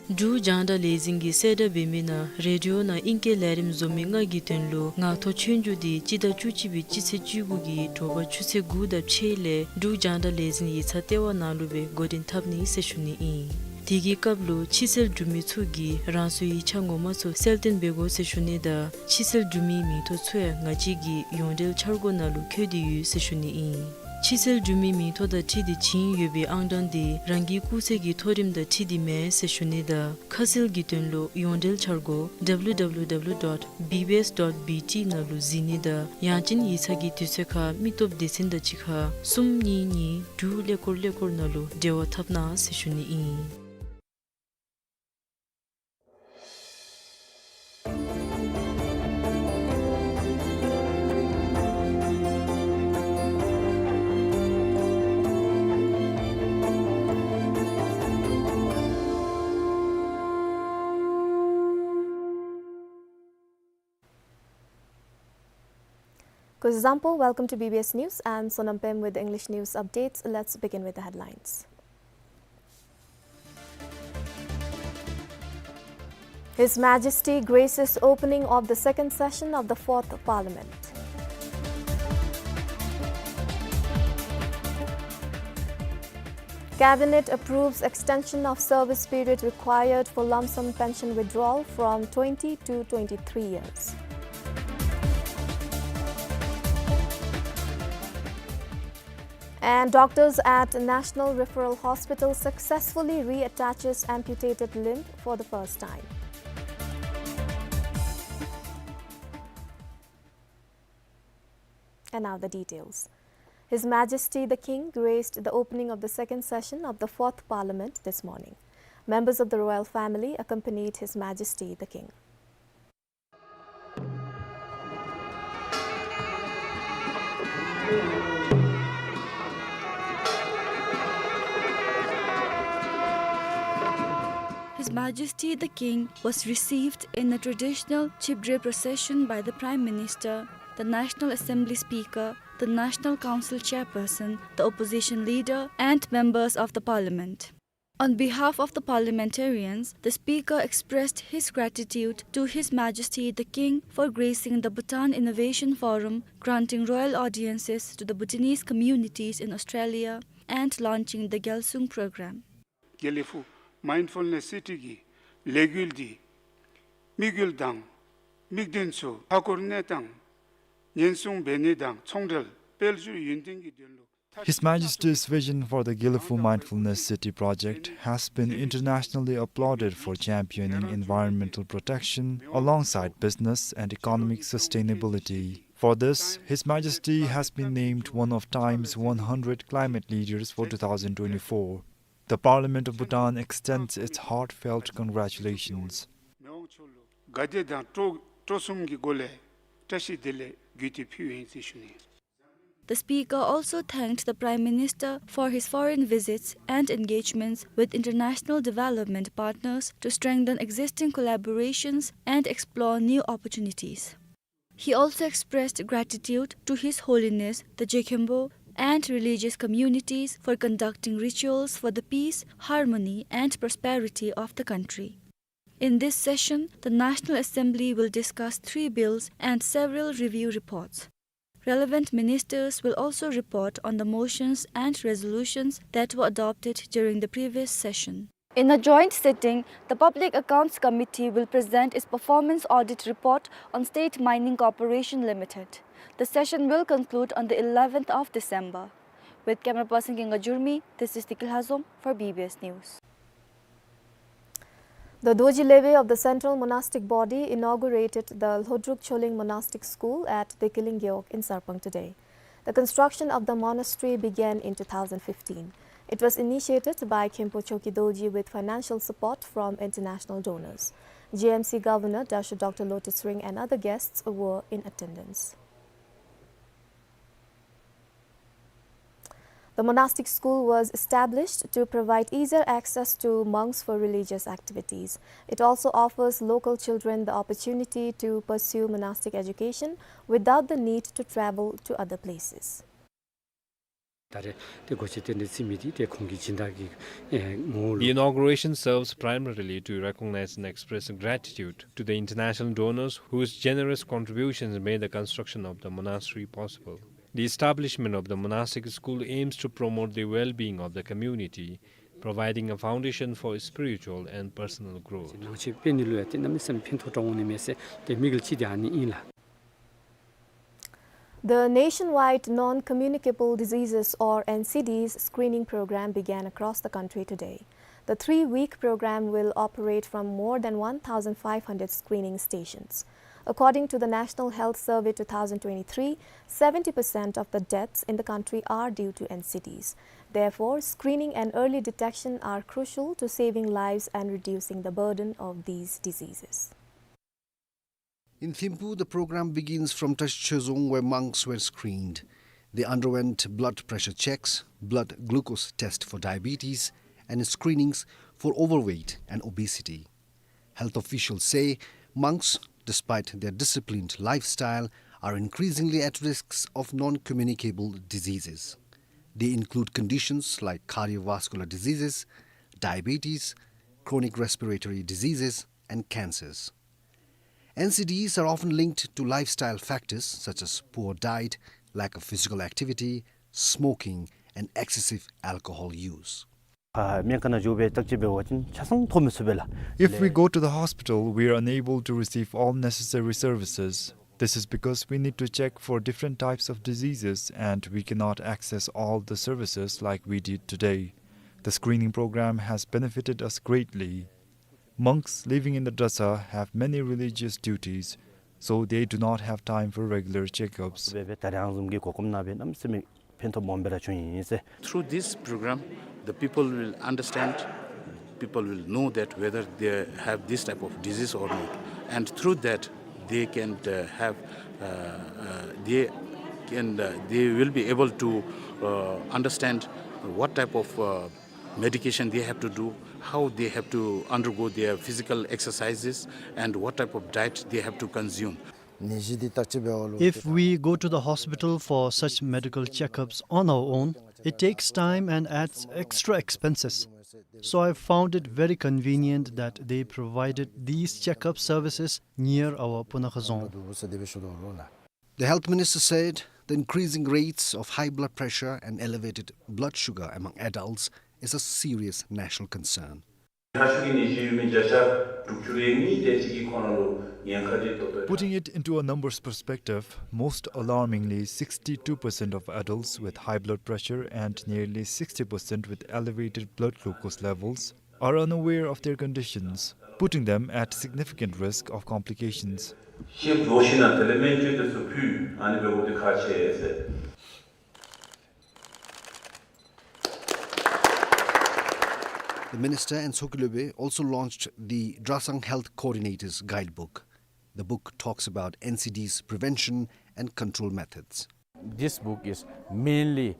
འབྲུག་རྒྱང་བསྒྲགས་ལས་འཛིན་གྱིས་གསལ་བསྒྲགས་འབད་མི་ནང་རེ་ཌི་ཡོ་ནང་ཨིང་སྐད་ལས་རིམ་བཟོ་མི་ལྔ་གི་དོན་ལུ་ངག་ཐོག་ཆོས་རྒྱུགས་འདི་སྤྱི་ཟླ་བཅུ་གཅིག་པའི་སྤྱི་ཚེས་བཅུ་དགུ་གི་དྲོ་པ་ཆུ་ཚོད་དགུ་དང་ཕྱེད་ལས་འབྲུག་རྒྱང་བསྒྲགས་ལས་འཛིན་ཡིག་ཚང་ལྟེ་བ་ནང་ལུ་སྦེ་འགོ་འདྲེན་འཐབ་ནི་ཟེར་ཞུ་ནི་ཨིན། དེ་གི་སྐབས་ལུ་ཕྱི་སེལ་གྲུབ་མི་ཚུ་གིས་རང་སོའི་ཡིག་ཆ་ངོ་མ་ཚུ་གསལ་སྟོན་འབད་དགོ་ཟེར་ཞུ་ནི་དང་ཕྱི་སེལ་གྲུབ་མིའི་མིང་ཐོ་ཚུ་ཡང་ང་བཅས་ཀྱི་ཡོངས་འབྲེལ་འཆར་སྒོ་ནང་ལུ་བཀོད་དེ་ཡོད་ཟེར་ཞུ་ནི་ཨིན། ཕྱི་སེལ་གྲུབ་མིའི་མིང་ཐོ་དང་འཁྲིལ་ཏེ་བྱིན་ཡོད་པའི་ཨང་གྲངས་དེ་རང་གི་སྐུགས་ཚད་ཀྱི་མཐོ་རིམ་དང་འཁྲིལ་ཏེ་མེན་ཟེར་ཞུ་ནི་དང་ཁ་གསལ་གྱི་དོན་ལུ་ཡོངས་འབྲེལ་འཆར་སྒོ་W W W dot B B S dot B T ནང་ལུ་གཟིགས་ནི་དང་ཡང་ཅིན་ཡིག་ཚང་གི་དུས་ཚོད་ཁར་མི་སྟོབས་སྡེ་ཚན་དང་གཅིག་ཁར་གསུམ་གཉིས་གཉིས་དྲུག་ཀླད་ཀོར་ཀླད་ཀོར་ནང་ལུ་འབྲེལ་བ་འཐབ་གནང་ཟེར་ཞུ་ནི་ཨིན། Kuzuzangpo, welcome to B B S News. I'm Sonam Pem with the English news updates. Let's begin with the headlines. His Majesty graces opening of the second session of the Fourth Parliament. Cabinet approves extension of service period required for lump sum pension withdrawal from twenty to twenty-three years. And doctors at National Referral Hospital successfully reattaches amputated limb for the first time. And now the details. His Majesty the King graced the opening of the second session of the Fourth Parliament this morning. Members of the royal family accompanied His Majesty the King. His Majesty the King was received in a traditional Chibdre procession by the Prime Minister, the National Assembly Speaker, the National Council Chairperson, the Opposition Leader, and members of the Parliament. On behalf of the parliamentarians, the Speaker expressed his gratitude to His Majesty the King for gracing the Bhutan Innovation Forum, granting royal audiences to the Bhutanese communities in Australia, and launching the Gyalsung program. དགེ་ལེགས་ཕུག་མའིནཌ་ཕུལ་ནེསི་སི་ཊི་གི་ལས་འགུལ་འདི་དམིགས་ཡུལ་དང་དམིགས་དོན་ཚུ་མཐའ་འཁོར་གནས་སྟངས་ཉེན་སྲུང་འབད་ནི་དང་ཚོང་འབྲེལ་སྤེལ་རྒྱུ་ཡུན་བརྟན་གྱི་དོན་ལུ། His Majesty's vision for the Gyalefugh Mindfulness City project has been internationally applauded for championing environmental protection alongside business and economic sustainability. For this, His Majesty has been named one of Time's one hundred climate leaders for two thousand twenty-four. The Parliament of Bhutan extends its heartfelt congratulations. དགའ་བདེ་དང་སྤྲོ་སྤྲོ་གསུམ་གྱི་སྒོ་ལས་བཀྲ་ཤིས་བདེ་ལེགས་གུས་བཏུད་ཕུལཝ་ཨིན་ཟེར་ཞུ་ནི། The speaker also thanked the Prime Minister for his foreign visits and engagements with international development partners to strengthen existing collaborations and explore new opportunities. He also expressed gratitude to His Holiness the Jekhembo and religious communities for conducting rituals for the peace, harmony, and prosperity of the country. In this session, the National Assembly will discuss three bills and several review reports. Relevant ministers will also report on the motions and resolutions that were adopted during the previous session. In a joint sitting, the Public Accounts Committee will present its performance audit report on State Mining Corporation Limited. The session will conclude on the eleventh of December. With camera person Kinga Jurmi, this is Tikil Hazom for B B S News. The Dorji Lebe of the Central Monastic Body inaugurated the Lhodruk Choling Monastic School at Dekeling Gewog in Sarpang today. The construction of the monastery began in two thousand fifteen. It was initiated by Khenpo Choki Dorji with financial support from international donors. J M C Governor Dasho Doctor Lotay Tshering and other guests were in attendance. The monastic school was established to provide easier access to monks for religious activities. It also offers local children the opportunity to pursue monastic education without the need to travel to other places. ད་རེས་ཏེ་སྒོ་ཕྱེ་རྟེན་འབྲེལ་བརྩི་མི་འདི་ཏེ་ཁོང་གི་སྦྱིན་བདག་གི་ཨེ་ངོ་བོ། The inauguration serves primarily to recognize and express gratitude to the international donors whose generous contributions made the construction of the monastery possible. The establishment of the monastic school aims to promote the well-being of the community, providing a foundation for spiritual and personal growth. ནང་ཆེན་དཔེ་ནི་ལུ་ཡང་ཏེ་གནམ་མེད་ས་མེད་ཕན་ཐོགས་འདྲ་འོང་ནི་མས་ཟེར་ཏེ་དམིགས་ཡུལ་ཅིག་ཏེ་ཨ་ནི་ཨིན་ལགས། The Nationwide Non-Communicable Diseases, or N C Ds, screening program began across the country today. The three-week program will operate from more than one thousand five hundred screening stations. According to the National Health Survey two thousand twenty-three, seventy percent of the deaths in the country are due to N C Ds. Therefore, screening and early detection are crucial to saving lives and reducing the burden of these diseases. In Thimphu, the program begins from Trashishoi Dzong, where monks were screened. They underwent blood pressure checks, blood glucose test for diabetes, and screenings for overweight and obesity. Health officials say monks, despite their disciplined lifestyle, are increasingly at risks of non-communicable diseases. They include conditions like cardiovascular diseases, diabetes, chronic respiratory diseases, and cancers. N C Ds are often linked to lifestyle factors such as poor diet, lack of physical activity, smoking, and excessive alcohol use. ཨ་སྨན་ཁང་ནང་འགྱོ་སྦེ་བརྟག་དཔྱད་འབད་བ་ཅིན་ཆ་ཚང་ཐོབ་མི་ཚུགས་པས་ལགས། If we go to the hospital, we are unable to receive all necessary services. This is because we need to check for different types of diseases and we cannot access all the services like we did today. The screening program has benefited us greatly. Monks living in the drasa have many religious duties, so they do not have time for regular checkups. སྦེ་སྦེ་ད་རང་བཟུམ་གྱི་གོ་སྐོམ་ན་སྦེ་གནམ་མེད་ས་མེད་ཕན་ཐོགས་སྦོམ་སྦེ་ར་བྱུང་ཡི་ཟེར། Through this program, the people will understand, people will know that whether they have this type of disease or not. And through that, they can, uh, have, uh, uh, they can, uh, they will be able to, uh, understand what type of, uh, medication they have to do, how they have to undergo their physical exercises, and what type of diet they have to consume. If we go to the hospital for such medical checkups on our own, it takes time and adds extra expenses. So I found it very convenient that they provided these checkup services near our Punakha Dzong. The health minister said the increasing rates of high blood pressure and elevated blood sugar among adults is a serious national concern. Putting it into a numbers perspective, most alarmingly, sixty-two percent of adults with high blood pressure and nearly sixty percent with elevated blood glucose levels are unaware of their conditions, putting them at significant risk of complications. ཤེས་རྫོགས་ཤིག་ན་དེ་ལས་སྨན་བཅོས་དེ་ཚུ་ཕུལ་ཨ་ནི་འབད་དགོཔ་དེ་ཁག་ཆེ་ཟེར། The minister and Tshogkhe Lhobe also launched the Drasang Health Coordinators Guidebook. The book talks about N C Ds prevention and control methods. This book is mainly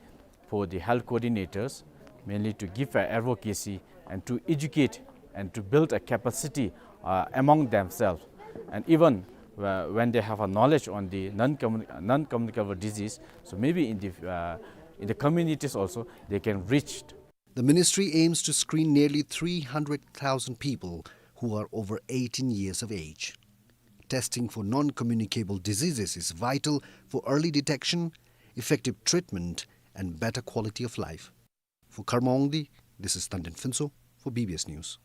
for the health coordinators, mainly to give a advocacy and to educate and to build a capacity, uh, among themselves. And even, uh, when they have a knowledge on the non-commu-, non-communicable disease, so maybe in the, uh, in the communities also, they can reach. The ministry aims to screen nearly three hundred thousand people who are over eighteen years of age. Testing for non-communicable diseases is vital for early detection, effective treatment, and better quality of life. For Karma Wangdi, this is Tandin Phuntsho for B B S News.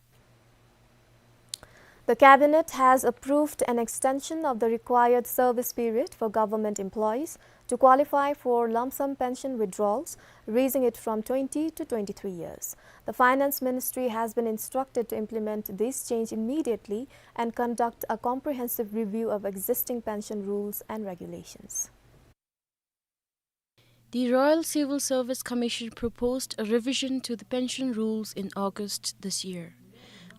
The Cabinet has approved an extension of the required service period for government employees to qualify for lump sum pension withdrawals, raising it from twenty to twenty-three years. The Finance Ministry has been instructed to implement this change immediately and conduct a comprehensive review of existing pension rules and regulations. The Royal Civil Service Commission proposed a revision to the pension rules in August this year.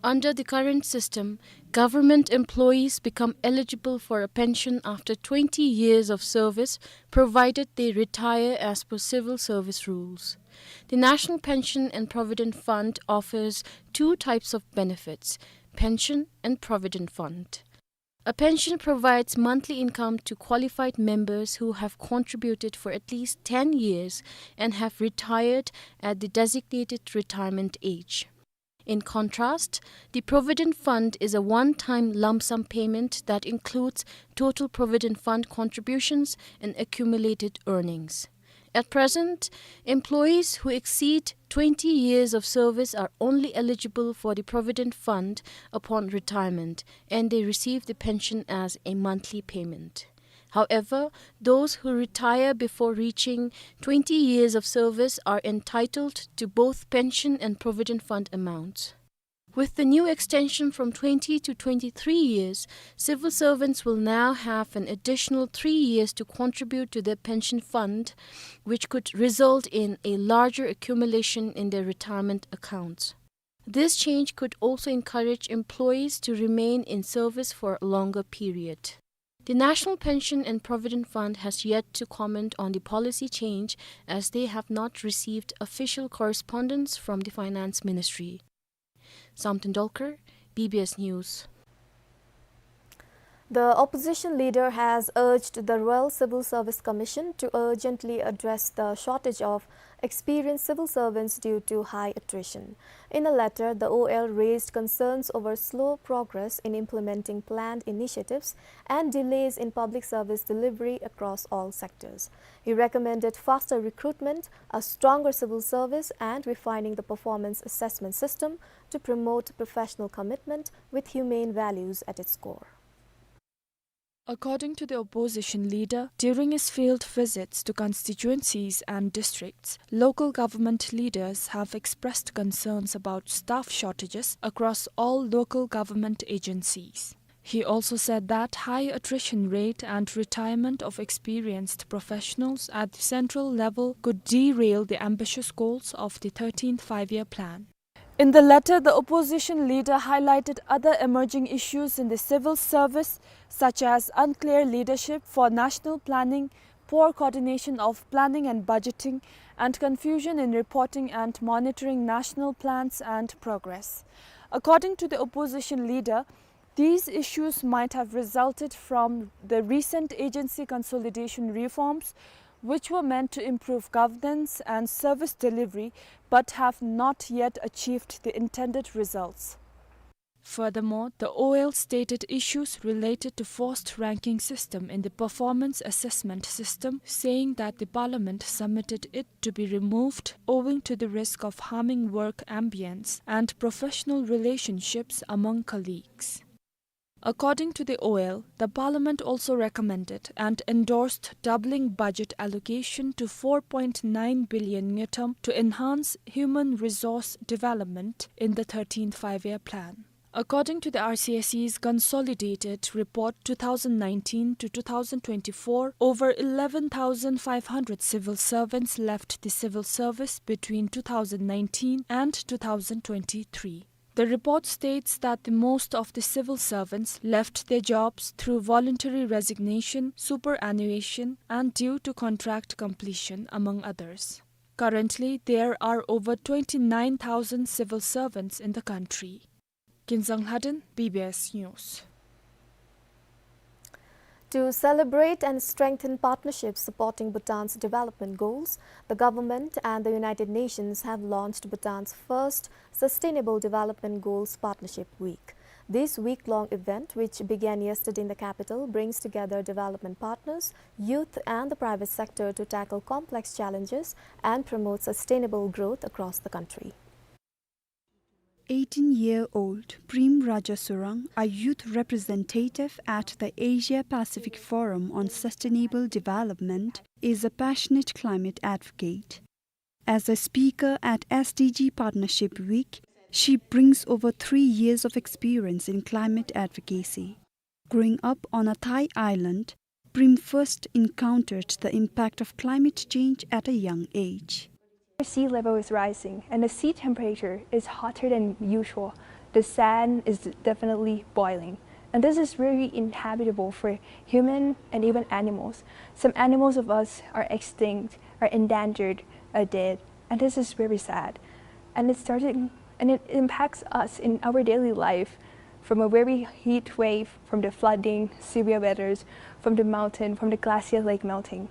Under the current system, government employees become eligible for a pension after twenty years of service, provided they retire as per civil service rules. The National Pension and Provident Fund offers two types of benefits, pension and provident fund. A pension provides monthly income to qualified members who have contributed for at least ten years and have retired at the designated retirement age. In contrast, the Provident Fund is a one-time lump sum payment that includes total Provident Fund contributions and accumulated earnings. At present, employees who exceed twenty years of service are only eligible for the Provident Fund upon retirement, and they receive the pension as a monthly payment. However, those who retire before reaching twenty years of service are entitled to both pension and Provident Fund amounts. With the new extension from twenty to twenty-three years, civil servants will now have an additional three years to contribute to their pension fund, which could result in a larger accumulation in their retirement accounts. This change could also encourage employees to remain in service for a longer period. The National Pension and Provident Fund has yet to comment on the policy change, as they have not received official correspondence from the Finance Ministry. Samten Dolkar, B B S News. The opposition leader has urged the Royal Civil Service Commission to urgently address the shortage of experienced civil servants due to high attrition. In a letter, the O L raised concerns over slow progress in implementing planned initiatives and delays in public service delivery across all sectors. He recommended faster recruitment, a stronger civil service, and refining the performance assessment system to promote professional commitment with humane values at its core. According to the opposition leader, during his field visits to constituencies and districts, local government leaders have expressed concerns about staff shortages across all local government agencies. He also said that high attrition rate and retirement of experienced professionals at the central level could derail the ambitious goals of the thirteenth Five-Year Plan. In the letter, the opposition leader highlighted other emerging issues in the civil service, such as unclear leadership for national planning, poor coordination of planning and budgeting, and confusion in reporting and monitoring national plans and progress. According to the opposition leader, these issues might have resulted from the recent agency consolidation reforms, which were meant to improve governance and service delivery, but have not yet achieved the intended results. Furthermore, the O L stated issues related to forced ranking system in the performance assessment system, saying that the parliament submitted it to be removed owing to the risk of harming work ambience and professional relationships among colleagues. According to the O L, the parliament also recommended and endorsed doubling budget allocation to four point nine billion ngultrum to enhance human resource development in the thirteenth Five-Year Plan. According to the R C S C's consolidated report two thousand nineteen to two thousand twenty-four, over eleven thousand five hundred civil servants left the civil service between two thousand nineteen and two thousand twenty-three. The report states that the most of the civil servants left their jobs through voluntary resignation, superannuation, and due to contract completion, among others. Currently, there are over twenty-nine thousand civil servants in the country. Kinzang Lhaden, B B S News. To celebrate and strengthen partnerships supporting Bhutan's development goals, the government and the United Nations have launched Bhutan's first Sustainable Development Goals Partnership Week. This week-long event, which began yesterday in the capital, brings together development partners, youth, and the private sector to tackle complex challenges and promote sustainable growth across the country. Eighteen-year-old Prem Rajasurang, a youth representative at the Asia Pacific Forum on Sustainable Development, is a passionate climate advocate. As a speaker at S D G Partnership Week, she brings over three years of experience in climate advocacy. Growing up on a Thai island, Prem first encountered the impact of climate change at a young age. Sea level is rising and the sea temperature is hotter than usual. The sand is definitely boiling. And this is very inhabitable for human and even animals. Some animals of us are extinct, are endangered, are dead. And this is very sad. And it started, and it impacts us in our daily life, from a very heat wave, from the flooding, severe weathers, from the mountain, from the glacier lake melting.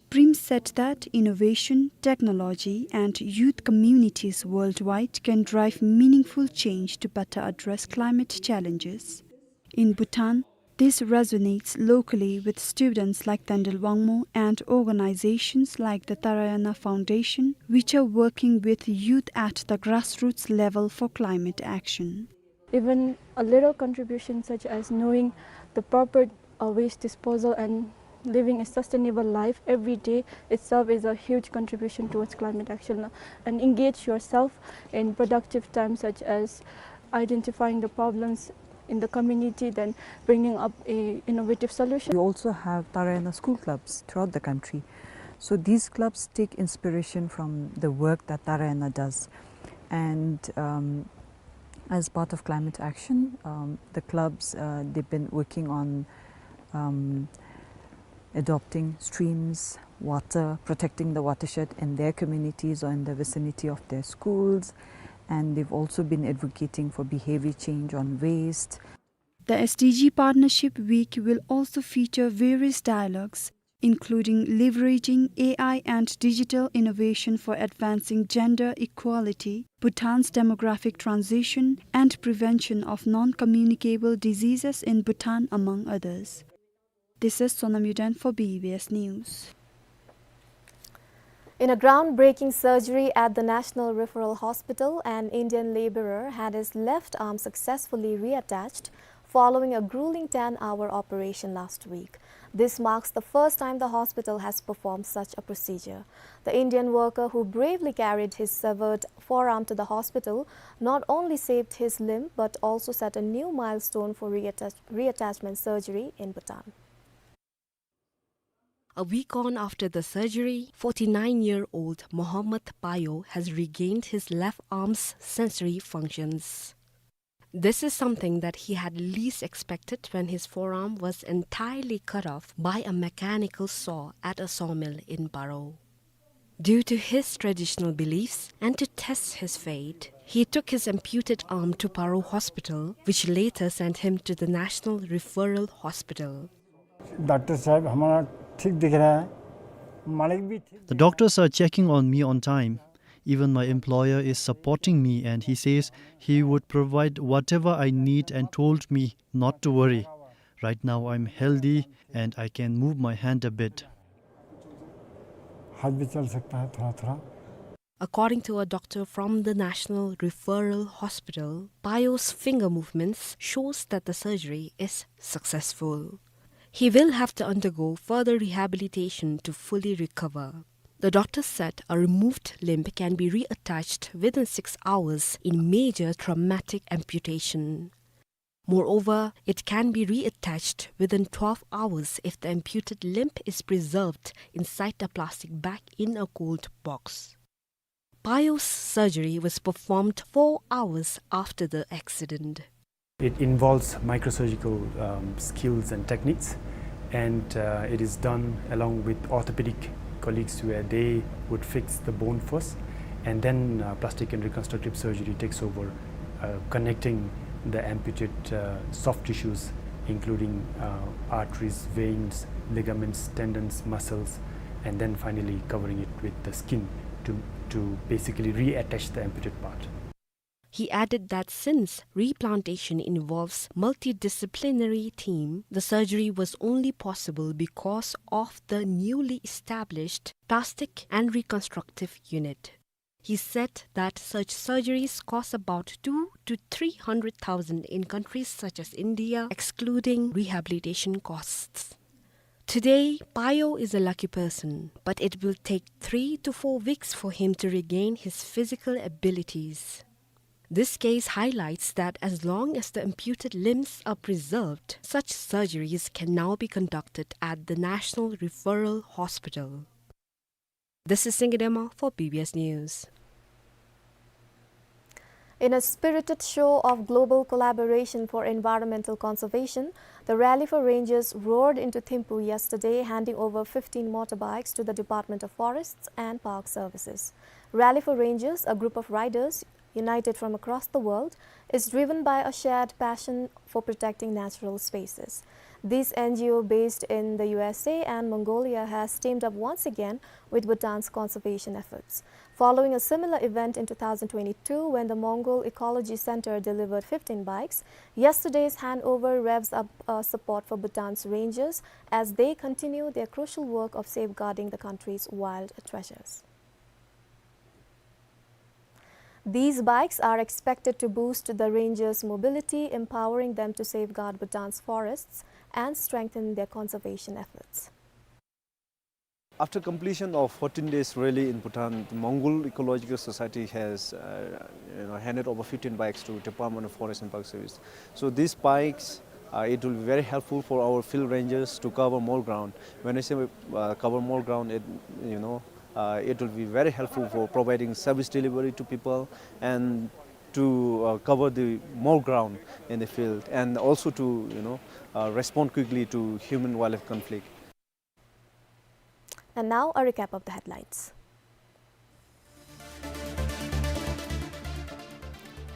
Prem said that innovation, technology, and youth communities worldwide can drive meaningful change to better address climate challenges. In Bhutan, this resonates locally with students like Tendel Wangmo and organizations like the Tarayana Foundation, which are working with youth at the grassroots level for climate action. Even a little contribution such as knowing the proper, uh, waste disposal and living a sustainable life every day itself is a huge contribution towards climate action. And engage yourself in productive time such as identifying the problems in the community, then bringing up a innovative solution. We also have Tarayana school clubs throughout the country. So these clubs take inspiration from the work that Tarayana does. And, um, as part of climate action, um, the clubs, uh, they've been working on, um, adopting streams, water, protecting the watershed in their communities or in the vicinity of their schools. And they've also been advocating for behavior change on waste. The S D G Partnership Week will also feature various dialogues, including leveraging A I and digital innovation for advancing gender equality, Bhutan's demographic transition, and prevention of non-communicable diseases in Bhutan, among others. This is Sonam Yuden for B B S News. In a groundbreaking surgery at the National Referral Hospital, an Indian laborer had his left arm successfully reattached following a grueling ten-hour operation last week. This marks the first time the hospital has performed such a procedure. The Indian worker who bravely carried his severed forearm to the hospital not only saved his limb but also set a new milestone for reattach-, reattachment surgery in Bhutan. A week on after the surgery, forty-nine-year-old Mohammad Payo has regained his left arm's sensory functions. This is something that he had least expected when his forearm was entirely cut off by a mechanical saw at a sawmill in Paro. Due to his traditional beliefs and to test his faith, he took his amputed arm to Paro Hospital, which later sent him to the National Referral Hospital. Doctor साहब हमारा ठीक दिख रहा है, मालिक भी ठीक दिख रहा है। The doctors are checking on me on time. Even my employer is supporting me and he says he would provide whatever I need and told me not to worry. Right now I'm healthy and I can move my hand a bit. हाथ भी चल सकता है थोड़ा थोड़ा। According to a doctor from the National Referral Hospital, Payo's finger movements shows that the surgery is successful. He will have to undergo further rehabilitation to fully recover. The doctor said a removed limb can be reattached within six hours in major traumatic amputation. Moreover, it can be reattached within twelve hours if the amputed limb is preserved inside a plastic bag in a cold box. Payo's surgery was performed four hours after the accident. It involves microsurgical, um, skills and techniques, and, uh, it is done along with orthopedic colleagues, where they would fix the bone first, and then, uh, plastic and reconstructive surgery takes over, uh, connecting the amputated, uh, soft tissues, including, uh, arteries, veins, ligaments, tendons, muscles, and then finally covering it with the skin to, to basically reattach the amputated part. He added that since replantation involves multidisciplinary team, the surgery was only possible because of the newly established plastic and reconstructive unit. He said that such surgeries cost about two to three hundred thousand in countries such as India, excluding rehabilitation costs. Today, Payo is a lucky person, but it will take three to four weeks for him to regain his physical abilities. This case highlights that as long as the amputated limbs are preserved, such surgeries can now be conducted at the National Referral Hospital. This is Singye Dema for B B S News. In a spirited show of global collaboration for environmental conservation, the Rally for Rangers roared into Thimphu yesterday, handing over fifteen motorbikes to the Department of Forests and Park Services. Rally for Rangers, a group of riders united from across the world, is driven by a shared passion for protecting natural spaces. This N G O, based in the U S A and Mongolia, has teamed up once again with Bhutan's conservation efforts. Following a similar event in two thousand twenty-two, when the Mongol Ecology Center delivered fifteen bikes, yesterday's handover revs up, uh, support for Bhutan's rangers as they continue their crucial work of safeguarding the country's wild treasures. These bikes are expected to boost the rangers' mobility, empowering them to safeguard Bhutan's forests and strengthen their conservation efforts. After completion of fourteen days rally in Bhutan, the Mongol Ecological Society has, uh, you know, handed over fifteen bikes to Department of Forest and Park Service. So these bikes, uh, it will be very helpful for our field rangers to cover more ground. When I say, uh, cover more ground, it, you know, uh, it will be very helpful for providing service delivery to people and to, uh, cover the more ground in the field, and also to, you know, uh, respond quickly to human-wildlife conflict. And now, a recap of the headlines.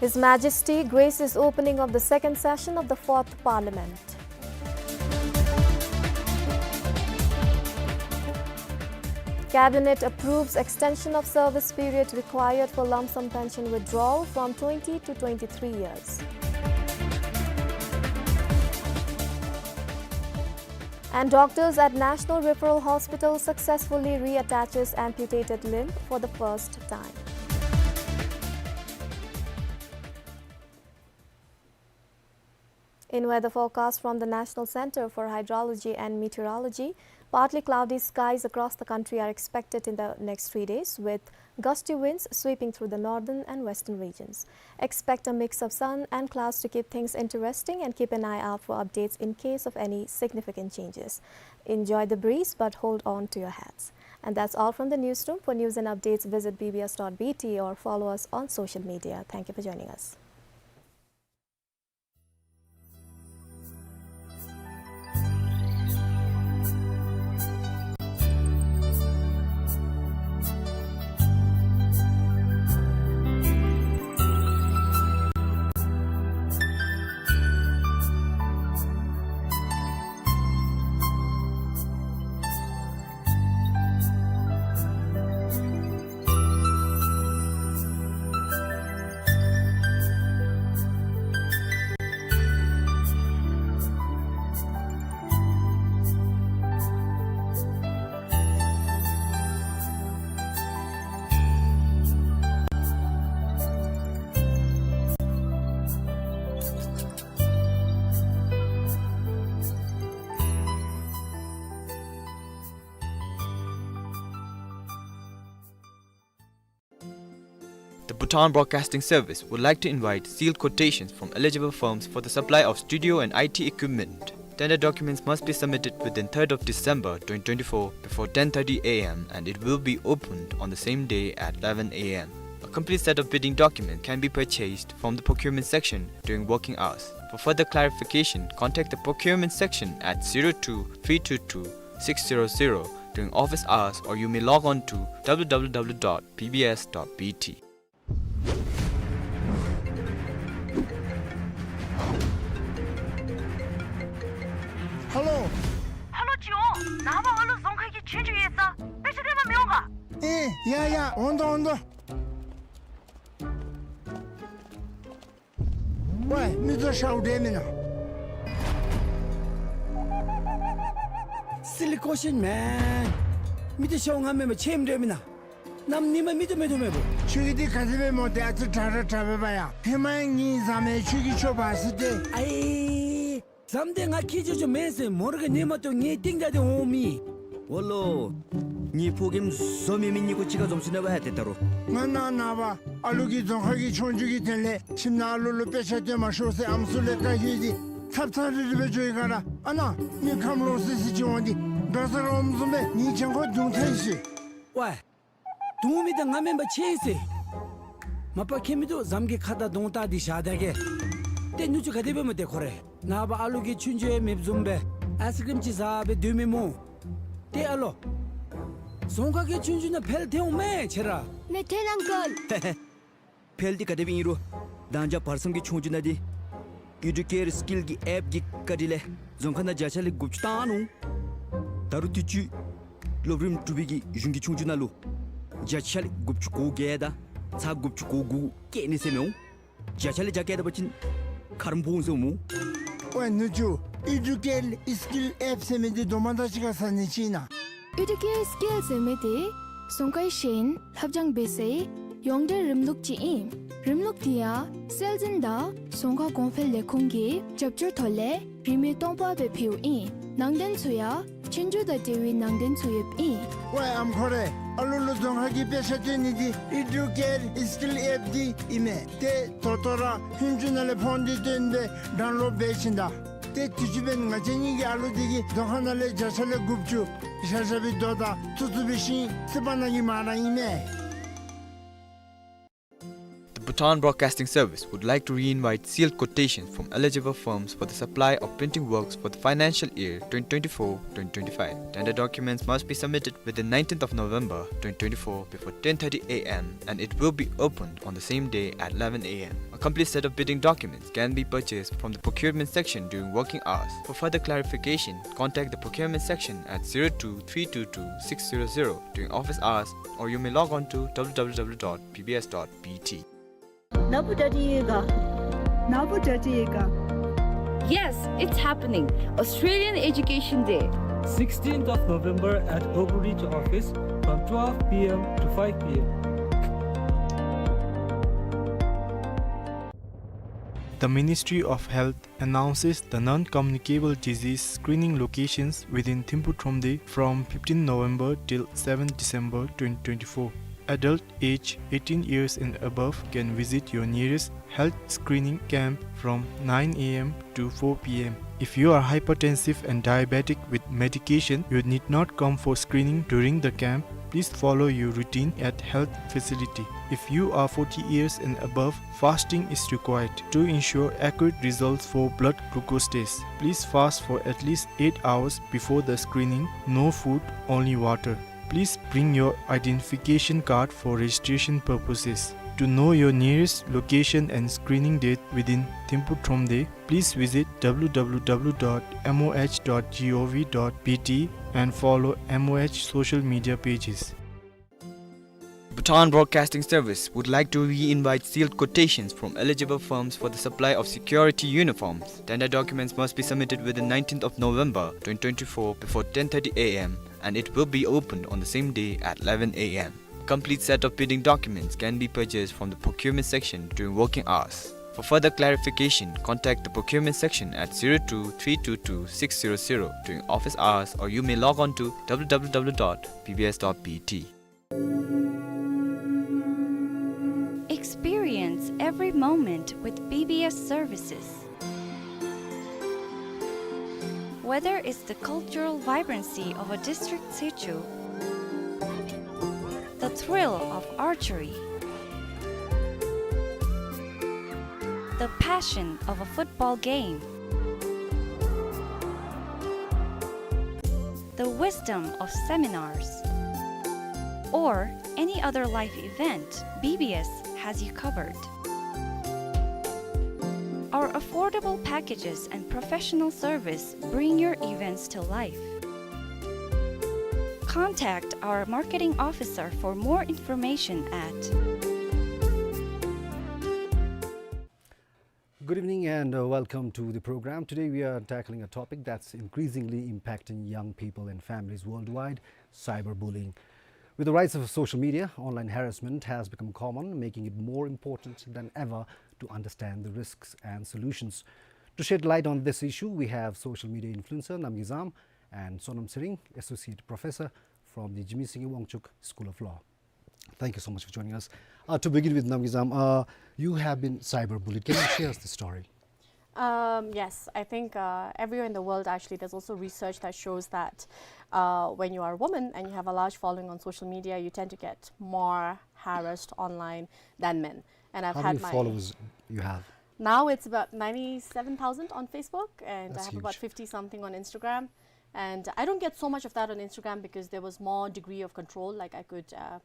His Majesty graces opening of the second session of the Fourth Parliament. Cabinet approves extension of service period required for lump sum pension withdrawal from twenty to twenty-three years. And doctors at National Referral Hospital successfully reattaches amputated limb for the first time. In weather forecast from the National Center for Hydrology and Meteorology, partly cloudy skies across the country are expected in the next three days, with gusty winds sweeping through the northern and western regions. Expect a mix of sun and clouds to keep things interesting, and keep an eye out for updates in case of any significant changes. Enjoy the breeze, but hold on to your hats. And that's all from the newsroom. For news and updates, visit B B S dot B T or follow us on social media. Thank you for joining us. The Bhutan Broadcasting Service would like to invite sealed quotations from eligible firms for the supply of studio and I T equipment. Tender documents must be submitted within third of December twenty twenty-four before ten thirty A M, and it will be opened on the same day at eleven A M. A complete set of bidding documents can be purchased from the procurement section during working hours. For further clarification, contact the procurement section at zero two three two two six zero zero during office hours, or you may log on to W W W dot P B S dot B T. ཧེ་ལོ། ཧེ་ལོ་ཅིག་འོང་། ནངས་པ་ཨ་ལུ་རྫོང་ཁ་གི་ཆོས་རྒྱུགས་ཡོད་ས། དཔེ་ཆ་སྟོན་པར་མི་འོང་ག། ཨེ་ཡ་ཡ། འོང་དོ་འོང་དོ། ཝའེ་མི་ཚུ་ཤོག་འདྲ་མེན་ན། Silly question, man. མི་ཚུ་ཤོག་ང་མེན་པར་ཆོས་འདྲ་མེན་ན། གནམ་ཉིནམ་མི་ཚུ་མེད་དོ་མེད་པོ། ཁྱོད་ཀྱིས་འདི་ག་དེ་སྦེ་སྨོ། ཏེ་ཨ་ཙི་དྲག་དྲག་དྲག་པས་པ་ཡ། ཧེ་མ་ཡང་ངེའི་བཟའ་མི་ཁྱོད་ཀྱིས་ཆོས་པ་ཟེར་ཏེ། ཨའི། བཟའ་མི་འདི་ང་ཁྱེད་ཅོག་ཅོག་མེན་ཟེར། མོ་ར་གི་ཉིནམ་ཏོ་ངེའི་རྟིང་བདའ་སྟེ་འོང་མི། ཝ་ལོ། ངེའི་ཕོ་རྒནམ་བཟོ་མེད་མི་གཉིས་ཀོ་གཅིག་ཁར་འཛོམས་སོ་ནུག་པ་ཡ། ཏེ་ད་རུང་ང་ནཱ་ནངས་པ་ཨ་ལུ་གིས་རྫོང་ཁ་གི་ཆོས་རྒྱུགས་ཀྱི་དོན་ལས་ཁྱིམ་ནང་ཨ་ལུ་ལུ་དཔེ་ཆ་སྟོན་མ་ཤོག་ཟེར་ཨམ་སྲུ་ལས་བཀའ་ཞུ་སྟེ་ཚབ་ཚབ་རི་རི་སྦེ་འགྱོ་ཡི་ག་ར། ཨ་ནཱ་མི་ཁམས་ལོག་སི་སི་ཅིག་འོང་སྟེ་འགྲོ་ས་ར་འོངམ་བཟུམ་སྦེ་ངེའི་གྱང་ཁར་རྡུང་ཚར་ཡི་ཟེར། ཝའེ། རྡུང་མི་འདི་ང་མེན་པར་ཆོས་ཟེར། མ་པ་མཁྱེན་མི་འདུག། བཟའ་མི་གི་ཁ་དར་གདོང་བལྟ་སྟེ་བཞག་ད་གེ། ཏེ་ནུ་གཅུང་ག་དེ་སྦེ་སྨོ། ཏེ་ཁོ་ར་ནངས་པ་ཨ་ལུ་གི་ཆོས་རྒྱུགས་ཡང་མེདཔ་བཟུམ་སྦེ་ཨའིསི་ཀྲིམ་ཅིག་བཟའ་སྦེ་སྡོད་མི་སྨོ། ཏེ་ཨ་ལོ། རྫོང་ཁ་གི་ཆོས་རྒྱུགས་ནང་ཕེལ་ཐལ་འོང་མས་ཁྱོད་ར། མེད་ཐལ་ཨང་ཀལ། ཕེལ་འདི་ག་དེ་སྦེ་ཨིན་རུང་མདང་ཞག་བར་མཚམས་ཀྱི་ཆོས་རྒྱུགས་ནང་འདི་ཨི་ཌུ་ཀེར་སི་ཀིལ་གྱི་ཨེཔ་གི་བཀའ་དྲིན་ལས་རྫོང་ཁ་ནང་བརྒྱ་ཆ་ལས་དགུ་བཅུ་བཏང་ནུག། ད་རུང་དུས་ཅི་སློབ་རིམ་དྲུག་པའི་གི་གཞུང་གི་ཆོས་རྒྱུགས་ནང་ལུ་བརྒྱ་ཆ་ལས་དགུ་བཅུ་གོ་བརྒྱད་དང་ཚག་དགུ་བཅུ་གོ་དགུ་བཀལ་ནི་ཟེར་མི་འོང་། བརྒྱ་ཆ་ལས་བརྒྱ་བཀལ་ད་པ་ཅིན་ཁ་རམ་སྦོམ་ཟེར་འོང་སྨོ། ཝའེ་ནུ་གཅུང་། ཨི་ཌུ་ཀེར་སི་ཀིལ་ཨེཔ་ཟེར་མི་འདི་དོ་མ་དང་གཅིག་ཁར་ཟ་ནི་ཅིག་ཨིན་ན། ཨི་ཌུ་ཀེར་སི་ཀིལ་ཟེར་མི་འདི་རྫོང་ཁའི་ཤེས་ཡོན་ལྷབ་སྦྱང་འབད་སའི་ཡོངས་འབྲེལ་རིམ་ལུགས་ཅིག་ཨིན། རིམ་ལུགས་འདི་ཡང་སྲོལ་འཛིན་དང་རྫོང་ཁ་གོང་འཕེལ་ལས་ཁུངས་ཀྱི་རྒྱབ་སྐྱོར་ཐོག་ལས་རིན་མེད་སྟོང་པ་སྦེ་ཕུལཝ་ཨིན། ནང་དོན་ཚུ་ཡང་ཆོས་རྒྱུགས་དང་འབྲེལ་བའི་ནང་དོན་ཚུ་ཡོདཔ་ཨིན། ཝའེ་ཨམ་ཁོ་རེ། ཨ་ལུ་ལུ་རྫོང་ཁ་གི་དཔེ་ཆ་སྟོན་ནི་འདི་ཨི་ཌུ་ཀེར་སི་ཀིལ་ཨེཔ་འདི་ཨིན་མས། ཏེ་ད་ལྟོ་ར་ཧུན་ཅུ་ནང་ལས་ཕོན་འདི་བཏོན་སྦེ་ཌའུན་ལོཌ་འབད་བྱིན་ད། ཏེ་དུས་ཅི་འབདན་ང་བཅས་གཉིས་ཀྱི་ཨ་ལུ་འདི་གིས་རྫོང་ཁ་ནང་ལས་བརྒྱ་ཆ་ལས་དགུ་བཅུ་བཞག་བཞག་པའི་རྡོ་དང་ཐུག་ཐུག་པའི་ཤིང་བསིལ་བ་ནང་གི་མར་ར་ཨིན་མས། The Bhutan Broadcasting Service would like to re-invite sealed quotations from eligible firms for the supply of printing works for the financial year twenty twenty-four twenty twenty-five. Tender documents must be submitted within nineteenth of November twenty twenty-four before ten thirty A M and it will be opened on the same day at eleven A M. A complete set of bidding documents can be purchased from the procurement section during working hours. For further clarification, contact the procurement section at zero two three two two six zero zero during office hours, or you may log on to W W W dot P B S dot B T. ནཱ་བུ་ད་ཅི་ཡོད་ག། ནཱ་བུ་ད་ཅི་ཡོད་ག། Yes, it's happening. Australian Education Day. Sixteenth of November at Oakridge office from twelve P M to five P M. The Ministry of Health announces the non-communicable disease screening locations within Thimphu Thromde from fifteenth November till seventh December twenty twenty-four. Adult age eighteen years and above can visit your nearest health screening camp from nine A M to four P M. If you are hypertensive and diabetic with medication, you need not come for screening during the camp. Please follow your routine at health facility. If you are forty years and above, fasting is required. To ensure accurate results for blood glucose test, please fast for at least eight hours before the screening. No food, only water. Please bring your identification card for registration purposes. To know your nearest location and screening date within Thimphu Thromde, please visit W W W dot M O H dot G O V dot B T and follow M O H social media pages. Bhutan Broadcasting Service would like to re-invite sealed quotations from eligible firms for the supply of security uniforms. Tender documents must be submitted within nineteenth of November twenty twenty-four before ten thirty A M and it will be opened on the same day at eleven A M. Complete set of bidding documents can be purchased from the procurement section during working hours. For further clarification, contact the procurement section at zero two three two two six zero zero during office hours, or you may log on to W W W dot P B S dot B T. Experience every moment with P B S services. Whether it's the cultural vibrancy of a district situ, the thrill of archery, The passion of a football game, the wisdom of seminars, or any other life event, B B S has you covered. Our affordable packages and professional service bring your events to life. Contact our marketing officer for more information at Good evening and, uh, welcome to the program. Today we are tackling a topic that's increasingly impacting young people and families worldwide, cyberbullying. With the rise of social media, online harassment has become common, making it more important than ever to understand the risks and solutions. To shed light on this issue, we have social media influencer Namgay Zam and Sonam Tshering, Associate Professor from the Jigme Singye Wangchuck School of Law. Thank you so much for joining us. Uh, to begin with, Namgay Zam, uh, you have been cyberbullied. Can you share us the story? Um, yes, I think, uh, everywhere in the world, actually, there's also research that shows that, uh, when you are a woman and you have a large following on social media, you tend to get more harassed online than men. And I've How had many my followers you have? Now it's about ninety-seven thousand on Facebook, and I That's have about huge. fifty something on Instagram. And I don't get so much of that on Instagram because there was more degree of control. Like, I could, uh,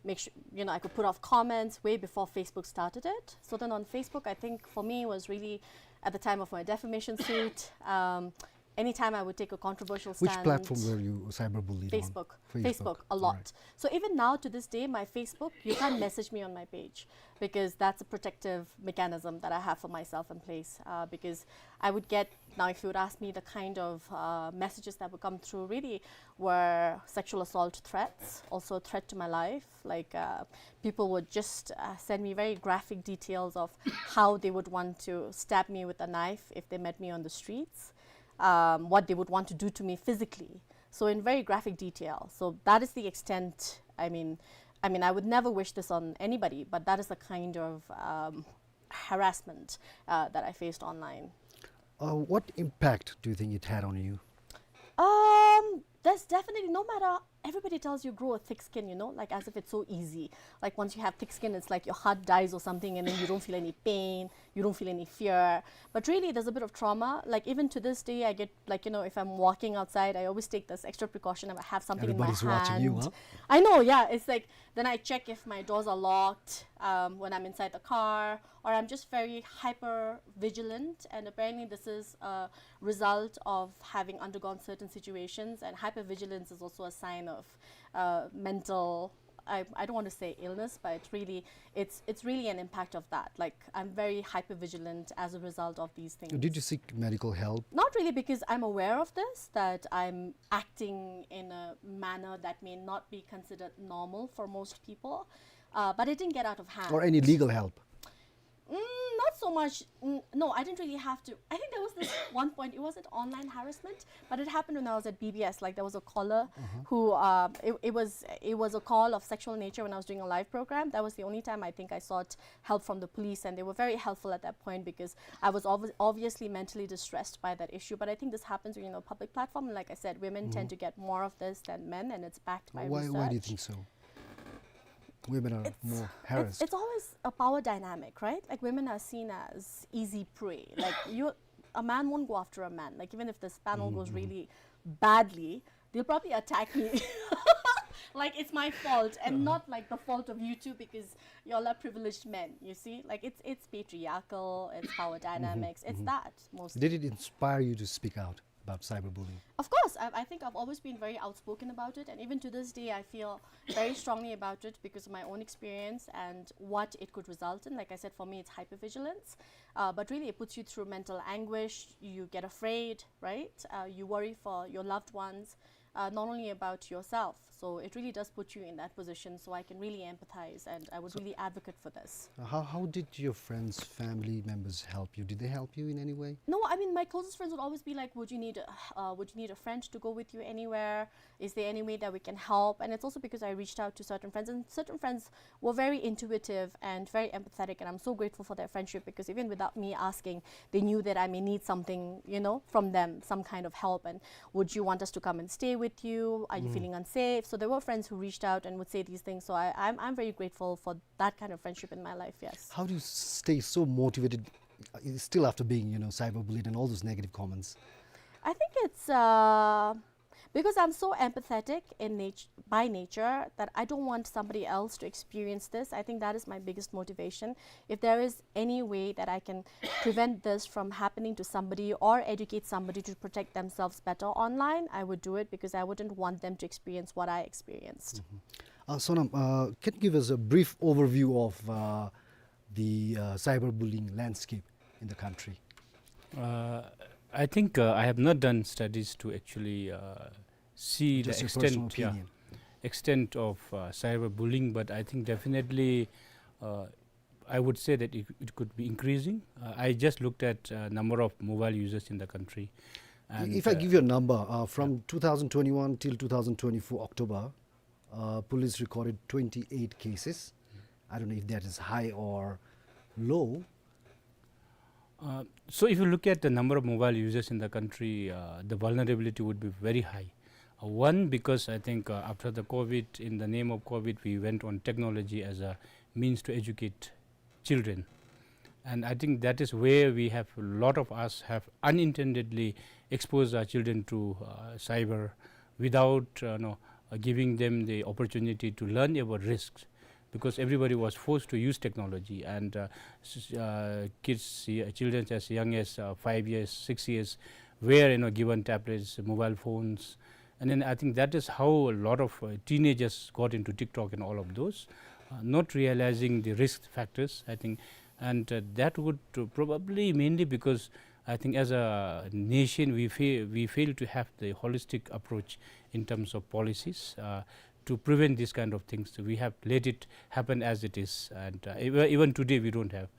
make sure, you know, I could put off comments way before Facebook started it. So then on Facebook, I think for me it was really at the time of my defamation suit. Um, anytime I would take a controversial Which stance. platform were you cyberbullied on? Facebook. Facebook. Facebook, a lot. All right. So even now, to this day, my Facebook, you can't message me on my page because that's a protective mechanism that I have for myself in place. Uh, because I would get, now if you would ask me, the kind of, uh, messages that would come through really were sexual assault threats, also a threat to my life. Like, uh, people would just, uh, send me very graphic details of how they would want to stab me with a knife if they met me on the streets, um, what they would want to do to me physically. So in very graphic detail. So that is the extent, I mean, I mean, I would never wish this on anybody, but that is the kind of, um, harassment, uh, that I faced online. Uh, what impact do you think it had on you? Um, there's definitely, no matter, everybody tells you grow a thick skin, you know, like, as if it's so easy. Like, once you have thick skin, it's like your heart dies or something, and then you don't feel any pain, you don't feel any fear. But really, there's a bit of trauma. Like, even to this day, I get, like, you know, if I'm walking outside, I always take this extra precaution. I have something in my hand. Everybody's watching you, huh? I know, yeah. It's like, then I check if my doors are locked, um, when I'm inside the car, or I'm just very hyper vigilant. And apparently, this is a result of having undergone certain situations. And hypervigilance is also a sign of, uh, mental, I, I don't want to say illness, but it's really, it's, it's really an impact of that. Like, I'm very hypervigilant as a result of these things. Did you seek medical help? Not really, because I'm aware of this, that I'm acting in a manner that may not be considered normal for most people. Uh, but it didn't get out of hand. Or any legal help? Mm, not so much. Mm, no, I didn't really have to. I think there was this one point. It wasn't online harassment, but it happened when I was at B B S. Like, there was a caller Mm-hmm. who, uh, it, it was, it was a call of sexual nature when I was doing a live program. That was the only time I think I sought help from the police, and they were very helpful at that point because I was obvi- obviously mentally distressed by that issue. But I think this happens when, you know, public platform. And like I said, women tend Mm-hmm. to get more of this than men, and it's backed by Why, research. why do you think so? Women are It's, more it's, harassed. it's always a power dynamic, right? Like, women are seen as easy prey. Like, you, a man won't go after a man. Like, even if this panel Mm-hmm, goes mm-hmm. really badly, they'll probably attack me. Like, it's my fault and Uh-huh. not, like, the fault of you two because y'all are privileged men, you see? Like, it's, it's patriarchal, it's power Mm-hmm, dynamics, it's mm-hmm. that mostly. Did it inspire you to speak out about cyberbullying? Of course, I, I think I've always been very outspoken about it, and even to this day, I feel very strongly about it because of my own experience and what it could result in. Like I said, for me, it's hypervigilance, uh, but really it puts you through mental anguish. You get afraid, right? Uh, you worry for your loved ones, uh, not only about yourself. So it really does put you in that position. So I can really empathize, and I would So really advocate for this. Uh, how, how did your friends, family members help you? Did they help you in any way? No, I mean, my closest friends would always be like, "Would you need a, uh, would you need a friend to go with you anywhere? Is there any way that we can help?" And it's also because I reached out to certain friends, and certain friends were very intuitive and very empathetic, and I'm so grateful for their friendship because even without me asking, they knew that I may need something, you know, from them, some kind of help. And, "Would you want us to come and stay with you? Are you Mm. feeling unsafe?" So there were friends who reached out and would say these things. So I, I'm, I'm very grateful for that kind of friendship in my life, yes. How do you stay so motivated uh, still after being, you know, cyberbullied and all those negative comments? I think it's, uh, because I'm so empathetic in nat-, by nature, that I don't want somebody else to experience this. I think that is my biggest motivation. If there is any way that I can prevent this from happening to somebody or educate somebody to protect themselves better online, I would do it because I wouldn't want them to experience what I experienced. Mm-hmm. Uh, Sonam, uh, can you give us a brief overview of, uh, the, uh, cyberbullying landscape in the country? Uh, I think, uh, I have not done studies to actually, uh, see the extent, yeah, extent of, uh, cyberbullying, but I think definitely, uh, I would say that it, it could be increasing. Uh, I just looked at, uh, number of mobile users in the country. I-, and, if I, uh, give you a number, uh, from two thousand twenty-one till two thousand twenty-four October, uh, police recorded twenty-eight cases. I don't know if that is high or low. Uh, so if you look at the number of mobile users in the country, uh, the vulnerability would be very high. Uh, one, because I think, uh, after the COVID, in the name of COVID, we went on technology as a means to educate children. And I think that is where we have, a lot of us have unintendedly exposed our children to, uh, cyber without, uh, no, uh, giving them the opportunity to learn about risks, because everybody was forced to use technology, and, uh, s-, uh, kids, y-, children as young as, uh, five years, six years were, you know, given tablets, mobile phones, and then I think that is how a lot of, uh, teenagers got into TikTok and all of those, uh, not realizing the risk factors, I think. And, uh, that would, uh, probably mainly because I think as a nation we fail, we fail to have the holistic approach in terms of policies, uh, to prevent these kind of things. We have let it happen as it is, and, uh, ev-, even today we don't have.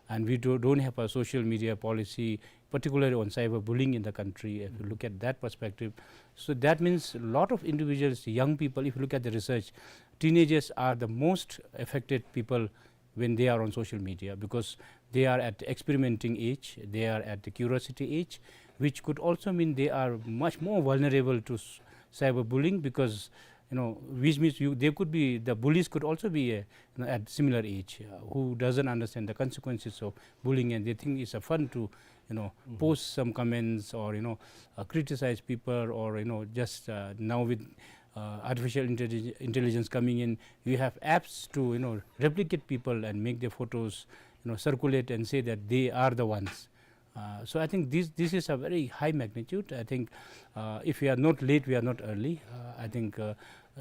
And we do, don't have a social media policy, particularly on cyberbullying in the country, if you look at that perspective. So that means a lot of individuals, young people, if you look at the research, teenagers are the most affected people when they are on social media, because they are at the experimenting age, they are at the curiosity age, which could also mean they are much more vulnerable to s-, cyberbullying, because, you know, which means you, they could be, the bullies could also be, uh, you know, at similar age, uh, who doesn't understand the consequences of bullying, and they think it's a fun to, you know, post some comments or, you know, uh, criticize people, or, you know, just, uh, now with, uh, artificial intellig-, intelligence coming in, you have apps to, you know, replicate people and make their photos, you know, circulate and say that they are the ones. Uh, so I think this, this is a very high magnitude. I think, uh, if we are not late, we are not early. Uh, I think, uh,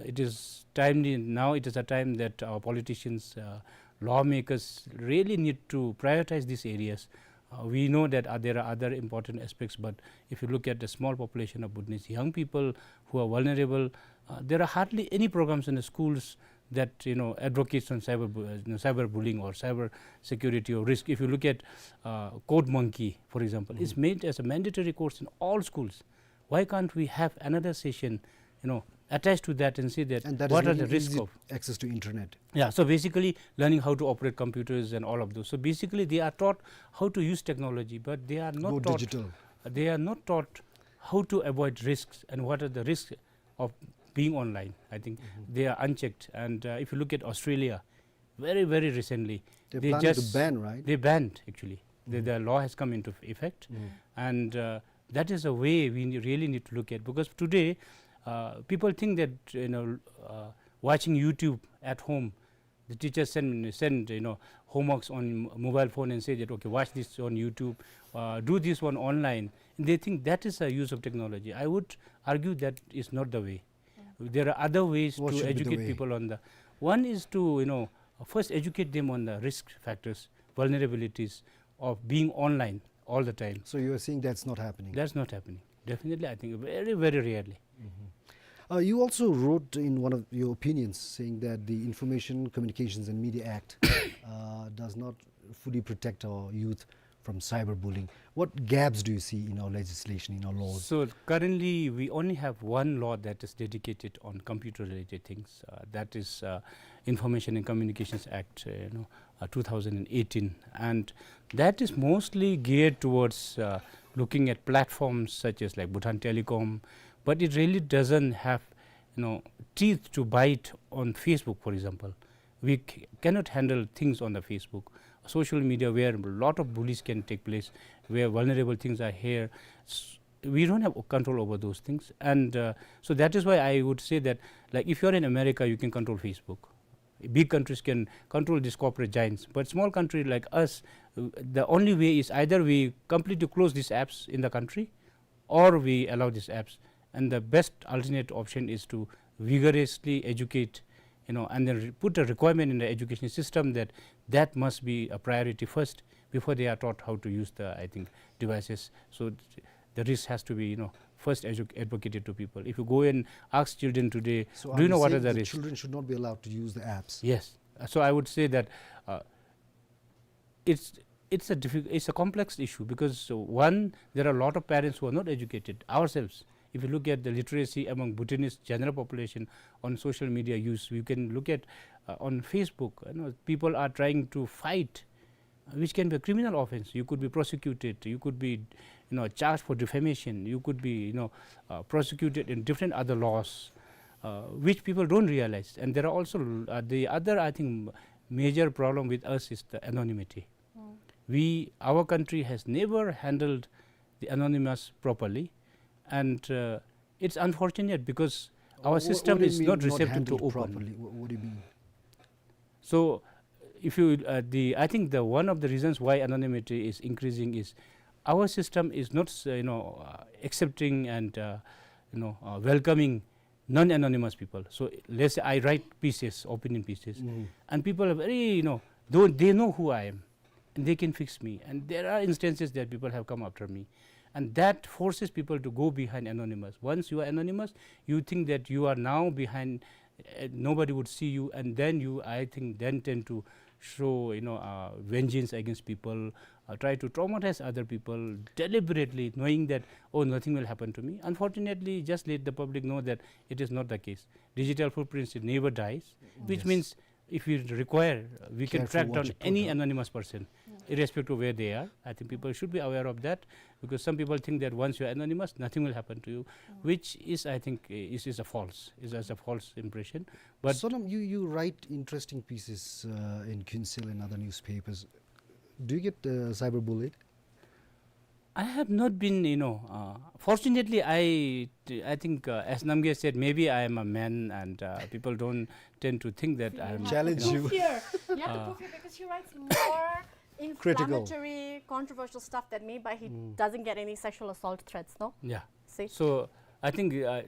it is timely now. It is a time that our politicians, uh, lawmakers really need to prioritize these areas. Uh, we know that, uh, there are other important aspects, but if you look at the small population of Bhutanese young people who are vulnerable, uh, there are hardly any programs in the schools that, you know, advocates on cyber bu-, uh, you know, cyberbullying or cyber security or risk. If you look at, uh, Code Monkey, for example, it's made as a mandatory course in all schools. Why can't we have another session, you know, attached to that and say that what are the risk of access to internet? Yeah, so basically learning how to operate computers and all of those. So basically they are taught how to use technology, but they are not taught, they are not taught how to avoid risks and what are the risks of being online. I think they are unchecked. And, uh, if you look at Australia, very, very recently, they planning to just ban, right? They banned, actually. The, the law has come into effect. And, uh, that is a way we ne-, really need to look at, because today, uh, people think that, you know, uh, watching YouTube at home, the teacher send, send, you know, homeworks on m-, mobile phone and say that, "Okay, watch this on YouTube, uh, do this one online." And they think that is a use of technology. I would argue that is not the way. There are other ways to educate people on the, one is to, you know, first educate them on the risk factors, vulnerabilities of being online all the time. So you are saying that's not happening? That's not happening. Definitely, I think very, very rarely. Uh, you also wrote in one of your opinions saying that the Information, Communications and Media Act, uh, does not fully protect our youth from cyberbullying. What gaps do you see in our legislation, in our laws? So currently, we only have one law that is dedicated on computer-related things. Uh, that is, uh, Information and Communications Act, uh, you know, uh, two thousand and eighteen, and that is mostly geared towards, uh, looking at platforms such as, like, Bhutan Telecom, but it really doesn't have, you know, teeth to bite on Facebook, for example. We c-, cannot handle things on the Facebook. social media where a lot of bullies can take place, where vulnerable things are here. S- we don't have control over those things. And, uh, so that is why I would say that, like, if you're in America, you can control Facebook. Big countries can control these corporate giants. But small country like us, uh, the only way is either we completely close these apps in the country, or we allow these apps. And the best alternate option is to vigorously educate, you know, and then re- put a requirement in the education system that that must be a priority first before they are taught how to use the, I think, devices. So th- the risk has to be, you know, first edu- advocated to people. If you go and ask children today, so do you know what are the risks? Children should not be allowed to use the apps. Yes. Uh, so I would say that, uh, it's, it's a difficult, it's a complex issue because, uh, one, there are a lot of parents who are not educated ourselves. If you look at the literacy among Bhutanese general population on social media use, you can look at, uh, on Facebook, you know, people are trying to fight, uh, which can be a criminal offense. You could be prosecuted, you could be, you know, charged for defamation, you could be, you know, uh, prosecuted in different other laws, uh, which people don't realize. And there are also, uh, the other, I think, major problem with us is the anonymity. We, our country has never handled the anonymous properly, and, uh, it's unfortunate because our system is not receptive to open. What do you mean, not handled properly? What, what do you mean? So, if you, uh, the, I think the one of the reasons why anonymity is increasing is our system is not, uh, you know, uh, accepting and, uh, you know, uh, welcoming non-anonymous people. So let's say I write pieces, opinion pieces, and people are very, you know, though they know who I am, and they can fix me. And there are instances that people have come after me, and that forces people to go behind anonymous. Once you are anonymous, you think that you are now behind, uh, nobody would see you, and then you, I think, then tend to show, you know, uh, vengeance against people, uh, try to traumatize other people deliberately, knowing that, oh, nothing will happen to me. Unfortunately, just let the public know that it is not the case. Digital footprints, it never dies, which means if we require, uh, we can track down any anonymous person, irrespective of where they are. I think people should be aware of that, because some people think that once you are anonymous, nothing will happen to you, which is, I think, uh, is, is a false, is, is a false impression. But Sonam, you, you write interesting pieces, uh, in Khyentse and other newspapers. Do you get, uh, cyberbullied? I have not been, you know, uh, fortunately, I, I think, uh, as Namgay said, maybe I am a man and, uh, people don't tend to think that I am, you know, challenge you. Fear. You have to prove fear because he writes more inflammatory, controversial stuff than me, but he doesn't get any sexual assault threats, no? Yeah. See? So, I think, uh,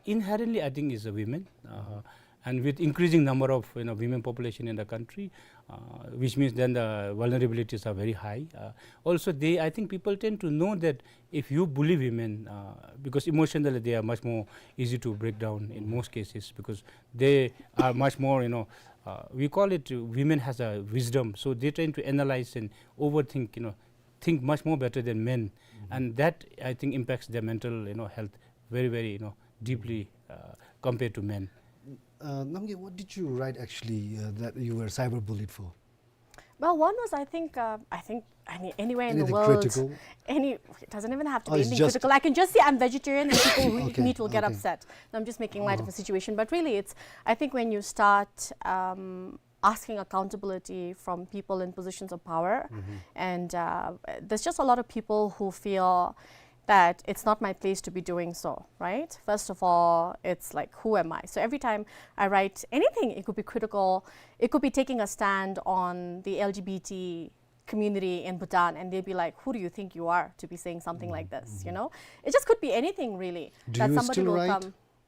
inherently, I think, is a women, uh, and with increasing number of, you know, women population in the country, uh, which means then the vulnerabilities are very high. Uh, also, they, I think people tend to know that if you bully women, uh, because emotionally they are much more easy to break down in most cases, because they are much more, you know, uh, we call it, uh, women has a wisdom, so they tend to analyze and overthink, you know, think much more better than men, and that, I think, impacts their mental, you know, health very, very, you know, deeply, uh, compared to men. Uh, Namgay, what did you write actually, uh, that you were cyberbullied for? Well, one was, I think, uh, I think any, anywhere in the world, any, it doesn't even have to be anything critical. I can just say I'm vegetarian and people who eat meat will get upset. No, I'm just making light of a situation, but really, it's, I think when you start, um, asking accountability from people in positions of power. And, uh, there's just a lot of people who feel that it's not my place to be doing so, right? First of all, it's like, who am I? So every time I write anything, it could be critical, it could be taking a stand on the L G B T community in Bhutan, and they'd be like, who do you think you are to be saying something like this? You know, it just could be anything really. Do you still write?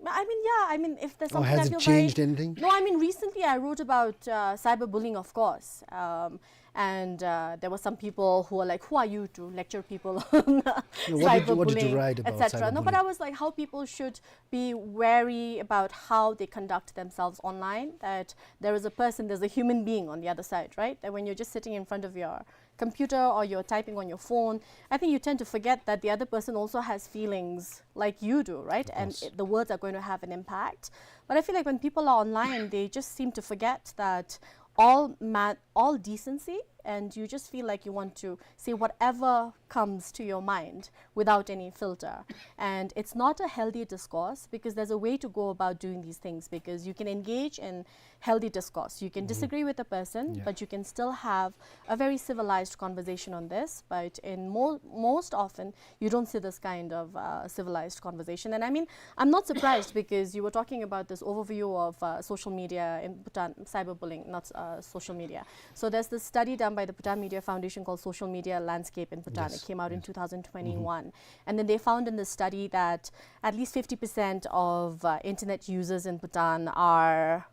I mean, yeah, I mean, if there's something I feel very... Or has it changed anything? No, I mean, recently I wrote about, uh, cyberbullying, of course. Um, and, uh, there were some people who were like, who are you to lecture people on cyberbullying, et cetera? No, but I was like, how people should be wary about how they conduct themselves online, that there is a person, there's a human being on the other side, right? That when you're just sitting in front of your computer or you're typing on your phone, I think you tend to forget that the other person also has feelings like you do, right? And it, the words are going to have an impact. But I feel like when people are online, they just seem to forget that all ma-, all decency and you just feel like you want to say whatever comes to your mind without any filter. And it's not a healthy discourse, because there's a way to go about doing these things, because you can engage in healthy discourse. You can disagree with a person, but you can still have a very civilized conversation on this. But in mo- most often, you don't see this kind of uh, civilized conversation. And I mean, I'm not surprised, because you were talking about this overview of uh, social media in Bhutan, cyberbullying, not uh, social media. So there's this study done by the Bhutan Media Foundation called Social Media Landscape in Bhutan. It came out in two thousand twenty-one. And then they found in the study that at least fifty percent of uh, internet users in Bhutan are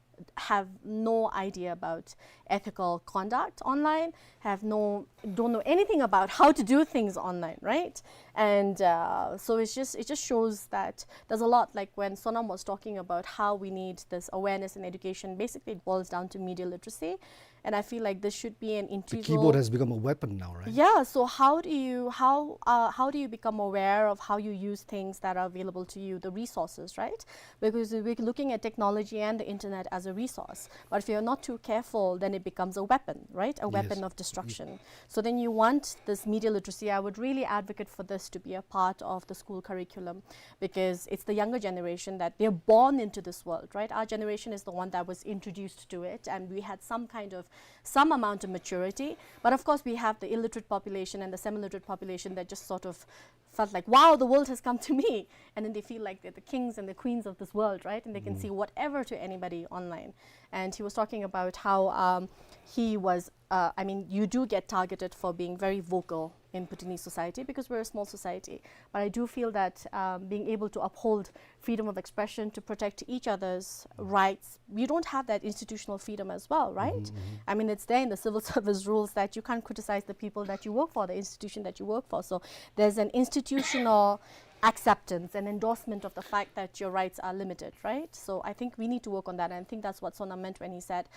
have no idea about ethical conduct online, have no, don't know anything about how to do things online, right? And uh, so it's just, it just shows that there's a lot, like when Sonam was talking about how we need this awareness and education, basically it boils down to media literacy. And I feel like this should be an integral. The keyboard has become a weapon now, right? Yeah. So how do you, how uh, how do you become aware of how you use things that are available to you, the resources, right? Because we're looking at technology and the internet as a resource. But if you're not too careful, then it becomes a weapon, right? A weapon of destruction. So then you want this media literacy. I would really advocate for this to be a part of the school curriculum, because it's the younger generation that they're born into this world, right? Our generation is the one that was introduced to it, and we had some kind of, some amount of maturity. But of course, we have the illiterate population and the semi-literate population that just sort of felt like, "Wow, the world has come to me." And then they feel like they're the kings and the queens of this world, right? And they can say whatever to anybody online. And he was talking about how um, he was, uh, I mean, you do get targeted for being very vocal in Bhutanese society, because we're a small society. But I do feel that um, being able to uphold freedom of expression, to protect each other's rights, you don't have that institutional freedom as well, right? I mean, it's there in the civil service rules that you can't criticize the people that you work for, the institution that you work for. So there's an institutional acceptance and endorsement of the fact that your rights are limited, right? So I think we need to work on that. And I think that's what Sonam meant when he said,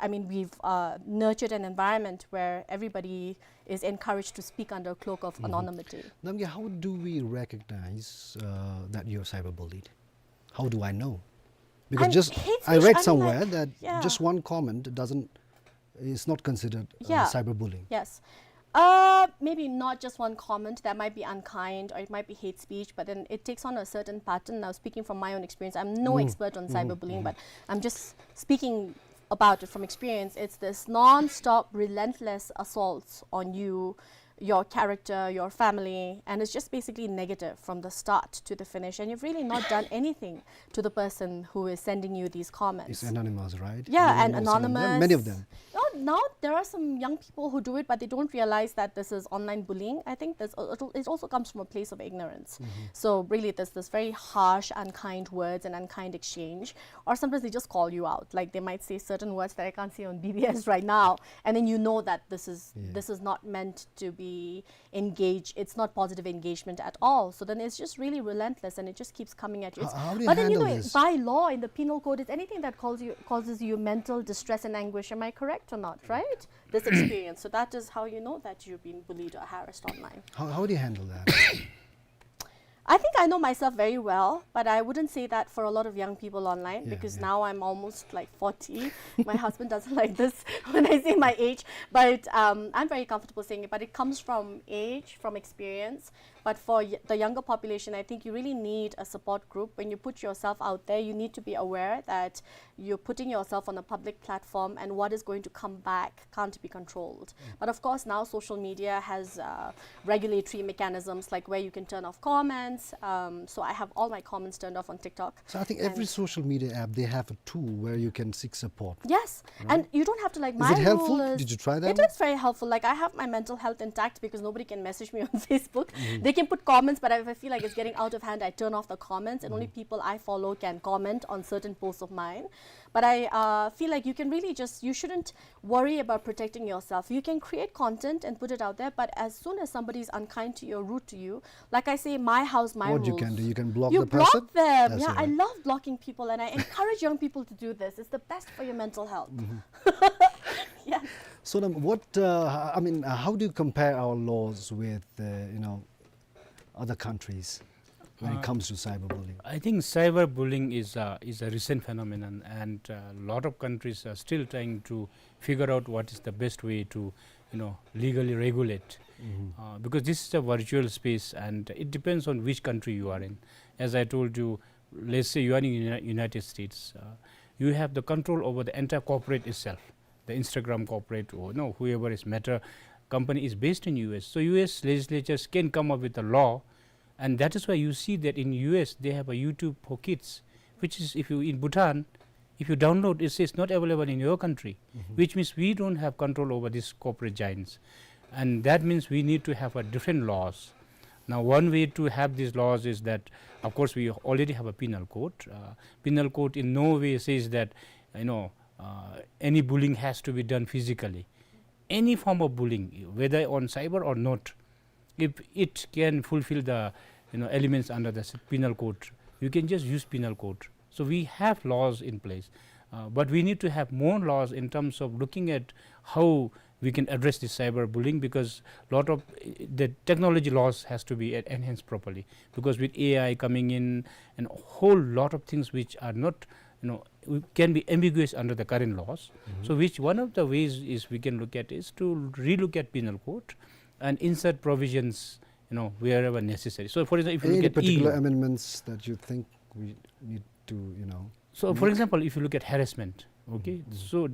I mean, we've uh, nurtured an environment where everybody is encouraged to speak under a cloak of anonymity. Namgay, how do we recognize uh, that you're cyberbullied? How do I know? Because just I read somewhere that just one comment doesn't, is not considered uh, cyberbullying. Yes. Uh, maybe not just one comment that might be unkind or it might be hate speech, but then it takes on a certain pattern. Now, speaking from my own experience, I'm no expert on cyberbullying, but I'm just speaking about it from experience. It's this non-stop, relentless assaults on you, your character, your family, and it's just basically negative from the start to the finish. And you've really not done anything to the person who is sending you these comments. It's anonymous, right? Yeah, and anonymous. Many of them. No, now there are some young people who do it, but they don't realize that this is online bullying. I think this, it also comes from a place of ignorance. So really, there's this very harsh, unkind words and unkind exchange. Or sometimes they just call you out. Like, they might say certain words that I can't say on B B S right now, and then you know that this is this is not meant to be engage, it's not positive engagement at all. So then it's just really relentless and it just keeps coming at you. How do you handle this? But then, you know, by law in the penal code, it's anything that calls you, causes you mental distress and anguish. Am I correct or not, right? This experience. So that is how you know that you've been bullied or harassed online. How, how do you handle that? I think I know myself very well, but I wouldn't say that for a lot of young people online, because now I'm almost like forty. My husband doesn't like this when I say my age, but um, I'm very comfortable saying it. But it comes from age, from experience. But for y- the younger population, I think you really need a support group. When you put yourself out there, you need to be aware that you're putting yourself on a public platform, and what is going to come back can't be controlled. But of course, now social media has uh, regulatory mechanisms, like where you can turn off comments. Um, so I have all my comments turned off on TikTok. So I think every social media app, they have a tool where you can seek support. Yes, and you don't have to, like, my rule is... Is it helpful? Did you try that? It is very helpful. Like, I have my mental health intact because nobody can message me on Facebook. They can put comments, but if I feel like it's getting out of hand, I turn off the comments, and only people I follow can comment on certain posts of mine. But I uh, feel like you can really just, you shouldn't worry about protecting yourself. You can create content and put it out there, but as soon as somebody is unkind to you or rude to you, like I say, my house, my rules. What you can do, you can block the person. You block them. Yeah, I love blocking people, and I encourage young people to do this. It's the best for your mental health. Yeah. So then what, uh, I mean, uh, how do you compare our laws with, uh, you know, other countries when it comes to cyberbullying? I think cyberbullying is a, is a recent phenomenon, and a lot of countries are still trying to figure out what is the best way to you know, legally regulate. Mm-hmm. Uh, because this is a virtual space and it depends on which country you are in. As I told you, let's say you are in Uni-, United States, uh, you have the control over the entire corporate itself. The Instagram corporate or, you know, whoever is Meta company is based in U S. So U S legislatures can come up with a law, and that is why you see that in U S they have a YouTube for kids, which is, if you in Bhutan, if you download, it says not available in your country, mm-hmm, which means we don't have control over these corporate giants. And that means we need to have a different laws. Now, one way to have these laws is that, of course, we already have a penal code. Uh, penal code in no way says that, you know, uh, any bullying has to be done physically. Any form of bullying, whether on cyber or not, if it can fulfill the, you know, elements under the s-, penal code, you can just use penal code. So we have laws in place, uh, but we need to have more laws in terms of looking at how we can address this cyber bullying, because lot of, uh, the technology laws has to be en-, enhanced properly, because with A I coming in and a whole lot of things which are not, you know, we, can be ambiguous under the current laws. Mm-hmm. So which one of the ways is we can look at is to relook at penal code and insert provisions, you know, wherever necessary. So, for example, if you look at E U, any particular amendments that you think we need to, you know, so, for example, if you look at harassment, okay, mm-hmm, so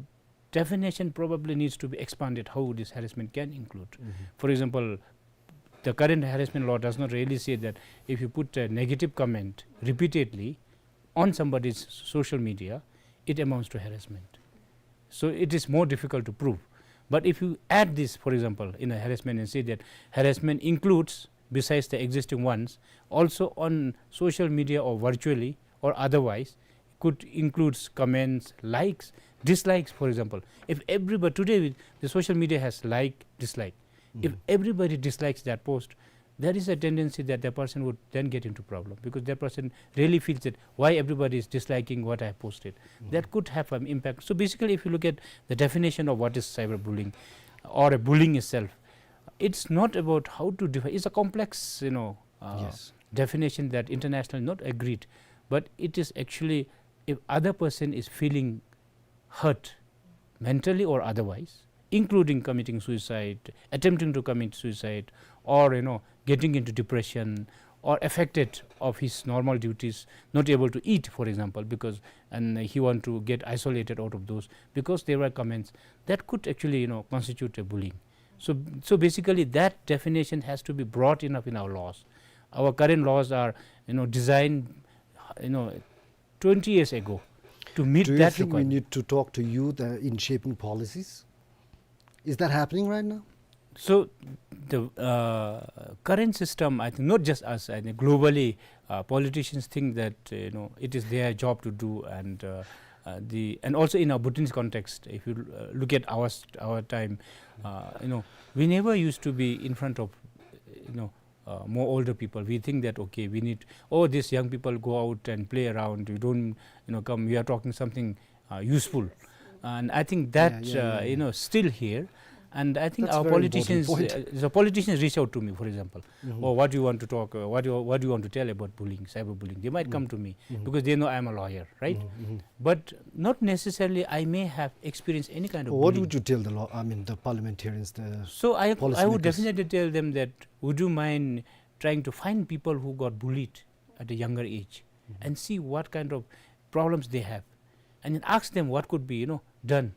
definition probably needs to be expanded how this harassment can include. Mm-hmm. For example, the current harassment law does not really say that if you put a negative comment repeatedly on somebody's social media, it amounts to harassment. So it is more difficult to prove. But if you add this, for example, in a harassment and say that harassment includes, besides the existing ones, also on social media or virtually or otherwise, could includes comments, likes, dislikes, for example. If everybody today, the social media has like, dislike. If, mm-hmm, everybody dislikes that post, there is a tendency that the person would then get into problem, because that person really feels that why everybody is disliking what I have posted. Mm-hmm. That could have an impact. So basically, if you look at the definition of what is cyberbullying or a bullying itself, it's not about how to define. It's a complex, you know, uh, yes, definition that internationally not agreed, but it is actually if other person is feeling hurt mentally or otherwise, including committing suicide, attempting to commit suicide, or, you know, getting into depression, or affected of his normal duties, not able to eat, for example, because, and he want to get isolated out of those because there were comments that could actually, you know, constitute a bullying. So, so basically, that definition has to be broad enough in our laws. Our current laws are, you know, designed, you know, twenty years ago to meet that requirement. Do you think we need to talk to youth, uh, in shaping policies? Is that happening right now? So the, uh, current system, I think, not just us, I think globally, uh, politicians think that, uh, you know, it is their job to do, and, uh, uh, the, and also in our Bhutanese context, if you, uh, look at our st-, our time, uh, you know, we never used to be in front of, you know, uh, more older people. We think that, okay, we need, oh, these young people go out and play around. You don't, you know, come, we are talking something, uh, useful. And I think that, yeah, yeah, uh, yeah, you know, still here. And I think our politicians, uh, the politicians reach out to me, for example. Mm-hmm. "Oh, what do you want to talk? Uh, what do you, what do you want to tell about bullying, cyberbullying?" They might come to me because they know I'm a lawyer, right? Mm-hmm. But not necessarily I may have experienced any kind of bullying. What would you tell the law, I mean, the parliamentarians, the policymakers? So I, I would definitely tell them that, would you mind trying to find people who got bullied at a younger age and see what kind of problems they have, and then ask them what could be, you know, done.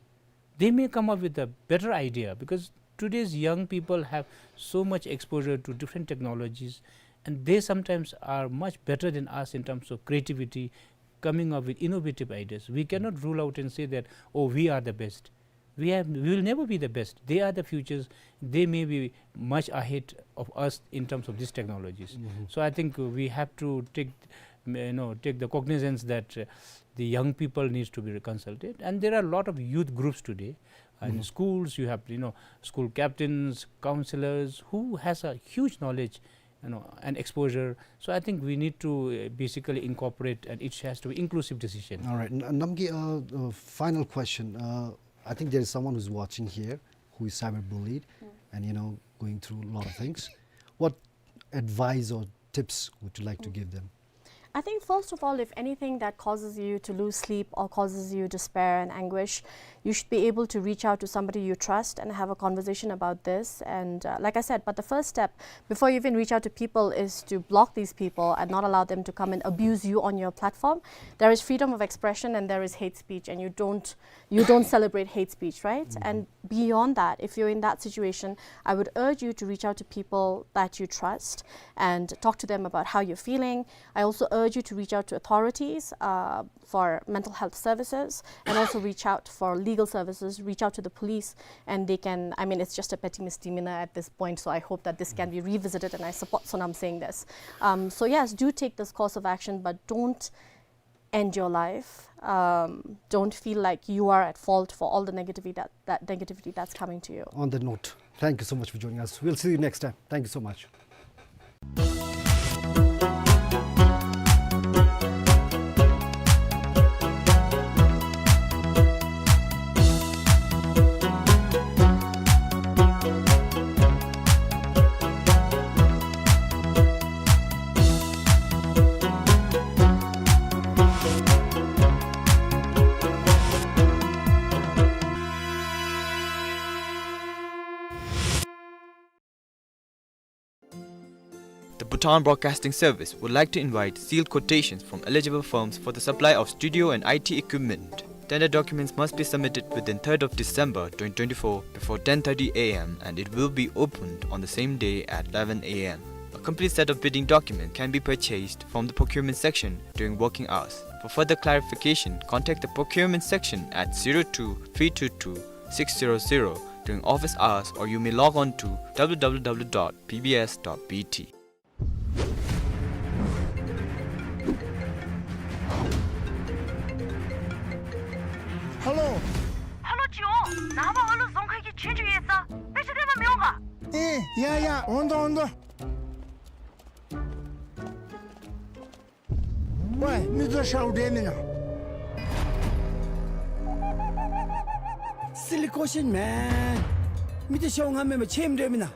They may come up with a better idea, because today's young people have so much exposure to different technologies, and they sometimes are much better than us in terms of creativity, coming up with innovative ideas. We cannot rule out and say that, "Oh, we are the best." We have, we will never be the best. They are the futures. They may be much ahead of us in terms of these technologies. Mm-hmm. So I think we have to take, you know, take the cognizance that, uh, the young people needs to be consulted. And there are a lot of youth groups today. And in schools, you have, you know, school captains, counselors, who has a huge knowledge, you know, and exposure. So I think we need to, uh, basically incorporate, and it has to be inclusive decision. All right. N-, Namgay, uh, uh, final question. Uh, I think there is someone who's watching here who is cyberbullied and, you know, going through a lot of things. What advice or tips would you like to give them? I think, first of all, if anything that causes you to lose sleep or causes you despair and anguish, you should be able to reach out to somebody you trust and have a conversation about this. And, uh, like I said, but the first step before you even reach out to people is to block these people and not allow them to come and abuse you on your platform. There is freedom of expression and there is hate speech, and you don't you don't celebrate hate speech, right? Mm-hmm. And beyond that, if you're in that situation, I would urge you to reach out to people that you trust and talk to them about how you're feeling. I also urge you to reach out to authorities, uh, for mental health services, and also reach out for legal services, reach out to the police, and they can, I mean, it's just a petty misdemeanor at this point, so I hope that this can be revisited, and I support Sonam saying this. Um, so yes, do take this course of action, but don't end your life. Um, don't feel like you are at fault for all the negativity that, that negativity that's coming to you. On that note, thank you so much for joining us. We'll see you next time. Thank you so much. The Bhutan Broadcasting Service would like to invite sealed quotations from eligible firms for the supply of studio and I T equipment. Tender documents must be submitted within third of December twenty twenty-four before ten thirty A M and it will be opened on the same day at eleven A M. A complete set of bidding documents can be purchased from the procurement section during working hours. For further clarification, contact the procurement section at zero two three two two six zero zero during office hours, or you may log on to W W W dot P B S dot B T. Hello. Hello ཅིའོ། ནངས་པ་ཨ་ལུ་རྫོང་ཁ་གི་ཆོས་རྒྱུགས་ཡོད་ས་དཔེ་ཆ་སྟོན་པར་མི་འོང་ག། ཨེ་ཡ་ཡ་འོང་དོ་འོང་དོ། ཝའི་མི་ཚུ་ཤོག་འདྲ་མེན་ན། Silly question man. མི་ཚུ་ཤོག་ང་མེན་པར་ཆེམ་འདྲ་མེན་ན།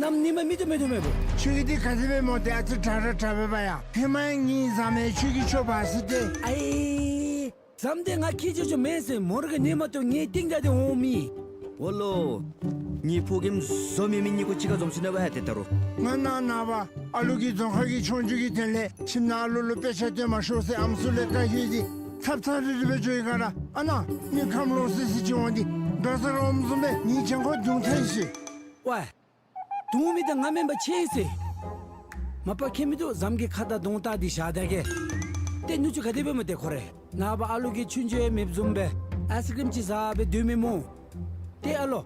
གནམ་ཉིནམ་མི་ཚུ་མེད་དོ་མེད་པོ། ཁྱོད་ཀྱིས་འདི་ག་དེ་སྦེ་སྨོ། ཏེ་ཨ་ཙི་དྲག་ར་དྲག་པས་པ་ཡ། ཧེ་མ་ངེའི་ཟམ་ཡང་ཁྱོད་ཀྱིས་འཕྱོག་པ་ཟེར་ཏེ། ཨའི། ཟམ་དེ་ང་ཁྱེར་ཆོག་ཆོ་མེན་ཟེར། མོ་ར་གིས་ཉན་མ་བཏུབ་ངེའི་སྟེང་བརྡབ་སྟེ་འོང་མི། འོ་ལོ། ངེའི་ཕོ་རྒནམ་བཟོ་མེད་མི་གཉིས་ཀོ་གཅིག་ཁར་འཛོམས་སོ་ནུག་པ་ཡ་ཏེ་ད་རུང་། ང་ནངས་པ་ཨ་ལུ་གི་རྫོང་ཁ་གི་ཆོས་རྒྱུགས་ཀྱི་དོན་ལས་ཁྱིམ་ནང་ཨ་ལུ་ལུ་དཔེ་ཆ་སྟོན་མ་ཤོག་ཟེར་ཨམ་སྲུ་ལས་བཀའ་བཀྱོན་ཏེ་ཚབ་ཚབ་རིབ་རིབ་སྦེ་འགྱོ་ཡི་ག་ར། ཨ་ནཱ་མི་ཁམས་ལོག་སི་སི་ཅིག་འོང་སྟེ་རྡོ་ས་ར་འོངམ་བཟུམ་སྦེ་ངེའི་གྱང་ཁར་རྡུང་ཐལ་ཤི། ཝའི། རྡུང་མི་དེ་ང་མེན་པར་ཆེ་ཟེར། མ་པ་ཁྱད་མི་འདུག། ཟམ་གྱི་ཁ་དར་གདོང་བཏགས་ཏེ་བཞག་ད་གེ། ཏེ་ནུ་གཅུང་ག་དེ་སྦེ་སྨོ་ཏེ་ཁོ་རེ། ནངས་པ་ཨ་ལུ་གི་ཆོས་རྒྱུགས་ཡང་མེདཔ་བཟུམ་སྦེ་ཨའིསི་ཀྲིམ་ཅིག་བཟའ་སྦེ་སྡོད་མི་སྨོ། ཏེ་ཨ་ལོ།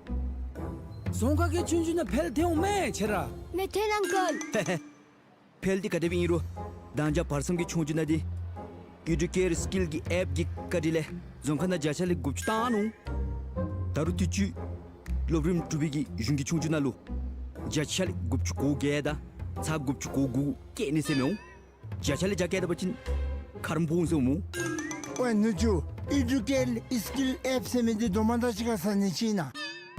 རྫོང་ཁ་གི་ཆོས་རྒྱུགས་ནང་འཕེལ་ཐལ་འོང་མས་ཁྱེད་ར། མེད་ཐལ་ཨང་ཀལ། འཕེལ་ཏེ་ག་དེ་སྦེ་ཨིན་རུང་། ད་ཅི་བར་མཚམས་ཀྱི་ཆོས་རྒྱུགས་ནང་འདི་ཨེ་ཌུ་ཀེར་སི་ཀིལ་གྱི་ཨེཔ་ཀྱི་བཀའ་དྲིན་ལས་རྫོང་ཁ་ནང་བརྒྱ་ཆ་ལས་དགུ་བཅུ་བཏང་ནུག། ད་རུང་དུས་ཅི་སློབ་རིམ་དྲུག་པའི་གི་གཞུང་གི་ཆོས་རྒྱུགས་ནང་ལུ་བརྒྱ་ཆ་ལས་དགུ་བཅུ་གོ་བརྒྱད་དང་ཚག་དགུ་བཅུ་གོ་དགུ་བཀལ་ནི་ཟེར་མི་འོང་། བརྒྱ་ཆ་ལས་བརྒྱ་བཀལ་ད་པ་ཅིན་ཁ་རོག་འབོ་འོང་ཟེར་འོང་སྨོ། ཝའི་ནུ་གཅུང་ཨེ་ཌུ་ཀེར་སི་ཀིལ་ཨེཔ་ཟེར་མི་འདི་དོ་མ་དང་གཅིག་ཁར་ཟ་ནི་ཅིག་ཨིན་ན།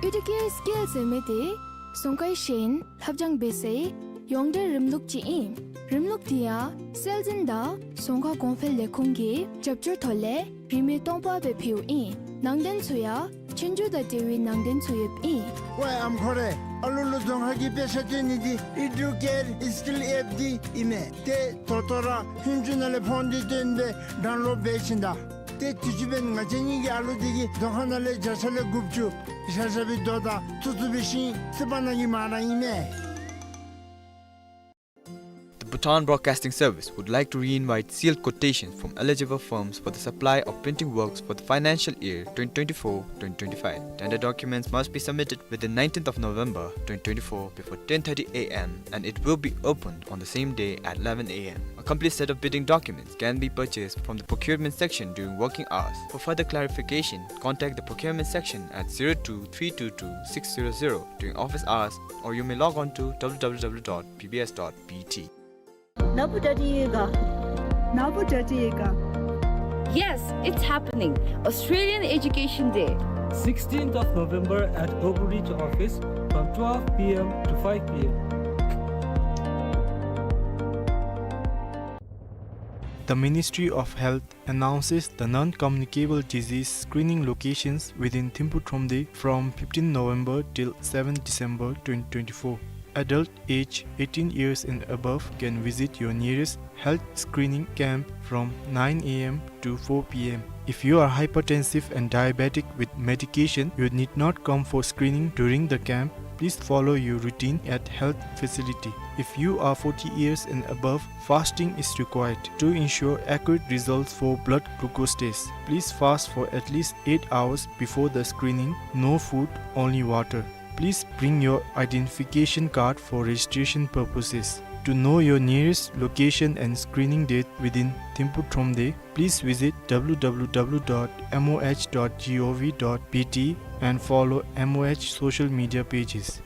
ཨེ་ཌུ་ཀེར་སི་ཀིལ་ཟེར་མི་འདི་རྫོང་ཁའི་ཤེས་ཡོན་ལྷབ་སྦྱང་འབད་སའི་ཡོངས་འབྲེལ་རིམ་ལུགས་ཅིག་ཨིན། རིམ་ལུགས་འདི་ཡང་སྲོལ་འཛིན་དང་རྫོང་ཁ་གོང་འཕེལ་ལས་ཁུངས་ཀྱི་རྒྱབ་སྐྱོར་ཐོག་ལས་རིན་མེད་སྟོང་པ་སྦེ་ཕུལཝ་ཨིན། ནང་དོན་ཚུ་ཡང་ཆོས་རྒྱུགས་དང་འབྲེལ་བའི་ནང་དོན་ཚུ་ཡོདཔ་ཨིན། ཝའི་ཨམ་ཁོ་རེ། ཨ་ལུ་ལུ་རྫོང་ཁ་གི་དཔེ་ཆ་སྟོན་ནི་འདི་ཨེ་ཌུ་ཀེར་སི་ཀིལ་ཨེཔ་འདི་ཨིན་མས། ཏེ་ད་ལྟོ་ར་ཧུན་ཅུ་ནང་ལས་ཕོན་འདི་བཏོན་སྦེ་ཌའུན་ལོཌ་འབད་བྱིན་ད། ཏེ་དུས་ཅི་འབདན་ང་བཅས་གཉིས་ཀྱི་ཨ་ལུ་འདི་གིས་རྫོང་ཁ་ནང་ལས་བརྒྱ་ཆ་ལས་དགུ་བཅུ་བཞག་བཞག་པའི་རྡོ་དང་ཐུག་ཐུག་པའི་ཤིང་སི་པ་ནང་གི་མར་ར་ཨིན་མས། The Bhutan Broadcasting Service would like to re-invite sealed quotations from eligible firms for the supply of printing works for the financial year twenty twenty-four twenty twenty-five. Tender documents must be submitted within nineteenth of November twenty twenty-four before ten thirty A M and it will be opened on the same day at eleven A M. A complete set of bidding documents can be purchased from the procurement section during working hours. For further clarification, contact the procurement section at zero two three two two six zero zero during office hours, or you may log on to W W W dot P B S dot B T. ནཱ་བུ་ཌ་ཌི་ཡོད་ག། ནཱ་བུ་ཌ་ཌི་ཡོད་ག། Yes, it's happening. Australian Education Day. Sixteenth of November at Oakridge office from twelve P M to five P M. The Ministry of Health announces the non-communicable disease screening locations within Thimphu Thromde from fifteenth November till seventh December twenty twenty-four. Adult age eighteen years and above can visit your nearest health screening camp from nine A M to four P M. If you are hypertensive and diabetic with medication, you need not come for screening during the camp. Please follow your routine at health facility. If you are forty years and above, fasting is required. To ensure accurate results for blood glucose test, please fast for at least eight hours before the screening. No food, only water. Please bring your identification card for registration purposes. To know your nearest location and screening date within Thimphu Thromde, please visit W W W dot M O H dot gov dot B T and follow M O H social media pages.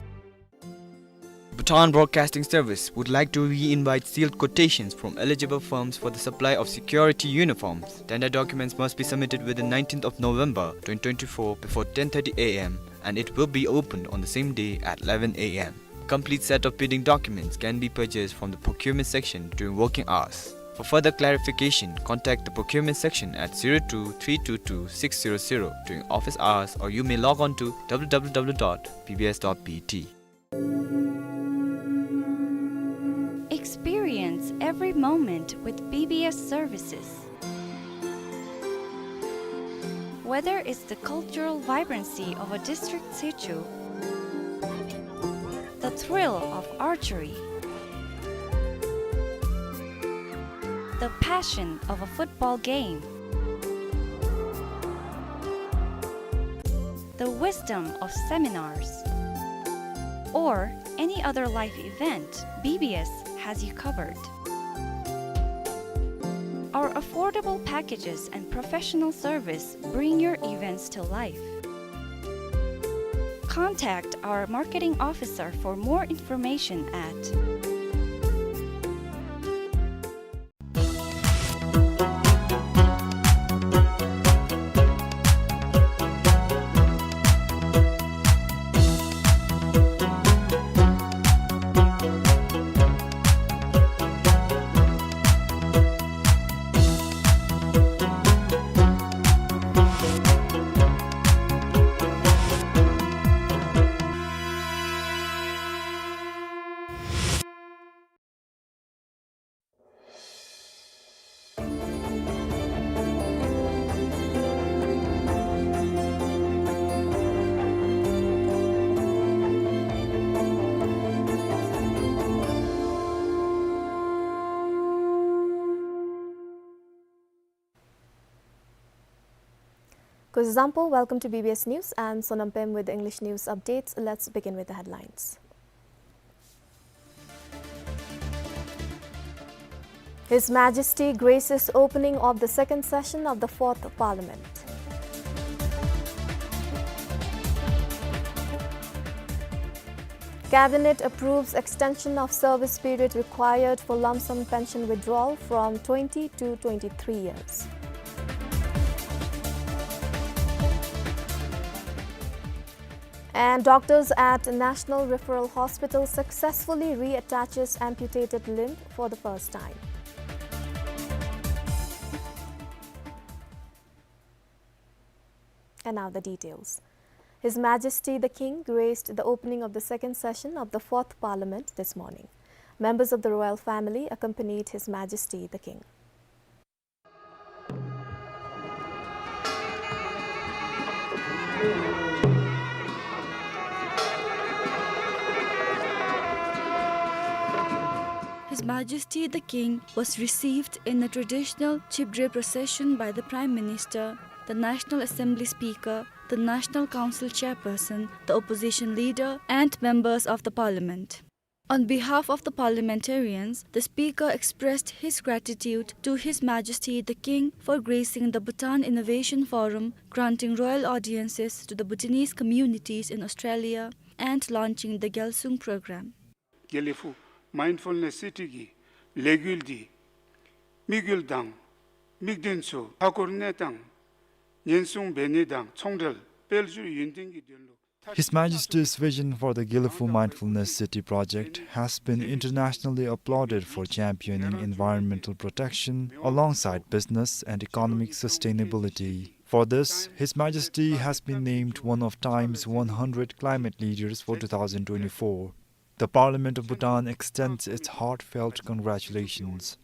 Bhutan Broadcasting Service would like to re-invite sealed quotations from eligible firms for the supply of security uniforms. Tender documents must be submitted within nineteenth of November twenty twenty-four before ten thirty A M, and it will be opened on the same day at eleven A M. Complete set of bidding documents can be purchased from the procurement section during working hours. For further clarification, contact the procurement section at zero two three two two six zero zero during office hours, or you may log on to W W W dot B B S dot B T. Experience every moment with B B S services. Whether it's the cultural vibrancy of a district situ, the thrill of archery, the passion of a football game, the wisdom of seminars, or any other life event, B B S has you covered. Our affordable packages and professional service bring your events to life. Contact our marketing officer for more information at Kuzuzangpo, welcome to B B S News. I'm Sonam Pem with the English news updates. Let's begin with the headlines. His Majesty graces opening of the second session of the Fourth Parliament. Cabinet approves extension of service period required for lump sum pension withdrawal from twenty to twenty-three years. And doctors at National Referral Hospital successfully reattaches amputated limb for the first time. And now the details. His Majesty the King graced the opening of the second session of the Fourth Parliament this morning. Members of the royal family accompanied His Majesty the King. His Majesty the King was received in a traditional Chibdre procession by the Prime Minister, the National Assembly Speaker, the National Council Chairperson, the Opposition Leader, and members of the Parliament. On behalf of the parliamentarians, the Speaker expressed his gratitude to His Majesty the King for gracing the Bhutan Innovation Forum, granting royal audiences to the Bhutanese communities in Australia, and launching the Gyalsung program. དགེ་ལེགས་ཕུག་མའིནཌ་ཕུལ་ནེསི་སི་ཊི་གི་ལས་འགུལ་འདི་དམིགས་ཡུལ་དང་དམིགས་དོན་ཚུ་མཐའ་འཁོར་ནི་དང་ཉེན་སྲུང་འབད་ནི་དང་ཚོང་འབྲེལ་དཔལ་འབྱོར་ཡུན་བརྟན་གྱི་དོན་ལུ་ His Majesty's vision for the Gelephu Mindfulness City project has been internationally applauded for championing environmental protection alongside business and economic sustainability. For this, His Majesty has been named one of Time's one hundred climate leaders for two thousand twenty-four. The Parliament of Bhutan extends its heartfelt congratulations.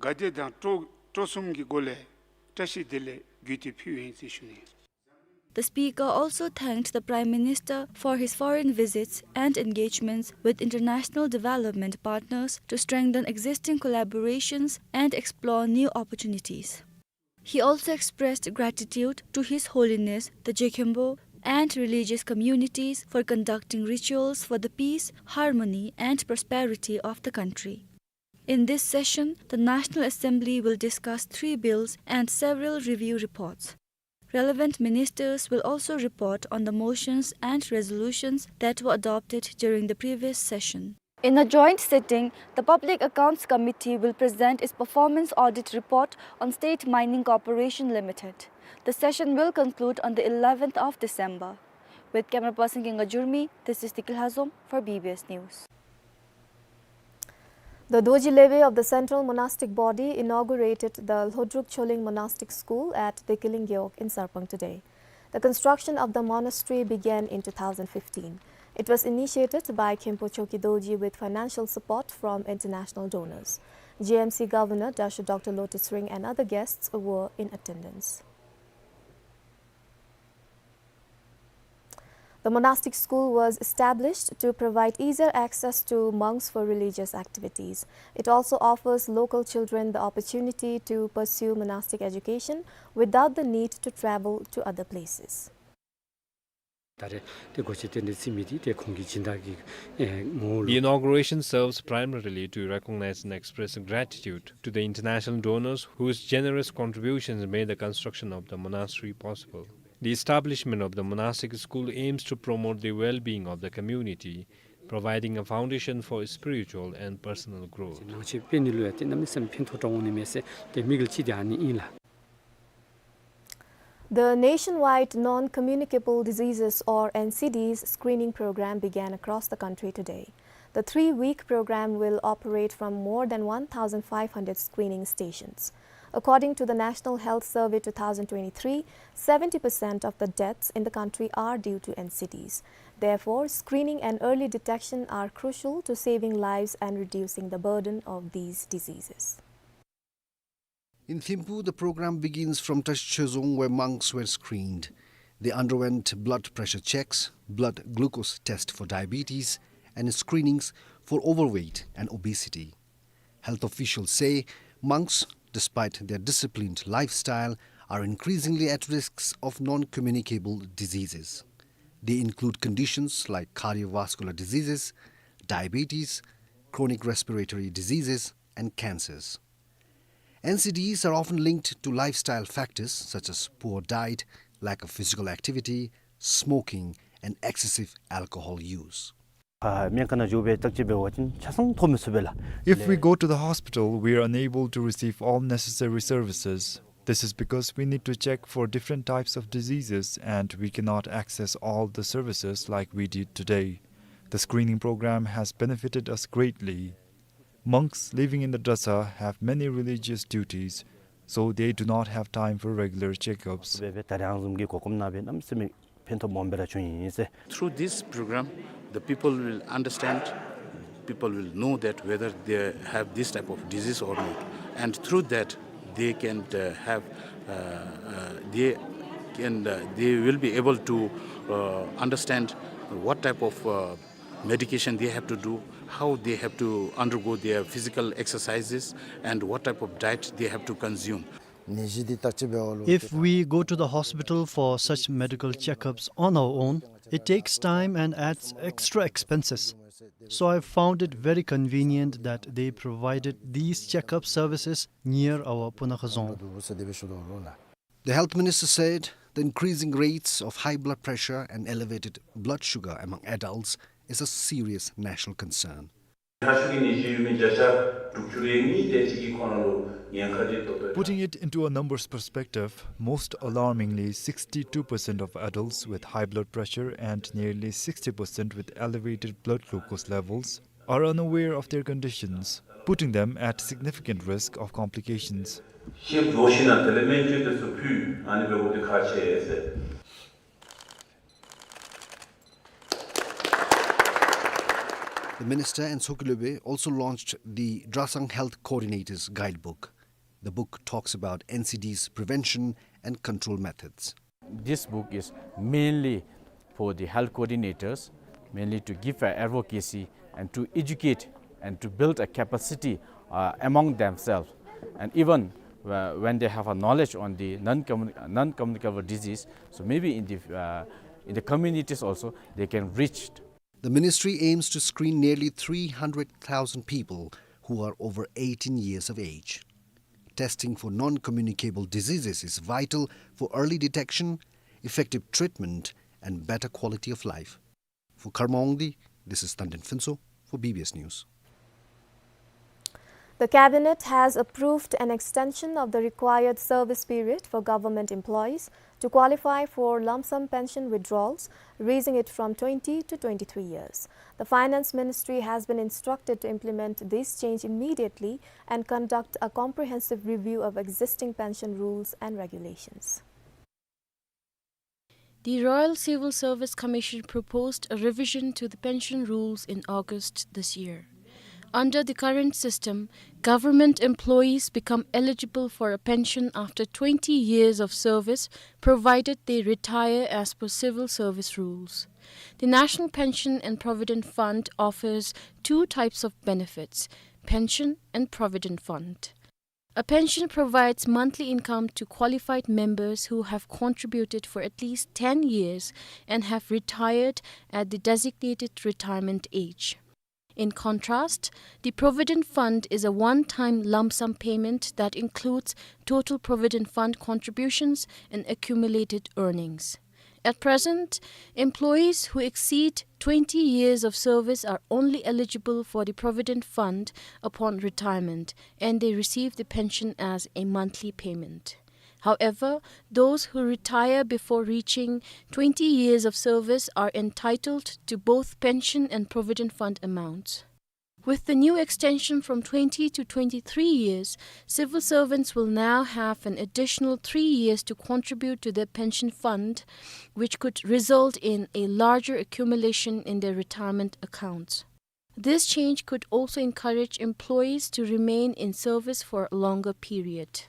ག་བདེ་དང་སྤྲོ་སྤྲོ་གསུམ་གྱི་སྒོ་ལས་བཀྲ་ཤིས་བདེ་ལེགས་བརྒྱུད་དེ་ཕུལ་ཡིན་ཟེར་ཞུ་ནི། The speaker also thanked the Prime Minister for his foreign visits and engagements with international development partners to strengthen existing collaborations and explore new opportunities. He also expressed gratitude to His Holiness the Je Khenpo and religious communities for conducting rituals for the peace, harmony, and prosperity of the country. In this session, the National Assembly will discuss three bills and several review reports. Relevant ministers will also report on the motions and resolutions that were adopted during the previous session. In a joint sitting, the Public Accounts Committee will present its performance audit report on State Mining Corporation Limited. The session will conclude on the eleventh of December. With camera person Kinga Jurmi, this is Tikil Hazom for B B S News. The Dorji Lebe of the Central Monastic Body inaugurated the Lhodruk Choling Monastic School at Dekilin Gewog in Sarpang today. The construction of the monastery began in two thousand fifteen. It was initiated by Khenpo Choki Dorji with financial support from international donors. J M C Governor Dasho Doctor Lotay Tshering and other guests were in attendance. The monastic school was established to provide easier access to monks for religious activities. It also offers local children the opportunity to pursue monastic education without the need to travel to other places. ད་རེས་ཏེ་སྒོ་ཕྱེ་རྟེན་འབྲེལ་བརྩི་མི་འདི་ཏེ་ཁོང་གི་སྦྱིན་བདག་གི་ཨེ་ངོ་བོ། The inauguration serves primarily to recognize and express gratitude to the international donors whose generous contributions made the construction of the monastery possible. The establishment of the monastic school aims to promote the well-being of the community, providing a foundation for spiritual and personal growth. ནང་ཆོས་སྤེལ་ནི་ལུ་ཡང་ཏེ་གནམ་མེད་ས་མེད་ཕན་ཐོགས་འདྲ་འོང་ནི་མས་ཟེར་ཏེ་དམིགས་ཡུལ་ཅིག་འདི་ཨ་ནི་ཨིན་ལགས། The Nationwide Non-Communicable Diseases, or N C Ds, screening program began across the country today. The three-week program will operate from more than one thousand five hundred screening stations. According to the National Health Survey two thousand twenty-three, seventy percent of the deaths in the country are due to N C Ds. Therefore, screening and early detection are crucial to saving lives and reducing the burden of these diseases. In Thimphu, the program begins from Tashi Choezong, where monks were screened. They underwent blood pressure checks, blood glucose test for diabetes, and screenings for overweight and obesity. Health officials say monks, despite their disciplined lifestyle, are increasingly at risks of non-communicable diseases. They include conditions like cardiovascular diseases, diabetes, chronic respiratory diseases, and cancers. N C Ds are often linked to lifestyle factors such as poor diet, lack of physical activity, smoking, and excessive alcohol use. ཨ་སྨན་ཁང་ནང་འགྱོ་སྦེ་བརྟག་དཔྱད་འབད་བ་ཅིན་ཆ་ཚང་ཐོབ་མི་ཚུགས་པས་ལགས། If we go to the hospital, we are unable to receive all necessary services. This is because we need to check for different types of diseases and we cannot access all the services like we did today. The screening program has benefited us greatly. Monks living in the Dratshang have many religious duties, so they do not have time for regular checkups. སྦེ་སྦེ་ད་རང་བཟུམ་གྱི་གོ་སྐོམ་ན་སྦེ་གནམ་མེད་ས་མེད་ཕན་ཐོགས་སྦོམ་སྦེ་ར་བྱུང་ཡི་ཟེར། Through this program, the people will understand, people will know that whether they have this type of disease or not. And through that, they can, uh, have, uh, uh, they can, uh, they will be able to, uh, understand what type of, uh, medication they have to do, how they have to undergo their physical exercises, and what type of diet they have to consume. If we go to the hospital for such medical checkups on our own, it takes time and adds extra expenses. So I found it very convenient that they provided these checkup services near our Punakha zone. The health minister said the increasing rates of high blood pressure and elevated blood sugar among adults is a serious national concern. ལྷག་ཤོས་ཀྱི་ནད་གཞི་ཡོད་མི་བརྒྱ་ཆ་དྲུག་ཅུ་རེ་གཉིས་དེ་ཅིག་གི་ཁོང་ར་ལུ་ཉེན་ཁ་འདི་ཏོག་ཏོ། Putting it into a numbers perspective, most alarmingly, sixty-two percent of adults with high blood pressure and nearly sixty percent with elevated blood glucose levels are unaware of their conditions, putting them at significant risk of complications. ཤེས་འགྲོ་ཞིན་ན་དེ་ལས་སྨན་བཅོས་དེ་ཚུ་ཕུལ་ཨ་ནི་འབད་དགོཔ་འདི་ཁག་ཆེ་ཟེར། The Minister and Sokhei Lobei also launched the Drasang Health Coordinators Guidebook. The book talks about N C D's prevention and control methods. This book is mainly for the health coordinators, mainly to give a advocacy and to educate and to build a capacity, uh, among themselves. And even, uh, when they have a knowledge on the non-commu-, non-communicable disease, so maybe in the, uh, in the communities also, they can reach. The ministry aims to screen nearly three hundred thousand people who are over eighteen years of age. Testing for non-communicable diseases is vital for early detection, effective treatment, and better quality of life. For Karma Wangdi, this is Tandin Phuntsho for B B S News. The Cabinet has approved an extension of the required service period for government employees to qualify for lump sum pension withdrawals, raising it from twenty to twenty-three years. The Finance Ministry has been instructed to implement this change immediately and conduct a comprehensive review of existing pension rules and regulations. The Royal Civil Service Commission proposed a revision to the pension rules in August this year. Under the current system, government employees become eligible for a pension after twenty years of service, provided they retire as per civil service rules. The National Pension and Provident Fund offers two types of benefits, pension and provident fund. A pension provides monthly income to qualified members who have contributed for at least ten years and have retired at the designated retirement age. In contrast, the Provident Fund is a one-time lump sum payment that includes total Provident Fund contributions and accumulated earnings. At present, employees who exceed twenty years of service are only eligible for the Provident Fund upon retirement, and they receive the pension as a monthly payment. However, those who retire before reaching twenty years of service are entitled to both pension and Provident Fund amounts. With the new extension from twenty to twenty-three years, civil servants will now have an additional three years to contribute to their pension fund, which could result in a larger accumulation in their retirement accounts. This change could also encourage employees to remain in service for a longer period.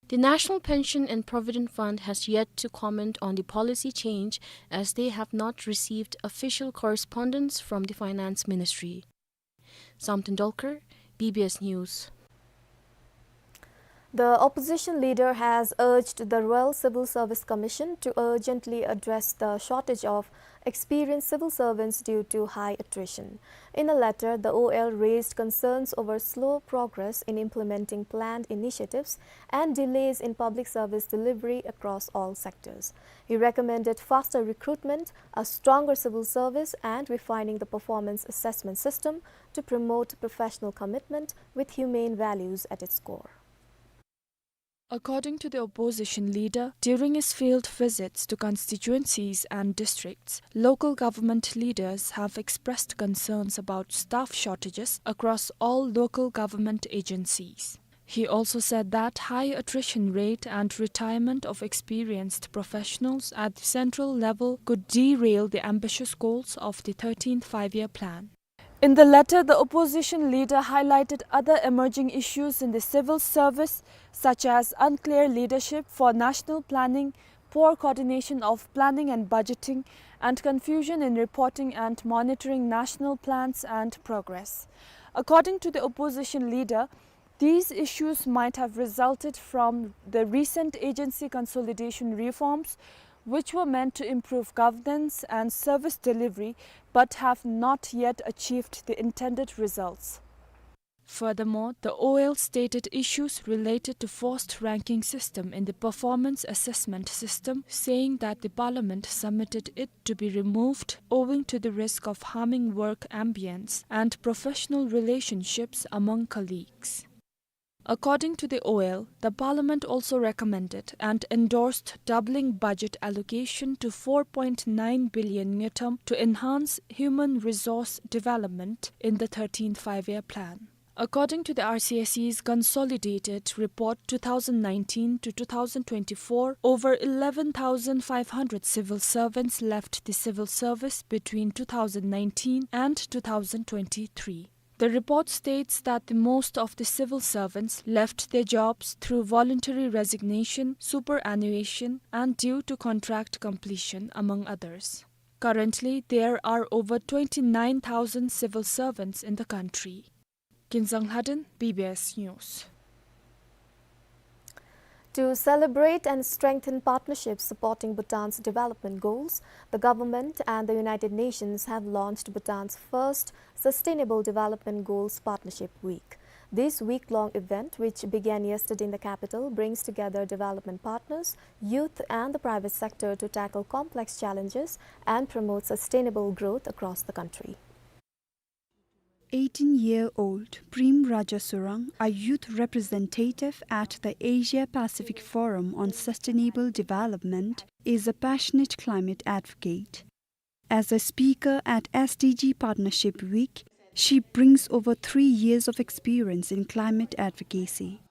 The National Pension and Provident Fund has yet to comment on the policy change, as they have not received official correspondence from the Finance Ministry. Samten Dolkar, B B S News. The opposition leader has urged the Royal Civil Service Commission to urgently address the shortage of experienced civil servants due to high attrition. In a letter, the O L raised concerns over slow progress in implementing planned initiatives and delays in public service delivery across all sectors. He recommended faster recruitment, a stronger civil service, and refining the performance assessment system to promote professional commitment with humane values at its core. According to the opposition leader, during his field visits to constituencies and districts, local government leaders have expressed concerns about staff shortages across all local government agencies. He also said that high attrition rate and retirement of experienced professionals at the central level could derail the ambitious goals of the thirteenth Five-Year Plan. In the letter, the opposition leader highlighted other emerging issues in the civil service, such as unclear leadership for national planning, poor coordination of planning and budgeting, and confusion in reporting and monitoring national plans and progress. According to the opposition leader, these issues might have resulted from the recent agency consolidation reforms, which were meant to improve governance and service delivery, but have not yet achieved the intended results. Furthermore, the O L stated issues related to forced ranking system in the performance assessment system, saying that the parliament submitted it to be removed owing to the risk of harming work ambience and professional relationships among colleagues. According to the O L, the parliament also recommended and endorsed doubling budget allocation to four point nine billion ngultrum to enhance human resource development in the thirteenth Five-Year Plan. According to the R C S E's consolidated report two thousand nineteen to two thousand twenty-four, over eleven thousand five hundred civil servants left the civil service between two thousand nineteen and two thousand twenty-three. The report states that the most of the civil servants left their jobs through voluntary resignation, superannuation, and due to contract completion, among others. Currently, there are over twenty-nine thousand civil servants in the country. Kinzang Lhaden, B B S News. To celebrate and strengthen partnerships supporting Bhutan's development goals, the government and the United Nations have launched Bhutan's first Sustainable Development Goals Partnership Week. This week-long event, which began yesterday in the capital, brings together development partners, youth, and the private sector to tackle complex challenges and promote sustainable growth across the country. Eighteen-year-old Prem Raja Surang, a youth representative at the Asia Pacific Forum on Sustainable Development, is a passionate climate advocate. As a speaker at S D G Partnership Week, she brings over three years of experience in climate advocacy.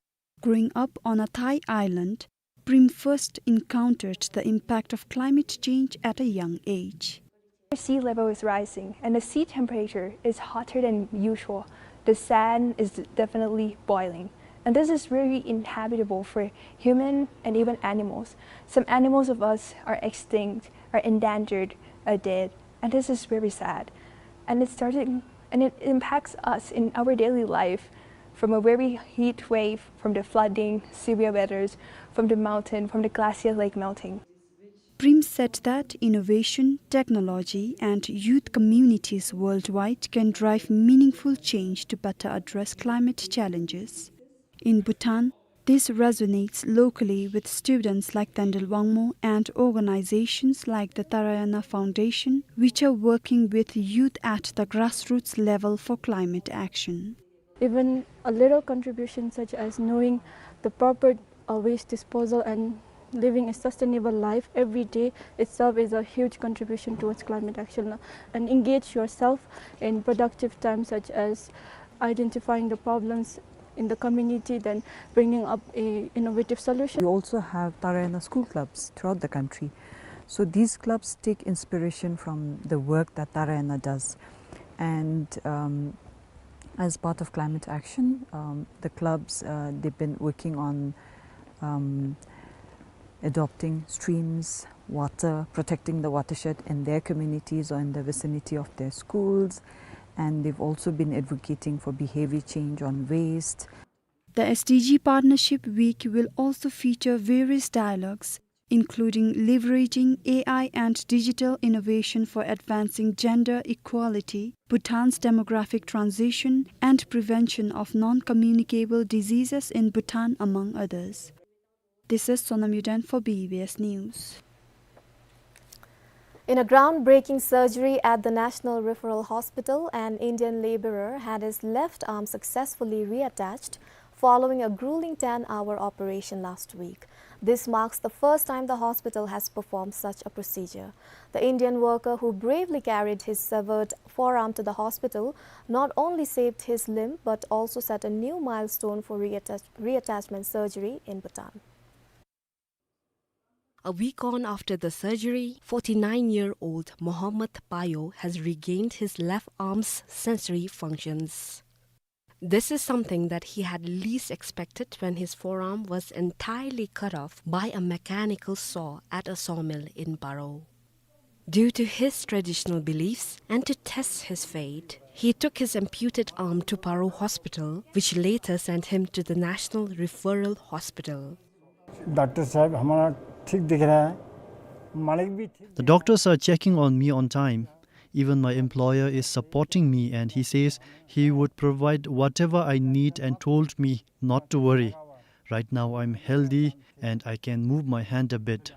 Growing up on a Thai island, Prem first encountered the impact of climate change at a young age. Sea level is rising and the sea temperature is hotter than usual. The sand is definitely boiling. And this is very inhabitable for human and even animals. Some animals of us are extinct, are endangered, are dead. And this is very sad. And it started, and it impacts us in our daily life, from a very heat wave, from the flooding, severe weathers, from the mountain, from the glacier lake melting. Prem said that innovation, technology, and youth communities worldwide can drive meaningful change to better address climate challenges. In Bhutan, this resonates locally with students like Tendel Wangmo and organizations like the Tarayana Foundation, which are working with youth at the grassroots level for climate action. Even a little contribution such as knowing the proper, uh, waste disposal and living a sustainable life every day itself is a huge contribution towards climate action. And engage yourself in productive time such as identifying the problems in the community, then bringing up a innovative solution. We also have Tarayana school clubs throughout the country. So these clubs take inspiration from the work that Tarayana does. And, um, as part of climate action, um, the clubs, uh, they've been working on, um, adopting streams, water, protecting the watershed in their communities or in the vicinity of their schools. And they've also been advocating for behavior change on waste. The S D G Partnership Week will also feature various dialogues, including leveraging A I and digital innovation for advancing gender equality, Bhutan's demographic transition, and prevention of non-communicable diseases in Bhutan, among others. This is Sonam Yuden for B B S News. In a groundbreaking surgery at the National Referral Hospital, an Indian laborer had his left arm successfully reattached following a grueling ten-hour operation last week. This marks the first time the hospital has performed such a procedure. The Indian worker who bravely carried his severed forearm to the hospital not only saved his limb but also set a new milestone for reattach-, reattachment surgery in Bhutan. A week on after the surgery, forty-nine-year-old Mohammad Payo has regained his left arm's sensory functions. This is something that he had least expected when his forearm was entirely cut off by a mechanical saw at a sawmill in Paro. Due to his traditional beliefs and to test his faith, he took his amputated arm to Paro Hospital, which later sent him to the National Referral Hospital. Doctor साहब हमारा ठीक दिख रहा है, मालिक भी ठीक दिख रहा है। The doctors are checking on me on time. Even my employer is supporting me and he says he would provide whatever I need and told me not to worry. Right now I'm healthy and I can move my hand a bit.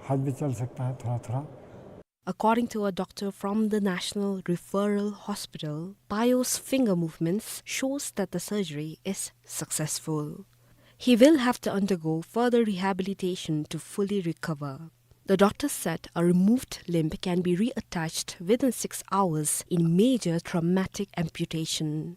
हाथ भी चल सकता है थोड़ा थोड़ा। According to a doctor from the National Referral Hospital, Payo's finger movements shows that the surgery is successful. He will have to undergo further rehabilitation to fully recover. The doctor said a removed limb can be reattached within six hours in major traumatic amputation.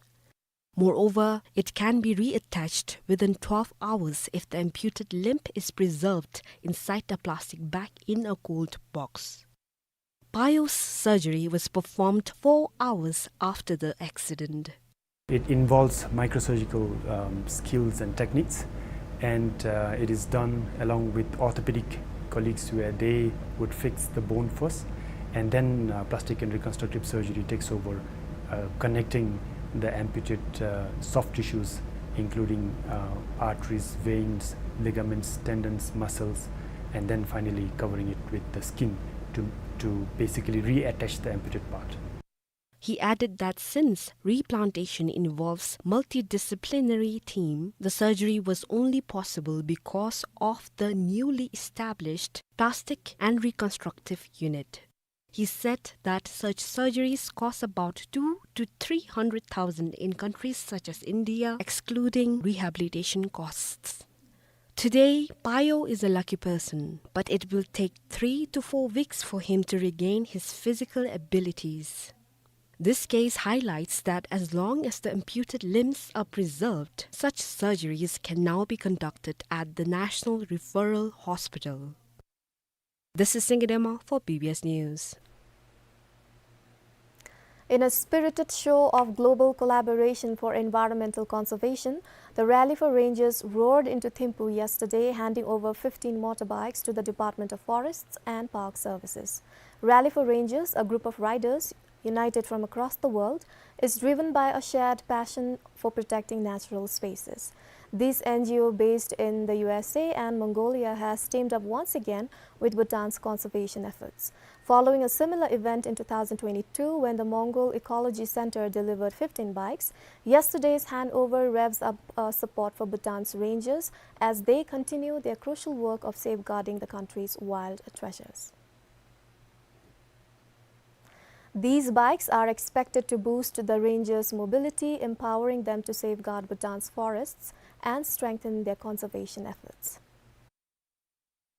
Moreover, it can be reattached within twelve hours if the amputed limb is preserved inside the plastic bag in a cold box. Payo's surgery was performed four hours after the accident. It involves microsurgical, um, skills and techniques, and, uh, it is done along with orthopedic colleagues where they would fix the bone first, and then, uh, plastic and reconstructive surgery takes over, uh, connecting the amputated, uh, soft tissues, including, uh, arteries, veins, ligaments, tendons, muscles, and then finally covering it with the skin to, to basically reattach the amputated part. He added that since replantation involves multidisciplinary team, the surgery was only possible because of the newly established plastic and reconstructive unit. He said that such surgeries cost about two to three hundred thousand in countries such as India, excluding rehabilitation costs. Today, Payo is a lucky person, but it will take three to four weeks for him to regain his physical abilities. This case highlights that as long as the amputed limbs are preserved, such surgeries can now be conducted at the National Referral Hospital. This is Singidema for B B S News. In a spirited show of global collaboration for environmental conservation, the Rally for Rangers roared into Thimphu yesterday, handing over fifteen motorbikes to the Department of Forests and Park Services. Rally for Rangers, a group of riders united from across the world, is driven by a shared passion for protecting natural spaces. This N G O, based in the U S A and Mongolia, has teamed up once again with Bhutan's conservation efforts. Following a similar event in two thousand twenty-two, when the Mongol Ecology Center delivered fifteen bikes, yesterday's handover revs up, uh, support for Bhutan's rangers as they continue their crucial work of safeguarding the country's wild treasures. These bikes are expected to boost the rangers' mobility, empowering them to safeguard Bhutan's forests and strengthen their conservation efforts.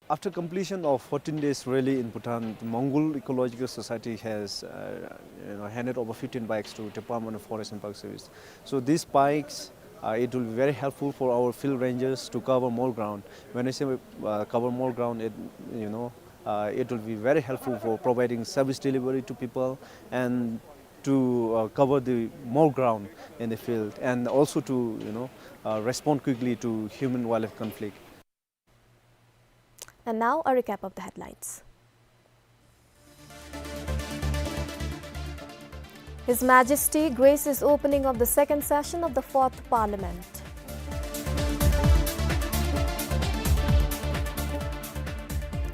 After completion of fourteen days rally in Bhutan, the Mongol Ecological Society has, uh, you know, handed over fifteen bikes to Department of Forest and Park Service. So these bikes, uh, it will be very helpful for our field rangers to cover more ground. When I say, uh, cover more ground, it, you know, uh, it will be very helpful for providing service delivery to people and to, uh, cover the more ground in the field, and also to, you know, uh, respond quickly to human-wildlife conflict. And now a recap of the headlines. His Majesty graces opening of the second session of the Fourth Parliament.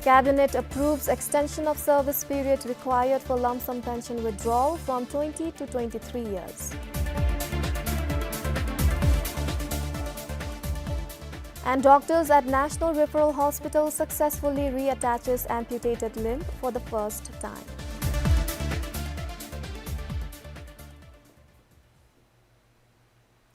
Cabinet approves extension of service period required for lump sum pension withdrawal from twenty to twenty-three years. And doctors at National Referral Hospital successfully reattaches amputated limb for the first time.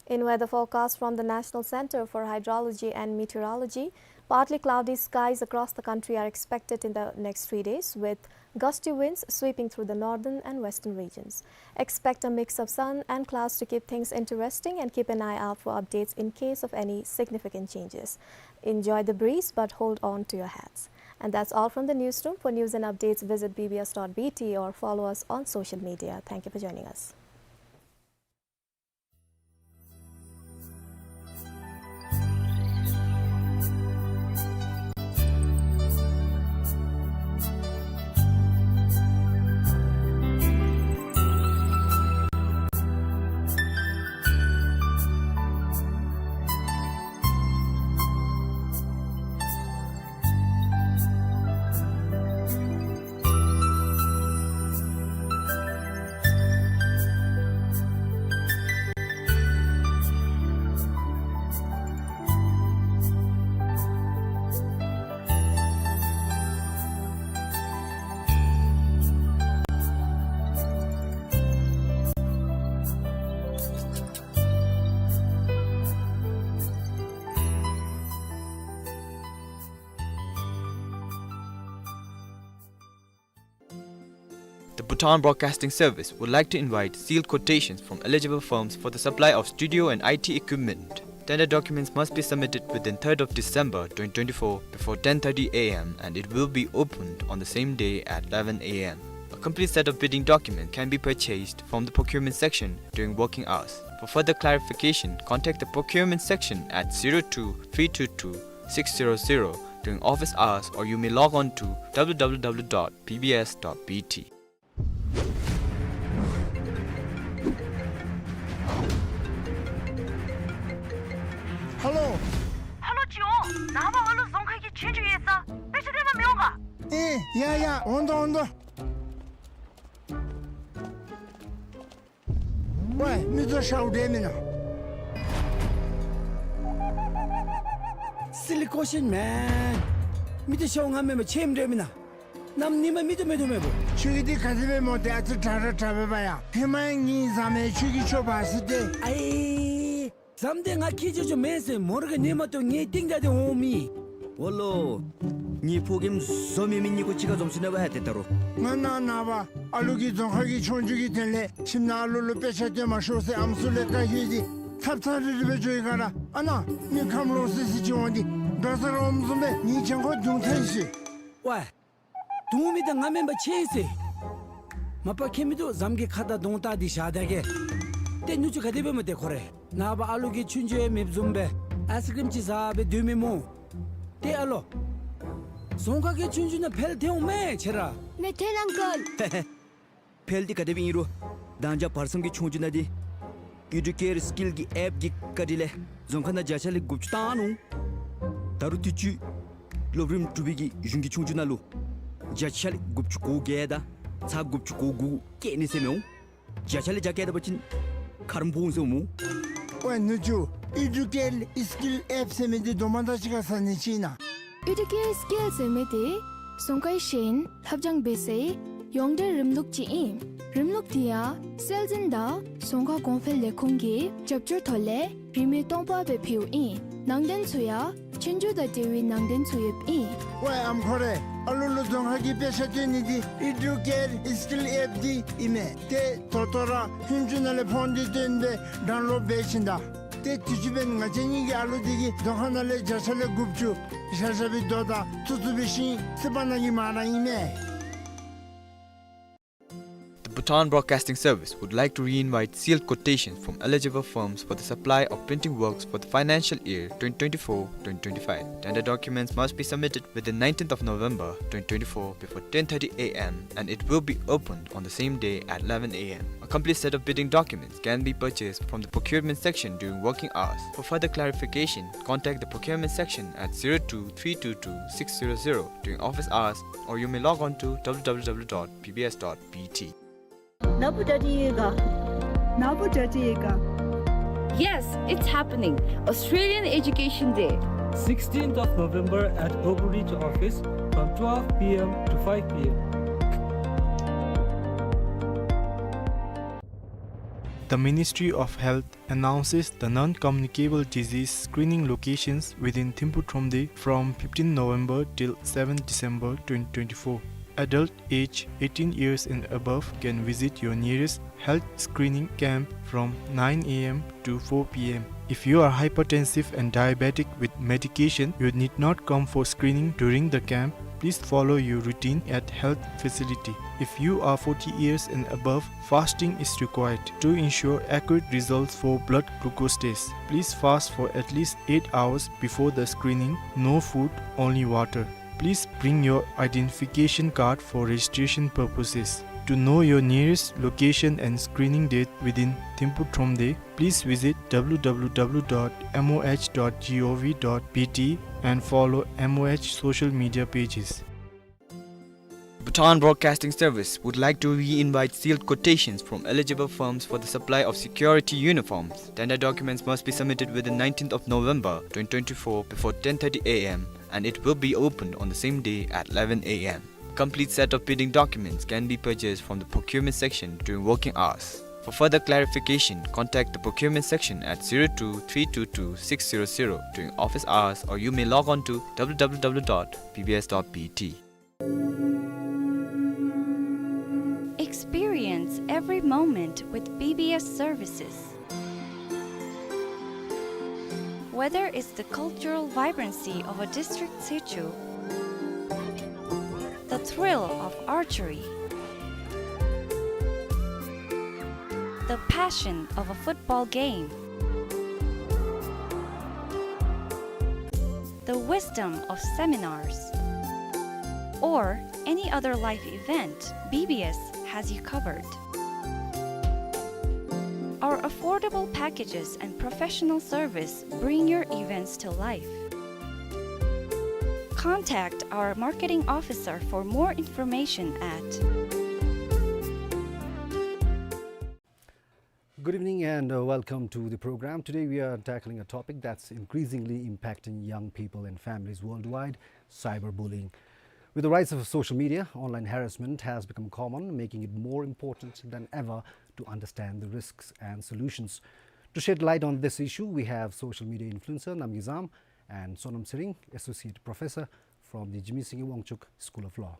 In weather forecast from the National Center for Hydrology and Meteorology, partly cloudy skies across the country are expected in the next three days, with gusty winds sweeping through the northern and western regions. Expect a mix of sun and clouds to keep things interesting, and keep an eye out for updates in case of any significant changes. Enjoy the breeze, but hold on to your hats. And that's all from the newsroom. For news and updates, visit B B S dot B T or follow us on social media. Thank you for joining us. The Bhutan Broadcasting Service would like to invite sealed quotations from eligible firms for the supply of studio and I T equipment. Tender documents must be submitted within third of December twenty twenty-four before ten thirty A M and it will be opened on the same day at eleven A M. A complete set of bidding documents can be purchased from the procurement section during working hours. For further clarification, contact the procurement section at zero two three two two six zero zero during office hours, or you may log on to W W W dot B B S dot B T. ཧ་ལོ། ཧ་ལོ་ཅིག་འོང་། ནངས་པ་ཨ་ལུ་རྫོང་ཁ་གི་ཆོས་རྒྱུགས་ཡོད་ས། དཔེ་ཆ་སྟོན་པར་མི་འོང་ག། ཨེ་ཡ་ཡ། འོང་དོ་འོང་དོ། ཝའི་མི་ཚུ་ཤོག་དེ་མེན་ན། Silly question, man. མི་ཚུ་ཤོག་ང་མེན་པར་ཆོས་མི་འགྲིག་མེན་ན། གནམ་ཉིནམ་མི་ཚུ་མེད་དོ་མེད་པོ། ཁྱོད་ཀྱིས་འདི་ག་དེ་སྦེ་སྨོ། ཏེ་ཨ་ཙི་དྲག་ར་དྲག་པས་པ་ཡ། ཧེ་མ་ངེའི་བཟའ་མི་ཁྱོད་ཀྱིས་ཁྱོད་བ་སི་ཏེ། ཨའི། བཟའ་མི་འདི་ང་ཁྱེད་ཅོ་ཅོ་མེན་ཟེར། མོ་ར་གི་ཉིནམ་ཏོ་ངེའི་རྟིང་བདའ་སྟེ་འོང་མི། འོ་ལོ། ངེའི་ཕོ་རྒནམ་བཟོ་མི་མི་གཉིས་ཀོ་གཅིག་ཁར་འཛོམས་སོ་ནུག་པ་ཧ། ཏེ་ད་རུང་ང་ནཱ་ནངས་པ་ཨ་ལུ་གི་རྫོང་ཁ་གི་ཆོས་རྒྱུགས་ཀྱི་དོན་ལས་ཁྱིམ་ནང་ཨ་ལུ་ལུ་དཔེ་ཆ་སྟོན་མ་ཤོག་ཟེར་ཨམ་སྲུ་ལས་བཀའ་བཀོད་དེ་ཚབ་ཚབ་རི་རི་སྦེ་འགྱོ་ཡི་ག་ར། ཨ་ནཱ་མི་ཁམས་ལོག་སི་སི་ཅིག་འོང་སྟེ་དགའ་ས་ར་འོངམ་བཟུམ་སྦེ་ངེའི་གྱང་ཁོག་རྡུང་ཐལ་ཤི། ཝའི། རྡུང་མི་འདི་ང་མེན་པར་ཆོས་ཟེར། མ་པ་ཁྱད་མི་འདུག། བཟའ་མི་གི་ཁ་དང་གདོང་བལྟ་སྟེ་བཞག་ད་གེ། ཏེ་ནུ་གཅུང་ག་དེ་སྦེ་སྨོ་ཏེ་ཁོ་རེ། ནངས་པ་ཨ་ལུ་གི་ཆོས་རྒྱུགས་ཡང་མེདཔ་བཟུམ་སྦེ་ཨའི་སི་ཀྲིམ་ཅིག་བཟའ་སྦེ་སྡོད་མི་སྨོ། ཏེ་ཨ་ལོ། རྫོང་ཁ་གི་ཆོས་རྒྱུགས་ནང་འཕེལ་ཐལ་འོང་མས་ཁྱེད་ར། མེད་ཐལ་ཨང་ཀལ། འཕེལ་འདི་ག་དེ་སྦེ་ཨིན་རུང་ད་ང་བཅས་བར་མཚམས་ཀྱི་ཆོས་རྒྱུགས་ནང་འདི་ཨེ་ཌུ་ཀེར་སི་ཀིལ་གྱི་ཨེཔ་གི་བཀའ་དྲིན་ལས་རྫོང་ཁ་ནང་བརྒྱ་ཆ་ལས་དགུ་བཅུ་བཏང་ནུག། ད་རུང་དུས་ཅི་སློབ་རིམ་དྲུག་པའི་གི་གཞུང་གི་ཆོས་རྒྱུགས་ནང་ལུ་བརྒྱ་ཆ་ལས་དགུ་བཅུ་གོ་བརྒྱད་དང་ཚག་དགུ་བཅུ་གོ་དགུ་བཀལ་ནི་ཟེར་མི་འོང་། བརྒྱ་ཆ་ལས་བརྒྱ་བཀལ་ད་པ་ཅིན་ཁ་ར་འབོ་འོང་ཟེར་འོང་སྨོ། ཝའི་ནུ་གཅུང་། ཨེ་ཌུ་ཀེར་སི་ཀིལ་ཨེཔ་ཟེར་མི་འདི་དོ་མ་ད་ཅི་ག་ཟ་ནི་ཅིག་ཨིན་ན། ཨེ་ཌུ་ཀེར་སི་ཀིལ་ཟེར་མི་འདི་རྫོང་ཁའི་ཤེས་ཡོན་ལྷབ་སྦྱང་འབད་སའི་ཡོངས་འབྲེལ་རིམ་ལུགས་ཅིག་ཨིན། རིམ་ལུགས་འདི་ཡང་སྲོལ་འཛིན་དང་རྫོང་ཁ་གོང་འཕེལ་ལས་ཁུངས་ཀྱི་རྒྱབ་སྐྱོར་ཐོག་ལས་རིན་མེད་སྟོང་པ་སྦེ་ཕུལཝ་ཨིན། ནང་དོན་ཚུ་ཡང་ཆོས་རྒྱུགས་དང་འབྲེལ་བའི་ནང་དོན་ཚུ་ཡོདཔ་ཨིན། ཝའི་ཨམ་ཁོ་རེ། ཨ་ལུ་ལུ་རྫོང་ཁ་གི་དཔེ་ཆ་སྟོན་ནི་འདི་ཨེ་ཌུ་ཀེར་སི་ཀིལ་ཨེཔ་འདི་ཨིན་མས། ཏེ་ད་ལྟོ་ར་ཧུན་ཅུ་ནང་ལས་ཕོན་འདི་བཏོན་སྦེ་ཌའུན་ལོཌ་འབད་བྱིན་ད། ཏེ་དུས་ཅི་འབདན་ང་བཅས་གཉིས་ཀྱི་ཨ་ལུ་འདི་གིས་རྫོང་ཁ་ནང་ལས་བརྒྱ་ཆ་ལས་དགུ་བཅུ་བཞག་བཞག་པའི་དོ་དང་ཚུ་ཚུ་འབད་ཞིནམ་སི་པ་ནང་གི་མ་ར་ཨིན་མས། The Bhutan Broadcasting Service would like to re-invite sealed quotations from eligible firms for the supply of printing works for the financial year twenty twenty-four twenty twenty-five. Tender documents must be submitted within nineteenth of November twenty twenty-four before ten thirty A M and it will be opened on the same day at eleven A M. A complete set of bidding documents can be purchased from the procurement section during working hours. For further clarification, contact the procurement section at zero two three two two six zero zero during office hours, or you may log on to W W W dot B B S dot B T. ནཱ་བུ་ད་དེ་ཡོད་ག། ནཱ་བུ་ད་དེ་ཡོད་ག། Yes, it's happening. Australian Education Day. Sixteenth of November at Global Reach office from twelve P M to five P M. The Ministry of Health announces the non-communicable disease screening locations within Thimphu Thromde from fifteenth November till seventh December twenty twenty-four. Adult age eighteen years and above can visit your nearest health screening camp from nine A M to four P M. If you are hypertensive and diabetic with medication, you need not come for screening during the camp. Please follow your routine at health facility. If you are forty years and above, fasting is required to ensure accurate results for blood glucose test. Please fast for at least eight hours before the screening. No food, only water. Please bring your identification card for registration purposes. To know your nearest location and screening date within Thimphu Thromde, please visit W W W dot M O H dot G O V dot B T and follow M O H social media pages. Bhutan Broadcasting Service would like to re-invite sealed quotations from eligible firms for the supply of security uniforms. Tender documents must be submitted within nineteenth of November twenty twenty-four before ten thirty A M and it will be opened on the same day at eleven A M. Complete set of bidding documents can be purchased from the procurement section during working hours. For further clarification, contact the procurement section at zero two three two two six zero zero during office hours, or you may log on to W W W dot B B S dot B T. Ek every moment with B B S services. Whether it's the cultural vibrancy of a district situ, the thrill of archery, the passion of a football game, the wisdom of seminars, or any other life event, B B S has you covered. Our affordable packages and professional service bring your events to life. Contact our marketing officer for more information at Good evening and, uh, welcome to the program. Today we are tackling a topic that's increasingly impacting young people and families worldwide, cyberbullying. With the rise of social media, online harassment has become common, making it more important than ever to understand the risks and solutions. To shed light on this issue, we have social media influencer Namgay Zam and Sonam Tshering, Associate Professor from the Jigme Singye Wangchuck School of Law.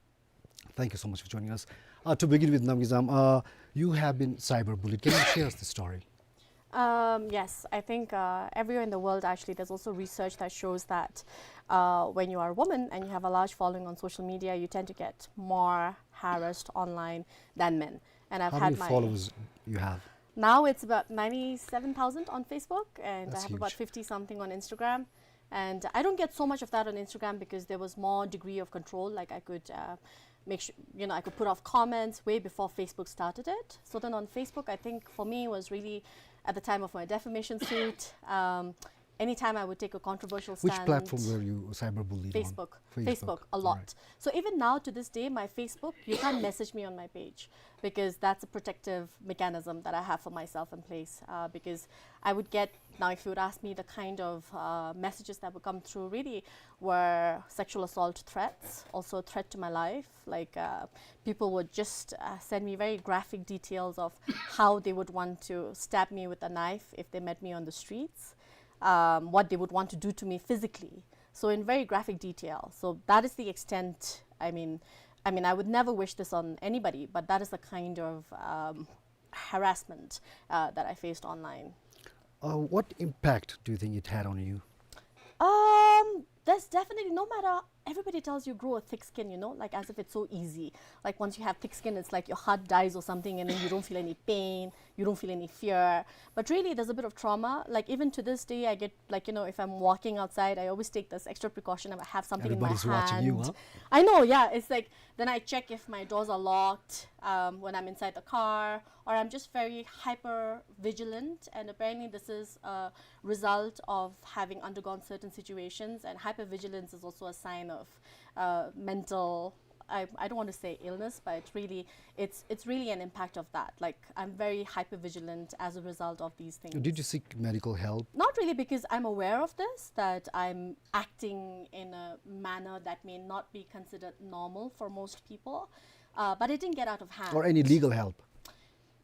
Thank you so much for joining us. Uh, to begin with, Namgay Zam, uh, you have been cyberbullied. Can you share us the story? Um, yes, I think, uh, everywhere in the world, actually, there's also research that shows that, uh, when you are a woman and you have a large following on social media, you tend to get more harassed online than men. And I've How had many my followers you have? Now it's about ninety-seven thousand on Facebook, and That's I have about huge. fifty something on Instagram. And I don't get so much of that on Instagram because there was more degree of control. Like, I could, uh, make sure, you know, I could put off comments way before Facebook started it. So then on Facebook, I think for me it was really at the time of my defamation suit. Um, anytime I would take a controversial Which stand. platform were you cyberbullied on? Facebook. Facebook, a All lot. right. So even now to this day, my Facebook, you can't message me on my page because that's a protective mechanism that I have for myself in place. Uh, because I would get, now if you would ask me, the kind of, uh, messages that would come through really were sexual assault threats, also a threat to my life. Like, uh, people would just, uh, send me very graphic details of how they would want to stab me with a knife if they met me on the streets, um, what they would want to do to me physically. So in very graphic detail. So that is the extent, I mean, I mean, I would never wish this on anybody, but that is the kind of, um, harassment, uh, that I faced online. Uh, what impact do you think it had on you? Um, there's definitely, no matter, everybody tells you grow a thick skin, you know, like, as if it's so easy. Like, once you have thick skin, it's like your heart dies or something, and then you don't feel any pain, you don't feel any fear. But really, there's a bit of trauma. Like, even to this day, I get, like, you know, if I'm walking outside, I always take this extra precaution. I have something Everybody's in my watching hand. you, huh? I know, yeah. It's like, then I check if my doors are locked, um, when I'm inside the car, or I'm just very hyper vigilant. And apparently, this is a result of having undergone certain situations. And hyper vigilance is also a sign of, uh, mental, I, I don't want to say illness, but it's really, it's, it's really an impact of that. Like, I'm very hyper vigilant as a result of these things. Did you seek medical help? Not really, because I'm aware of this, that I'm acting in a manner that may not be considered normal for most people. Uh, but it didn't get out of hand. Or any legal help?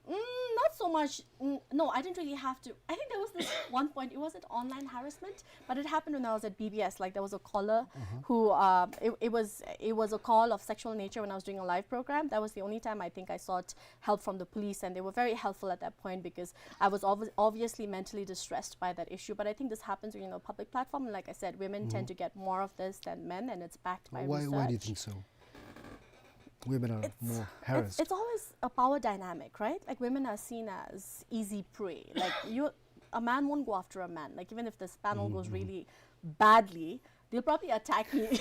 Mm, not so much. Mm, no, I didn't really have to. I think there was this one point. It wasn't online harassment, but it happened when I was at B B S. Like, there was a caller Mm-hmm. who, uh, it, it was, it was a call of sexual nature when I was doing a live program. That was the only time I think I sought help from the police, and they were very helpful at that point because I was obvi- obviously mentally distressed by that issue. But I think this happens when you're on a public platform. And like I said, women Mm-hmm. tend to get more of this than men, and it's backed by Why, research. why do you think so? Women are It's, more it's, harassed. it's always a power dynamic, right? Like, women are seen as easy prey. Like, you, a man won't go after a man. Like, even if this panel Mm-hmm. goes really badly, they'll probably attack me.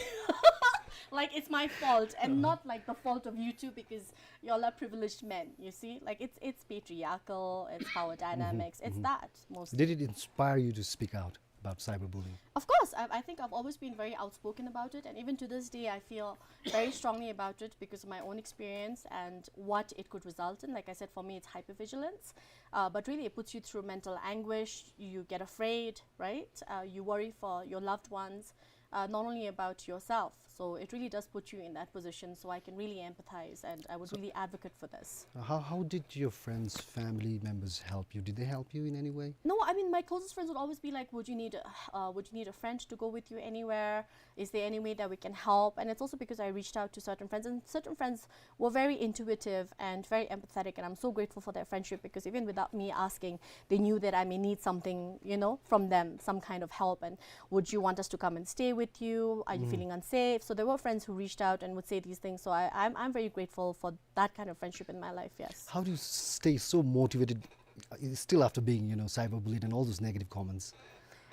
Like, it's my fault and Uh-huh. not, like, the fault of you two because y'all are privileged men, you see? Like, it's, it's patriarchal, it's power Mm-hmm. dynamics, it's Mm-hmm. that mostly. Did it inspire you to speak out about cyberbullying? Of course, I, I think I've always been very outspoken about it, and even to this day, I feel very strongly about it because of my own experience and what it could result in. Like I said, for me, it's hypervigilance, uh, but really it puts you through mental anguish. You get afraid, right? Uh, you worry for your loved ones, uh, not only about yourself. So it really does put you in that position. So I can really empathize, and I would really advocate for this. Uh, how, how did your friends, family members help you? Did they help you in any way? No, I mean, my closest friends would always be like, "Would you need a, uh, would you need a friend to go with you anywhere? Is there any way that we can help?" And it's also because I reached out to certain friends, and certain friends were very intuitive and very empathetic, and I'm so grateful for their friendship, because even without me asking, they knew that I may need something, you know, from them, some kind of help. And, "Would you want us to come and stay with you? Are you feeling unsafe?" So there were friends who reached out and would say these things. So I, I'm, I'm very grateful for that kind of friendship in my life, yes. How do you stay so motivated, uh, still after being, you know, cyberbullied and all those negative comments?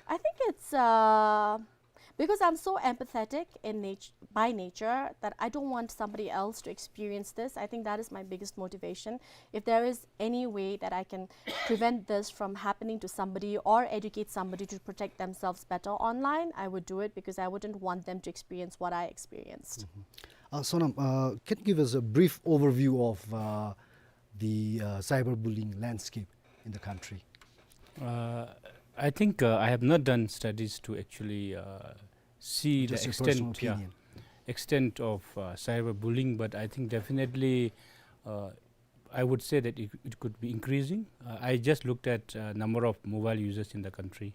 I think it's, uh, because I'm so empathetic in nat-, by nature, that I don't want somebody else to experience this. I think that is my biggest motivation. If there is any way that I can prevent this from happening to somebody or educate somebody to protect themselves better online, I would do it, because I wouldn't want them to experience what I experienced. Mm-hmm. Uh, Sonam, uh, can you give us a brief overview of, uh, the, uh, cyberbullying landscape in the country? Uh, I think, uh, I have not done studies to actually, uh, see the extent, yeah, extent of, uh, cyberbullying, but I think definitely, uh, I would say that it, it could be increasing. Uh, I just looked at, uh, number of mobile users in the country.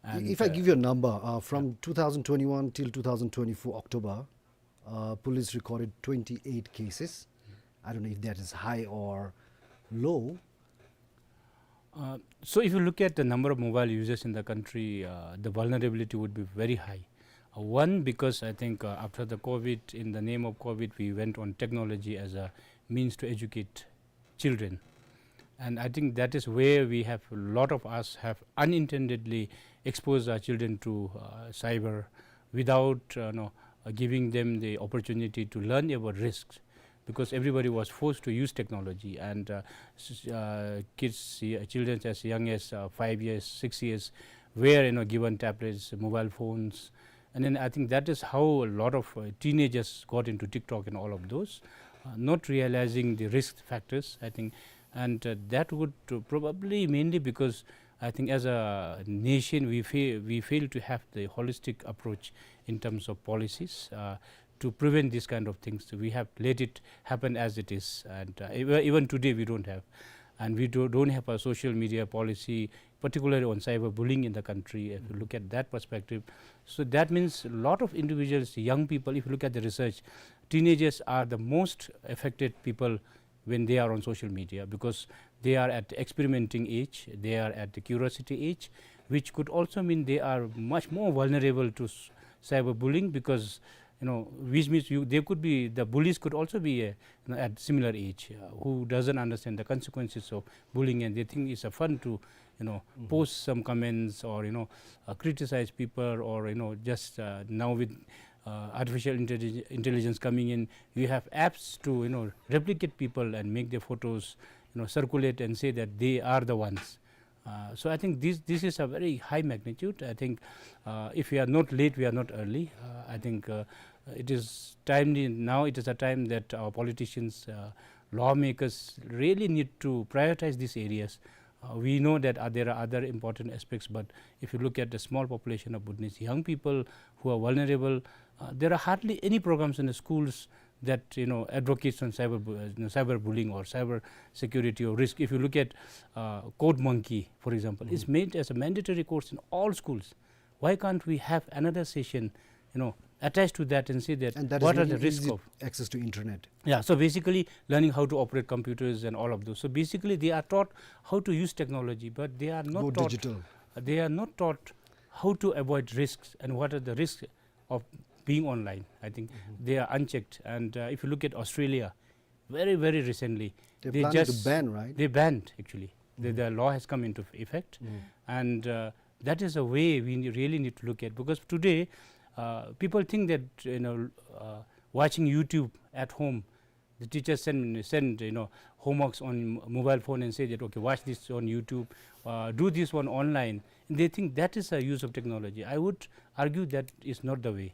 And, if I, uh, give you a number, uh, from two thousand twenty-one till two thousand twenty-four October, uh, police recorded twenty-eight cases. I don't know if that is high or low. Uh, so if you look at the number of mobile users in the country, uh, the vulnerability would be very high. Uh, one, because I think, uh, after the COVID, in the name of COVID, we went on technology as a means to educate children. And I think that is where we have, a lot of us have unintendedly exposed our children to, uh, cyber without, uh, no, uh, giving them the opportunity to learn about risks, because everybody was forced to use technology, and, uh, s-, uh, kids, uh, children as young as, uh, five years, six years were, you know, given tablets, mobile phones, and then I think that is how a lot of, uh, teenagers got into TikTok and all of those, uh, not realizing the risk factors, I think, and, uh, that would, uh, probably mainly because I think as a nation we fail, we fail to have the holistic approach in terms of policies, uh, to prevent these kind of things. We have let it happen as it is, and, uh, even, even today we don't have, and we do, don't have a social media policy, particularly on cyberbullying in the country, if you look at that perspective. So that means a lot of individuals, young people, if you look at the research, teenagers are the most affected people when they are on social media, because they are at the experimenting age, they are at the curiosity age, which could also mean they are much more vulnerable to s-, cyberbullying, because, you know, which means you, they could be, the bullies could also be, uh, you know, at similar age, uh, who doesn't understand the consequences of bullying, and they think it's a fun to, you know, post some comments or, you know, uh, criticize people, or, you know, just, uh, now with, uh, artificial intellig-, intelligence coming in, you have apps to, you know, replicate people and make their photos, you know, circulate and say that they are the ones. Uh, so I think this, this is a very high magnitude. I think, uh, if we are not late, we are not early. Uh, I think, uh, it is timely now. It is a time that our politicians, uh, lawmakers really need to prioritize these areas. Uh, we know that, uh, there are other important aspects, but if you look at the small population of Bhutanese young people who are vulnerable, uh, there are hardly any programs in the schools that, you know, advocates on cyber bu-, uh, you know, cyberbullying or cyber security or risk. If you look at, uh, Code Monkey, for example, it's made as a mandatory course in all schools. Why can't we have another session, you know, attached to that and say that what are the risk of access to internet? Yeah, so basically learning how to operate computers and all of those. So basically they are taught how to use technology, but they are not taught, they are not taught how to avoid risks and what are the risks of being online. I think they are unchecked. And, uh, if you look at Australia, very, very recently, they planning to just ban, right? They banned, actually. The, the law has come into effect, and, uh, that is a way we ne-, really need to look at, because today, uh, people think that, you know, uh, watching YouTube at home, the teachers send, send, you know, homeworks on m-, mobile phone and say that, "Okay, watch this on YouTube, uh, do this one online." And they think that is a use of technology. I would argue that is not the way.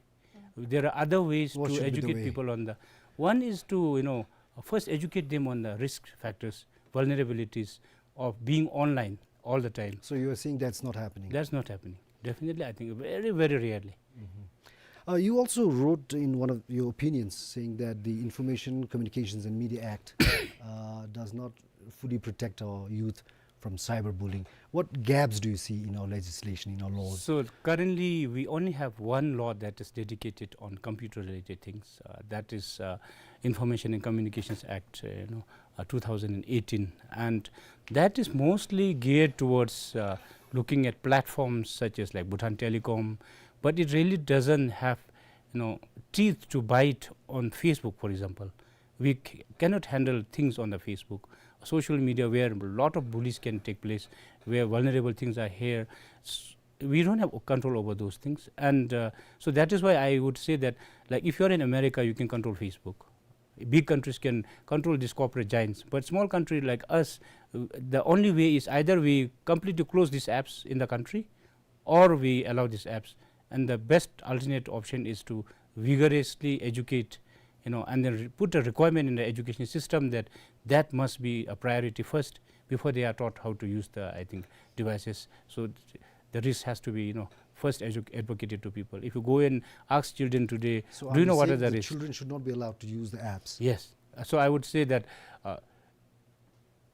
There are other ways to educate people on the, one is to, you know, first educate them on the risk factors, vulnerabilities of being online all the time. So you are saying that's not happening? That's not happening. Definitely, I think very, very rarely. Mm-hmm. Uh, you also wrote in one of your opinions saying that the Information Communications and Media Act uh, does not fully protect our youth from cyberbullying. What gaps do you see in our legislation, in our laws? So currently, we only have one law that is dedicated on computer-related things. Uh, that is uh, Information and Communications Act, uh, you know, uh, two thousand eighteen, and that is mostly geared towards uh, looking at platforms such as, like, Bhutan Telecom, but it really doesn't have, you know, teeth to bite on Facebook, for example. We c- cannot handle things on the Facebook, social media, where a lot of bullies can take place, where vulnerable things are here. S- we don't have control over those things, and uh, so that is why I would say that, like, if you're in America, you can control Facebook. Big countries can control these corporate giants, but small country like us, uh, the only way is either we completely close these apps in the country, or we allow these apps. And the best alternate option is to vigorously educate, you know, and then re- put a requirement in the education system that that must be a priority first before they are taught how to use the, I think, devices. So th- the risk has to be, you know, first edu- advocated to people. If you go and ask children today, so do you know what are the risks? Children should not be allowed to use the apps. Yes. Uh, So I would say that uh,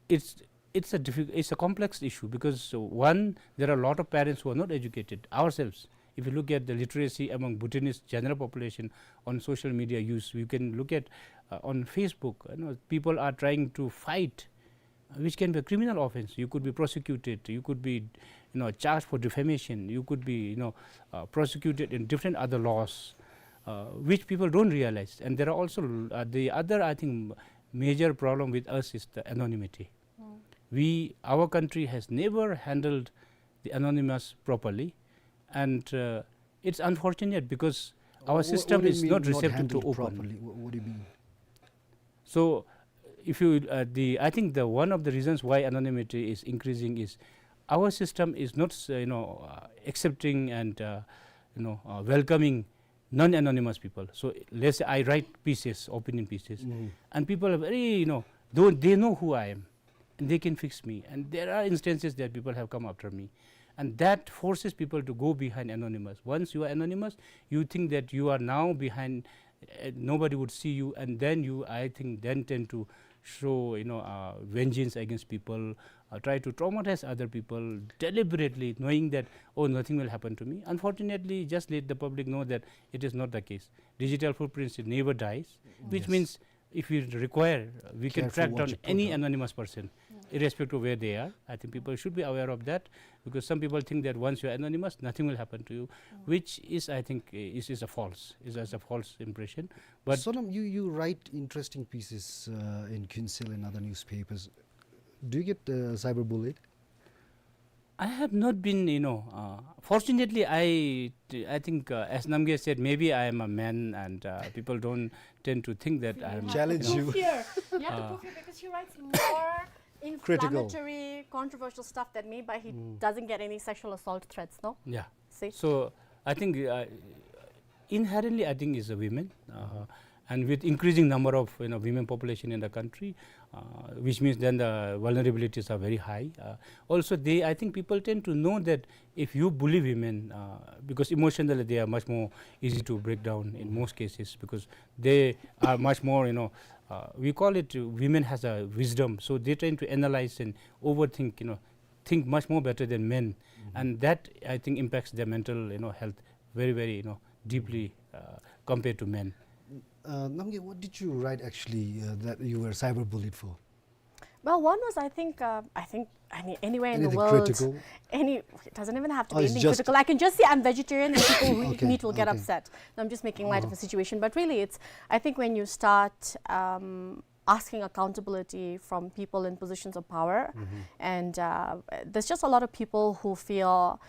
it's it's a difficult, it's a complex issue because, uh, one, there are a lot of parents who are not educated ourselves. If you look at the literacy among Bhutanese general population on social media use, you can look at uh, on Facebook. You know, people are trying to fight, uh, which can be a criminal offense. You could be prosecuted. You could be, you know, charged for defamation. You could be, you know, uh, prosecuted in different other laws, uh, which people don't realize. And there are also uh, the other, I think, major problem with us is the anonymity. We, our country has never handled the anonymous properly, and uh, it's unfortunate because our system is not receptive to open. What do you mean not handled properly? What, what do you mean? So, if you, uh, the, I think the one of the reasons why anonymity is increasing is our system is not, uh, you know, uh, accepting and uh, you know, uh, welcoming non-anonymous people. So let's say I write pieces, opinion pieces, and people are very, you know, though they know who I am, and they can fix me. And there are instances that people have come after me, and that forces people to go behind anonymous. Once you are anonymous, you think that you are now behind, uh, nobody would see you, and then you, I think, then tend to show, you know, uh, vengeance against people, uh, try to traumatize other people deliberately, knowing that, oh, nothing will happen to me. Unfortunately, just let the public know that it is not the case. Digital footprints, it never dies, which means if we require, uh, we can track down any anonymous person, irrespective of where they are. I think people should be aware of that, because some people think that once you are anonymous, nothing will happen to you, which is, I think, is, is a false, is as a false impression. But Sonam, you, you write interesting pieces uh, in Khyentse and other newspapers. Do you get uh, cyberbullied? I have not been, you know, uh, fortunately, I, I think, uh, as Namgay said, maybe I am a man and uh, people don't tend to think that I am, challenge you. Fear. You have to prove it because he writes more inflammatory, controversial stuff than me, but he doesn't get any sexual assault threats, no? Yeah. See? So I think uh, inherently, I think, is a women, uh, and with increasing number of, you know, women population in the country, uh, which means then the vulnerabilities are very high. Uh, also, they, I think, people tend to know that if you bully women, uh, because emotionally they are much more easy to break down in most cases, because they are much more, you know, uh, we call it, uh, women has a wisdom, so they tend to analyze and overthink, you know, think much more better than men, and that, I think, impacts their mental, you know, health very, very, you know, deeply uh, compared to men. Uh, Namgay, what did you write actually uh, that you were cyberbullied for? Well, one was, I think, uh, I think, I mean, anywhere in the world, any, it doesn't even have to be anything critical. I can just say I'm vegetarian and people who eat meat will get upset. No, I'm just making light of a situation. But really, it's, I think when you start um, asking accountability from people in positions of power, and uh, there's just a lot of people who feel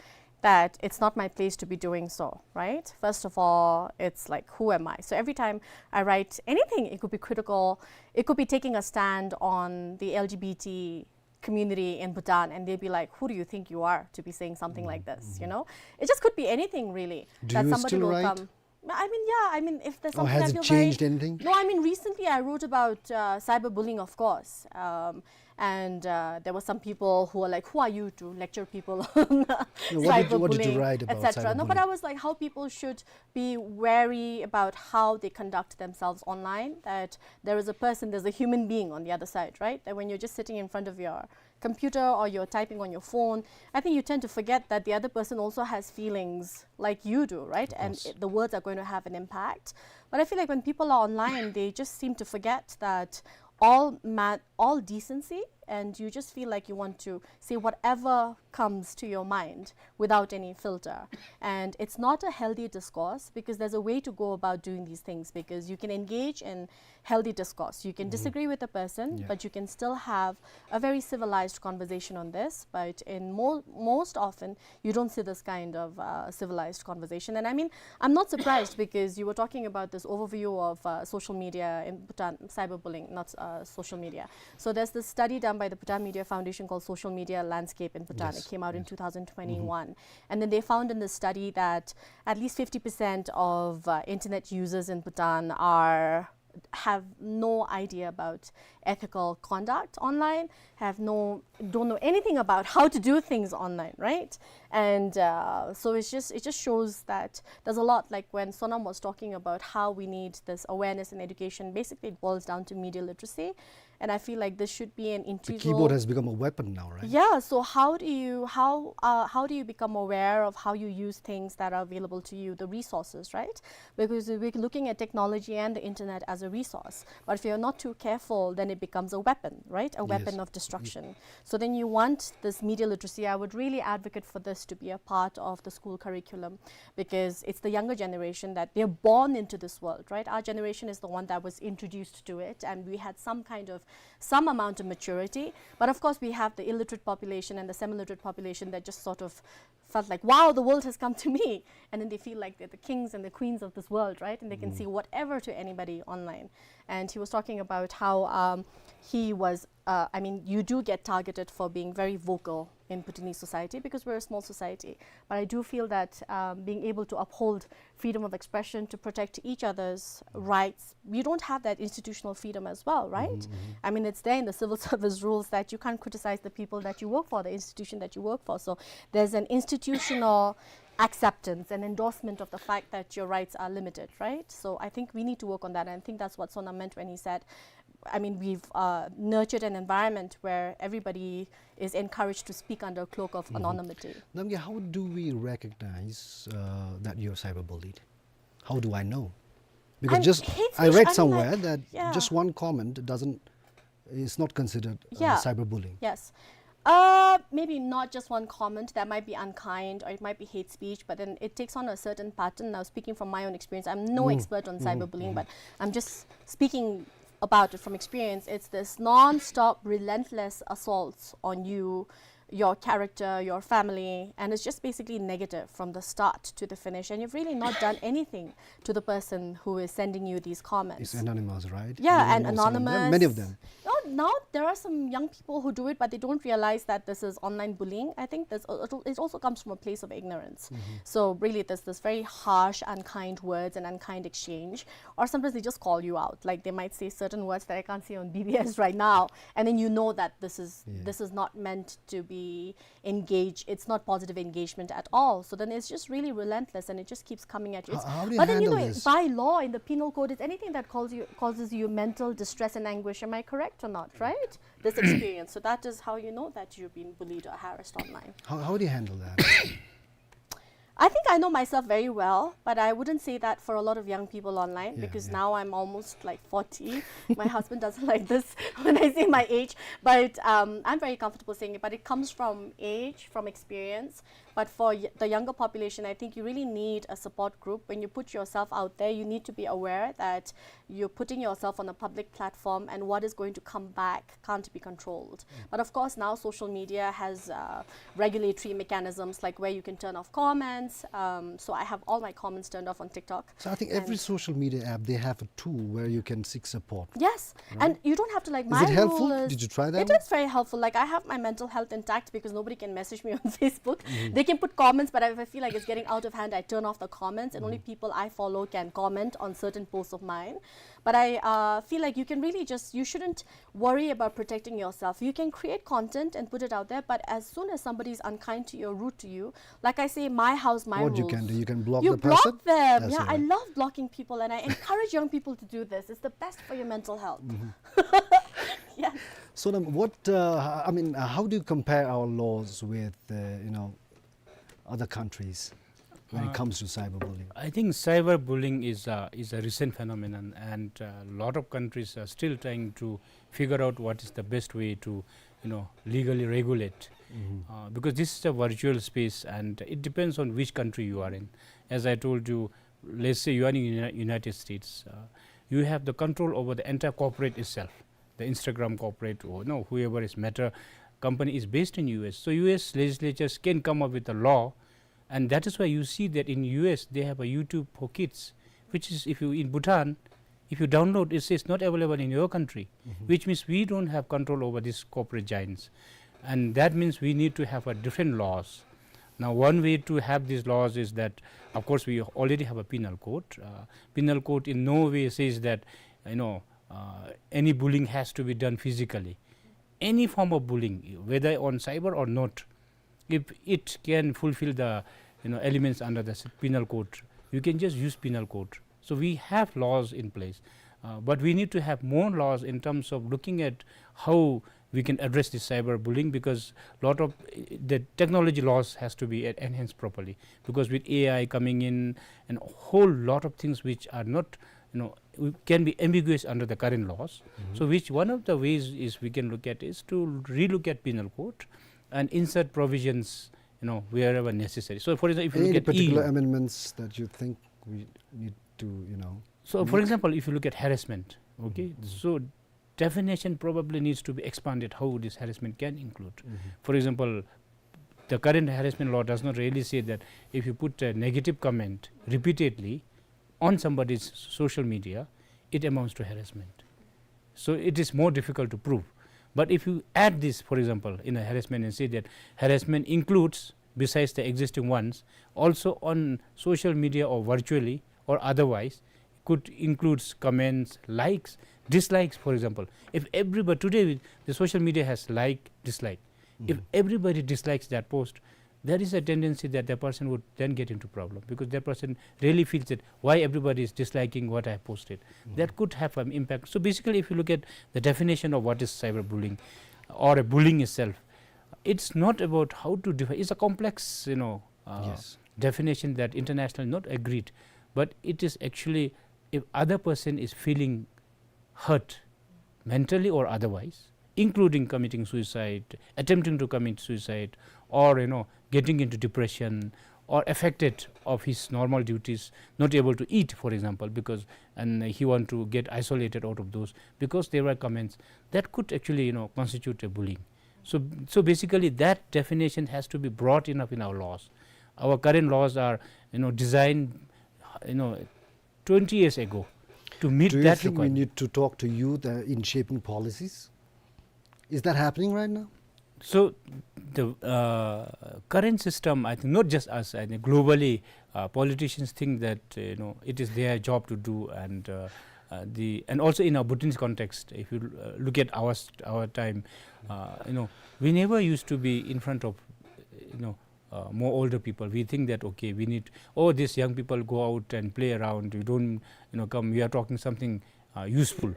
that it's not my place to be doing so, right? First of all, it's like, who am I? So every time I write anything, it could be critical, it could be taking a stand on the L G B T community in Bhutan, and they'd be like, "Who do you think you are to be saying something like this?" You know, it just could be anything, really. Do you still write? Come. I mean, yeah, I mean, if there's something I feel very... Or has it changed anything? No, I mean, recently I wrote about uh, cyberbullying, of course. Um, And uh, there were some people who were like, "Who are you to lecture people on cyberbullying, et cetera?" No, what did you write about cyberbullying? No, but I was like, how people should be wary about how they conduct themselves online, that there is a person, there's a human being on the other side, right? That when you're just sitting in front of your computer or you're typing on your phone, I think you tend to forget that the other person also has feelings like you do, right? And it, the words are going to have an impact. But I feel like when people are online, they just seem to forget that all ma-, all decency, and you just feel like you want to say whatever comes to your mind without any filter. And it's not a healthy discourse, because there's a way to go about doing these things, because you can engage in healthy discourse. You can disagree with a person, but you can still have a very civilized conversation on this. But in mo-, most often, you don't see this kind of uh, civilized conversation. And I mean, I'm not surprised, because you were talking about this overview of uh, social media in Bhutan, cyberbullying, not uh, social media. So there's this study done by the Bhutan Media Foundation called Social Media Landscape in Bhutan. Yes. It came out in two thousand twenty-one. And then they found in the study that at least fifty percent of uh, internet users in Bhutan are, have no idea about ethical conduct online, have no, don't know anything about how to do things online, right? And uh, so it's just, it just shows that there's a lot, like when Sonam was talking about how we need this awareness and education, basically it boils down to media literacy. And I feel like this should be an integral. The keyboard has become a weapon now, right? Yeah, so how do you, how, uh, how do you become aware of how you use things that are available to you, the resources, right? Because we're looking at technology and the internet as a resource. But if you're not too careful, then it becomes a weapon, right? A weapon of destruction. So then you want this media literacy. I would really advocate for this to be a part of the school curriculum, because it's the younger generation that they're born into this world, right? Our generation is the one that was introduced to it, and we had some kind of, some amount of maturity. But of course, we have the illiterate population and the semi-literate population that just sort of felt like, "Wow, the world has come to me." And then they feel like they're the kings and the queens of this world, right? And they can say whatever to anybody online. And he was talking about how um, he was, uh, I mean, you do get targeted for being very vocal in Bhutanese society because we're a small society. But I do feel that um, being able to uphold freedom of expression, to protect each other's rights, we don't have that institutional freedom as well, right? I mean, it's there in the civil service rules that you can't criticize the people that you work for, the institution that you work for. So there's an institutional acceptance and endorsement of the fact that your rights are limited, right? So I think we need to work on that, and I think that's what Sonam meant when he said, I mean, we've uh, nurtured an environment where everybody is encouraged to speak under a cloak of anonymity. Namgay, how do we recognize uh, that you're cyberbullied? How do I know? Because just I read somewhere that just one comment doesn't, is not considered uh, cyberbullying. Yes. Uh, maybe not just one comment. That might be unkind, or it might be hate speech, but then it takes on a certain pattern. Now, speaking from my own experience, I'm no expert on cyberbullying, but I'm just speaking about it from experience. It's this non-stop, relentless assaults on you, your character, your family, and it's just basically negative from the start to the finish. And you've really not done anything to the person who is sending you these comments. It's anonymous, right? Yeah, and anonymous. Many of them. No, now there are some young people who do it, but they don't realize that this is online bullying. I think this, it also comes from a place of ignorance. So really, there's this very harsh, unkind words and unkind exchange. Or sometimes they just call you out. Like, they might say certain words that I can't say on B B S right now, and then you know that this is this is not meant to be engage, it's not positive engagement at all. So then it's just really relentless, and it just keeps coming at you. How do you handle this? But then, you know, by law in the penal code, it's anything that calls you, causes you mental distress and anguish. Am I correct or not, right? This experience. So that is how you know that you've been bullied or harassed online. How, how do you handle that? I think I know myself very well, but I wouldn't say that for a lot of young people online, because now I'm almost, like, forty. My husband doesn't like this when I say my age, but um, I'm very comfortable saying it. But it comes from age, from experience. But for y- the younger population, I think you really need a support group. When you put yourself out there, you need to be aware that you're putting yourself on a public platform, and what is going to come back can't be controlled. But of course, now social media has uh, regulatory mechanisms, like where you can turn off comments. Um, so I have all my comments turned off on TikTok. So I think every social media app, they have a tool where you can seek support. Yes, and you don't have to, like, my rule is... Is it helpful? Did you try that? It is very helpful. Like, I have my mental health intact because nobody can message me on Facebook. They can put comments, but if I feel like it's getting out of hand, I turn off the comments, and only people I follow can comment on certain posts of mine. But I uh, feel like you can really just, you shouldn't worry about protecting yourself. You can create content and put it out there, but as soon as somebody is unkind to you or rude to you, like I say, my house, my What rules. You can do, you can block You the block person. Them. That's Yeah, I right. Love blocking people, and I encourage young people to do this. It's the best for your mental health. Yeah. So, um, what uh, I mean, uh, how do you compare our laws with uh, you know other countries when Uh, it comes to cyberbullying? I think cyberbullying is a, is a recent phenomenon, and a lot of countries are still trying to figure out what is the best way to, you know, legally regulate. Uh, because this is a virtual space, and it depends on which country you are in. As I told you, let's say you are in Uni- United States, uh, you have the control over the entire corporate itself. The Instagram corporate, or no, whoever is Meta company is based in U S. So U S legislatures can come up with a law, and that is why you see that in U S they have a YouTube for kids, which is, if you in Bhutan, if you download, it says not available in your country, which means we don't have control over these corporate giants. And that means we need to have a different laws. Now, one way to have these laws is that, of course, we already have a penal code. Uh, penal code in no way says that, you know, uh, any bullying has to be done physically. Any form of bullying, whether on cyber or not, if it can fulfill the, you know, elements under the s- penal code, you can just use penal code. So we have laws in place, uh, but we need to have more laws in terms of looking at how we can address this cyberbullying, because lot of uh, the technology laws has to be en- enhanced properly, because with A I coming in and a whole lot of things which are not, you know, we- can be ambiguous under the current laws. So which one of the ways is we can look at is to relook at penal code and insert provisions, you know, wherever necessary. So for example, if you Any look at particular E U, amendments that you think we need to, you know? So for example, if you look at harassment, okay, so definition probably needs to be expanded how this harassment can include. For example, the current harassment law does not really say that if you put a negative comment repeatedly on somebody's social media, it amounts to harassment. So it is more difficult to prove. But if you add this, for example, in a harassment and say that harassment includes, besides the existing ones, also on social media or virtually or otherwise, could includes comments, likes, dislikes, for example. If everybody, today the social media has like, dislike. If everybody dislikes that post, there is a tendency that that person would then get into problem, because that person really feels that why everybody is disliking what I have posted. That could have an impact. So basically, if you look at the definition of what is cyberbullying or a bullying itself, it's not about how to define. It's a complex, you know, uh, Yes. definition that internationally not agreed, but it is actually if other person is feeling hurt mentally or otherwise, including committing suicide, attempting to commit suicide, or, you know, getting into depression, or affected of his normal duties, not able to eat, for example, because, and he want to get isolated out of those because there were comments that could actually, you know, constitute a bullying. So, so basically, that definition has to be broad enough in our laws. Our current laws are, you know, designed, you know, twenty years ago to meet Do you that think we requirement. Need to talk to youth uh, in shaping policies? Is that happening right now? So the uh, current system, I think, not just us, I think globally, uh, politicians think that, uh, you know, it is their job to do, and uh, uh, the and also in our Bhutanese context, if you uh, look at our st- our time, uh, you know, we never used to be in front of, you know, uh, more older people. We think that, okay, we need, oh, these young people go out and play around. You don't, you know, come. We are talking something uh, useful,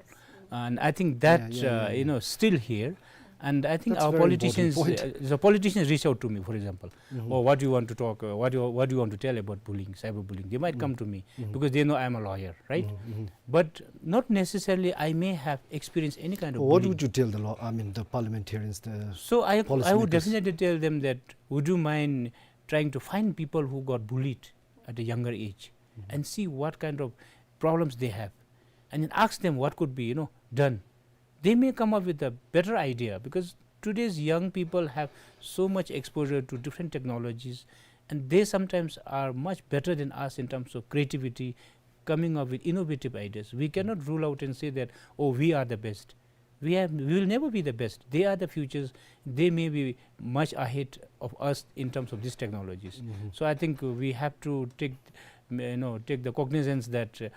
and I think that Yeah, yeah, uh, yeah, you know, still here. And I think That's our very important politicians, point. Uh, the politicians reach out to me, for example, oh, what do you want to talk? Uh, what do you, what do you want to tell about bullying, cyberbullying? They might come to me because they know I'm a lawyer, right? But not necessarily I may have experienced any kind of What bullying. Would you tell the law? I mean, the parliamentarians, the So I, I would policymakers? Definitely tell them that, would you mind trying to find people who got bullied at a younger age and see what kind of problems they have, and then ask them what could be, you know, done. They may come up with a better idea, because today's young people have so much exposure to different technologies, and they sometimes are much better than us in terms of creativity, coming up with innovative ideas. We cannot rule out and say that, oh, we are the best. We have, we will never be the best. They are the futures. They may be much ahead of us in terms of these technologies. Mm-hmm. So I think we have to take, you know, take the cognizance that, uh,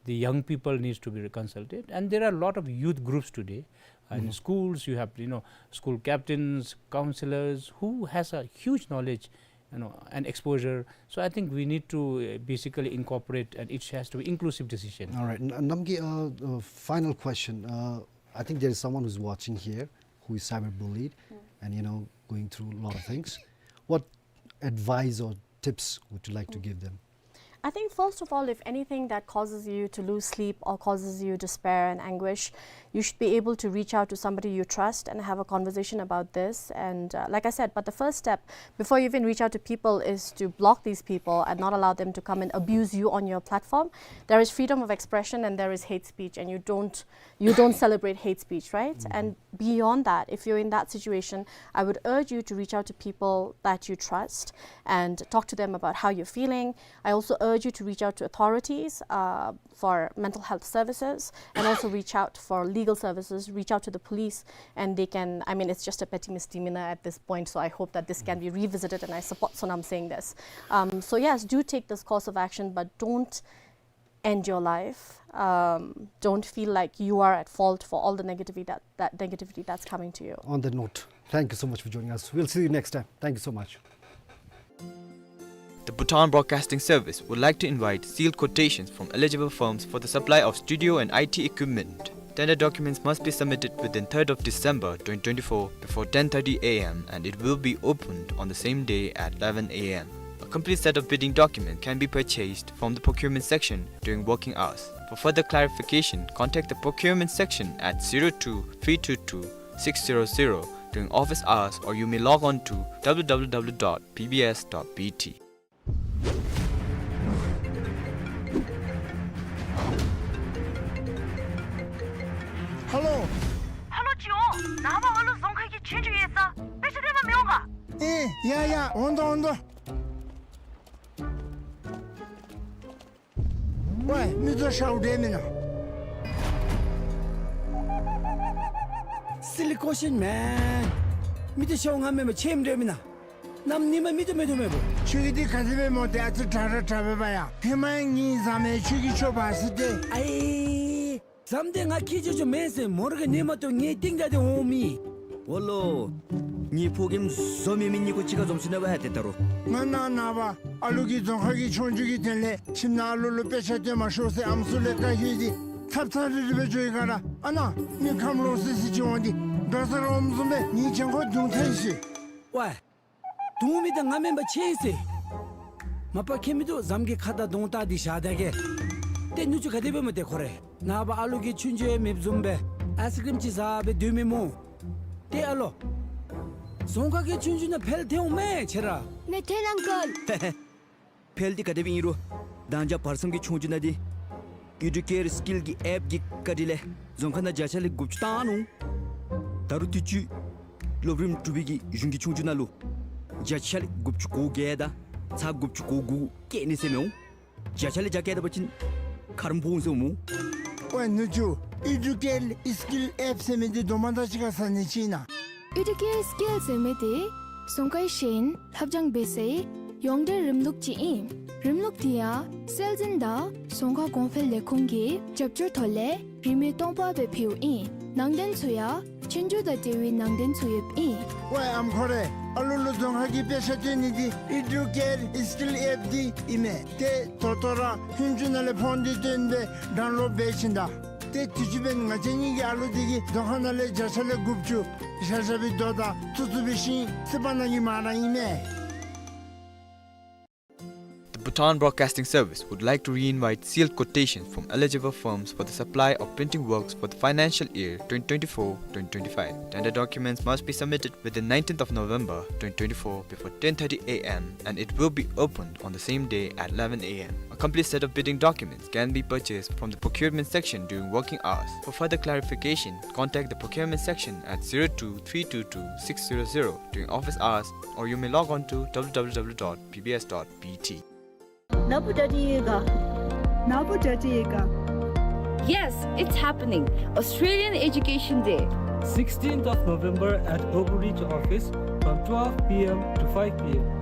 the young people needs to be consulted. And there are a lot of youth groups today. And, mm-hmm, schools, you have, you know, school captains, counselors, who has a huge knowledge, you know, and exposure. So I think we need to, uh, basically incorporate, and it has to be inclusive decision. All right. N-, Namgay, uh, uh, final question. Uh, I think there is someone who's watching here who is cyberbullied, mm, and, you know, going through a lot of things. What advice or tips would you like to, mm, give them? I think, first of all, if anything that causes you to lose sleep or causes you despair and anguish, you should be able to reach out to somebody you trust and have a conversation about this. And, uh, like I said, but the first step before you even reach out to people is to block these people and not allow them to come and abuse you on your platform. There is freedom of expression and there is hate speech, and you don't, you don't celebrate hate speech, right? Mm-hmm. And beyond that, if you're in that situation, I would urge you to reach out to people that you trust and talk to them about how you're feeling. I also urge you to reach out to authorities, uh, for mental health services, and also reach out for legal services, reach out to the police, and they can, I mean, it's just a petty misdemeanor at this point, so I hope that this can be revisited, and I support Sonam saying this. Um, so yes, do take this course of action, but don't end your life. Um, don't feel like you are at fault for all the negativity that, that negativity that's coming to you. On that note, thank you so much for joining us. We'll see you next time. Thank you so much. The Bhutan Broadcasting Service would like to invite sealed quotations from eligible firms for the supply of studio and I T equipment. Tender documents must be submitted within third of December twenty twenty-four before ten thirty A M, and it will be opened on the same day at eleven A M. A complete set of bidding documents can be purchased from the procurement section during working hours. For further clarification, contact the procurement section at zero two three two two six zero zero during office hours, or you may log on to W W W dot B B S dot B T. ཧེ་ལོ། ཧེ་ལོ་ཅིག་འོང་། ནངས་པ་ཨ་ལུ་རྫོང་ཁ་གི་ཆོས་རྒྱུགས་ཡོད་ས། དཔེ་ཆ་སྟོན་པར་མི་འོང་ག། ཨེ་ཡ་ཡ་འོང་དོ་འོང་དོ། ཝའི་མི་ཚུ་ཤཝ་འདྲ་མེན་ན། Silly question, man. མི་ཚུ་ཤཝ་ང་མེན་པར་ཁྱོད་འདྲ་མེན་ན། གནམ་ཉིནམ་མི་ཚུ་མེད་ཐོག་མེད་པོ། ཁྱོད་ཀྱིས་འདི་ག་དེ་སྦེ་སྨོ། ཏེ་ཨ་ཙི་དྲག་དྲག་དྲག་པས་པ་ཡ། ཧེ་མ་ངེའི་ཟམ་ཡང་ཁྱོད་ཀྱིས་འཕྱོག་པ་ཟེར་ཏེ། ཨའི། ཟམ་དེ་ང་ཁྱེར་ཆོག་ཆོག་མེན་ཟེར། མོ་ར་གིས་ཉིནམ་ཐོག་ངེའི་སྟེང་ད་དེ་འོང་མི། འོ་ལོ། ངེའི་ཕོ་རྒནམ་བཟོ་མི་མི་གཉིས་ཀོ་གཅིག་ཁར་འཛོམས་ཞིནམ་ལས་ཡ་དེ་ད་རུང་། ང་ནངས་པ་ཨ་ལུ་གི་རྫོང་ཁ་གི་ཆོས་རྒྱུགས་ཀྱི་དོན་ལས་ཁྱིམ་ནང་ཨ་ལུ་ལུ་དཔེ་ཆ་སྟོན་མ་ཤོག་ཟེར་ཨམ་སྲུ་ལས་བཀའ་ཞུ་སྟེ་ཚབ་ཚབ་རིལ་རི་སྦེ་འགྱོ་ཡི་ག་ར། ཨ་ནཱ་མི་ཁམས་ལོག་སི་སི་ཅིག་འོང་སྟེ་འགྲོ་ས་རོགས་འཛོམས་སྦེ་ངེའི་གྱང་ཁར་རྡུང་ཐལ་ཤི། ཝའི། རྡུང་མི་དེ་ང་མེན་པར་ཁྱོད་ཨིན་ཟེར། མ་པ་ཁྱོད་མི་འདུག་ཟམ་གྱི་ཁ་དང་གདོང་བལྟ་སྟེ་བཞག་ད་གེ། ཏེ་ནུ་གཅུང་ག་དེ་སྦེ་སྨོ་ཏེ་ཁོ་རེ། ནངས་པ་ཨ་ལུ་གི་ཆོས་རྒྱུགས་ཡང་མེདཔ་བཟུམ་སྦེ་ཨའིསི་ཀྲིམ་ཅིག་བཟའ་སྦེ་སྡོད་མི་སྨོ། ཏེ་ཨ་ལོ། རྫོང་ཁ་གི་ཆོས་རྒྱུགས་ནང་འཕེལ་ཐལ་འོང་མས་ཁྱོད་ར། མེད་ཐལ་ཨང་ཀལ། འཕེལ་ཏེ་ག་དེ་སྦེ་ཨིན་རུང་དང་ཅ་བར་གསུམ་གྱི་ཆོས་རྒྱུགས་ནང་འདི་ཨི་ཌུ་ཀེར་སི་ཀིལ་གྱི་ཨེཔ་གི་བཀའ་དྲིན་ལས་རྫོང་ཁ་ནང་བརྒྱ་ཆ་ལས་དགུ་བཅུ་བཏང་ནུག། ད་རུང་དུས་ཅི་སློབ་རིམ་དྲུག་པའི་གི་གཞུང་གི་ཆོས་རྒྱུགས་ནང་ལུ་བརྒྱ་ཆ་ལས་དགུ་བཅུ་གོ་བརྒྱད་དང་ཚག་དགུ་བཅུ་གོ་དགུ་བཀལ་ནི་ཟེར་མི་འོང་། བརྒྱ་ཆ་ལས་བརྒྱ་བཀལ་ད་པ་ཅིན་ཁ་རམ་ཕོག་འོང་ཟེར་འོང་སྨོ། ཝའི་ནུ་གཅུང་ཨི་ཌུ་ཀེར་སི་ཀིལ་ཨེཔ་ཟེར་མི་འདི་དོ་མ་དང་གཅིག་ཁར་ཟ་ནི་ཅིག་ཨིན་ན། ཨི་ཌུ་ཀེར་སི་ཀིལ་ཟེར་མི་འདི་རྫོང་ཁའི་ཤེས་ཡོན་ལྷབ་སྦྱང་འབད་སའི་ཡོངས་འབྲེལ་རིམ་ལུགས་ཅིག་ཨིན། རིམ་ལུགས་འདི་ཡང་སྲོལ་འཛིན་དང་རྫོང་ཁ་གོང་འཕེལ་ལས་ཁུངས་ཀྱི་རྒྱབ་སྐྱོར་ཐོག་ལས་རིན་མེད་སྟོང་པ་སྦེ་ཕུལཝ་ཨིན། ནང་དོན་ཚུ་ཡང་ཆོས་རྒྱུགས་དང་འབྲེལ་བའི་ནང་དོན་ཚུ་ཡོདཔ་ཨིན། ཝའི་ཨམ་ཁོ་རེ། ཨ་ལུ་ལུ་རྫོང་ཁ་གི་དཔེ་ཆ་སྟོན་ནི་འདི་ཨི་ཌུ་ཀེར་སི་ཀིལ་ཨེཔ་འདི་ཨིན་མས། ཏེ་ད་ལྟོ་ར་ཧུན་ཅུ་ནང་ལས་ཕོན་འདི་བཏོན་སྦེ་ཌའུན་ལོཌ་འབད་ཞིནམ་ད། ཏེ་དུས་ཅི་འབདན་ང་བཅས་གཉིས་ཀྱི་ཨ་ལུ་འདི་གིས་རྫོང་ཁ་ནང་ལས་བརྒྱ་ཆ་ལས་དགུ་བཅུ་བཞག་བཞག་པའི་རྡོ་དང་ཚུ་ཚུ་འབད་ཞིནམ་སི་པ་ནང་གི་མ་ར་ཨིན་མས། The Bhutan Broadcasting Service would like to re-invite sealed quotations from eligible firms for the supply of printing works for the financial year twenty twenty-four twenty twenty-five. Tender documents must be submitted within nineteenth of November twenty twenty-four before ten thirty A M, and it will be opened on the same day at eleven A M. A complete set of bidding documents can be purchased from the procurement section during working hours. For further clarification, contact the procurement section at zero two three two two six zero zero during office hours, or you may log on to W W W dot B B S dot B T. ནཱ་བུ་ད་དེ་ཡོད་ག། ནཱ་བུ་ད་དེ་ཡོད་ག། Yes, it's happening. Australian Education Day. Sixteenth of November at Oakridge office from twelve p m to five p m.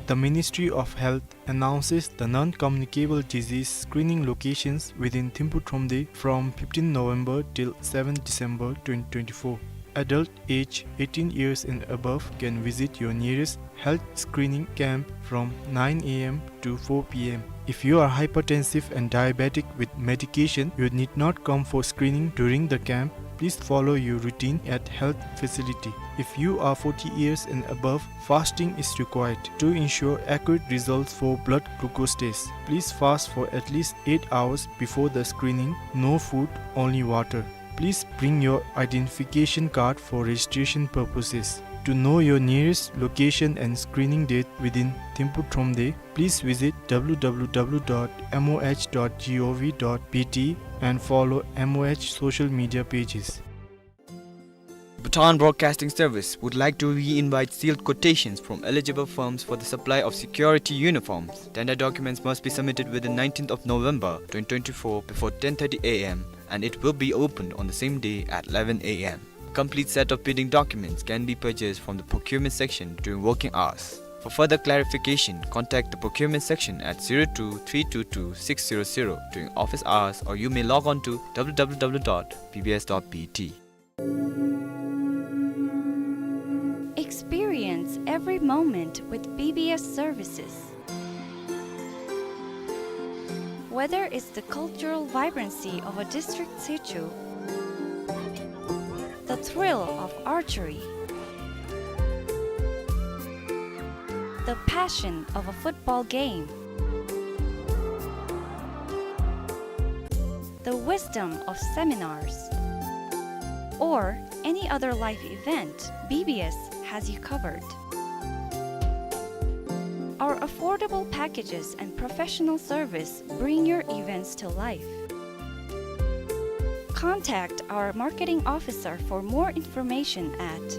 The Ministry of Health announces the non-communicable disease screening locations within Thimphu Thromde from fifteenth November till seventh December twenty twenty-four. Adult age eighteen years and above can visit your nearest health screening camp from nine a m to four p m. If you are hypertensive and diabetic with medication, you need not come for screening during the camp. Please follow your routine at health facility. If you are forty years and above, fasting is required to ensure accurate results for blood glucose test. Please fast for at least eight hours before the screening. No food, only water. Please bring your identification card for registration purposes. To know your nearest location and screening date within Thimphu Thromde, please visit w w w dot m o h dot g o v dot b t and follow M O H social media pages. Bhutan Broadcasting Service would like to re-invite sealed quotations from eligible firms for the supply of security uniforms. Tender documents must be submitted within nineteenth of November twenty twenty-four before ten thirty a m and it will be opened on the same day at eleven a m. Complete set of bidding documents can be purchased from the procurement section during working hours. For further clarification, contact the procurement section at zero two three two two six zero zero during office hours, or you may log on to w w w dot b b s dot b t. Experience every moment with B B S services. Whether it's the cultural vibrancy of a district situ, the thrill of archery, the passion of a football game, the wisdom of seminars, or any other life event, B B S has you covered. Our affordable packages and professional service bring your events to life. Contact our marketing officer for more information at